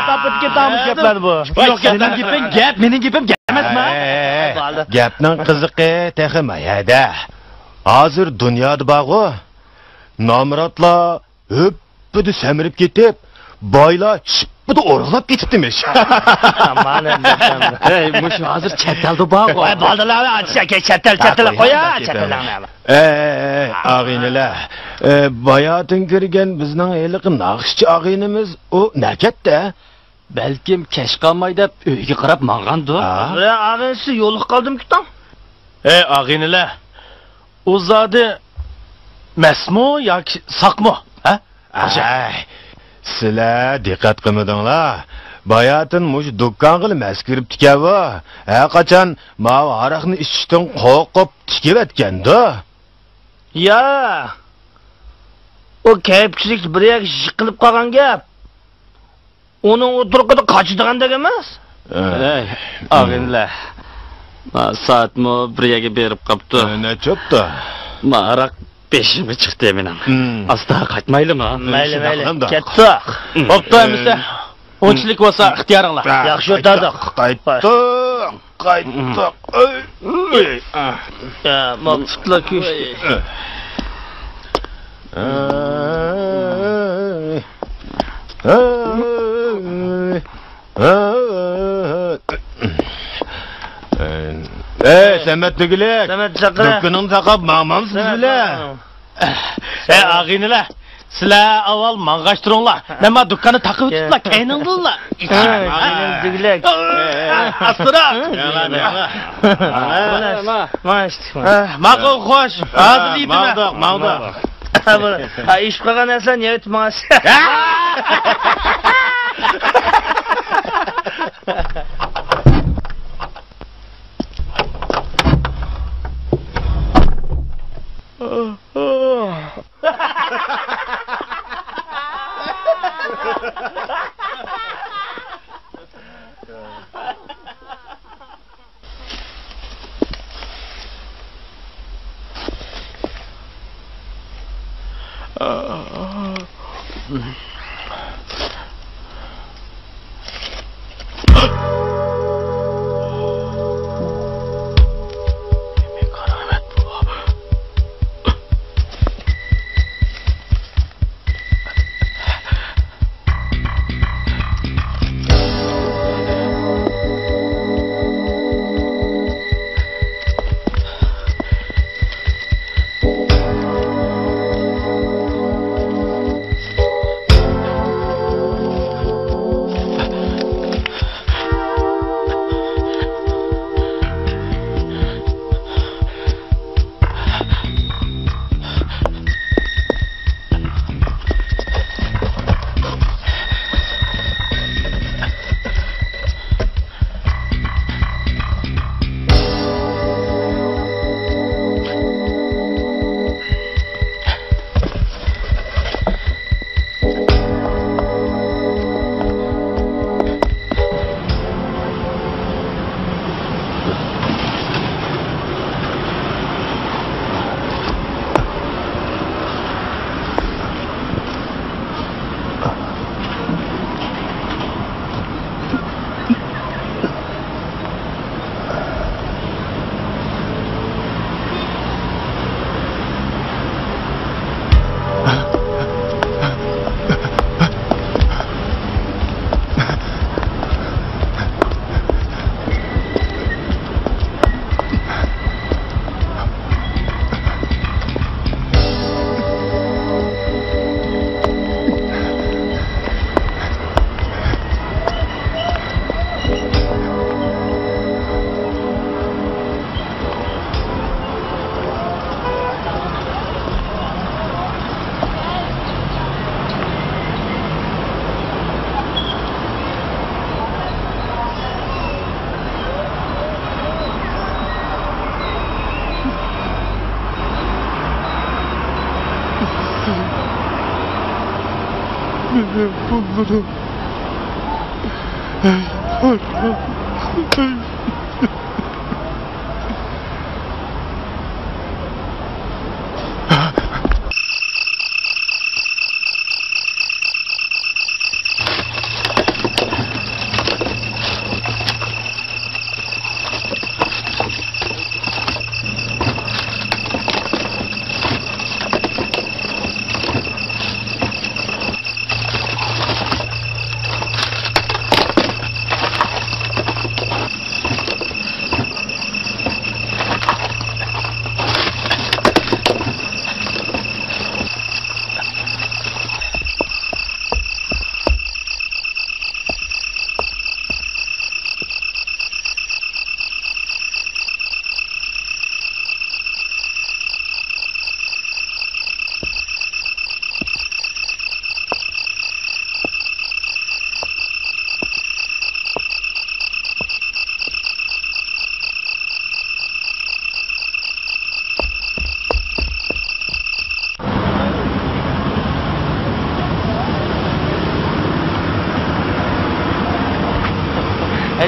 تاپىدىكى تامۇش گەپلەر بۇ. يوق، مېنىڭ گېپىم گەپ، مېنىڭ گېپىم گەپ ئەمەسما؟ ھەي، ھەي، ھەي. گەپنىڭ قىزىقى تېخى ما يەردە. ھازىر دۇنيادا بارغۇ، نامراتلار ھۆپپىدە سەمرىپ كېتىپ، بايلار شىپپىدە ئورۇقلاپ كېتىپتىمىش. ئامان ئەمدى. ھەي، مۇشۇ ھازىر چەت ئەلدە بارغۇ. ۋاي، بالىلار، چەت ئەل، چەت ئەل، قويا، چەت ئەللەرنى. ئەي، ئەي، ئەي، ئاغىنىلەر. ئە، باياتىن كىرگەن بىزنىڭ ھېلىقى ناخشىچى ئاغىنىمىز، ئۇ نەكەتتە؟ بەلكىم كەچ قالماي دەپ ئۆيگە قاراپ ماڭغاندۇ؟ ھە؟ بىرەر ئاغىنىسى يولۇقۇپ قالدىمىكىن؟ ئەي ئاغىنىلەر، ئۇ زادى مەستمۇ ياكى ساقمۇ؟ ھە؟ ئەي، سىلەر دىققەت قىلمىدىڭلار. باياتىن مۇشۇ دۇكانغىلا مەست كىرىپتىكەن بۇ. ھەر قاچان ماۋۇ ھاراقنى ئىچىشتىن قورقۇپ تىكىۋەتكەندۇ. يا، ئۇ كەيپچىلىك بىر يەرگە يىقىلىپ قالغان گەپ. ئۇنىڭ ئۇ تۇرقىدا قاچىدىغاندەك ئەمەس. ئەي، ئاغىنىلەر، ما سائەتمۇ بىر يەرگە بېرىپ قاپتۇ. ئە، نەچچە بوپتۇ؟ ما ھاراق بېشىمغا چىقتى مېنىڭ. ئاستا قايتمايلىما؟ مەيلى، مەيلى. كەتتۇق. بوپتۇ ئەمىسە. ئۇنچىلىك بولسا ئىختىيارىڭلار. ياخشى ئۆتەردۇق. قايتتۇق. قايتتۇق. ئۆي. يا، ماقسۇتلا كۆشتى. ئەي، سەمەت دېگۈلۈك. سەمەت چاقىرە. دۇكىنىڭنى تاقاپ ماڭمامسىز بىلە؟ ئەي، ئاغىنىلەر، سىلەر ئاۋۋال ماڭغاچ تۇرۇڭلار. مەن ما دۇكاننى تاقىۋېتىپلا، كەينىڭدىنلا ئىچىمەن. ئاغىنىم دېگۈلۈك. ئاستىراق. ماقۇل، خوش. ھازىر يېتىمەن. ماڭدۇق، ماڭدۇق. ھە، ئىچىپ قالغان نەرسىلەرنى يەۋېتىپ ماڭىسىز.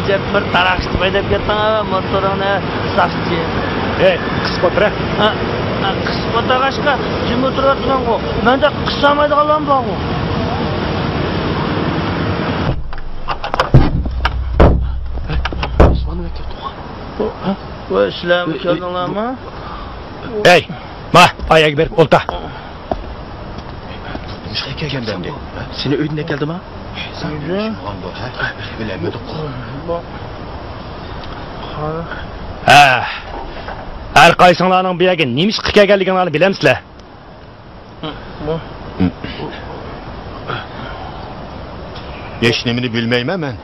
دەپ بىر تاراقشىتىپ ھەيدەپ كەتتىڭ ھە، موتورۇڭنى ساقچى. ھەي، قىسىپ ئولتۇر ھە. ھە، ھە، قىسىپ ئولتۇرغاچقا جىم ئولتۇرۇۋاتىمەنغۇ. مەندە قىسالمايدىغانلارمۇ بارغۇ. ۋاي، سىلەرمۇ كەلدىڭلارمۇ؟ ھەي، ما، ئاياغغا بېرىپ ئولتۇر. نېمىشقا كەلگەندە ئەمدى؟ سېنى ئۆيدىن ئەكەلدىما؟ ئۆيدىن؟ بىلەلمىدۇق. ھە. ھەر قايسىڭلارنىڭ بۇ يەرگە نېمە ئىشقا كەلگەنلىكىڭلارنى بىلەمسىلەر؟ ھېچنېمىنى بىلمەيمەن مەن.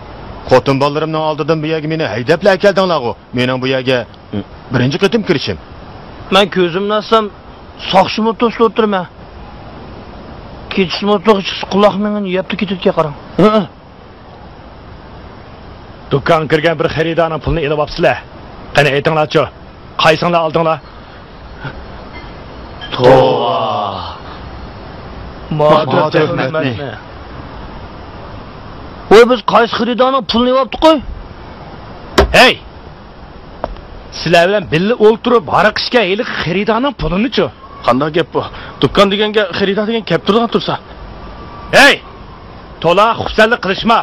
خوتۇن بالىلىرىمنىڭ ئالدىدىن بۇ يەرگە مېنى ھەيدەپلا ئەكەلدىڭلارغۇ. مېنىڭ بۇ يەرگە بىرىنچى قېتىم كىرىشىم. مەن كۆزۈمنى ئاچسام، ساقچىمۇ توسۇپ ئولتۇرىمەن. كېچىسىمۇ توغرا چىقسا، قۇلاق مېڭىنى يەپلا كېتىدىكەن، قاراڭ. ھە. دۇكانغا كىرگەن بىر خېرىدارنىڭ پۇلىنى ئېلىۋاپسىلەر. قېنى، ئېيتىڭلارچۇ، قايسىڭلار ئالدىڭلار؟ توۋا! ما تۆھمەتنى! ۋاي، بىز قايسى خېرىدارنىڭ پۇلىنى ئېلىۋاپتۇق؟ ھەي! سىلەر بىلەن بىللە ئولتۇرۇپ ھاراق ئىچكەن ھېلىقى خېرىدارنىڭ پۇلىنىچۇ؟ قانداق گەپ بۇ؟ دۇكان دېگەنگە خېرىدار دېگەن كەپ تۇرىدىغان تۇرسا. ھەي! تولا خۇپسەنلىك قىلىشما.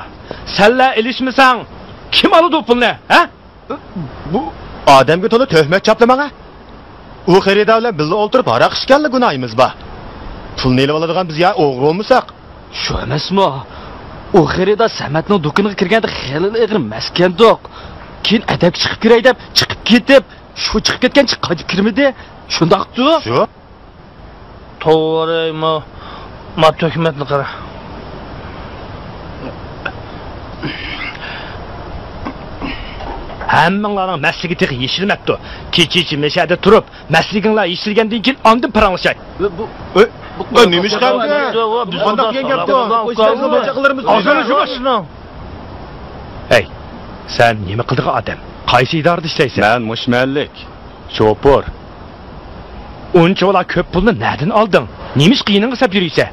سەنلا ئېلىشمىساڭ، كىم ئالىدۇ پۇلنى، ھە؟ بۇ ئادەمگە تولا تۆھمەت چاپلىماڭ ھە. ئۇ خېرىدار بىلەن بىللە ئولتۇرۇپ ھاراق ئىچكەنلا گۇناھىمىز بار. پۇلنى ئېلىۋالىدىغان بىز يا ئوغرى بولمىساق. شۇ ئەمەسمۇ؟ ئۇ خېرىدار سەمەتنىڭ دۇكىنىغا كىرگەندە خېلىلا ئېغىر مەستكەندۇق. كېيىن ئەدەپكە چىقىپ كىرەي دەپ چىقىپ كېتىپ، شۇ چىقىپ كەتكەنچە قايتىپ كىرمىدى. شۇنداقتۇ؟ شۇ. توۋا، ما، ما تۆھمەتنى قارا. ھەممىڭلارنىڭ مەستلىكى تېخى يېشىلمەپتۇ. كېچىچە مەشەدە تۇرۇپ، مەستلىكىڭلار يېشىلگەندىن كېيىن ئاندىن پاراڭلىشاي. بۇ، بۇ، بۇ، بۇ نېمە ئىش قىلدى؟ بۇ قانداق دېگەن گەپتۇ؟ ئاغزىنى يۇمۇش! ھەي، سەن نېمە قىلىدىغان ئادەم؟ قايسى ئىدارىدە ئىشلەيسەن؟ مەن مۇشۇ مەھەللىك. شوپۇر. ئۇنچىۋالا كۆپ پۇلنى نەدىن ئالدىڭ؟ نېمىشقا يېنىڭغا سەپ يۈرۈيسەن؟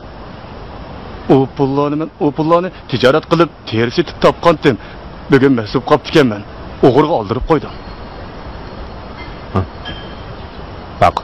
ئۇ پۇللارنى مەن، ئۇ پۇللارنى تىجارەت قىلىپ، تېرە سېتىپ تاپقانتىم. بۈگۈن مەست بولۇپ قاپتىكەنمەن. ئوغرىغا ئالدۇرۇپ قويدۇم. ھە. باق.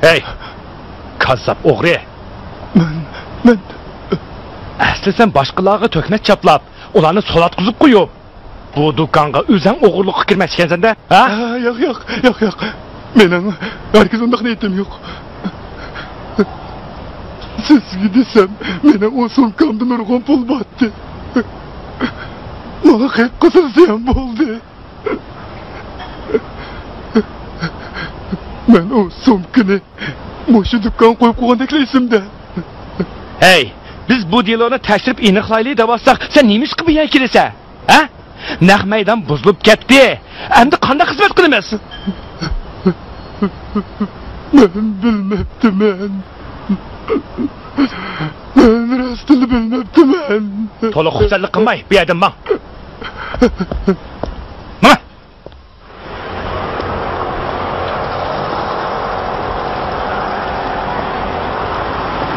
ھەي، كاززاپ ئوغرى! مەن، مەن. ئەسلى سەن باشقىلارغا تۆھمەت چاپلاپ، ئۇلارنى سوراققا قويۇپ، بۇ دۇكانغا ئۆزۈڭ ئوغرىلىققا كىرمەكچىكەنسەن-دە، ھە؟ ھە، ياق، ياق، ياق، ياق. مېنىڭ ھەرگىز ئۇنداق نىيىتىم يوق. سىزگە دېسەم، مېنىڭ ئۇ سومكامدا نۇرغۇن پۇل بارتى. ماڭا قېپقىزىل زىيان بولدى. مەن ئۇ سومكىنى مۇشۇ دۇكانغا قويۇپ قويغاندەكلا ئېسىمدە. ھەي، بىز بۇ دېلونى تەكشۈرۈپ ئېنىقلايلى دەۋاتساق، سەن نېمىشقا بۇ يەرگە كېلىسەن؟ ھە؟ نەق مەيدان بۇزۇلۇپ كەتتى. ئەمدى قانداق خىزمەت قىلىمىز؟ مەن بىلمەپتىمەن. مەن راستىنلا بىلمەپتىمەن. تولا خۇپسەنلىك قىلماي، بۇ يەردىن ماڭ. ماڭ!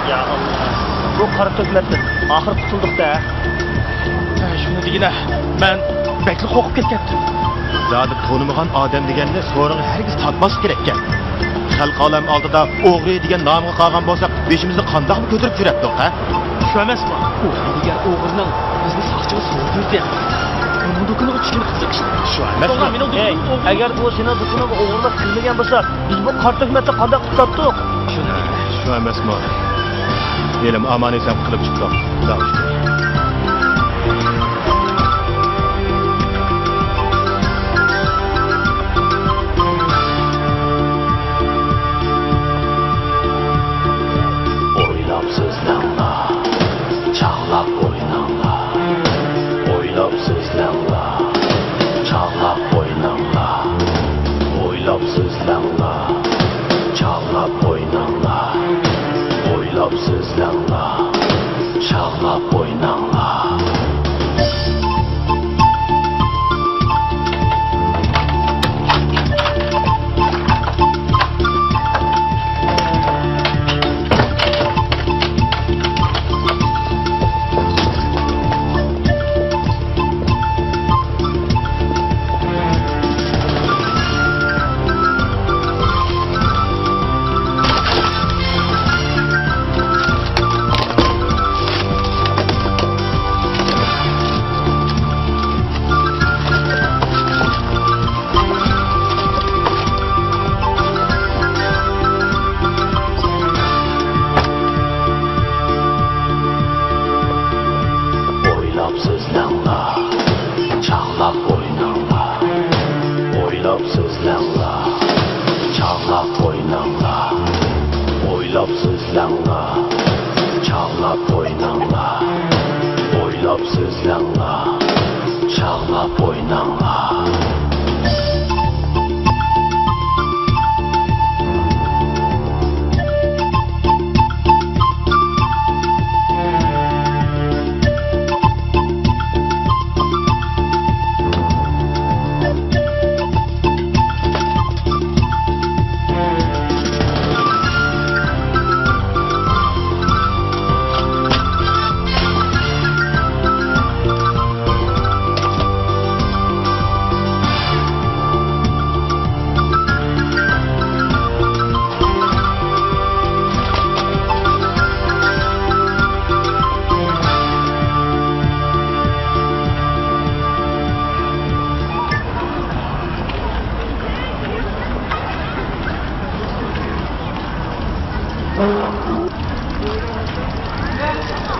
يا ئاللا، بۇ قارا تۆھمەتتىن ئاخىر قۇتۇلدۇق-دە. ھە، شۇنى دېگىنە، مەن بەكلا قورقۇپ كەتكەنتىم. زادى تونۇمىغان ئادەم دېگەننى سورۇنغا ھەرگىز تارتماسلىق كېرەككەن. خەلق ئالەم ئالدىدا ئوغرى دېگەن نامغا قالغان بولساق، بېشىمىزنى قانداقمۇ كۆتۈرۈپ يۈرەتتۇق، ھە؟ شۇ ئەمەسمۇ؟ ئۇ ھەيدىگەر ئوغرىنىڭ بىزنى ساقچىغا سوۋغا بېرىپ، ئۇنىڭ دۇكىنىغا چۈشكىنى قىزىق ئىش. شۇ ئەمەسمۇ؟ توغرا، مېنىڭ دۇكىنىمغا ئوغرىلىق، ئەگەر ئۇ سېنىڭ دۇكىنىڭغا ئوغرىلىق كىرمىگەن بولسا، بىز بۇ قارا تۆھمەتنى قانداق قۇتۇلاتتۇق؟ شۇ ئەمەسمۇ؟ ھېلىمۇ ئامان-ئېسەن قۇتۇلۇپ چىقتۇق. خۇداغا شۈكۈر. ئويناڭلار، ئويلاپ سۆزلەڭلار، چاغلاپ ئويناڭلار. ئويلاپ سۆزلەڭلار، چاغلاپ ئويناڭلار. ئويلاپ سۆزلەڭلار، چاغلاپ ئويناڭلار. ئويلاپ سۆزلەڭلار، چاغلاپ ئويناڭلار. ئويلاپ سۆزلەڭلار، چاغلاپ ئويناڭلار.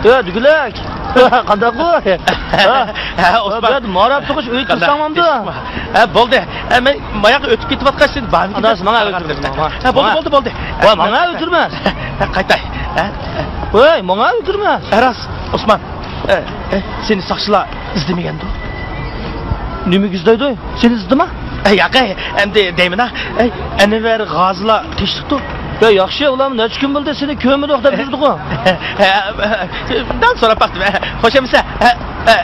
يا دۈگىلەك. قانداق بۇ؟ ھە، ھە، ئوسمان. بۇ يەردە ماراپ تۇغۇش ئۆيى قانداق؟ تۇرساڭمامدۇ؟ ھە، بولدى. ھە، مەن ماياققا ئۆتۈپ كېتىۋاتقاچ سېنى بارمىكىن دەپ. ئاداش، ماڭا ئۆتۈرمە، ماڭا. ھە، بولدى، ماڭا. بولدى، بولدى. ۋاي، ماڭا ئۆتۈرمە. ھە، قايتاي. ھە؟ ۋاي، ماڭا ئۆتۈرمە. ھە، راست، ئوسمان. ئە، ئە، سېنى ساقچىلار ئىزدىمىگەندۇ؟ نېمىگە ئىزدەيدۇ؟ سېنى ئىزدىما؟ ئە، ياق، ئەي، ئەمدى دەيمەن-ھە. ئەي، ئەنۋەر غازىلار تېشىپتۇ. يا، ياخشى، ئۇلار نەچچە كۈن بولدى سېنى كۆرمىدۇق دەپ يۈردىغۇ. ھە، ھە، ھە، دەل سوراپ باقتىم. ھە، خوش ئەمىسە. ھە، ھە.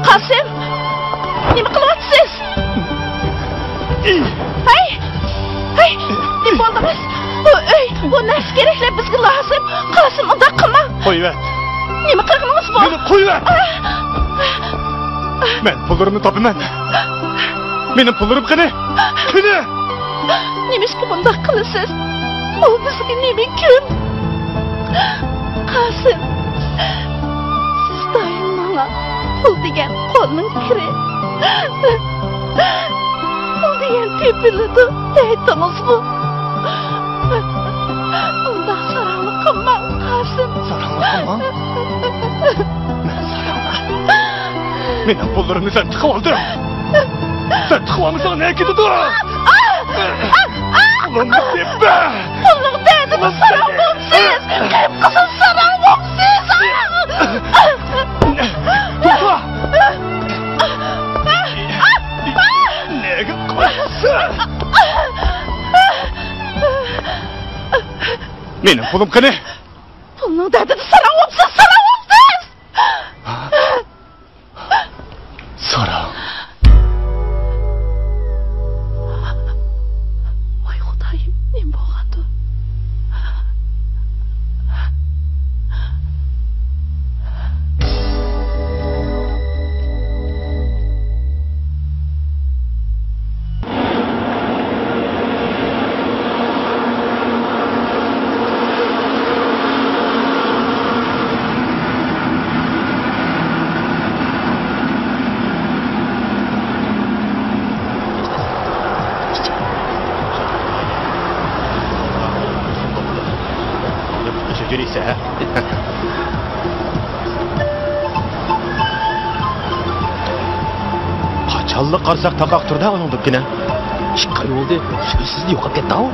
قاسىم، نېمە قىلىۋاتىسىز؟ ھەي، ھەي، نېمە بولدىڭىز؟ بۇ ئۆي، بۇ نەرسە كېرەكلەر بىزگە لازىم. قاسىم، ئۇنداق قىلماڭ. قويۇۋەت. نېمە قىلغىنىڭىز بۇ؟ مېنى قويۇۋەت. ئاھ! مەن پۇللىرىمنى تاپىمەن. مېنىڭ پۇللىرىم قېنى؟ قېنى؟ نېمىشقا بۇنداق قىلىسىز؟ ئۇ بىزگە نېمە كۈن؟ قاسىم، سىز دائىم ماڭا پۇل دېگەن قولنىڭ كىرى، پۇل دېگەن تېپىلىدۇ دەيتتىڭىزغۇ؟ ئۇنداق ساراڭلىق قىلماڭ، قاسىم. ساراڭلىق قىلماڭ؟ مەن ساراڭلىق؟ مېنىڭ پۇللىرىمنى سەن تىقىۋالدىڭ. سەن تىقىۋالمىساڭ نەگە كېتىدۇ؟ پۇلۇمنى تېپە! پۇلنىڭ دەردىدە ساراڭ بوپسىز! قېرىپ قىزىل ساراڭ بوپسىز! توختا! نەگە قاچىسەن؟ مېنىڭ پۇلۇم قېنى؟ پۇلنىڭ دەردىدە ساراڭ بوپسىز، ساراڭ بوپسىز! ساراڭ. ۋاي خۇدايىم، يۈرىسە. قاچانلا قارىساق تاقاق تۇردا ئۇنىڭ دۇكىنى. ئىككى ئاي بولدى، سۆزسىز يوقاپ كەتتى-ئاۋۇ.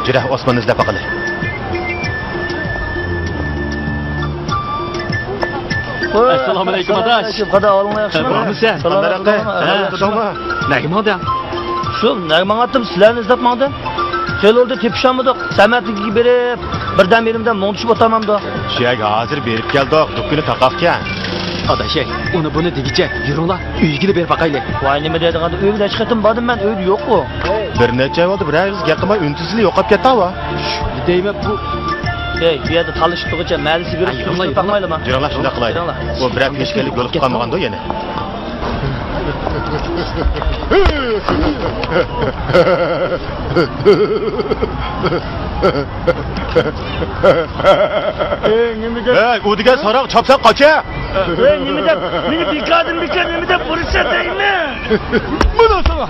يۈرە، ئوسماننى ئىزدەپ باقىلى. ئەسسالامۇئەلەيكۇم، ئاداش. قادا، ئەھۋالىڭلار ياخشىمۇ؟ بارمۇسەن؟ سالام ئەلەيكۇم. ھە، ياخشىمۇ؟ نەگە ماڭدىڭ؟ شۇ نەگە ماڭاتتىم، سىلەرنى ئىزدەپ ماڭدىم. شۇ يولدا تېپىشالمىدۇق. سەمەتلىككە بېرىپ، بىردەم يېرىمدە مۇڭدىشىپ ئولتۇرمامدۇ؟ شۇ يەرگە ھازىر بېرىپ كەلدۇق. دۇكىنى تاقاقكەن. ئاداش، ئۇنى بۇنى دېگۈچە يۈرۈڭلار، ئۆيگىلا بېرىپ باقايلى. ۋاي، نېمە دەيدىغان، ئۆيگە نەچچە قېتىم باردىم مەن، ئۆيدە يوق ئۇ. بىر نەچچە ئاي بولدى، بىرەر ئېغىز گەپ قىلماي، ئۈن-تىنسىزلا يوقاپ كەتتى-ھاۋۇ. دەيمەن بۇ. ئەي، بۇ يەردە تالىشىپ تۇرغۇچە مەلىسى بېرىپ، ھە، يۈرۈڭلار، يۈرۈڭلار. يۈرۈڭلار، شۇنداق قىلايلى. يۈرۈڭلار. ئۇ بىرەر كۈن كېلىپ يولۇقۇپ قالمىغاندۇ يەنە. ئەي، ئۇ دېگەن ساراڭ چاپسان قاچە. ئەي، نېمە دەپ، مېنى بىكاردىن بىكار نېمە دەپ ئۇرۇشسا دەيمەن. مانا ساڭا.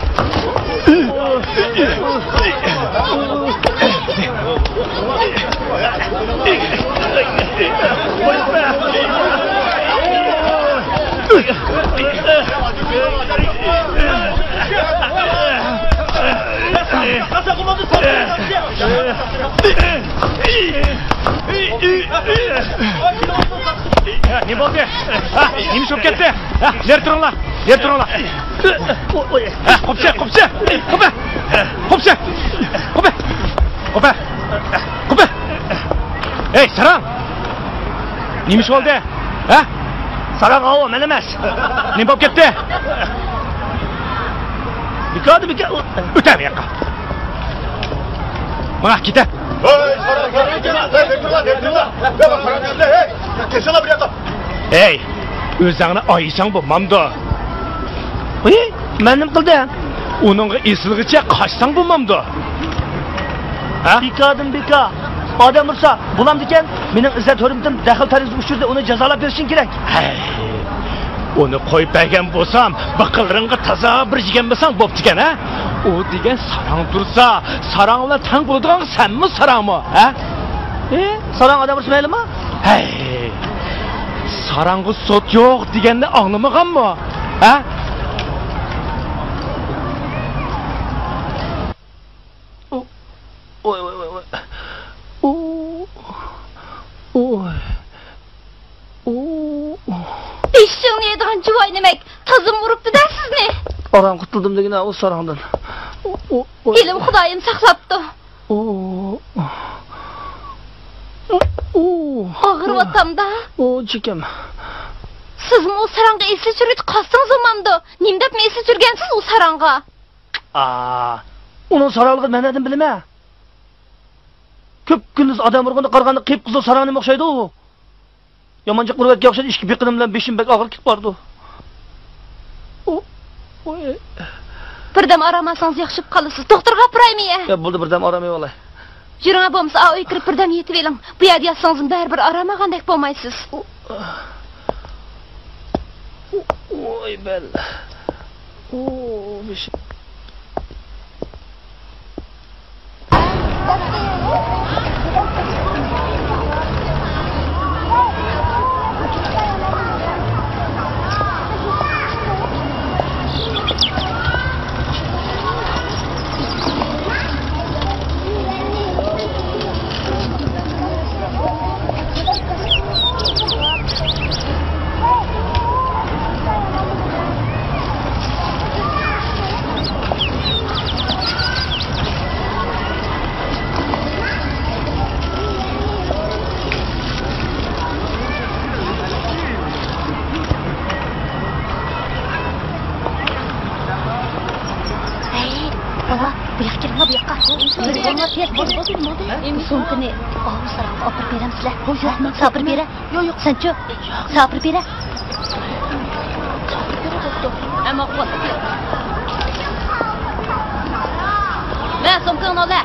يا، نېمە بولدى؟ ھە، نېمە ئىش بولۇپ كەتتى؟ ھە، نېرى تۇرۇڭلار، نېرى تۇرۇڭلار. ھە، قوپسا، قوپسا، قوپە، قوپسا، قوپە، قوپە، قوپە. ئەي، ساراڭ! نېمە ئىش بولدى؟ ھە؟ ساراڭ ئاۋۇ، مەن ئەمەس. نېمە بولۇپ كەتتى؟ بىكاردىن بىكار. ئۆتە بۇ ياققا. ماڭا كېتە. ھەي، ئۆزۈڭنى ئايىساڭ بولمامدۇ؟ ھەي، مەن نېمە قىلدىم؟ ئۇنىڭغا ئېسىلغىچە قاچساڭ بولمامدۇ؟ ھە؟ بىكاردىن بىكار. ئادەم ئۇرسا بولامدىكەن؟ مېنىڭ ئىززەت-ھۆرمىتىم دەخلى-تەرۇزى ئۇچرىدى، ئۇنى جازالاپ بېرىشىڭ كېرەك. ھەي، ئۇنى قويۇپ بەرگەن بولسام، بىقىنلىرىڭغا تازا بىر يېگەن بولساڭ بوپتىكەن، ھە؟ ئۇ دېگەن ساراڭ تۇرسا، ساراڭ بىلەن تەڭ بولىدىغان سەنمۇ ساراڭمۇ، ھە؟ ئى، ساراڭ ئادەم ئۇرسا مەيلىمۇ؟ ھەي، ساراڭغا سوت يوق دېگەننى ئاڭلىمىغانمۇ؟ ھە؟ ئۇ، ۋاي، ۋاي، ۋاي، ۋاي. ئۇ، ئۇ، ئۇ، ئۇ. بېشىڭنى يەيدىغان جۇۋاي نېمەك، تازىمۇ ئۇرۇپتۇ-دە سىزنى. ئاران قۇتۇلدۇم دېگىنە ئۇ ساراڭدىن. ئۇ، ئۇ، ئۇ. ھېلىمۇ خۇدايىم ساقلاپتۇ. ئۇ، ئۇ. ئۇ، ئۇ. ئاغرىۋاتامدا. ئۇ، چېكەم. سىزمۇ ئۇ ساراڭغا ئېسىل چۈشۈرگۈچە قالسىڭىز بولمامدۇ؟ نېمە دەپمۇ ئېسىل چۈشۈرگەنسىز ئۇ ساراڭغا؟ ئا، ئۇنىڭ ساراڭلىقىنى مەن نەدىن بىلىمەن؟ كۈپكۈندۈز ئادەم ئۇرغىنىغا قارىغاندا قىپقىزىل ساراڭ نېمە ئوخشايدۇ ئۇ؟ يامان جىق ئۇرۇۋەتكەن ئوخشايدۇ، ئىككى بېقىنىم بىلەن بېشىم بەك ئاغرىپ كېتىپ بارىدۇ. ئۇ، ئۇ، ئى. بىردەم ئارام ئالسىڭىز ياخشى بولۇپ قالىسىز. دوختۇرغا ئاپىرايمۇ يە؟ يا، بولدى، بىردەم ئارام ئېلىۋالاي. يۈرۈڭە، بولمىسا ئاۋۇ ئۆيگە كىرىپ بىردەم يېتىۋېلىڭ. بۇ يەردە ياتسىڭىزمۇ بەرىبىر ئارام ئالغاندەك بولمايسىز. ئۇ، ئۇ، ئۇ، ئوي، بەل. ئۇ، بېشىم. ھەي، بالا، بۇ ياققا كىرىڭلار، بۇ ياققا. بولدى، بولدى، بولدى. سومكىنى، ئاۋۇ ساراڭغا ئاپىرىپ بېرەمسىلەر؟ ياق، ياق، مەن ساپىرىپ بېرەي. ياق، ياق. سەنچۇ؟ ساپىرىپ بېرە. ھە، ماقۇل. مە، سومكىڭنى ئال، ھە.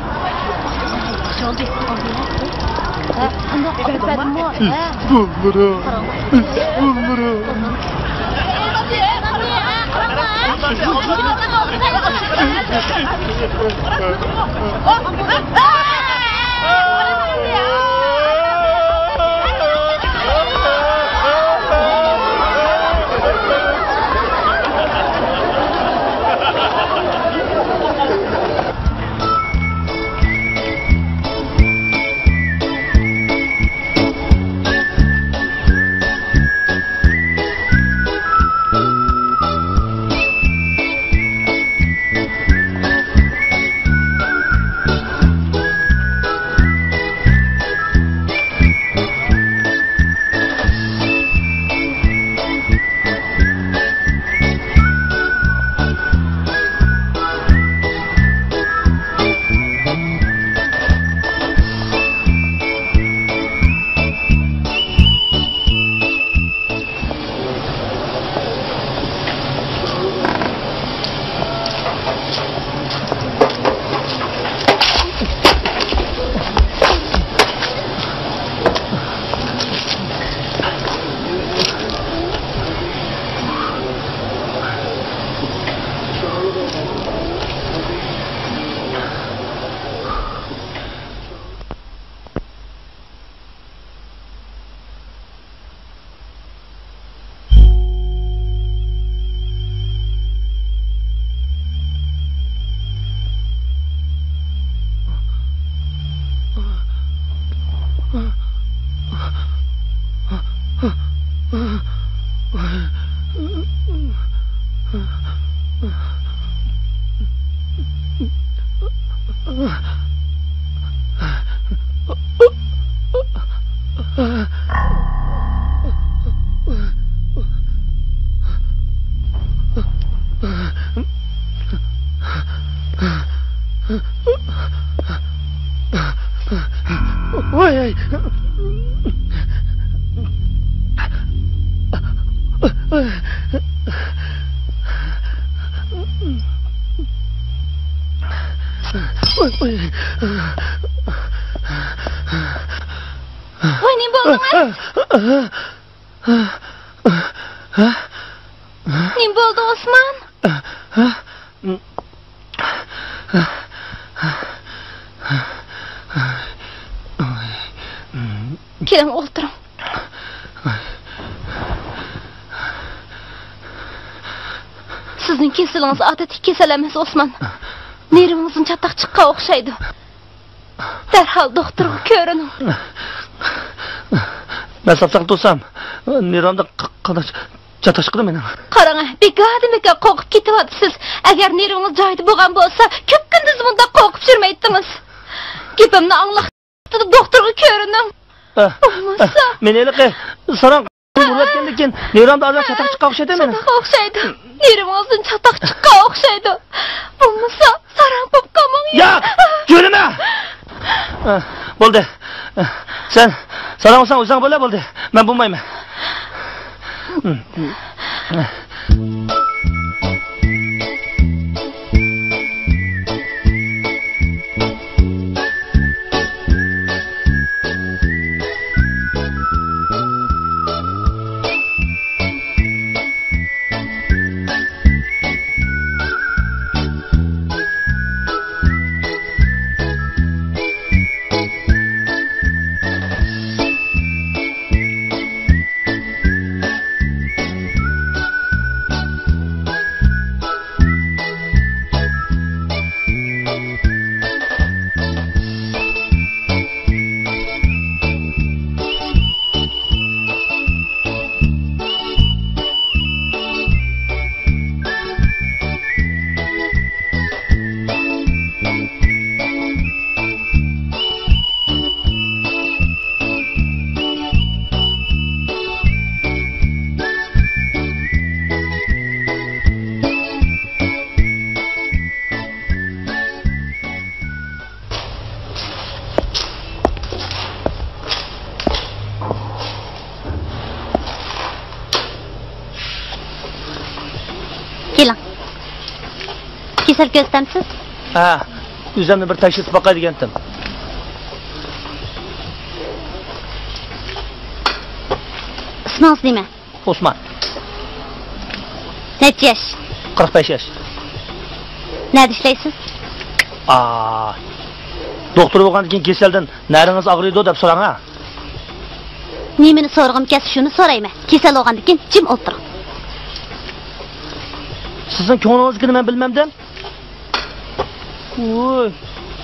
ھە، قانداق ئاپىرىپ بەردىمۇ؟ ھە. ئىسپانلىرا، ئىسپانلىرا. ۋاي. ۋاي، نېمە بولدىڭىز؟ نېمە بولدى، ئوسمان؟ كېلىڭ، ئولتۇرۇڭ. سىزنىڭ كېسىلىڭىز ئادەتتىكى كېسەل ئەمەس، ئوسمان. نېرۋىڭىزدىن چاتاق چىققان ئوخشايدۇ. دەرھال دوختۇرغا كۆرۈنۈڭ. مەن ساپ-ساقلام تۇرسام، نېرۋامدا ق-، قانداق چاتاق چىقىدۇ مېنىڭ؟ قاراڭ، بىكاردىن بىكار قورقۇپ كېتىۋاتىسىز. ئەگەر نېرۋىڭىز جايىدا بولغان بولسا، كۈپكۈندۈز مۇنداق قورقۇپ يۈرمەيتتىڭىز. گېپىمنى ئاڭلاڭ، دوختۇرغا كۆرۈنۈڭ. ئە، بولمىسا. ئە، مېنى ھېلىقى ساراڭ ئۇرۇۋەتكەندىن كېيىن نېرۋامدا ئازراق چاتاق چىققان ئوخشايدۇ مېنىڭ. چاتاق ئوخشايدۇ. نېرۋىڭىزدىن چاتاق چىققان ئوخشايدۇ. بولمىسا، ساراڭ بولۇپ قالماڭ. ياق! يۈرمە! ئە، بولدى. ئە، سەن ساراڭ بولساڭ ئۆزۈڭ بولە، بولدى. مەن بولمايمەن. كېلىڭ. كېسەل كۆزىتەمسىز؟ ھە، ئۆزۈمنى بىر تەكشۈرتۈپ باقاي دېگەنتىم. ئىسمىڭىز نېمە؟ ئوسمان. نەچچە ياش؟ قىرىق بەش ياش. نەدە ئىشلەيسىز؟ ئا، دوختۇر بولغاندىن كېيىن كېسەلدىن نەرىڭىز ئاغرىيدۇ دەپ سوراڭ ھە. نېمىنى سورىغۇم كەلسە شۇنى سورايمەن. كېسەل بولغاندىن كېيىن جىم ئولتۇرۇڭ. سىزنىڭ كۆڭلىڭىزدىكىنى مەن بىلمەمدىم. ۋوي.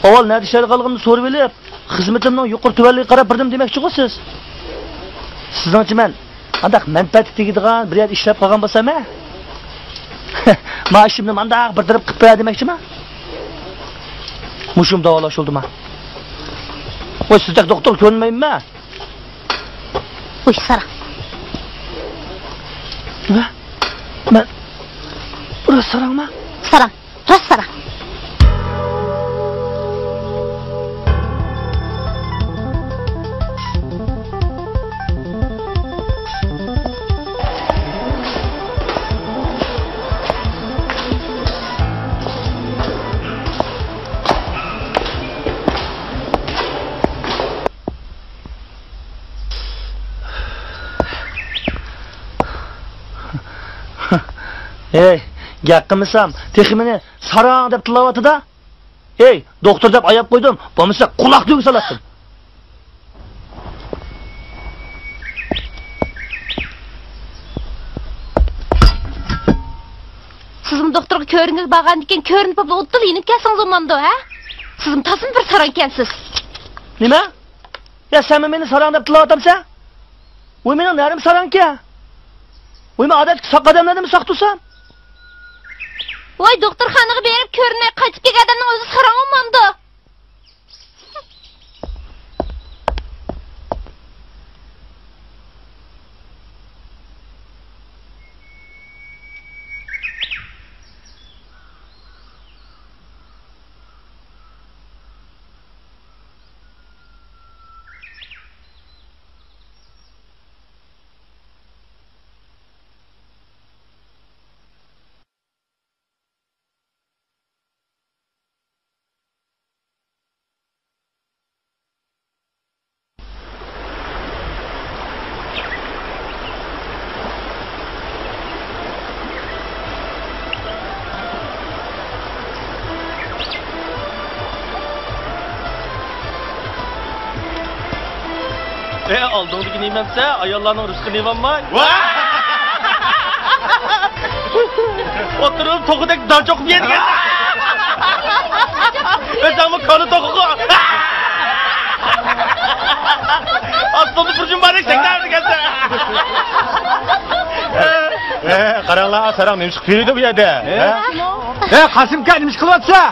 ئاۋۋال نەدە ئىشلەيدىغانلىقىمنى سورىۋېلىپ، خىزمىتىمنىڭ يۇقىرى تۆۋەنلىكىگە قاراپ بېرىدۇ دېمەكچىغۇ سىز. سىزنىڭچە مەن قانداق مەنپەئەتكە تېگىدىغان بىر يەردە ئىشلەپ قالغان بولسام ھە؟ ما ئىشىمنى مانداق بىر تەرەپ قىلىپ قوياي دېمەكچىما؟ مۇشۇم داۋالاش بولدىما؟ ۋاي سىزدەك دوختۇر كۆرمەيمەن. ۋۇي ساراڭ. نېمە؟ مەن راست ساراڭما؟ ساراڭ. راست ساراڭ. ھەي، گەپ قىلمىسام تېخى مېنى ساراڭ دەپ تىللاۋاتىدۇ. ھەي، دوختۇر دەپ ئاياپ قويدۇم، بولمىسا قۇلاق تۈگى سالاتتىم. سىزمۇ دوختۇرغا كۆرۈنگىلى بارغاندىكىن كۆرۈنۈپ بولۇپلا ئوتتۇلا يېنىپ كەلسىڭىز بولمامدۇ ھە؟ سىزمۇ تازىمۇ بىر ساراڭ ئىكەنسىز. نېمە؟ يا سەنمۇ مېنى ساراڭ دەپ تىللاۋاتامسەن؟ ۋوي مېنىڭ نەرىم ساراڭكەن؟ ۋوي مەن ئادەتتىكى ساق ئادەملەردىنمۇ ساق تۇرسام؟ ۋاي دوختۇرخانىغا بېرىپ كۆرۈنمەي قايتىپ كەلگەن ئادەمنىڭ ئۆزى ساراڭ بولمامدۇ؟ ئە، ئالدىڭدىكى نېمەمسە، ئاياللارنىڭ رىزقىنى يەۋالماي. ئولتۇرۇپ توخۇدەك دان چوقۇپ يەيدىكەن. ئۆزۈڭمۇ كالا توخۇغۇ. ئاستىڭدا بىر جۈمبەدەك سەكرەۋاتىدىكەنسەن. ئە، قاراڭلار، ساراڭ نېمە ئىش قىلىۋېرىدۇ بۇ يەردە؟ ئە؟ ئە، قاسىمكا نېمە ئىش قىلىۋاتىسەن؟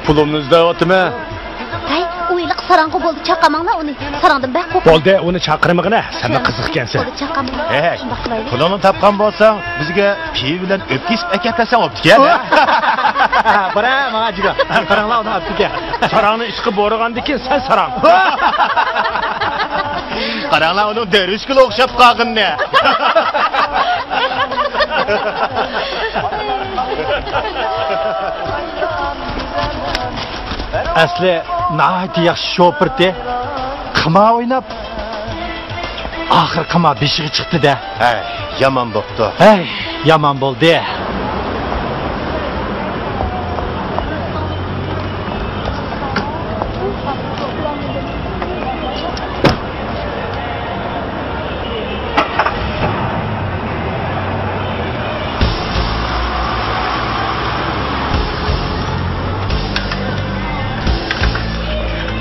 پۇلۇمنى ئىزدەۋاتىمەن. ھەي، ئۇ ھېلىقى ساراڭغۇ بولدى، چاقىرماڭلار ئۇنى. ساراڭدىن بەك قورقىمەن. بولدى، ئۇنى چاقىرمىغىنە، سەنمۇ قىزىق ئىكەنسەن. بولدى، چاقىرماڭ. ھەي، شۇنداق قىلايلى. پۇلۇڭنى تاپقان بولساڭ، بىزگە پىۋا بىلەن ئۆپكە ئېسىپ ئەكەتسەڭ بوپتىكەن. بارە، ماڭا جىگا. قاراڭلار، ئۇنى ئاپتىكەن. ساراڭنى ئىشقا بورىغاندىكىن سەن ساراڭ. قاراڭلار، ئۇنىڭ دەرۋىشكىلا ئوخشاپ قالغىنىنى. ئەسلى ناھايىتى ياخشى شوپۇرتى. قىمار ئويناپ، ئاخىرى قىمار بېشىغا چىقتى-دە. ھەي، يامان بوپتۇ. ھەي، يامان بولدى.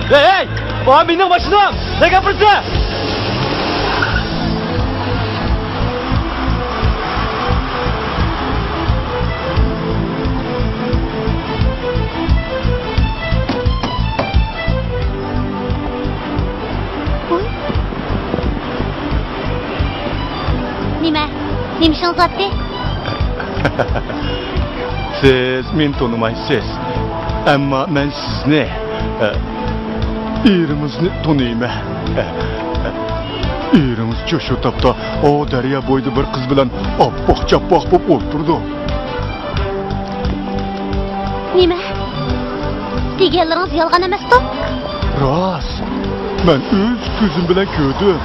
ھەي، ھەي! ئۇ مېنىڭ ماشىنام! نەگە ئاپىرىسەن؟ ۋوي. نېمە؟ نېمە ئىشىڭىز بارتى؟ سىز مېنى تونۇمايسىز. ئەمما مەن سىزنى، ئە، ئېرىڭىزنى تونۇيمەن. ئە، ئە، ئېرىڭىزچۇ شۇ تاپتا ئۇ دەريا بويىدا بىر قىز بىلەن ئاپئاق-چاپئاق بولۇپ ئولتۇرىدۇ. نېمە؟ دېگەنلىرىڭىز يالغان ئەمەستۇ؟ راست. مەن ئۆز كۆزۈم بىلەن كۆردۈم.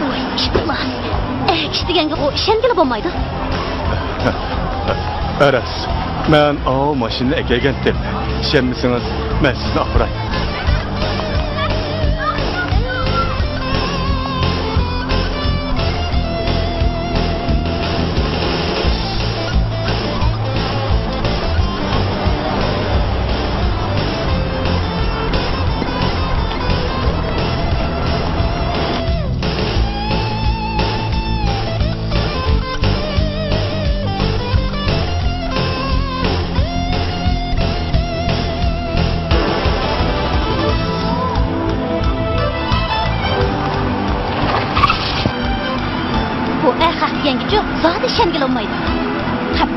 ۋاي، ئىپلاس. ئەگىش دېگەنگە ئۇ ئىشەنگىلى بولمايدۇ. ئەرەس، مەن ئاۋۇ ماشىنىنى ئەكەلگەنتىم. ئىشەنمىسىڭىز، مەن سىزنى ئاپىراي. بۇ ئەخەق دېگەنگىچۇ زادى ئىشەنگىلى بولمايدۇ. قاپ،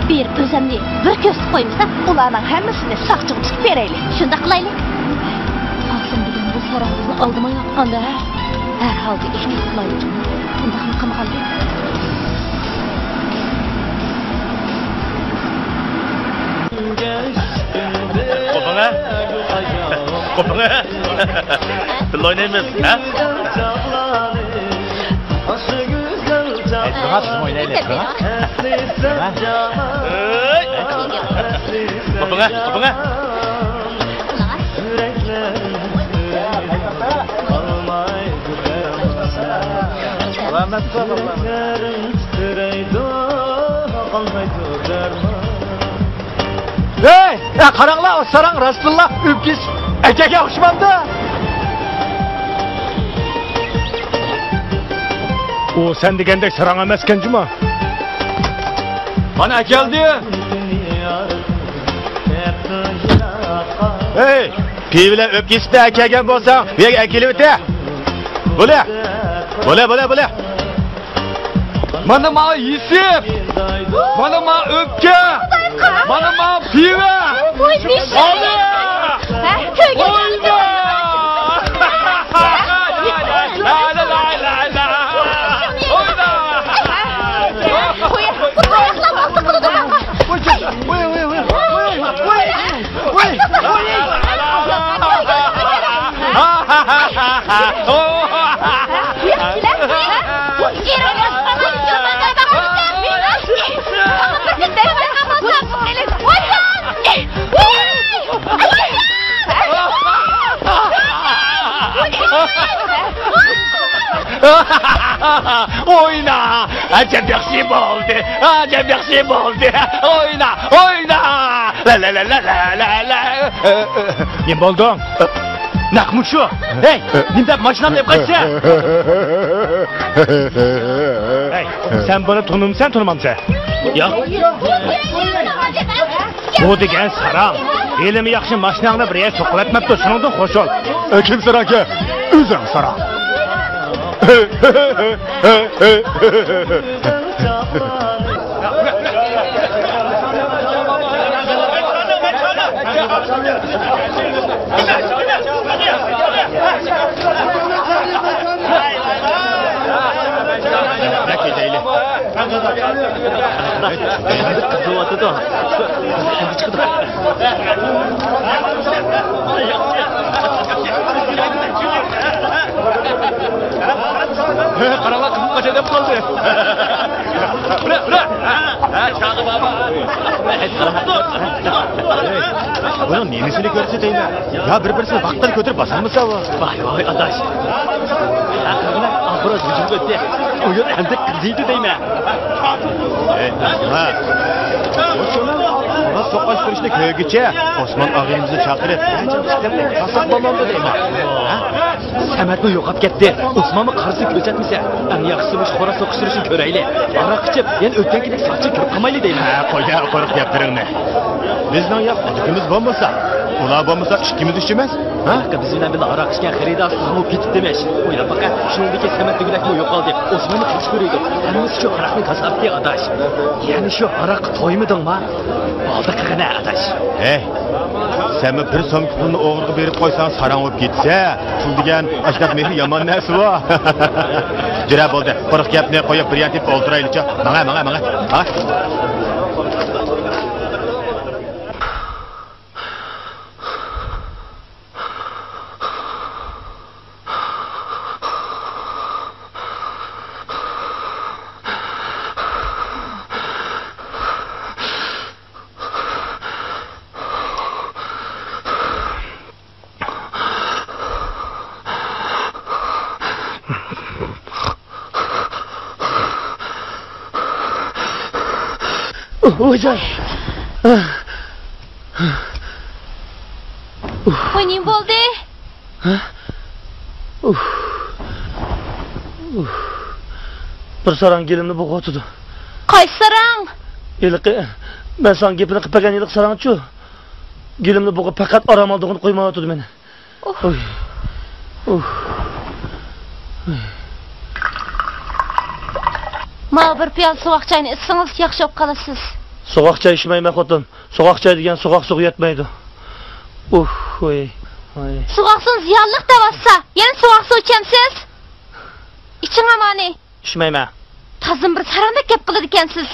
بېرىپ ئۆزەمنى بىر كۆرسىتىپ قويمىسام. ئۇلارنىڭ ھەممىسىنى ساقچىغا تۇتۇپ بېرەيلى. شۇنداق قىلايلى. قاسىم بىلەن بۇ ساراڭ بىزنى ئالدىمايۋاتقاندا، ھە؟ ھەر ھالدا ئېھتىيات قىلايلى. ئۇنداقمۇ قىلمىغاندى. قوپۇڭ ھە؟ قوپۇڭ ھە؟ بىللە ئوينايمىز ھە؟ ئەي، تۇرۇڭ، بىزمۇ ئوينايلى، تۇرۇڭ. ئەي. قوپۇڭ ھە؟ قوپۇڭ ھە؟ سالامەت بول. ھەي، ھە، قاراڭلار، ئۇ ساراڭ راستتىنلا ئۆپكىسى ئەكەگە ئوخشىمامدۇ؟ ئۇ سەن دېگەندەك ساراڭ ئەمەسكەن جۇما. مانا ئەكەلدى. ھەي، پىۋىلەر ئۆپكىسىدە ئەكەلگەن بولساڭ، بۇ يەرگە ئەكېلىۋېتە. بولە. بولە، بولە، بولە. مانا ماڭا يېسىپ، مانا ماڭا ئۆپكە، مانا ماڭا پىۋە. ئالدى! ھە؟ كۆرگەن. ئوينا! لا، لا، لا، لا، لا. ئوينا! ھە؟ قوي، بۇ تاياقلار ئالدى قىلىدۇ ماڭا. ۋاي، ۋاي، ۋاي، ۋاي، ۋاي، ۋاي. ۋاي، ۋاي. ئوينا! ئەجەب ياخشى بولدى! ئەجەب ياخشى بولدى! ئوينا! ئوينا! لا، لا، لا. نېمە بولدۇڭ؟ نەق مۇشۇ! ھەي، نېمە دەپ ماشىنامنى ئېلىپ قاچىسەن؟ ھەي، سەن بۇنى تونۇمسەن، تونۇمامسەن؟ ياق. بۇ دېگەن ساراڭ. ھېلىمۇ ياخشى ماشىناڭنى بىر يەرگە سوقۇۋەتمەپتۇ، شۇنىڭدىن خوش بول. ئە، كىم ساراڭكەن؟ ئۆزۈڭ ساراڭ. قىزىۋاتىدۇ. قاراڭلار، قىزىپ قاچاي دەپ قالدى. بۇنىڭ نېمىسىنى كۆرسىتەيمەن؟ يا بىر-بىرسىنى ۋاقتىدا كۆتۈرۈپ باسالمىسا ئۇ. ۋاي، ۋاي، ئاداش. ئاخىرىدا ھۇجۇم ئۆتتى. ئۇ يەر ئەمدى قىزىيدۇ دەيمەن. ھە. سوقۇشتۇرۇشنى كۆرگۈچە ئوسمان ئاغىنىمىزنى چاقىرىپ، قاساپ بولمامدۇ دەيمەن. ھە؟ سەمەتمۇ يوقاپ كەتتى. ئوسمانمۇ قارىسىنى كۆرسەتمىسە. ئەڭ ياخشىسى مۇشۇ خوراز سوقۇشتۇرۇشنى كۆرەيلى. ھاراق ئىچىپ، يەنە ئۆتكەنكىدەك ساقچى كۆرۈپ قالمايلى دەيمەن. ھە، قوي، قويۇق گەپلىرىڭنى. بىزنىڭ يا خۇدىكىمىز بولمىسا، ئۇلار بولمىسا ئىككىمىز ئۈچ ئەمەس. ھە؟ بىز بىلەن بىللە ھاراق ئىچكەن خېرىدار سىزمۇ كېتىپتىمىش. ئويلاپ باقە، شۇنىڭدىكى سەمەت دېگۈدەكمۇ يوقالدى. ئوسمانمۇ قېچىپ يۈرىدۇ. ھەممىسى شۇ ھاراقنىڭ كاساپىتى، ئاداش. يەنە شۇ ھاراققا تويمىدىڭما؟ بولدى قىلغىنە، ئاداش. ھەي، سەنمۇ بىر سومكا پۇلنى ئوغرىغا بېرىپ قويساڭ، ساراڭ بولۇپ كېتىسە. پۇل دېگەن ئاشۇنداق مېھىر يامان نەرسىۋۇ. جۈرە بولدى. قۇرۇق گەپنى قويۇپ، بىر يان تېپىپ ئولتۇرايلىچۇ. ماڭە، ماڭە، ماڭە. ھا؟ ۋايجان. ۋاي، نېمە بولدى؟ ھە؟ ئۇھ. ئۇھ. بىر ساراڭ گېلىمنى بوغۇۋاتىدۇ. قايسى ساراڭ؟ ھېلىقى، مەن ساڭا گېپىنى قىلىپ بەرگەن ھېلىقى ساراڭچۇ؟ گېلىمنى بوغۇپ پەقەت ئارام ئالىدىغىنى قويمايۋاتىدۇ مېنى. ئۇھ. ئۇھ. ماۋۇ بىر پىيالە سوغۇق چاينى ئىچسىڭىز ياخشى بولۇپ قالىسىز. سوغۇق چاي ئىچمەيمەن خوتۇن. سوغۇق چاي دېگەن سوغۇق سۇغا يەتمەيدۇ. ئۇھ، ۋاي، ۋاي. سوغۇق سۇنى زىيانلىق دەۋاتسا، يەنە سوغۇق سۇ ئىچەمسىز؟ ئىچىڭ ئامانى. ئىچمەيمەن. تازىمۇ بىر ساراڭدەك گەپ قىلىدىكەنسىز.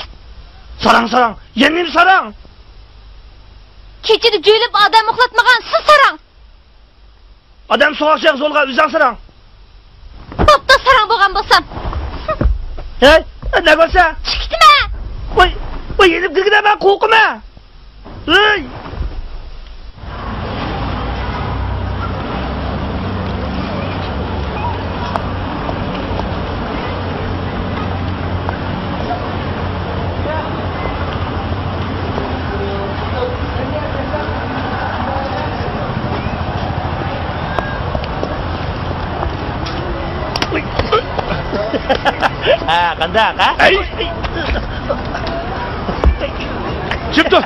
ساراڭ، ساراڭ. يەنە نېمە ساراڭ؟ كېچىدە جۆيلۈپ ئادەم ئۇخلاتمىغان سىز ساراڭ. ئادەم سوغۇق چايغا زورلىغان ئۆزۈڭ ساراڭ. بوپتۇ، ساراڭ بولغان بولسام. ھەي، نەگە بارسا؟ چىقىتمە. ۋاي، ۋاي، يېنىپ كىرگىنە مەن قورقىمەن. ھەي. ھە، قانداق، ھە؟ ئەي! چىپ تۇر!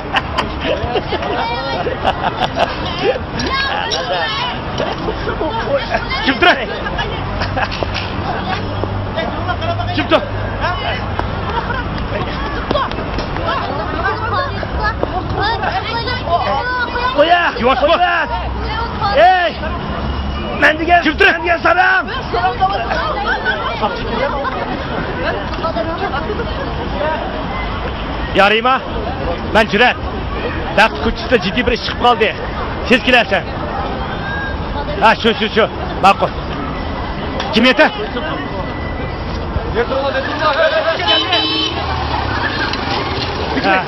چىپ تۇر! چىپ تۇر! قويە! يۇۋاشما! ئەي! مەن دېگەن، كىم تۇرۇپ؟ مەن دېگەن ساراڭ! يا رىما، مەن جۈرئەت. بەخت كوچىسىدا جىددىي بىر ئىش چىقىپ قالدى. تېز كېلەرسەن. ھە، شۇ، شۇ، شۇ. ماقۇل. كىم يېتە؟ ھە.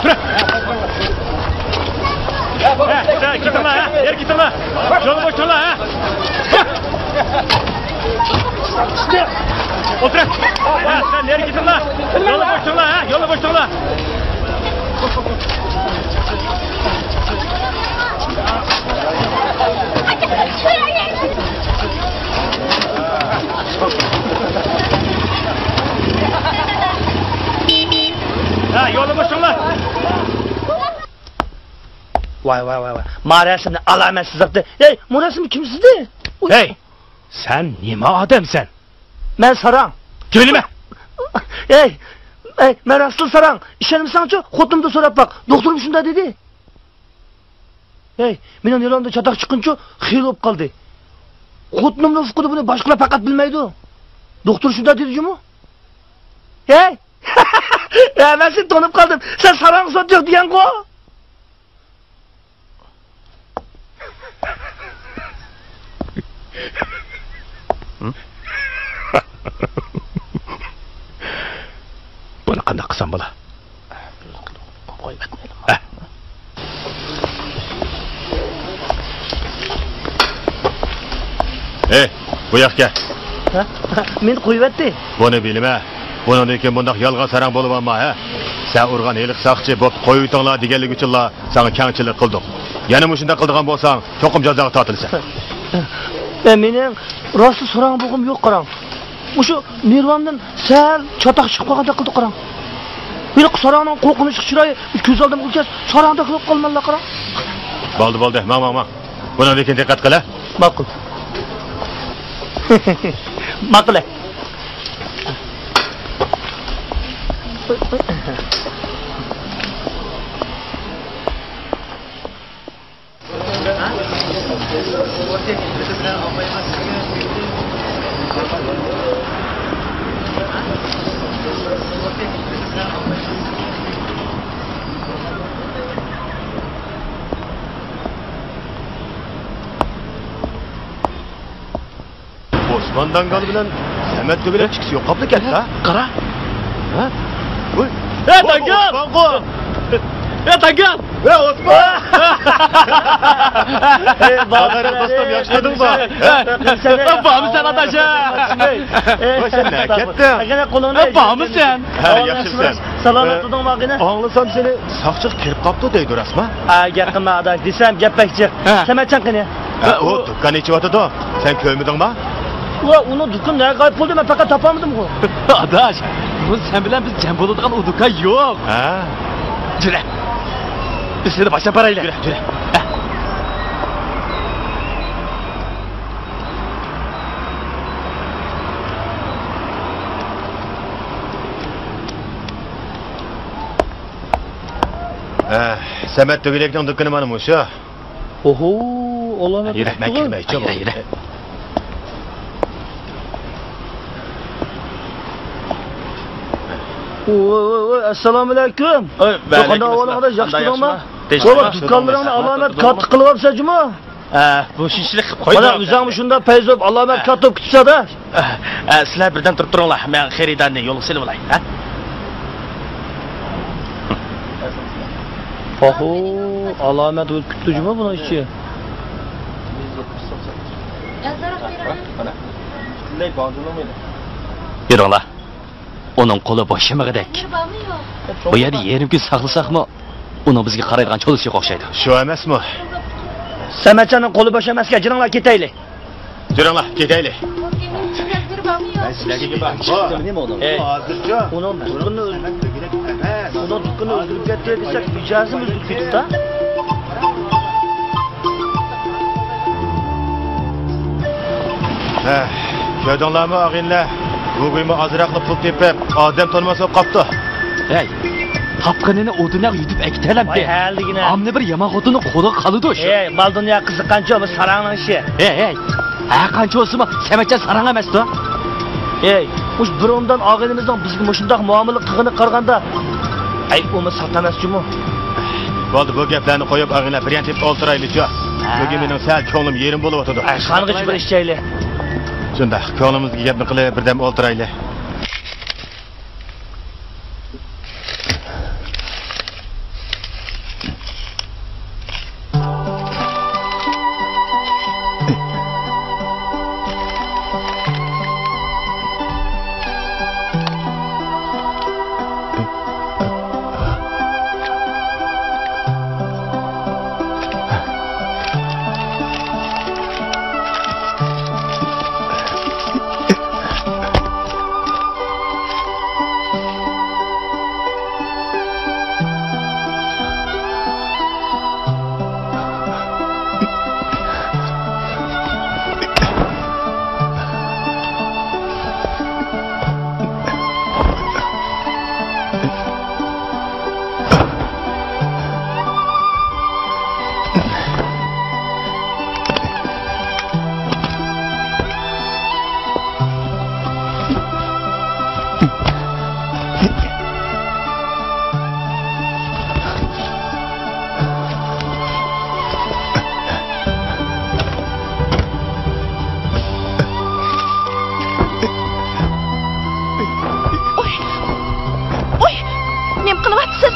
تۇرە. ھە، سەن كېتىڭلار، ھە، نېرى كېتىڭلار. يولنى بوشىتىڭلار، ھە. ئولتۇر. ھە، سەن نېرى كېتىڭلار. يولنى بوشىتىڭلار، ھە، يولنى بوشىتىڭلار. ھە، يولنى بوشىتىڭلار. ۋاي، ۋاي، ۋاي، ۋاي. ما رەسىمنى ئالامەتسىز زاپتى. ھەي، بۇ رەسىمنى كىم سىزدى؟ ئۇي. ھەي، سەن نېمە ئادەمسەن؟ مەن ساراڭ. جۆيلىمە! ھەي، ھەي، مەن راستلا ساراڭ. ئىشەنمىسەڭچۇ، خوتۇنۇمدىن سوراپ باق. دوختۇرۇم شۇنداق دېدى. ھەي، مېنىڭ نېرۋامدا چاتاق چىققىنىچۇ خېلى بولۇپ قالدى. خوتۇنۇمنىڭ ئۇقىدۇ، بۇنى باشقىلار پەقەت بىلمەيدۇ. دوختۇر شۇنداق دېدى جۇمۇ. ھەي! ھە، مەن سېنى تونۇپ قالدىم. سەن ساراڭ سوتيوق دېگەنغۇ؟ بۇنى قانداق قىلسام بولا؟ ھە. ھەي، بۇ ياققا كەل. ھە؟ مېنى قويۇۋەتتى. بۇنى بىلىمە. بۇنىڭدىن كېيىن بۇنداق يالغان ساراڭ بولۇۋالما، ھە؟ سەن ئۇرغان ھېلىقى ساقچى بوپتۇ، قويۇۋېتىڭلار دېگەنلىكى ئۈچۈنلا ساڭا كەڭچىلىك قىلدۇق. يەنە مۇشۇنداق قىلىدىغان بولساڭ، چوقۇم جازاغا تارتىلىسەن. ئە، مېنىڭ راستلا ساراڭ بولغۇم يوق، قاراڭ. مۇشۇ نېرۋامدىن سەل چاتاق چىقىپ قالغاندەك قىلدى، قاراڭ. ھېلىقى ساراڭنىڭ قورقۇنچلۇق چىرايى كۆز ئالدىمغا كەلسە، ساراڭدەك بولۇپ قالىمەنلا، قاراڭ. بولدى، بولدى، ماڭ، ماڭ، ماڭ. بۇنىڭدىن كېيىن دىققەت قىل، ھە؟ ماقۇل. ماقۇل، ھە. ئوسمان داڭگال بىلەن سەمەت تۆگىلەر ئىككىسى يوقاپلا كەتتى، ھە؟ قارا. ھە؟ ۋوي. ھە، داڭگال! ئوسمانغۇ! ھە، داڭگال! ئە، ئوسمان! ئەي، بابۇر، دوستۇم، ياخشىمۇ؟ بارمىسەن، ئاداش؟ ۋاي، سەن نەگە كەتتىڭ؟ بارمىسەن؟ ھە، ياخشىمۇسەن؟ سالامەت تۇردۇڭ ماقىنە؟ ئاڭلىسام سېنى ساقچىغا كىرىپ قاپتۇ دەيدۇ، راستمۇ؟ ھە، گەپ قىلما ئاداش، دېسەم گەپ بەكچىق. ھە. سەمەتجان قېنى؟ ھە، ئۇ دۇكان ئېچىۋاتىدۇ. سەن كۆرمىدىڭما؟ ۋە، ئۇنىڭ دۇكىنى نەگە غايىب بولدى، مەن پەقەت تاپالمىدىمغۇ. ئاداش، بۇ سەن بىلەن بىز جەم بولىدىغان ئۇ دۇكان يوق. ھە. يۈرە. بىز سېنى باشلاپ بارايلى. يۈرە، يۈرە. ھە. ھە، سەمەت تۆگىلەكنىڭ دۇكىنى مانا مۇشۇ. ئوھو، ئالامەت. يۈرە، مەن كىرمەيچۇ. يۈرە، يۈرە. ۋوي، ۋوي، ۋوي، ئەسسالامۇئەلەيكۇم. ۋوي، قانداق ئەھۋالىڭ ئاداش، ياخشى تۇرۇڭما؟ بابا، دۇكانلىرىڭنى ئالامەت كاتتا قىلىۋاپسەن جۇمۇ. ئە، بۇ شۇنچىلىك قىلىپ قويدۇم. مانا، ئۆزۈڭمۇ شۇنداق پەيزى بولۇپ، ئالامەت كاتتا بولۇپ كېتىپسەن-دە. ئە، ئە، سىلەر بىردەم تۇرۇپ تۇرۇڭلار، مەن خېرىدارنى يولغا سېلىۋالاي، ھە؟ ئاھۇ، ئالامەت ئۆتۈپ كېتىپتۇ جۇمۇ بۇنىڭ ئىچى. يۈرۈڭلار. ئۇنىڭ قولى بوشىمىغۇدەك. بۇ يەردە يېرىم كۈن ساقلىساقمۇ، ئۇنىڭ بىزگە قارايدىغان چولىسى يوق ئوخشايدۇ. شۇ ئەمەسمۇ؟ سەمەتجاننىڭ قولى بوش ئەمەسكەن، جېنىڭلار كېتەيلى. جۈرۈڭلار، كېتەيلى. مەن سىلەرگە گېپىم بار. ھازىرچۇ. ئۇنىڭ دۇكىنىنى ئۆز-، ئۇنىڭ دۇكىنىنى ئۆزگىرىپ كەتتى دېسەك، مىجەزىمۇ ئۆزگىرىپ كېتىدۇ-دە. ھە، كۆردۈڭلارمۇ ئاغىنىلەر؟ گۇگۇيمۇ ئازراقلا پۇل تېپىپ، ئادەم تونۇماس بولۇپ قاپتۇ. ھەي، تاپقىنىنى ئۇ دۇنياغا يۈدۈپ ئەكېتەلەمدى. ۋاي، ھەلىگىنە. ئامما بىر يامان خوتۇننىڭ قولىغا قالىدۇ شۇ. ھەي، مال دۇنيا قىزىققانچۇ، بۇ ساراڭنىڭ ئىشى. ھەي، ھەي. ھەر قانچە بولسىمۇ، سەمەتجان ساراڭ ئەمەستۇ. ھەي، مۇشۇ بىر ئومدان ئاغىنىمىزنىڭ بىزگە مۇشۇنداق مۇئامىلە قىلغىنىغا قارىغاندا، ھەي، ئۇمۇ سات ئەمەس جۇمۇ. بولدى، بۇ گەپلەرنى قويۇپ، ئاغىنىلەر، بىر يان تېپىپ ئولتۇرايلىچۇ. ھە. بۈگۈن مېنىڭ سەل كۆڭلۈم يېرىم بولۇۋاتىدۇ. ھەي، خانغىچە بىر ئىچەيلى. شۇنداق، كۆڭلىمىزدىكى گەپنى قىلىپ، بىردەم ئولتۇرايلى. ئوي! ئوي! نېمە قىلىۋاتىسىز؟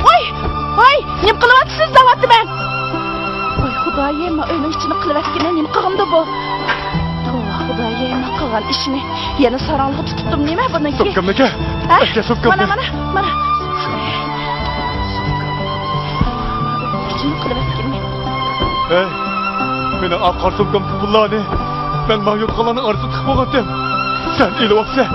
ئوي! ۋاي! نېمە قىلىۋاتىسىز دەۋاتىمەن! ۋاي خۇدايىم، مانا ئۆينىڭ ئىچىنى قىلىۋەتكىنى نېمە قىلغىنىدۇ بۇ؟ توۋا خۇدايىم، قىلغان ئىشىنى يەنە ساراڭلىققا تۇتۇپتۇمۇ نېمە بۇنىڭكى؟ سومكامنى ئەكە! ھە؟ ئەكە سومكامنى! مانا، مانا، مانا! ئىچىنى قىلىۋەتكىنى. ھەي، مېنىڭ ئاق قارا سومكامدىكى پۇللارنى مەن ماڭا يوتقانلارنىڭ ئارىسىدا تىقىپ بولغانتىم. سەن ئېلىۋاپسەن.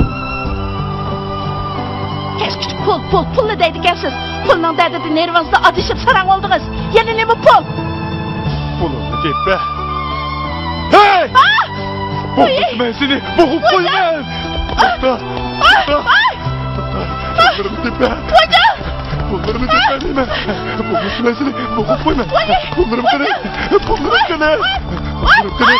كەچكىچە پۇل، پۇل، پۇلنى دەيدىكەنسىز. پۇلنىڭ دەردىدە نېرۋىڭىزدا ئادىشىپ ساراڭ بولدىڭىز. يەنە نېمە پۇل؟ پۇلۇمنى تېپە. ھەي! ئا! بوغۇپ قويىمەن سېنى! بوغۇپ قويىمەن! توختا! توختا! پۇللىرىمنى تېپە! پۇللىرىمنى تېپە دەيمەن! بوغۇپ قويىمەن سېنى! بوغۇپ قويىمەن! پۇللىرىم قېنى؟ پۇللىرىم قېنى؟ پۇللىرىم قېنى؟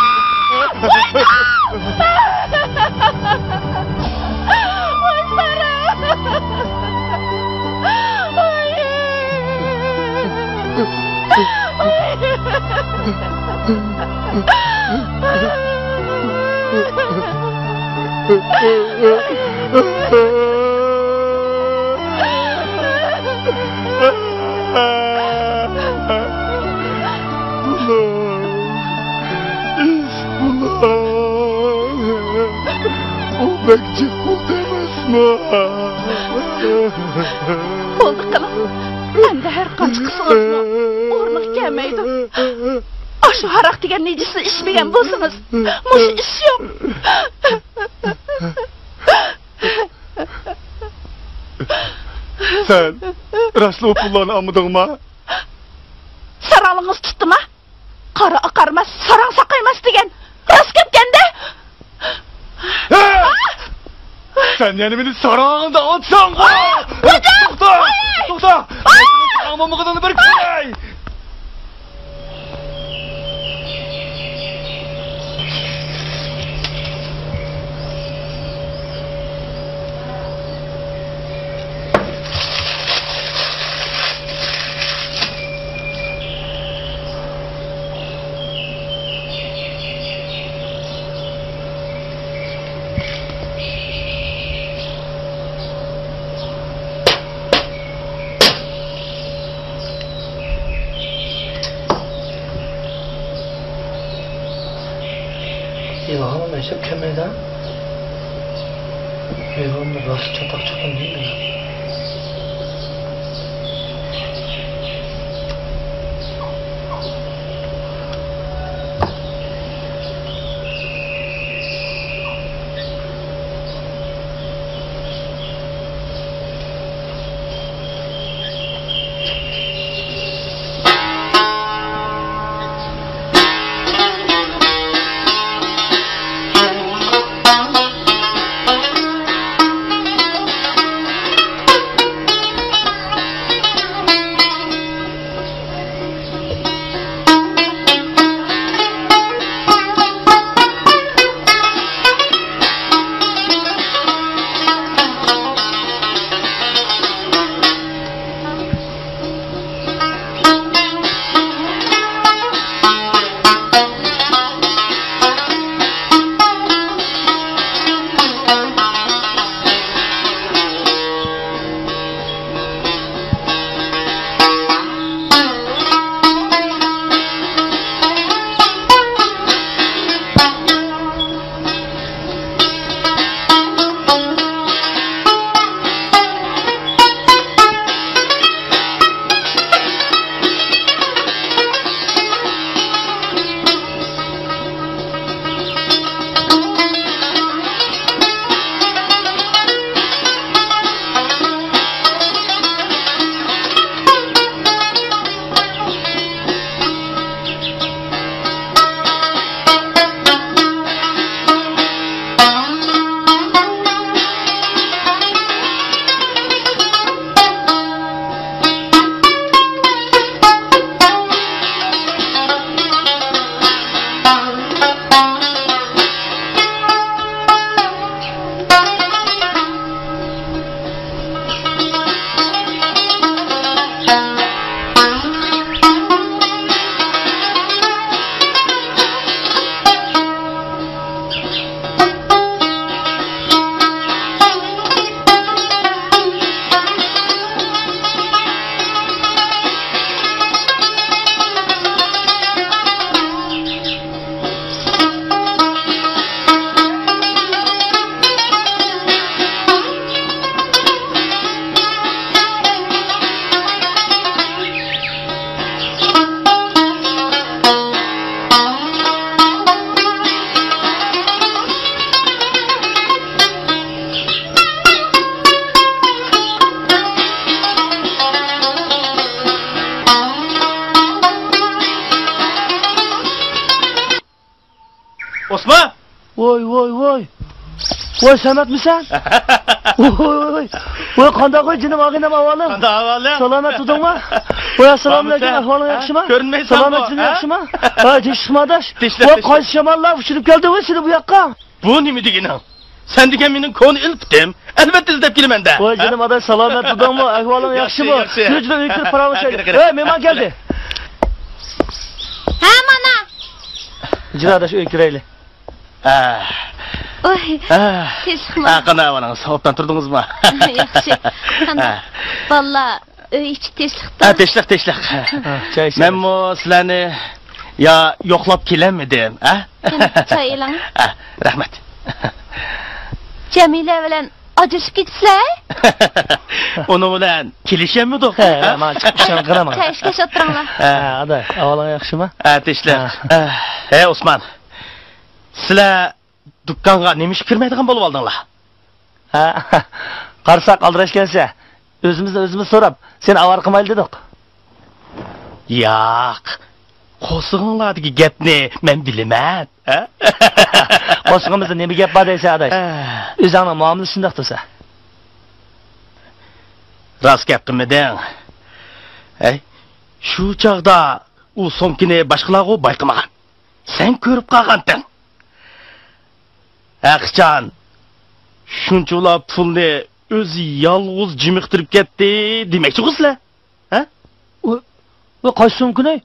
بولدى قىلىڭ. ئەمدى ھەر قانچە قىلسىڭىزمۇ ئورنىغا كەلمەيدۇ. ئاشۇ ھاراق دېگەن نىجىسنى ئىچمىگەن بولسىڭىز، مۇشۇ ئىش يوق. سەن راستلا ئۇ پۇللارنى ئالمىدىڭما؟ ساراڭلىقىڭىز تۇتتىما؟ قارا ئاقارماس، ساراڭ ساقايماس دېگەن راست گەپكەندە. ھە! سەن يەنە مېنى ساراڭ دەۋاتساڭغۇ! توختا! توختا! ساراڭ بولمىغىنىڭنى بىر كۆرەي! ئىلھام ئەجەب كەلمەيدۇ. ئىلھام راست چاتاق چوقۇم دەيدۇ. ئوسمان! ۋوي، ۋوي، ۋوي! ۋوي، سەمەتمىسەن؟ ۋوي، ۋوي، ۋوي! ۋوي، قانداق ۋوي، جېنىم ئاغىنەم، ئەھۋالىڭ؟ قانداق ئەھۋالىڭ؟ سالامەت تۇردۇڭما؟ ۋوي، ئەسسالامۇئەلەيكۇم، ئەھۋالىڭ ياخشىما؟ كۆرۈنمەيسەنغۇ، سالامەت، جېنىم، ياخشىما؟ ھە، تىنچلىقما، ئاداش؟ ۋوي، قايسى شاماللار ئۇچۇرۇپ كەلدى ۋوي سېنى بۇ ياققا؟ بۇ نېمە دېگىنىڭ؟ سەن دېگەن مېنىڭ كونا ئەلپىتىم. ئەلۋەتتە ئىزدەپ كېلىمەن-دە. ۋاي جېنىم ئاداش، سالامەت تۇردۇڭمۇ؟ ئەھۋالىڭ ياخشىمۇ؟ ياخشى، ياخشى. يۈر، يۈر، ئۆيگە كىرىپ پاراڭلىشايلى. ھە، مېھمان كەلدى. ھە، مانا. جېنىم ئاداش، ئۆيگە كىرەيلى. ھە. ۋاي، ھە. تىنچلىقما؟ ھە، قانداق ئەھۋالىڭىز؟ ئوبدان تۇردىڭىزمۇ؟ ياخشى. قانداق؟ ھە. بالىلار، ئۆي ئىچى تىنچلىقتا؟ ھە، تىنچلىق، تىنچلىق. ھە، چاي ئىچىمىز. مەنمۇ سىلەرنى يا يوقلاپ كېلەلمىدىم، ھە؟ قېنى، چاي ئېلىڭ. ھە، رەھمەت. جەمىلە بىلەن ئاجرىشىپ كېتىپسىلەر؟ ئۇنىڭ بىلەن كېلىشەلمىدۇق. ھە، ھە؟ ماڭا چىقىپ ئىشلەڭ قىلىمەن. كەشكەش ئولتۇرۇڭلار. ھە، ئاداي، ئەھۋالىڭ ياخشىمۇ؟ ھە، تىنچلىق. ھە. ھە، ھەي، ئوسمان. سىلەر دۇكانغا نېمە ئىشقا كىرمەيدىغان بولۇۋالدىڭلار؟ ھە، قارىساق ئالدىراش كەلسە، ئۆزىمىزنى ئۆزىمىز سوراپ، سېنى ئاۋارە قىلمايلى دېدۇق. ياق، قورسىقىڭلاردىكى گەپنى مەن بىلىمەن. ھە؟ قورسىقىمىزدا نېمە گەپ بار دەيسەن، ئاداش؟ ھە. ئۆزۈڭنىڭ مۇئامىلىسى شۇنداق تۇرسا. راست گەپ قىلمىدىڭ. ھەي، شۇ چاغدا ئۇ سومكىنى باشقىلارغۇ بايقىمىغان. سەن كۆرۈپ قالغانتىڭ. ھەقىچان، شۇنچىۋالا پۇلنى ئۆزى يالغۇز جىمىقتۇرۇپ كەتتى دېمەكچىغۇ سىلەر؟ ھە؟ ۋە، ۋە قايسى سومكىنى؟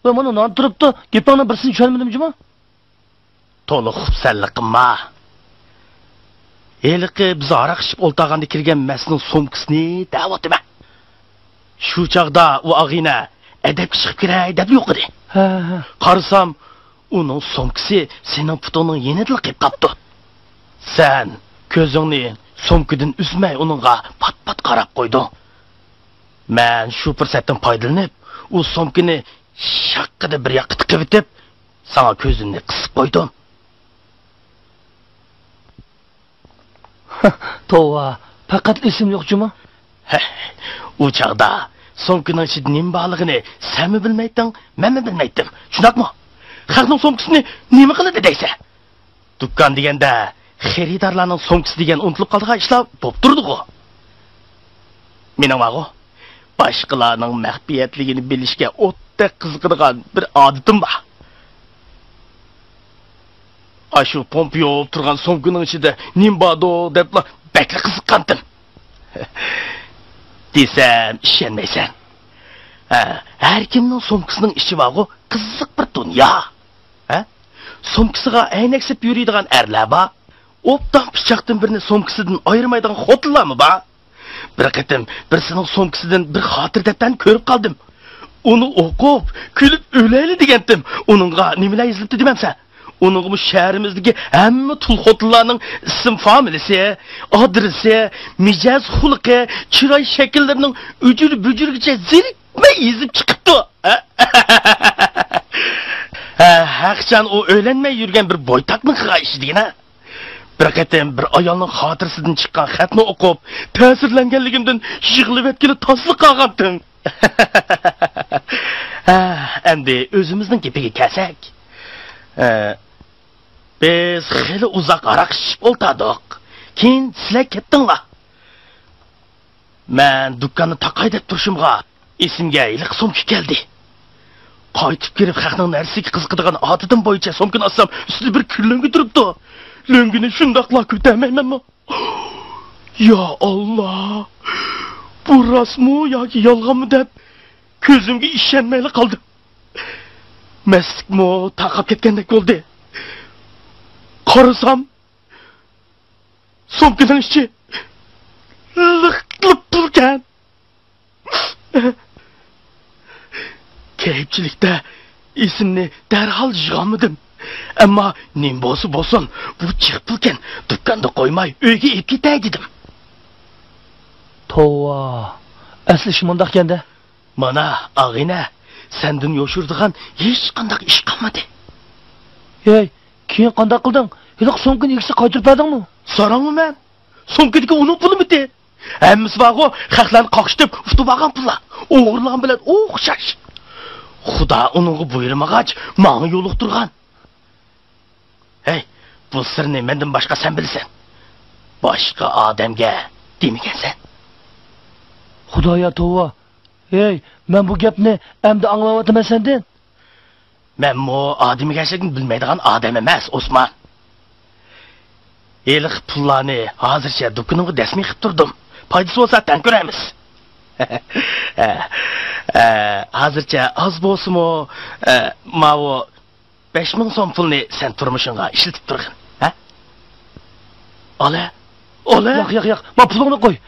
ۋە مانا نان تۇرۇپتۇ، گېپىڭنىڭ بىرسىنى چۈشەنمىدىم جۇمۇ. تولا خۇپسەنلىك قىلما. ھېلىقى بىز ھاراق ئىچىپ ئولتۇرغاندا كىرگەن مەستنىڭ سومكىسىنى دەۋاتىمەن. شۇ چاغدا ئۇ ئاغىنە ئەدەپكە چىقىپ كىرەي دەپ يوقىدى. ھە، ھە. قارىسام، ئۇنىڭ سومكىسى سېنىڭ پۇتۇڭنىڭ يېنىدىلا قېلىپ قاپتۇ. سەن كۆزۈڭنى سومكىدىن ئۈزمەي ئۇنىڭغا پات-پات قاراپ قويدۇڭ. مەن شۇ پۇرسەتتىن پايدىلىنىپ، ئۇ سومكىنى شاققىدە بىر ياققا تىقىۋېتىپ، ساڭا كۆزۈمنى قىسىپ قويدۇم. توۋا، پەقەت ئېسىم يوق جۇمۇ. ھە، ئۇ چاغدا سومكىنىڭ ئىچىدە نېمە بارلىقىنى سەنمۇ بىلمەيتتىڭ، مەنمۇ بىلمەيتتىم. شۇنداقمۇ؟ خەقنىڭ سومكىسىنى نېمە قىلىدۇ دەيسەن؟ دۇكان دېگەندە خېرىدارلارنىڭ سومكىسى دېگەن ئۇنتۇلۇپ قالىدىغان ئىشلار بولۇپ تۇرىدىغۇ. مېنىڭ بارغۇ، باشقىلارنىڭ مەخپىيەتلىكىنى بىلىشكە ئوتتەك قىزىقىدىغان بىر ئادىتىم بار. ئاشۇ پومپا يوۋۇپ تۇرغان سومكىنىڭ ئىچىدە نېمە باردۇ دەپلا بەكلا قىزىققانتىم. دېسەم ئىشەنمەيسەن. ھە، ھەر كىمنىڭ سومكىسىنىڭ ئىچى بارغۇ، قىزىق بىر دۇنيا. ھە؟ سومكىسىغا ئەينەك سېلىپ يۈرىدىغان ئەرلەر بار. ئوبدان پىچاقتىن بىرنى سومكىسىدىن ئايرىمايدىغان خوتۇنلارمۇ بار. بىر قېتىم بىرسىنىڭ سومكىسىدىن بىر خاتىرە دەپتەرنى كۆرۈپ قالدىم. ئۇنى ئوقۇپ، كۈلۈپ ئۆلەيلى دېگەنتىم. ئۇنىڭغا نېمىلەر يېزىلىپتۇ دېمەمسەن؟ ئۇنىڭغىمۇ شەھىرىمىزدىكى ھەممە تۇل خوتۇنلارنىڭ ئىسىم فامىلىسى، ئادرېسى، مىجەز خۇلقى، چىراي شەكىللىرىنىڭ ئۈجۈر-بۈجۈرىگىچە زېرىكمەي يېزىپ چىقىپتۇ. ھە، ھەقىچان ئۇ ئۆيلەنمەي يۈرگەن بىر بويتاقنىڭ قىلغان ئىشى دېگىنە. بىر قېتىم بىر ئايالنىڭ خاتىرىسىدىن چىققان خەتنى ئوقۇپ، تەسىرلەنگەنلىكىمدىن يىغلىۋەتكىلى تاسلا قالغانتىم. ھە، ئەمدى ئۆزىمىزنىڭ گېپىگە كەلسەك. ھە، بىز خېلى ئۇزاق ھاراق ئىچىشىپ ئولتۇردۇق. كېيىن سىلەر كەتتىڭلار. مەن دۇكاننى تاقاي دەپ تۇرۇشۇمغا، ئېسىمگە ھېلىقى سومكا كەلدى. قايتىپ كىرىپ، خەقنىڭ نەرسىگە قىزىقىدىغان ئادىتىم بويىچە سومكىنى ئاچسام، ئۈستىدە بىر كۈل لۆڭگە تۇرۇپتۇ. لۆڭگىنى شۇنداقلا كۆتەرمەيمەنمۇ؟ يا ئاللا! بۇ راستمۇ ياكى يالغانمۇ دەپ، كۆزۈمگە ئىشەنمەيلا قالدىم. مەستلىكمۇ تارقاپ كەتكەندەك بولدى. قارىسام، سومكىنىڭ ئىچى لىق-لىپ پۇلكەن. كەيپچىلىكتە ئېسىمنى دەرھال يىغالمىدىم. ئەمما نېمە بولسا بولسۇن، بۇ جىق پۇلكەن، دۇكاندا قويماي ئۆيگە ئېلىپ كېتەي دېدىم. توۋا، ئەسلى ئىش مۇنداقكەن-دە. مانا، ئاغىنە، سەندىن يوشۇرىدىغان ھېچقانداق ئىش قالمىدى. ھەي، كېيىن قانداق قىلدىڭ؟ ھېلىقى سومكىنى ئىگىسىگە قايتۇرۇپ بەردىڭمۇ؟ سوراڭمۇ مەن؟ سومكىدىكى ئۇنىڭ پۇلىمىدى؟ ھەممىسى بارغۇ، خەقلەرنى قاقشىتىپ ئۇتۇپ ئالغان پۇللار. ئوغرىلىغان بىلەن ئوخشاش. خۇدا ئۇنىڭغا بۇيرۇمىغاچ، ماڭا يولۇقتۇرغان. ھەي، بۇ سىرنى مەندىن باشقا سەن بىلىسەن. باشقا ئادەمگە دېمىگەنسەن. خۇدايا توۋا. ھەي، مەن بۇ گەپنى ئەمدى ئاڭلاۋاتىمەن سەندىن. مەنمۇ ئادىمىگەرچىلىكنى بىلمەيدىغان ئادەم ئەمەس، ئوسمان. ھېلىقى پۇللارنى ھازىرچە دۇكىنىڭغا دەسمىي قىلىپ تۇردۇم. پايدىسى بولسا تەڭ كۆرەرمىز. ھە، ھە، ھازىرچە ئاز بولسىمۇ، ھە، ماۋۇ بەش مىڭ سوم پۇلنى سەن تۇرمۇشۇڭغا ئىشلىتىپ تۇرغىن، ھە؟ ئالە، ئالە! ياق، ياق، ياق، ما پۇلۇڭنى قوي.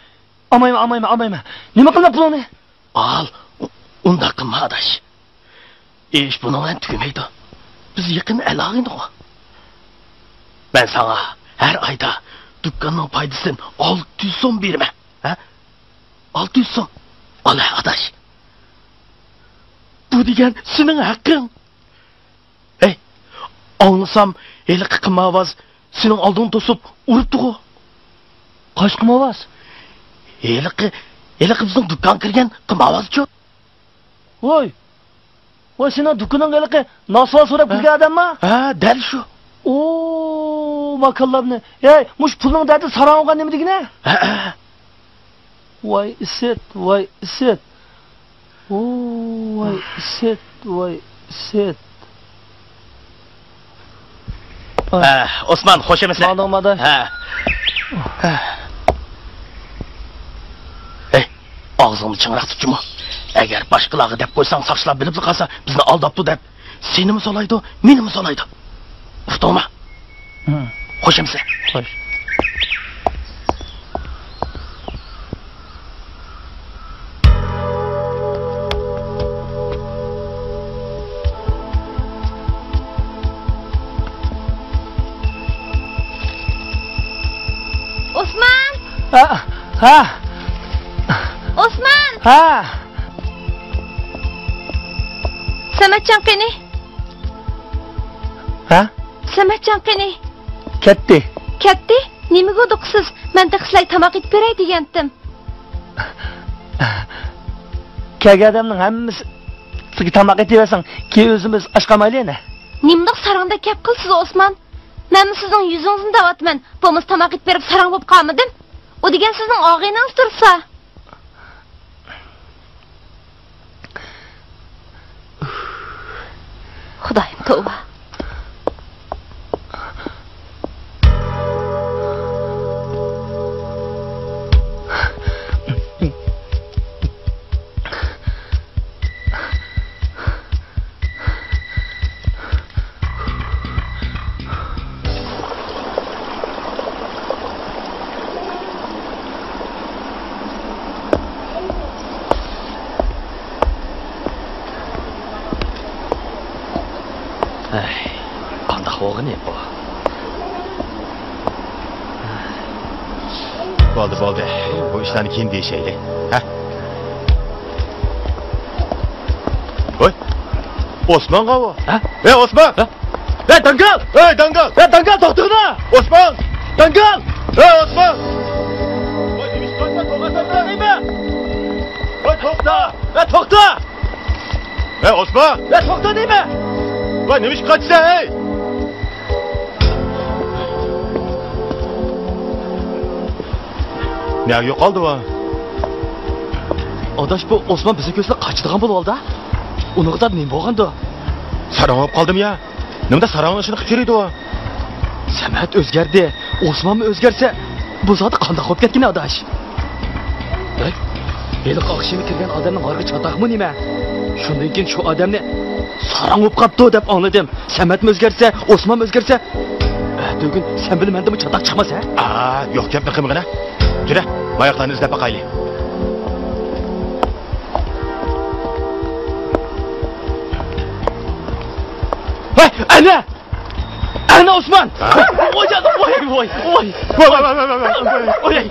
ئالمايمەن، ئالمايمەن، ئالمايمەن. نېمە قىلىمەن پۇلۇڭنى؟ ئال، ئۇ-، ئۇنداق قىلما، ئاداش. ئىش بۇنىڭ بىلەن تۈگىمەيدۇ. بىز يېقىن ئەل-ئاغىنىغۇ. مەن ساڭا ھەر ئايدا دۇكاننىڭ پايدىسىدىن ئالتە يۈز سوم بېرىمەن. ھە؟ ئالتە يۈز سوم. ئالا، ئاداش. بۇ دېگەن سېنىڭ ھەققىڭ. ھەي، ئاڭلىسام، ھېلىقى قىمارۋاز سېنىڭ ئالدىڭنى توسۇپ ئۇرۇپتىغۇ. قايسى قىمارۋاز؟ ھېلىقى، ھېلىقى بىزنىڭ دۇكانغا كىرگەن قىمارۋازچۇ. ۋاي، ۋاي، سېنىڭ دۇكىنىڭغا ھېلىقى ناسۋار سوراپ ھە؟ كىرگەن ئادەمما؟ ھە، دەل شۇ. ئو، ماكانلارنى. ھەي، مۇشۇ پۇلنىڭ دەردى ساراڭ بولغان نېمە دېگىنە؟ ھە، ھە. ۋاي ئىسىت، ۋاي ئىسىت. ئو، ۋاي ئىسىت، ۋاي ئىسىت. ھە، ئوسمان، خوش ئەمەسلەر. ماڭدىڭ، ماڭدىڭ. ھە. ھەي، ئاغزىڭنى چىڭراق تۇت جۇمۇ. ئەگەر باشقىلارغا دەپ قويساڭ، ساقچىلار بىلىپلا قالسا، بىزنى ئالداپتۇ دەپ، سېنىمۇ سولايدۇ، مېنىمۇ سولايدۇ. ئۇقتۇڭمۇ؟ ھە. خوش ئەمىسە. خوش. ئوسمان! ھە، ھە. ئوسمان! ھە. سەمەتجان قېنى؟ ھە؟ سەمەتجان قېنى؟ كەتتى. كەتتى؟ نېمىگە ھودۇقىسىز؟ مەن تېخى سىلەرگە تاماق ئېتىپ بېرەي دېگەنتىم. كەلگەن ئادەمنىڭ ھەممىسىگە تاماق ئېتىۋەرسەڭ، كېيىن ئۆزىمىز ئاچ قالمايلى يەنە. نېمىنداق ساراڭدەك گەپ قىلىسىز، ئوسمان؟ مەنمۇ سىزنىڭ يۈزىڭىزنى دەۋاتىمەن. بولمىسا تاماق ئېتىپ بېرىپ ساراڭ بولۇپ قالمىدىم. ئۇ دېگەن سىزنىڭ ئاغىنىڭىز تۇرسا. خۇدايىم، توۋا. ئەي، قانداق بولغىنى بۇ؟ بولدى، بولدى. بۇ ئىشلارنى كېيىن دېيىشەيلى. ھە؟ ھوي! ئوسمانغا ئۇ. ھە؟ ھەي، ئوسمان! ھە؟ ھەي، داڭگال! ھەي، داڭگال! ھەي، داڭگال، توختىغىنا! ئوسمان! داڭگال! ھەي، ئوسمان! ۋاي، نېمىشقا توختىمايسەن دەيمەن! ۋاي، توختا! ھەي، توختا! ھەي، ئوسمان! ھەي، توختا دەيمەن! ۋاي، نېمىشقا قاچىسەن، ھەي؟ نەگە يوقالدى ئۇ؟ ئاداش، بۇ ئوسمان بىزنى كۆرسىلا قاچىدىغان بولۇۋالدى. ئۇنىڭغا دەپ نېمە بولغاندۇ؟ ساراڭ بولۇپ قالدىم يا. نېمىدە ساراڭنىڭ ئىشىنى قىلىپ يۈرىدۇ؟ سەمەت ئۆزگەردى، ئوسمانمۇ ئۆزگەرسە، بۇ زادى قانداق بولۇپ كەتكىنى، ئاداش؟ ھەي، ھېلىقى ئاخشىمى كىرگەن ئادەمنىڭ ھارغا چاتاقمۇ نېمە؟ شۇندىن كېيىن شۇ ئادەمنى ساراڭ بولۇپ قاپتۇ دەپ ئاڭلىدىم. سەمەتمۇ ئۆزگەرسە، ئوسمانمۇ ئۆزگەرسە، ئەتىگۈن سەن بىلەن مەندىنمۇ چاتاق چىقماس، ھە؟ ئا، يوق گەپنى قىلمىغىنە. يۈرە، ماياقلارنى ئىزدەپ باقايلى. ھەي، ئەنە! ئەنە ئوسمان! ھە؟ ۋاي جانىم، ۋاي، ۋاي، ۋاي. ۋاي، ۋاي، ۋاي. ۋاي.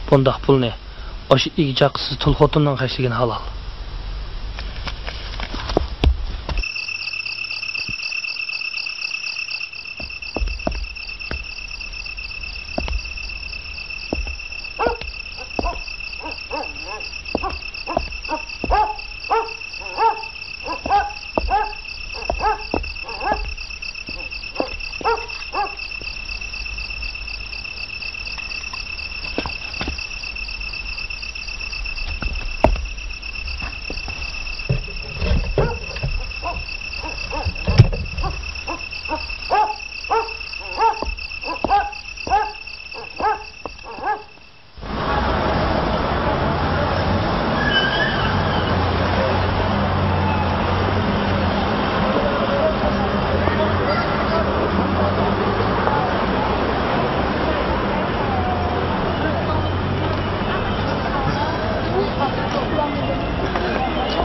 بۇنداق پۇلنى ئاشۇ ئىگە-چاقىسىز تۇل خوتۇننىڭ خەجلىگىنى ھالال.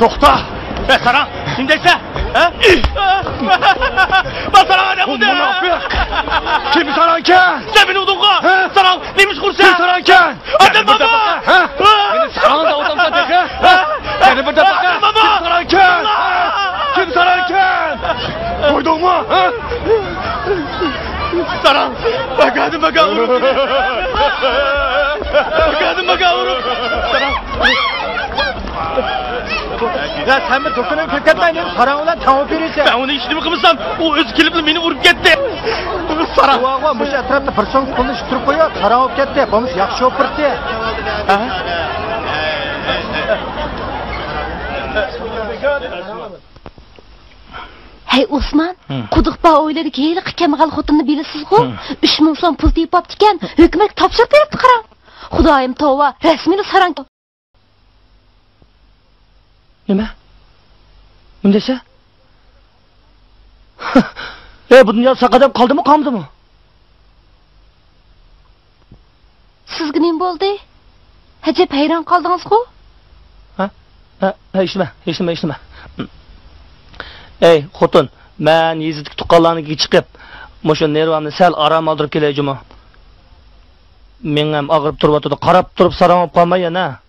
توختا! ئە، ساراڭ، نېمە دەيسەن؟ ھە؟ بار ساراڭ ئادەم بولدى! كىم ساراڭكەن؟ سەن مېنى ئۇردۇڭغۇ! ھە؟ ساراڭ، نېمە ئىش قىلىسەن؟ كىم ساراڭكەن؟ ئادەم بارمۇ؟ ھە؟ مېنى ساراڭ دەۋاتامسەن تېخى؟ ھە؟ يەنە بىر دەپە. ئادەم بارمۇ؟ كىم ساراڭكەن؟ كىم ساراڭكەن؟ قويدۇڭمۇ؟ ھە؟ ساراڭ، بەكەدىم، بەكە ئۇرۇپ. بەكەدىم، بەكە ئۇرۇپ. ساراڭ. يا، سەن بىر دۇكىنىڭغا كىرىپ كەتمەيلى، ساراڭ بىلەن تاڭ ئۇرۇپ يۈرىسەن. مەن ئۇنى ھېچنېمە قىلمىسام، ئۇ ئۆزى كېلىپلا مېنى ئۇرۇپ كەتتى. ساراڭ. ۋاغۇ، مۇشۇ ئەتراپتا بىر سوم پۇلنى ئىتتۈرۈپ قويۇپ، ساراڭ بولۇپ كەتتى. بولمىسا ياخشى شوپۇر ئىدى. ھە؟ ھەي، ئوسمان، ھە. قۇدۇق باغ ھويلىدىكى ھېلىقى كەمبەغەل خوتۇننى بىلىسىزغۇ؟ ھە. ئۈچ مىڭ سوم پۇل تېپىپتىكەن، ھۆكۈمەتكە تاپشۇرۇپ بېرىپتۇ، قاراڭ. خۇدايىم توۋا، رەسمىيلا ساراڭ. نېمە؟ نېمە دەيسەن؟ ئەي، بۇ دۇنيادا ساق ئادەم قالدىمۇ، قالمىدىمۇ؟ سىزگە نېمە بولدى؟ ئەجەب ھەيران قالدىڭىزغۇ؟ ھە؟ ھە، ھە، ھېچنېمە، ھېچنېمە، ھېچنېمە. ئەي، خوتۇن، مەن يېزىدىكى تۇغقانلارنىڭكىگە چىقىپ، مۇشۇ نېرۋامنى سەل ئارام ئالدۇرۇپ كېلەي جۇمۇ. مېڭەم ئاغرىپ تۇرۇۋاتىدۇ، قاراپ تۇرۇپ ساراڭ بولۇپ قالماي يەنە.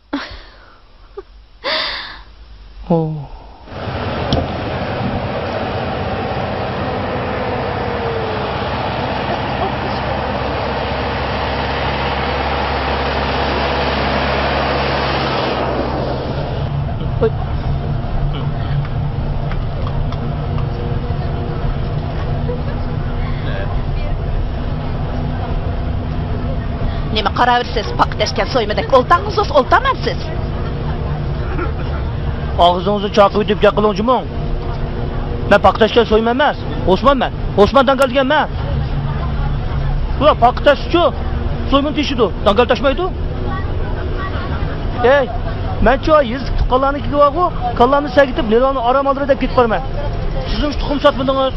نېمە قاراۋېرىسىز؟ پاقا تەشكەن سويمىدەك ئولتاڭىز، ئولتامەنسىز. ئاغزىڭىزنى چاقىۋېتىپ گەپ قىلىڭ جۇمۇ. مەن پاقا تەشكەن سويما ئەمەس. ئوسمان مەن. ئوسمان داڭگال دېگەن مەن. بۇ پاقا تەشچۇ. سويمىنى تېشىدۇ. داڭگال تاشمايدۇ. ئەي، مەنچۇ يېزا تۇغقانلارنىڭكىگە بارغۇ، كاللامنى سەگىتىپ، نېرۋامنى ئارام ئالدۇرۇي دەپ كېتىپ بارىمەن. سىزمۇ تۇخۇم ساتمىدىڭىز؟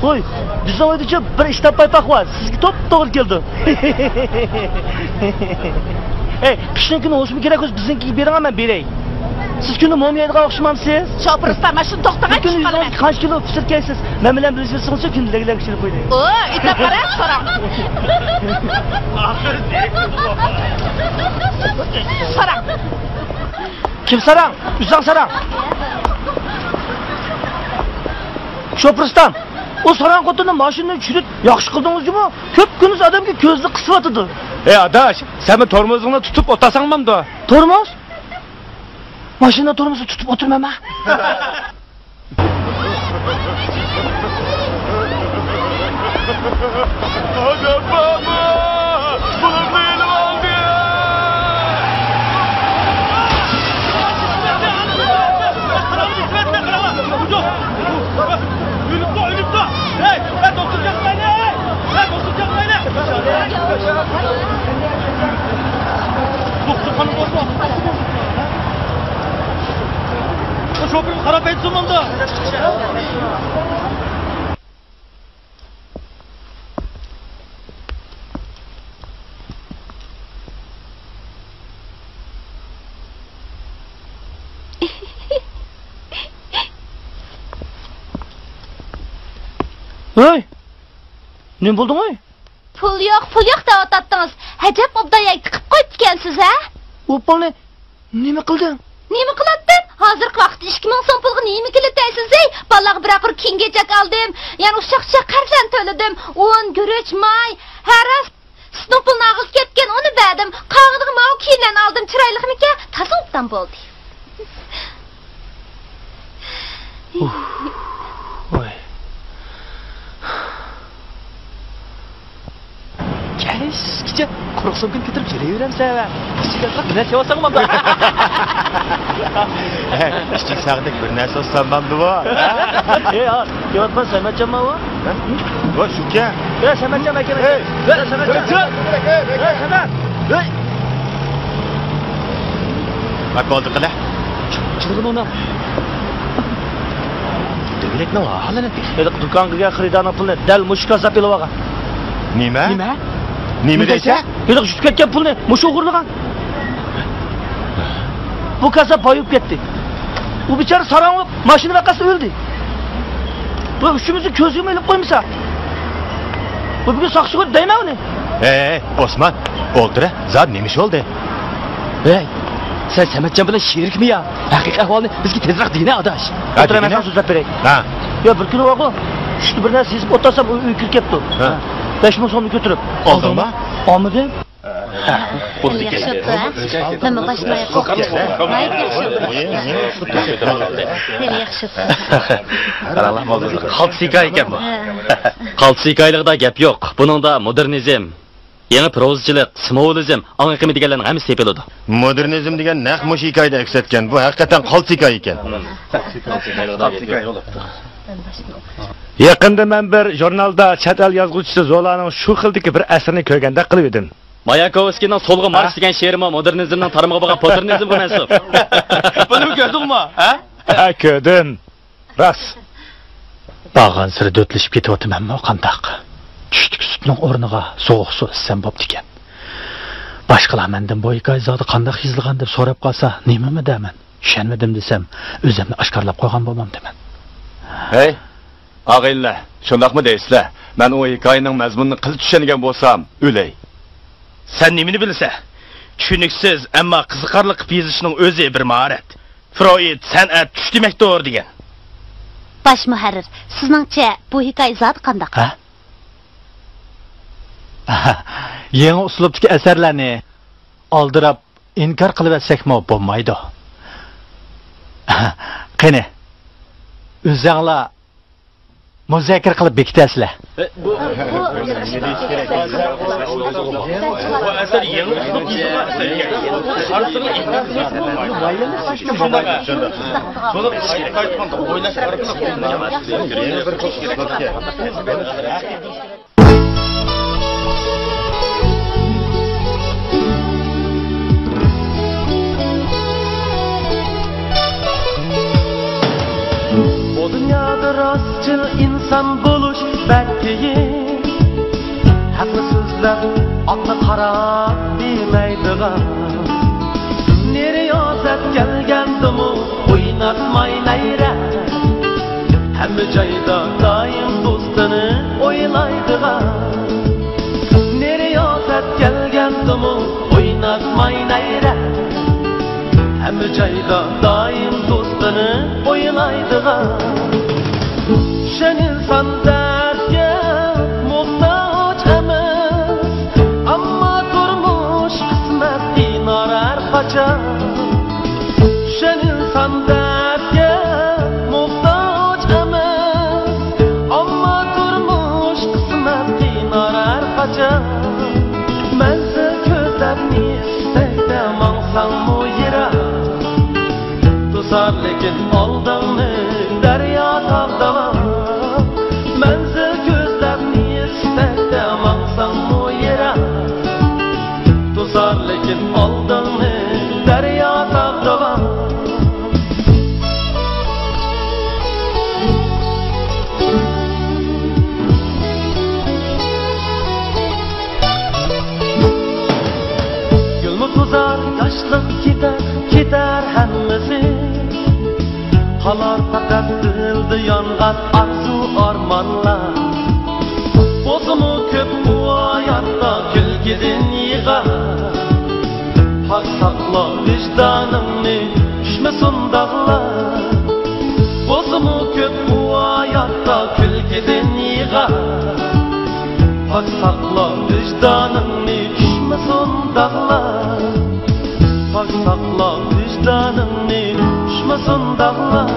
ۋوي، بىزنىڭ ئۆيدىچۇ بىر ئىشتاپ پايپاق بار، سىزگە توپتوغرا كېلىدۇ. ئەي، قىشنىڭ كۈنى ھوسۇم كېرەك بولسا بىزنىڭكىگە بېرىڭ، مەن بېرەي. سىز كۈندە موم يەيدىغان ئوخشىمامسىز؟ شوپۇر ئۇستا، مانا شۇنى توختىغان بىر كۈندە چۈشۈپ قالىمەن. يۈز ئون ئىككى قانچە كىلو پىسىر كەيسىز؟ مەن بىلەن بىللە يۈرسىڭىزچۇ كۈندە لەگلەك پىشۇرۇپ قويدى. ئو، ئېيتىپ قارا، ساراڭ. ساراڭ. كىم ساراڭ؟ ئۆزۈڭ ساراڭ. شوپۇر ئۇستام، ئۇ ساراڭ خوتۇننى ماشىنىدىن چۈشۈرۈپ ياخشى قىلدىڭىز جۇمۇ؟ كۈپكۈندۈز ئادەمگە كۆزىنى قىسىۋاتىدۇ. ئەي ئاداش، سەن بۇ تورمۇزۇڭنى تۇتۇپ ئولتۇرساڭ بولامدۇ؟ تورمۇز؟ ماشىنا تورمۇزىنى تۇتۇپ ئولتۇرمايمەن. ئادەم بارمۇ؟ بۇلۇتنى ئېلىۋالدى! ئۆلۈپتۇ، ئۆلۈپتۇ! ھەي، ھەي، دوختۇر چاقىرايلى! ھەي، دوختۇر چاقىرايلى! دوختۇرخانا بولسا، شوپۇرغا قاراپ ئېيتسۇن مۇندا. ھەي! نېمە بولدۇڭ ئەي؟ پۇل يوق، پۇل يوق دەۋاتاتتىڭىز. ئەجەب ئوبدان يەرگە بوپپاڭنى نېمە قىلدىڭ؟ نېمە قىلاتتىم؟ ھازىرقى ۋاقىتتا ئىككى مىڭ سوم پۇلغا نېمە كېلىدۇ دەيسىز؟ ھەي، بالىلارغا بىرەر قۇر كىيىم-كېچەك ئالدىم، يەنە ئۇششاق-چۇششاق خەرجلەرنى تۆلىدىم. ئۇن، گۈرۈچ، ماي، ھە راست، سۈتنىڭ پۇلىنى ئالغىلى كەتكەن، ئۇنى بەردىم. قالغىنىغا ماۋۇ كىيىملەرنى ئالدىم، چىرايلىقمىكەن؟ تازا ئوبدان بولدى. ۋاي. كەچكىچە قۇرۇق سومكىنى كۆتۈرۈپ يۈرۈۋېرەمسەن ۋە كىچىكىگە بىر نەرسە يەۋالساڭ بولدى. كىچىك ساغدەك بىر نەرسە ئالسام بولدىغۇ. ئەي، ھە، كېلىۋاتقان سەمەتجانمۇ ئۇ؟ ھە؟ ۋاي، شۇكەن. يا سەمەتجان ئاكا. ھەي! يا سەمەتجان. ھەي! ھەي، سەمەت! ھەي! ۋاي، بولدى قىلە. چىقىدىغىنى ئۇنىڭ. دۆگىلەكنىڭ ئاھالىنى. ھېلىقى دۇكانغا كىرگەن خېرىدارنىڭ پۇلىنى دەل مۇشۇ كاززاپ ئېلىۋالغان. نېمە؟ نېمە؟ نېمە دەيسەن؟ ھېلىقى چۈشۈپ كەتكەن پۇلنى مۇشۇ ئوغرىلىغان. بۇ كاززاپ باي بولۇپ كەتتى. ئۇ بىچارە ساراڭ بولۇپ ماشىنا ۋەقەسىدە ئۆلدى. بۇ ئۈچىمىزنى كۆزگىمۇ ئىلىپ قويمىسا، بۇ بۈگۈن ساقچىغا دەيمەن ئۇنى. ھەي، ئوسمان، ئولتۇر، زادى نېمە ئىش بولدى؟ ھەي، سەن سەمەتجان بىلەن شېرىكمۇ يا؟ ھەقىقىي ئەھۋالنى بىزگە تېزراق دېگىنە، ئاداش. ھە، ئولتۇر، مەن دېگىنە. ساڭا سۆزلەپ بېرەي. ھە. يا، بىر كۈنى بارغۇ، چۈشتە بىر نەرسە يېزىپ ئولتۇرسام، ئۇ ئۆيگە كىرىپ كەپتۇ. ھە. بەش مىڭ سومنى كۆتۈرۈپ. ئالدىڭمۇ؟ ئالمىدىم. ياخشى ئوتتۇ، ھە؟ نېمە باشلايق؟ ناھايىتى ياخشى ئوتتۇ. ياخشى ئوتتۇ. قاراڭلار، قالتىس ھېكايە ئىكەن بۇ. ھە. قالتىس ھېكايىلىقىدا گەپ يوق. بۇنىڭدا مودېرنىزم، يېڭى پروزىچىلىق، سىمۋولىزم، ئاڭ ئېقىمى دېگەنلەرنىڭ ھەممىسى تېپىلىدۇ. مودېرنىزم دېگەن نەق مۇشۇ ھېكايىدە ئەكس ئەتكەن. بۇ ھەقىقەتەن قالتىس ھېكايە ئىكەن. يېقىندا مەن بىر ژۇرنالدا چەت ئەل يازغۇچىسى زولانىڭ شۇ خىلدىكى بىر ئەسىرىنى كۆرگەندەك قىلىۋىدىم. ماياكوۋسكىينىڭ سولغا مارش ھە؟ دېگەن شېئىرىمۇ مودېرنىزمنىڭ تارمىقىغا بولغان پوتېرنىزمغا مەنسۇپ. بۇنىمۇ كۆردۈڭمۇ، ھە؟ ھە، كۆردۈم. راست. بارغانسېرى دۆتلىشىپ كېتىۋاتىمەنمۇ قانداق؟ چۈشتىكى سۈتنىڭ ئورنىغا سوغۇق سۇ ئىچسەم بوپتىكەن. باشقىلار مەندىن بۇ ھېكايە زادى قانداق يېزىلغان دەپ سوراپ قالسا، نېمىمۇ دەرمەن؟ چۈشەنمىدىم دېسەم، ئۆزۈمنى ئاشكارىلاپ قويغان بولمامدىمەن؟ ھەي، ئاغىنىلەر، شۇنداقمۇ دەيسىلەر؟ مەن ئۇ ھېكايىنىڭ مەزمۇنىنى قىلچە چۈشەنگەن بولسام، ئۆلەي. سەن نېمىنى بىلىسەن؟ چۈشىنىكسىز، ئەمما قىزىقارلىق قىلىپ يېزىشنىڭ ئۆزى بىر ماھارەت. فرويد سەنئەت چۈش دېمەكتۇر دېگەن. باش مۇھەررىر، سىزنىڭچە بۇ ھېكايە زادى قانداق؟ ھە؟ يېڭى ئۇسلۇبتىكى ئەسەرلەرنى ئالدىراپ ئىنكار قىلىۋەتسەكمۇ بولمايدۇ. قېنى، ئۆزەڭلار مۇزاكىرە قىلىپ بېكىتەسىلەر. بۇ، بۇ ئەسەر يېڭى ئۇسلۇب يېزىلغان ئەسەر ئىكەن. قارىسىڭىز، ئىنكاس قىلماس بولمايدۇ. شۇنداق، شۇنداق. بۇنى قايتا، قايتا ئويلاش ئارقىلىق. بۇ دۇنيادا راستچىل ئىنسان بولۇش بەك قىيىن. ھەقنى سۆزلەپ، ئاتنى قاراپ دېمەيدىغان. نېرى رىيازەت كەلگەندىمۇ ئويناتماي نەيرە. ھەممە جايدا دائىم دوستىنى ئويلايدىغان. نېرى رىيازەت كەلگەندىمۇ ئويناتماي نەيرە. ھەممە جايدا دائىم دوستىنى ئويلايدىغان. چۈشەن ئىنسان دەردكە موھتاج ئەمەس، ئەمما تۇرمۇش قىسمەت ئىنار ھەر قاچان. چۈشەن ئىنسان دەردكە موھتاج ئەمەس، ئەمما تۇرمۇش قىسمەت قىينار ھەر قاچان. مەنزىل كۆزلەپ ئىستەكتە ماڭساڭمۇ يىراق، توسار لېكىن ئالدىڭنى دەريا تاغ داۋان. مەنزىل كۆزلەپ ئىستەكتە ماڭساڭمۇ يىراق، توسار لېكىن ئالدىڭنى دەريا تاغ داۋان. گۈلمۇ توزار، ياشلىق كېتەر، كېتەر ھەممىسى. قالار پەقەت دىلدا يانغان ئارزۇ ئارمانلار. بولسىمۇ كۆپ بۇ ھاياتتا كۈلكىدىن يىغا. ساقلا ۋىجدانىڭنى، چۈشمىسۇن داغلار. بولسىمۇ كۆپ بۇ ھاياتتا كۈلكىدىن يىغا. پاك ساقلا ۋىجدانىڭنى، چۈشمىسۇن داغلار. پاك ساقلا ۋىجدانىڭنى، چۈشمىسۇن داغلار.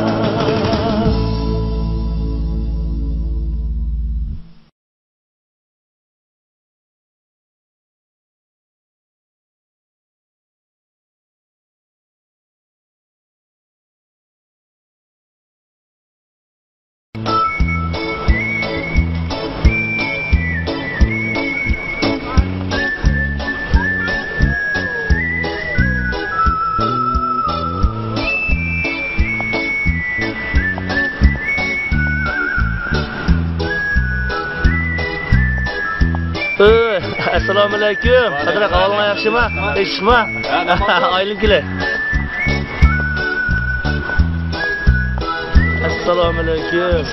ئەسسالامۇئەلەيكۇم. قادىر ئاكا، ئەھۋالىڭلار ياخشىمۇ؟ ئىشمۇ؟ ئايلىنىپ كېلەي. ئەسسالامۇئەلەيكۇم.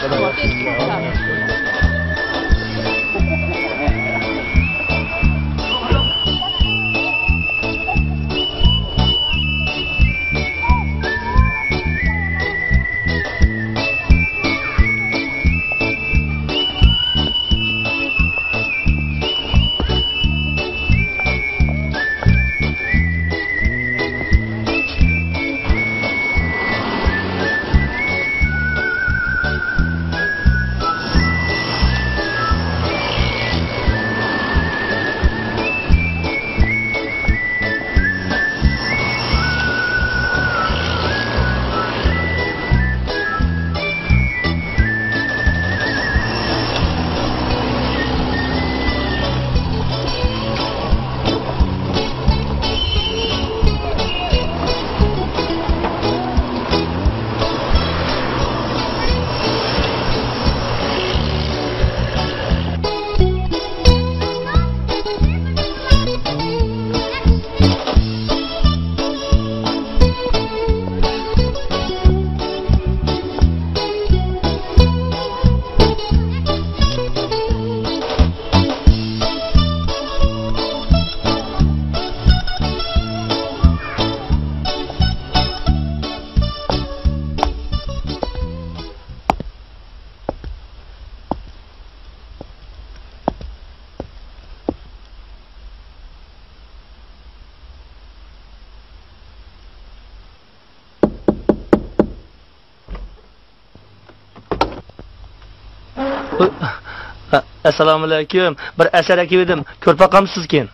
ئەسسالامۇئەلەيكۇم. بىر ئەسەر ئەكىۋىدىم. كۆرۈپ باقامسىزكىن؟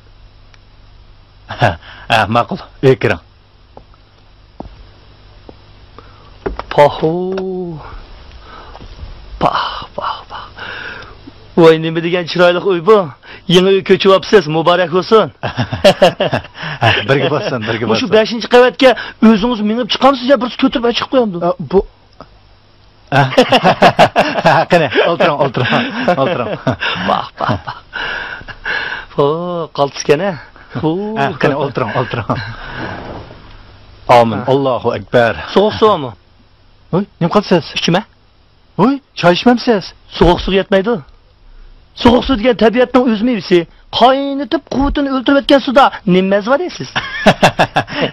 ھە، ھە، ماقۇل. ئۆيگە كىرىڭ. پاھۇ. پاھ، پاھ، پاھ. ۋاي، نېمە دېگەن چىرايلىق ئۆي بۇ. يېڭى ئۆي كۆچۈۋاپسىز، مۇبارەك بولسۇن. بىرگە بولسۇن، بىرگە بولسۇن. مۇشۇ بەشىنچى قەۋەتكە ئۆزىڭىز مېڭىپ چىقامسىز يا بىرسى كۆتۈرۈپ ئەچىقىپ قويامدۇ؟ ئا، بۇ، ئا. قېنى، ئولتۇرۇڭ، ئولتۇرۇڭ، ئولتۇرۇڭ. باھ، باھ، باھ. ھو، قالتىسكەن ھە. ھو. ئا، قېنى، ئولتۇرۇڭ، ئولتۇرۇڭ. ئامىن. ھە. ئاللاھۇ ئەكبەر. سوغۇق سۇمۇ؟ ھوي، نېمە قىلىسىز؟ ئىچىمە. ھوي، چاي ئىچمەمسىز؟ سوغۇق سۇ يەتمەيدۇ. سوغۇق سۇ دېگەن تەبىئەتنىڭ ئۆز مېۋىسى. قاينىتىپ قۇۋۋىتىنى ئۆلتۈرۈۋەتكەن سۇدا نېمە مەززە بار دەيسىز؟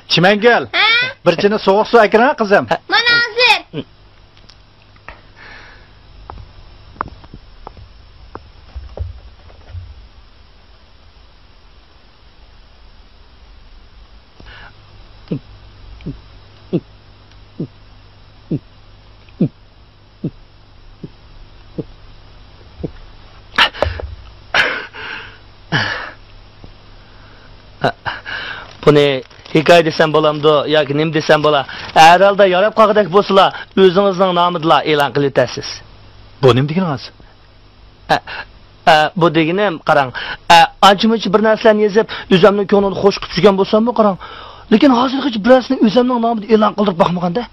چىمەنگۈل، ھە؟ بىر چىنە سوغۇق سۇ ئەكىرىڭە، قىزىم. ھە. مانا ھازىر. بۇنى ھېكايە دېسەم بولامدۇ ياكى نېمە دېسەم بولا؟ ھەر ھالدا ياراپ قالغۇدەك بولسىلا، ئۆزىڭىزنىڭ نامىدىلا ئېلان قىلىۋېتەرسىز. بۇ نېمە دېگىنىڭىز؟ ئە، ئە، بۇ دېگىنىم، قاراڭ، ئە، ئانچە-مۇنچە بىر نەرسىلەرنى يېزىپ، ئۆزۈمنىڭ كۆڭلىنى خۇش قىلىپ يۈرگەن بولساممۇ، قاراڭ، لېكىن ھازىرغىچە بىرەرسىنى ئۆزۈمنىڭ نامىدا ئېلان قىلدۇرۇپ باقمىغان-دە.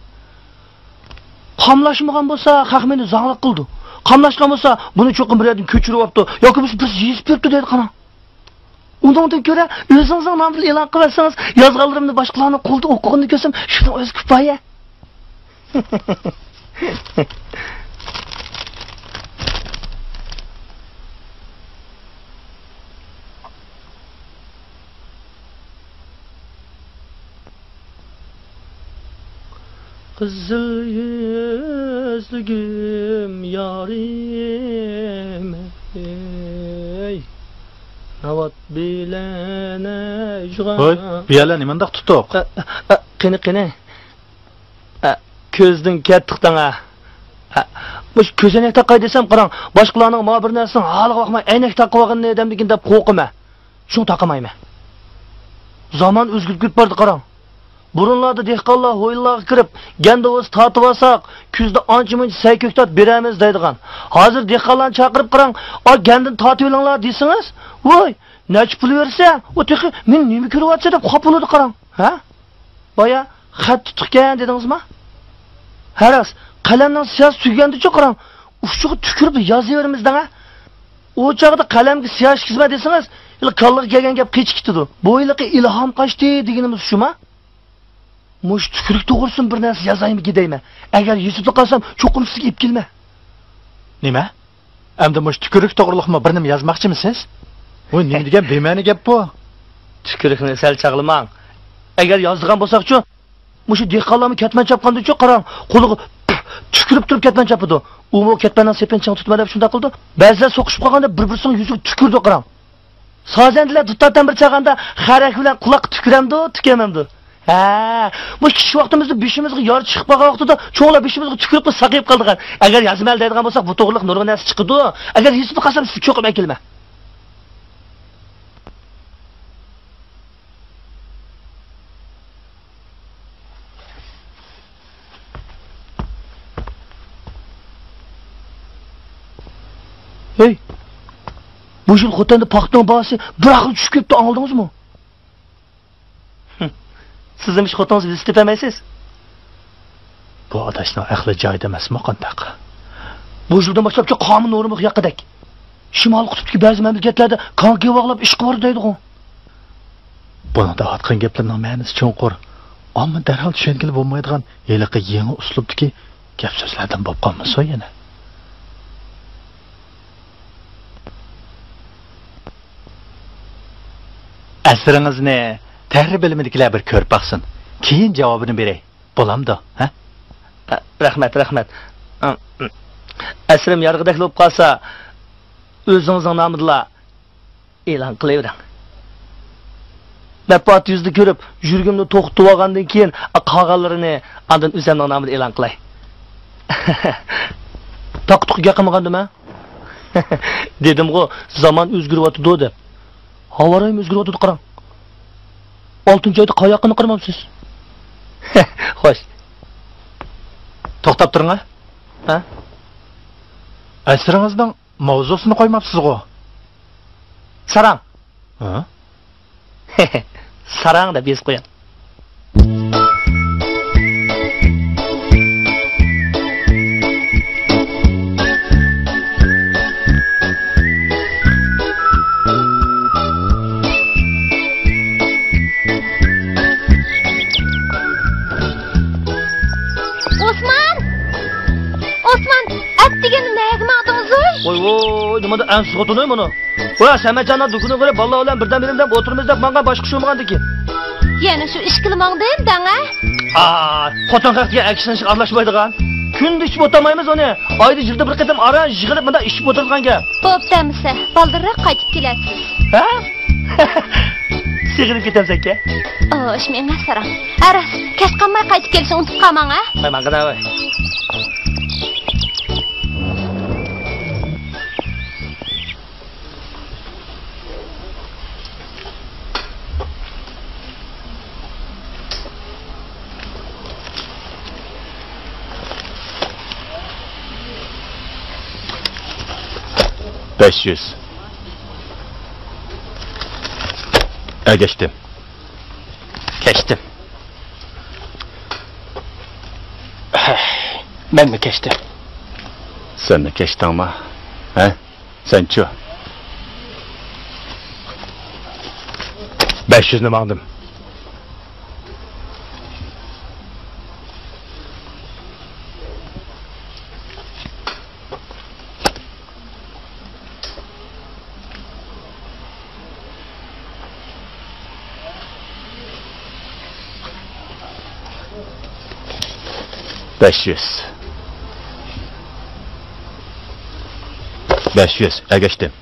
قاملاشمىغان بولسا، خەق مېنى زاڭلىق قىلىدۇ. قاملاشقان بولسا، بۇنى چوقۇم بىر يەردىن كۆچۈرۈۋاپتۇ ياكى بولمىسا بىرسى يېزىپ بېرىپتۇ دەيدۇ، قاراڭ. ئۇنىڭدىن كۆرە، ئۆزىڭىزنىڭ نامىدىن ئېلان قىلىۋەتسىڭىز، يازغانلىرىمنى باشقىلارنىڭ قولىدا ئوقۇغىنىنى كۆرسەم، شۇنىڭ ئۆزى كۇپايە. قىزىل يۈزلۈگۈم يارىم، ئەي، ناۋات بىلەن ئەجغا. ھوي، بۇ يەرلەر نېمانداق تۇتۇق؟ ئە، ئە، قېنى، قېنى. ئە، كۆزدىن كەتتىق دەڭ، ئە. ئە، مۇشۇ كۆزەينەك تاقاي دېسەم، قاراڭ، باشقىلارنىڭ ما بىر نەرسىنىڭ ھالىغا باقماي ئەينەك تاقىۋالغىنىنى دەمدىكىن دەپ قورقىمەن. شۇڭا تاقىمايمەن. زامان ئۆزگىرىپ كېتىپ بارىدۇ، قاراڭ. بۇرۇنلاردا دېھقانلار ھويلىلارغا كىرىپ، گەندە بولسا تارتىۋالساق، كۈزدە ئانچە-مۇنچە سەي-كۆكتات بېرەرمىز دەيدىغان. ھازىر دېھقانلارنى چاقىرىپ قاراڭ، ئا، گەندىنى تارتىۋېلىڭلار دېسىڭىز، ۋوي، نەچچە پۇل بېرىسەن؟ ئۇ تېخى مەن نېمە كۆرۈۋاتىسەن دەپ خاپا بولىدۇ، قاراڭ. ھە؟ بايا خەت تۇتۇقكەن دېدىڭىزما؟ ھە راست، قەلەمنىڭ سىياسى تۈگىگەندىچۇ، قاراڭ، ئۇچىغا تۈكۈرۈپ يازىۋېرىمىز دەڭە. ئۇ چاغدا قەلەمگە سىيا ئىشكىزمە دېسىڭىز، ھېلى كاللىغا كەلگەن گەپ قېچىپ كېتىدۇ. بۇ ھېلىقى ئىلھام قاچتى دېگىنىمىز شۇما؟ مۇشۇ تۈكۈرۈك توغرىسىدا بىر نەرسە يازايمىكىن دەيمەن. ئەگەر يېزىپلا قالسام، چوقۇم سىزگە ئېلىپ كېلىمەن. نېمە؟ ئەمدى مۇشۇ تۈكۈرۈك توغرىلىقمۇ بىر نېمە يازماقچىمۇسىز؟ ۋوي، نېمە دېگەن بىمەنە گەپ بۇ؟ تۈكۈرۈكنى سەل چاغلىماڭ. ئەگەر يازىدىغان بولساقچۇ، مۇشۇ دېھقانلارمۇ كەتمەن چاپقاندىچۇ، قاراڭ، قولىغا تۈكۈرۈپ تۇرۇپ كەتمەن چاپىدۇ. ئۇمۇ كەتمەننىڭ سېپىنى چىڭ تۇتىمەن دەپ شۇنداق قىلىدۇ. بەزىلەر سوقۇشۇپ قالغاندا بىر-بىرسىنىڭ يۈزىگە تۈكۈرىدۇ، قاراڭ. سازەندىلەر دۇتار تەمبۇر چالغاندا خەرەك بىلەن قۇلاققا تۈكۈرەمدۇ، تۈكۈرمەمدۇ؟ ھە، مۇشۇ كىچىك ۋاقتىمىزدا بېشىمىزغا يارا چىقىپ قالغان ۋاقتىدا چوڭلار بېشىمىزغا تۈكۈرۈپلا ساقىيىپ قالىدىغان. ئەگەر يازىمەن دەيدىغان بولساق، بۇ توغرىلىق نۇرغۇن نەرسە چىقىدۇ. ئەگەر يېزىپلا قالسام، سىزگە چوقۇم ئەكېلىمەن. ھەي، بۇ يىل خوتەندە پاختىنىڭ باھاسى بىر ئاخىرى چۈشۈپ كەتتى، ئاڭلىدىڭىزمۇ؟ سىزمۇ ئىش خوتۇنىڭىزنى بىلسە تېپەلمەيسىز. بۇ ئاداشنىڭ ئەقلى جايىدا ئەمەسمۇ قانداق؟ بۇ يىلدىن باشلاپچۇ قانۇن نورمىغا ياققىدەك. شىمالىي قۇتۇپتىكى بەزى مەملىكەتلەردە كانكى باغلاپ ئىشقا بارىدۇ دەيدىغۇ. بۇنىڭ دەۋاتقان گەپلىرىنىڭ مەنىسى چوڭقۇر، ئامما دەرھال چۈشەنگىلى بولمايدىغان ھېلىقى يېڭى ئۇسلۇبتىكى گەپ-سۆزلەردىن بولۇپ قالمىسۇن يەنە. ئەسىرىڭىزنى تەھرىر بۆلۈمىدىكىلەر بىر كۆرۈپ باقسۇن. كېيىن جاۋابىنى بېرەي. بولامدۇ، ھە؟ ئە، رەھمەت، رەھمەت. ئەسىرىم يارىغۇدەكلا بولۇپ قالسا، ئۆزىڭىزنىڭ نامىدىلا ئېلان قىلىۋېرىڭ. مەتبۇئات يۈزىدە كۆرۈپ، يۈرىكىمنى توختىتىۋالغاندىن كېيىن، قالغانلىرىنى ئاندىن ئۆزۈمنىڭ نامىدا ئېلان قىلاي. تاقا-تۇقا گەپ قىلمىغاندىم، ھە؟ دېدىمغۇ، زامان ئۆزگىرىۋاتىدۇ دەپ. ھاۋا رايىمۇ ئۆزگىرىۋاتىدۇ، قاراڭ. ئالتىنچى ئايدا قار ياغقىنىنى قارىمامسىز؟ خوش. توختاپ تۇرۇڭ، ھە؟ ھە؟ ئەسىرىڭىزنىڭ ماۋزۇسىنى قويماپسىزغۇ؟ ساراڭ. ھە؟ ساراڭ دەپ يېزىپ قويۇڭ. ئوسمان! ئوسمان، ئەتىگەن نەگە ماڭدىڭىز ئۇي؟ ۋوي، ۋوي، نېمانداق ئەنسىز خوتۇن ئۇي مۇنۇ؟ ۋە سەمەتجاننىڭ دۇكىنىغا بېرىپ، بالىلار بىلەن بىردەم بېرىمىز دەپ ئولتۇرىمىز دەپ ماڭغان، باشقا ئىش بولمىغاندىكىن. يەنە شۇ ئىشكىلا ماڭدىم دەڭە. ئا، خوتۇن خەق دېگەن ئەكسىنىشىغا ئارىلاشمايدىغان. كۈندە ئىچىپ ئولتۇرمايمىز ئۇنى. ئايدا يىلدا بىر قېتىم ئاران يىغىلىپ مۇنداق ئىچىپ ئولتۇرىدىغان گەپ. بوپتۇ ئەمىسە، بالدۇرراق قايتىپ كېلەتسىز. ھە؟ سېغىنىپ كېتەمسەنكەن؟ ئوش، مېڭە ساراڭ. ھە راست، كەچ قالماي قايتىپ كېلىشنى ئۇنتۇپ قالماڭ ھە. ۋاي ماڭغىنا ۋاي. بەش يۈز. ئەگەشتىم. كەچتىم. مەنمۇ كەچتىم. سەنمۇ كەچتىڭما؟ ھە؟ سەنچۇ؟ بەش يۈزنى ماڭدىم. بەش يۈز. بەش يۈز، ئەگەشتىم.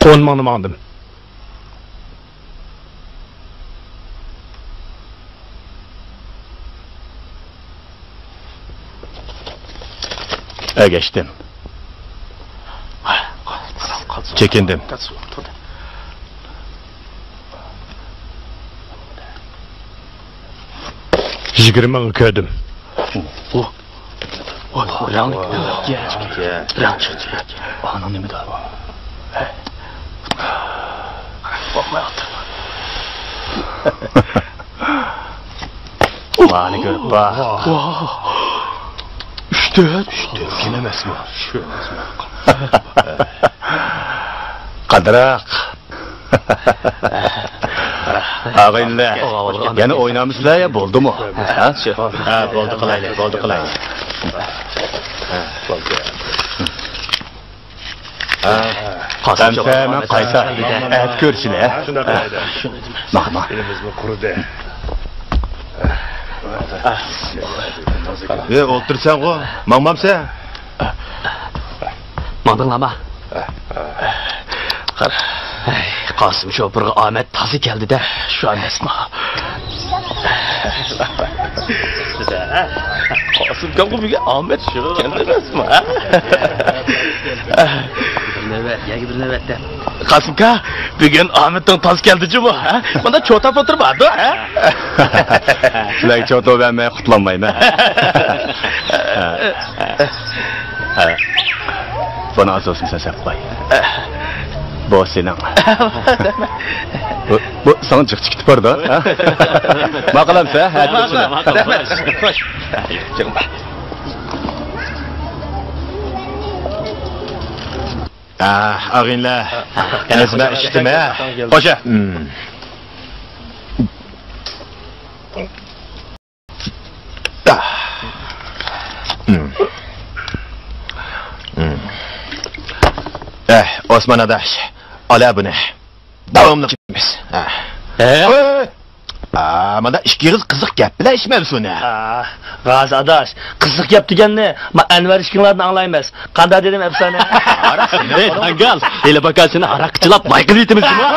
ئون مىڭنى ماڭدىم. ئەگەشتىم. چېكىندىم. يىگىرمە مىڭ كۆردۈم. ۋاي، رەڭلىك. رەڭ چىقتى. ئانىڭ نېمىدۇ؟ مانى كۆرۈپ باق. ئۈچ تۆت. ئۈچ تۆت. كەم ئەمەسمۇ؟ قادىراق. ئاغىنىلەر، يەنە ئوينامسىلەر يا بولدىمۇ؟ ھە؟ ھە، بولدى قىلايلى، بولدى قىلايلى. ھە، بولدى. ھە، قاسىمجان، مەن قايتا. ئەتە كۆرۈشىلى، ھە؟ شۇنداق قىلايلى. ماڭ، ماڭ. ئېلىمىزمۇ قۇرۇدى. ئە، ئولتۇرسەنغۇ، ماڭمامسەن؟ ماڭدىڭلارما؟ قارا. ھەي، قاسىم شوپۇرغا ئامەت تازا كەلدى-دە، شۇ ئەمەسمۇ؟ قاسىمكامغا بۈگۈن ئامەت كەلدى ئەمەسمۇ، ھە؟ بىر نۆۋەت، يەنە بىر نۆۋەتتە. قاسىمكا، بۈگۈن ئامىتىڭ تاز كەلدى جۇمۇ، ھە؟ مانا چوتاپ ئولتۇرۇپ بارىدۇ، ھە؟ سىلەرگە چوتا بەرمەي قۇتۇلالمايمەن. بۇنى ئاز بولسۇن سەن سەپ قوي. بۇ سېنىڭ. بۇ، بۇ ساڭا جىق چىقىپ بارىدۇ، ھە؟ ماقۇلامسەن، ھە؟ ماقۇل، ماقۇل. خوش. ئاغىنىلەر، ئەزمە ئىشتىمە. خوشە. ئەھ، ئوسمان ئاداش، ئالا بۇنى. داۋاملىق ئىچىمىز. ئە؟ ئە، مانا ئىككى ئېغىز قىزىق گەپ بىلەن ئىچمەمسۇنە. ئا، غازى ئاداش، قىزىق گەپ دېگەننى ما ئەنۋەر ئىككىڭلاردىن ئاڭلايمىز. قانداق دېدىم ئەپسانە؟ ھاراق سېنىڭ. ئەي، داڭگال، ھېلى باكا سېنى ھاراققا چىلاپ لاي قىلىۋېتىمىز جۇمۇ.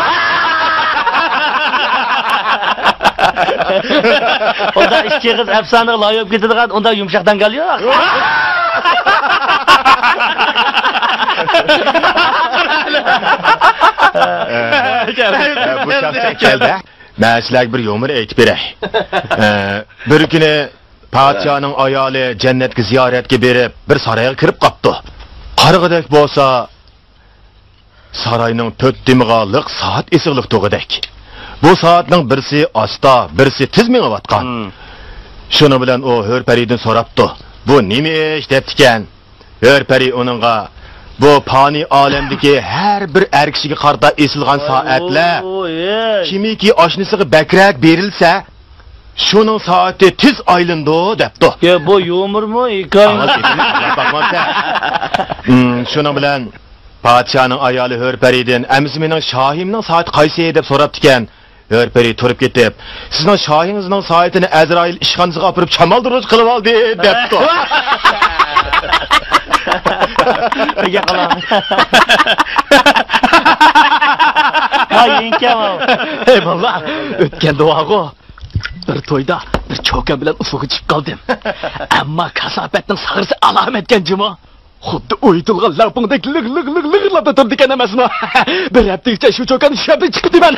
ئۇنداق ئىككى ئېغىز ئەپسانىغا لاي بولۇپ كېتىدىغان ئۇنداق يۇمشاق داڭگال يوق. ئە، بۇ شەخس كەلدى. مەن سىلەرگە بىر يۇمۇر ئېيتىپ بېرەي. ئە، بىر كۈنى پادىشاھنىڭ ئايالى جەننەتكە زىيارەتكە بېرىپ، بىر سارايغا كىرىپ قاپتۇ. قارىغۇدەك بولسا، ساراينىڭ تۆت تېمىغا لىق سائەت ئېسىقلىق تۇرغۇدەك. بۇ سائەتنىڭ بىرسى ئاستا، بىرسى تېز مېڭىۋاتقان. شۇنىڭ بىلەن ئۇ ھۆر پەرىدىن سوراپتۇ، «بۇ نېمە ئىش؟» دەپتىكەن. ھۆر پەرى ئۇنىڭغا، «بۇ پانىي ئالەمدىكى ھەر بىر ئەر كىشىگە قارىتا ئېسىلغان سائەتلەر. كىمكى ئاشنىسىغا بەكرەك بېرىلسە، شۇنىڭ سائىتى تېز ئايلىنىدۇ» دەپتۇ. يا، بۇ يۇمۇرمۇ، ھېكايىمۇ؟ ئاڭلاپ بېقىڭ، ئاڭلاپ باقمامسەن؟ ھىم، شۇنىڭ بىلەن پادىشاھنىڭ ئايالى ھۆر پەرىدىن، «ئەمىسە مېنىڭ شاھىمنىڭ سائىتى قايسى؟» دەپ سوراپتىكەن. ھۆر پەرى تۇرۇپ كېتىپ، «سىزنىڭ شاھىڭىزنىڭ سائىتىنى ئەزرائىل ئىشخانىسىغا ئاپىرىپ شامالدۇرغۇچ قىلىۋالدى» دەپتۇ. نېگە قالاڭ؟ ۋاي، يېڭىكەن ئۇ. ھەي، باللا، ئۆتكەن دۇئاغۇ. بىر تويدا بىر چوكان بىلەن ئۇسسۇلغا چىقىپ قالدىم. ئەمما كاساپەتنىڭ ساغرىسى ئالامەتكەن جۇمۇ. خۇددى ئويۇتۇلغان لەڭپۇڭدەك لىغ، لىغ، لىغ، لىغىرلاپ تۇرىدىكەن ئەمەسمۇ. بىر ھەپتىگىچە شۇ چوكاننى چۈشەمدىن چىقىپتىمەن.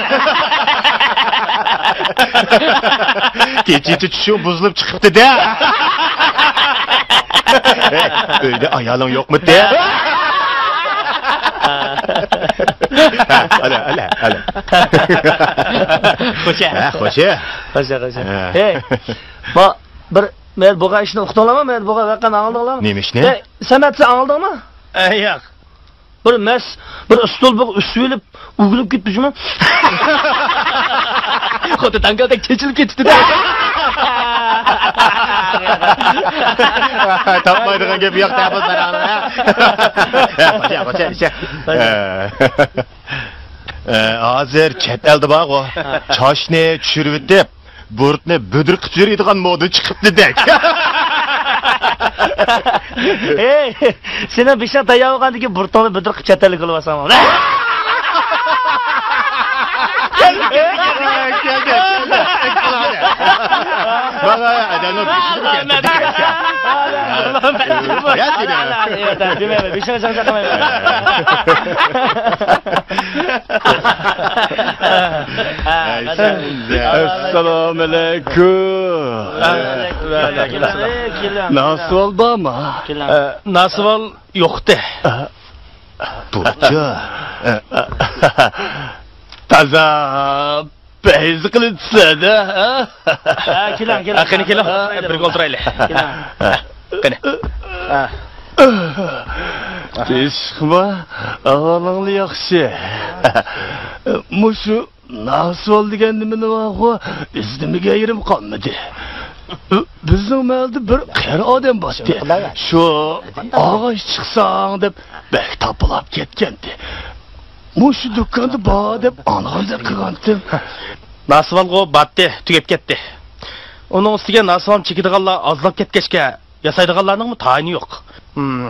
كېچىچە چۈشۈڭ بۇزۇلۇپ چىقىپتۇ-دە. ئۆيدە ئايالىڭ يوقمىتى؟ ئەلە، ئەلە، ئەلە. خوشە. ھە، خوشە. خوشە، خوشە. ھە. ھەي، ما، بىر مەيەر بولغان ئىشنى ئۇقتۇڭلارمۇ؟ مەيەر بولغان ۋەقەنى ئاڭلىدىڭلارمۇ؟ نېمە ئىشنى؟ ھەي، سەمەت، سەن ئاڭلىدىڭمۇ؟ ئەي، ياق. بىر مەس، بىر ئۇستۇل بىر ئۈسۈۋېلىپ ئۆگۈلۈپ كېتىپتۇ جۇمۇ. خۇددى داڭگالدەك چېچىلىپ كېتىپتۇ-دە. تاپمايدىغان گەپ يوق-دە بۇ ساراڭنىڭ، ھە؟ خوشە، خوشە، خوشە. ئە، ھازىر چەت ئەلدە بارغۇ، چاچنى چۈشۈرۈۋېتىپ، بۇرۇتنى بۈدۈر قىلىپ يۈرىدىغان مودا چىقىپتىدەك. ھەي، سېنىڭ بېشىڭ تەييار بولغاندىن كېيىن بۇرۇتۇڭنى بۈدۈر قىلىپ چەت ئەلگە ئېلىۋالساڭ. ئەسسالامۇئەلەيكۇم. ناسىۋال بارمۇ؟ ناسىۋال يوقتى. بوپتۇ. تازا پەيز قىلىپسىلەر-دە، ھە؟ ھە، كېلىڭ، كېلىڭ. ھە، قېنى، كېلىڭ. بىرگە ئولتۇرايلى. كېلىڭ. قېنى. تىنچلىقمۇ؟ ئەھۋالىڭلار ياخشى. مۇشۇ ناسىۋال دېگەن نېمىنى بارغۇ، ئىزدىمىگەن يېرىم قالمىدى. بىزنىڭ مەھەللىدە بىر قېرى ئادەم بارتتى. شۇ ئاغاچ چىقساڭ دەپ بەك تاپىلاپ كەتكەنتى. مۇشۇ دۇكاندا بار دەپ ئاڭلىغاندەك قىلغانتىم. ناسىۋالغۇ بارتتى، تۈگەپ كەتتى. ئۇنىڭ ئۈستىگە ناسىۋالنى چېكىدىغانلار ئازلاپ كەتكەچكە، ياسايدىغانلارنىڭمۇ تايىنى يوق. ھىم.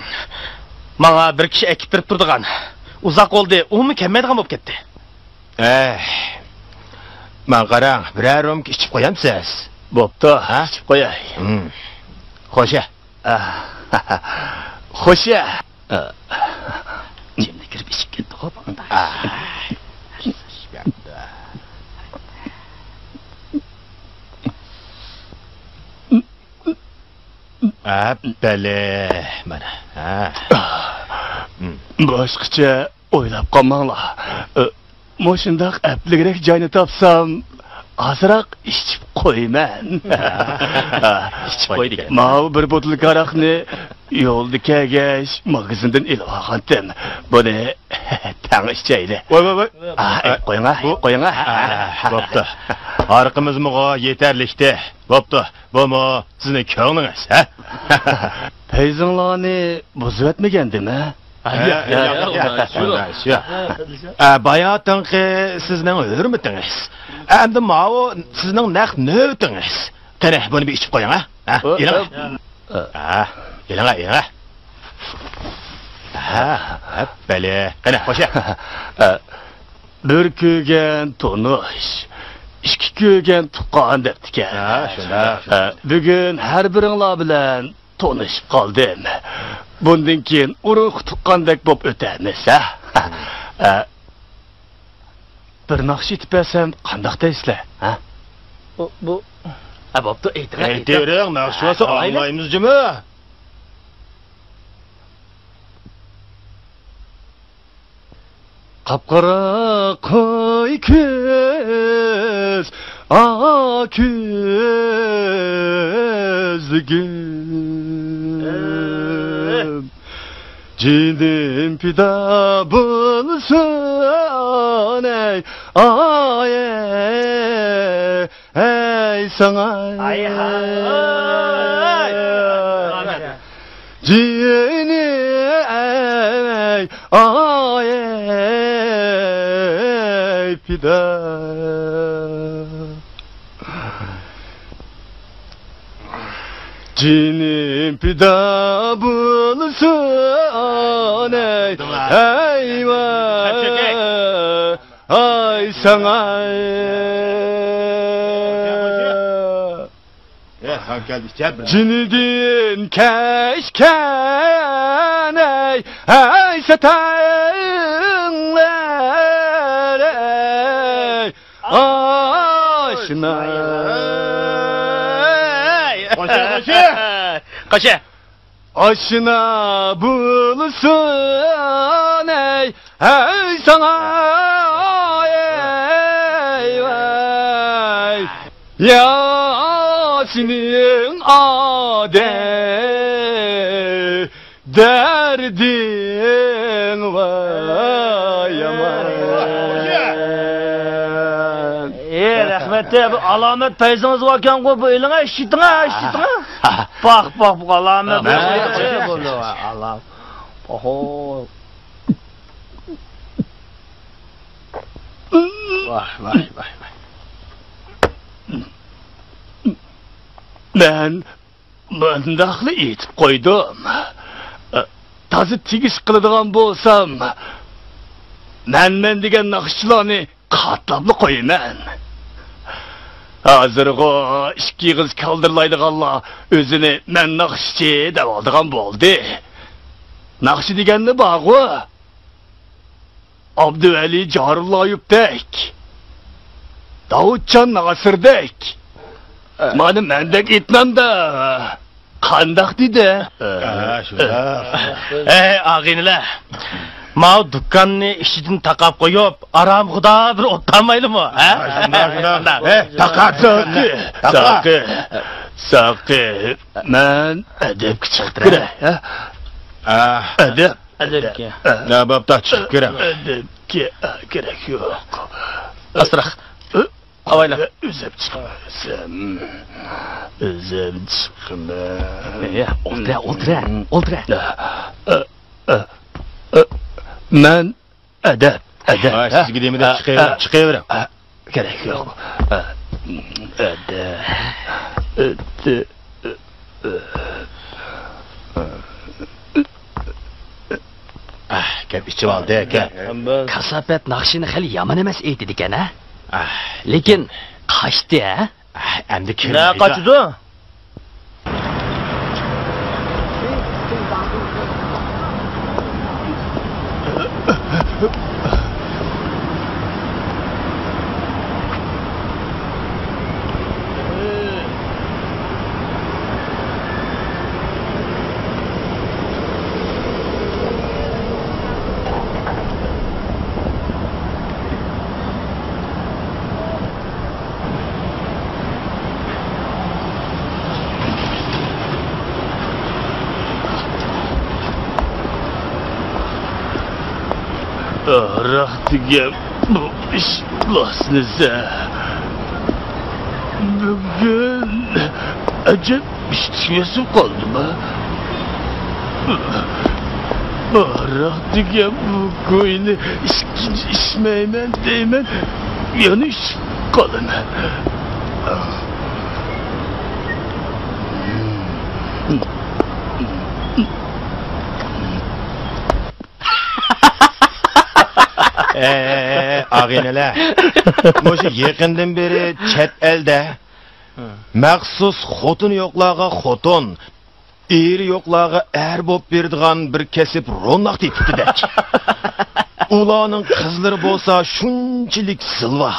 ماڭا بىر كىشى ئەكىپ بېرىپ تۇرىدىغان. ئۇزاق بولدى، ئۇمۇ كەلمەيدىغان بولۇپ كەتتى. ئەي، ماڭا قاراڭ، بىرەر رومكا ئىچىپ قويامسىز؟ بوپتۇ، ھە؟ ئىچىپ قوياي. ھىم. خوشە. خوشە. ئىچىمدە كىرىپ ئىچىپ كەتتىغۇ بۇ. ھە، بەلى، مانا. ھە. باشقىچە ئويلاپ قالماڭلار. ئە، مۇشۇنداق ئەپلىكرەك جاينى تاپسام، ئازراق ئىچىپ قويىمەن. ئىچىپ قوي دېگەن. ماۋۇ بىر بوتۇلكا ھاراقنى يولدا كەلگەچ ماگىزىندىن ئېلىپ ئالغانتىم. بۇنى تەڭ ئىچەيلى. ۋاي، ۋاي، ۋاي. ئا، ئېلىپ قويۇڭا، بۇ، ئېلىپ قويۇڭا. ئا، بوپتۇ. ھارىقىمىزمۇغۇ يېتەرلىكتى. بوپتۇ. بۇمۇ سىزنىڭ كۆڭلىڭىز، ھە؟ پەيزىڭلارنى بۇزۇۋەتمىگەندىم، ھە؟ ھە، ياق، ياق، ياق، ياق، ياق، ياق. ئە، باياتىنقى سىزنىڭ ھۆرمىتىڭىز. ئەمدى ماۋۇ سىزنىڭ نەق نۆۋىتىڭىز. قېنى، بۇنى بىر ئىچىپ قويۇڭ، ھە؟ ھە، ئۇ، ئېلىڭ. ئۇ. ھە، ئېلىڭ، ئېلىڭ. ھە، ھە، بەلى. قېنى، خوشە. ئە، بىر كۆرگەن تونۇش، ئىككى كۆرگەن تۇغقان دەپتىكەن. ھە، شۇنداق. ئە، بۈگۈن ھەر بىرىڭلار بىلەن تونۇشۇپ قالدىم. بۇندىن كېيىن ئۇرۇق تۇغقاندەك بولۇپ ئۆتەرمىز، ھە؟ ئە، بىر ناخشا ئېيتىپ بەرسەم قانداق دەيسىلەر، ھە؟ بۇ، بۇ، ھە، بوپتۇ، ئېيتىڭ، ئېيتىڭ. ئېيتىۋېرىڭ، ناخشا بولسا ئاڭلايمىز جۇمۇ. قاپقارا قوي كۆز، ئاق كۆزلۈكۈم. جېنىم پىدا بولسۇن، ئەي، ئاي، ئەي، ئەي، ساڭا. ئاي، ھاي. جېنىم، ئەي، ئاي، ئەي، پىدا. جېنىم پىدا بولسۇن، ئەي، ئەي، ۋاي. ئاي ساڭا. جېنىدىن كەچكەن ئەي، ئەي سەتەڭلەر ئەي ئاشنا. قوشە، قوشە. قوشە. ئاشنا بولسۇن ئەي، ئەي ساڭا، ئەي ۋاي. يا سېنىڭ ئادەم دەردىڭ ۋاي يامان. ئى، رەھمەت، بۇ ئالامەت پەيزىڭىز باركەنغۇ، بۇ ئېلىڭە، ئىشلىتىڭە، ئىشلىتىڭە. پاخ، پاخ، بۇ ئالامەت. ئالا. ئوھو. ۋاي، ۋاي، ۋاي، ۋاي. مەن مۇنداقلا ئېيتىپ قويدۇم. تازا تېگىش قىلىدىغان بولسام، مەنمەن دېگەن ناخشىچىلارنى قاتلاپلا قويىمەن. ھازىرغۇ ئىككى ئېغىز كالدىرلايدىغانلار ئۆزىنى مەن ناخشىچى دەۋالىدىغان بولدى. ناخشا دېگەنلا بارغۇ. ئابدۇۋەلى جارۇللايېۋدەك، داۋۇتجان ناسىردەك، مانا مەندەك ئېيتمامدا قانداق دېدى؟ ھە، شۇنداق. ئەي، ئاغىنىلەر، ماۋۇ دۇكاننى ئىچىدىن تاقاپ قويۇپ، ئارامغا بىر ئولتۇرمايلىمۇ، ھە؟ شۇنداق، شۇنداق. ھە، تاقا، ساقى، تاقا. ساقى، ساقى، مەن ئەدەپكە چىقىپ كىرەي، ھە؟ ئەدەپ. ئەدەپكە. ھە، بوپتۇ، چىقىپ كىرەڭ. ئەدەپكە كېرەك يوق. ئاستىراق. ئاۋايلا. ئۆزۈم چىقىمەن. ئۆزۈم چىقىمەن. ئولتۇرە، ئولتۇرە، ئولتۇرە. مەن ئەدەپ، ئەدەپ. ھە، سىزگە دېمىدى، چىقىۋېرىڭ، چىقىۋېرىڭ. كېرەك يوق. ئەدەپ. ئەھ، گەپ ئىچىۋالدى، گەپ. كاساپەت ناخشىنى خېلى يامان ئەمەس ئېيتىدىكەن، ھە؟ ئەھ. لېكىن قاچتى، ھە؟ ئەھ، ئەمدى كىم نە قاچىدۇ؟ ھاراق دېگەن بۇ ئىش بولسىنىسە. بۈگۈن ئەجەب ئىشتىسىم قالدىما؟ ھاراق دېگەن بۇ گۇينى ئىچكىچە ئىچمەيمەن دەيمەن، يەنە ئىچىپ قالىمەن. ئەي، ئاغىنىلەر، مۇشۇ يېقىندىن بېرى چەت ئەلدە مەخسۇس خوتۇنى يوقلارغا خوتۇن، ئېرى يوقلارغا ئەر بولۇپ بېرىدىغان بىر كەسىپ روناق تېپىپتىدەك. ئۇلارنىڭ قىزلىرى بولسا شۇنچىلىك زىلۋا،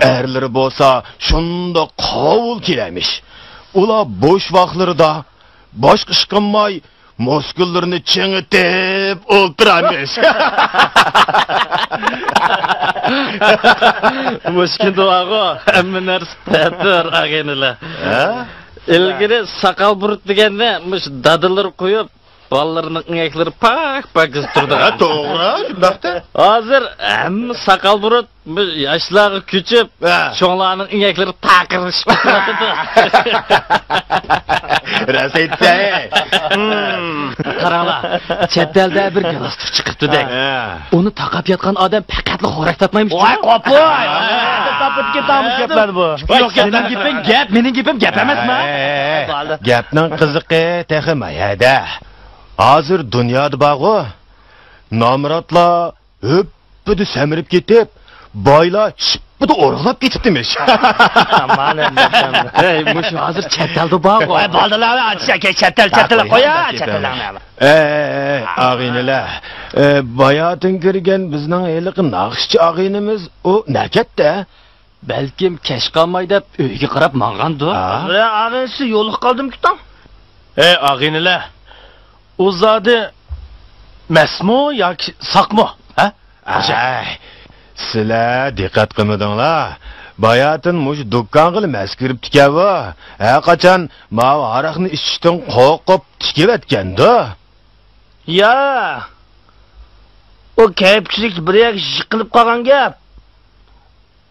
ئەرلىرى بولسا شۇنداق قاۋۇل كېلەمىش. ئۇلار بوش ۋاقىتلىرىدا باشقا ئىش قىلماي، مۇسكۇللىرىنى چىڭىتىپ ئولتۇرامىش. مۇشۇ كۈندە بارغۇ، ھەممە نەرسە تەتۈر، ئاغىنىلەر. ھە؟ ئىلگىرى ساقال بۇرۇت دېگەننى مۇشۇ دادىلىرى قويۇپ، بالىلىرىنىڭ ئىڭەكلىرى پاك-پاكىز تۇرىدىغان. ھە، توغرا، شۇنداقتە. ھازىر ھەممە ساقال بۇرۇت بىز ياشلارغا كۆچۈپ، ھە، چوڭلارنىڭ ئىڭەكلىرى تاقىرلىشىپ كېتىۋاتىدۇ. راست ئېيتتى. ھىم، قاراڭلار، چەت ئەلدە بىر گالاستۇك چىقىپتۇ دەك. ھە. ئۇنى تاقاپ ياتقان ئادەم پەقەتلا خوراك تارتمايمىش. ۋاي، قوپۇي! تاپىپ كېتىمىز گەپلەرنى بۇ. ۋاي، مېنىڭ گېپىم گەپ، مېنىڭ گېپىم گەپ ئەمەسما؟ ھە، ھە، ھە. گەپنىڭ قىزىقى تېخى مايەدە. ھازىر دۇنيادا بارغۇ، نامراتلار ھۆپپىدە سەمرىپ كېتىپ، بايلار شىپپىدە ئورۇقلاپ كېتىپتىمىش. ئامان ئەمدى. ھەي، مۇشۇ ھازىر چەت ئەلدە بارغۇ. ۋاي، بالىلار، چەت ئەل، چەت ئەل، قويا، چەت ئەللەرنى. ئەي، ئەي، ئەي، ئاغىنىلەر. ئە، باياتىن كىرگەن بىزنىڭ ھېلىقى ناخشىچى ئاغىنىمىز، ئۇ نەكەتتە؟ بەلكىم كەچ قالماي دەپ ئۆيگە قاراپ ماڭغاندۇ؟ ھە؟ بىرەر ئاغىنىسى يولۇقۇپ قالدىمىكىن؟ ئەي، ئاغىنىلەر، ئۇ زادى مەستمۇ ياكى ساقمۇ؟ ھە؟ ئەي، سىلەر دىققەت قىلمىدىڭلار. باياتىن مۇشۇ دۇكانغىلا مەس كىرىپتىكەن بۇ. ھەر قاچان ماۋۇ ھاراقنى ئىچىشتىن قورقۇپ تىكىۋەتكەندۇ. يا، ئۇ كەيپچىلىك بىر يەرگە يىقىلىپ قالغان گەپ.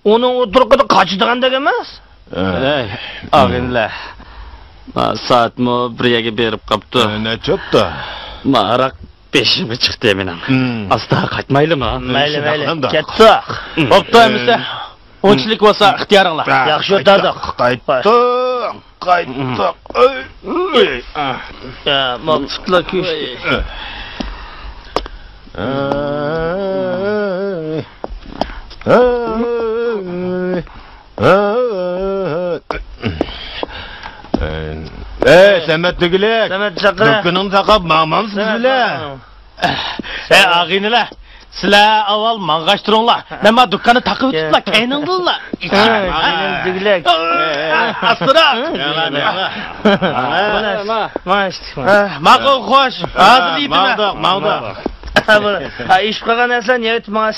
ئۇنىڭ ئوتتۇرىقىدا قاچىدىغاندەك ئەمەس. ھە. ئەي، ئاغىنىلەر، ما سائەتمۇ بىر يەرگە بېرىپ قاپتۇ. ھە، نەچچە بوپتۇ؟ ما ھاراق بېشىمغا چىقتى مېنىڭ. ھىم. ئاستا قايتمايلىما؟ مەيلى، مەيلى. كەتتۇق. ھىم. بوپتۇ، ئەمىسە. ئۇنچىلىك بولسا ئىختىيارىڭلار. ياخشى ئۆتەدۇق. قايتتۇق، قايتتۇق. ئۆي، ئۆي. يا، ما پۇتلار كۆشتى. ئۆي. ئۆي. ئەي، سەمەت دېگۈلەك. سەمەت چاقىرە. دۇكىنىڭنى تاقاپ ماڭمامسىز بىلە؟ ئەي، ئاغىنىلەر، سىلەر ئاۋۋال ماڭغاچ تۇرۇڭلار. مەن ما دۇكاننى تاقىۋېتىپلا كەينىڭدىنلا ئىچىمەن. ئاغىنىلەر دېگۈلەك. ئاستىراق. ماڭا، ماڭا. ماقۇل، خوش. ھازىر يېتىمەن. ماڭدۇق، ماڭدۇق. ھە، بۇ، ھە، ئېشىپ قالغان نەرسىلەرنى يەۋېتىپ ماڭاس.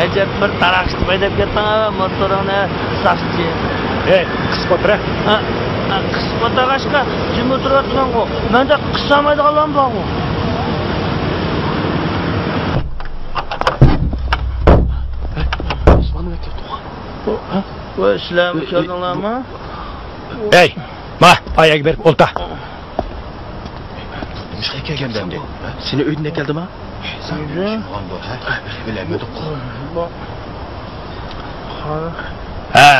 ئەجەب بىر تاراقشىتىپ ھەيدەپ كەتتىڭ ھە، موتورۇڭنى ساقچى. ھەي، قىسىپ ئولتۇر ھە. ھە، ھە، قىسىپ ئولتۇرغاچقا جىم ئولتۇرۇۋاتىمەنغۇ. مەندە قىسالمايدىغانلارمۇ بارغۇ. ۋاي، سىلەرمۇ كەلدىڭلارمۇ؟ ھەي، ما، ئاياغغا بېرىپ ئولتۇر. نېمىشقا كەلگەندە ئەمدى؟ سېنى ئۆيدىن ئەكەلدىما؟ ئۆيدە. بىلەلمىدۇق. ھە،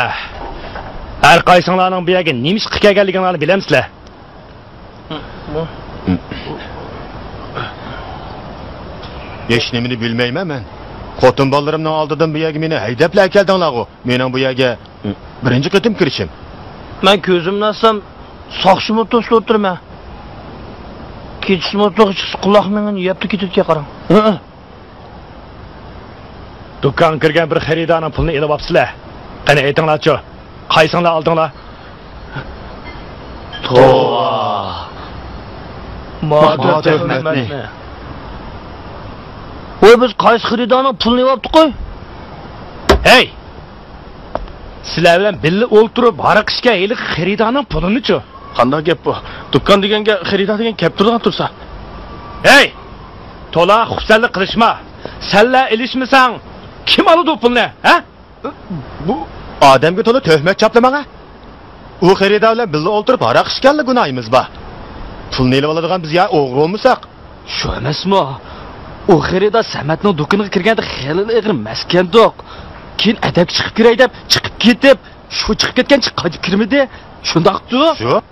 ھەر قايسىڭلارنىڭ بۇ يەرگە نېمىشقا كەلگەنلىكىڭلارنى بىلەمسىلەر؟ ھېچنېمىنى بىلمەيمەن مەن. خوتۇن بالىلىرىمنىڭ ئالدىدىن بۇ يەرگە مېنى ھەيدەپلا ئەكەلدىڭلارغۇ. مېنىڭ بۇ يەرگە بىرىنچى قېتىم كىرىشىم. مەن كۆزۈمنى ئاچسام، ساقچىمۇ توسۇپ ئولتۇرىمەن. كېچىسىمۇ توغرا چىقسا، قۇلاق مېڭىنى يەپلا كېتىدىكەن، قاراڭ. ھە؟ دۇكانغا كىرگەن بىر خېرىدارنىڭ پۇلىنى ئېلىۋاپسىلەر. قېنى، ئېيتىڭلارچۇ، قايسىڭلار ئالدىڭلار؟ توۋا! ما تۆھمەتنى. ۋاي، بىز قايسى خېرىدارنىڭ پۇلىنى ئېلىۋاپتۇق؟ ھەي! سىلەر بىلەن بىللە ئولتۇرۇپ ھاراق ئىچكەن ھېلىقى خېرىدارنىڭ پۇلىنىچۇ؟ قانداق گەپ بۇ؟ دۇكان دېگەنگە خېرىدار دېگەن كەپ تۇرىدىغان تۇرسا. ھەي! تولا خۇپسەنلىك قىلىشما. سەنلا ئېلىشمىساڭ، كىم ئالىدۇ پۇلنى، ھە؟ بۇ ئادەمگە تولا تۆھمەت چاپلىماڭ، ھە؟ ئۇ خېرىدار بىلەن بىللە ئولتۇرۇپ ھاراق ئىچكەنلا گۇناھىمىز بار. پۇلنى ئېلىۋالىدىغان بىز يا ئوغرى بولمىساق. شۇ ئەمەسمۇ؟ ئۇ خېرىدار سەمەتنىڭ دۇكىنىغا كىرگەندە خېلىلا ئېغىر مەستكەندۇق. كېيىن ئەدەپكە چىقىپ كىرەي دەپ چىقىپ كېتىپ، شۇ چىقىپ كەتكەنچە قايتىپ كىرمىدى. شۇنداقتۇ؟ شۇ.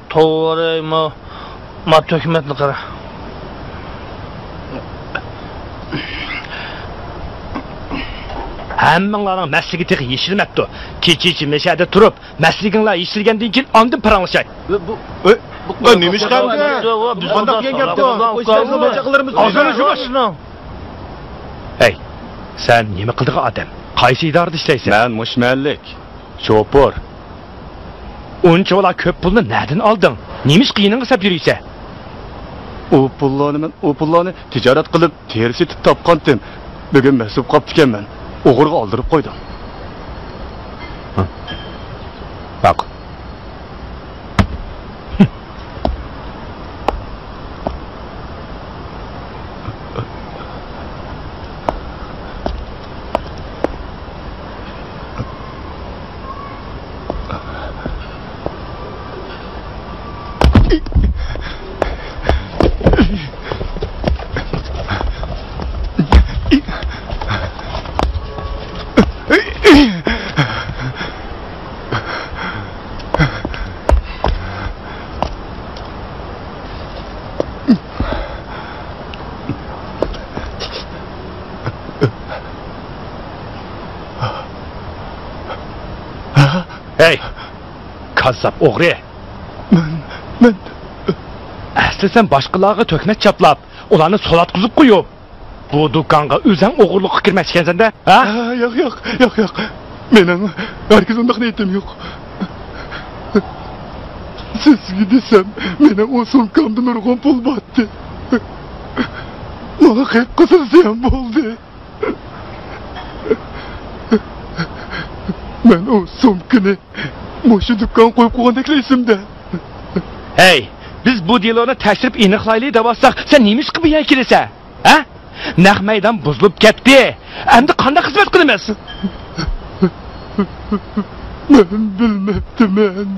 توۋا، ما، ما تۆھمەتنى قارا. ھەممىڭلارنىڭ مەستلىكى تېخى يېشىلمەپتۇ. كېچىچە مەشەدە تۇرۇپ، مەستلىكىڭلار يېشىلگەندىن كېيىن ئاندىن پاراڭلىشاي. بۇ، بۇ، ئەي، بۇ نېمە ئىش قىلدى؟ بۇ قانداق دېگەن گەپتۇ؟ ئۆزىمىزنىڭ ماجاقلىرىمىز. ئاغزىنى يۇمۇش. ھەي، سەن نېمە قىلىدىغان ئادەم؟ قايسى ئىدارىدە ئىشلەيسەن؟ مەن مۇشۇ مەھەللىك. شوپۇر. ئۇنچىۋالا كۆپ پۇلنى نەدىن ئالدىڭ؟ نېمىشقا يېنىڭغا سەپ يۈرۈيسەن؟ ئۇ پۇللارنى مەن، ئۇ پۇللارنى تىجارەت قىلىپ، تېرە سېتىپ تاپقانتىم. بۈگۈن مەست بولۇپ قاپتىكەنمەن. ئوغرىغا ئالدۇرۇپ قويدۇم. ھە. باق. ھەي! كاززاپ ئوغرى! مەن، مەن. ئەسلى سەن باشقىلارغا تۆھمەت چاپلاپ، ئۇلارنى سولاتقۇزۇپ قويۇپ، بۇ دۇكانغا ئۆزەڭ ئوغرىلىققا كىرمەكچىكەنسەن-دە، ھە؟ ھە، ياق، ياق، ياق، ياق. مېنىڭ ھەرگىز ئۇنداق نىيىتىم يوق. سىزگە دېسەم، مېنىڭ ئۇ سومكامدا نۇرغۇن پۇل بارتتى. ماڭا قېپقىزىل زىيان بولدى. مەن ئۇ سومكىنى مۇشۇ دۇكانغا قويۇپ قويغاندەكلا ئېسىمدە. ھەي، بىز بۇ دېلونى تەكشۈرۈپ ئېنىقلايلى دەۋاتساق، سەن نېمىشقا بۇ يەرگە كېلىسەن؟ ھە؟ نەق مەيدان بۇزۇلۇپ كەتتى. ئەمدى قانداق خىزمەت قىلىمىز؟ مەن بىلمەپتىمەن.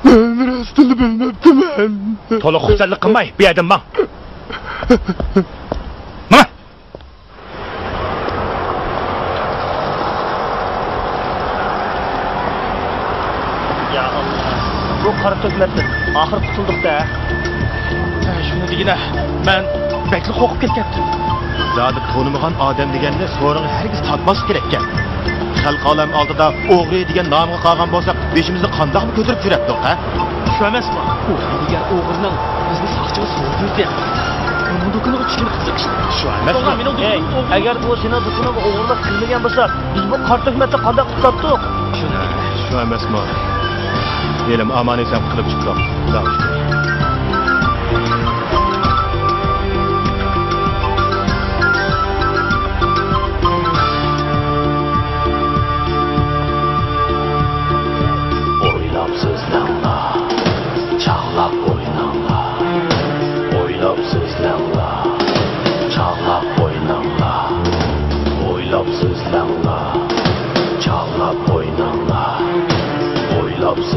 مەن راستىنلا بىلمەپتىمەن. تولا خۇپسەنلىك قىلماي، بۇ يەردىن ماڭ. ماڭ! يا ئاللا، بۇ قارا تۆھمەتتىن ئاخىر قۇتۇلدۇق-دە. شۇنى دېگىنە، مەن بەكلا قورقۇپ كەتكەنتىم. زادى تونۇمىغان ئادەم دېگەننى سورۇنغا ھەرگىز تارتماسلىق كېرەككەن. خەلق ئالەم ئالدىدا ئوغرى دېگەن نامغا قالغان بولساق، بېشىمىزنى قانداقمۇ كۆتۈرۈپ يۈرەتتۇق، ھە؟ شۇ ئەمەسمۇ؟ ئۇ ھەيدىگەر ئوغرىنىڭ بىزنى ساقچىغا سوزدۇردى. ئۇنىڭ دۇكىنىغا چۈشكىنى قىزىقىش. شۇ ئەمەسمۇ؟ توغرا، مېنىڭ دۇكىنىم ئوغرىلىق. ئەگەر ئۇ سېنىڭ دۇكىنىڭغا ئوغرىلىق قىلمىغان بولسا، بىز بۇ قارا تۆھمەتتىن قانداق قۇتۇلاتتۇق؟ شۇ ئەمەسمۇ؟ ھېلىمۇ ئامان-ئېسەن قۇتۇلۇپ چىقتۇق. خۇداغا شۈكۈر. ئويلاپ سۆزلەڭلار، چاغلاپ ئويناڭلار. ئويلاپ سۆزلەڭلار، چاغلاپ ئويناڭلار. ئويلاپ سۆزلەڭلار.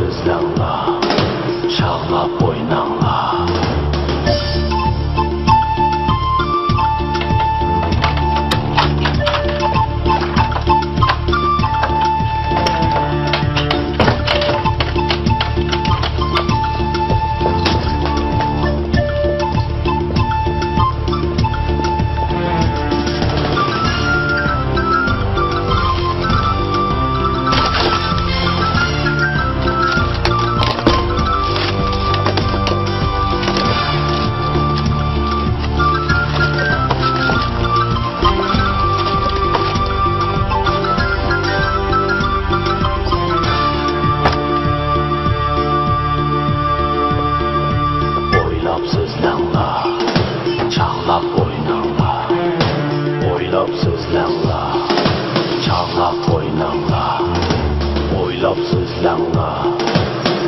سۆزلەڭلار، چاغلاپ ئويناڭلار. ئويلاپ سۆزلەڭلار، چاغلاپ ئويناڭلار. ئويلاپ سۆزلەڭلار، چاغلاپ ئويناڭلار. ئويلاپ سۆزلەڭلار،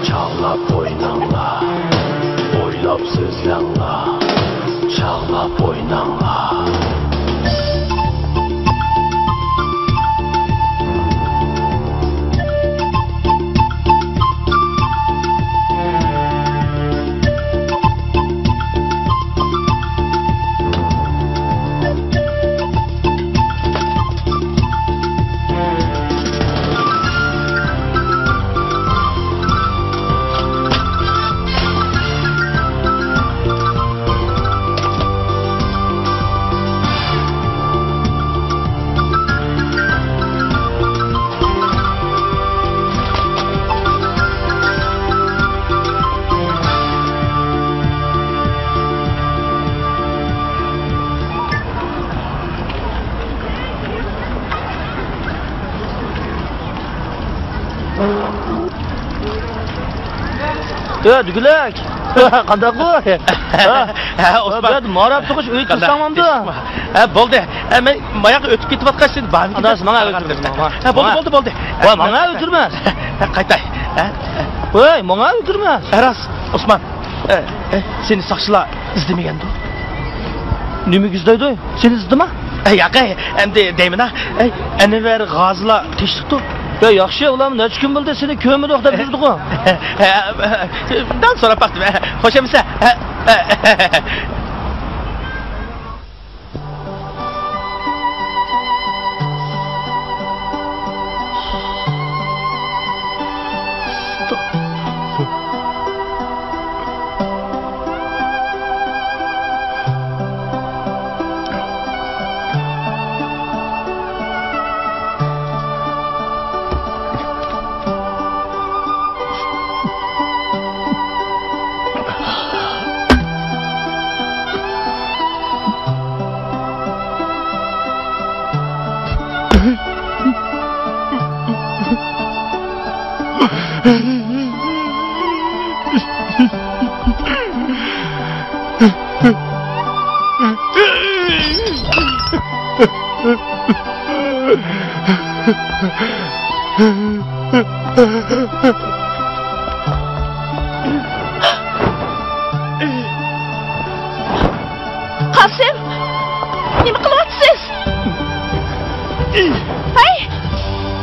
چاغلاپ ئويناڭلار. ئويلاپ سۆزلەڭلار، چاغلاپ ئويناڭلار. ئۆ، دۈگىلەك! قانداق بۇ؟ ھە، ھە، ئوسمان. بۇ يەردە ماراپ تۇغۇش ئۆيى قانداق؟ تۇرساڭمامدۇ؟ ھە، بولدى. ھە، مەن ماياققا ئۆتۈپ كېتىۋاتقاچ، سېنى بارمىكىن دەپ سېنى قارىغان ئىدىم. ھە، بولدى، بولدى، بولدى. ۋاي، ماڭا ئۆلتۈرمە. ھە، قايتاي. ھە؟ ۋاي، ماڭا ئۆلتۈرمە. ھە، راست، ئوسمان. ئە، ئە، سېنى ساقچىلار ئىزدىمىگەندۇ؟ نېمىگە ئىزدەيدۇ؟ سېنى ئىزدىدىما؟ ئە، ياق، ئەي، ئەمدى دەيمەن-ھە. ئەي، ئەنۋەر غازىلار تېشىشىپتۇ. يا، ياخشى، ئۇلارمۇ نەچچە كۈن بولدى، سېنى كۆرمىدۇق دەپ يۈردىغۇ. ئە، ئە، ئە، مەن سوراپ باقتىم. ئە، خوش ئەمىسە. ئە، ئە، ئە. قاسىم، نېمە قىلىۋاتىسىز؟ ھەي!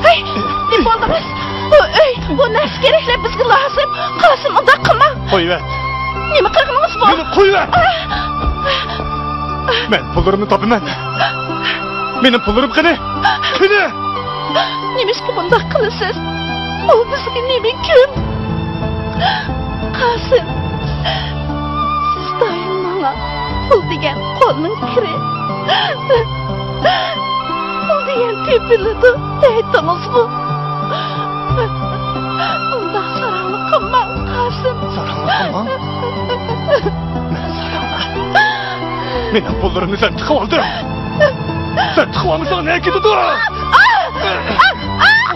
ھەي! نېمە بولدىڭىز؟ بۇ ئۆي، بۇ نەرسە كېرەكلەر بىزگە لازىم. قاسىم، ئۇنداق قىلماڭ. قويۇۋەت. نېمە قىلغىنىڭىز بۇ؟ مېنى قويۇۋەت. مەن پۇللىرىمنى تاپىمەن. مېنىڭ پۇللىرىم قېنى؟ قېنى؟ نېمىشقا بۇنداق قىلىسىز؟ ئۇ بىزگە نېمە كۈن؟ قاسىم، سىز دائىم ماڭا پۇل دېگەن قولنىڭ كىرى، پۇل دېگەن تېپىلىدۇ دەيتتىڭىزغۇ؟ ئۇنداق ساراڭلىق قىلماڭ، قاسىم. ساراڭلىق قىلماڭ؟ مەن ساراڭلىق؟ مېنىڭ پۇللىرىمنى سەن تىقىۋالدىڭ. سەن تىقىۋالمىساڭ نەگە كېتىدۇ؟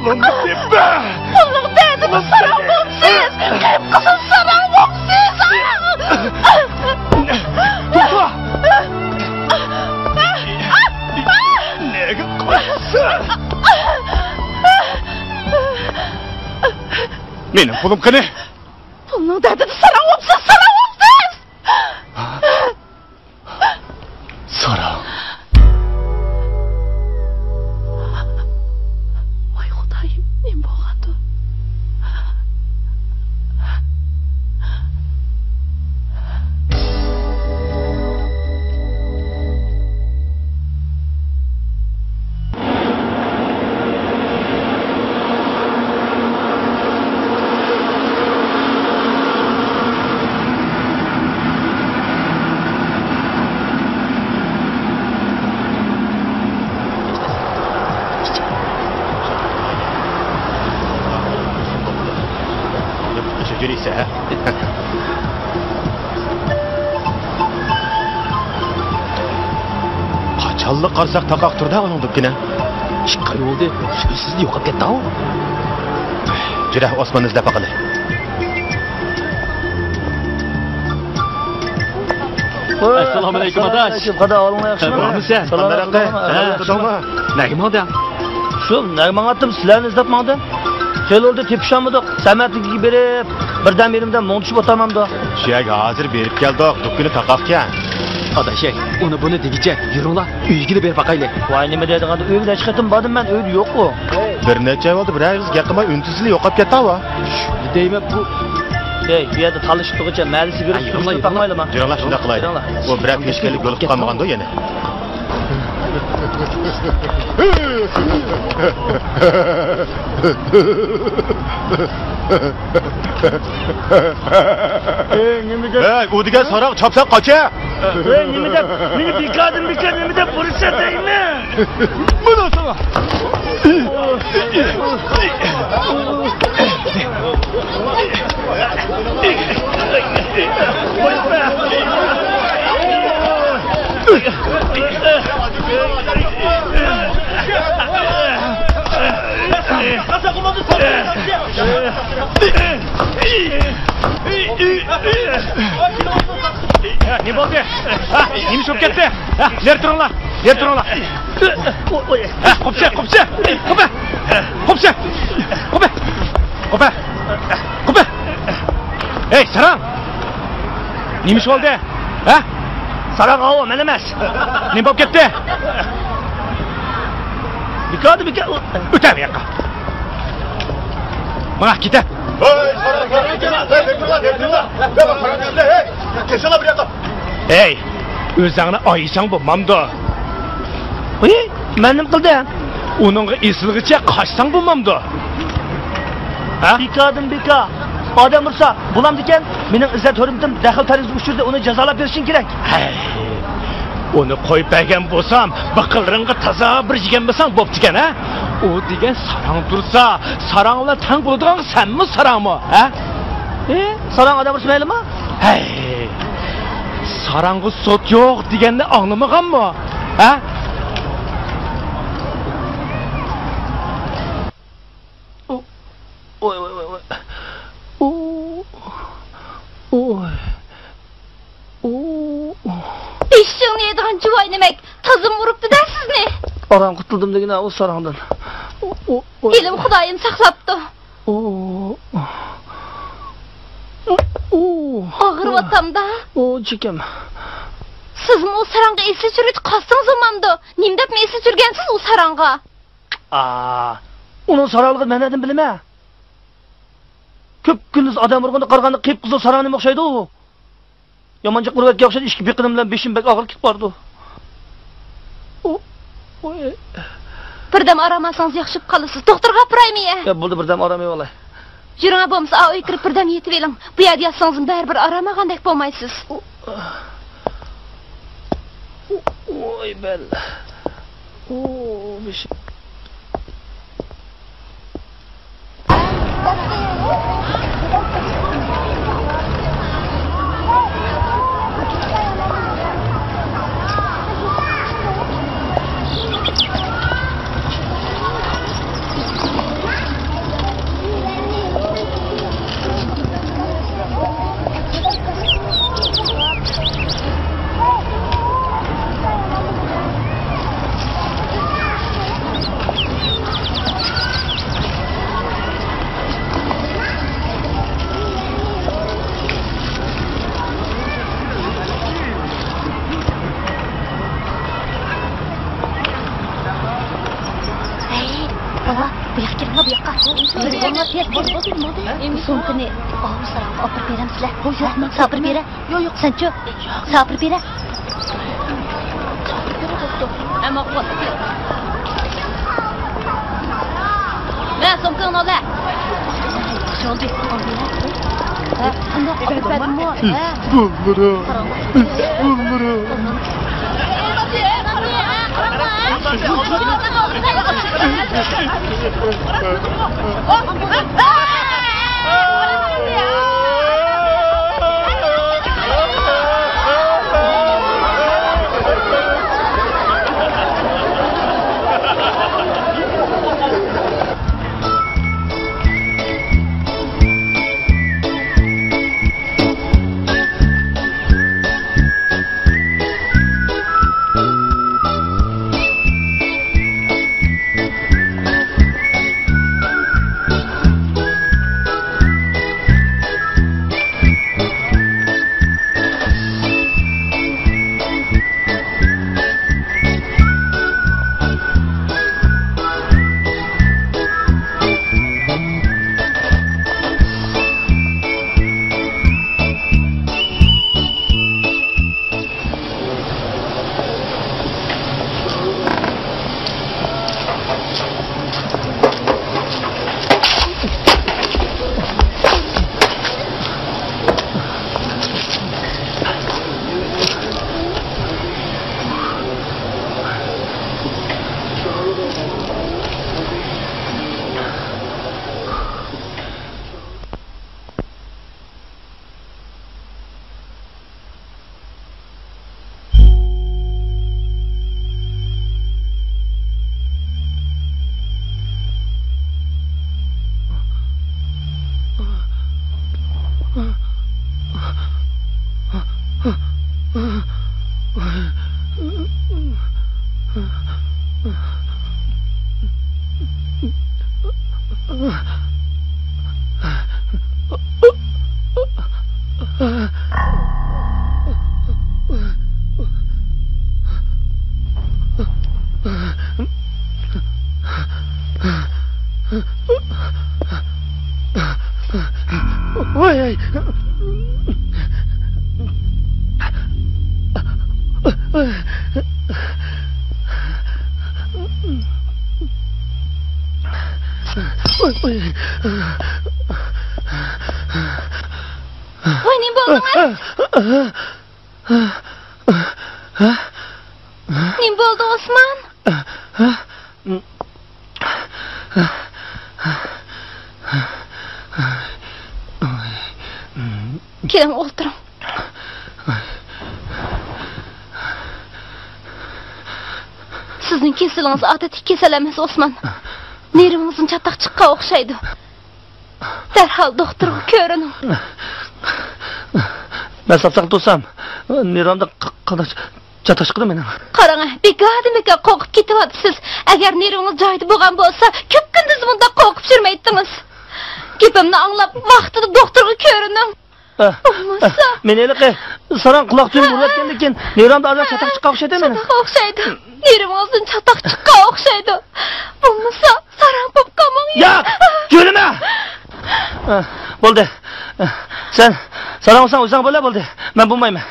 پۇلۇمنى تېپە! پۇلنىڭ دەردىدە ساراڭ بوپسىز! قىپقىزىل ساراڭ بوپسىز! توختا! نەگە قاچىسەن؟ مېنىڭ پۇلۇم قېنى؟ پۇلنىڭ دەردىدە ساراڭ بوپسىز، ساراڭ بوپسىز! ساراڭ. ۋاي خۇدايىم، نېمە بولغاندۇ؟ يۈرىسە. قاچانلا قارىساق تاقاق تۇردا ئۇنىڭ دۇكىنى. ئىككى ئاي بولدى، سۆزسىز يوقاپ كەتتى-ئاۋۇ. يۈرە، ئوسماننى ئىزدەپ باقىلى. ئەسسالامۇئەلەيكۇم، ئاداش. قادا، ئاھۋالىڭ ياخشىمۇ؟ بارمۇسەن؟ سالامەت بولۇڭ. ھە، شۇ، نەگە ماڭدىڭ؟ شۇ، نەگە ماڭاتتىم، سىلەرنى ئىزدەپ ماڭدىم. خېلى بولدى، تېپىشالمىدۇق. سەمەتلىككە بېرىپ، بىردەم يېرىمدە مۇڭدىشىپ ئولتۇرمامدۇ؟ شۇ يەرگە ھازىر بېرىپ كەلدۇق، دۇكىنى تاقاقكەن. ئاداش، ئۇنى بۇنى دېگۈچە، يۈرۈڭلار، ئۆيىگىلا بېرىپ باقايلى. ۋاي، نېمە دەيدىغاندۇ، ئۆيگە نەچچە قېتىم باردىم مەن، ئۆيدە يوققۇ. بىر نەچچە ئاي بولدى، بىرەر ئېغىز گەپ قىلماي، ئۈن-تىنسىزلا يوقاپ كەتتى-ھاۋا. دەيمەن بۇ. ئەي، بۇ يەردە تالىشىپ تۇرغۇچە مەلىسى بېرىپ، ھە، يۈرۈڭلار، يۈرۈڭلار. يۈرۈڭلار، شۇنداق قىلايلى. ئۇ بىرەر پېشكەللىك بولۇپ قالمىغاندۇ يەنە؟ ئەي، نېمە گەپ؟ ئەي، ئۇ دېگەن ساراڭ چاپسان قاچە! ئەي، نېمە دەپ، مېنى بىكاردىن بىكار نېمە دەپ ئۇرۇشسا دەيمەن! مانا ساڭا! نېمە بولدى؟ ھە، نېمە ئىش بولۇپ كەتتى؟ ھە، نېرى تۇرۇڭلار، نېرى تۇرۇڭلار. ھە، قوپسا، قوپسا، قوپە، قوپسا، قوپە، قوپە، قوپە. ھەي، ساراڭ! نېمە ئىش بولدى؟ ھە؟ ساراڭ ئاۋۇ، مەن ئەمەس. نېمە بولۇپ كەتتى؟ بىكاردە بىكار. ئۆتە بۇ ياققا. ماڭا كېتە. ھەي، ئۆزۈڭنى ئايىساڭ بولمامدۇ؟ ھېي، مەن نېمە قىلدىم؟ ئۇنىڭغا ئېسىلغىچە قاچساڭ بولمامدۇ؟ ھە؟ بىكاردىن بىكار. ئادەم ئۇرسا بولامدىكەن؟ مېنىڭ ئىززەت-ھۆرمىتىم دەخلى-تەرۇز ئۇچرىدى، ئۇنى جازالاپ بېرىشىڭ كېرەك. ھەي، ئۇنى قويۇپ بەرگەن بولسام، بىقىنلىرىڭغا تازا بىر يېگەن بولساڭ بوپتىكەن، ھە؟ ئۇ دېگەن ساراڭ تۇرسا، ساراڭ بىلەن تەڭ بولىدىغان سەنمۇ ساراڭمۇ، ھە؟ ھە؟ ساراڭ ئادەم ئۇرسا مەيلىمۇ؟ ھەي، ساراڭغا سوت يوق دېگەننى ئاڭلىمىغانمۇ؟ ھە؟ ئوي، ۋوي، ۋوي، ۋوي. ئوي. ئوي. ئوي. بېشىڭنى يەيدىغان جۇۋاينىمەك، تازىمۇ ئۇرۇپتۇ-دە سىزنى. ئاران قۇتۇلدۇم دېگىنە ئۇ ساراڭدىن. ئوي، ئوي. ھېلىمۇ خۇدايىم ساقلاپتۇ. ئوي. ئوي. ئاغرىۋاتامدا. ئوي، چېكەم. سىزمۇ ئۇ ساراڭغا ئېسىل چۈشۈرۈۋېتىپ قالسىڭىز بولمامدۇ؟ نېمە دەپمۇ ئېسىل چۈشۈرگەنسىز ئۇ ساراڭغا؟ ئا، ئۇنىڭ ساراڭلىقىنى مەن نەدىن بىلىمەن؟ كۈپكۈندۈز ئادەم ئۇرغىنىغا قارىغاندا قىپقىزىل ساراڭ نېمە ئوخشايدۇ؟ يامان جىق ئۇرۇۋەتكەن ئوخشايدۇ، ئىككى بېقىنىم بىلەن بېشىم بەك ئاغرىپ كېتىپ بارىدۇ. ئۇ، ئۇ، ئە. بىردەم ئارام ئالسىڭىز ياخشى بولۇپ قالىسىز. دوختۇرغا ئاپىرايمۇ يە؟ يا، بولدى، بىردەم ئارام ئېلىۋالاي. يۈرۈڭە، بولمىسا ئاۋۇ ئۆيگە كىرىپ بىردەم يېتىۋېلىڭ. بۇ يەردە ياتسىڭىزمۇ بەرىبىر ئارام ئالغاندەك بولمايسىز. ئۇ، ئۇ، ئوي، بەل. ئۇ، بېشىم. ھەي، بالا، بۇ ياققا كىرىڭلار، بۇ ياققا. بولدى، بولدى، بولدى. سومكىنى ئاۋۇ ساراڭغا ئاپىرىپ بېرەمسىلەر؟ ھە؟ ساپىرىپ بېرە. يوق، يوق. سەنچۇ؟ ساپىرىپ بېرە. ھە، ماقۇل. مە، سومكىڭنى ئال، ھە. ياخشى بولدى. ھە، قانداق ئاپىرىپ بەردىمۇ؟ ھە. بولمىدى. بولمىدى. ۋاي، ۋاي. ۋاي، ۋاي. ۋاي، نېمە بولدىڭىز؟ نېمە بولدى، ئوسمان؟ كېلىڭ، ئولتۇرۇڭ. سىزنىڭ كېسىلىڭىز ئادەتتىكى كېسەل ئەمەس، ئوسمان. نېرۋىڭىزدىن چاتاق چىققان ئوخشايدۇ. دەرھال دوختۇرغا كۆرۈنۈڭ. مەن ساپ-ساقىت تۇرسام، نېرۋامدا ق-، قانداق چاتاق چىقىدۇ مېنىڭ؟ قاراڭ، بىكاردىن بىكار قورقۇپ كېتىۋاتىسىز. ئەگەر نېرۋىڭىز جايىدا بولغان بولسا، كۈپكۈندۈز مۇنداق قورقۇپ يۈرمەيتتىڭىز. گېپىمنى ئاڭلاپ، ۋاقتىدا دوختۇرغا كۆرۈنۈڭ. ئە، بولمىسا ئە، مېنى ھېلىقى ساراڭ قۇلاق تۈۋىنى بۇرۇۋەتكەندىن كېيىن نېرۋامدا ئازراق چاتاق چىققان ئوخشايدۇ مېنىڭ. چاتاق ئوخشايدۇ. نېرۋىڭىزدىن چاتاق چىققان ئوخشايدۇ. بولمىسا ساراڭ بولۇپ قالماڭ. ياق، جۆلىمە! ئە، بولدى. ئە، سەن ساراڭ بولساڭ ئۆزۈڭ بولە، بولدى. مەن بولمايمەن.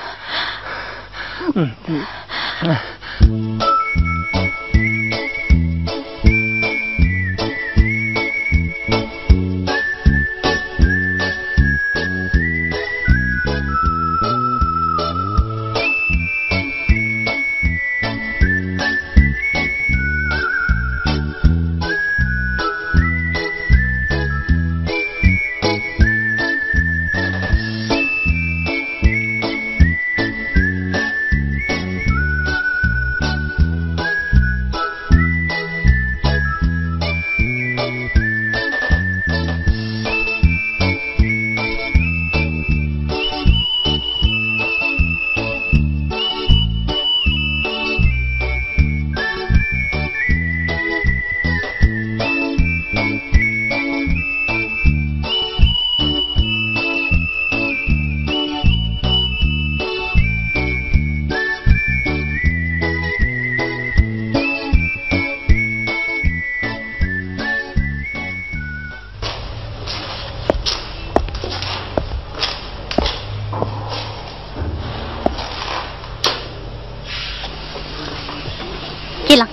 كېلىڭ.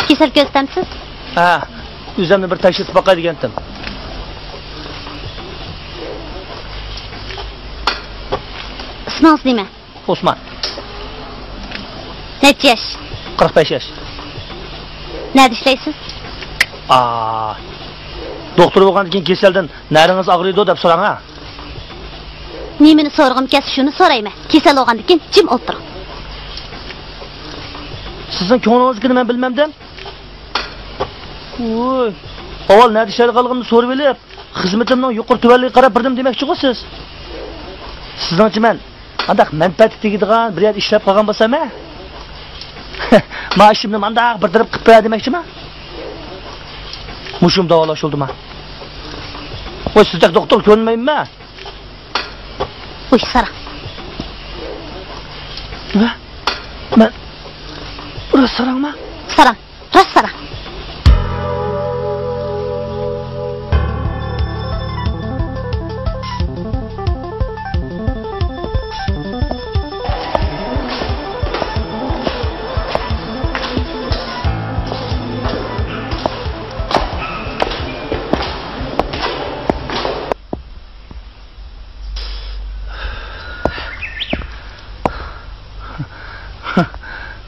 كېسەل كۆزىتەمسىز؟ ھە، ئۆزۈمنى بىر تەكشۈرتۈپ باقاي دېگەنتىم. ئىسمىڭىز نېمە؟ ئوسمان. نەچچە ياش؟ قىرىق بەش ياش. نەدە ئىشلەيسىز؟ ئا، دوختۇر بولغاندىن كېيىن كېسەلدىن نەرىڭىز ئاغرىيدۇ دەپ سوراڭ ھە. نېمىنى سورىغۇم كەلسە شۇنى سورايمەن. كېسەل بولغاندىن كېيىن جىم ئولتۇرۇڭ. سىزنىڭ كۆڭلىڭىزدىكىنى مەن بىلمەمدىم. ۋوي. ئاۋۋال نەدە ئىشلەيدىغانلىقىمنى سورىۋېلىپ، خىزمىتىمنىڭ يۇقىرى تۆۋەنلىكىگە قاراپ بېرىمەن دېمەكچىغۇ سىز؟ سىزنىڭچە مەن قانداق مەنپەئەتكە تېگىدىغان بىر يەردە ئىشلەپ قالغان بولسام ھە؟ مائاشىمنى مانداق بىر تەرەپ قىلىپ بېرە دېمەكچىما؟ مۇشۇم داۋالاش بولدىما؟ ۋاي، سىزدەك دوختۇر كۆرمەيمەن مەن. ۋۇي، ساراڭ. نېمە؟ مەن راست ساراڭما؟ ساراڭ. راست ساراڭ.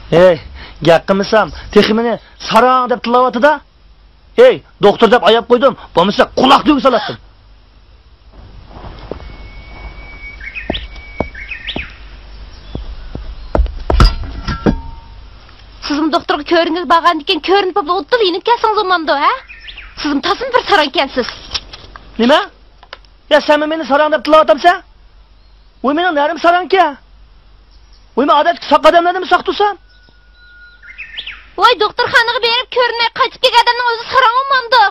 ھەي، گەپ قىلمىسام، تېخى مېنى ساراڭ دەپ تىللاۋاتىدۇ. ھەي، دوختۇر دەپ ئاياپ قويدۇم، بولمىسا قۇلاق تۈۋىگە سالاتتىم. سىزمۇ دوختۇرغا كۆرۈنگىلى بارغاندىكىن، كۆرۈنۈپ بولۇپلا ئۇدۇل يېنىپ كەلسىڭىز بولمامدۇ، ھە؟ سىزمۇ تازىمۇ بىر ساراڭ ئىكەنسىز. نېمە؟ يا سەنمۇ مېنى ساراڭ دەپ تىللاۋاتامسەن؟ ۋۇي مېنىڭ نەرىم ساراڭكەن. ۋۇي مەن ئادەتتىكى ساق ئادەملەردىنمۇ ساق تۇرسام؟ ۋاي دوختۇرخانىغا بېرىپ كۆرۈنمەي قايتىپ كەلگەن ئادەمنىڭ ئۆزى ساراڭ بولمامدۇ؟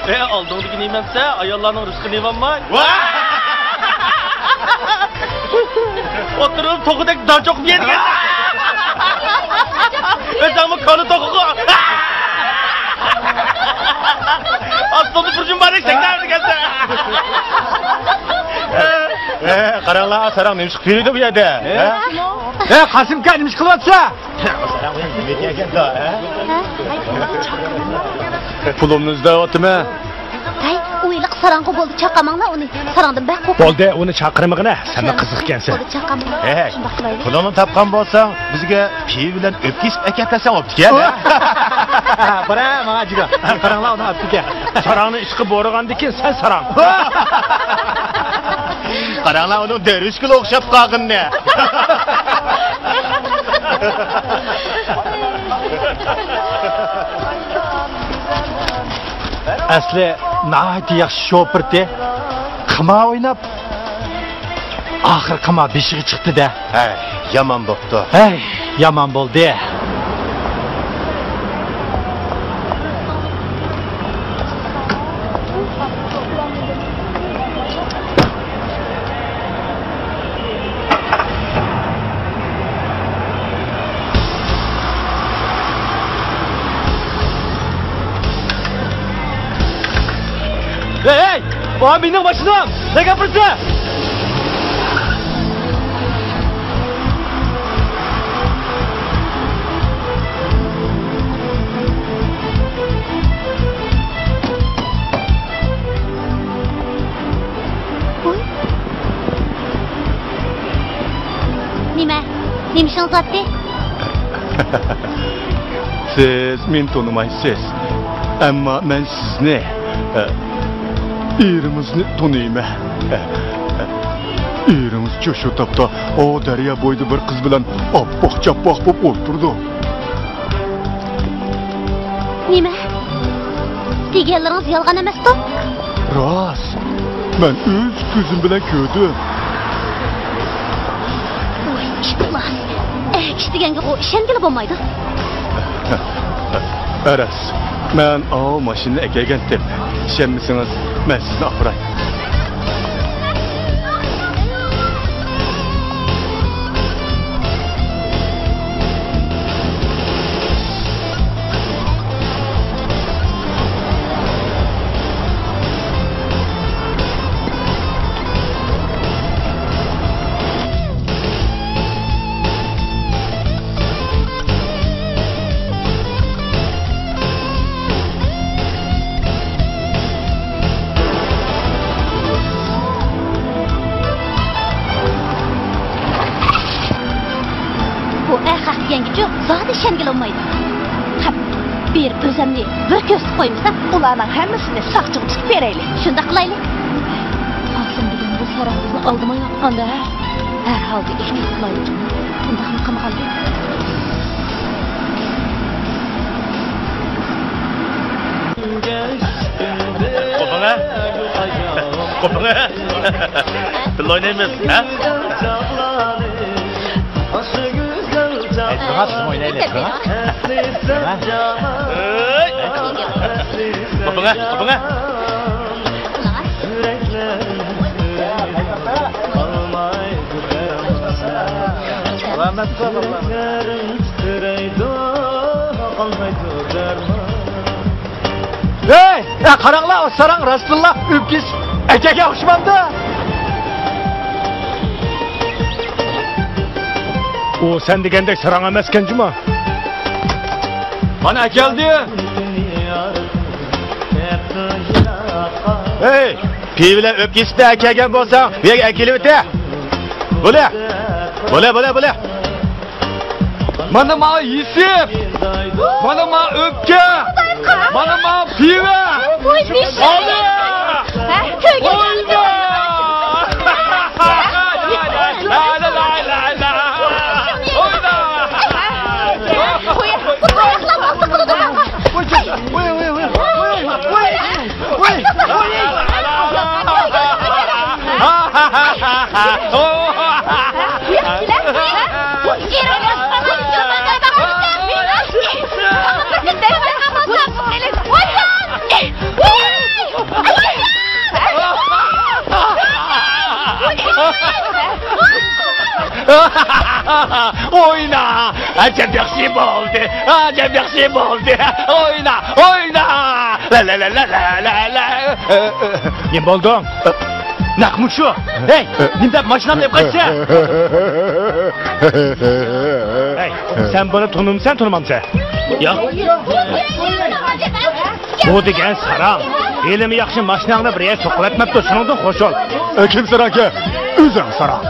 ئە، ئالدىڭدىكى نېمەمسە؟ ئاياللارنىڭ رىزقىنى يېۋالماي. ۋاھ! ئوتتۇرىدا توخۇدەك دان چوقۇپ يەيدىكەن. ئۆزۈڭمۇ كونا توخۇغۇ. ئاستىڭدا بىر جۈمباردەك سەكرەۋېرىدىكەنسەن. ئە، قاراڭلار، ساراڭ نېمە ئىش قىلىپ يۈرىدۇ بۇ يەردە؟ ئە؟ ئە، قاسىمكا، نېمە ئىش قىلىۋاتىسەن؟ پۇلۇمنى ئىزدەۋاتىمەن. ھەي، ئۇ ھېلىقى ساراڭغۇ بولدى، چاقاماڭلار ئۇنى. ساراڭدىن بەك قورقۇم. بولدى، ئۇنى چاقىرمىغىنە، سەنمۇ قىزىق ئىكەنسەن. بولدى، چاقاماڭلار. ھەي، شۇنداق قىلايلى. پۇلۇمنى تاپقان بولساڭ، بىزگە پىۋا بىلەن ئۆپكە ئېسىپ ئەكەپ بەرسەڭ بوپتىكەن. بارە، ماڭا جىگا. قاراڭلار، ئۇنى ئاپتىكەن. ساراڭنى ئىشقا بورىغاندىكىن سەن ساراڭ. قاراڭلار، ئۇنىڭ دەرۋىشكىلا ئوخشاپ قالغىنىنى. ئەسلى ناھايىتى ياخشى شوپۇرتى. قىمار ئويناپ، ئاخىرى قىمار بېشىغا چىقتى-دە. ھەي، يامان بوپتۇ. ھەي، يامان بولدى. ھەي، ھەي! ئۇ مېنىڭ ماشىنام! نەگە ئاپىرىسەن؟ ۋوي. نېمە؟ نېمە ئىشىڭىز بارتى؟ سىز مېنى تونۇمايسىز. ئەمما مەن سىزنى، ئە، ئېرىڭىزنى تونۇيمەن. ئە، ئە، ئېرىڭىزچۇ شۇ تاپتا ئۇ دەريا بويىدا بىر قىز بىلەن ئاپئاق چاپئاق بولۇپ ئولتۇرىدۇ. نېمە؟ دېگەنلىرىڭىز يالغان ئەمەستۇ؟ راست. مەن ئۆز كۆزۈم بىلەن كۆردۈم. ۋاي ئىپلاس. ئەگىش دېگەنگە ئىشەنگىلى بولمايدۇ. راست. مەن ئاۋۇ ماشىنىنى ئەكەلگەنتىم. ئىشەنمىسىڭىز، مەن سىزنى ئاپىراي. بۇ ئەخەق دېگەنگىچۇ زادى ئىشەنگىلى بولمايدۇ. قاپ، بېرىپ ئۆزەمنى بىر كۆرسىتىپ قويمىسا. ئۇلارنىڭ ھەممىسىنى ساقچىغا تۇتۇپ بېرەيلى. شۇنداق قىلايلى. قاسىم دېگەن بۇ ساراڭ بىزنى ئالدىمايۋاتقاندا، ھە؟ ھەر ھالدا ئېھتىيات قىلايلى. ئۇنداقمۇ قىلمىغاندى. قوپۇڭ ھە؟ قوپۇڭ ھە؟ بىللە ئوينايمىز ھە؟ ئەي، تۇرۇڭ، تۇرۇڭ ئوينايلى، تۇرۇڭ. ھە؟ قوپۇڭ ھە؟ قوپۇڭ ھە؟ سالامەت بول. يۈرەكلەرنىڭ تىترەيدۇ، قالمايدۇ دەرمان. ھەي، ھە، قاراڭلار، ئۇ ساراڭ راستتىنلا ئۆپكىسى ئەكەگە ئوخشىمامدۇ؟ ئۇ سەن دېگەندەك ساراڭ ئەمەسكەن جۇما. مانا ئەكەلدى. ھەي، پىۋىلە ئۆپكىسىدە ئەكەلگەن بولساڭ، بۇ يەرگە ئەكېلىۋېتە. بولە. بولە، بولە، بولە. مانا ماڭا يېسىپ، مانا ماڭا ئۆپكە، مانا ماڭا پىۋە. ئانا! ئوينا! ئوينا! ئەجەب ياخشى بولدى! ئەجەب ياخشى بولدى! ئوينا! ئوينا! لا، لا، لا. نېمە بولدۇڭ؟ نەق مۇشۇ. ھەي، نېمە دەپ ماشىنامنى ئېلىپ قاچىسەن؟ ھەي، سەن بۇنى تونۇمسەن، تونۇمامسەن؟ ياق. بۇ دېگەن ساراڭ. ھېلىمۇ ياخشى ماشىناڭنى بىر يەرگە سوقۇۋەتمەپتۇ، چۈشىنىڭدۇ، خوشول. ئە، كىم ساراڭكەن؟ ئۆزۈڭ ساراڭ.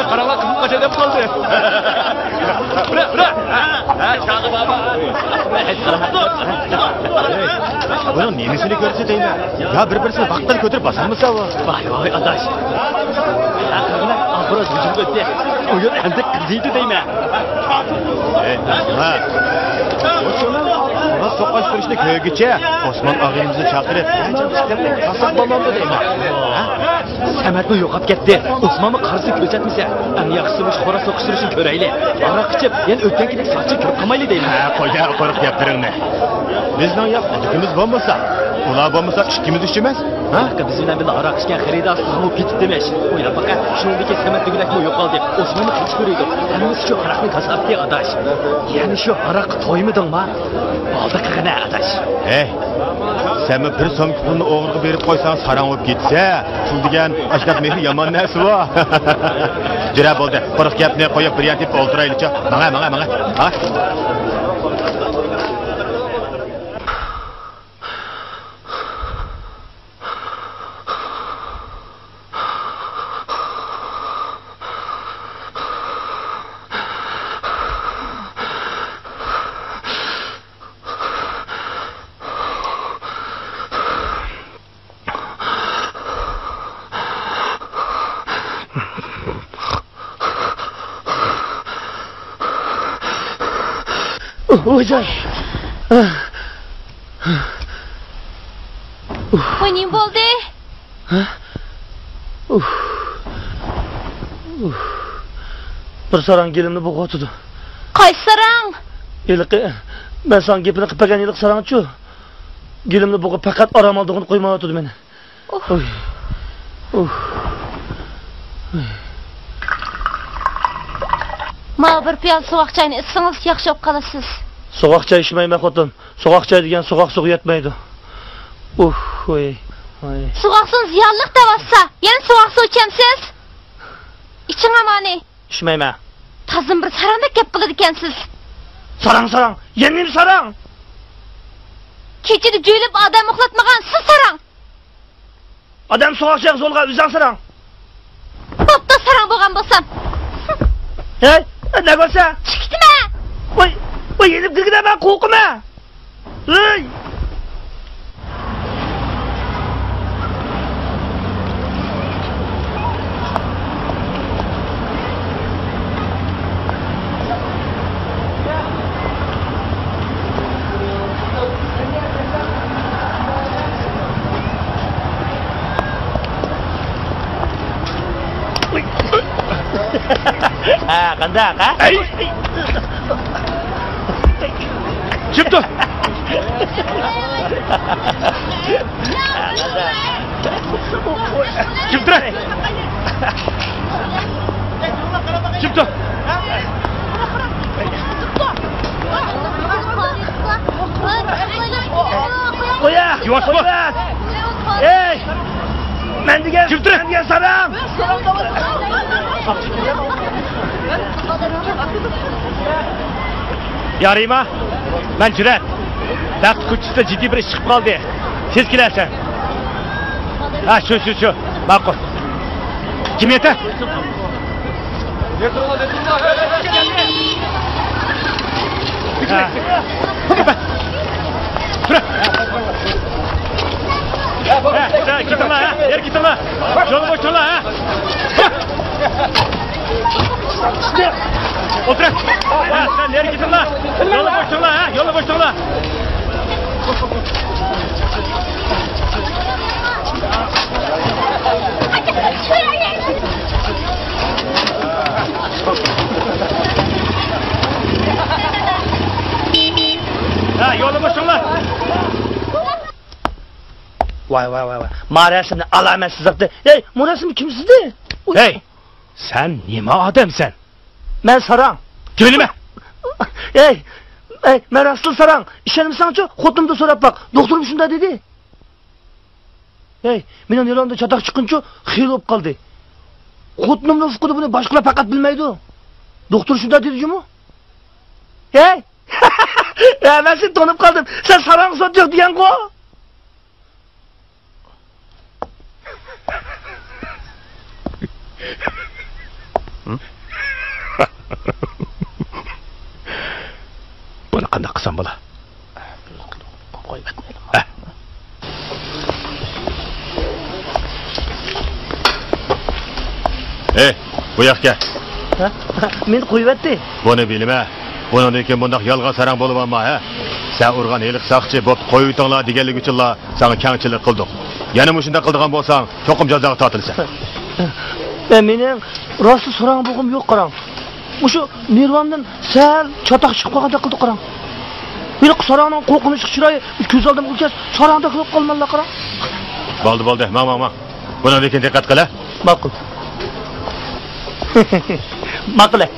قاراڭلار، قىزىم قاچاي دەپ قالدى. بۇنىڭ نېمىسىنى كۆرسىتەيمەن؟ يا بىر-بىرسىنى ۋاقىتتا كۆتۈرۈپ باسالمىسا ئۇ. ۋاي، ۋاي، ئاداش. ئاخىرى ھۇجۇمغا ئۆتتى. ئويۇن ئەمدى قىزىيدۇ دەيمەن. ھە. بۇ شۇنىڭ سوقۇشتۇرۇشنى كۆرگۈچە ئوسمان ئاغىنىمىزنى چاقىرىپ، قاساپ بولامدۇ دەيمەن. ھە؟ سەمەتمۇ يوقاپ كەتتى. ئوسمانمۇ قارىسى كۆرسەتمىسە، ئەڭ ياخشىسى مۇشۇ خوراز سوقۇشتۇرۇشنى كۆرەيلى. ھاراق ئىچىپ، يەنە ئۆتكەنكىدەك ساقچى كۆرۈپ قالمايلى دەيمەن. ھە، قويە قۇرۇق گەپلىرىڭنى. بىزنىڭ يا خۇدۇكىمىز بولمىسا، ئۇلار بولمىسا ئىككىمىز ئىچىمىز. ھە؟ بىز بىلەن بىللە ھاراق ئىچكەن خېرىدار ساڭا بولۇپ كېتىپتىمىش. ئويلاپ باقە، شۇنىڭدىكى سەمەت دېگۈدەكمۇ يوقالدى. ئوسمانمۇ قېچىپ يۈرىدۇ. ھەممىسى شۇ ھاراقنىڭ كاساپىتى، ئاداش. يەنە شۇ ھاراققا تويمىدىڭما؟ بولدى قىلغىنە، ئاداش. ھەي، سەنمۇ بىر سومكا پۇلنى ئوغرىغا بېرىپ قويساڭ، ساراڭ بولۇپ كېتىسە. پۇل دېگەن ئاشۇنداق مېھىر يامان نەرسىۋۇ. جۈرە، بولدى. قۇرۇق گەپنى قويۇپ، بىر يەردە تېپىپ ئولتۇرايلىچۇ. ماڭە، ماڭە، ماڭە. ھە؟ ۋاي، نېمە بولدى؟ ھە؟ ئۇھ. ئۇھ. بىر ساراڭ گېلىمنى بوغۇۋاتىدۇ. قايسى ساراڭ؟ ھېلىقى، مەن ساڭا گېپىنى قىلىپ بەرگەن ھېلىقى ساراڭچۇ؟ گېلىمنى بوغۇپ پەقەت ئارام ئالىدىغىنى قويمايۋاتىدۇ مېنى. ئۇھ. ئۇھ. ئۇھ. ماۋۇ بىر پىيالە سوغۇق چاينى ئىچسىڭىز ياخشى بولۇپ قالىسىز. سوغۇق چاي ئىچمەيمەن خوتۇن. سوغۇق چاي دېگەن سوغۇق سۇغا يەتمەيدۇ. ئۇھ، ۋاي، ۋاي. سوغۇق سۇنى زىيانلىق دەۋاتسا، يەنە سوغۇق سۇ ئىچەمسىز؟ ئىچىڭ ئامانى. ئىچمەيمەن. تازىمۇ بىر ساراڭدەك گەپ قىلىدىكەنسىز. ساراڭ، ساراڭ. يەنە نېمە ساراڭ؟ كېچىدە جۆيلۈپ ئادەم ئۇخلاتمىغان سىز ساراڭ. ئادەم سوغۇق چايغا زورلىغان ئۆزۈڭ ساراڭ. بوپتۇ، ساراڭ بولغان بولسام. ھەي، نەگە بارسا؟ چىقىتىمە. ۋاي، ۋاي، يېنىپ كىرگىنە مەن قورقىمەن. ھەي. ھە، قانداق، ھە؟ ئەي! جىم تۇر! جىم تۇر! جىم تۇر! قويە! يۇۋاش بول! ئەي! مەن دېگەن، جىم تۇر! مەن دېگەن ساراڭ! يارىما، مەن جۈرئەت. بەخت كوچىسىدا جىددىي بىر ئىش چىقىپ قالدى. تېز كېلەرسەن. ھە، شۇ، شۇ، شۇ. ماقۇل. جىم يېتە. ھە. تۇرە. ھە، ھە، كېتىڭلار، ھە. يەر كېتىڭلار. يولنى بوشىتىڭلار، ھە. ئولتۇر. ھە، سەن نېرى كېتىڭلار. يولنى بوشىتىڭلار، ھە، يولنى بوشىتىڭلار. ھە، يولنى بوشىتىڭلار. ۋاي، ۋاي، ۋاي، ۋاي. ما رەسىمنى ئالامەتسىز ئاپتۇ. ھەي، مۇ رەسىمنى كىم سىزدى؟ ئۇي. ھەي، سەن نېمە ئادەمسەن؟ مەن ساراڭ. جۆيلىمە! ھەي، ھەي، مەن راستلا ساراڭ. ئىشەنمىسەڭچۇ، خوتۇنۇمدىن سوراپ باق. دوختۇرۇم شۇنداق دېدى. ھەي، مېنىڭ يېلامدا چاتاق چىققىنىچۇ خېلى بولۇپ قالدى. خوتۇنۇمنىڭ ئۇقىدۇ، بۇنى باشقىلار پەقەت بىلمەيدۇ. دوختۇر شۇنداق دېدى جۇمۇ. ھەي! ھە، مەن سېنى تونۇپ قالدىم. سەن ساراڭ سوت يوق دېگەنغۇ؟ بۇنى قانداق قىلسام بولا؟ ھەي، بۇ ياققا كەل. ھە؟ مېنى قويۇۋەتتى. بۇنى بىلىمە. بۇنىڭدىن كېيىن بۇنداق يالغان ساراڭ بولۇۋالما، ھە؟ سەن ئۇرغان ھېلىقى ساقچى، بوپتۇ، قويۇۋېتىڭلار دېگەنلىكى ئۈچۈنلا ساڭا كەڭچىلىك قىلدۇق. يەنە مۇشۇنداق قىلىدىغان بولساڭ، چوقۇم جازاغا تارتىلىسەن. ئە، مېنىڭ راستلا ساراڭ بولغۇم يوق، قاراڭ. مۇشۇ نېرۋامدىن سەل چاتاق چىقىپ قالغاندەك قىلدى، قاراڭ. ھېلىقى ساراڭنىڭ قورقۇنچلۇق چىرايى كۆز ئالدىمغا كەلسە، ساراڭدەك بولۇپ قالىمەنلا، قاراڭ. بولدى، بولدى، ماڭ، ماڭ، ماڭ. بۇنىڭدىن كېيىن دىققەت قىل، ھە؟ ماقۇل. ماقۇل، ھە.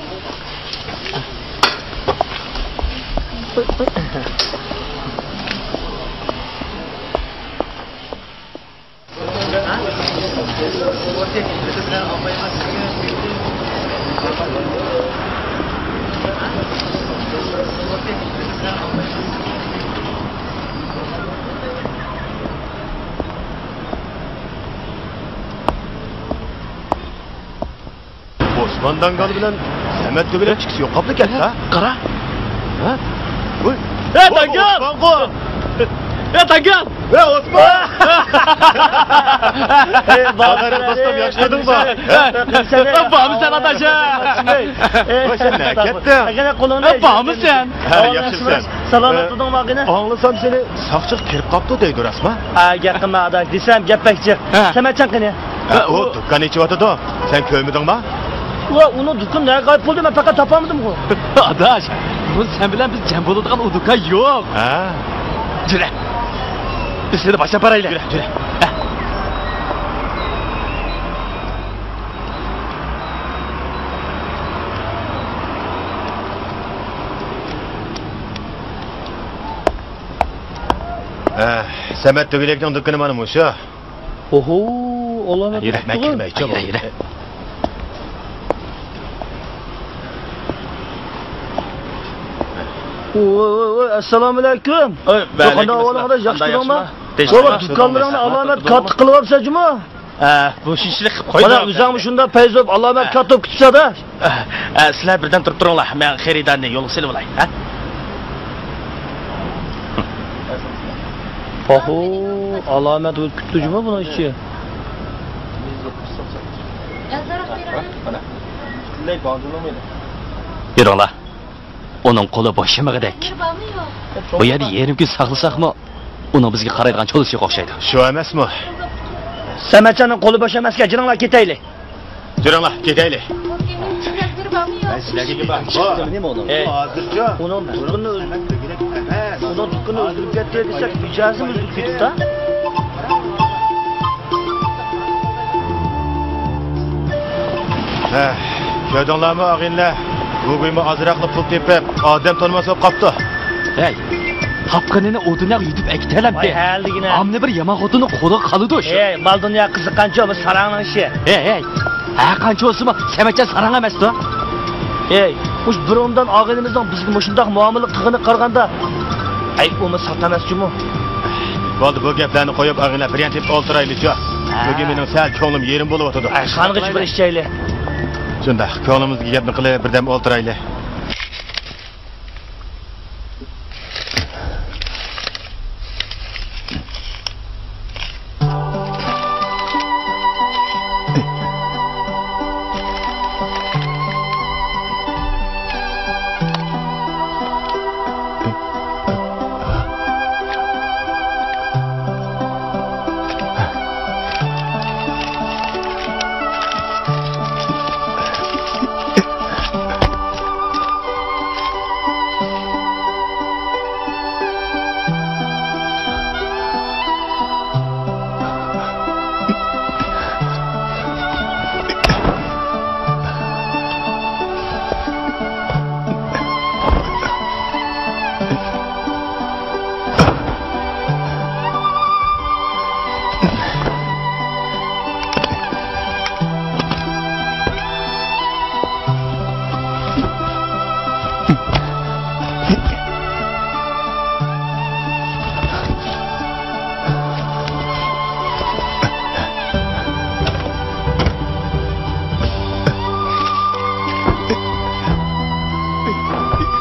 ئوسمان داڭگال بىلەن سەمەت تۆگىلەك ئىككىسى يوقاپلا كەتتى، ھە؟ قارا. ھە؟ ۋوي. ھە، داڭگال! ئوسمانغۇ! ھە، داڭگال! ھە، ئوسمان! ھە، بارمىسەن، دوستۇم، ياخشىمۇ؟ ھە، بارمىسەن، ئاداش؟ ۋاي، سەن نەگە كەتتىڭ؟ ھە، بارمىسەن؟ ھە، ياخشىمۇ سەن؟ سالامەتمىدىڭ ماغىنە؟ ئاڭلىسام سېنى ساقچىغا كىرىپ قاپتۇ دەيدۇ، راستمۇ؟ ھە، گەپ قىلما ئاداش، دېسەم گەپ بەك جىق. ھە. سەمەتجان قېنى؟ ھە، ئۇ دۇكان ئېچىۋاتىدۇ. سەن كۆرمىدىڭما؟ ۋە، ئۇنىڭ دۇكىنى نەگە غايىب بولدى، مەن پەقەت تاپالمىدىمغۇ. ئاداش، بۇ سەن بىلەن بىز جەم بولىدىغان ئۇ دۇكان يوق. ھە. جۈرە. بىز سېنى باشلاپ بارايلى. جۈرە، جۈرە. ھە. ھە، سەمەت تۆگىلەكنىڭ دۇكىنى مانا مۇشۇ. ئوھو، ئالامەت يۈرە، مەن كىرمەيچۇ. يۈرە، يۈرە. ۋوي، ۋوي، ۋوي، ئەسسالامۇئەلەيكۇم. ۋەئەلەيكۇم ئەسسالام. قانداق ئەھۋالىڭ ئاداش، ياخشى تۇرۇڭما؟ قانداق ياخشىما؟ بابا، دۇكانلىرىڭنى ئالامەت كاتتا قىلىۋاپسەن جۇمۇ. ھە، بۇ شۇنچىلىك قويدۇم. مانا ئۆزۈڭمۇ شۇنداق پەيزى بولۇپ ئالامەت كاتتا بولۇپ كېتىپسەن-دە. ھە، سىلەر بىردەم تۇرۇپ تۇرۇڭلار، مەن خېرىدارنى يولغا سېلىۋالاي، ھە؟ ئاھۇ، ئالامەت بولۇپ كېتىپتۇ جۇمۇ بۇنىڭ ئىچى. يۈرۈڭلار. ئۇنىڭ قولى بوشىمىغۇدەك. بۇ يەردە يېرىم كۈن ساقلىساقمۇ، ئۇنىڭ بىزگە قارايدىغان چولىسى يوق ئوخشايدۇ. شۇ ئەمەسمۇ؟ سەمەتجاننىڭ قولى بوش ئەمەسكەن، جېنىڭلار كېتەيلى. جېنىڭلار كېتەيلى. مەن سىلەرگە گەپ قىلىپ چىقتىم، نېمە ئۇنىڭ؟ ھازىرچۇ. ئۇنىڭ دۇكىنى ئۆزگەرتتى، ئۇنىڭ دۇكىنى ئۆزگەرتتى دېسەك، مىجەزىمۇ ئۆزگىرىپ كېتىپتۇ. ھە، كۆردۈڭلارمۇ، ئاغىنىلەر؟ گۇگۇيمۇ ئازراقلا پۇل تېپىپ، ئادەم تونۇماس بولۇپ قاپتۇ. ھەي، تاپقىنىنى ئۇ دۇنياغا يۈدۈپ ئەكېتەلەمدى. ۋاي، ھەلىگىنە. ئامما بىر يامان خوتۇننىڭ قولىغا قالىدۇ شۇ. ھەي، مال دۇنيا قىزىققانچۇ، بۇ ساراڭنىڭ ئىشى. ھەي، ھەي. ھەر قانچە بولسىمۇ، سەمەچە ساراڭ ئەمەستۇ؟ ئەي، مۇشۇ بۇرۇندىن ئاغىنىمىزنىڭ بىزگە مۇشۇنداق مۇئامىلە قىلغىنىغا قارىغاندا، ئەي، ئۇمۇ سات ئەمەس جۇمۇ. بولدى، بۇ گەپلەرنى قويۇپ، ئاغىنىلەر، بىر يان تېپىپ ئولتۇرايلىچۇ. ھە. بۈگۈن مېنىڭ سەل كۆڭلۈم يېرىم بولۇۋاتىدۇ. ئەي، خانغىچە بىر ئىش دەيلى. شۇنداق، كۆڭلىمىزدىكى گەپنى قىلىپ، بىردەم ئولتۇرايلى.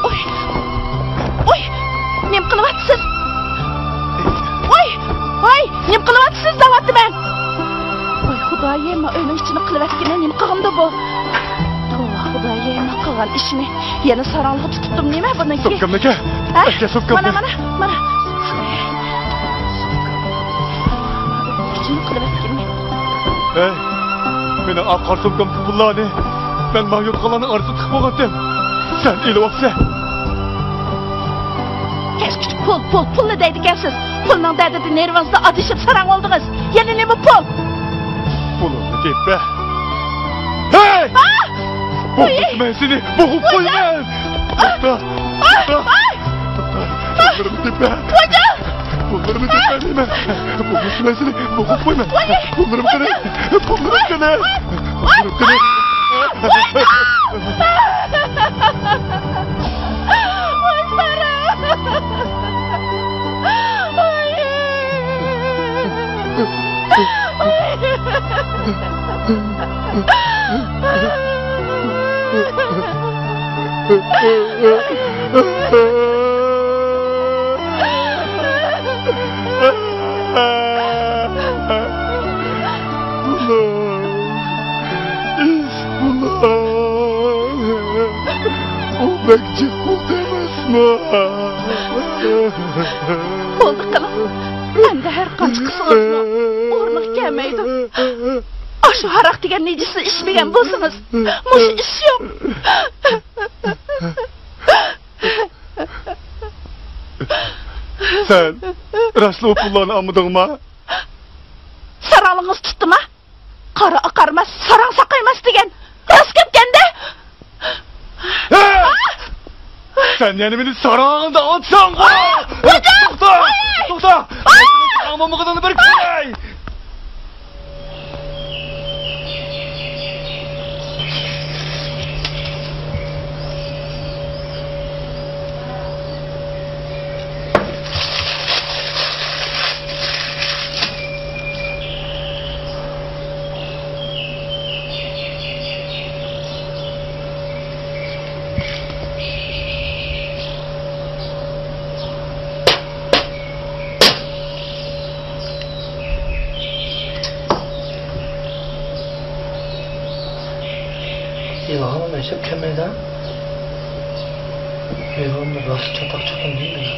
ئوي! ئوي! نېمە قىلىۋاتىسىز؟ ئوي! ۋاي! نېمە قىلىۋاتىسىز دەۋاتىمەن! ۋاي خۇدايىم، ما ئۆينىڭ ئىچىنى قىلىۋەتكىنى نېمە قىلغىنىدۇ بۇ؟ توۋا خۇدايىم، ما قىلغان ئىشنى يەنە ساراڭلىققا تۇتۇپتۇ نېمە بۇنىڭكى؟ سومكامنى ئەكە! ھە؟ ئەكە سومكامنى! مانا، مانا. ئۆينىڭ ئىچىنى قىلىۋەتكىنى. ھەي، مېنىڭ ئا قارا سومكامدىكى پۇللارنى مەن ما يوتقانلارنىڭ ئارىسىدا تىقىپ بولغانتىم. سەن ئېلىۋاپسەن. كەچكىچە پۇل، پۇل، پۇلنى دەيدىكەنسىز. پۇلنىڭ دەردىدە نېرۋىڭىزدا ئادىشىپ ساراڭ بولدىڭىز. يەنە نېمە پۇل؟ پۇلۇمنى تېپە. ھەي! ئا! بوغۇپ مەن سېنى، بوغۇپ قويىمەن. توختا، توختا، توختا. پۇللىرىمنى تېپە. پۇللىرىمنى تېپە دەيمەن. بوغۇپ مەن سېنى، بوغۇپ قويىمەن. پۇللىرىم قېنى؟ پۇللىرىم قېنى؟ پۇللىرىم قېنى؟ ۋاي ساراڭ! ۋاي! ئۇ بەك جىق بولدى ئەمەسمۇ؟ بولدى قىلىڭ. ئەمدى ھەر قانچە قىلسىڭىزمۇ ئورنىغا كەلمەيدۇ. ئاشۇ ھاراق دېگەن نىجىسنى ئىچمىگەن بولسىڭىز، مۇشۇ ئىش يوق. سەن راستلا ئۇ پۇللارنى ئالمىدىڭما؟ ساراڭلىقىڭىز تۇتتىما؟ قارا ئاقارماس، ساراڭ ساقايماس دېگەن راست گەپكەندە. ھە! سەن يەنە مېنى ساراڭ دەۋاتساڭغۇ! توختا! توختا! ساراڭ بولمىغىنىڭنى بىر كۆرەي! ئىلھام ئەجەب كەلمەيدۇ. ئىلھاممۇ راست چاتاق چوقۇم دېمەيدۇ.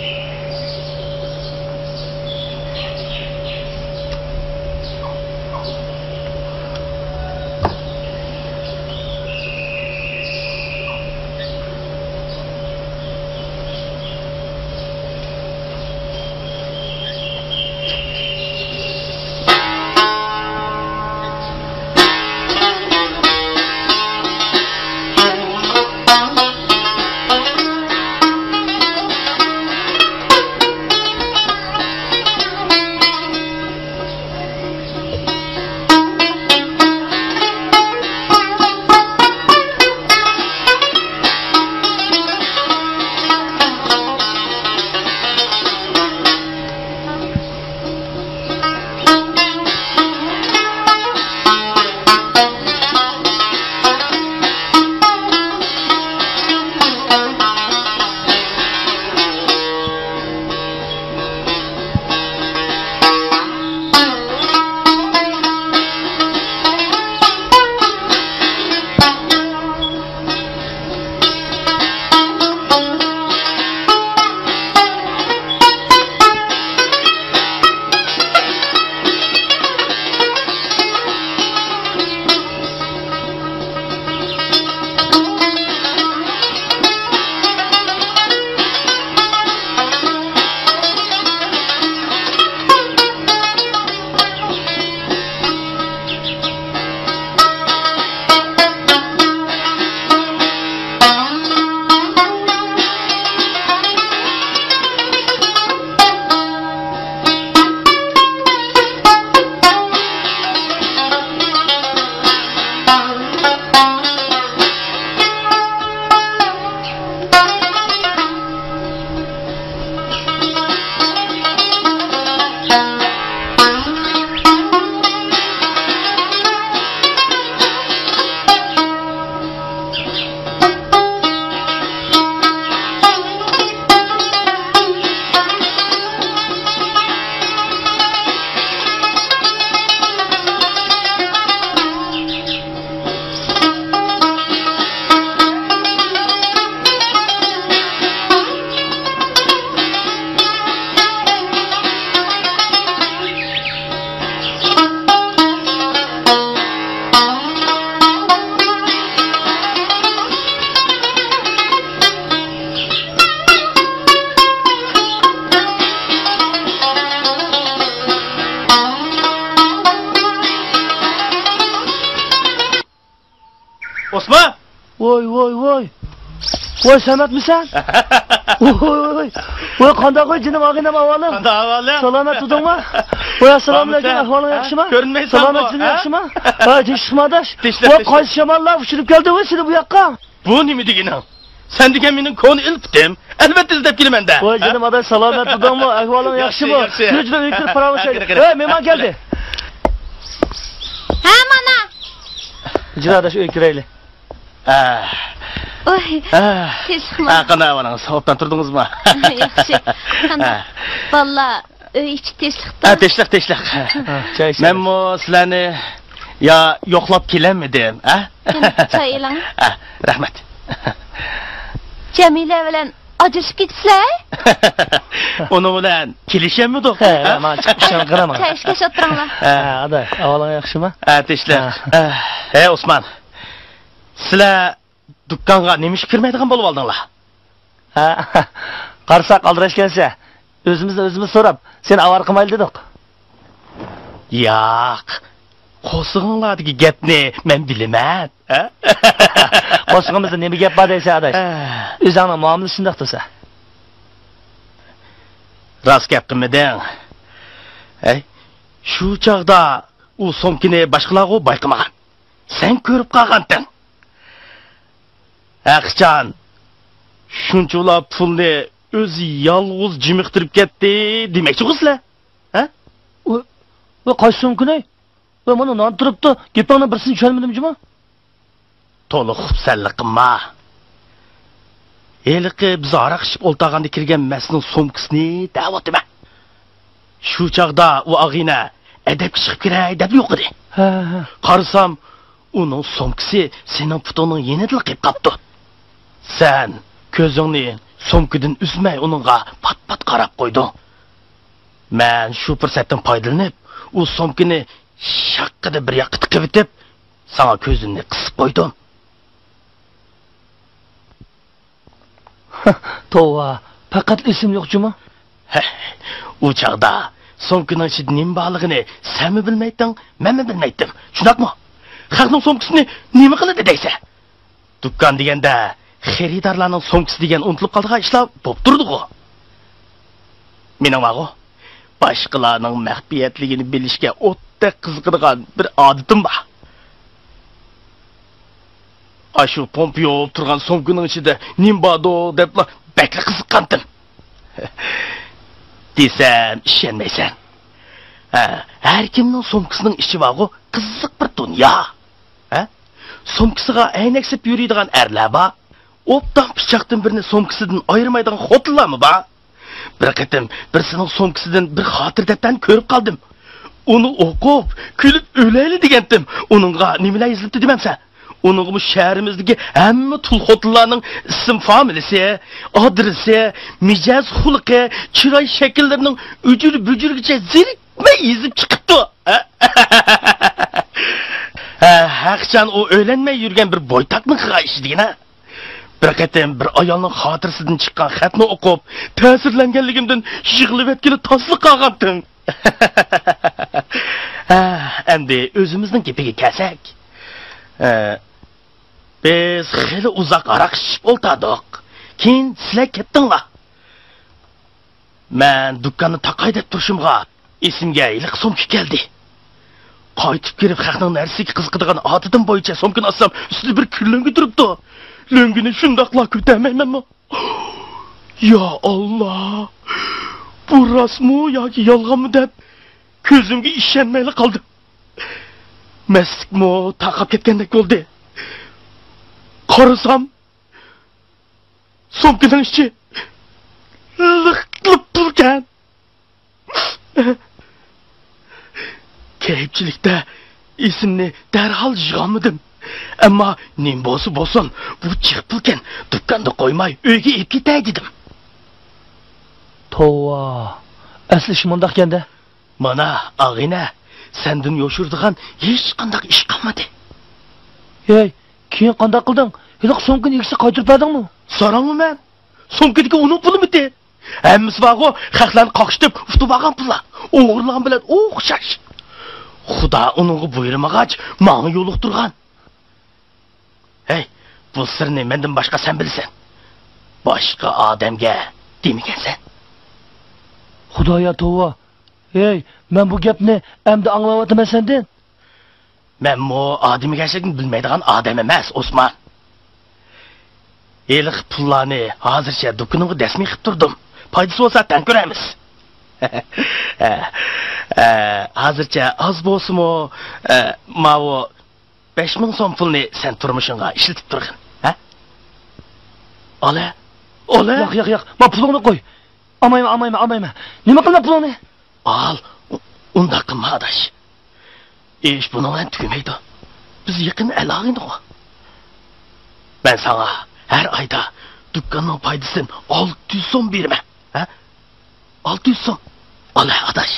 ۋاي، ۋاي، ۋاي. ۋاي، سەمەتمىسەن؟ ۋاي، ۋاي، ۋاي. ۋاي، قانداق ۋاي، جېنىم، ئاغىنەم، ئەھۋالىڭ؟ قانداق ئەھۋالىڭ؟ سالامەت تۇردۇڭمۇ؟ ۋاي، ئەسسالامۇئەلەيكۇم، بارمىسەن؟ ئەھۋالىڭ ھە؟ ياخشىما؟ كۆرۈنمەيسەنغۇ، سالامەت جېنىم، ھە؟ ياخشىما؟ ھە، تىنچلىق، ۋاي، تىنچلىق. قايسى شاماللار ئۇچۇرۇپ كەلدى ۋاي، سېنى بۇ ياققا؟ بۇ نېمە دېگىنىڭ؟ سەن دېگەن مېنىڭ كونا ئىلپىتىم. ئەلۋەتتە ئىزدەپ كېلىمەن-دە. ۋاي، ھە؟ جېنىم ئاداش، سالامەت تۇردۇڭمۇ؟ ئەھۋالىڭ ياخشى، ياخشىمۇ؟ ياخشى. يۈر، يۈر، ئۆيگە كىرىپ پاراڭلىشايلى. قېنى، قېنى. ھەي، مېھمان كەلدى. ھە، مانا. جىنا ئاداش، ئۆيگە كىرەيلى. ئە. ۋاي، ئە. تىنچلىقمۇ؟ ئە، قانداق ئەھۋالىڭىز؟ ئوبدان تۇردىڭىزمۇ؟ ياخشى. قانداق؟ ئە. بالىلار، ئۆي ئىچى تىنچلىقتا؟ ئە، تىنچلىق، تىنچلىق. ھە، چاي ئىچىمىز. مەنمۇ سىلەرنى يا يوقلاپ كېلەلمىدىم، ھە؟ قېنى، چاي ئېلىڭ. ئە، رەھمەت. جەمىلە بىلەن ئاجرىشىپ كېتىپسىلەر؟ ئۇنىڭ بىلەن كېلىشەلمىدۇق. ھە، مانا چىقىپ ئىشەن قىلىمەن. چاي ئىچكەچ ئولتۇرۇڭلار. ھە، ئاداي، ئەھۋالىڭ ياخشىما؟ ھە، تىنچلىق. ھە. ھە. ھەي، ئوسمان. سىلەر دۇكانغا نېمە ئىشقا كىرمەيدىغان بولۇۋالدىڭلار؟ ھە، قارىساق ئالدىراش ئىكەنسەن. ئۆزىمىزنى ئۆزىمىز سوراپ، سېنى ئاۋارە قىلمايلى دېدۇق. ياق، قورسىقىڭلاردىكى گەپنى مەن بىلىمەن. ھە؟ قورسىقىمىزدا نېمە گەپ بار دەيسەن، ئاداش؟ ھە. ئۆزۈڭنىڭ مۇئامىلىسى شۇنداق تۇرسا. راست گەپ قىلمىدىڭ. ھەي، شۇ چاغدا ئۇ سومكىنى باشقىلارغۇ بايقىمىغان. سەن كۆرۈپ قالغانتىڭ. ھەقىچان، شۇنچىۋالا پۇلنى ئۆزى يالغۇز جىمىقتۇرۇپ كەتتى دېمەكچىغۇ سىلەر؟ ھە؟ ۋاي، ۋاي، قايسى سومكىنى؟ ۋاي، مانا نان تۇرۇپتۇ. گېپىڭنىڭ بىرسىنى چۈشەنمىدىم جۇمۇ. تولا خۇپسەنلىك قىلما. ھېلىقى بىز ھاراق ئىچىپ ئولتۇرغاندا كىرگەن مەسنىڭ سومكىسىنى دەۋاتىمەن. شۇ چاغدا ئۇ ئاغىنە ئەدەپكە چىقىپ كىرەي دەپ يوقىدى. ھە، ھە. قارىسام، ئۇنىڭ سومكىسى سېنىڭ پۇتۇڭنىڭ يېنىدىلا قېلىپ قاپتۇ. سەن كۆزۈڭنى سومكىدىن ئۈزمەي ئۇنىڭغا پات-پات قاراپ قويدۇڭ. مەن شۇ پۇرسەتتىن پايدىلىنىپ، ئۇ سومكىنى شاققىدە بىر ياققا تىقىۋېتىپ، ساڭا كۆزۈمنى قىسىپ قويدۇم. توۋا، پەقەت ئېسىم يوق جۇمۇ. ھە، ئۇ چاغدا سومكىنىڭ ئىچىدە نېمە بارلىقىنى سەنمۇ بىلمەيتتىڭ، مەنمۇ بىلمەيتتىم. شۇنداقمۇ؟ خەقنىڭ سومكىسىنى نېمە قىلىدۇ دەيسەن؟ دۇكان دېگەندە خېرىدارلارنىڭ سومكىسى دېگەن ئۇنتۇلۇپ قالىدىغان ئىشلار بولۇپ تۇرىدىغۇ. مېنىڭ بارغۇ، باشقىلارنىڭ مەخپىيەتلىكىنى بىلىشكە ئوتتەك قىزىقىدىغان بىر ئادىتىم بار. ئاشۇ پومپا يوۋۇپ تۇرغان سومكىنىڭ ئىچىدە نېمە باردۇ دەپلا بەكلا قىزىققانتىم. دېسەم ئىشەنمەيسەن. ھە، ھەر كىمنىڭ سومكىسىنىڭ ئىچى بارغۇ، قىزىق بىر دۇنيا. ھە؟ سومكىسىغا ئەينەك سېلىپ يۈرىدىغان ئەرلەر بار. ئوبدان پىچاقتىن بىرنى سومكىسىدىن ئايرىمايدىغان خوتۇنلارمۇ بار. بىر قېتىم بىرسىنىڭ سومكىسىدىن بىر خاتىرە دەپتەرنى كۆرۈپ قالدىم. ئۇنى ئوقۇپ، كۈلۈپ ئۆلەيلى دېگەنتىم. ئۇنىڭغا نېمىلەر يېزىلىپتۇ دېمەمسەن؟ ئۇنىڭغىمۇ شەھىرىمىزدىكى ھەممە تۇل خوتۇنلارنىڭ ئىسىم فامىلىسى، ئادرېسى، مىجەز خۇلقى، چىراي شەكىللىرىنىڭ ئۈجۈر-بۈجۈرىگىچە زېرىكمەي يېزىپ چىقىپتۇ. ھە، ھەقىچان ئۇ ئۆيلەنمەي يۈرگەن بىر بويتاقنىڭ قىلغان ئىشى دېگىنە. بىر قېتىم بىر ئايالنىڭ خاتىرىسىدىن چىققان خەتنى ئوقۇپ، تەسىرلەنگەنلىكىمدىن يىغلىۋەتكىلى تاسلا قالغانتىم. ھە، ئەمدى ئۆزىمىزنىڭ گېپىگە كەلسەك. ھە، بىز خېلى ئۇزاق ھاراق ئىچىشىپ ئولتۇردۇق. كېيىن سىلەر كەتتىڭلار. مەن دۇكاننى تاقاي دەپ تۇرۇشۇمغا، ئېسىمگە ھېلىقى سومكا كەلدى. قايتىپ كىرىپ، خەقنىڭ نەرسىگە قىزىقىدىغان ئادىتىم بويىچە سومكىنى ئاچسام، ئۈستىدە بىر كۈن لۆڭگە تۇرۇپتۇ. لۆڭگىنى شۇنداقلا كۆتەرمەيمەنمۇ؟ يا ئاللا! بۇ راستمۇ ياكى يالغانمۇ دەپ، كۆزۈمگە ئىشەنمەيلا قالدىم. مەستلىكمۇ تارقاپ كەتكەندەك بولدى. قارىسام، سومكىنىڭ ئىچى لىق لىپپۇلكەن. كەيپچىلىكتە ئېسىمنى دەرھال يىغالمىدىم. ئەمما نېمە بولسا بولسۇن، بۇ جىق پۇلكەن، دۇكاندا قويماي ئۆيگە ئېلىپ كېتەي دېدىم. توۋا، ئەسلى ئىش مۇنداقكەن-دە. مانا، ئاغىنە، سەندىن يوشۇرىدىغان ھېچقانداق ئىش قالمىدى. ھەي، كېيىن قانداق قىلدىڭ؟ ھېلىقى سومكىنى ئىگىسىگە قايتۇرۇپ بەردىڭمۇ؟ ساراڭمۇ مەن؟ سومكىدىكى ئۇنىڭ پۇلىمىتى؟ ھەممىسى بارغۇ، خەقلەرنى قاقشىتىپ ئۇتۇپ ئالغان پۇللار. ئوغرىلىغان بىلەن ئوخشاش. خۇدا ئۇنىڭغا بۇيرۇمىغاچ، ماڭا يولۇقتۇرغان. ھەي، بۇ سىرنى مەندىن باشقا سەن بىلىسەن. باشقا ئادەمگە دېمىگەنسەن. خۇدايا توۋا. ھەي، مەن بۇ گەپنى ئەمدى ئاڭلاۋاتىمەن سەندىن. مەنمۇ ئادىمىگەرچىلىكنى بىلمەيدىغان ئادەم ئەمەس، ئوسمان. ھېلىقى پۇللارنى ھازىرچە دۇكىنىمغا دەسمىي قىلىپ تۇردۇم. پايدىسى بولسا تەڭ كۆرەرمىز. ھە، ھە، ھازىرچە ئاز بولسىمۇ، ھە، ماۋۇ بەش مىڭ سوم پۇلنى سەن تۇرمۇشۇڭغا ئىشلىتىپ تۇرغىن. ھە؟ ئالە، ئالە. ياق، ياق، ياق. ما پۇلۇڭنى قوي. ئالمايمەن، ئالمايمەن، ئالمايمەن. نېمە قىلىمەن پۇلۇڭنى؟ ئال، ئۇ-، ئۇنداق قىلما، ئاداش. ئىش بۇنىڭ بىلەن تۈگىمەيدۇ. بىز يېقىن ئەل-ئاغىنىغۇ. مەن ساڭا ھەر ئايدا دۇكاننىڭ پايدىسىدىن ئالتە يۈز سوم بېرىمەن. ھە؟ ئالتە يۈز سوم. ئالە، ئاداش.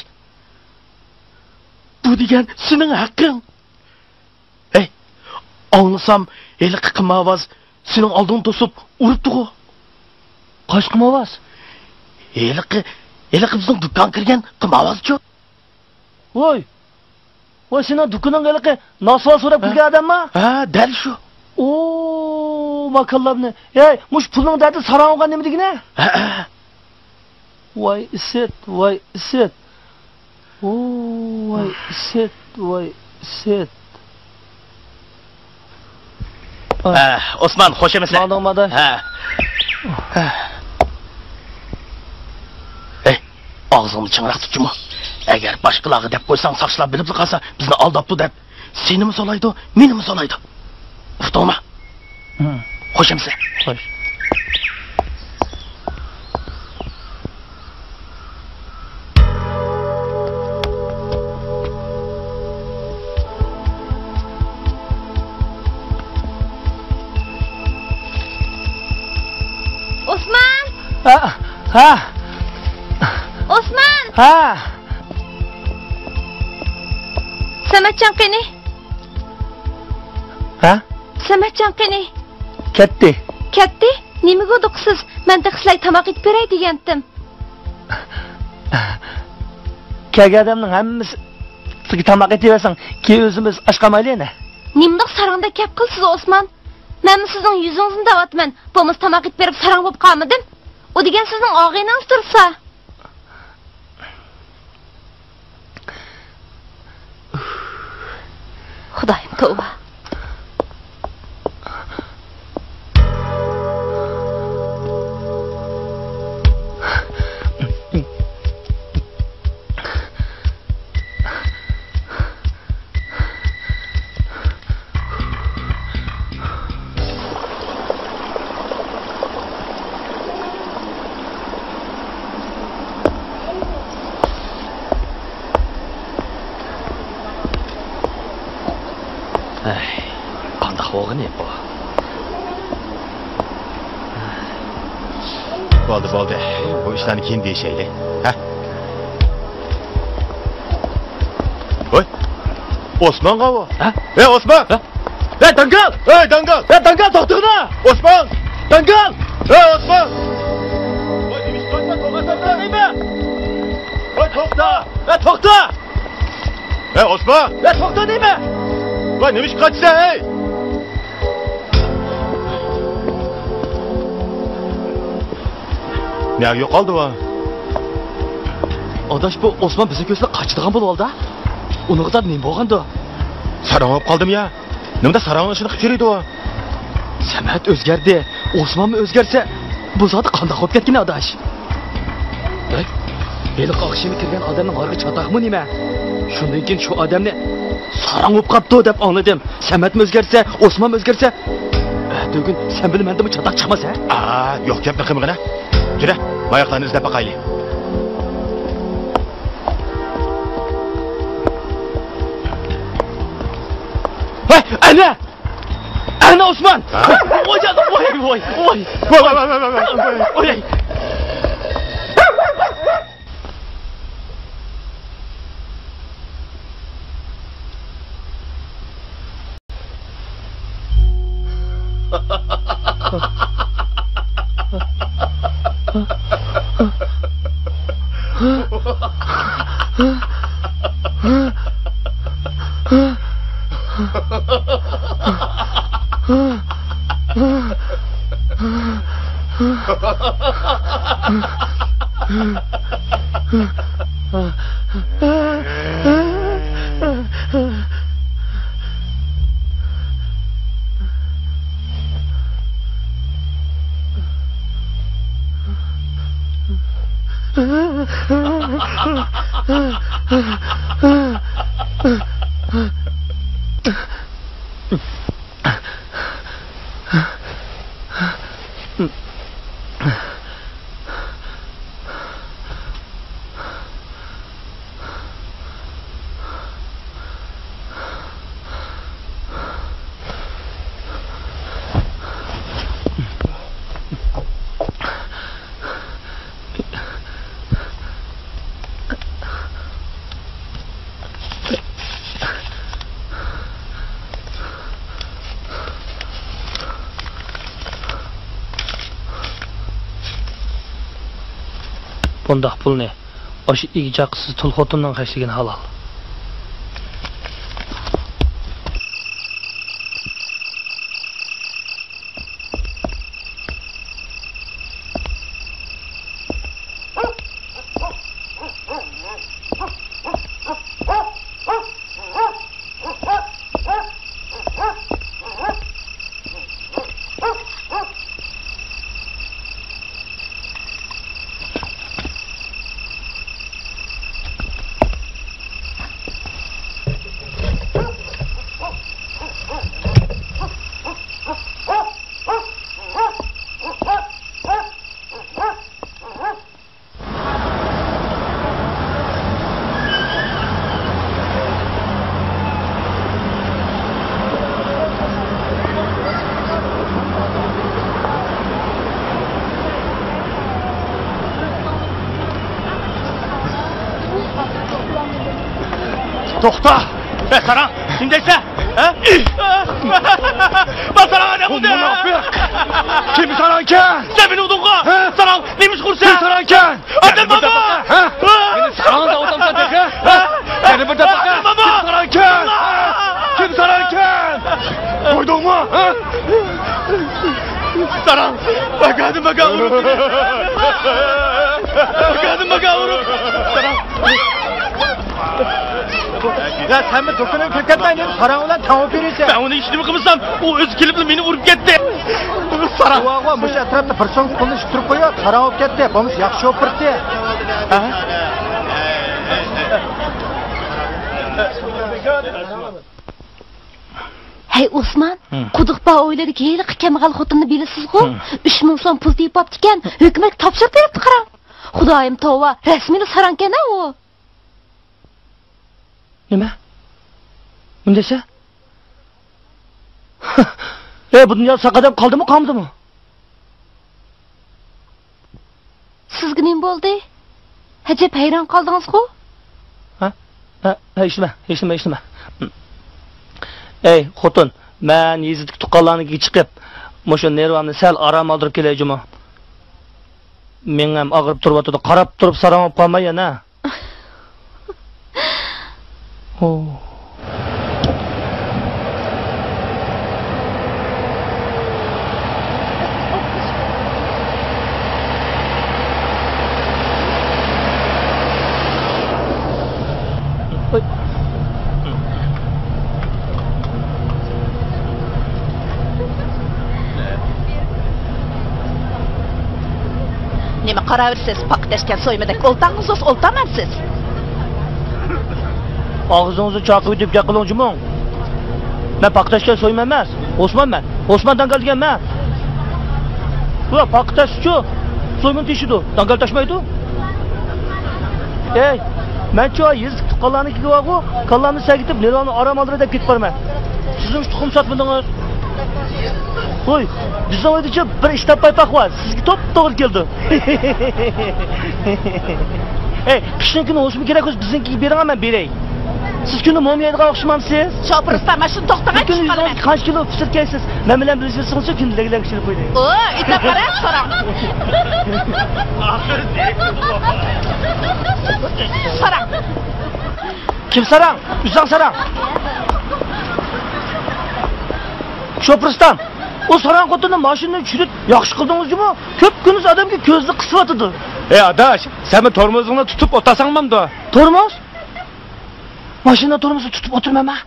بۇ دېگەن سېنىڭ ھەققىڭ. ھەي، ئاڭلىسام، ھېلىقى قىمارۋاز سېنىڭ ئالدىڭنى توسۇپ ئۇرۇپتىغۇ. قايسى قىمارۋاز؟ ھېلىقى، ھېلىقى بىزنىڭ دۇكانغا كىرگەن قىمارۋازچۇ. ۋاي، ۋاي، سېنىڭ دۇكىنىڭغا ھېلىقى ناسۋار سوراپ كىرگەن ئادەمما؟ ھە، دەل شۇ. ئو، ماكاللامنى. ھەي، مۇشۇ پۇلنىڭ دەردى ساراڭ بولغان نېمە دېگىنە؟ ھە، ھە. ۋاي ئىسىت، ۋاي ئىسىت. ئو، ۋاي ئىسىت، ۋاي ئىسىت. ئە، ئوسمان، خوش ئەمەسلەر. ماڭدىڭمۇ ئاداش؟ ھە. ھەي، ئاغزىڭنى چىڭراق تۇت جۇمۇ. ئەگەر باشقىلارغا دەپ قويساڭ، ساقچىلار بىلىپلا قالسا، بىزنى ئالداپتۇ دەپ، سېنىمۇ سولايدۇ، مېنىمۇ سولايدۇ. ئۇقتۇڭمۇ؟ ھە. خوش ئەمىسە. خوش. ئوسمان! ھە، ھە. ئوسمان! ھە. سەمەتجان قېنى؟ ھە؟ سەمەتجان قېنى؟ كەتتى. كەتتى؟ نېمىگە ئۇدۇقسىز؟ مەن تېخى سىلەرگە تاماق ئېتىپ بېرەي دېگەنتىم. كەلگەن ئادەمنىڭ ھەممىسىگە تاماق ئېتىۋەرسەڭ، كېيىن ئۆزىمىز ئاچ قالمايلى يەنە. نېمىنداق ساراڭدەك گەپ قىلىسىز، ئوسمان؟ مەنمۇ سىزنىڭ يۈزىڭىزنى دەۋاتىمەن. بولمىسا تاماق ئېتىپ بېرىپ ساراڭ بولۇپ قالمىدىم. ئۇ دېگەن سىزنىڭ ئاغىنىڭىز تۇرسا. خۇدايىم، توۋا. ئەي، قانداق بولغىنى بۇ؟ بولدى، بولدى. بۇ ئىشلارنى كېيىن دېيىشەيلى. ھە؟ ۋاي، ئوسمانغا بۇ. ھە؟ ھەي، ئوسمان! ھە؟ ھەي، داڭگال! ھەي، داڭگال! ھەي، داڭگال، توختىغىنا! ئوسمان! داڭگال! ھەي، ئوسمان! ۋاي، نېمە ئىش قىلىۋاتىسەن؟ توختاڭ دەيمەن! ۋاي، توختا! ھەي، توختا! ھەي، ئوسمان! ھەي، توختا دەيمەن! ۋاي، نېمە ئىش قىلىۋاتىسەن، ھەي؟ نەگە يوقالدى ئۇ؟ ئاداش، بۇ ئوسمان بىزنى كۆرسىلا قاچىدىغان بولۇۋالدى. ئۇنىڭغا زادى نېمە بولغاندۇ؟ ساراڭ بولۇپ قالدىمۇ يا؟ نېمىدە ساراڭنىڭ ئىشىنى قىلىپ يۈرىدۇ ئۇ؟ سەمەت ئۆزگەردى، ئوسمانمۇ ئۆزگەرسە، بۇ زادى قانداق بولۇپ كەتكىنى، ئاداش؟ ھەي، ھېلىقى ئاخشىمى كىرگەن ئادەمنىڭ ھارغا چاتاقمۇ نېمە؟ شۇندىن كېيىن شۇ ئادەمنى ساراڭ بولۇپ قاپتۇ دەپ ئاڭلىدىم. سەمەتمۇ ئۆزگەرسە، ئوسمانمۇ ئۆزگەرسە، ئەتىگۈن سەن بىلەن مەندىنمۇ چاتاق چىقماس، ھە؟ ئا، يوق گەپنى قىلمىغىنە. يۈرە، ماياقلارنى ئىزدەپ باقايلى. ھەي، ئەنە! ئەنە ئوسمان! ھە؟ ۋاي، ۋاي، ۋاي، ۋاي. ۋاي، ۋاي، ۋاي. بۇنداق پۇلنى ئاشۇ ئىگە-چاقىسىز تۇل خوتۇننىڭ خەجلىگىنى ھالال. توختا! ئەي، ساراڭ، نېمە دەيسەن؟ ھە؟ ما ساراڭ ئادەم ئۇردى! مۇناپىق! كىم ساراڭكەن؟ سەن مېنى ئۇردۇڭغۇ! ھە؟ ساراڭ، نېمە ئىش قىلىسەن؟ كىم ساراڭكەن؟ ئادەم بابا! ھە؟ مېنى ساراڭ دەپ ئاتامسەن تېخى؟ ھە؟ يەنە بىر دەپە! ئادەم بابا! كىم ساراڭكەن؟ كىم ساراڭكەن؟ قويدۇڭمۇ؟ ھە؟ ساراڭ! بەكەدىم بەكە ئۇرۇپ! بەكەدىم بەكە ئۇرۇپ! ساراڭ! يا سەنمۇ دۇكىنىڭغا كىرىپ كەتمەي، نېمە ساراڭ بىلەن تاڭ ئويناپ يۈرىسەن؟ مەن ئۇنى ھېچنېمە قىلمىسام، ئۇ ئۆزى كېلىپلا مېنى ئۇرۇپ كەتتى. ساراڭ. ۋاغۇ، مۇشۇ ئەتراپتا بىر سومكا پۇلنى ئىتتۈرۈپ قويۇپ، ساراڭ بولۇپ كەتتى. بولمىسا ياخشى شوپۇر ئىدى. ھە؟ ھەي ئوسمان، ھە. قۇدۇق بار ھويلىدىكى ھېلىقى كەمبەغەل خوتۇننى بىلىسىزغۇ؟ ھە. ئۈچ مىڭ سوم پۇل تېپىپ ئاپتىكەن، ھۆكۈمەتكە تاپشۇرۇپ بېرىپتۇ قاراڭ. خۇدايىم توۋا، رەسمىيلا ساراڭكەن-ھە ئۇ. نېمە؟ مۇنداق دېسە؟ ئەي، بۇ دۇنيادا ساق ئادەم قالدىمۇ، قالمىدىمۇ؟ سىزگە نېمە بولدى؟ ئەجەب ھەيران قالدىڭىزغۇ؟ ھە؟ ھە، ھە، ھېچنېمە، ھېچنېمە، ھېچنېمە. ئەي، خوتۇن، مەن يېزىدىكى تۇغقانلارنىڭكىگە چىقىپ، مۇشۇ نېرۋامنى سەل ئارام ئالدۇرۇپ كېلەي جۇمۇ. مېڭەم ئاغرىپ تۇرۇۋاتىدۇ، قاراپ تۇرۇپ ساراڭ بولۇپ قالماي يەنە. نېمە قاراۋېرىسىز؟ پاقا تەشكەن سويمىدەك ئولتاڭغۇزۇس ئولتامەنسىز. ئاغزىڭىزنى چاقىۋېتىپ گەپ قىلىڭ جۇمۇڭ. مەن پاقا تەشكەن سويما ئەمەس. ئوسمان مەن. ئوسمان داڭگال دېگەن مەن. ۋە پاقا تەشچۇ؟ سويمىنى تېشىدۇ. داڭگال تاشمايدۇ. ئەي، مەنچۇ يېزىدىكى تۇغقانلارنىڭكىگە بارغۇ، كاللامنى سەگىتىپ، نېرۋامنى ئارام ئالدۇراي دەپ كېتىپ بارىمەن. سىزمۇ تۇخۇم ساتمىدىڭىز. ۋوي، بىزنىڭ ئۆيدىچۇ بىر ئىش تاپماي پاق بار، سىزگە توپتوغرا كېلىدۇ. ئەي، قىشنىڭ كۈنى ھوسۇم كېرەك بولسا بىزنىڭكىگە بېرىڭە، مەن بېرەي. سىز كۈندە موم يەيدىغان ئوخشىمامسىز؟ شوپۇر ئۇستا، مانا شۇنى توختىتىڭە، چۈشۈپ قالىمەن. قانچە كىلو پىسىركەيسىز؟ مەن بىلەن بىللە يۈرسىڭىزچۇ، كۈندە لەگلەك پىشۇرۇپ قويدى. ئو، ئېيتىپ قارا، ساراڭ. ساراڭ. كىم ساراڭ؟ ئۆزۈڭ ساراڭ. شوپۇر ئۇستام. ئۇ ساراڭ خوتۇننى ماشىنىدىن چۈشۈرۈپ ياخشى قىلدىڭىز جۇمۇ؟ كۆپ كۈندۈز ئادەمگە كۆزىنى قىسىۋاتىدۇ. ئەي ئاداش، سەنمۇ تورمۇزۇڭنى تۇتۇپ ئولتۇرساڭ بولامدۇ؟ تورمۇز؟ ماشىنا تورمۇزىنى تۇتۇپ ئولتۇرمايمەن.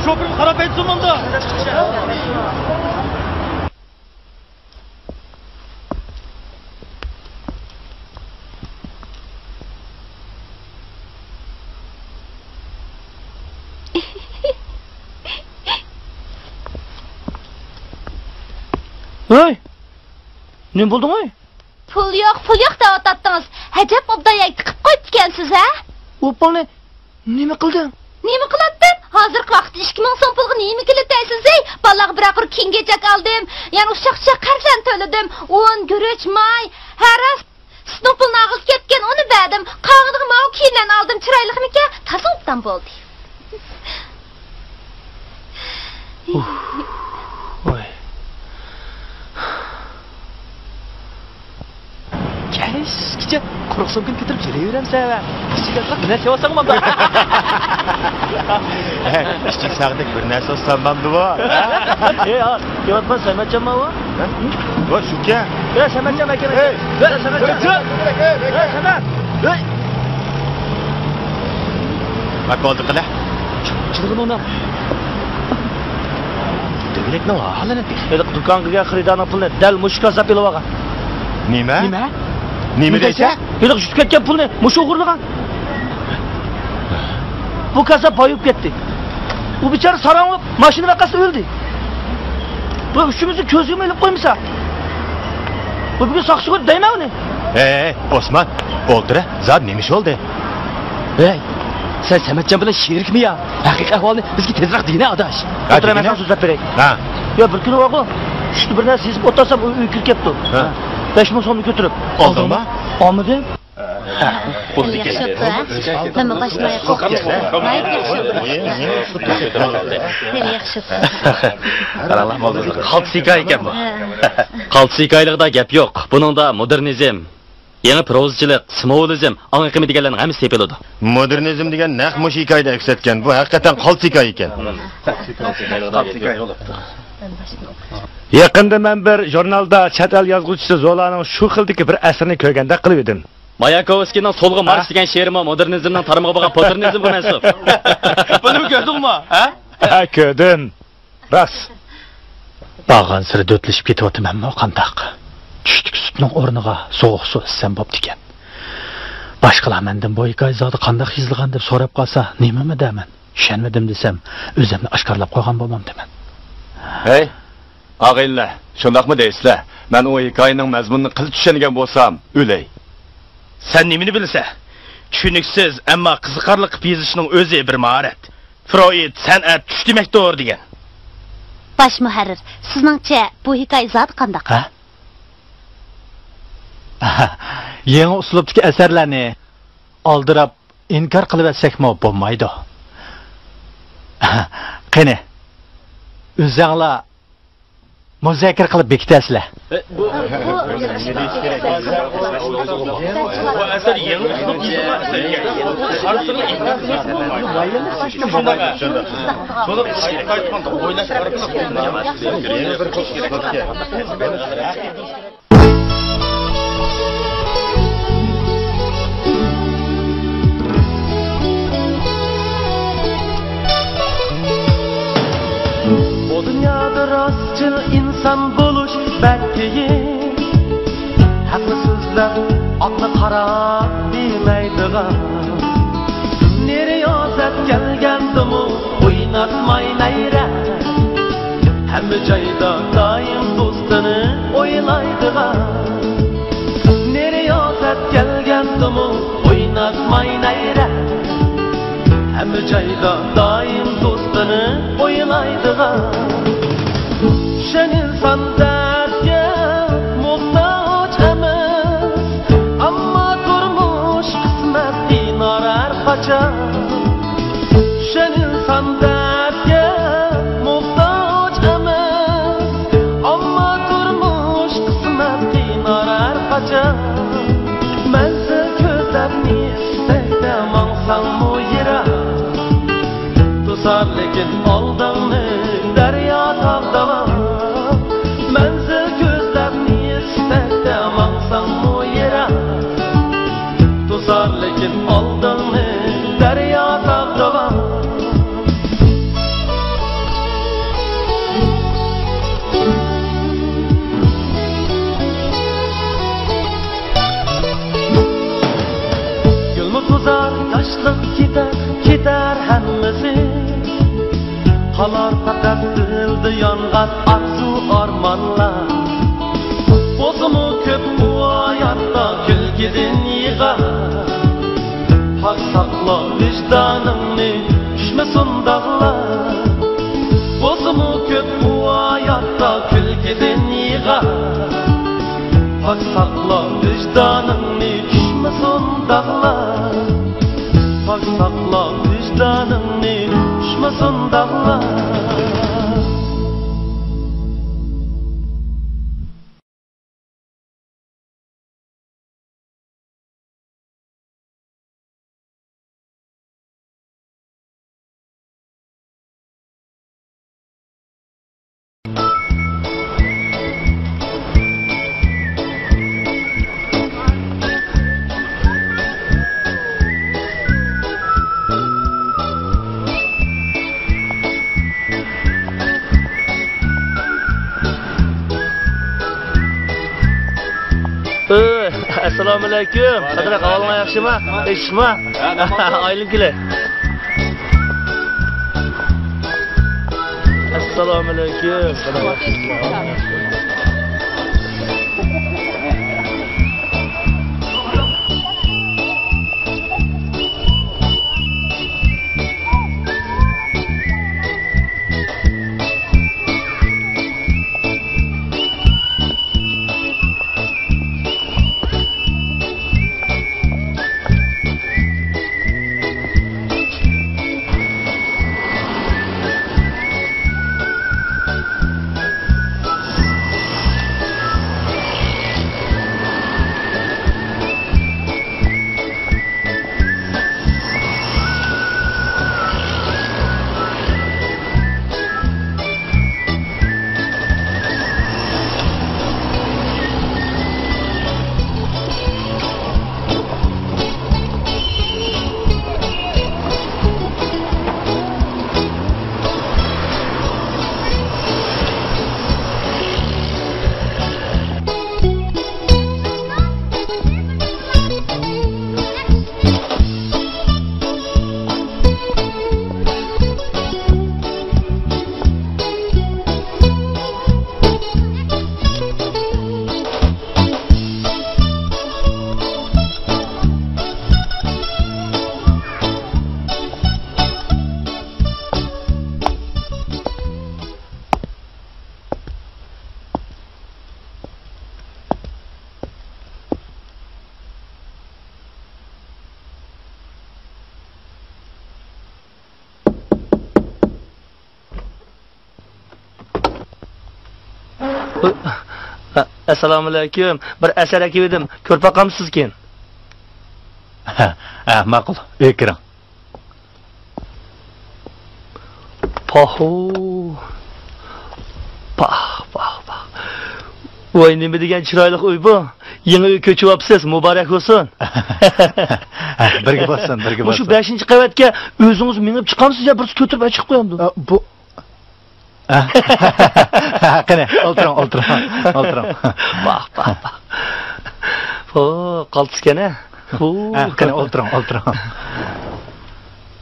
شوپۇرغا قاراپ ئېيتسۇن مۇندا. ھەي! نېمە بولدۇڭ ئەي؟ پۇل يوق، پۇل يوق دەۋاتاتتىڭىز. ئەجەب ئوبدان يەگدە قىپ قويۇپتىكەنسىز ھە؟ ئۇ پۇلنى نېمە قىلدىڭ؟ نېمە قىلاتتىم؟ ھازىرقى ۋاقىتتا ئىككى مىڭ سوم پۇلغا نېمە كېلىدۇ دەيسىز ھەي؟ بالىلارغا بىرەر قۇر كىيىم-كېچەك ئالدىم. يەنە ئۇششاق-چۇششاق خەرجلەرنى تۆلىدىم. ئۇن، گۈرۈچ، ماي، ھە راست. سۈتنىڭ پۇلىنى ئاغزى كەتكەن، ئۇنى بەردىم. قالغىنىغا ماۋۇ كىيىملەرنى ئالدىم، چىرايلىقمىكەن؟ تازا ئوبدان بولدى. ۋاي. كەچكىچە قۇرۇق سومكىنى كۆتۈرۈپ يۈرۈۋېرەمسەن ۋە ئىچىگە بىر نەرسە يەۋالساڭ بولامدۇ؟ ئىچىك ساغدەك بىر نەرسە ئالسام بولامدۇ بۇ؟ ئەي، ھە، كېلىۋاتقان سەمەتجانمۇ بۇ؟ ھە؟ ۋاي، شۇكەن. ئەي، سەمەتجان ئەكەم. ئەي، ئەي، سەمەتجان. ئەي، سەمەت. ئەي. ھە، بولدى قىلە. چىلغىنى ئۇناپ. دۆگىلەكنىڭ ھالىنى تېخى. ھېلىقى دۇكانغا كىرگەن خېرىدارنىڭ پۇلىنى دەل مۇشۇ كاززاپ ئېلىۋالغان. نېمە؟ نېمە؟ نېمە دەيسەن؟ ھېلىقى جۈتۈپ كەتكەن پۇلنى مۇشۇ ئوغرىلىغان. بۇ كاززاپ باي بولۇپ كەتتى. ئۇ بىچارە ساراڭ بولۇپ ماشىنا ۋەقەسىدە ئۆلدى. بۇ ئۈچىمىزنى كۆزگىمۇ ئىلىپ قويمىسا. بۇ بۈگۈن ساقچىغا دەيمەن ئۇنى. ھەي، ئوسمان، ئولتۇر، زادى نېمە ئىش بولدى؟ ھەي، سەن سەمەتجان بىلەن شېرىكمۇ يا؟ ھەقىقىي ئەھۋالنى بىزگە تېزرەك دېگىنە، ئاداش. ھە، ئولتۇر، مەن دېگىنە. ساڭا سۆزلەپ بېرەي. ھە. يا، بىر كۈنى بارغۇ، چۈشتە بىر نەرسە يېزىپ ئولتۇرسام، ئۇ ئۆيگە كىرىپ كەپتۇ. ھە. بەش مىڭ سومنى كۆتۈرۈپ. ئالدىڭمۇ؟ ئالدىم. ئەمدى ياخشى بوپتۇ. مەن باشلىماي قوپتۇم. ناھايىتى ياخشى بوپتۇ. نېمە ياخشى بوپتۇ. قاراڭلار، قالتىس ھېكايە ئىكەن بۇ. ھە. قالتىس ھېكايىلىقىدا گەپ يوق. بۇنىڭدا مودېرنىزم، يېڭى پروزىچىلىق، سىمۋولىزم، ئاڭ ئېقىمى دېگەنلەرنىڭ ھەممىسى تېپىلىدۇ. مودېرنىزم دېگەن نەق مۇشۇ ھېكايىدە ئەكس ئەتكەن. بۇ ھەقىقەتەن قالتىس ھېكايە ئىكەن. يېقىندا مەن بىر ژۇرنالدا چەت ئەل يازغۇچىسى زولانىڭ شۇ خىلدىكى بىر ئەسىرىنى كۆرگەندەك قىلىۋىدىم. ماياكوۋسكىينىڭ سولغا مارش ھە؟ دېگەن شېئىرىمۇ مودېرنىزمنىڭ تارمىقى بولغان پوتېرنىزمغا مەنسۇپ. بۇنىمۇ كۆردۈڭمۇ؟ ھە؟ ھە، كۆردۈم. راست. بارغانسېرى دۆتلىشىپ كېتىۋاتىمەنمۇ قانداق؟ چۈشتىكى سۈتنىڭ ئورنىغا سوغۇق سۇ ئىچسەم بوپتىكەن. باشقىلار مەندىن بۇ ھېكايە زادى قانداق يېزىلغان دەپ سوراپ قالسا، نېمىمۇ دەمەن؟ چۈشەنمىدىم دېسەم، ئۆزۈمنى ئاشكارىلاپ قويغان بولمامدىمەن؟ ھەي، ئاغىنىلەر، شۇنداقمۇ دەيسىلەر؟ مەن ئۇ ھېكايىنىڭ مەزمۇنىنى قىلچە چۈشەنگەن بولسام، ئۆلەي. سەن نېمىنى بىلىسەن؟ چۈشىنىكسىز، ئەمما قىزىقارلىق قىلىپ يېزىشنىڭ ئۆزى بىر ماھارەت. فرويد سەنئەت چۈش دېمەكتۇر دېگەن. باش مۇھەررىر، سىزنىڭچە بۇ ھېكايە زادى قانداق؟ ھە؟ يېڭى ئۇسلۇبتىكى ئەسەرلەرنى ئالدىراپ ئىنكار قىلىۋەتسەكمۇ بولمايدۇ. قېنى، ئۆزەڭلار مۇزاكىرە قىلىپ بېكىتەسىلەر. بۇ، بۇ ئەسەر يېڭى ئۇسلۇب. شۇنداق. بۇنى ئىشقا قايتقاندا ئويلاش ئارقىلىق. بۇ دۇنيادا راستچىل ئىنسان بولۇش بەك قىيىن. ھەقنى سۆزلەپ، ئاتنى قاراپ دېمەيدىغان. نېرى يازەت كەلگەندىمۇ ئويناتماي نەيرە. ھەممە جايدا دائىم دوستىنى ئويلايدىغان. نېرى يازەت كەلگەندىمۇ ئويناتماي نەيرە. ھەممە جايدا دائىم دوستىنى ئويلايدىغان. چۈشەنگىن سان دەردكە موھتاج ئەمەس، ئەمما تۇرمۇش قىسمەت قىينار ھەر قاچان. چۈشەن ئىنسان دەردكە موھتاج ئەمەس، ئەمما تۇرمۇش قىسمەت قىينار ھەر قاچان. مەنزىل كۆزلەپ ئىستەكتە ماڭساڭمۇ يىراق، توسار لېكىن ئالدىڭنى دەريا تاغ دالا. مەنزىل كۆزلەپ ئىستەكتە ماڭساڭمۇ يىراق، توسار لېكىن ئالدىڭنى دەريا تاغ دالا. گۈلمۇ توزار، ياشلىق كېتەر، كېتەر ھەممىسى. قالار پەقەت دىلدا يانغان ئارزۇ-ئارمانلار. بولسىمۇ كۆپ بۇ ھاياتتا كۈلكىدىن يىغا. پاك ساقلا ۋىجدانىڭنى، چۈشمىسۇن داغلار. بولسىمۇ كۆپ بۇ ھاياتتا كۈلكىدىن يىغا. پاك ساقلا ۋىجدانىڭنى، چۈشمىسۇن داغلار. پاك ساقلا ۋىجدانىڭنى، چۈشمىسۇن داغلار. ئەسسالامۇئەلەيكۇم. قادىر ئاكا، ئەھۋالىڭلار ياخشىمۇ؟ ئىشمۇ؟ ئايلىنىپ كېلەي. ئەسسالامۇئەلەيكۇم. ئەسسالامۇئەلەيكۇم. بىر ئەسەر ئەكىۋىدىم. كۆرۈپ باقامسىزكىن؟ ھە، ھە، ماقۇل. ئۆيگە كىرىڭ. پاھۇ. پاھ، پاھ، پاھ. ۋاي، نېمە دېگەن چىرايلىق ئۆي بۇ. يېڭى ئۆي كۆچۈۋاپسىز، مۇبارەك بولسۇن. بىرگە بولسۇن، بىرگە بولسۇن. مۇشۇ بەشىنچى قەۋەتكە ئۆزىڭىز مېڭىپ چىقامسىز يا بىرسى كۆتۈرۈپ ئەچىقىپ قويامدۇ؟ ئە، بۇ، قېنى، ئولتۇرۇڭ، ئولتۇرۇڭ، ئولتۇرۇڭ. ۋاھ، ۋاھ، ۋاھ. ھو، قالتىسكەن ھە. ھو. ھە، قېنى، ئولتۇرۇڭ، ئولتۇرۇڭ.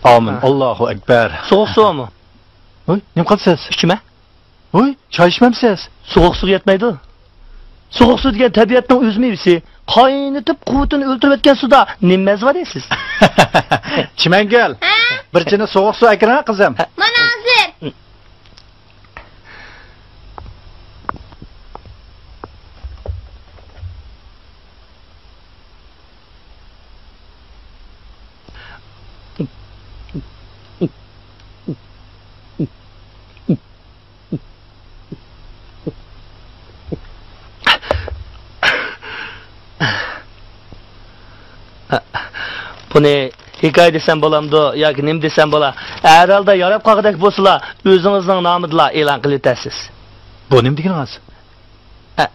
ئامىن. ھە. ئاللاھۇ ئەكبەر. سوغۇق سۇ بارمۇ؟ ھوي، نېمە قىلىسىز؟ ئىچىمە. ھوي، چاي ئىچمەمسىز؟ سوغۇق سۇغا يەتمەيدۇ. سوغۇق سۇ دېگەن تەبىئەتنىڭ ئۆز مېۋىسى. قاينىتىپ قۇۋۋىتىنى ئۆلتۈرۈۋەتكەن سۇدا نېمە مەززە بار دەيسىز؟ چىمەنگۈل، ھە؟ بىر چىنە سوغۇق سۇ ئەكىرىڭە، قىزىم. مانا ھازىر. بۇنى ھېكايە دېسەم بولامدۇ ياكى نېمە دېسەم بولا؟ ھەر ھالدا ياراپ قالغۇدەك بولسىلا، ئۆزىڭىزنىڭ نامىدىلا ئېلان قىلىۋېتەرسىز. بۇ نېمە دېگىنىڭىز؟ ئە،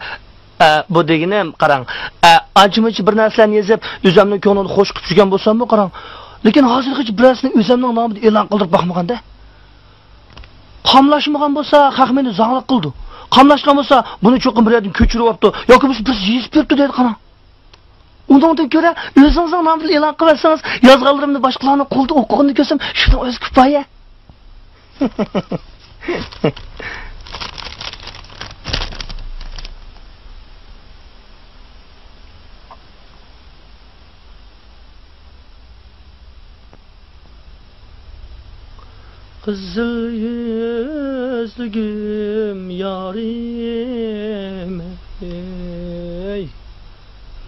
ئە، بۇ دېگىنىم، قاراڭ، ئە، ئانچە-مۇنچە بىر نەرسىلەرنى يېزىپ، ئۆزۈمنىڭ كۆڭلىنى خۇش قىلىپ يۈرگەن بولساممۇ، قاراڭ، لېكىن ھازىرغىچە بىرەرسىنى ئۆزۈمنىڭ نامىدا ئېلان قىلدۇرۇپ باقمىغان-دە. قاملاشمىغان بولسا، خەق مېنى زاڭلىق قىلىدۇ. قاملاشقان بولسا، بۇنى چوقۇم بىر يەردىن كۆچۈرۈۋاپتۇ ياكى بولمىسا بىرسى يېزىپ بېرىپتۇ دەيدۇ، قاراڭ. ئۇنىڭدىن كۆرە ئۆزىڭىزنىڭ نامىدىن ئېلان قىلىۋەتسىڭىز، يازغانلىرىمنى باشقىلارنىڭ قولىدا ئوقۇغىنىنى كۆرسەم، شۇنىڭ ئۆزى كۇپايە. قىزىل يۈزلۈگۈم يارىم، ئەي،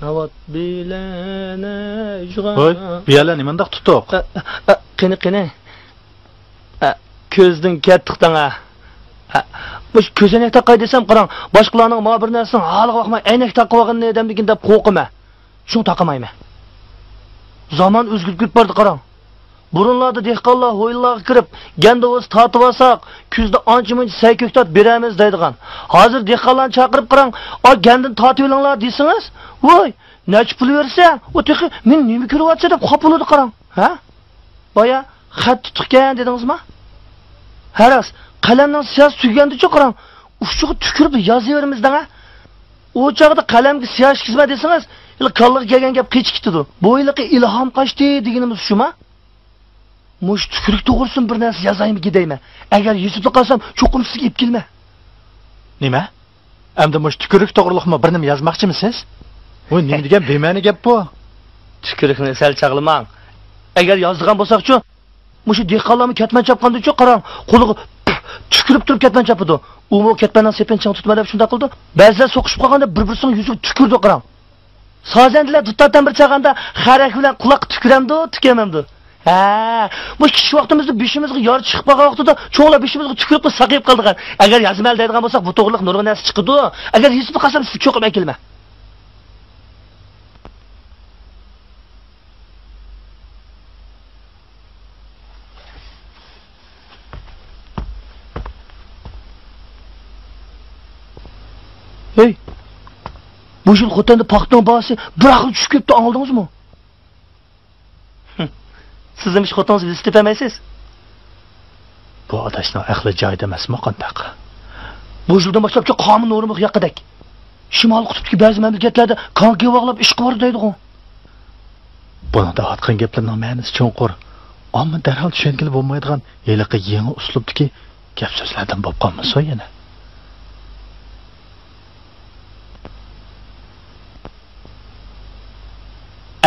ناۋات بىلەن ئەجغا. ھوي، بۇ يەرلەر نېمانداق تۇتۇق؟ ئە، ئە، قېنى، قېنى. ئە، كۆزدىن كەتتىق دەڭ، ئە. ئە، مۇشۇ كۆزەينەك تاقاي دېسەم، قاراڭ، باشقىلارنىڭ ما بىر نەرسىنىڭ ھالىغا باقماي ئەينەك تاقىۋالغىنىنى دەمدىكىن دەپ قورقىمەن. شۇڭا تاقىمايمەن. زامان ئۆزگىرىپ كېتىپ بارىدۇ، قاراڭ. بۇرۇنلاردا دېھقانلار ھويلىلارغا كىرىپ، گەندە بولسا تارتىۋالساق، كۈزدە ئانچە-مۇنچە سەي كۆكتات بېرەرمىز دەيدىغان. ھازىر دېھقانلارنى چاقىرىپ قاراڭ، ئا، گەندىنى تارتىۋېلىڭلار دېسىڭىز، ۋوي، نەچچە پۇل بېرىسەن؟ ئۇ تېخى مەن نېمە كۆرۈۋاتىسەن دەپ خاپا بولىدۇ، قاراڭ. ھە؟ بايا خەت تۇتۇقكەن دېدىڭىزما؟ ھە راست، قەلەمنىڭ سىياسى تۈگىگەندىچۇ، قاراڭ، ئۇچىغا تۈكۈرۈپ يازىۋېرىمىز دەڭە. ئۇ چاغدا قەلەمگە سىيا ئىشكىزمە دېسىڭىز، ھېلى كاللىغا كەلگەن گەپ قېچىپ كېتىدۇ. بۇ ھېلىقى ئىلھام قاچتى دېگىنىمىز شۇما؟ مۇشۇ تۈكۈرۈك توغرىسىدىن بىر نەرسە يازايمىكىن دەيمەن. ئەگەر يېزىپلا قالسام، چوقۇم سىزگە ئېلىپ كېلىمەن. نېمە؟ ئەمدى مۇشۇ تۈكۈرۈك توغرىلىقمۇ بىر نېمە يازماقچىمۇسىز؟ ۋوي، نېمە دېگەن بىمەنە گەپ بۇ؟ تۈكۈرۈكنى سەل چاغلىماڭ. ئەگەر يازىدىغان بولساقچۇ، مۇشۇ دېھقانلارمۇ كەتمەن چاپقاندىچۇ، قاراڭ، قولىغا پۈف، تۈكۈرۈپ تۇرۇپ كەتمەن چاپىدۇ. ئۇمۇ كەتمەننىڭ سېپىنى چىڭ تۇتىمەن دەپ شۇنداق قىلىدۇ. بەزىلەر سوقۇشۇپ قالغاندا بىر-بىرسىنىڭ يۈزىگە تۈكۈرىدۇ، قاراڭ. سازەندىلەر دۇتار تەمبۇر چالغاندا خەرەك بىلەن قۇلاققا تۈكۈرەمدۇ، تۈكۈرمەمدۇ؟ ھە، بۇ كىچىك ۋاقتىمىزدا بېشىمىزغا يارا چىقىپ قالغان ۋاقتىدا چوڭلار بېشىمىزغا تۈكۈرۈپ ساقىيىپ قالىدىغان. ئەگەر يازىمەن دەيدىغان بولساق، بۇ توغرىلىق نۇرغۇن نەرسە چىقىدۇ. ئەگەر يېزىپلا قالسام، سىزگە چوقۇم ئەكېلىمەن. ھەي، بۇ يىل خوتەندە پاختىنىڭ باھاسى بىر ئاخىرى چۈشۈپ كېتىپتۇ، ئاڭلىدىڭىزمۇ؟ سىزمۇ ئىش خوتۇنىڭىزنى بىلسە تېپەلمەيسىز. بۇ ئاداشنىڭ ئەقلى جايىدا ئەمەسمۇ قانداق؟ بۇ يىلدىن باشلاپچۇ قانۇن نورمىغا ياققىدەك. شىمالىي قۇتۇپتىكى بەزى مەملىكەتلەردە كاڭكى باغلاپ ئىشقا بارىدۇ دەيدىغۇ. بۇنىڭ دەۋاتقان گەپلىرىنىڭ مەنىسى چوڭقۇر، ئامما دەرھال چۈشەنگىلى بولمايدىغان ھېلىقى يېڭى ئۇسلۇبتىكى گەپ-سۆزلەردىن بولۇپ قالمىسۇن يەنە.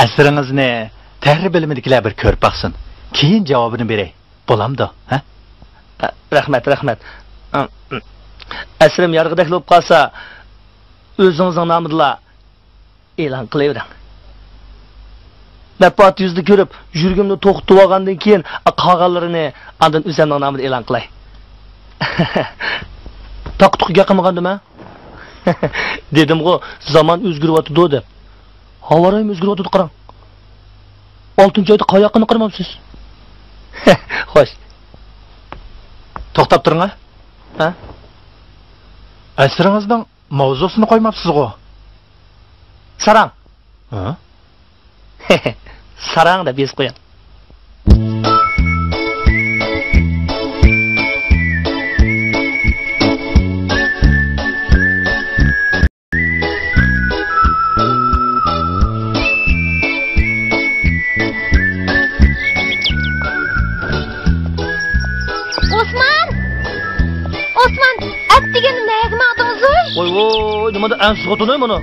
ئەسىرىڭىزنى تەھرىر بۆلۈمىدىكىلەر بىر كۆرۈپ باقسۇن. كېيىن جاۋابىنى بېرەي. بولامدۇ، ھە؟ رەھمەت، رەھمەت. ئەسىرىم يارىغۇدەكلا بولۇپ قالسا، ئۆزىڭىزنىڭ نامىدىلا ئېلان قىلىۋېرىڭ. مەنپەئەت يۈزىدە كۆرۈپ، يۈرىكىمنى توختىتىۋالغاندىن كېيىن، قالغانلىرىنى ئاندىن ئۆزۈمنىڭ نامىدا ئېلان قىلاي. تاقا-تۇقا گەپ قىلمىغاندىم، ھە؟ دېدىمغۇ، زامان ئۆزگىرىۋاتىدۇ دەپ. ھاۋا رايىمۇ ئۆزگىرىۋاتىدۇ، قاراڭ. ئالتىنچى ئايدا قاياققىنى قارىمامسىز؟ خوش. توختاپ تۇرۇڭ، ھە؟ ھە؟ ئەسىرىڭىزنىڭ ماۋزۇسىنى قويماپسىزغۇ؟ ساراڭ. ھە؟ ساراڭ دەپ يېزىپ قويۇڭ. ئوسمان! ئوسمان! ئەتىگەن نەگە ماڭدىڭىز ئۇي؟ ۋوي، ۋوي، نېمانداق ئەنسىز خوتۇن ئۇي مۇنۇ؟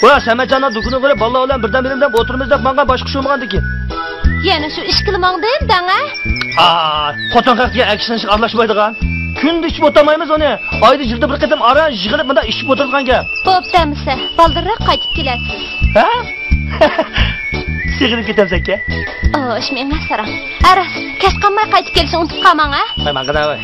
ۋوي، سەمەتجاننىڭ دۇكىنىغا بېرىپ، بالىلار بىلەن بىردەم بېرىمىز دەپ ئولتۇرىمىز دەپ ماڭغان، باشقا ئىش بولمىغاندىكىن. يەنە شۇ ئىشكىلا ماڭدىم دەڭە. ئا، خوتۇن خەق دېگەن ئەكشىنىشقا ئارىلاشمايدىغان. كۈندە ئىچىپ ئولتۇرمايمىز ئۇنى. ئايدا يىلدا بىر قېتىم ئاران يىغىلىپ مۇنداق ئىچىپ ئولتۇرىدىغان گەپ. بوپتۇ ئەمىسە، بالدۇرراق قايتىپ كېلەرسىز. ھە؟ سېغىنىپ كېتەمسەنكەن؟ ئۇ ئىشمۇ ئەمەس ساراڭ. ھە راست، كەچ قالماي قايتىپ كېلىشنى ئۇنتۇپ قالماڭ ھە. ۋاي ماڭغىنا ۋاي.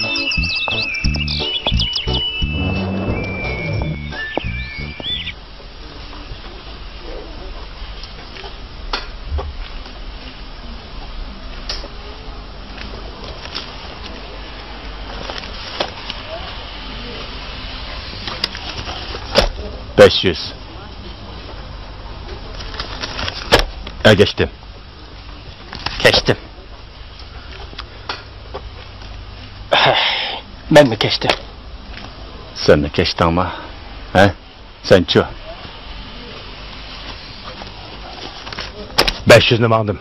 بەش يۈز. ئەگەشتىم. كەچتىم. مەنمۇ كەچتىم. سەنمۇ كەچتىڭما؟ ھە؟ سەنچۇ؟ بەش يۈزنى ماڭدىم.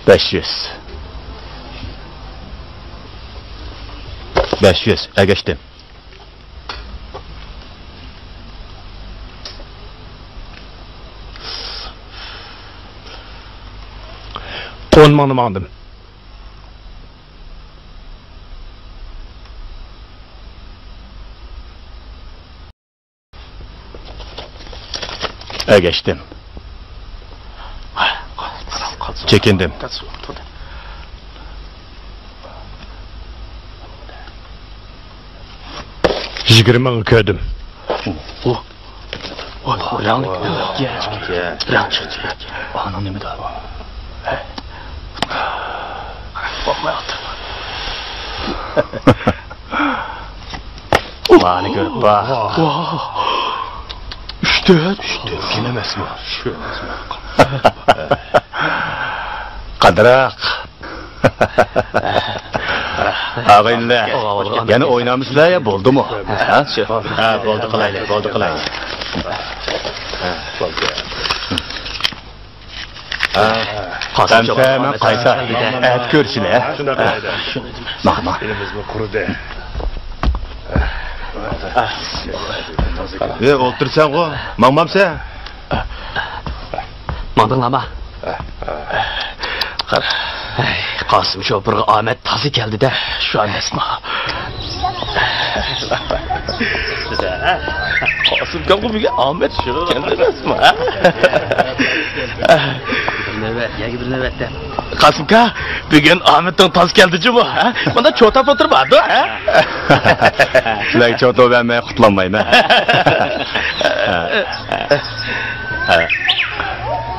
بەش يۈز. بەش يۈز، ئەگەشتىم. ئون مىڭنى ماڭدىم. ئەگەشتىم. چېكىندىم. يىگىرمە مىڭ كۆردۈم. ئانىڭ نېمىدۇ؟ قورقماي ئولتۇر. مانى كۆرۈپ باق. ئۈچ تۆت. ئۈچ تۆت. كىم ئەمەسمۇ؟ قادىراق. ئاغىنىلەر، يەنە ئوينامسىلەر يا بولدىمۇ؟ ھە؟ ھە، بولدى قىلايلى، بولدى قىلايلى. ھە، بولدى. قاسىمجان، مەن قايسا؟ ئەتە كۆرۈشىلى، ھە؟ شۇنداق قىلايلى. ماڭ، ماڭ. ئېلىمىزمۇ قۇرۇدى. ئە، ئولتۇرسەنغۇ، ماڭمامسەن؟ ماڭدىڭلارما؟ قارا. ھەي، قاسىم شوپۇرغا ئامەت تازا كەلدى-دە. شۇ ئەمەسمۇ؟ قاسىمجانغا بۈگۈن ئامەت كەلدى ئەمەسمۇ، ھە؟ بىر نۆۋەت، يەرگە بىر نۆۋەت دەپ. قاسىمكا، بۈگۈن ئامىتىڭ تاز كەلدى جۇمۇ، ھە؟ مانا چوتاپ ئولتۇرۇپ بارىدۇ، ھە؟ سىلەرگە چوتا بەرمەي قۇتۇلالمايمەن.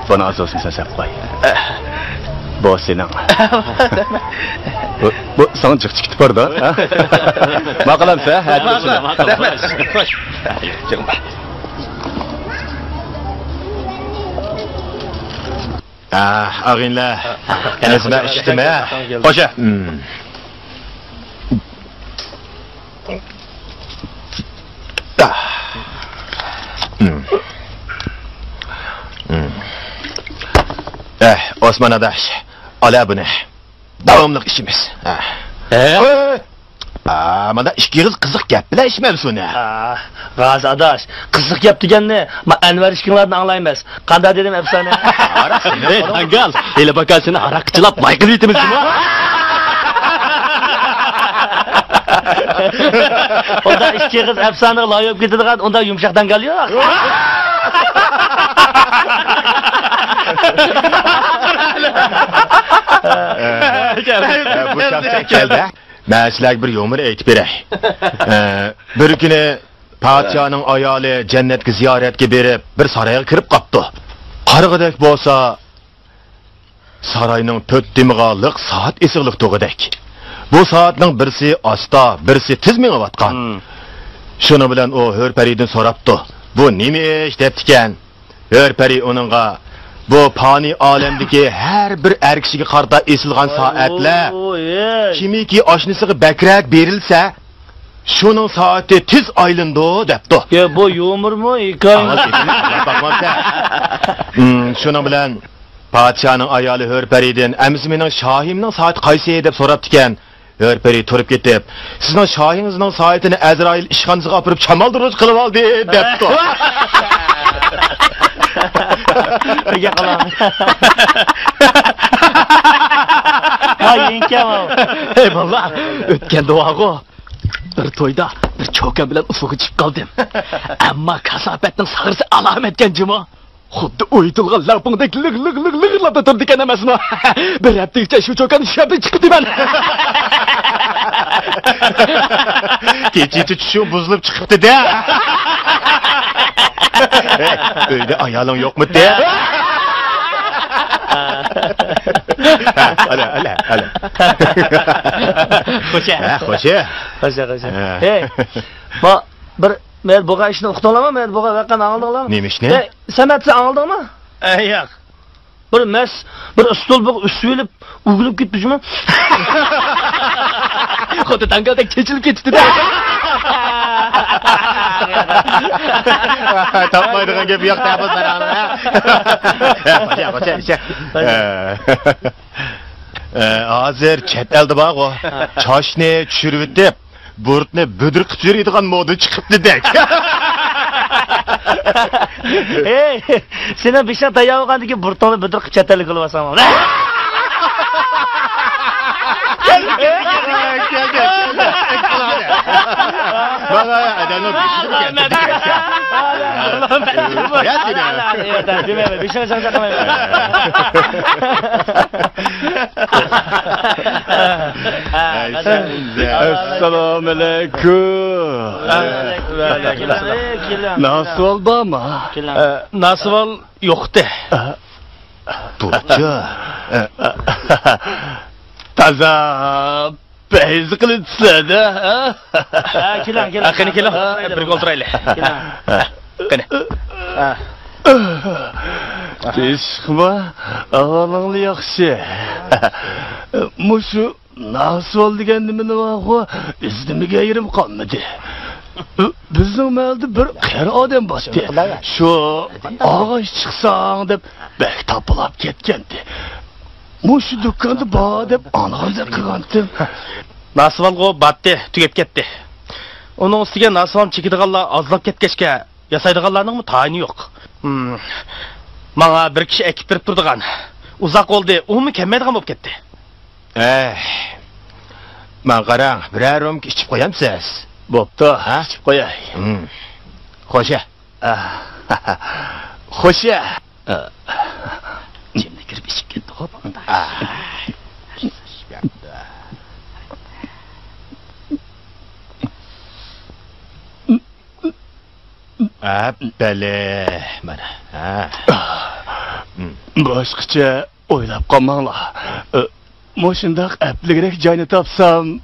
بۇنى ئاز بولسۇن سەن سەپ قوي. بۇ سېنىڭ. بۇ، بۇ ساڭا جىق چىقىپ بارىدۇ، ھە؟ ماقۇلامسەن، ھە؟ ماقۇل، ماقۇل. خوش. ئاغىنىلەر، ئەزمە ئىشتىمە. خوشە. ئە، ئوسمان ئاداش، ئالا بۇنى. داۋاملىق ئىچىمىز. ئە؟ ئە؟ ئا، مانا ئىككى ئېغىز قىزىق گەپ بىلەن ئىچمەمسۇ نە؟ ئا، غازى ئاداش، قىزىق گەپ دېگەننى، ما، ئەنۋەر ئىككىڭلاردىن ئاڭلايمىز. قانداق دېدىم ئەپسانە؟ ئەي، داڭگال، ھېلى باكا سېنى ھاراققا چىلاپ ماي قىلىۋېتىمىز جۇمۇ. ئۇنداق ئىككى ئېغىز ئەپسانىغا لايىق بولۇپ كېتىدىغان ئۇنداق يۇمشاق داڭگال يوق. ئە، بۇ شەخس كەلدى. مەن سىلەرگە بىر يۇمۇر ئېيتىپ بېرەي. ئە، بىر كۈنى پادىشاھنىڭ ئايالى جەننەتكە زىيارەتكە بېرىپ، بىر سارايغا كىرىپ قاپتۇ. قارىغۇدەك بولسا، ساراينىڭ تۆت تېمىغا لىق سائەت ئېسىقلىق تۇرغۇدەك. بۇ سائەتنىڭ بىرسى ئاستا، بىرسى تېز مېڭىۋاتقان. شۇنىڭ بىلەن ئۇ ھۆر پەرىدىن سوراپتۇ، «بۇ نېمە ئىش؟» دەپتىكەن. ھۆر پەرى ئۇنىڭغا، «بۇ پانىي ئالەمدىكى ھەر بىر ئەر كىشىگە قارىتا ئېسىلغان سائەتلەر. كىمكى ئاشنىسىغا بەكرەك بېرىلسە، شۇنىڭ سائىتى تېز ئايلىنىدۇ» دەپتۇ. يا، بۇ يۇمۇرمۇ، ھېكايىمۇ؟ ئاڭلاپ بېقىڭ، ئاڭلاپ باقمامسەن؟ ھىم، شۇنىڭ بىلەن پادىشاھنىڭ ئايالى ھۆر پەرىدىن، «ئەمىسە مېنىڭ شاھىمنىڭ سائىتى قايسى؟» دەپ سوراپتىكەن. ھۆر پەرى تۇرۇپ كېتىپ، «سىزنىڭ شاھىڭىزنىڭ سائىتىنى ئەزرائىل ئىشخانىسىغا ئاپىرىپ شامالدۇرغۇچ قىلىۋالدى» دەپتۇ. ھەي بالىلار، ئۆتكەن دۇئاغۇ. بىر تويدا بىر چوكان بىلەن ئۇسسۇلغا چىقىپ قالدىم. ئەمما كاساپەتنىڭ ساغرىسى ئالامەتكەن جۇمۇ. خۇددى ئويۇتۇلغان لەڭپۇڭدەك لىغ، لىغ، لىغ، لىغىرلاپلا تۇرىدىكەن ئەمەسمۇ؟ بىر ھەپتە ئىچىدە شۇ چوكاننى شەپە چىقىپ دېمەن. كېچىچە چۈشۈڭ بۇزۇلۇپ چىقىپتۇ-دە. ئۆيدە ئايالىڭ يوقمىدى؟ ئەلە، ئەلە، ئەلە. خوشە. ھە، خوشە. خوشە، خوشە. ھە. ھەي، ما، بىر مەيەر بولغان ئىشنى ئۇقتۇڭلارمۇ؟ مەيەر بولغان ۋەقەنى ئاڭلىدىڭلارمۇ؟ نېمە ئىشنى؟ ھەي، سەمەت، سەن ئاڭلىدىڭمۇ؟ ئە، ياق. بىر مەس، بىر ئۇستۇل بىر ئۈسۈۋېلىپ، ئۆگىنىپ كېتىپتۇ شۇمۇ. خۇددى تاڭگالدەك چېچىلىپ كېتىپتۇ-دە. تاپمايدىغان گەپ يوق، تەپە ساراڭلار. ھە، خوشە، خوشە، خوشە. ئە، ھازىر چەت ئەلدە بارغۇ، چاچنى چۈشۈرۈۋېتىپ، بۇرۇتنى بۈدرە قىلىپ يۈرىدىغان مودا چىقىپتۇ-دەك. ھەي، سېنىڭ بېشىڭ تەييار بولغاندىن كېيىن بۇرۇتۇڭنى بۈدرە قىلىپ چەت ئەلگە يوللىۋالساڭ. ئەسسالامۇ ئەلەيكۇم. ۋەئەلەيكۇم ئەسسالام. ناسىۋال بارمۇ؟ ئە، ناسىۋال يوقتى. بوپتۇ. تازا پەيز قىلىپسىلەر-دە، ھە؟ ھە، كېلىڭ، كېلىڭ. ھە، قېنى، كېلىڭ. بىرگە ئولتۇرايلى. كېلىڭ. قېنى. ھە. تىنچلىقمۇ؟ ئەھۋالىڭلار ياخشى. مۇشۇ ناسىۋال دېگەن نېمىنى بارغۇ، ئىزدىمىگەن يېرىم قالمىدى. بىزنىڭ مەھەللىدە بىر قېرى ئادەم بارتتى. شۇ ئاغاچ چىقساڭ دەپ بەك تاپىلاپ كەتكەنتى. مۇشۇ دۇكاندا بار دەپ ئاڭلىغاندەك قىلغانتىم. ناسىۋالغۇ بارتتى، تۈگەپ كەتتى. ئۇنىڭ ئۈستىگە ناسىۋال چېكىدىغانلار ئازلاپ كەتكەچكە، ياسايدىغانلارنىڭمۇ تايىنى يوق. ھىم. ماڭا بىر كىشى ئەكىپ بېرىپ تۇرىدىغان. ئۇزاق بولدى، ئۇمۇ كەلمەيدىغان بولۇپ كەتتى. ئەي، ماڭا قاراڭ، بىرەر رومكا ئىچىپ قويامسىز؟ بوپتۇ، ھە؟ ئىچىپ قوياي. ھىم. خوشە. خوشە. ئىچىمدە كىرىپ ئىچىپ كەتتىغۇ بۇ. ھە، بەلى، مانا. ھە. باشقىچە ئويلاپ قالماڭلار. مۇشۇنداق ئەپلىكرەك جاينى تاپسام،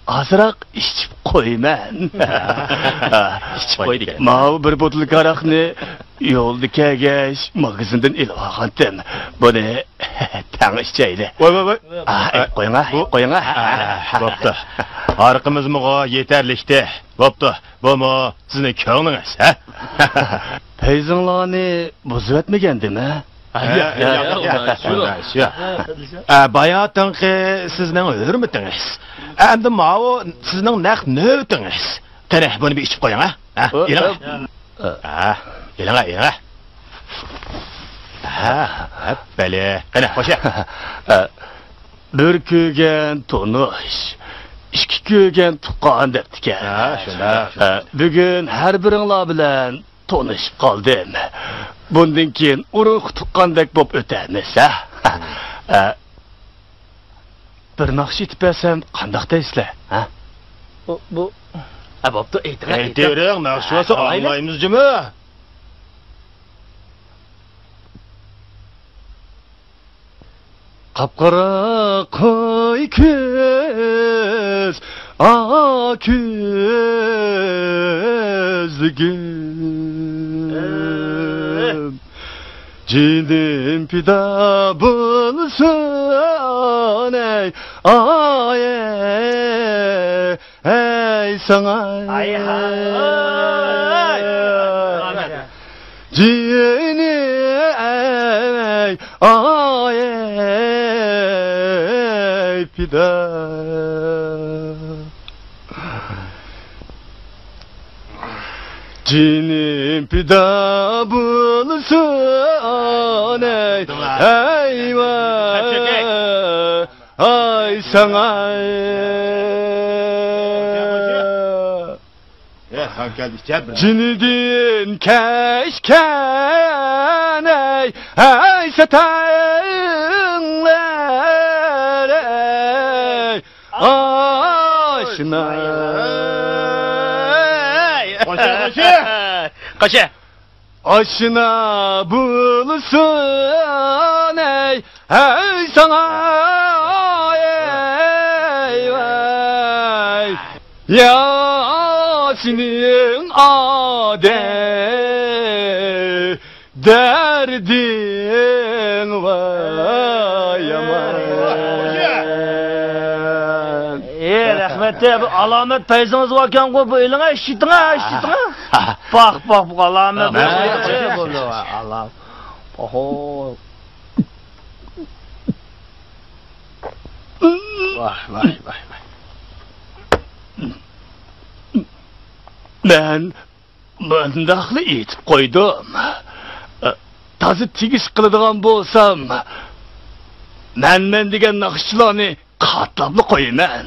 ئازراق ئىچىپ قويىمەن. ئىچىپ قوي دېگەن. ماۋۇ بىر بوتۇلكا ھاراقنى يولدا كەلگەچ ماگىزىندىن ئېلىپ ئالغانتىم. بۇنى تەڭ ئىچەيلى. ۋاي، ۋاي، ۋاي. ئا، ئە، قويۇڭا، بۇ قويۇڭا. ئە، بوپتۇ. ھارىقىمىزمۇغۇ يېتەرلىكتى. بوپتۇ. بۇمۇ سىزنىڭ كۆڭلىڭىز، ھە؟ پەيزىڭلارنى بۇزۇۋەتمىگەندىم، ھە؟ ھە، ياق، ياق، ياق، ياق. شۇ. ئە، باياتىنقى سىزنىڭ ھۆرمىتىڭىز. ئەمدى ماۋۇ سىزنىڭ نەق نۆۋىتىڭىز. قېنى، بۇنى بىر ئىچىپ قويۇڭ، ھە؟ ھە، ئېلىڭ. ھە، ئېلىڭ، ئېلىڭ. ھە، ھە، بەلى. قېنى، خوشە. بىر كۆرگەن تونۇش، ئىككى كۆرگەن تۇغقان دەپتىكەن. ھە، شۇنداق. ھە، بۈگۈن ھەر بىرىڭلار بىلەن تونۇشۇپ قالدىم. بۇندىن كېيىن ئۇرۇق تۇغقاندەك بولۇپ ئۆتەرمىز، ھە؟ ھە. بىر ناخشا ئېيتىپ بەرسەم قانداق دەيسىلەر، ھە؟ بۇ، بۇ. ھە، بوپتۇ، ئېيتىڭ، ئېيتىڭ. ئېيتىۋېرىڭ، ناخشا بولسا ئاڭلايمىز جۇمۇ. قاپقارا قوي كۆز، ئاق كۆزلۈكۈم. جېنىم پىدا بولسۇن، ئاي، ئاي، ئەي ساڭا. ئاي، ھاي. جېنىم، ئەي، ئاي، ئەي پىدا. جېنىم پىدا بولسۇن، ئەي، ئەي ۋاي. ئاي ساڭا. جېنىدىن كەچكەن ئەي، ئەي سەتەڭلەر ئەي، ئاشنا. قوشە، قوشە. قوشە. ئاشنا بولسۇن ئەي، ئەي ساڭا ئەي ۋاي. يا سېنىڭ ئادەم دەردىڭ ۋاي يامان. ئى، رەھمەت، بۇ ئالامەت پەيزىڭىز باركەنغۇ، بۇ ئېلىڭە، ئىشلىتىڭە، ئىشلىتىڭە. پاخ، پاخ، بۇ ئالامەت. ئالام. ئوھو. ۋاھ، ۋاھ، ۋاھ، ۋاھ. مەن مۇنداقلا ئېيتىپ قويدۇم. تازا تېگىش قىلىدىغان بولسام، مەنمەن دېگەن ناخشىچىلارنى قاتلاپلا قويىمەن.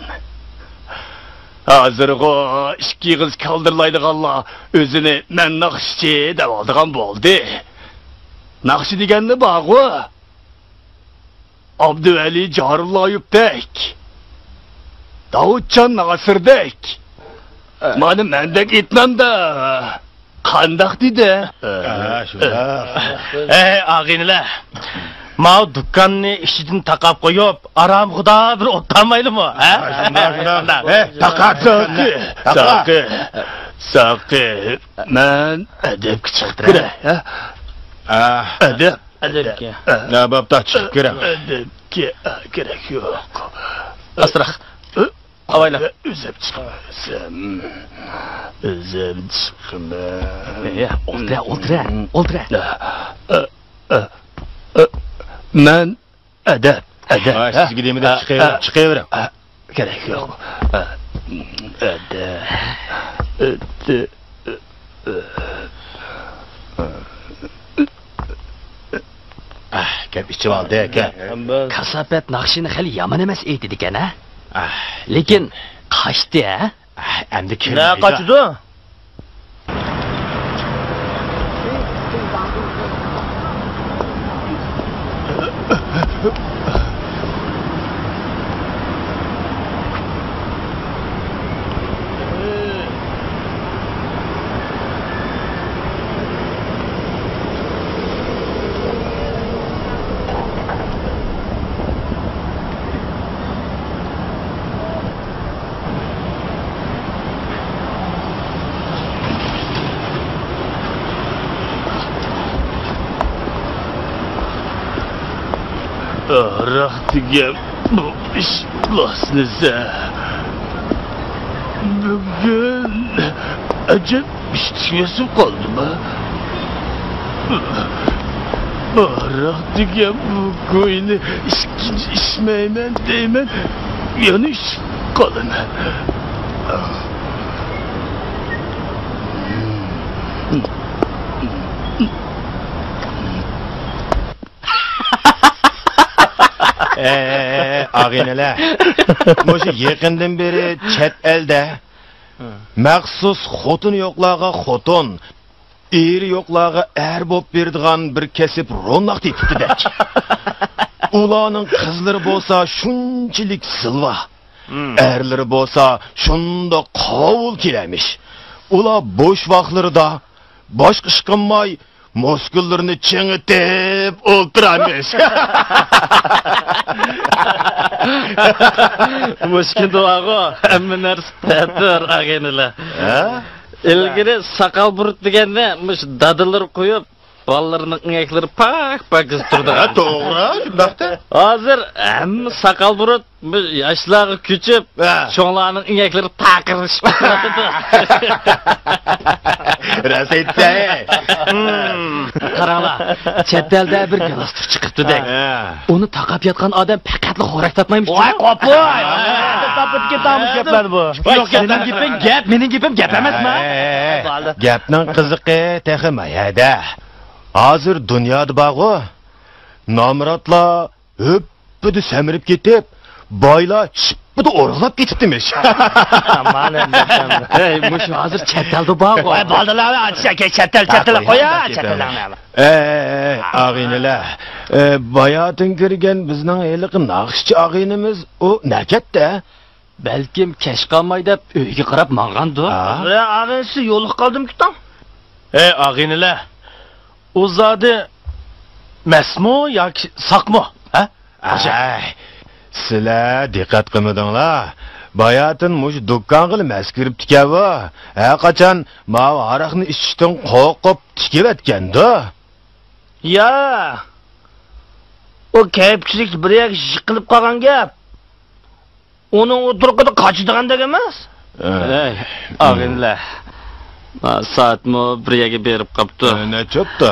ھازىرغۇ ئىككى ئېغىز كالدىرلايدىغانلار ئۆزىنى مەن ناخشىچى دەۋالىدىغان بولدى. ناخشا دېگەنلا بارغۇ. ئابدۇۋەلى جارۇللايېۋدەك، داۋۇتجان ناسىردەك، مانا مەندەك ئېيتمامدا قانداق دېدى؟ ھە، شۇنداق. ئەي ئاغىنىلەر، ماۋۇ دۇكاننى ئىچىدىن تاقاپ قويۇپ، ئارامغا خۇدا بىر ئولتۇرمايلىمۇ؟ ھە؟ شۇنداق، شۇنداق. ھە، تاقا، تاقا. ساقى، ساقى، ساقى. مەن ئەدەپكە چىقىپ كىرەي، ھە؟ ئەدەپ. ئەدەپكە. ھە، بوپتۇ، چىقىپ كىرەڭ. ئەدەپكە كېرەك يوق. ئاستىراق. ئاۋايلا. ئۆزۈم چىقىمەن. ئۆزۈم چىقىمەن. ئولتۇرە، ئولتۇرە، ئولتۇرە. مەن ئەدەپ، ئەدەپ. ھە، سىزگە دېمىدىم، چىقىۋېرىڭ. كېرەك يوق. ئەدە. ئەھ، گەپ ئىچىۋالدى ئاكا. كاساپەت ناخشىنى خېلى يامان ئەمەس ئېيتىدىكەن ھە؟ ئەھ. لېكىن قاچتى ھە؟ ئەھ، ئەمدى كىم نە قاچىدۇ؟ ھاراق دېگەن بۇ ئىش بۇلاسنىسە. بۈگۈن ئەجەب ئىشتىشىم قالدىما؟ ھاراق دېگەن بۇ گۇينى ئىچكىچە ئىچمەيمەن دەيمەن، يەنە ئىچىپ قالىمەن. ئەي، ئاغىنىلەر، مۇشۇ يېقىندىن بېرى چەت ئەلدە مەخسۇس خوتۇنى يوقلارغا خوتۇن، ئېرى يوقلارغا ئەر بولۇپ بېرىدىغان بىر كەسىپ روناق تېپىپتىدەك. ئۇلارنىڭ قىزلىرى بولسا شۇنچىلىك زىلۋا، ئەرلىرى بولسا شۇنداق قاۋۇل كېلەرمىش. ئۇلار بوش ۋاقىتلىرىدا باشقا ئىش قىلماي، مۇسكۇللىرىنى چىڭىتىپ ئولتۇرارمىش. مۇشۇ كۈندە بارغۇ، ھەممە نەرسە تەتۈر، ئاغىنىلەر. ھە؟ ئىلگىرى ساقال بۇرۇت دېگەننى مۇشۇ دادىلىرى قويۇپ، بالىلىرىنىڭ ئىڭەكلىرى پاك-پاكىز تۇرىدىغان. ھە، توغرا، شۇنداقتا. ھازىر ھەممە ساقال بۇرۇت بۇ ياشلارغا كۆچۈپ، ھە، چوڭلارنىڭ ئىڭەكلىرى تاقىرلىشىپ كېتىۋاتىدۇ. راست ئېيتتى. قاراڭلار، چەت ئەلدە بىر گالاستۇك چىقىپتۇدەك. ھە. ئۇنى تاقاپ ياتقان ئادەم پەقەتلا خوراك تارتمايمىش. ۋاي، قوپۇي! تاپىدىكەن تامۇش گەپلەرنى بۇ. يوق، مېنىڭ گېپىم گەپ، مېنىڭ گېپىم گەپ ئەمەسما؟ ھە، ھە، ھە. گەپنىڭ قىزىقى تېخى ما يەردە. ھازىر دۇنيادا بارغۇ، نامراتلار ھۆپپىدە سەمرىپ كېتىپ، بايلار شىپپا ئورۇقلاپ كېتىپتىمىش. ئەمما ھەي، مۇشۇ ھازىر چەت ئەلدە بارغۇ. ۋاي بالىلار، چەت ئەل، چەت ئەل، قويا، چەت ئەلنى. ئەي، ئەي، ئەي، ئاغىنىلەر. ئە، باياتىن كىرگەن بىزنىڭ ھېلىقى ناخشىچى ئاغىنىمىز، ئۇ نەچەتتە؟ بەلكىم كەچ قالماي دەپ ئۆيگە قاراپ ماڭغاندۇ؟ ھە، ئاغىنىسى يولۇقۇپ قالدىمىكىن؟ ئەي، ئاغىنىلەر، ئۇ زادى مەستمۇ ياكى ساقمۇ؟ ھە؟ ئەي، سىلەر دىققەت قىلمىدىڭلار. باياتىن مۇشۇ دۇكانغىلا مەست كىرىپتىكەن بۇ. ھەر قاچان ماۋۇ ھاراقنى ئىچىشتىن قورقۇپ تىكىۋەتكەندۇ. يا، ئۇ كەيپچىلىك بىر يەرگە يىقىلىپ قالغان گەپ. ئۇنىڭ ئۇ تۇرقىدا قاچىدىغاندەك ئەمەس. ھە. ئەي، ئاغىنىلەر. ما سائەتمۇ بىر يەرگە بېرىپ قاپتۇ. ھە، نەچچە بوپتۇ؟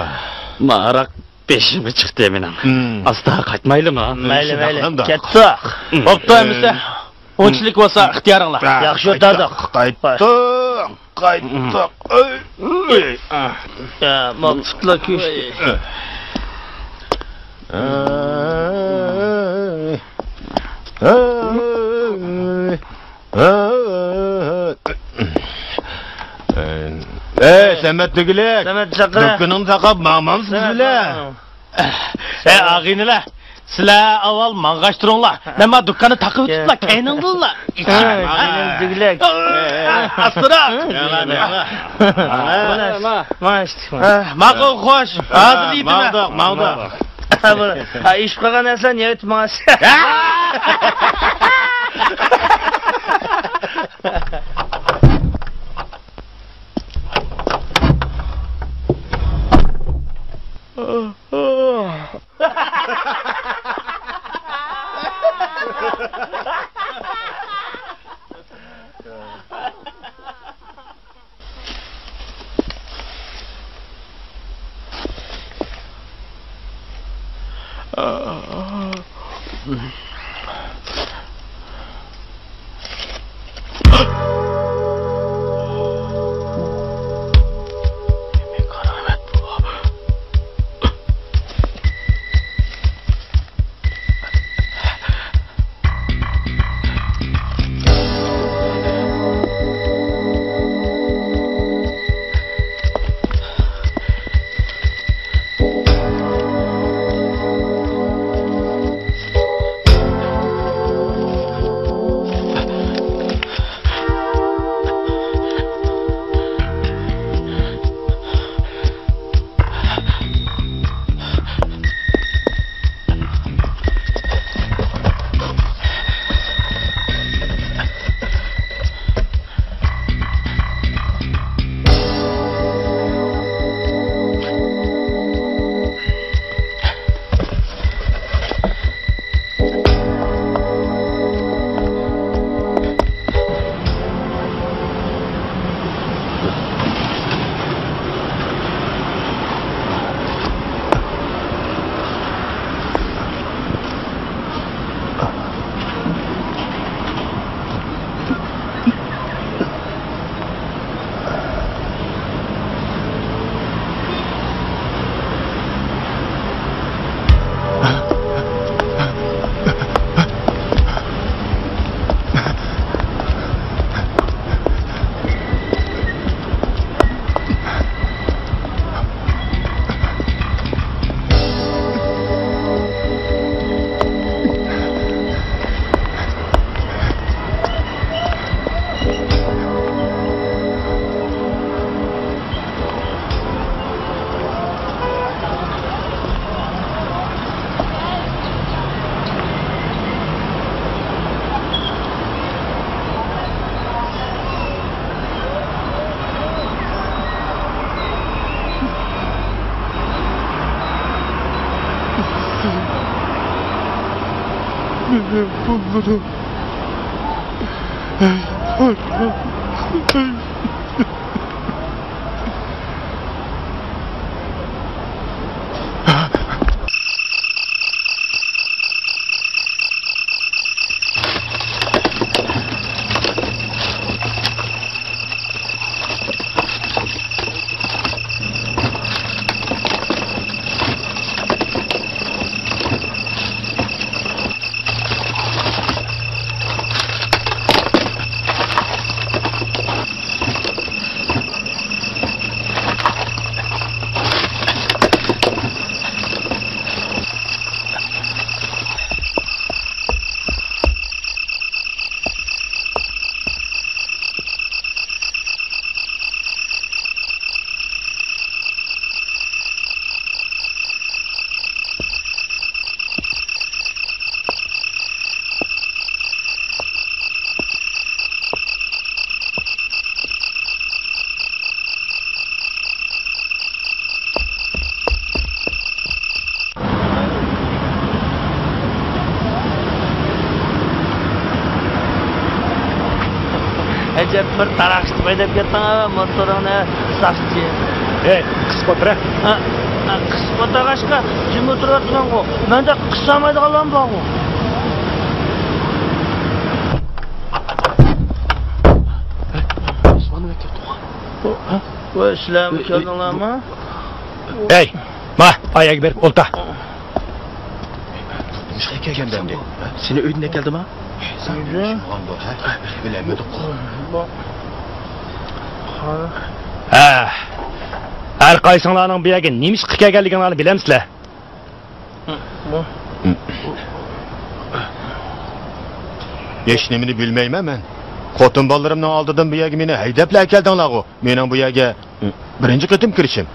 ما ھاراق بېشىمغا چىقتى مېنىڭ. ھىم. ئاستا قايتمايلىما؟ مەيلى، مەيلى. كەتتۇق. بوپتۇ، ئەمىسە. ئۇنچىلىك بولسا ئىختىيارىڭلار. ياخشى ئولتۇردۇق. قايتتۇق. قايتتۇق. ئۆي، ئۆي، ئا. يا، ما پۇتلار كۆشتى. ئۆي. ئۆي. ئۆي. ئەي، سەمەت دېگۈلۈك. سەمەت چاقىرە. دۇكىنىڭنى تاقاپ ماڭمامسىز بىلە؟ ئەي، ئاغىنىلەر، سىلەر ئاۋۋال ماڭغاچ تۇرۇڭلار. مەن ما دۇكاننى تاقىۋېتىپلا كەينىڭدىنلا ئىچىمەن. ئاغىنىم دېگۈلۈك. ئاستىراق. مانا، مانا، مانا. ماقۇل، خوش. ھازىر ئېيتىمەن. ماڭدۇق، ماڭدۇق. ھە، بۇ، ھە، ئىچىپ قالغان نەرسىلەرنى يەۋېتىپ ماڭىسىز. مېنىڭ پۇللىرىم. دەپ بىر تاراقشىتىپ ھەيدەپ كەتتىڭ ھە، موتورۇڭنى ساقچى. ھەي، قىسىپ ئولتۇر ھە. ھە، ھە، قىسىپ ئولتۇرغاچقا جىم ئولتۇرۇۋاتىمەنغۇ. مەندە قىسالمايدىغانلارمۇ بارغۇ. ۋاي، سىلەرمۇ كەلدىڭلارمۇ؟ ھەي، ما، ئاياغغا بېرىپ ئولتۇر. نېمىشقا كەلگەندە ئەمدى؟ سېنى ئۆيدىن ئەكەلدىما؟ ئۆيدىن؟ بىلەلمىدۇق. ھە. ھەر قايسىڭلارنىڭ بۇ يەرگە نېمىشقا كەلگەنلىكىڭلارنى بىلەمسىلەر؟ ھېچنېمىنى بىلمەيمەن مەن. خوتۇن بالىلىرىمنىڭ ئالدىدىن بۇ يەرگە مېنى ھەيدەپلا ئەكەلدىڭلارغۇ. مېنىڭ بۇ يەرگە بىرىنچى قېتىم كىرىشىم.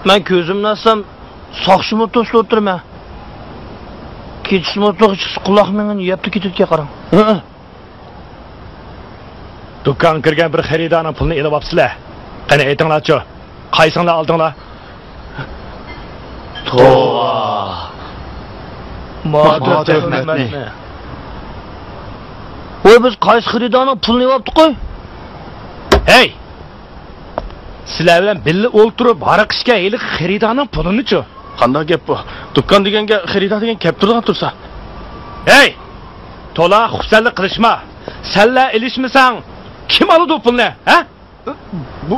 مەن كۆزۈمنى ئاچسام، ساقچىمۇ توسۇپ ئولتۇرىمەن. كېچىسىمۇ توغرا چىقسا، قۇلاق مېڭىنى يەپلا كېتىدىكەن، قاراڭ. ھە. دۇكانغا كىرگەن بىر خېرىدارنىڭ پۇلىنى ئېلىۋاپسىلەر. قېنى، ئېيتىڭلارچۇ، قايسىڭلار ئالدىڭلار؟ توۋا! ما تۆھمەتنى! ۋاي، بىز قايسى خېرىدارنىڭ پۇلىنى ئېلىۋاپتۇق؟ ھەي! سىلەر بىلەن بىللە ئولتۇرۇپ ھاراق ئىچكەن ھېلىقى خېرىدارنىڭ پۇلىنىچۇ؟ قانداق گەپ بۇ؟ دۇكان دېگەنگە خېرىدار دېگەن كەپ تۇرىدىغان تۇرسا. ھەي! تولا خۇپسەنلىك قىلىشما. سەنلا ئېلىشمىساڭ، كىم ئالىدۇ پۇلنى، ھە؟ بۇ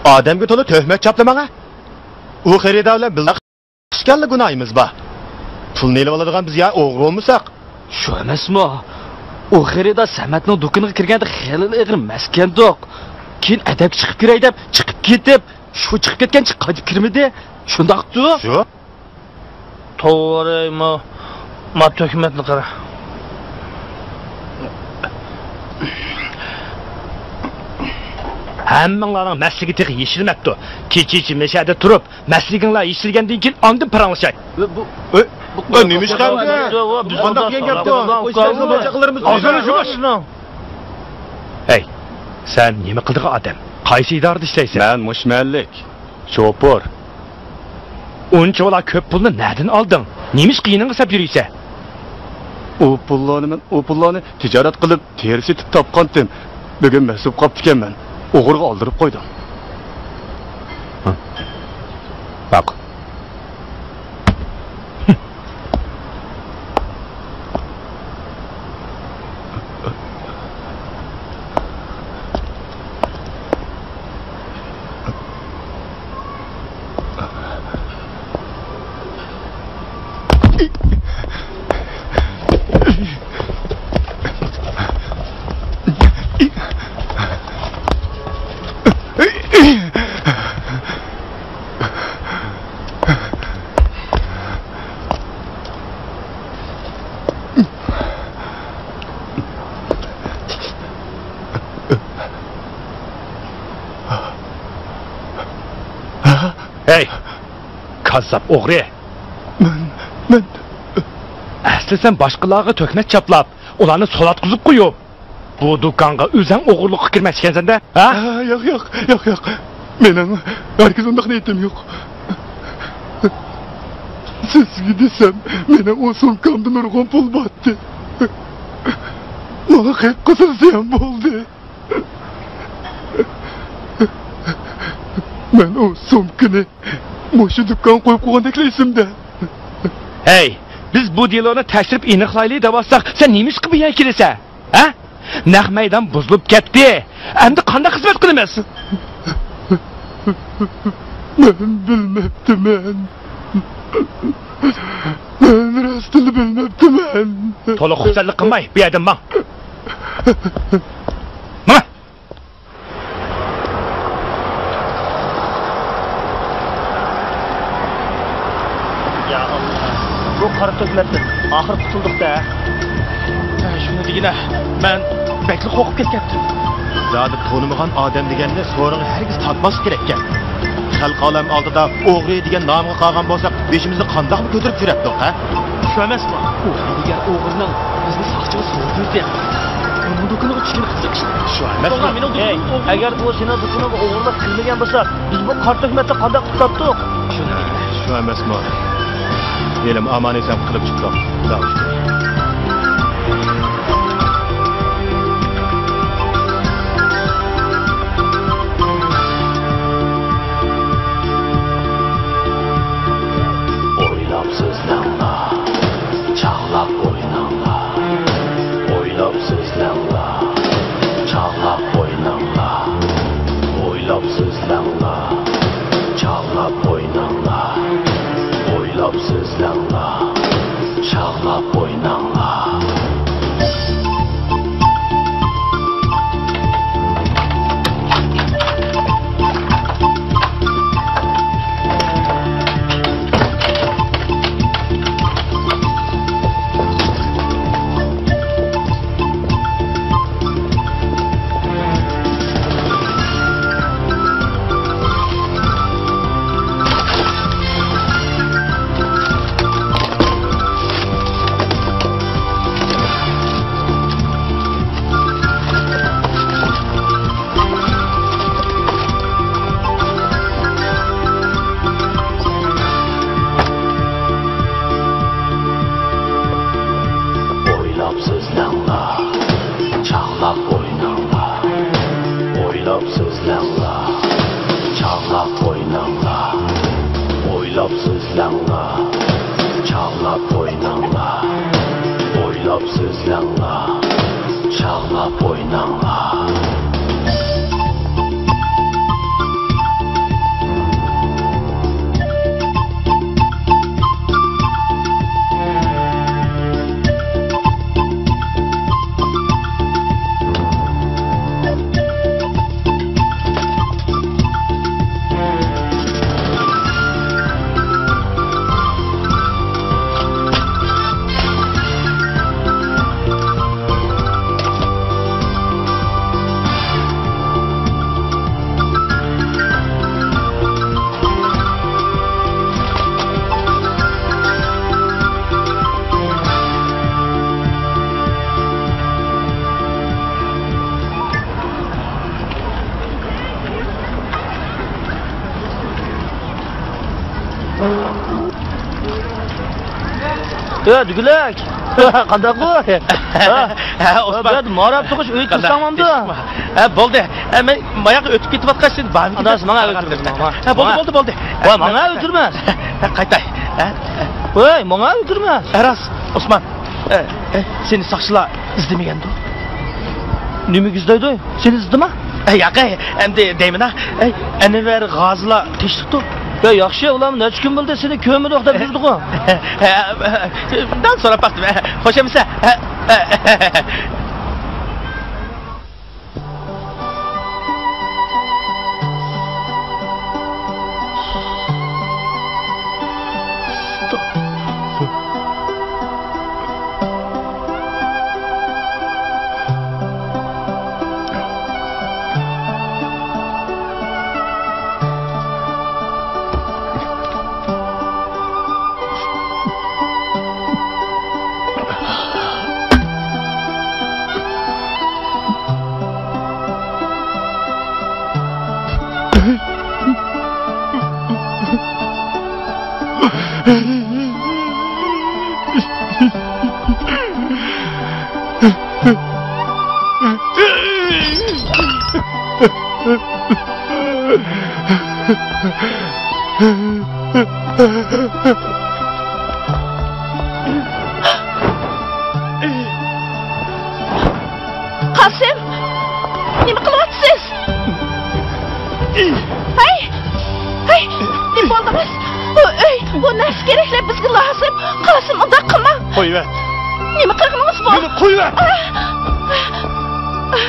ئادەمگە تولا تۆھمەت چاپلىماڭ ھە. ئۇ خېرىدار بىلەن بىللە ئىككىلا گۇناھىمىز بار. پۇلنى ئېلىۋالىدىغان بىز يا ئوغرى بولمىساق. شۇ ئەمەسمۇ؟ ئۇ خېرىدار سەمەتنىڭ دۇكىنىغا كىرگەندە خېلىلا ئېغىر مەستكەندۇق. كېيىن ئەدەپكە چىقىپ كىرەي دەپ چىقىپ كېتىپ، شۇ چىقىپ كەتكەنچە قايتىپ كىرمىدى. شۇنداقتۇ؟ شۇ. توۋا، ما، ما تۆھمەتنى قارا. ھەممىڭلارنىڭ مەستلىكى تېخى يېشىلمەپتۇ. كېچىچە مەشەدە تۇرۇپ، مەستلىكىڭلار يېشىلگەندىن كېيىن ئاندىن پاراڭلىشاي. بۇ، بۇ، بۇ، بۇ، نېمە ئىش قىلدى؟ قانداق دېگەن گەپتۇ؟ ئۆزىمىزنىڭ. ھەي، سەن نېمە قىلىدىغان ئادەم؟ قايسى ئىدارىدە ئىشلەيسەن؟ مەن مۇشۇ مەھەللىك. شوپۇر. ئۇنچىۋالا كۆپ پۇلنى نەدىن ئالدىڭ؟ نېمىشقا يېنىڭغا سەپ يۈرىسەن؟ ئۇ پۇللارنى مەن، ئۇ پۇللارنى تىجارەت قىلىپ، تېرە سېتىپ تاپقانتىم. بۈگۈن مەست بولۇپ قاپتىكەنمەن. ئوغرىغا ئالدۇرۇپ قويدۇم. ھە. باق. ھەي، كاززاپ ئوغرى! مەن، مەن. ئەسلى سەن باشقىلارغا تۆھمەت چاپلاپ، ئۇلارنى سولاتقۇزۇپ قويۇپ، بۇ دۇكانغا ئۆزۈڭ ئوغرىلىققا كىرمەكچىكەنسەن-دە، ھە؟ ھە، ياق، ياق، ياق، ياق. مېنىڭ ھەرگىز ئۇنداق نىيىتىم يوق. سىزگە دېسەم، مېنىڭ ئۇ سومكامدا نۇرغۇن پۇل بارتى. ماڭا قېقىپ قىلسا زىيان بولدى. مەن ئۇ سومكىنى مۇشۇ دۇكانغا قويۇپ قويغاندەكلا ئېسىمدە. ھەي، بىز بۇ دېلونى تەكشۈرۈپ ئېنىقلايلى دەۋاتساق، سەن نېمىشقا بۇ يەرگە كېلىسەن؟ ھە؟ نەق مەيدان بۇزۇلۇپ كەتتى. ئەمدى قانداق خىزمەت قىلىمىز؟ مەن بىلمەپتىمەن. مەن راستىنلا بىلمەپتىمەن. تولا خۇپسەنلىك قىلماي، بۇ يەردىن ماڭ. ماڭ! يا ئاللا، بۇ قارا تۆھمەتتىن ئاخىر قۇتۇلدۇق-دە. ھە، شۇنى دېگىنە، مەن بەكلا قورقۇپ كەتكەنتىم. زادى تونۇمىغان ئادەم دېگەننى سورۇنغا ھەرگىز تارتماسلىق كېرەككەن. خەلق ئالەم ئالدىدا ئوغرى دېگەن نامغا قالغان بولساق، بېشىمىزنى قانداقمۇ كۆتۈرۈپ يۈرەتتۇق، ھە؟ شۇ ئەمەسمۇ؟ ئۇ ھەيدىگەر ئوغرىنىڭ بىزنى ساقچىغا سوۋغا بېرىپ، ئۇنىڭ دۇكىنىغا چۈشكىنى قىزىق ئىش. شۇ ئەمەسمۇ؟ توغرا، مېنىڭ دۇكىنىمغا ئوغرىلىق قىلمىگەن بولسا، بىز بۇ قارا تۆھمەتتە قانداق قۇتۇلاتتۇق؟ شۇنى دېگىنە. شۇ ئەمەسمۇ؟ ھېلىمۇ ئامان-ئېسەن قۇتۇلۇپ چىقتۇق. خۇداغا شۈكۈر. چاغلاپ ئويناڭلار. ئويلاپ سۆزلەڭلار، چاغلاپ ئويناڭلار. ئويلاپ سۆزلەڭلار، چاغلاپ ئويناڭلار. ئويلاپ سۆزلەڭلار، چاغلاپ ئويناڭلار. ئويلاپ سۆزلەڭلار، چاغلاپ ئويناڭلار. ئە، دۈگىلەك. قانداق بۇ؟ ھە، ئوسمان. بۇ يەردە ماراپ تۇغۇش ئۆيگە قانداق؟ تۇرساڭمامدۇ؟ ھە، بولدى. ھە، مەن ماياققا ئۆتۈپ كېتىۋاتقاچ، سېنى بارمىكىن ئاداش، دەپ ماڭا قارىغان ئۆتۈرمە، دېدىم. ماڭا. ھە، بولدى، ماڭا. بولدى، بولدى. ۋاي، ماڭا ئۆتۈرمە. قايتاي. ھە؟ ۋاي، ماڭا ئۆتۈرمە. ھە، راست، ئوسمان. ئە، ئە، سېنى ساقچىلار ئىزدىمىگەندۇ؟ نېمىگە ئىزدەيدۇ؟ سېنى ئىزدىما؟ ئە، ياق، ئەي، ئەمدى دەيمىنا. ئەي، ئەنۋەر غازىلار تېشىلىپتۇ. يا، ياخشى، ئۇلارمۇ نەچچە كۈن بولدى، سېنى كۆرمىدۇق دەپ يۈردىغۇ. ئە، ئە، ئە، مەن سوراپ باقتىم. ئە، خوش ئەمىسە. ئە، ئە، ئە. قاسىم، نېمە قىلىۋاتىسىز؟ ھەي! ھەي! نېمە بولدىڭىز؟ بۇ ئۆي، بۇ نەرسە كېرەكلەر بىزگە لازىم. قاسىم، ئۇنداق قىلماڭ. قويۇۋەت. نېمە قىلغىنىڭىز بۇ؟ مېنى قويۇۋەت.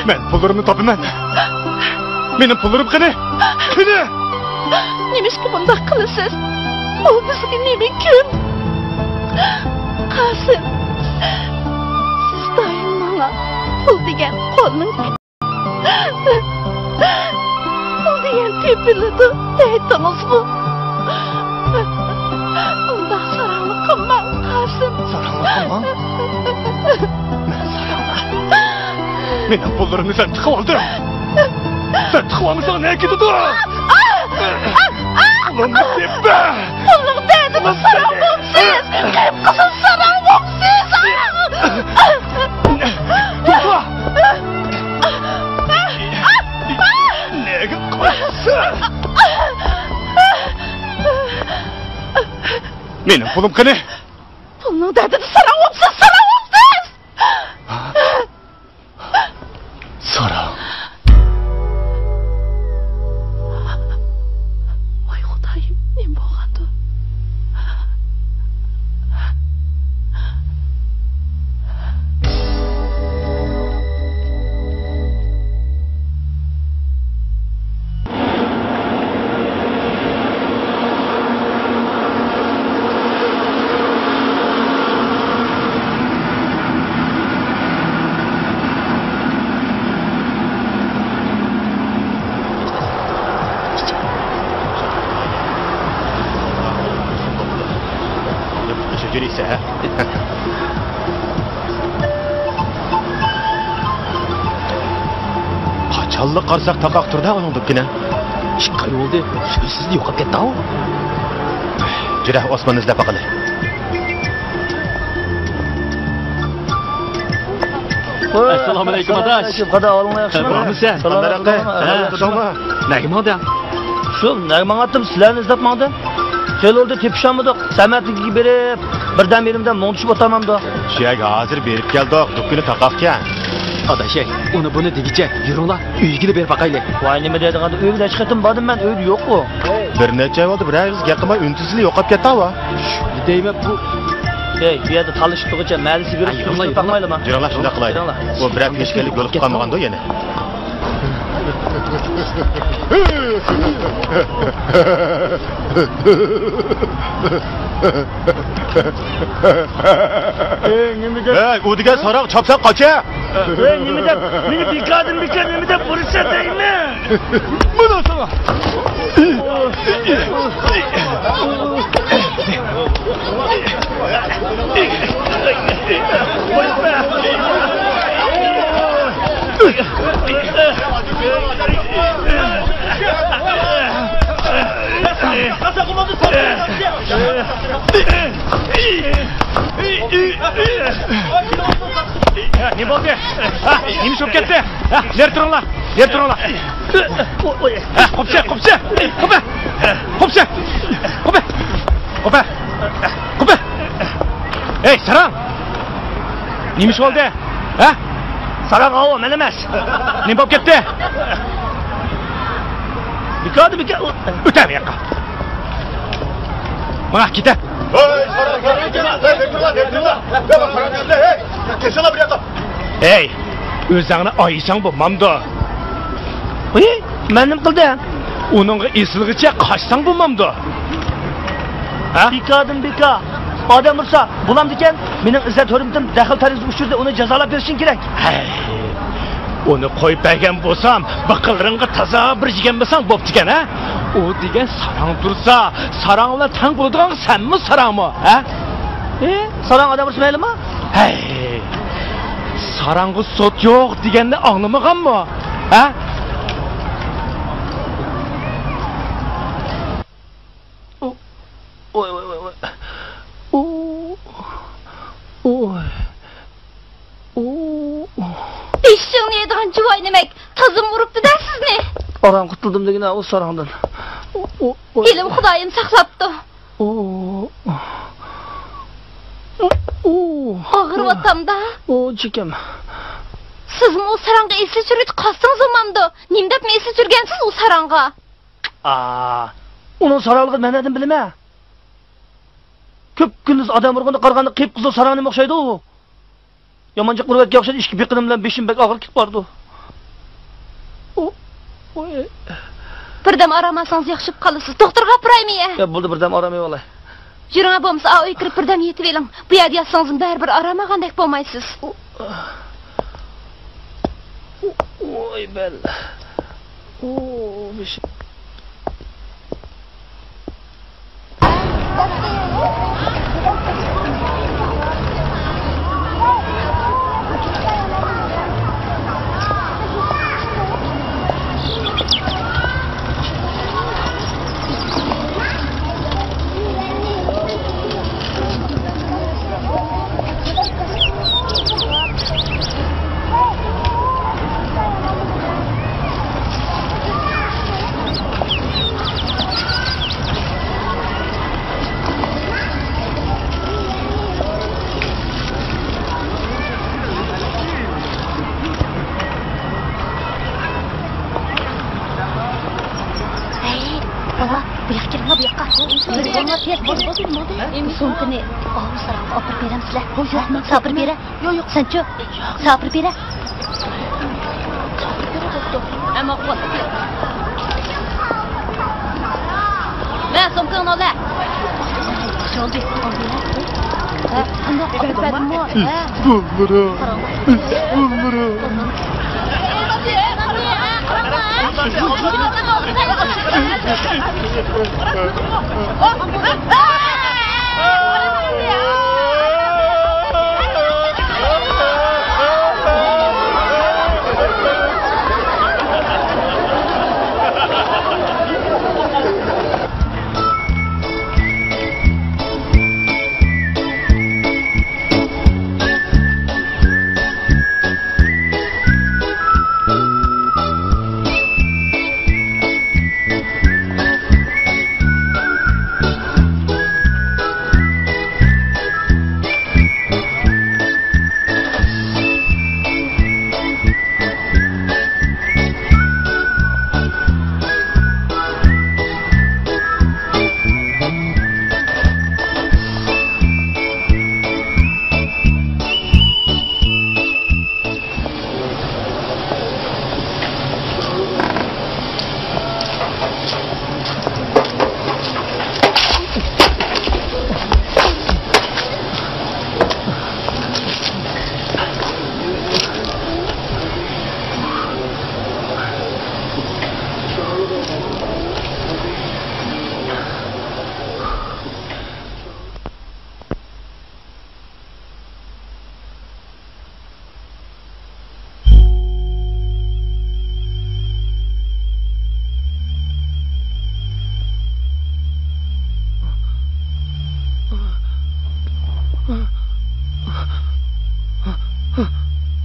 مەن پۇللىرىمنى تاپىمەن. مېنىڭ پۇللىرىم قېنى؟ قېنى؟ نېمىشقا بۇنداق قىلىسىز؟ ئۇ بىزگە نېمە كۈن؟ قاسىم، سىز دائىم ماڭا پۇل دېگەن قولنىڭ، پۇل دېگەن تېپىلىدۇ دەيتتىڭىزغۇ؟ ئۇنداق ساراڭلىق قىلماڭ، قاسىم. ساراڭلىق قىلماڭ؟ مەن ساراڭلىق؟ مېنىڭ پۇللىرىمنى سەن تىقىۋالدىڭ. سەن تىقىۋالمىساڭ نەگە كېتىدۇ؟ پۇلۇمنى تېپە! پۇلنىڭ دەردىدە ساراڭ بوپسىز! قىپقىزىل ساراڭ بوپسىز! توختا! نەگە قاچىسەن؟ مېنىڭ پۇلۇم قېنى؟ پۇلنىڭ دەردىدە ساراڭ بوپسىز، ساراڭ بوپسىز! ساراڭ. ۋاي خۇدايىم، نېمە بولغاندۇ؟ قارىساق، تاقاق تۇردا ئۇنىڭ دۇكىنى. ئىككى ئاي بولدى، سۆزسىز يوقاپ كەتتى-ھاۋ. جۈرە، ئوسماننى ئىزدەپ باقىلى. ئەسسالامۇئەلەيكۇم، ئاداش. قادا، ئەھۋالىڭلار ياخشىمۇ؟ بارمۇسەن؟ سالام ئەلەيكۇم. ھە، ياخشىمۇ؟ نەگە ماڭدىڭ؟ شۇ، نەگە ماڭاتتىم، سىلەرنى ئىزدەپ ماڭدىم. خېلى بولدى، تېپىشالمىدۇق. سەمەتلىككە بېرىپ، بىردەم يېرىمدە مۇڭدىشىپ ئولتۇرمامدۇ؟ شۇ يەرگە ھازىر بېرىپ كەلدۇق، دۇكىنى تاقاقكەن. ئاداش، ئەي، ئۇنى بۇنى دېگۈچە، يۈرۈڭلار، ئۆيىگىلا بېرىپ باقايلى. ۋاي، نېمە دەيدىغاندۇ، ئۆيگە نەچچە قېتىم باردىم مەن، ئۆيدە يوققۇ. بىر نەچچە ئاي بولدى، بىرەر ئېغىز گەپ قىلماي، ئۈن-تىنسىزلا يوقاپ كەتتى-ھاۋا. شۇنى دەيمەن، بۇ. ئەي، بۇ يەردە تالىشىپ تۇرغۇچە، مەلىسى بېرىپ، ئەي، يۈرۈڭلار، يۈرۈڭلار. تاقمايلىما؟ يۈرۈڭلار، شۇنداق قىلايلى. يۈرۈڭلار. ئۇ بىرەر كۈنگىچە كەلگۈ بولۇپ قالمىغاندۇ يەنە. ئەي، نېمە گەپ؟ ئەي، ئۇ دېگەن ساراڭ چاپسان قاچە. ئەي، نېمە دەپ؟ مېنى بىكاردىن بىكار نېمە دەپ ئۇرۇشسا دەيمەن؟ مانا ساڭا. نېمە بولدى؟ ھە، نېمە ئىش بولۇپ كەتتى؟ ھە، نېرى تۇرۇڭلار، نېرى تۇرۇڭلار. ھە، قوپسا، قوپسا، قوپە، قوپسا، قوپە، قوپە، قوپە. ھەي، ساراڭ! نېمە ئىش بولدى؟ ھە؟ ساراڭ ئاۋۇ، مەن ئەمەس. نېمە بولۇپ كەتتى؟ بىكاردىن بىكار. ئۆتە بۇ ياققا. ماڭا كېتە. ھەي، ساراڭ، ساراڭ، كېلىڭ. ھەي، بېرىڭلار، بېرىڭلار. ھەي، كېلىڭلار بۇ ياققا. ھەي، ئۆزۈڭنى ئايىساڭ بولمامدۇ؟ ھى، مەن نېمە قىلدىم؟ ئۇنىڭغا ئېسىلغىچە قاچساڭ بولمامدۇ؟ ھە؟ بىكاردىن بىكار. ئادەم ئۇرسا بولامدىكەن؟ مېنىڭ ئىززەت-ھۆرمىتىم دەخلى-تەرۇز ئۇچرىدى، ئۇنى جازالاپ بېرىشىڭ كېرەك. ھەي، ئۇنى قويۇپ بەرگەن بولسام، بىقىنلىرىڭغا تازا بىر يېگەن بولساڭ بوپتىكەن، ھە؟ ئۇ دېگەن ساراڭ تۇرسا، ساراڭ بىلەن تەڭ بولىدىغانغا سەنمۇ ساراڭمۇ، ھە؟ ئى، ساراڭ ئادەم ئۇرسا مەيلىمۇ؟ ھەي، ساراڭغا سوت يوق دېگەننى ئاڭلىمىغانمۇ؟ ھە؟ ئۇ، ۋاي، ۋاي، ۋاي، ۋاي. ئۇ، ئۇ، ئۇ. بېشىڭنى يەيدىغان جۇۋاينىمەك، تازىمۇ ئۇرۇپتۇ-دە سىزنى. ئاران قۇتۇلدۇم دېگىنە ئۇ ساراڭدىن. ئۇ، ئۇ، ئۇ. ھېلىمۇ خۇدايىم ساقلاپتۇ. ئۇ، ئۇ. ئاغرىۋاتامدا. ئۇ، چېكەم. سىزمۇ ئۇ ساراڭغا ئېسىل چۈشۈرگۈچە قاستىڭىز بولمامدۇ؟ نېمە دەپمۇ ئېسىل چۈشۈرگەنسىز ئۇ ساراڭغا؟ ئا، ئۇنىڭ ساراڭلىقىنى مەن نەدىن بىلىمەن؟ كۈپكۈندۈز ئادەم ئۇرغىنىغا قارىغاندا قىپقىزىل ساراڭ نېمە ئوخشايدۇ؟ يامان جىق ئۇرۇۋەتكەن ئوخشايدۇ، ئىككى بېقىنىم بىلەن بېشىم بەك ئاغرىپ كېتىپ بارىدۇ. ئۇ، ئۇ، ئى. بىردەم ئارام ئالسىڭىز ياخشى بولۇپ قالىسىز. دوختۇرغا ئاپىرايمۇ يە؟ يا، بولدى، بىردەم ئارام ئېلىۋالاي. يۈرۈڭە، بولمىسا ئا ئۆيگە كىرىپ بىردەم يېتىۋېلىڭ. بۇ يەردە ياتسىڭىزمۇ بەرىبىر ئارام ئالغاندەك بولمايسىز. ئۇ، ئۇ، ۋاي بەل. ئۇ، بېشىم. ھەي، بالا، بۇ ياققا كېلىڭلار، بۇ ياققا. بولدى، بولدى، بولدى. سومكىنى ئاۋۇ ساراڭغا ئاپىرىپ بېرەمسىلەر؟ ھە؟ ساڭا ئاپىرىپ بېرە. يوق، يوق. سەنچۇ؟ ساڭا ئاپىرىپ بېرە. ھە، ماقۇل. مە، سومكىڭنى ئال، ھە. بولمىدى. بولمىدى.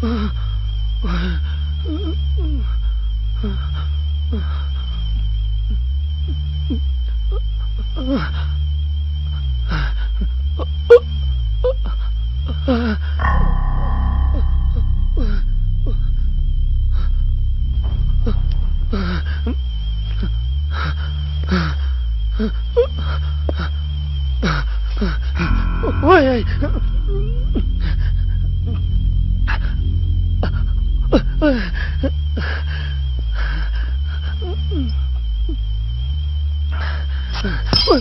ۋاي،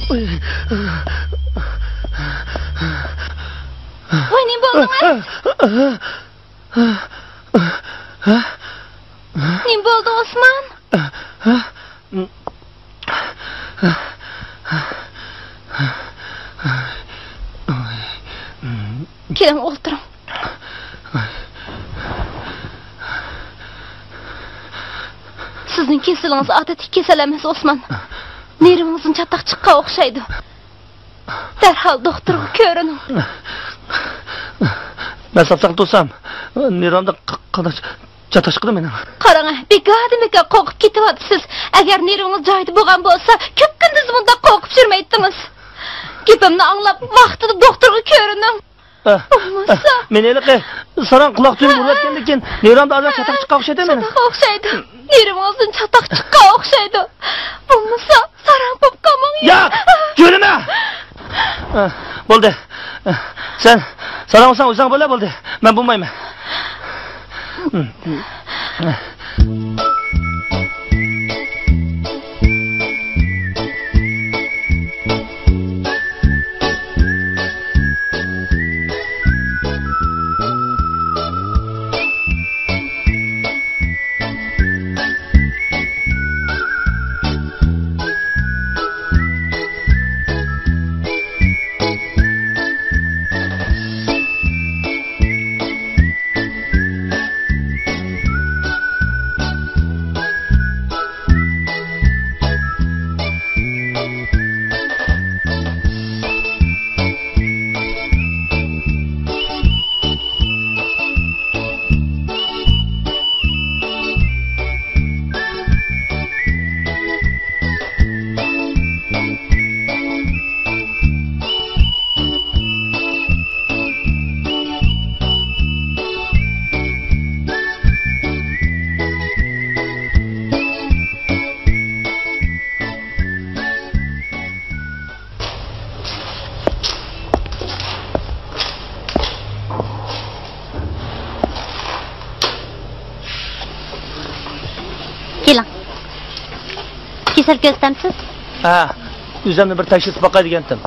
ۋاي. ۋاي، نېمە بولدىڭىز؟ نېمە بولدى، ئوسمان؟ كېلىڭ، ئولتۇرۇڭ. سىزنىڭ كېسىلىڭىز ئادەتتىكى كېسەل ئەمەس، ئوسمان. نېرۋىڭىزدىن چاتاق چىققان ئوخشايدۇ. دەرھال دوختۇرغا كۆرۈنۈڭ. مەن ساپ-ساقلام تۇرسام، نېرۋامدا ق-، قانداق چاتاق چىقىدۇ مېنىڭ؟ قاراڭ، بىكاردىن بىكار قورقۇپ كېتىۋاتىسىز. ئەگەر نېرۋىڭىز جايىدا بولغان بولسا، كۈپكۈندۈز مۇنداق قورقۇپ يۈرمەيتتىڭىز. گېپىمنى ئاڭلاپ، ۋاقتىدا دوختۇرغا كۆرۈنۈڭ. ئە، بولمىسا، ئە، مېنى ھېلىقى ساراڭ قۇلاق تۈۋىنى ئۇرۇۋەتكەندىن كېيىن نېرۋامدا ئادەم چاتاق چىققان ئوخشايدۇ مېنىڭ. چاتاق ئوخشايدۇ. نېرۋىڭىزدىن چاتاق چىققان ئوخشايدۇ. بولمىسا، ساراڭ بولۇپ قالماڭ. ياق! يۈرمە! ئە، بولدى. ئە، سەن ساراڭ بولساڭ ئۆزۈڭ بولە، بولدى. مەن بولمايمەن. كېلىڭ. كېسەل كۆزىتەمسىز؟ ھە، ئۆزۈمنى بىر تەكشۈرتۈپ باقاي دېگەنتىم.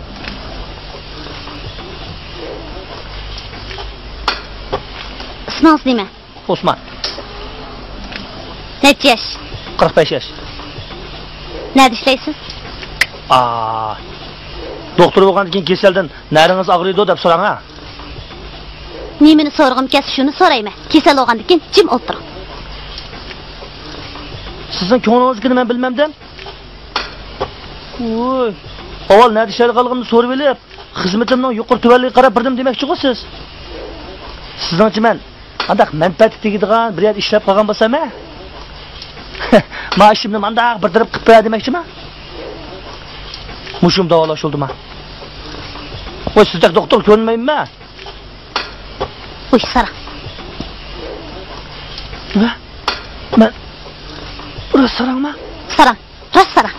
ئىسمىڭىز نېمە؟ ئوسمان. نەچچە ياش؟ قىرىق بەش ياش. نەدە ئىشلەيسىز؟ ئا، دوختۇر بولغاندىن كېيىن كېسەلدىن نەرىڭىز ئاغرىيدۇ دەپ سوراڭ ھە. نېمىنى سورىغۇم كەلسە شۇنى سورايمەن. كېسەل بولغاندىن كېيىن جىم ئولتۇرۇڭ. سىزنىڭ كۆڭلىڭىزدىكىنى مەن بىلمەمدىم. ۋوي، ئاۋۋال نەدە ئىشلەيدىغانلىقىمنى سورىۋېلىپ، خىزمىتىمنىڭ يۇقىرى تۆۋەنلىكىگە قاراپ بېرىدىم دېمەكچىغۇ سىز؟ سىزنىڭچە مەن قانداق مەنپەئەتكە تېگىدىغان بىر يەردە ئىشلەپ قالغان بولسام ھە؟ مائاشىمنى مانداق بىر تەرەپ قىلىپ بېرە دېمەكچىما؟ مۇشۇم داۋالاش يولىدىما؟ ۋاي، سىزدەك دوختۇر كۆرمەيمەن. ۋۇي، ساراڭ. نېمە؟ مەن راست ساراڭما؟ ساراڭ. راست ساراڭ.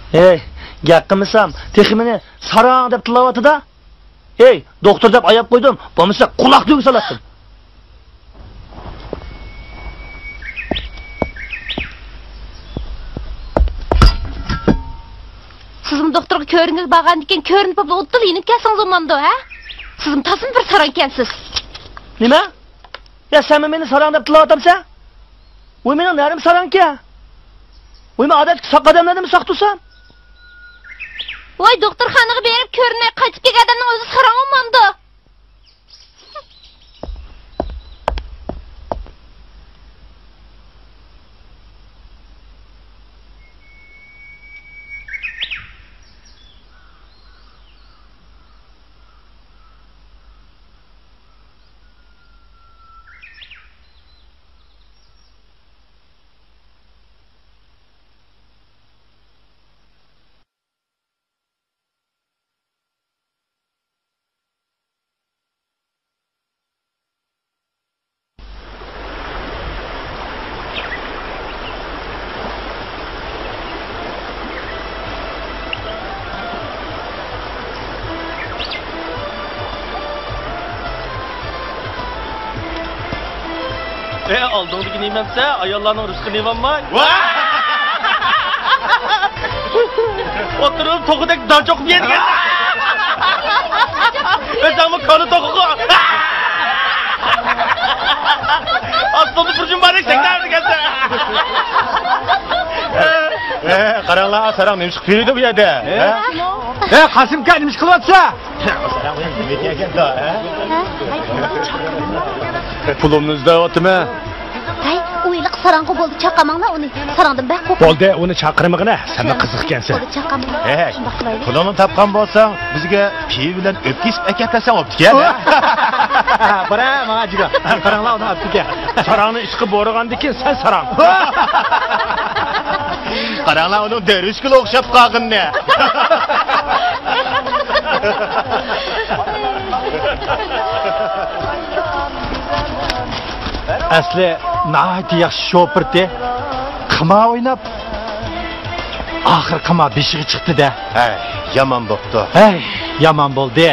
ھەي، گەپ قىلمىسام، تېخى مېنى ساراڭ دەپ تىللاۋاتىدۇ. ھەي، دوختۇر دەپ ئاياپ قويدۇم، بولمىسا قۇلاق تۈۋىگە سالاتتىم. سىزمۇ دوختۇرغا كۆرۈنگىلى بارغاندىكىن، كۆرۈنۈپ ئۇدۇل يېنىپ كەلسىڭىز بولمامدۇ، ھە؟ سىزمۇ تازىمۇ بىر ساراڭ ئىكەنسىز. نېمە؟ يا، سەنمۇ مېنى ساراڭ دەپ تىللاۋاتامسەن؟ ۋوي، مېنىڭ نەرىم ساراڭكەن. ۋاي، مەن ئادەتتىكى ساق ئادەملەردىنمۇ ساق تۇرسام؟ ۋاي، دوختۇرخانىغا بېرىپ كۆرۈنمەي قايتىپ كەلگەن ئادەمنىڭ ئۆزى ساراڭ بولمامدۇ؟ ئە، ئالدىڭدىكى نېمەمسە، ئاياللارنىڭ رىزقىنى يېۋالماي. ئولتۇرۇپ توخۇدەك دان چوقۇپ يەيدىكەن. ئۆزۈڭمۇ كالا توخۇغۇ. ئاستىڭدا بىر جۈمبارەك سەكرەۋاتىدىكەنسەن. ئە، قاراڭلار، ساراڭ نېمە ئىش قىلىپ يۈرىدۇ بۇ يەردە؟ ئە؟ ئە، قاسىمكا، نېمە ئىش قىلىۋاتىسەن؟ پۇلۇمنى ئىزدەۋاتىمەن. ھەي، ئۇ ھېلىقى ساراڭغۇ، بولدى، چاقاماڭلار ئۇنى. ساراڭدىن بەك قورقۇم. بولدى، ئۇنى چاقىرمىغىنە، سەنمۇ قىزىق ئىكەنسەن. بولدى، چاقاماڭلار. ھەي، شۇنداق قىلايلى. پۇلۇڭنى تاپقان بولساڭ، بىزگە پىۋا بىلەن ئۆپكە ئېسىپ ئەكەپ بەرسەڭ بوپتىكەن. بارە، ماڭا جىگا. قاراڭلار، ئۇنى ئاپتىكەن. ساراڭنى ئىشقا بورىغاندىكىن سەن ساراڭ. قاراڭلار، ئۇنىڭ دەرۋىشكىلا ئوخشاپ قالغىنىنى. ئەسلى ناھايىتى ياخشى شوپۇرتى. قىمار ئويناپ، ئاخىرى قىمار بېشىغا چىقتى-دە. ھەي، يامان بوپتۇ. ھەي، يامان بولدى.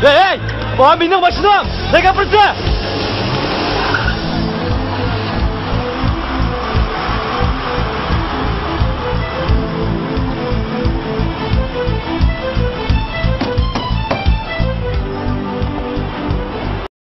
ھەي، ھەي! ئۇ مېنىڭ ماشىنام! نەگە ئاپىرىسەن؟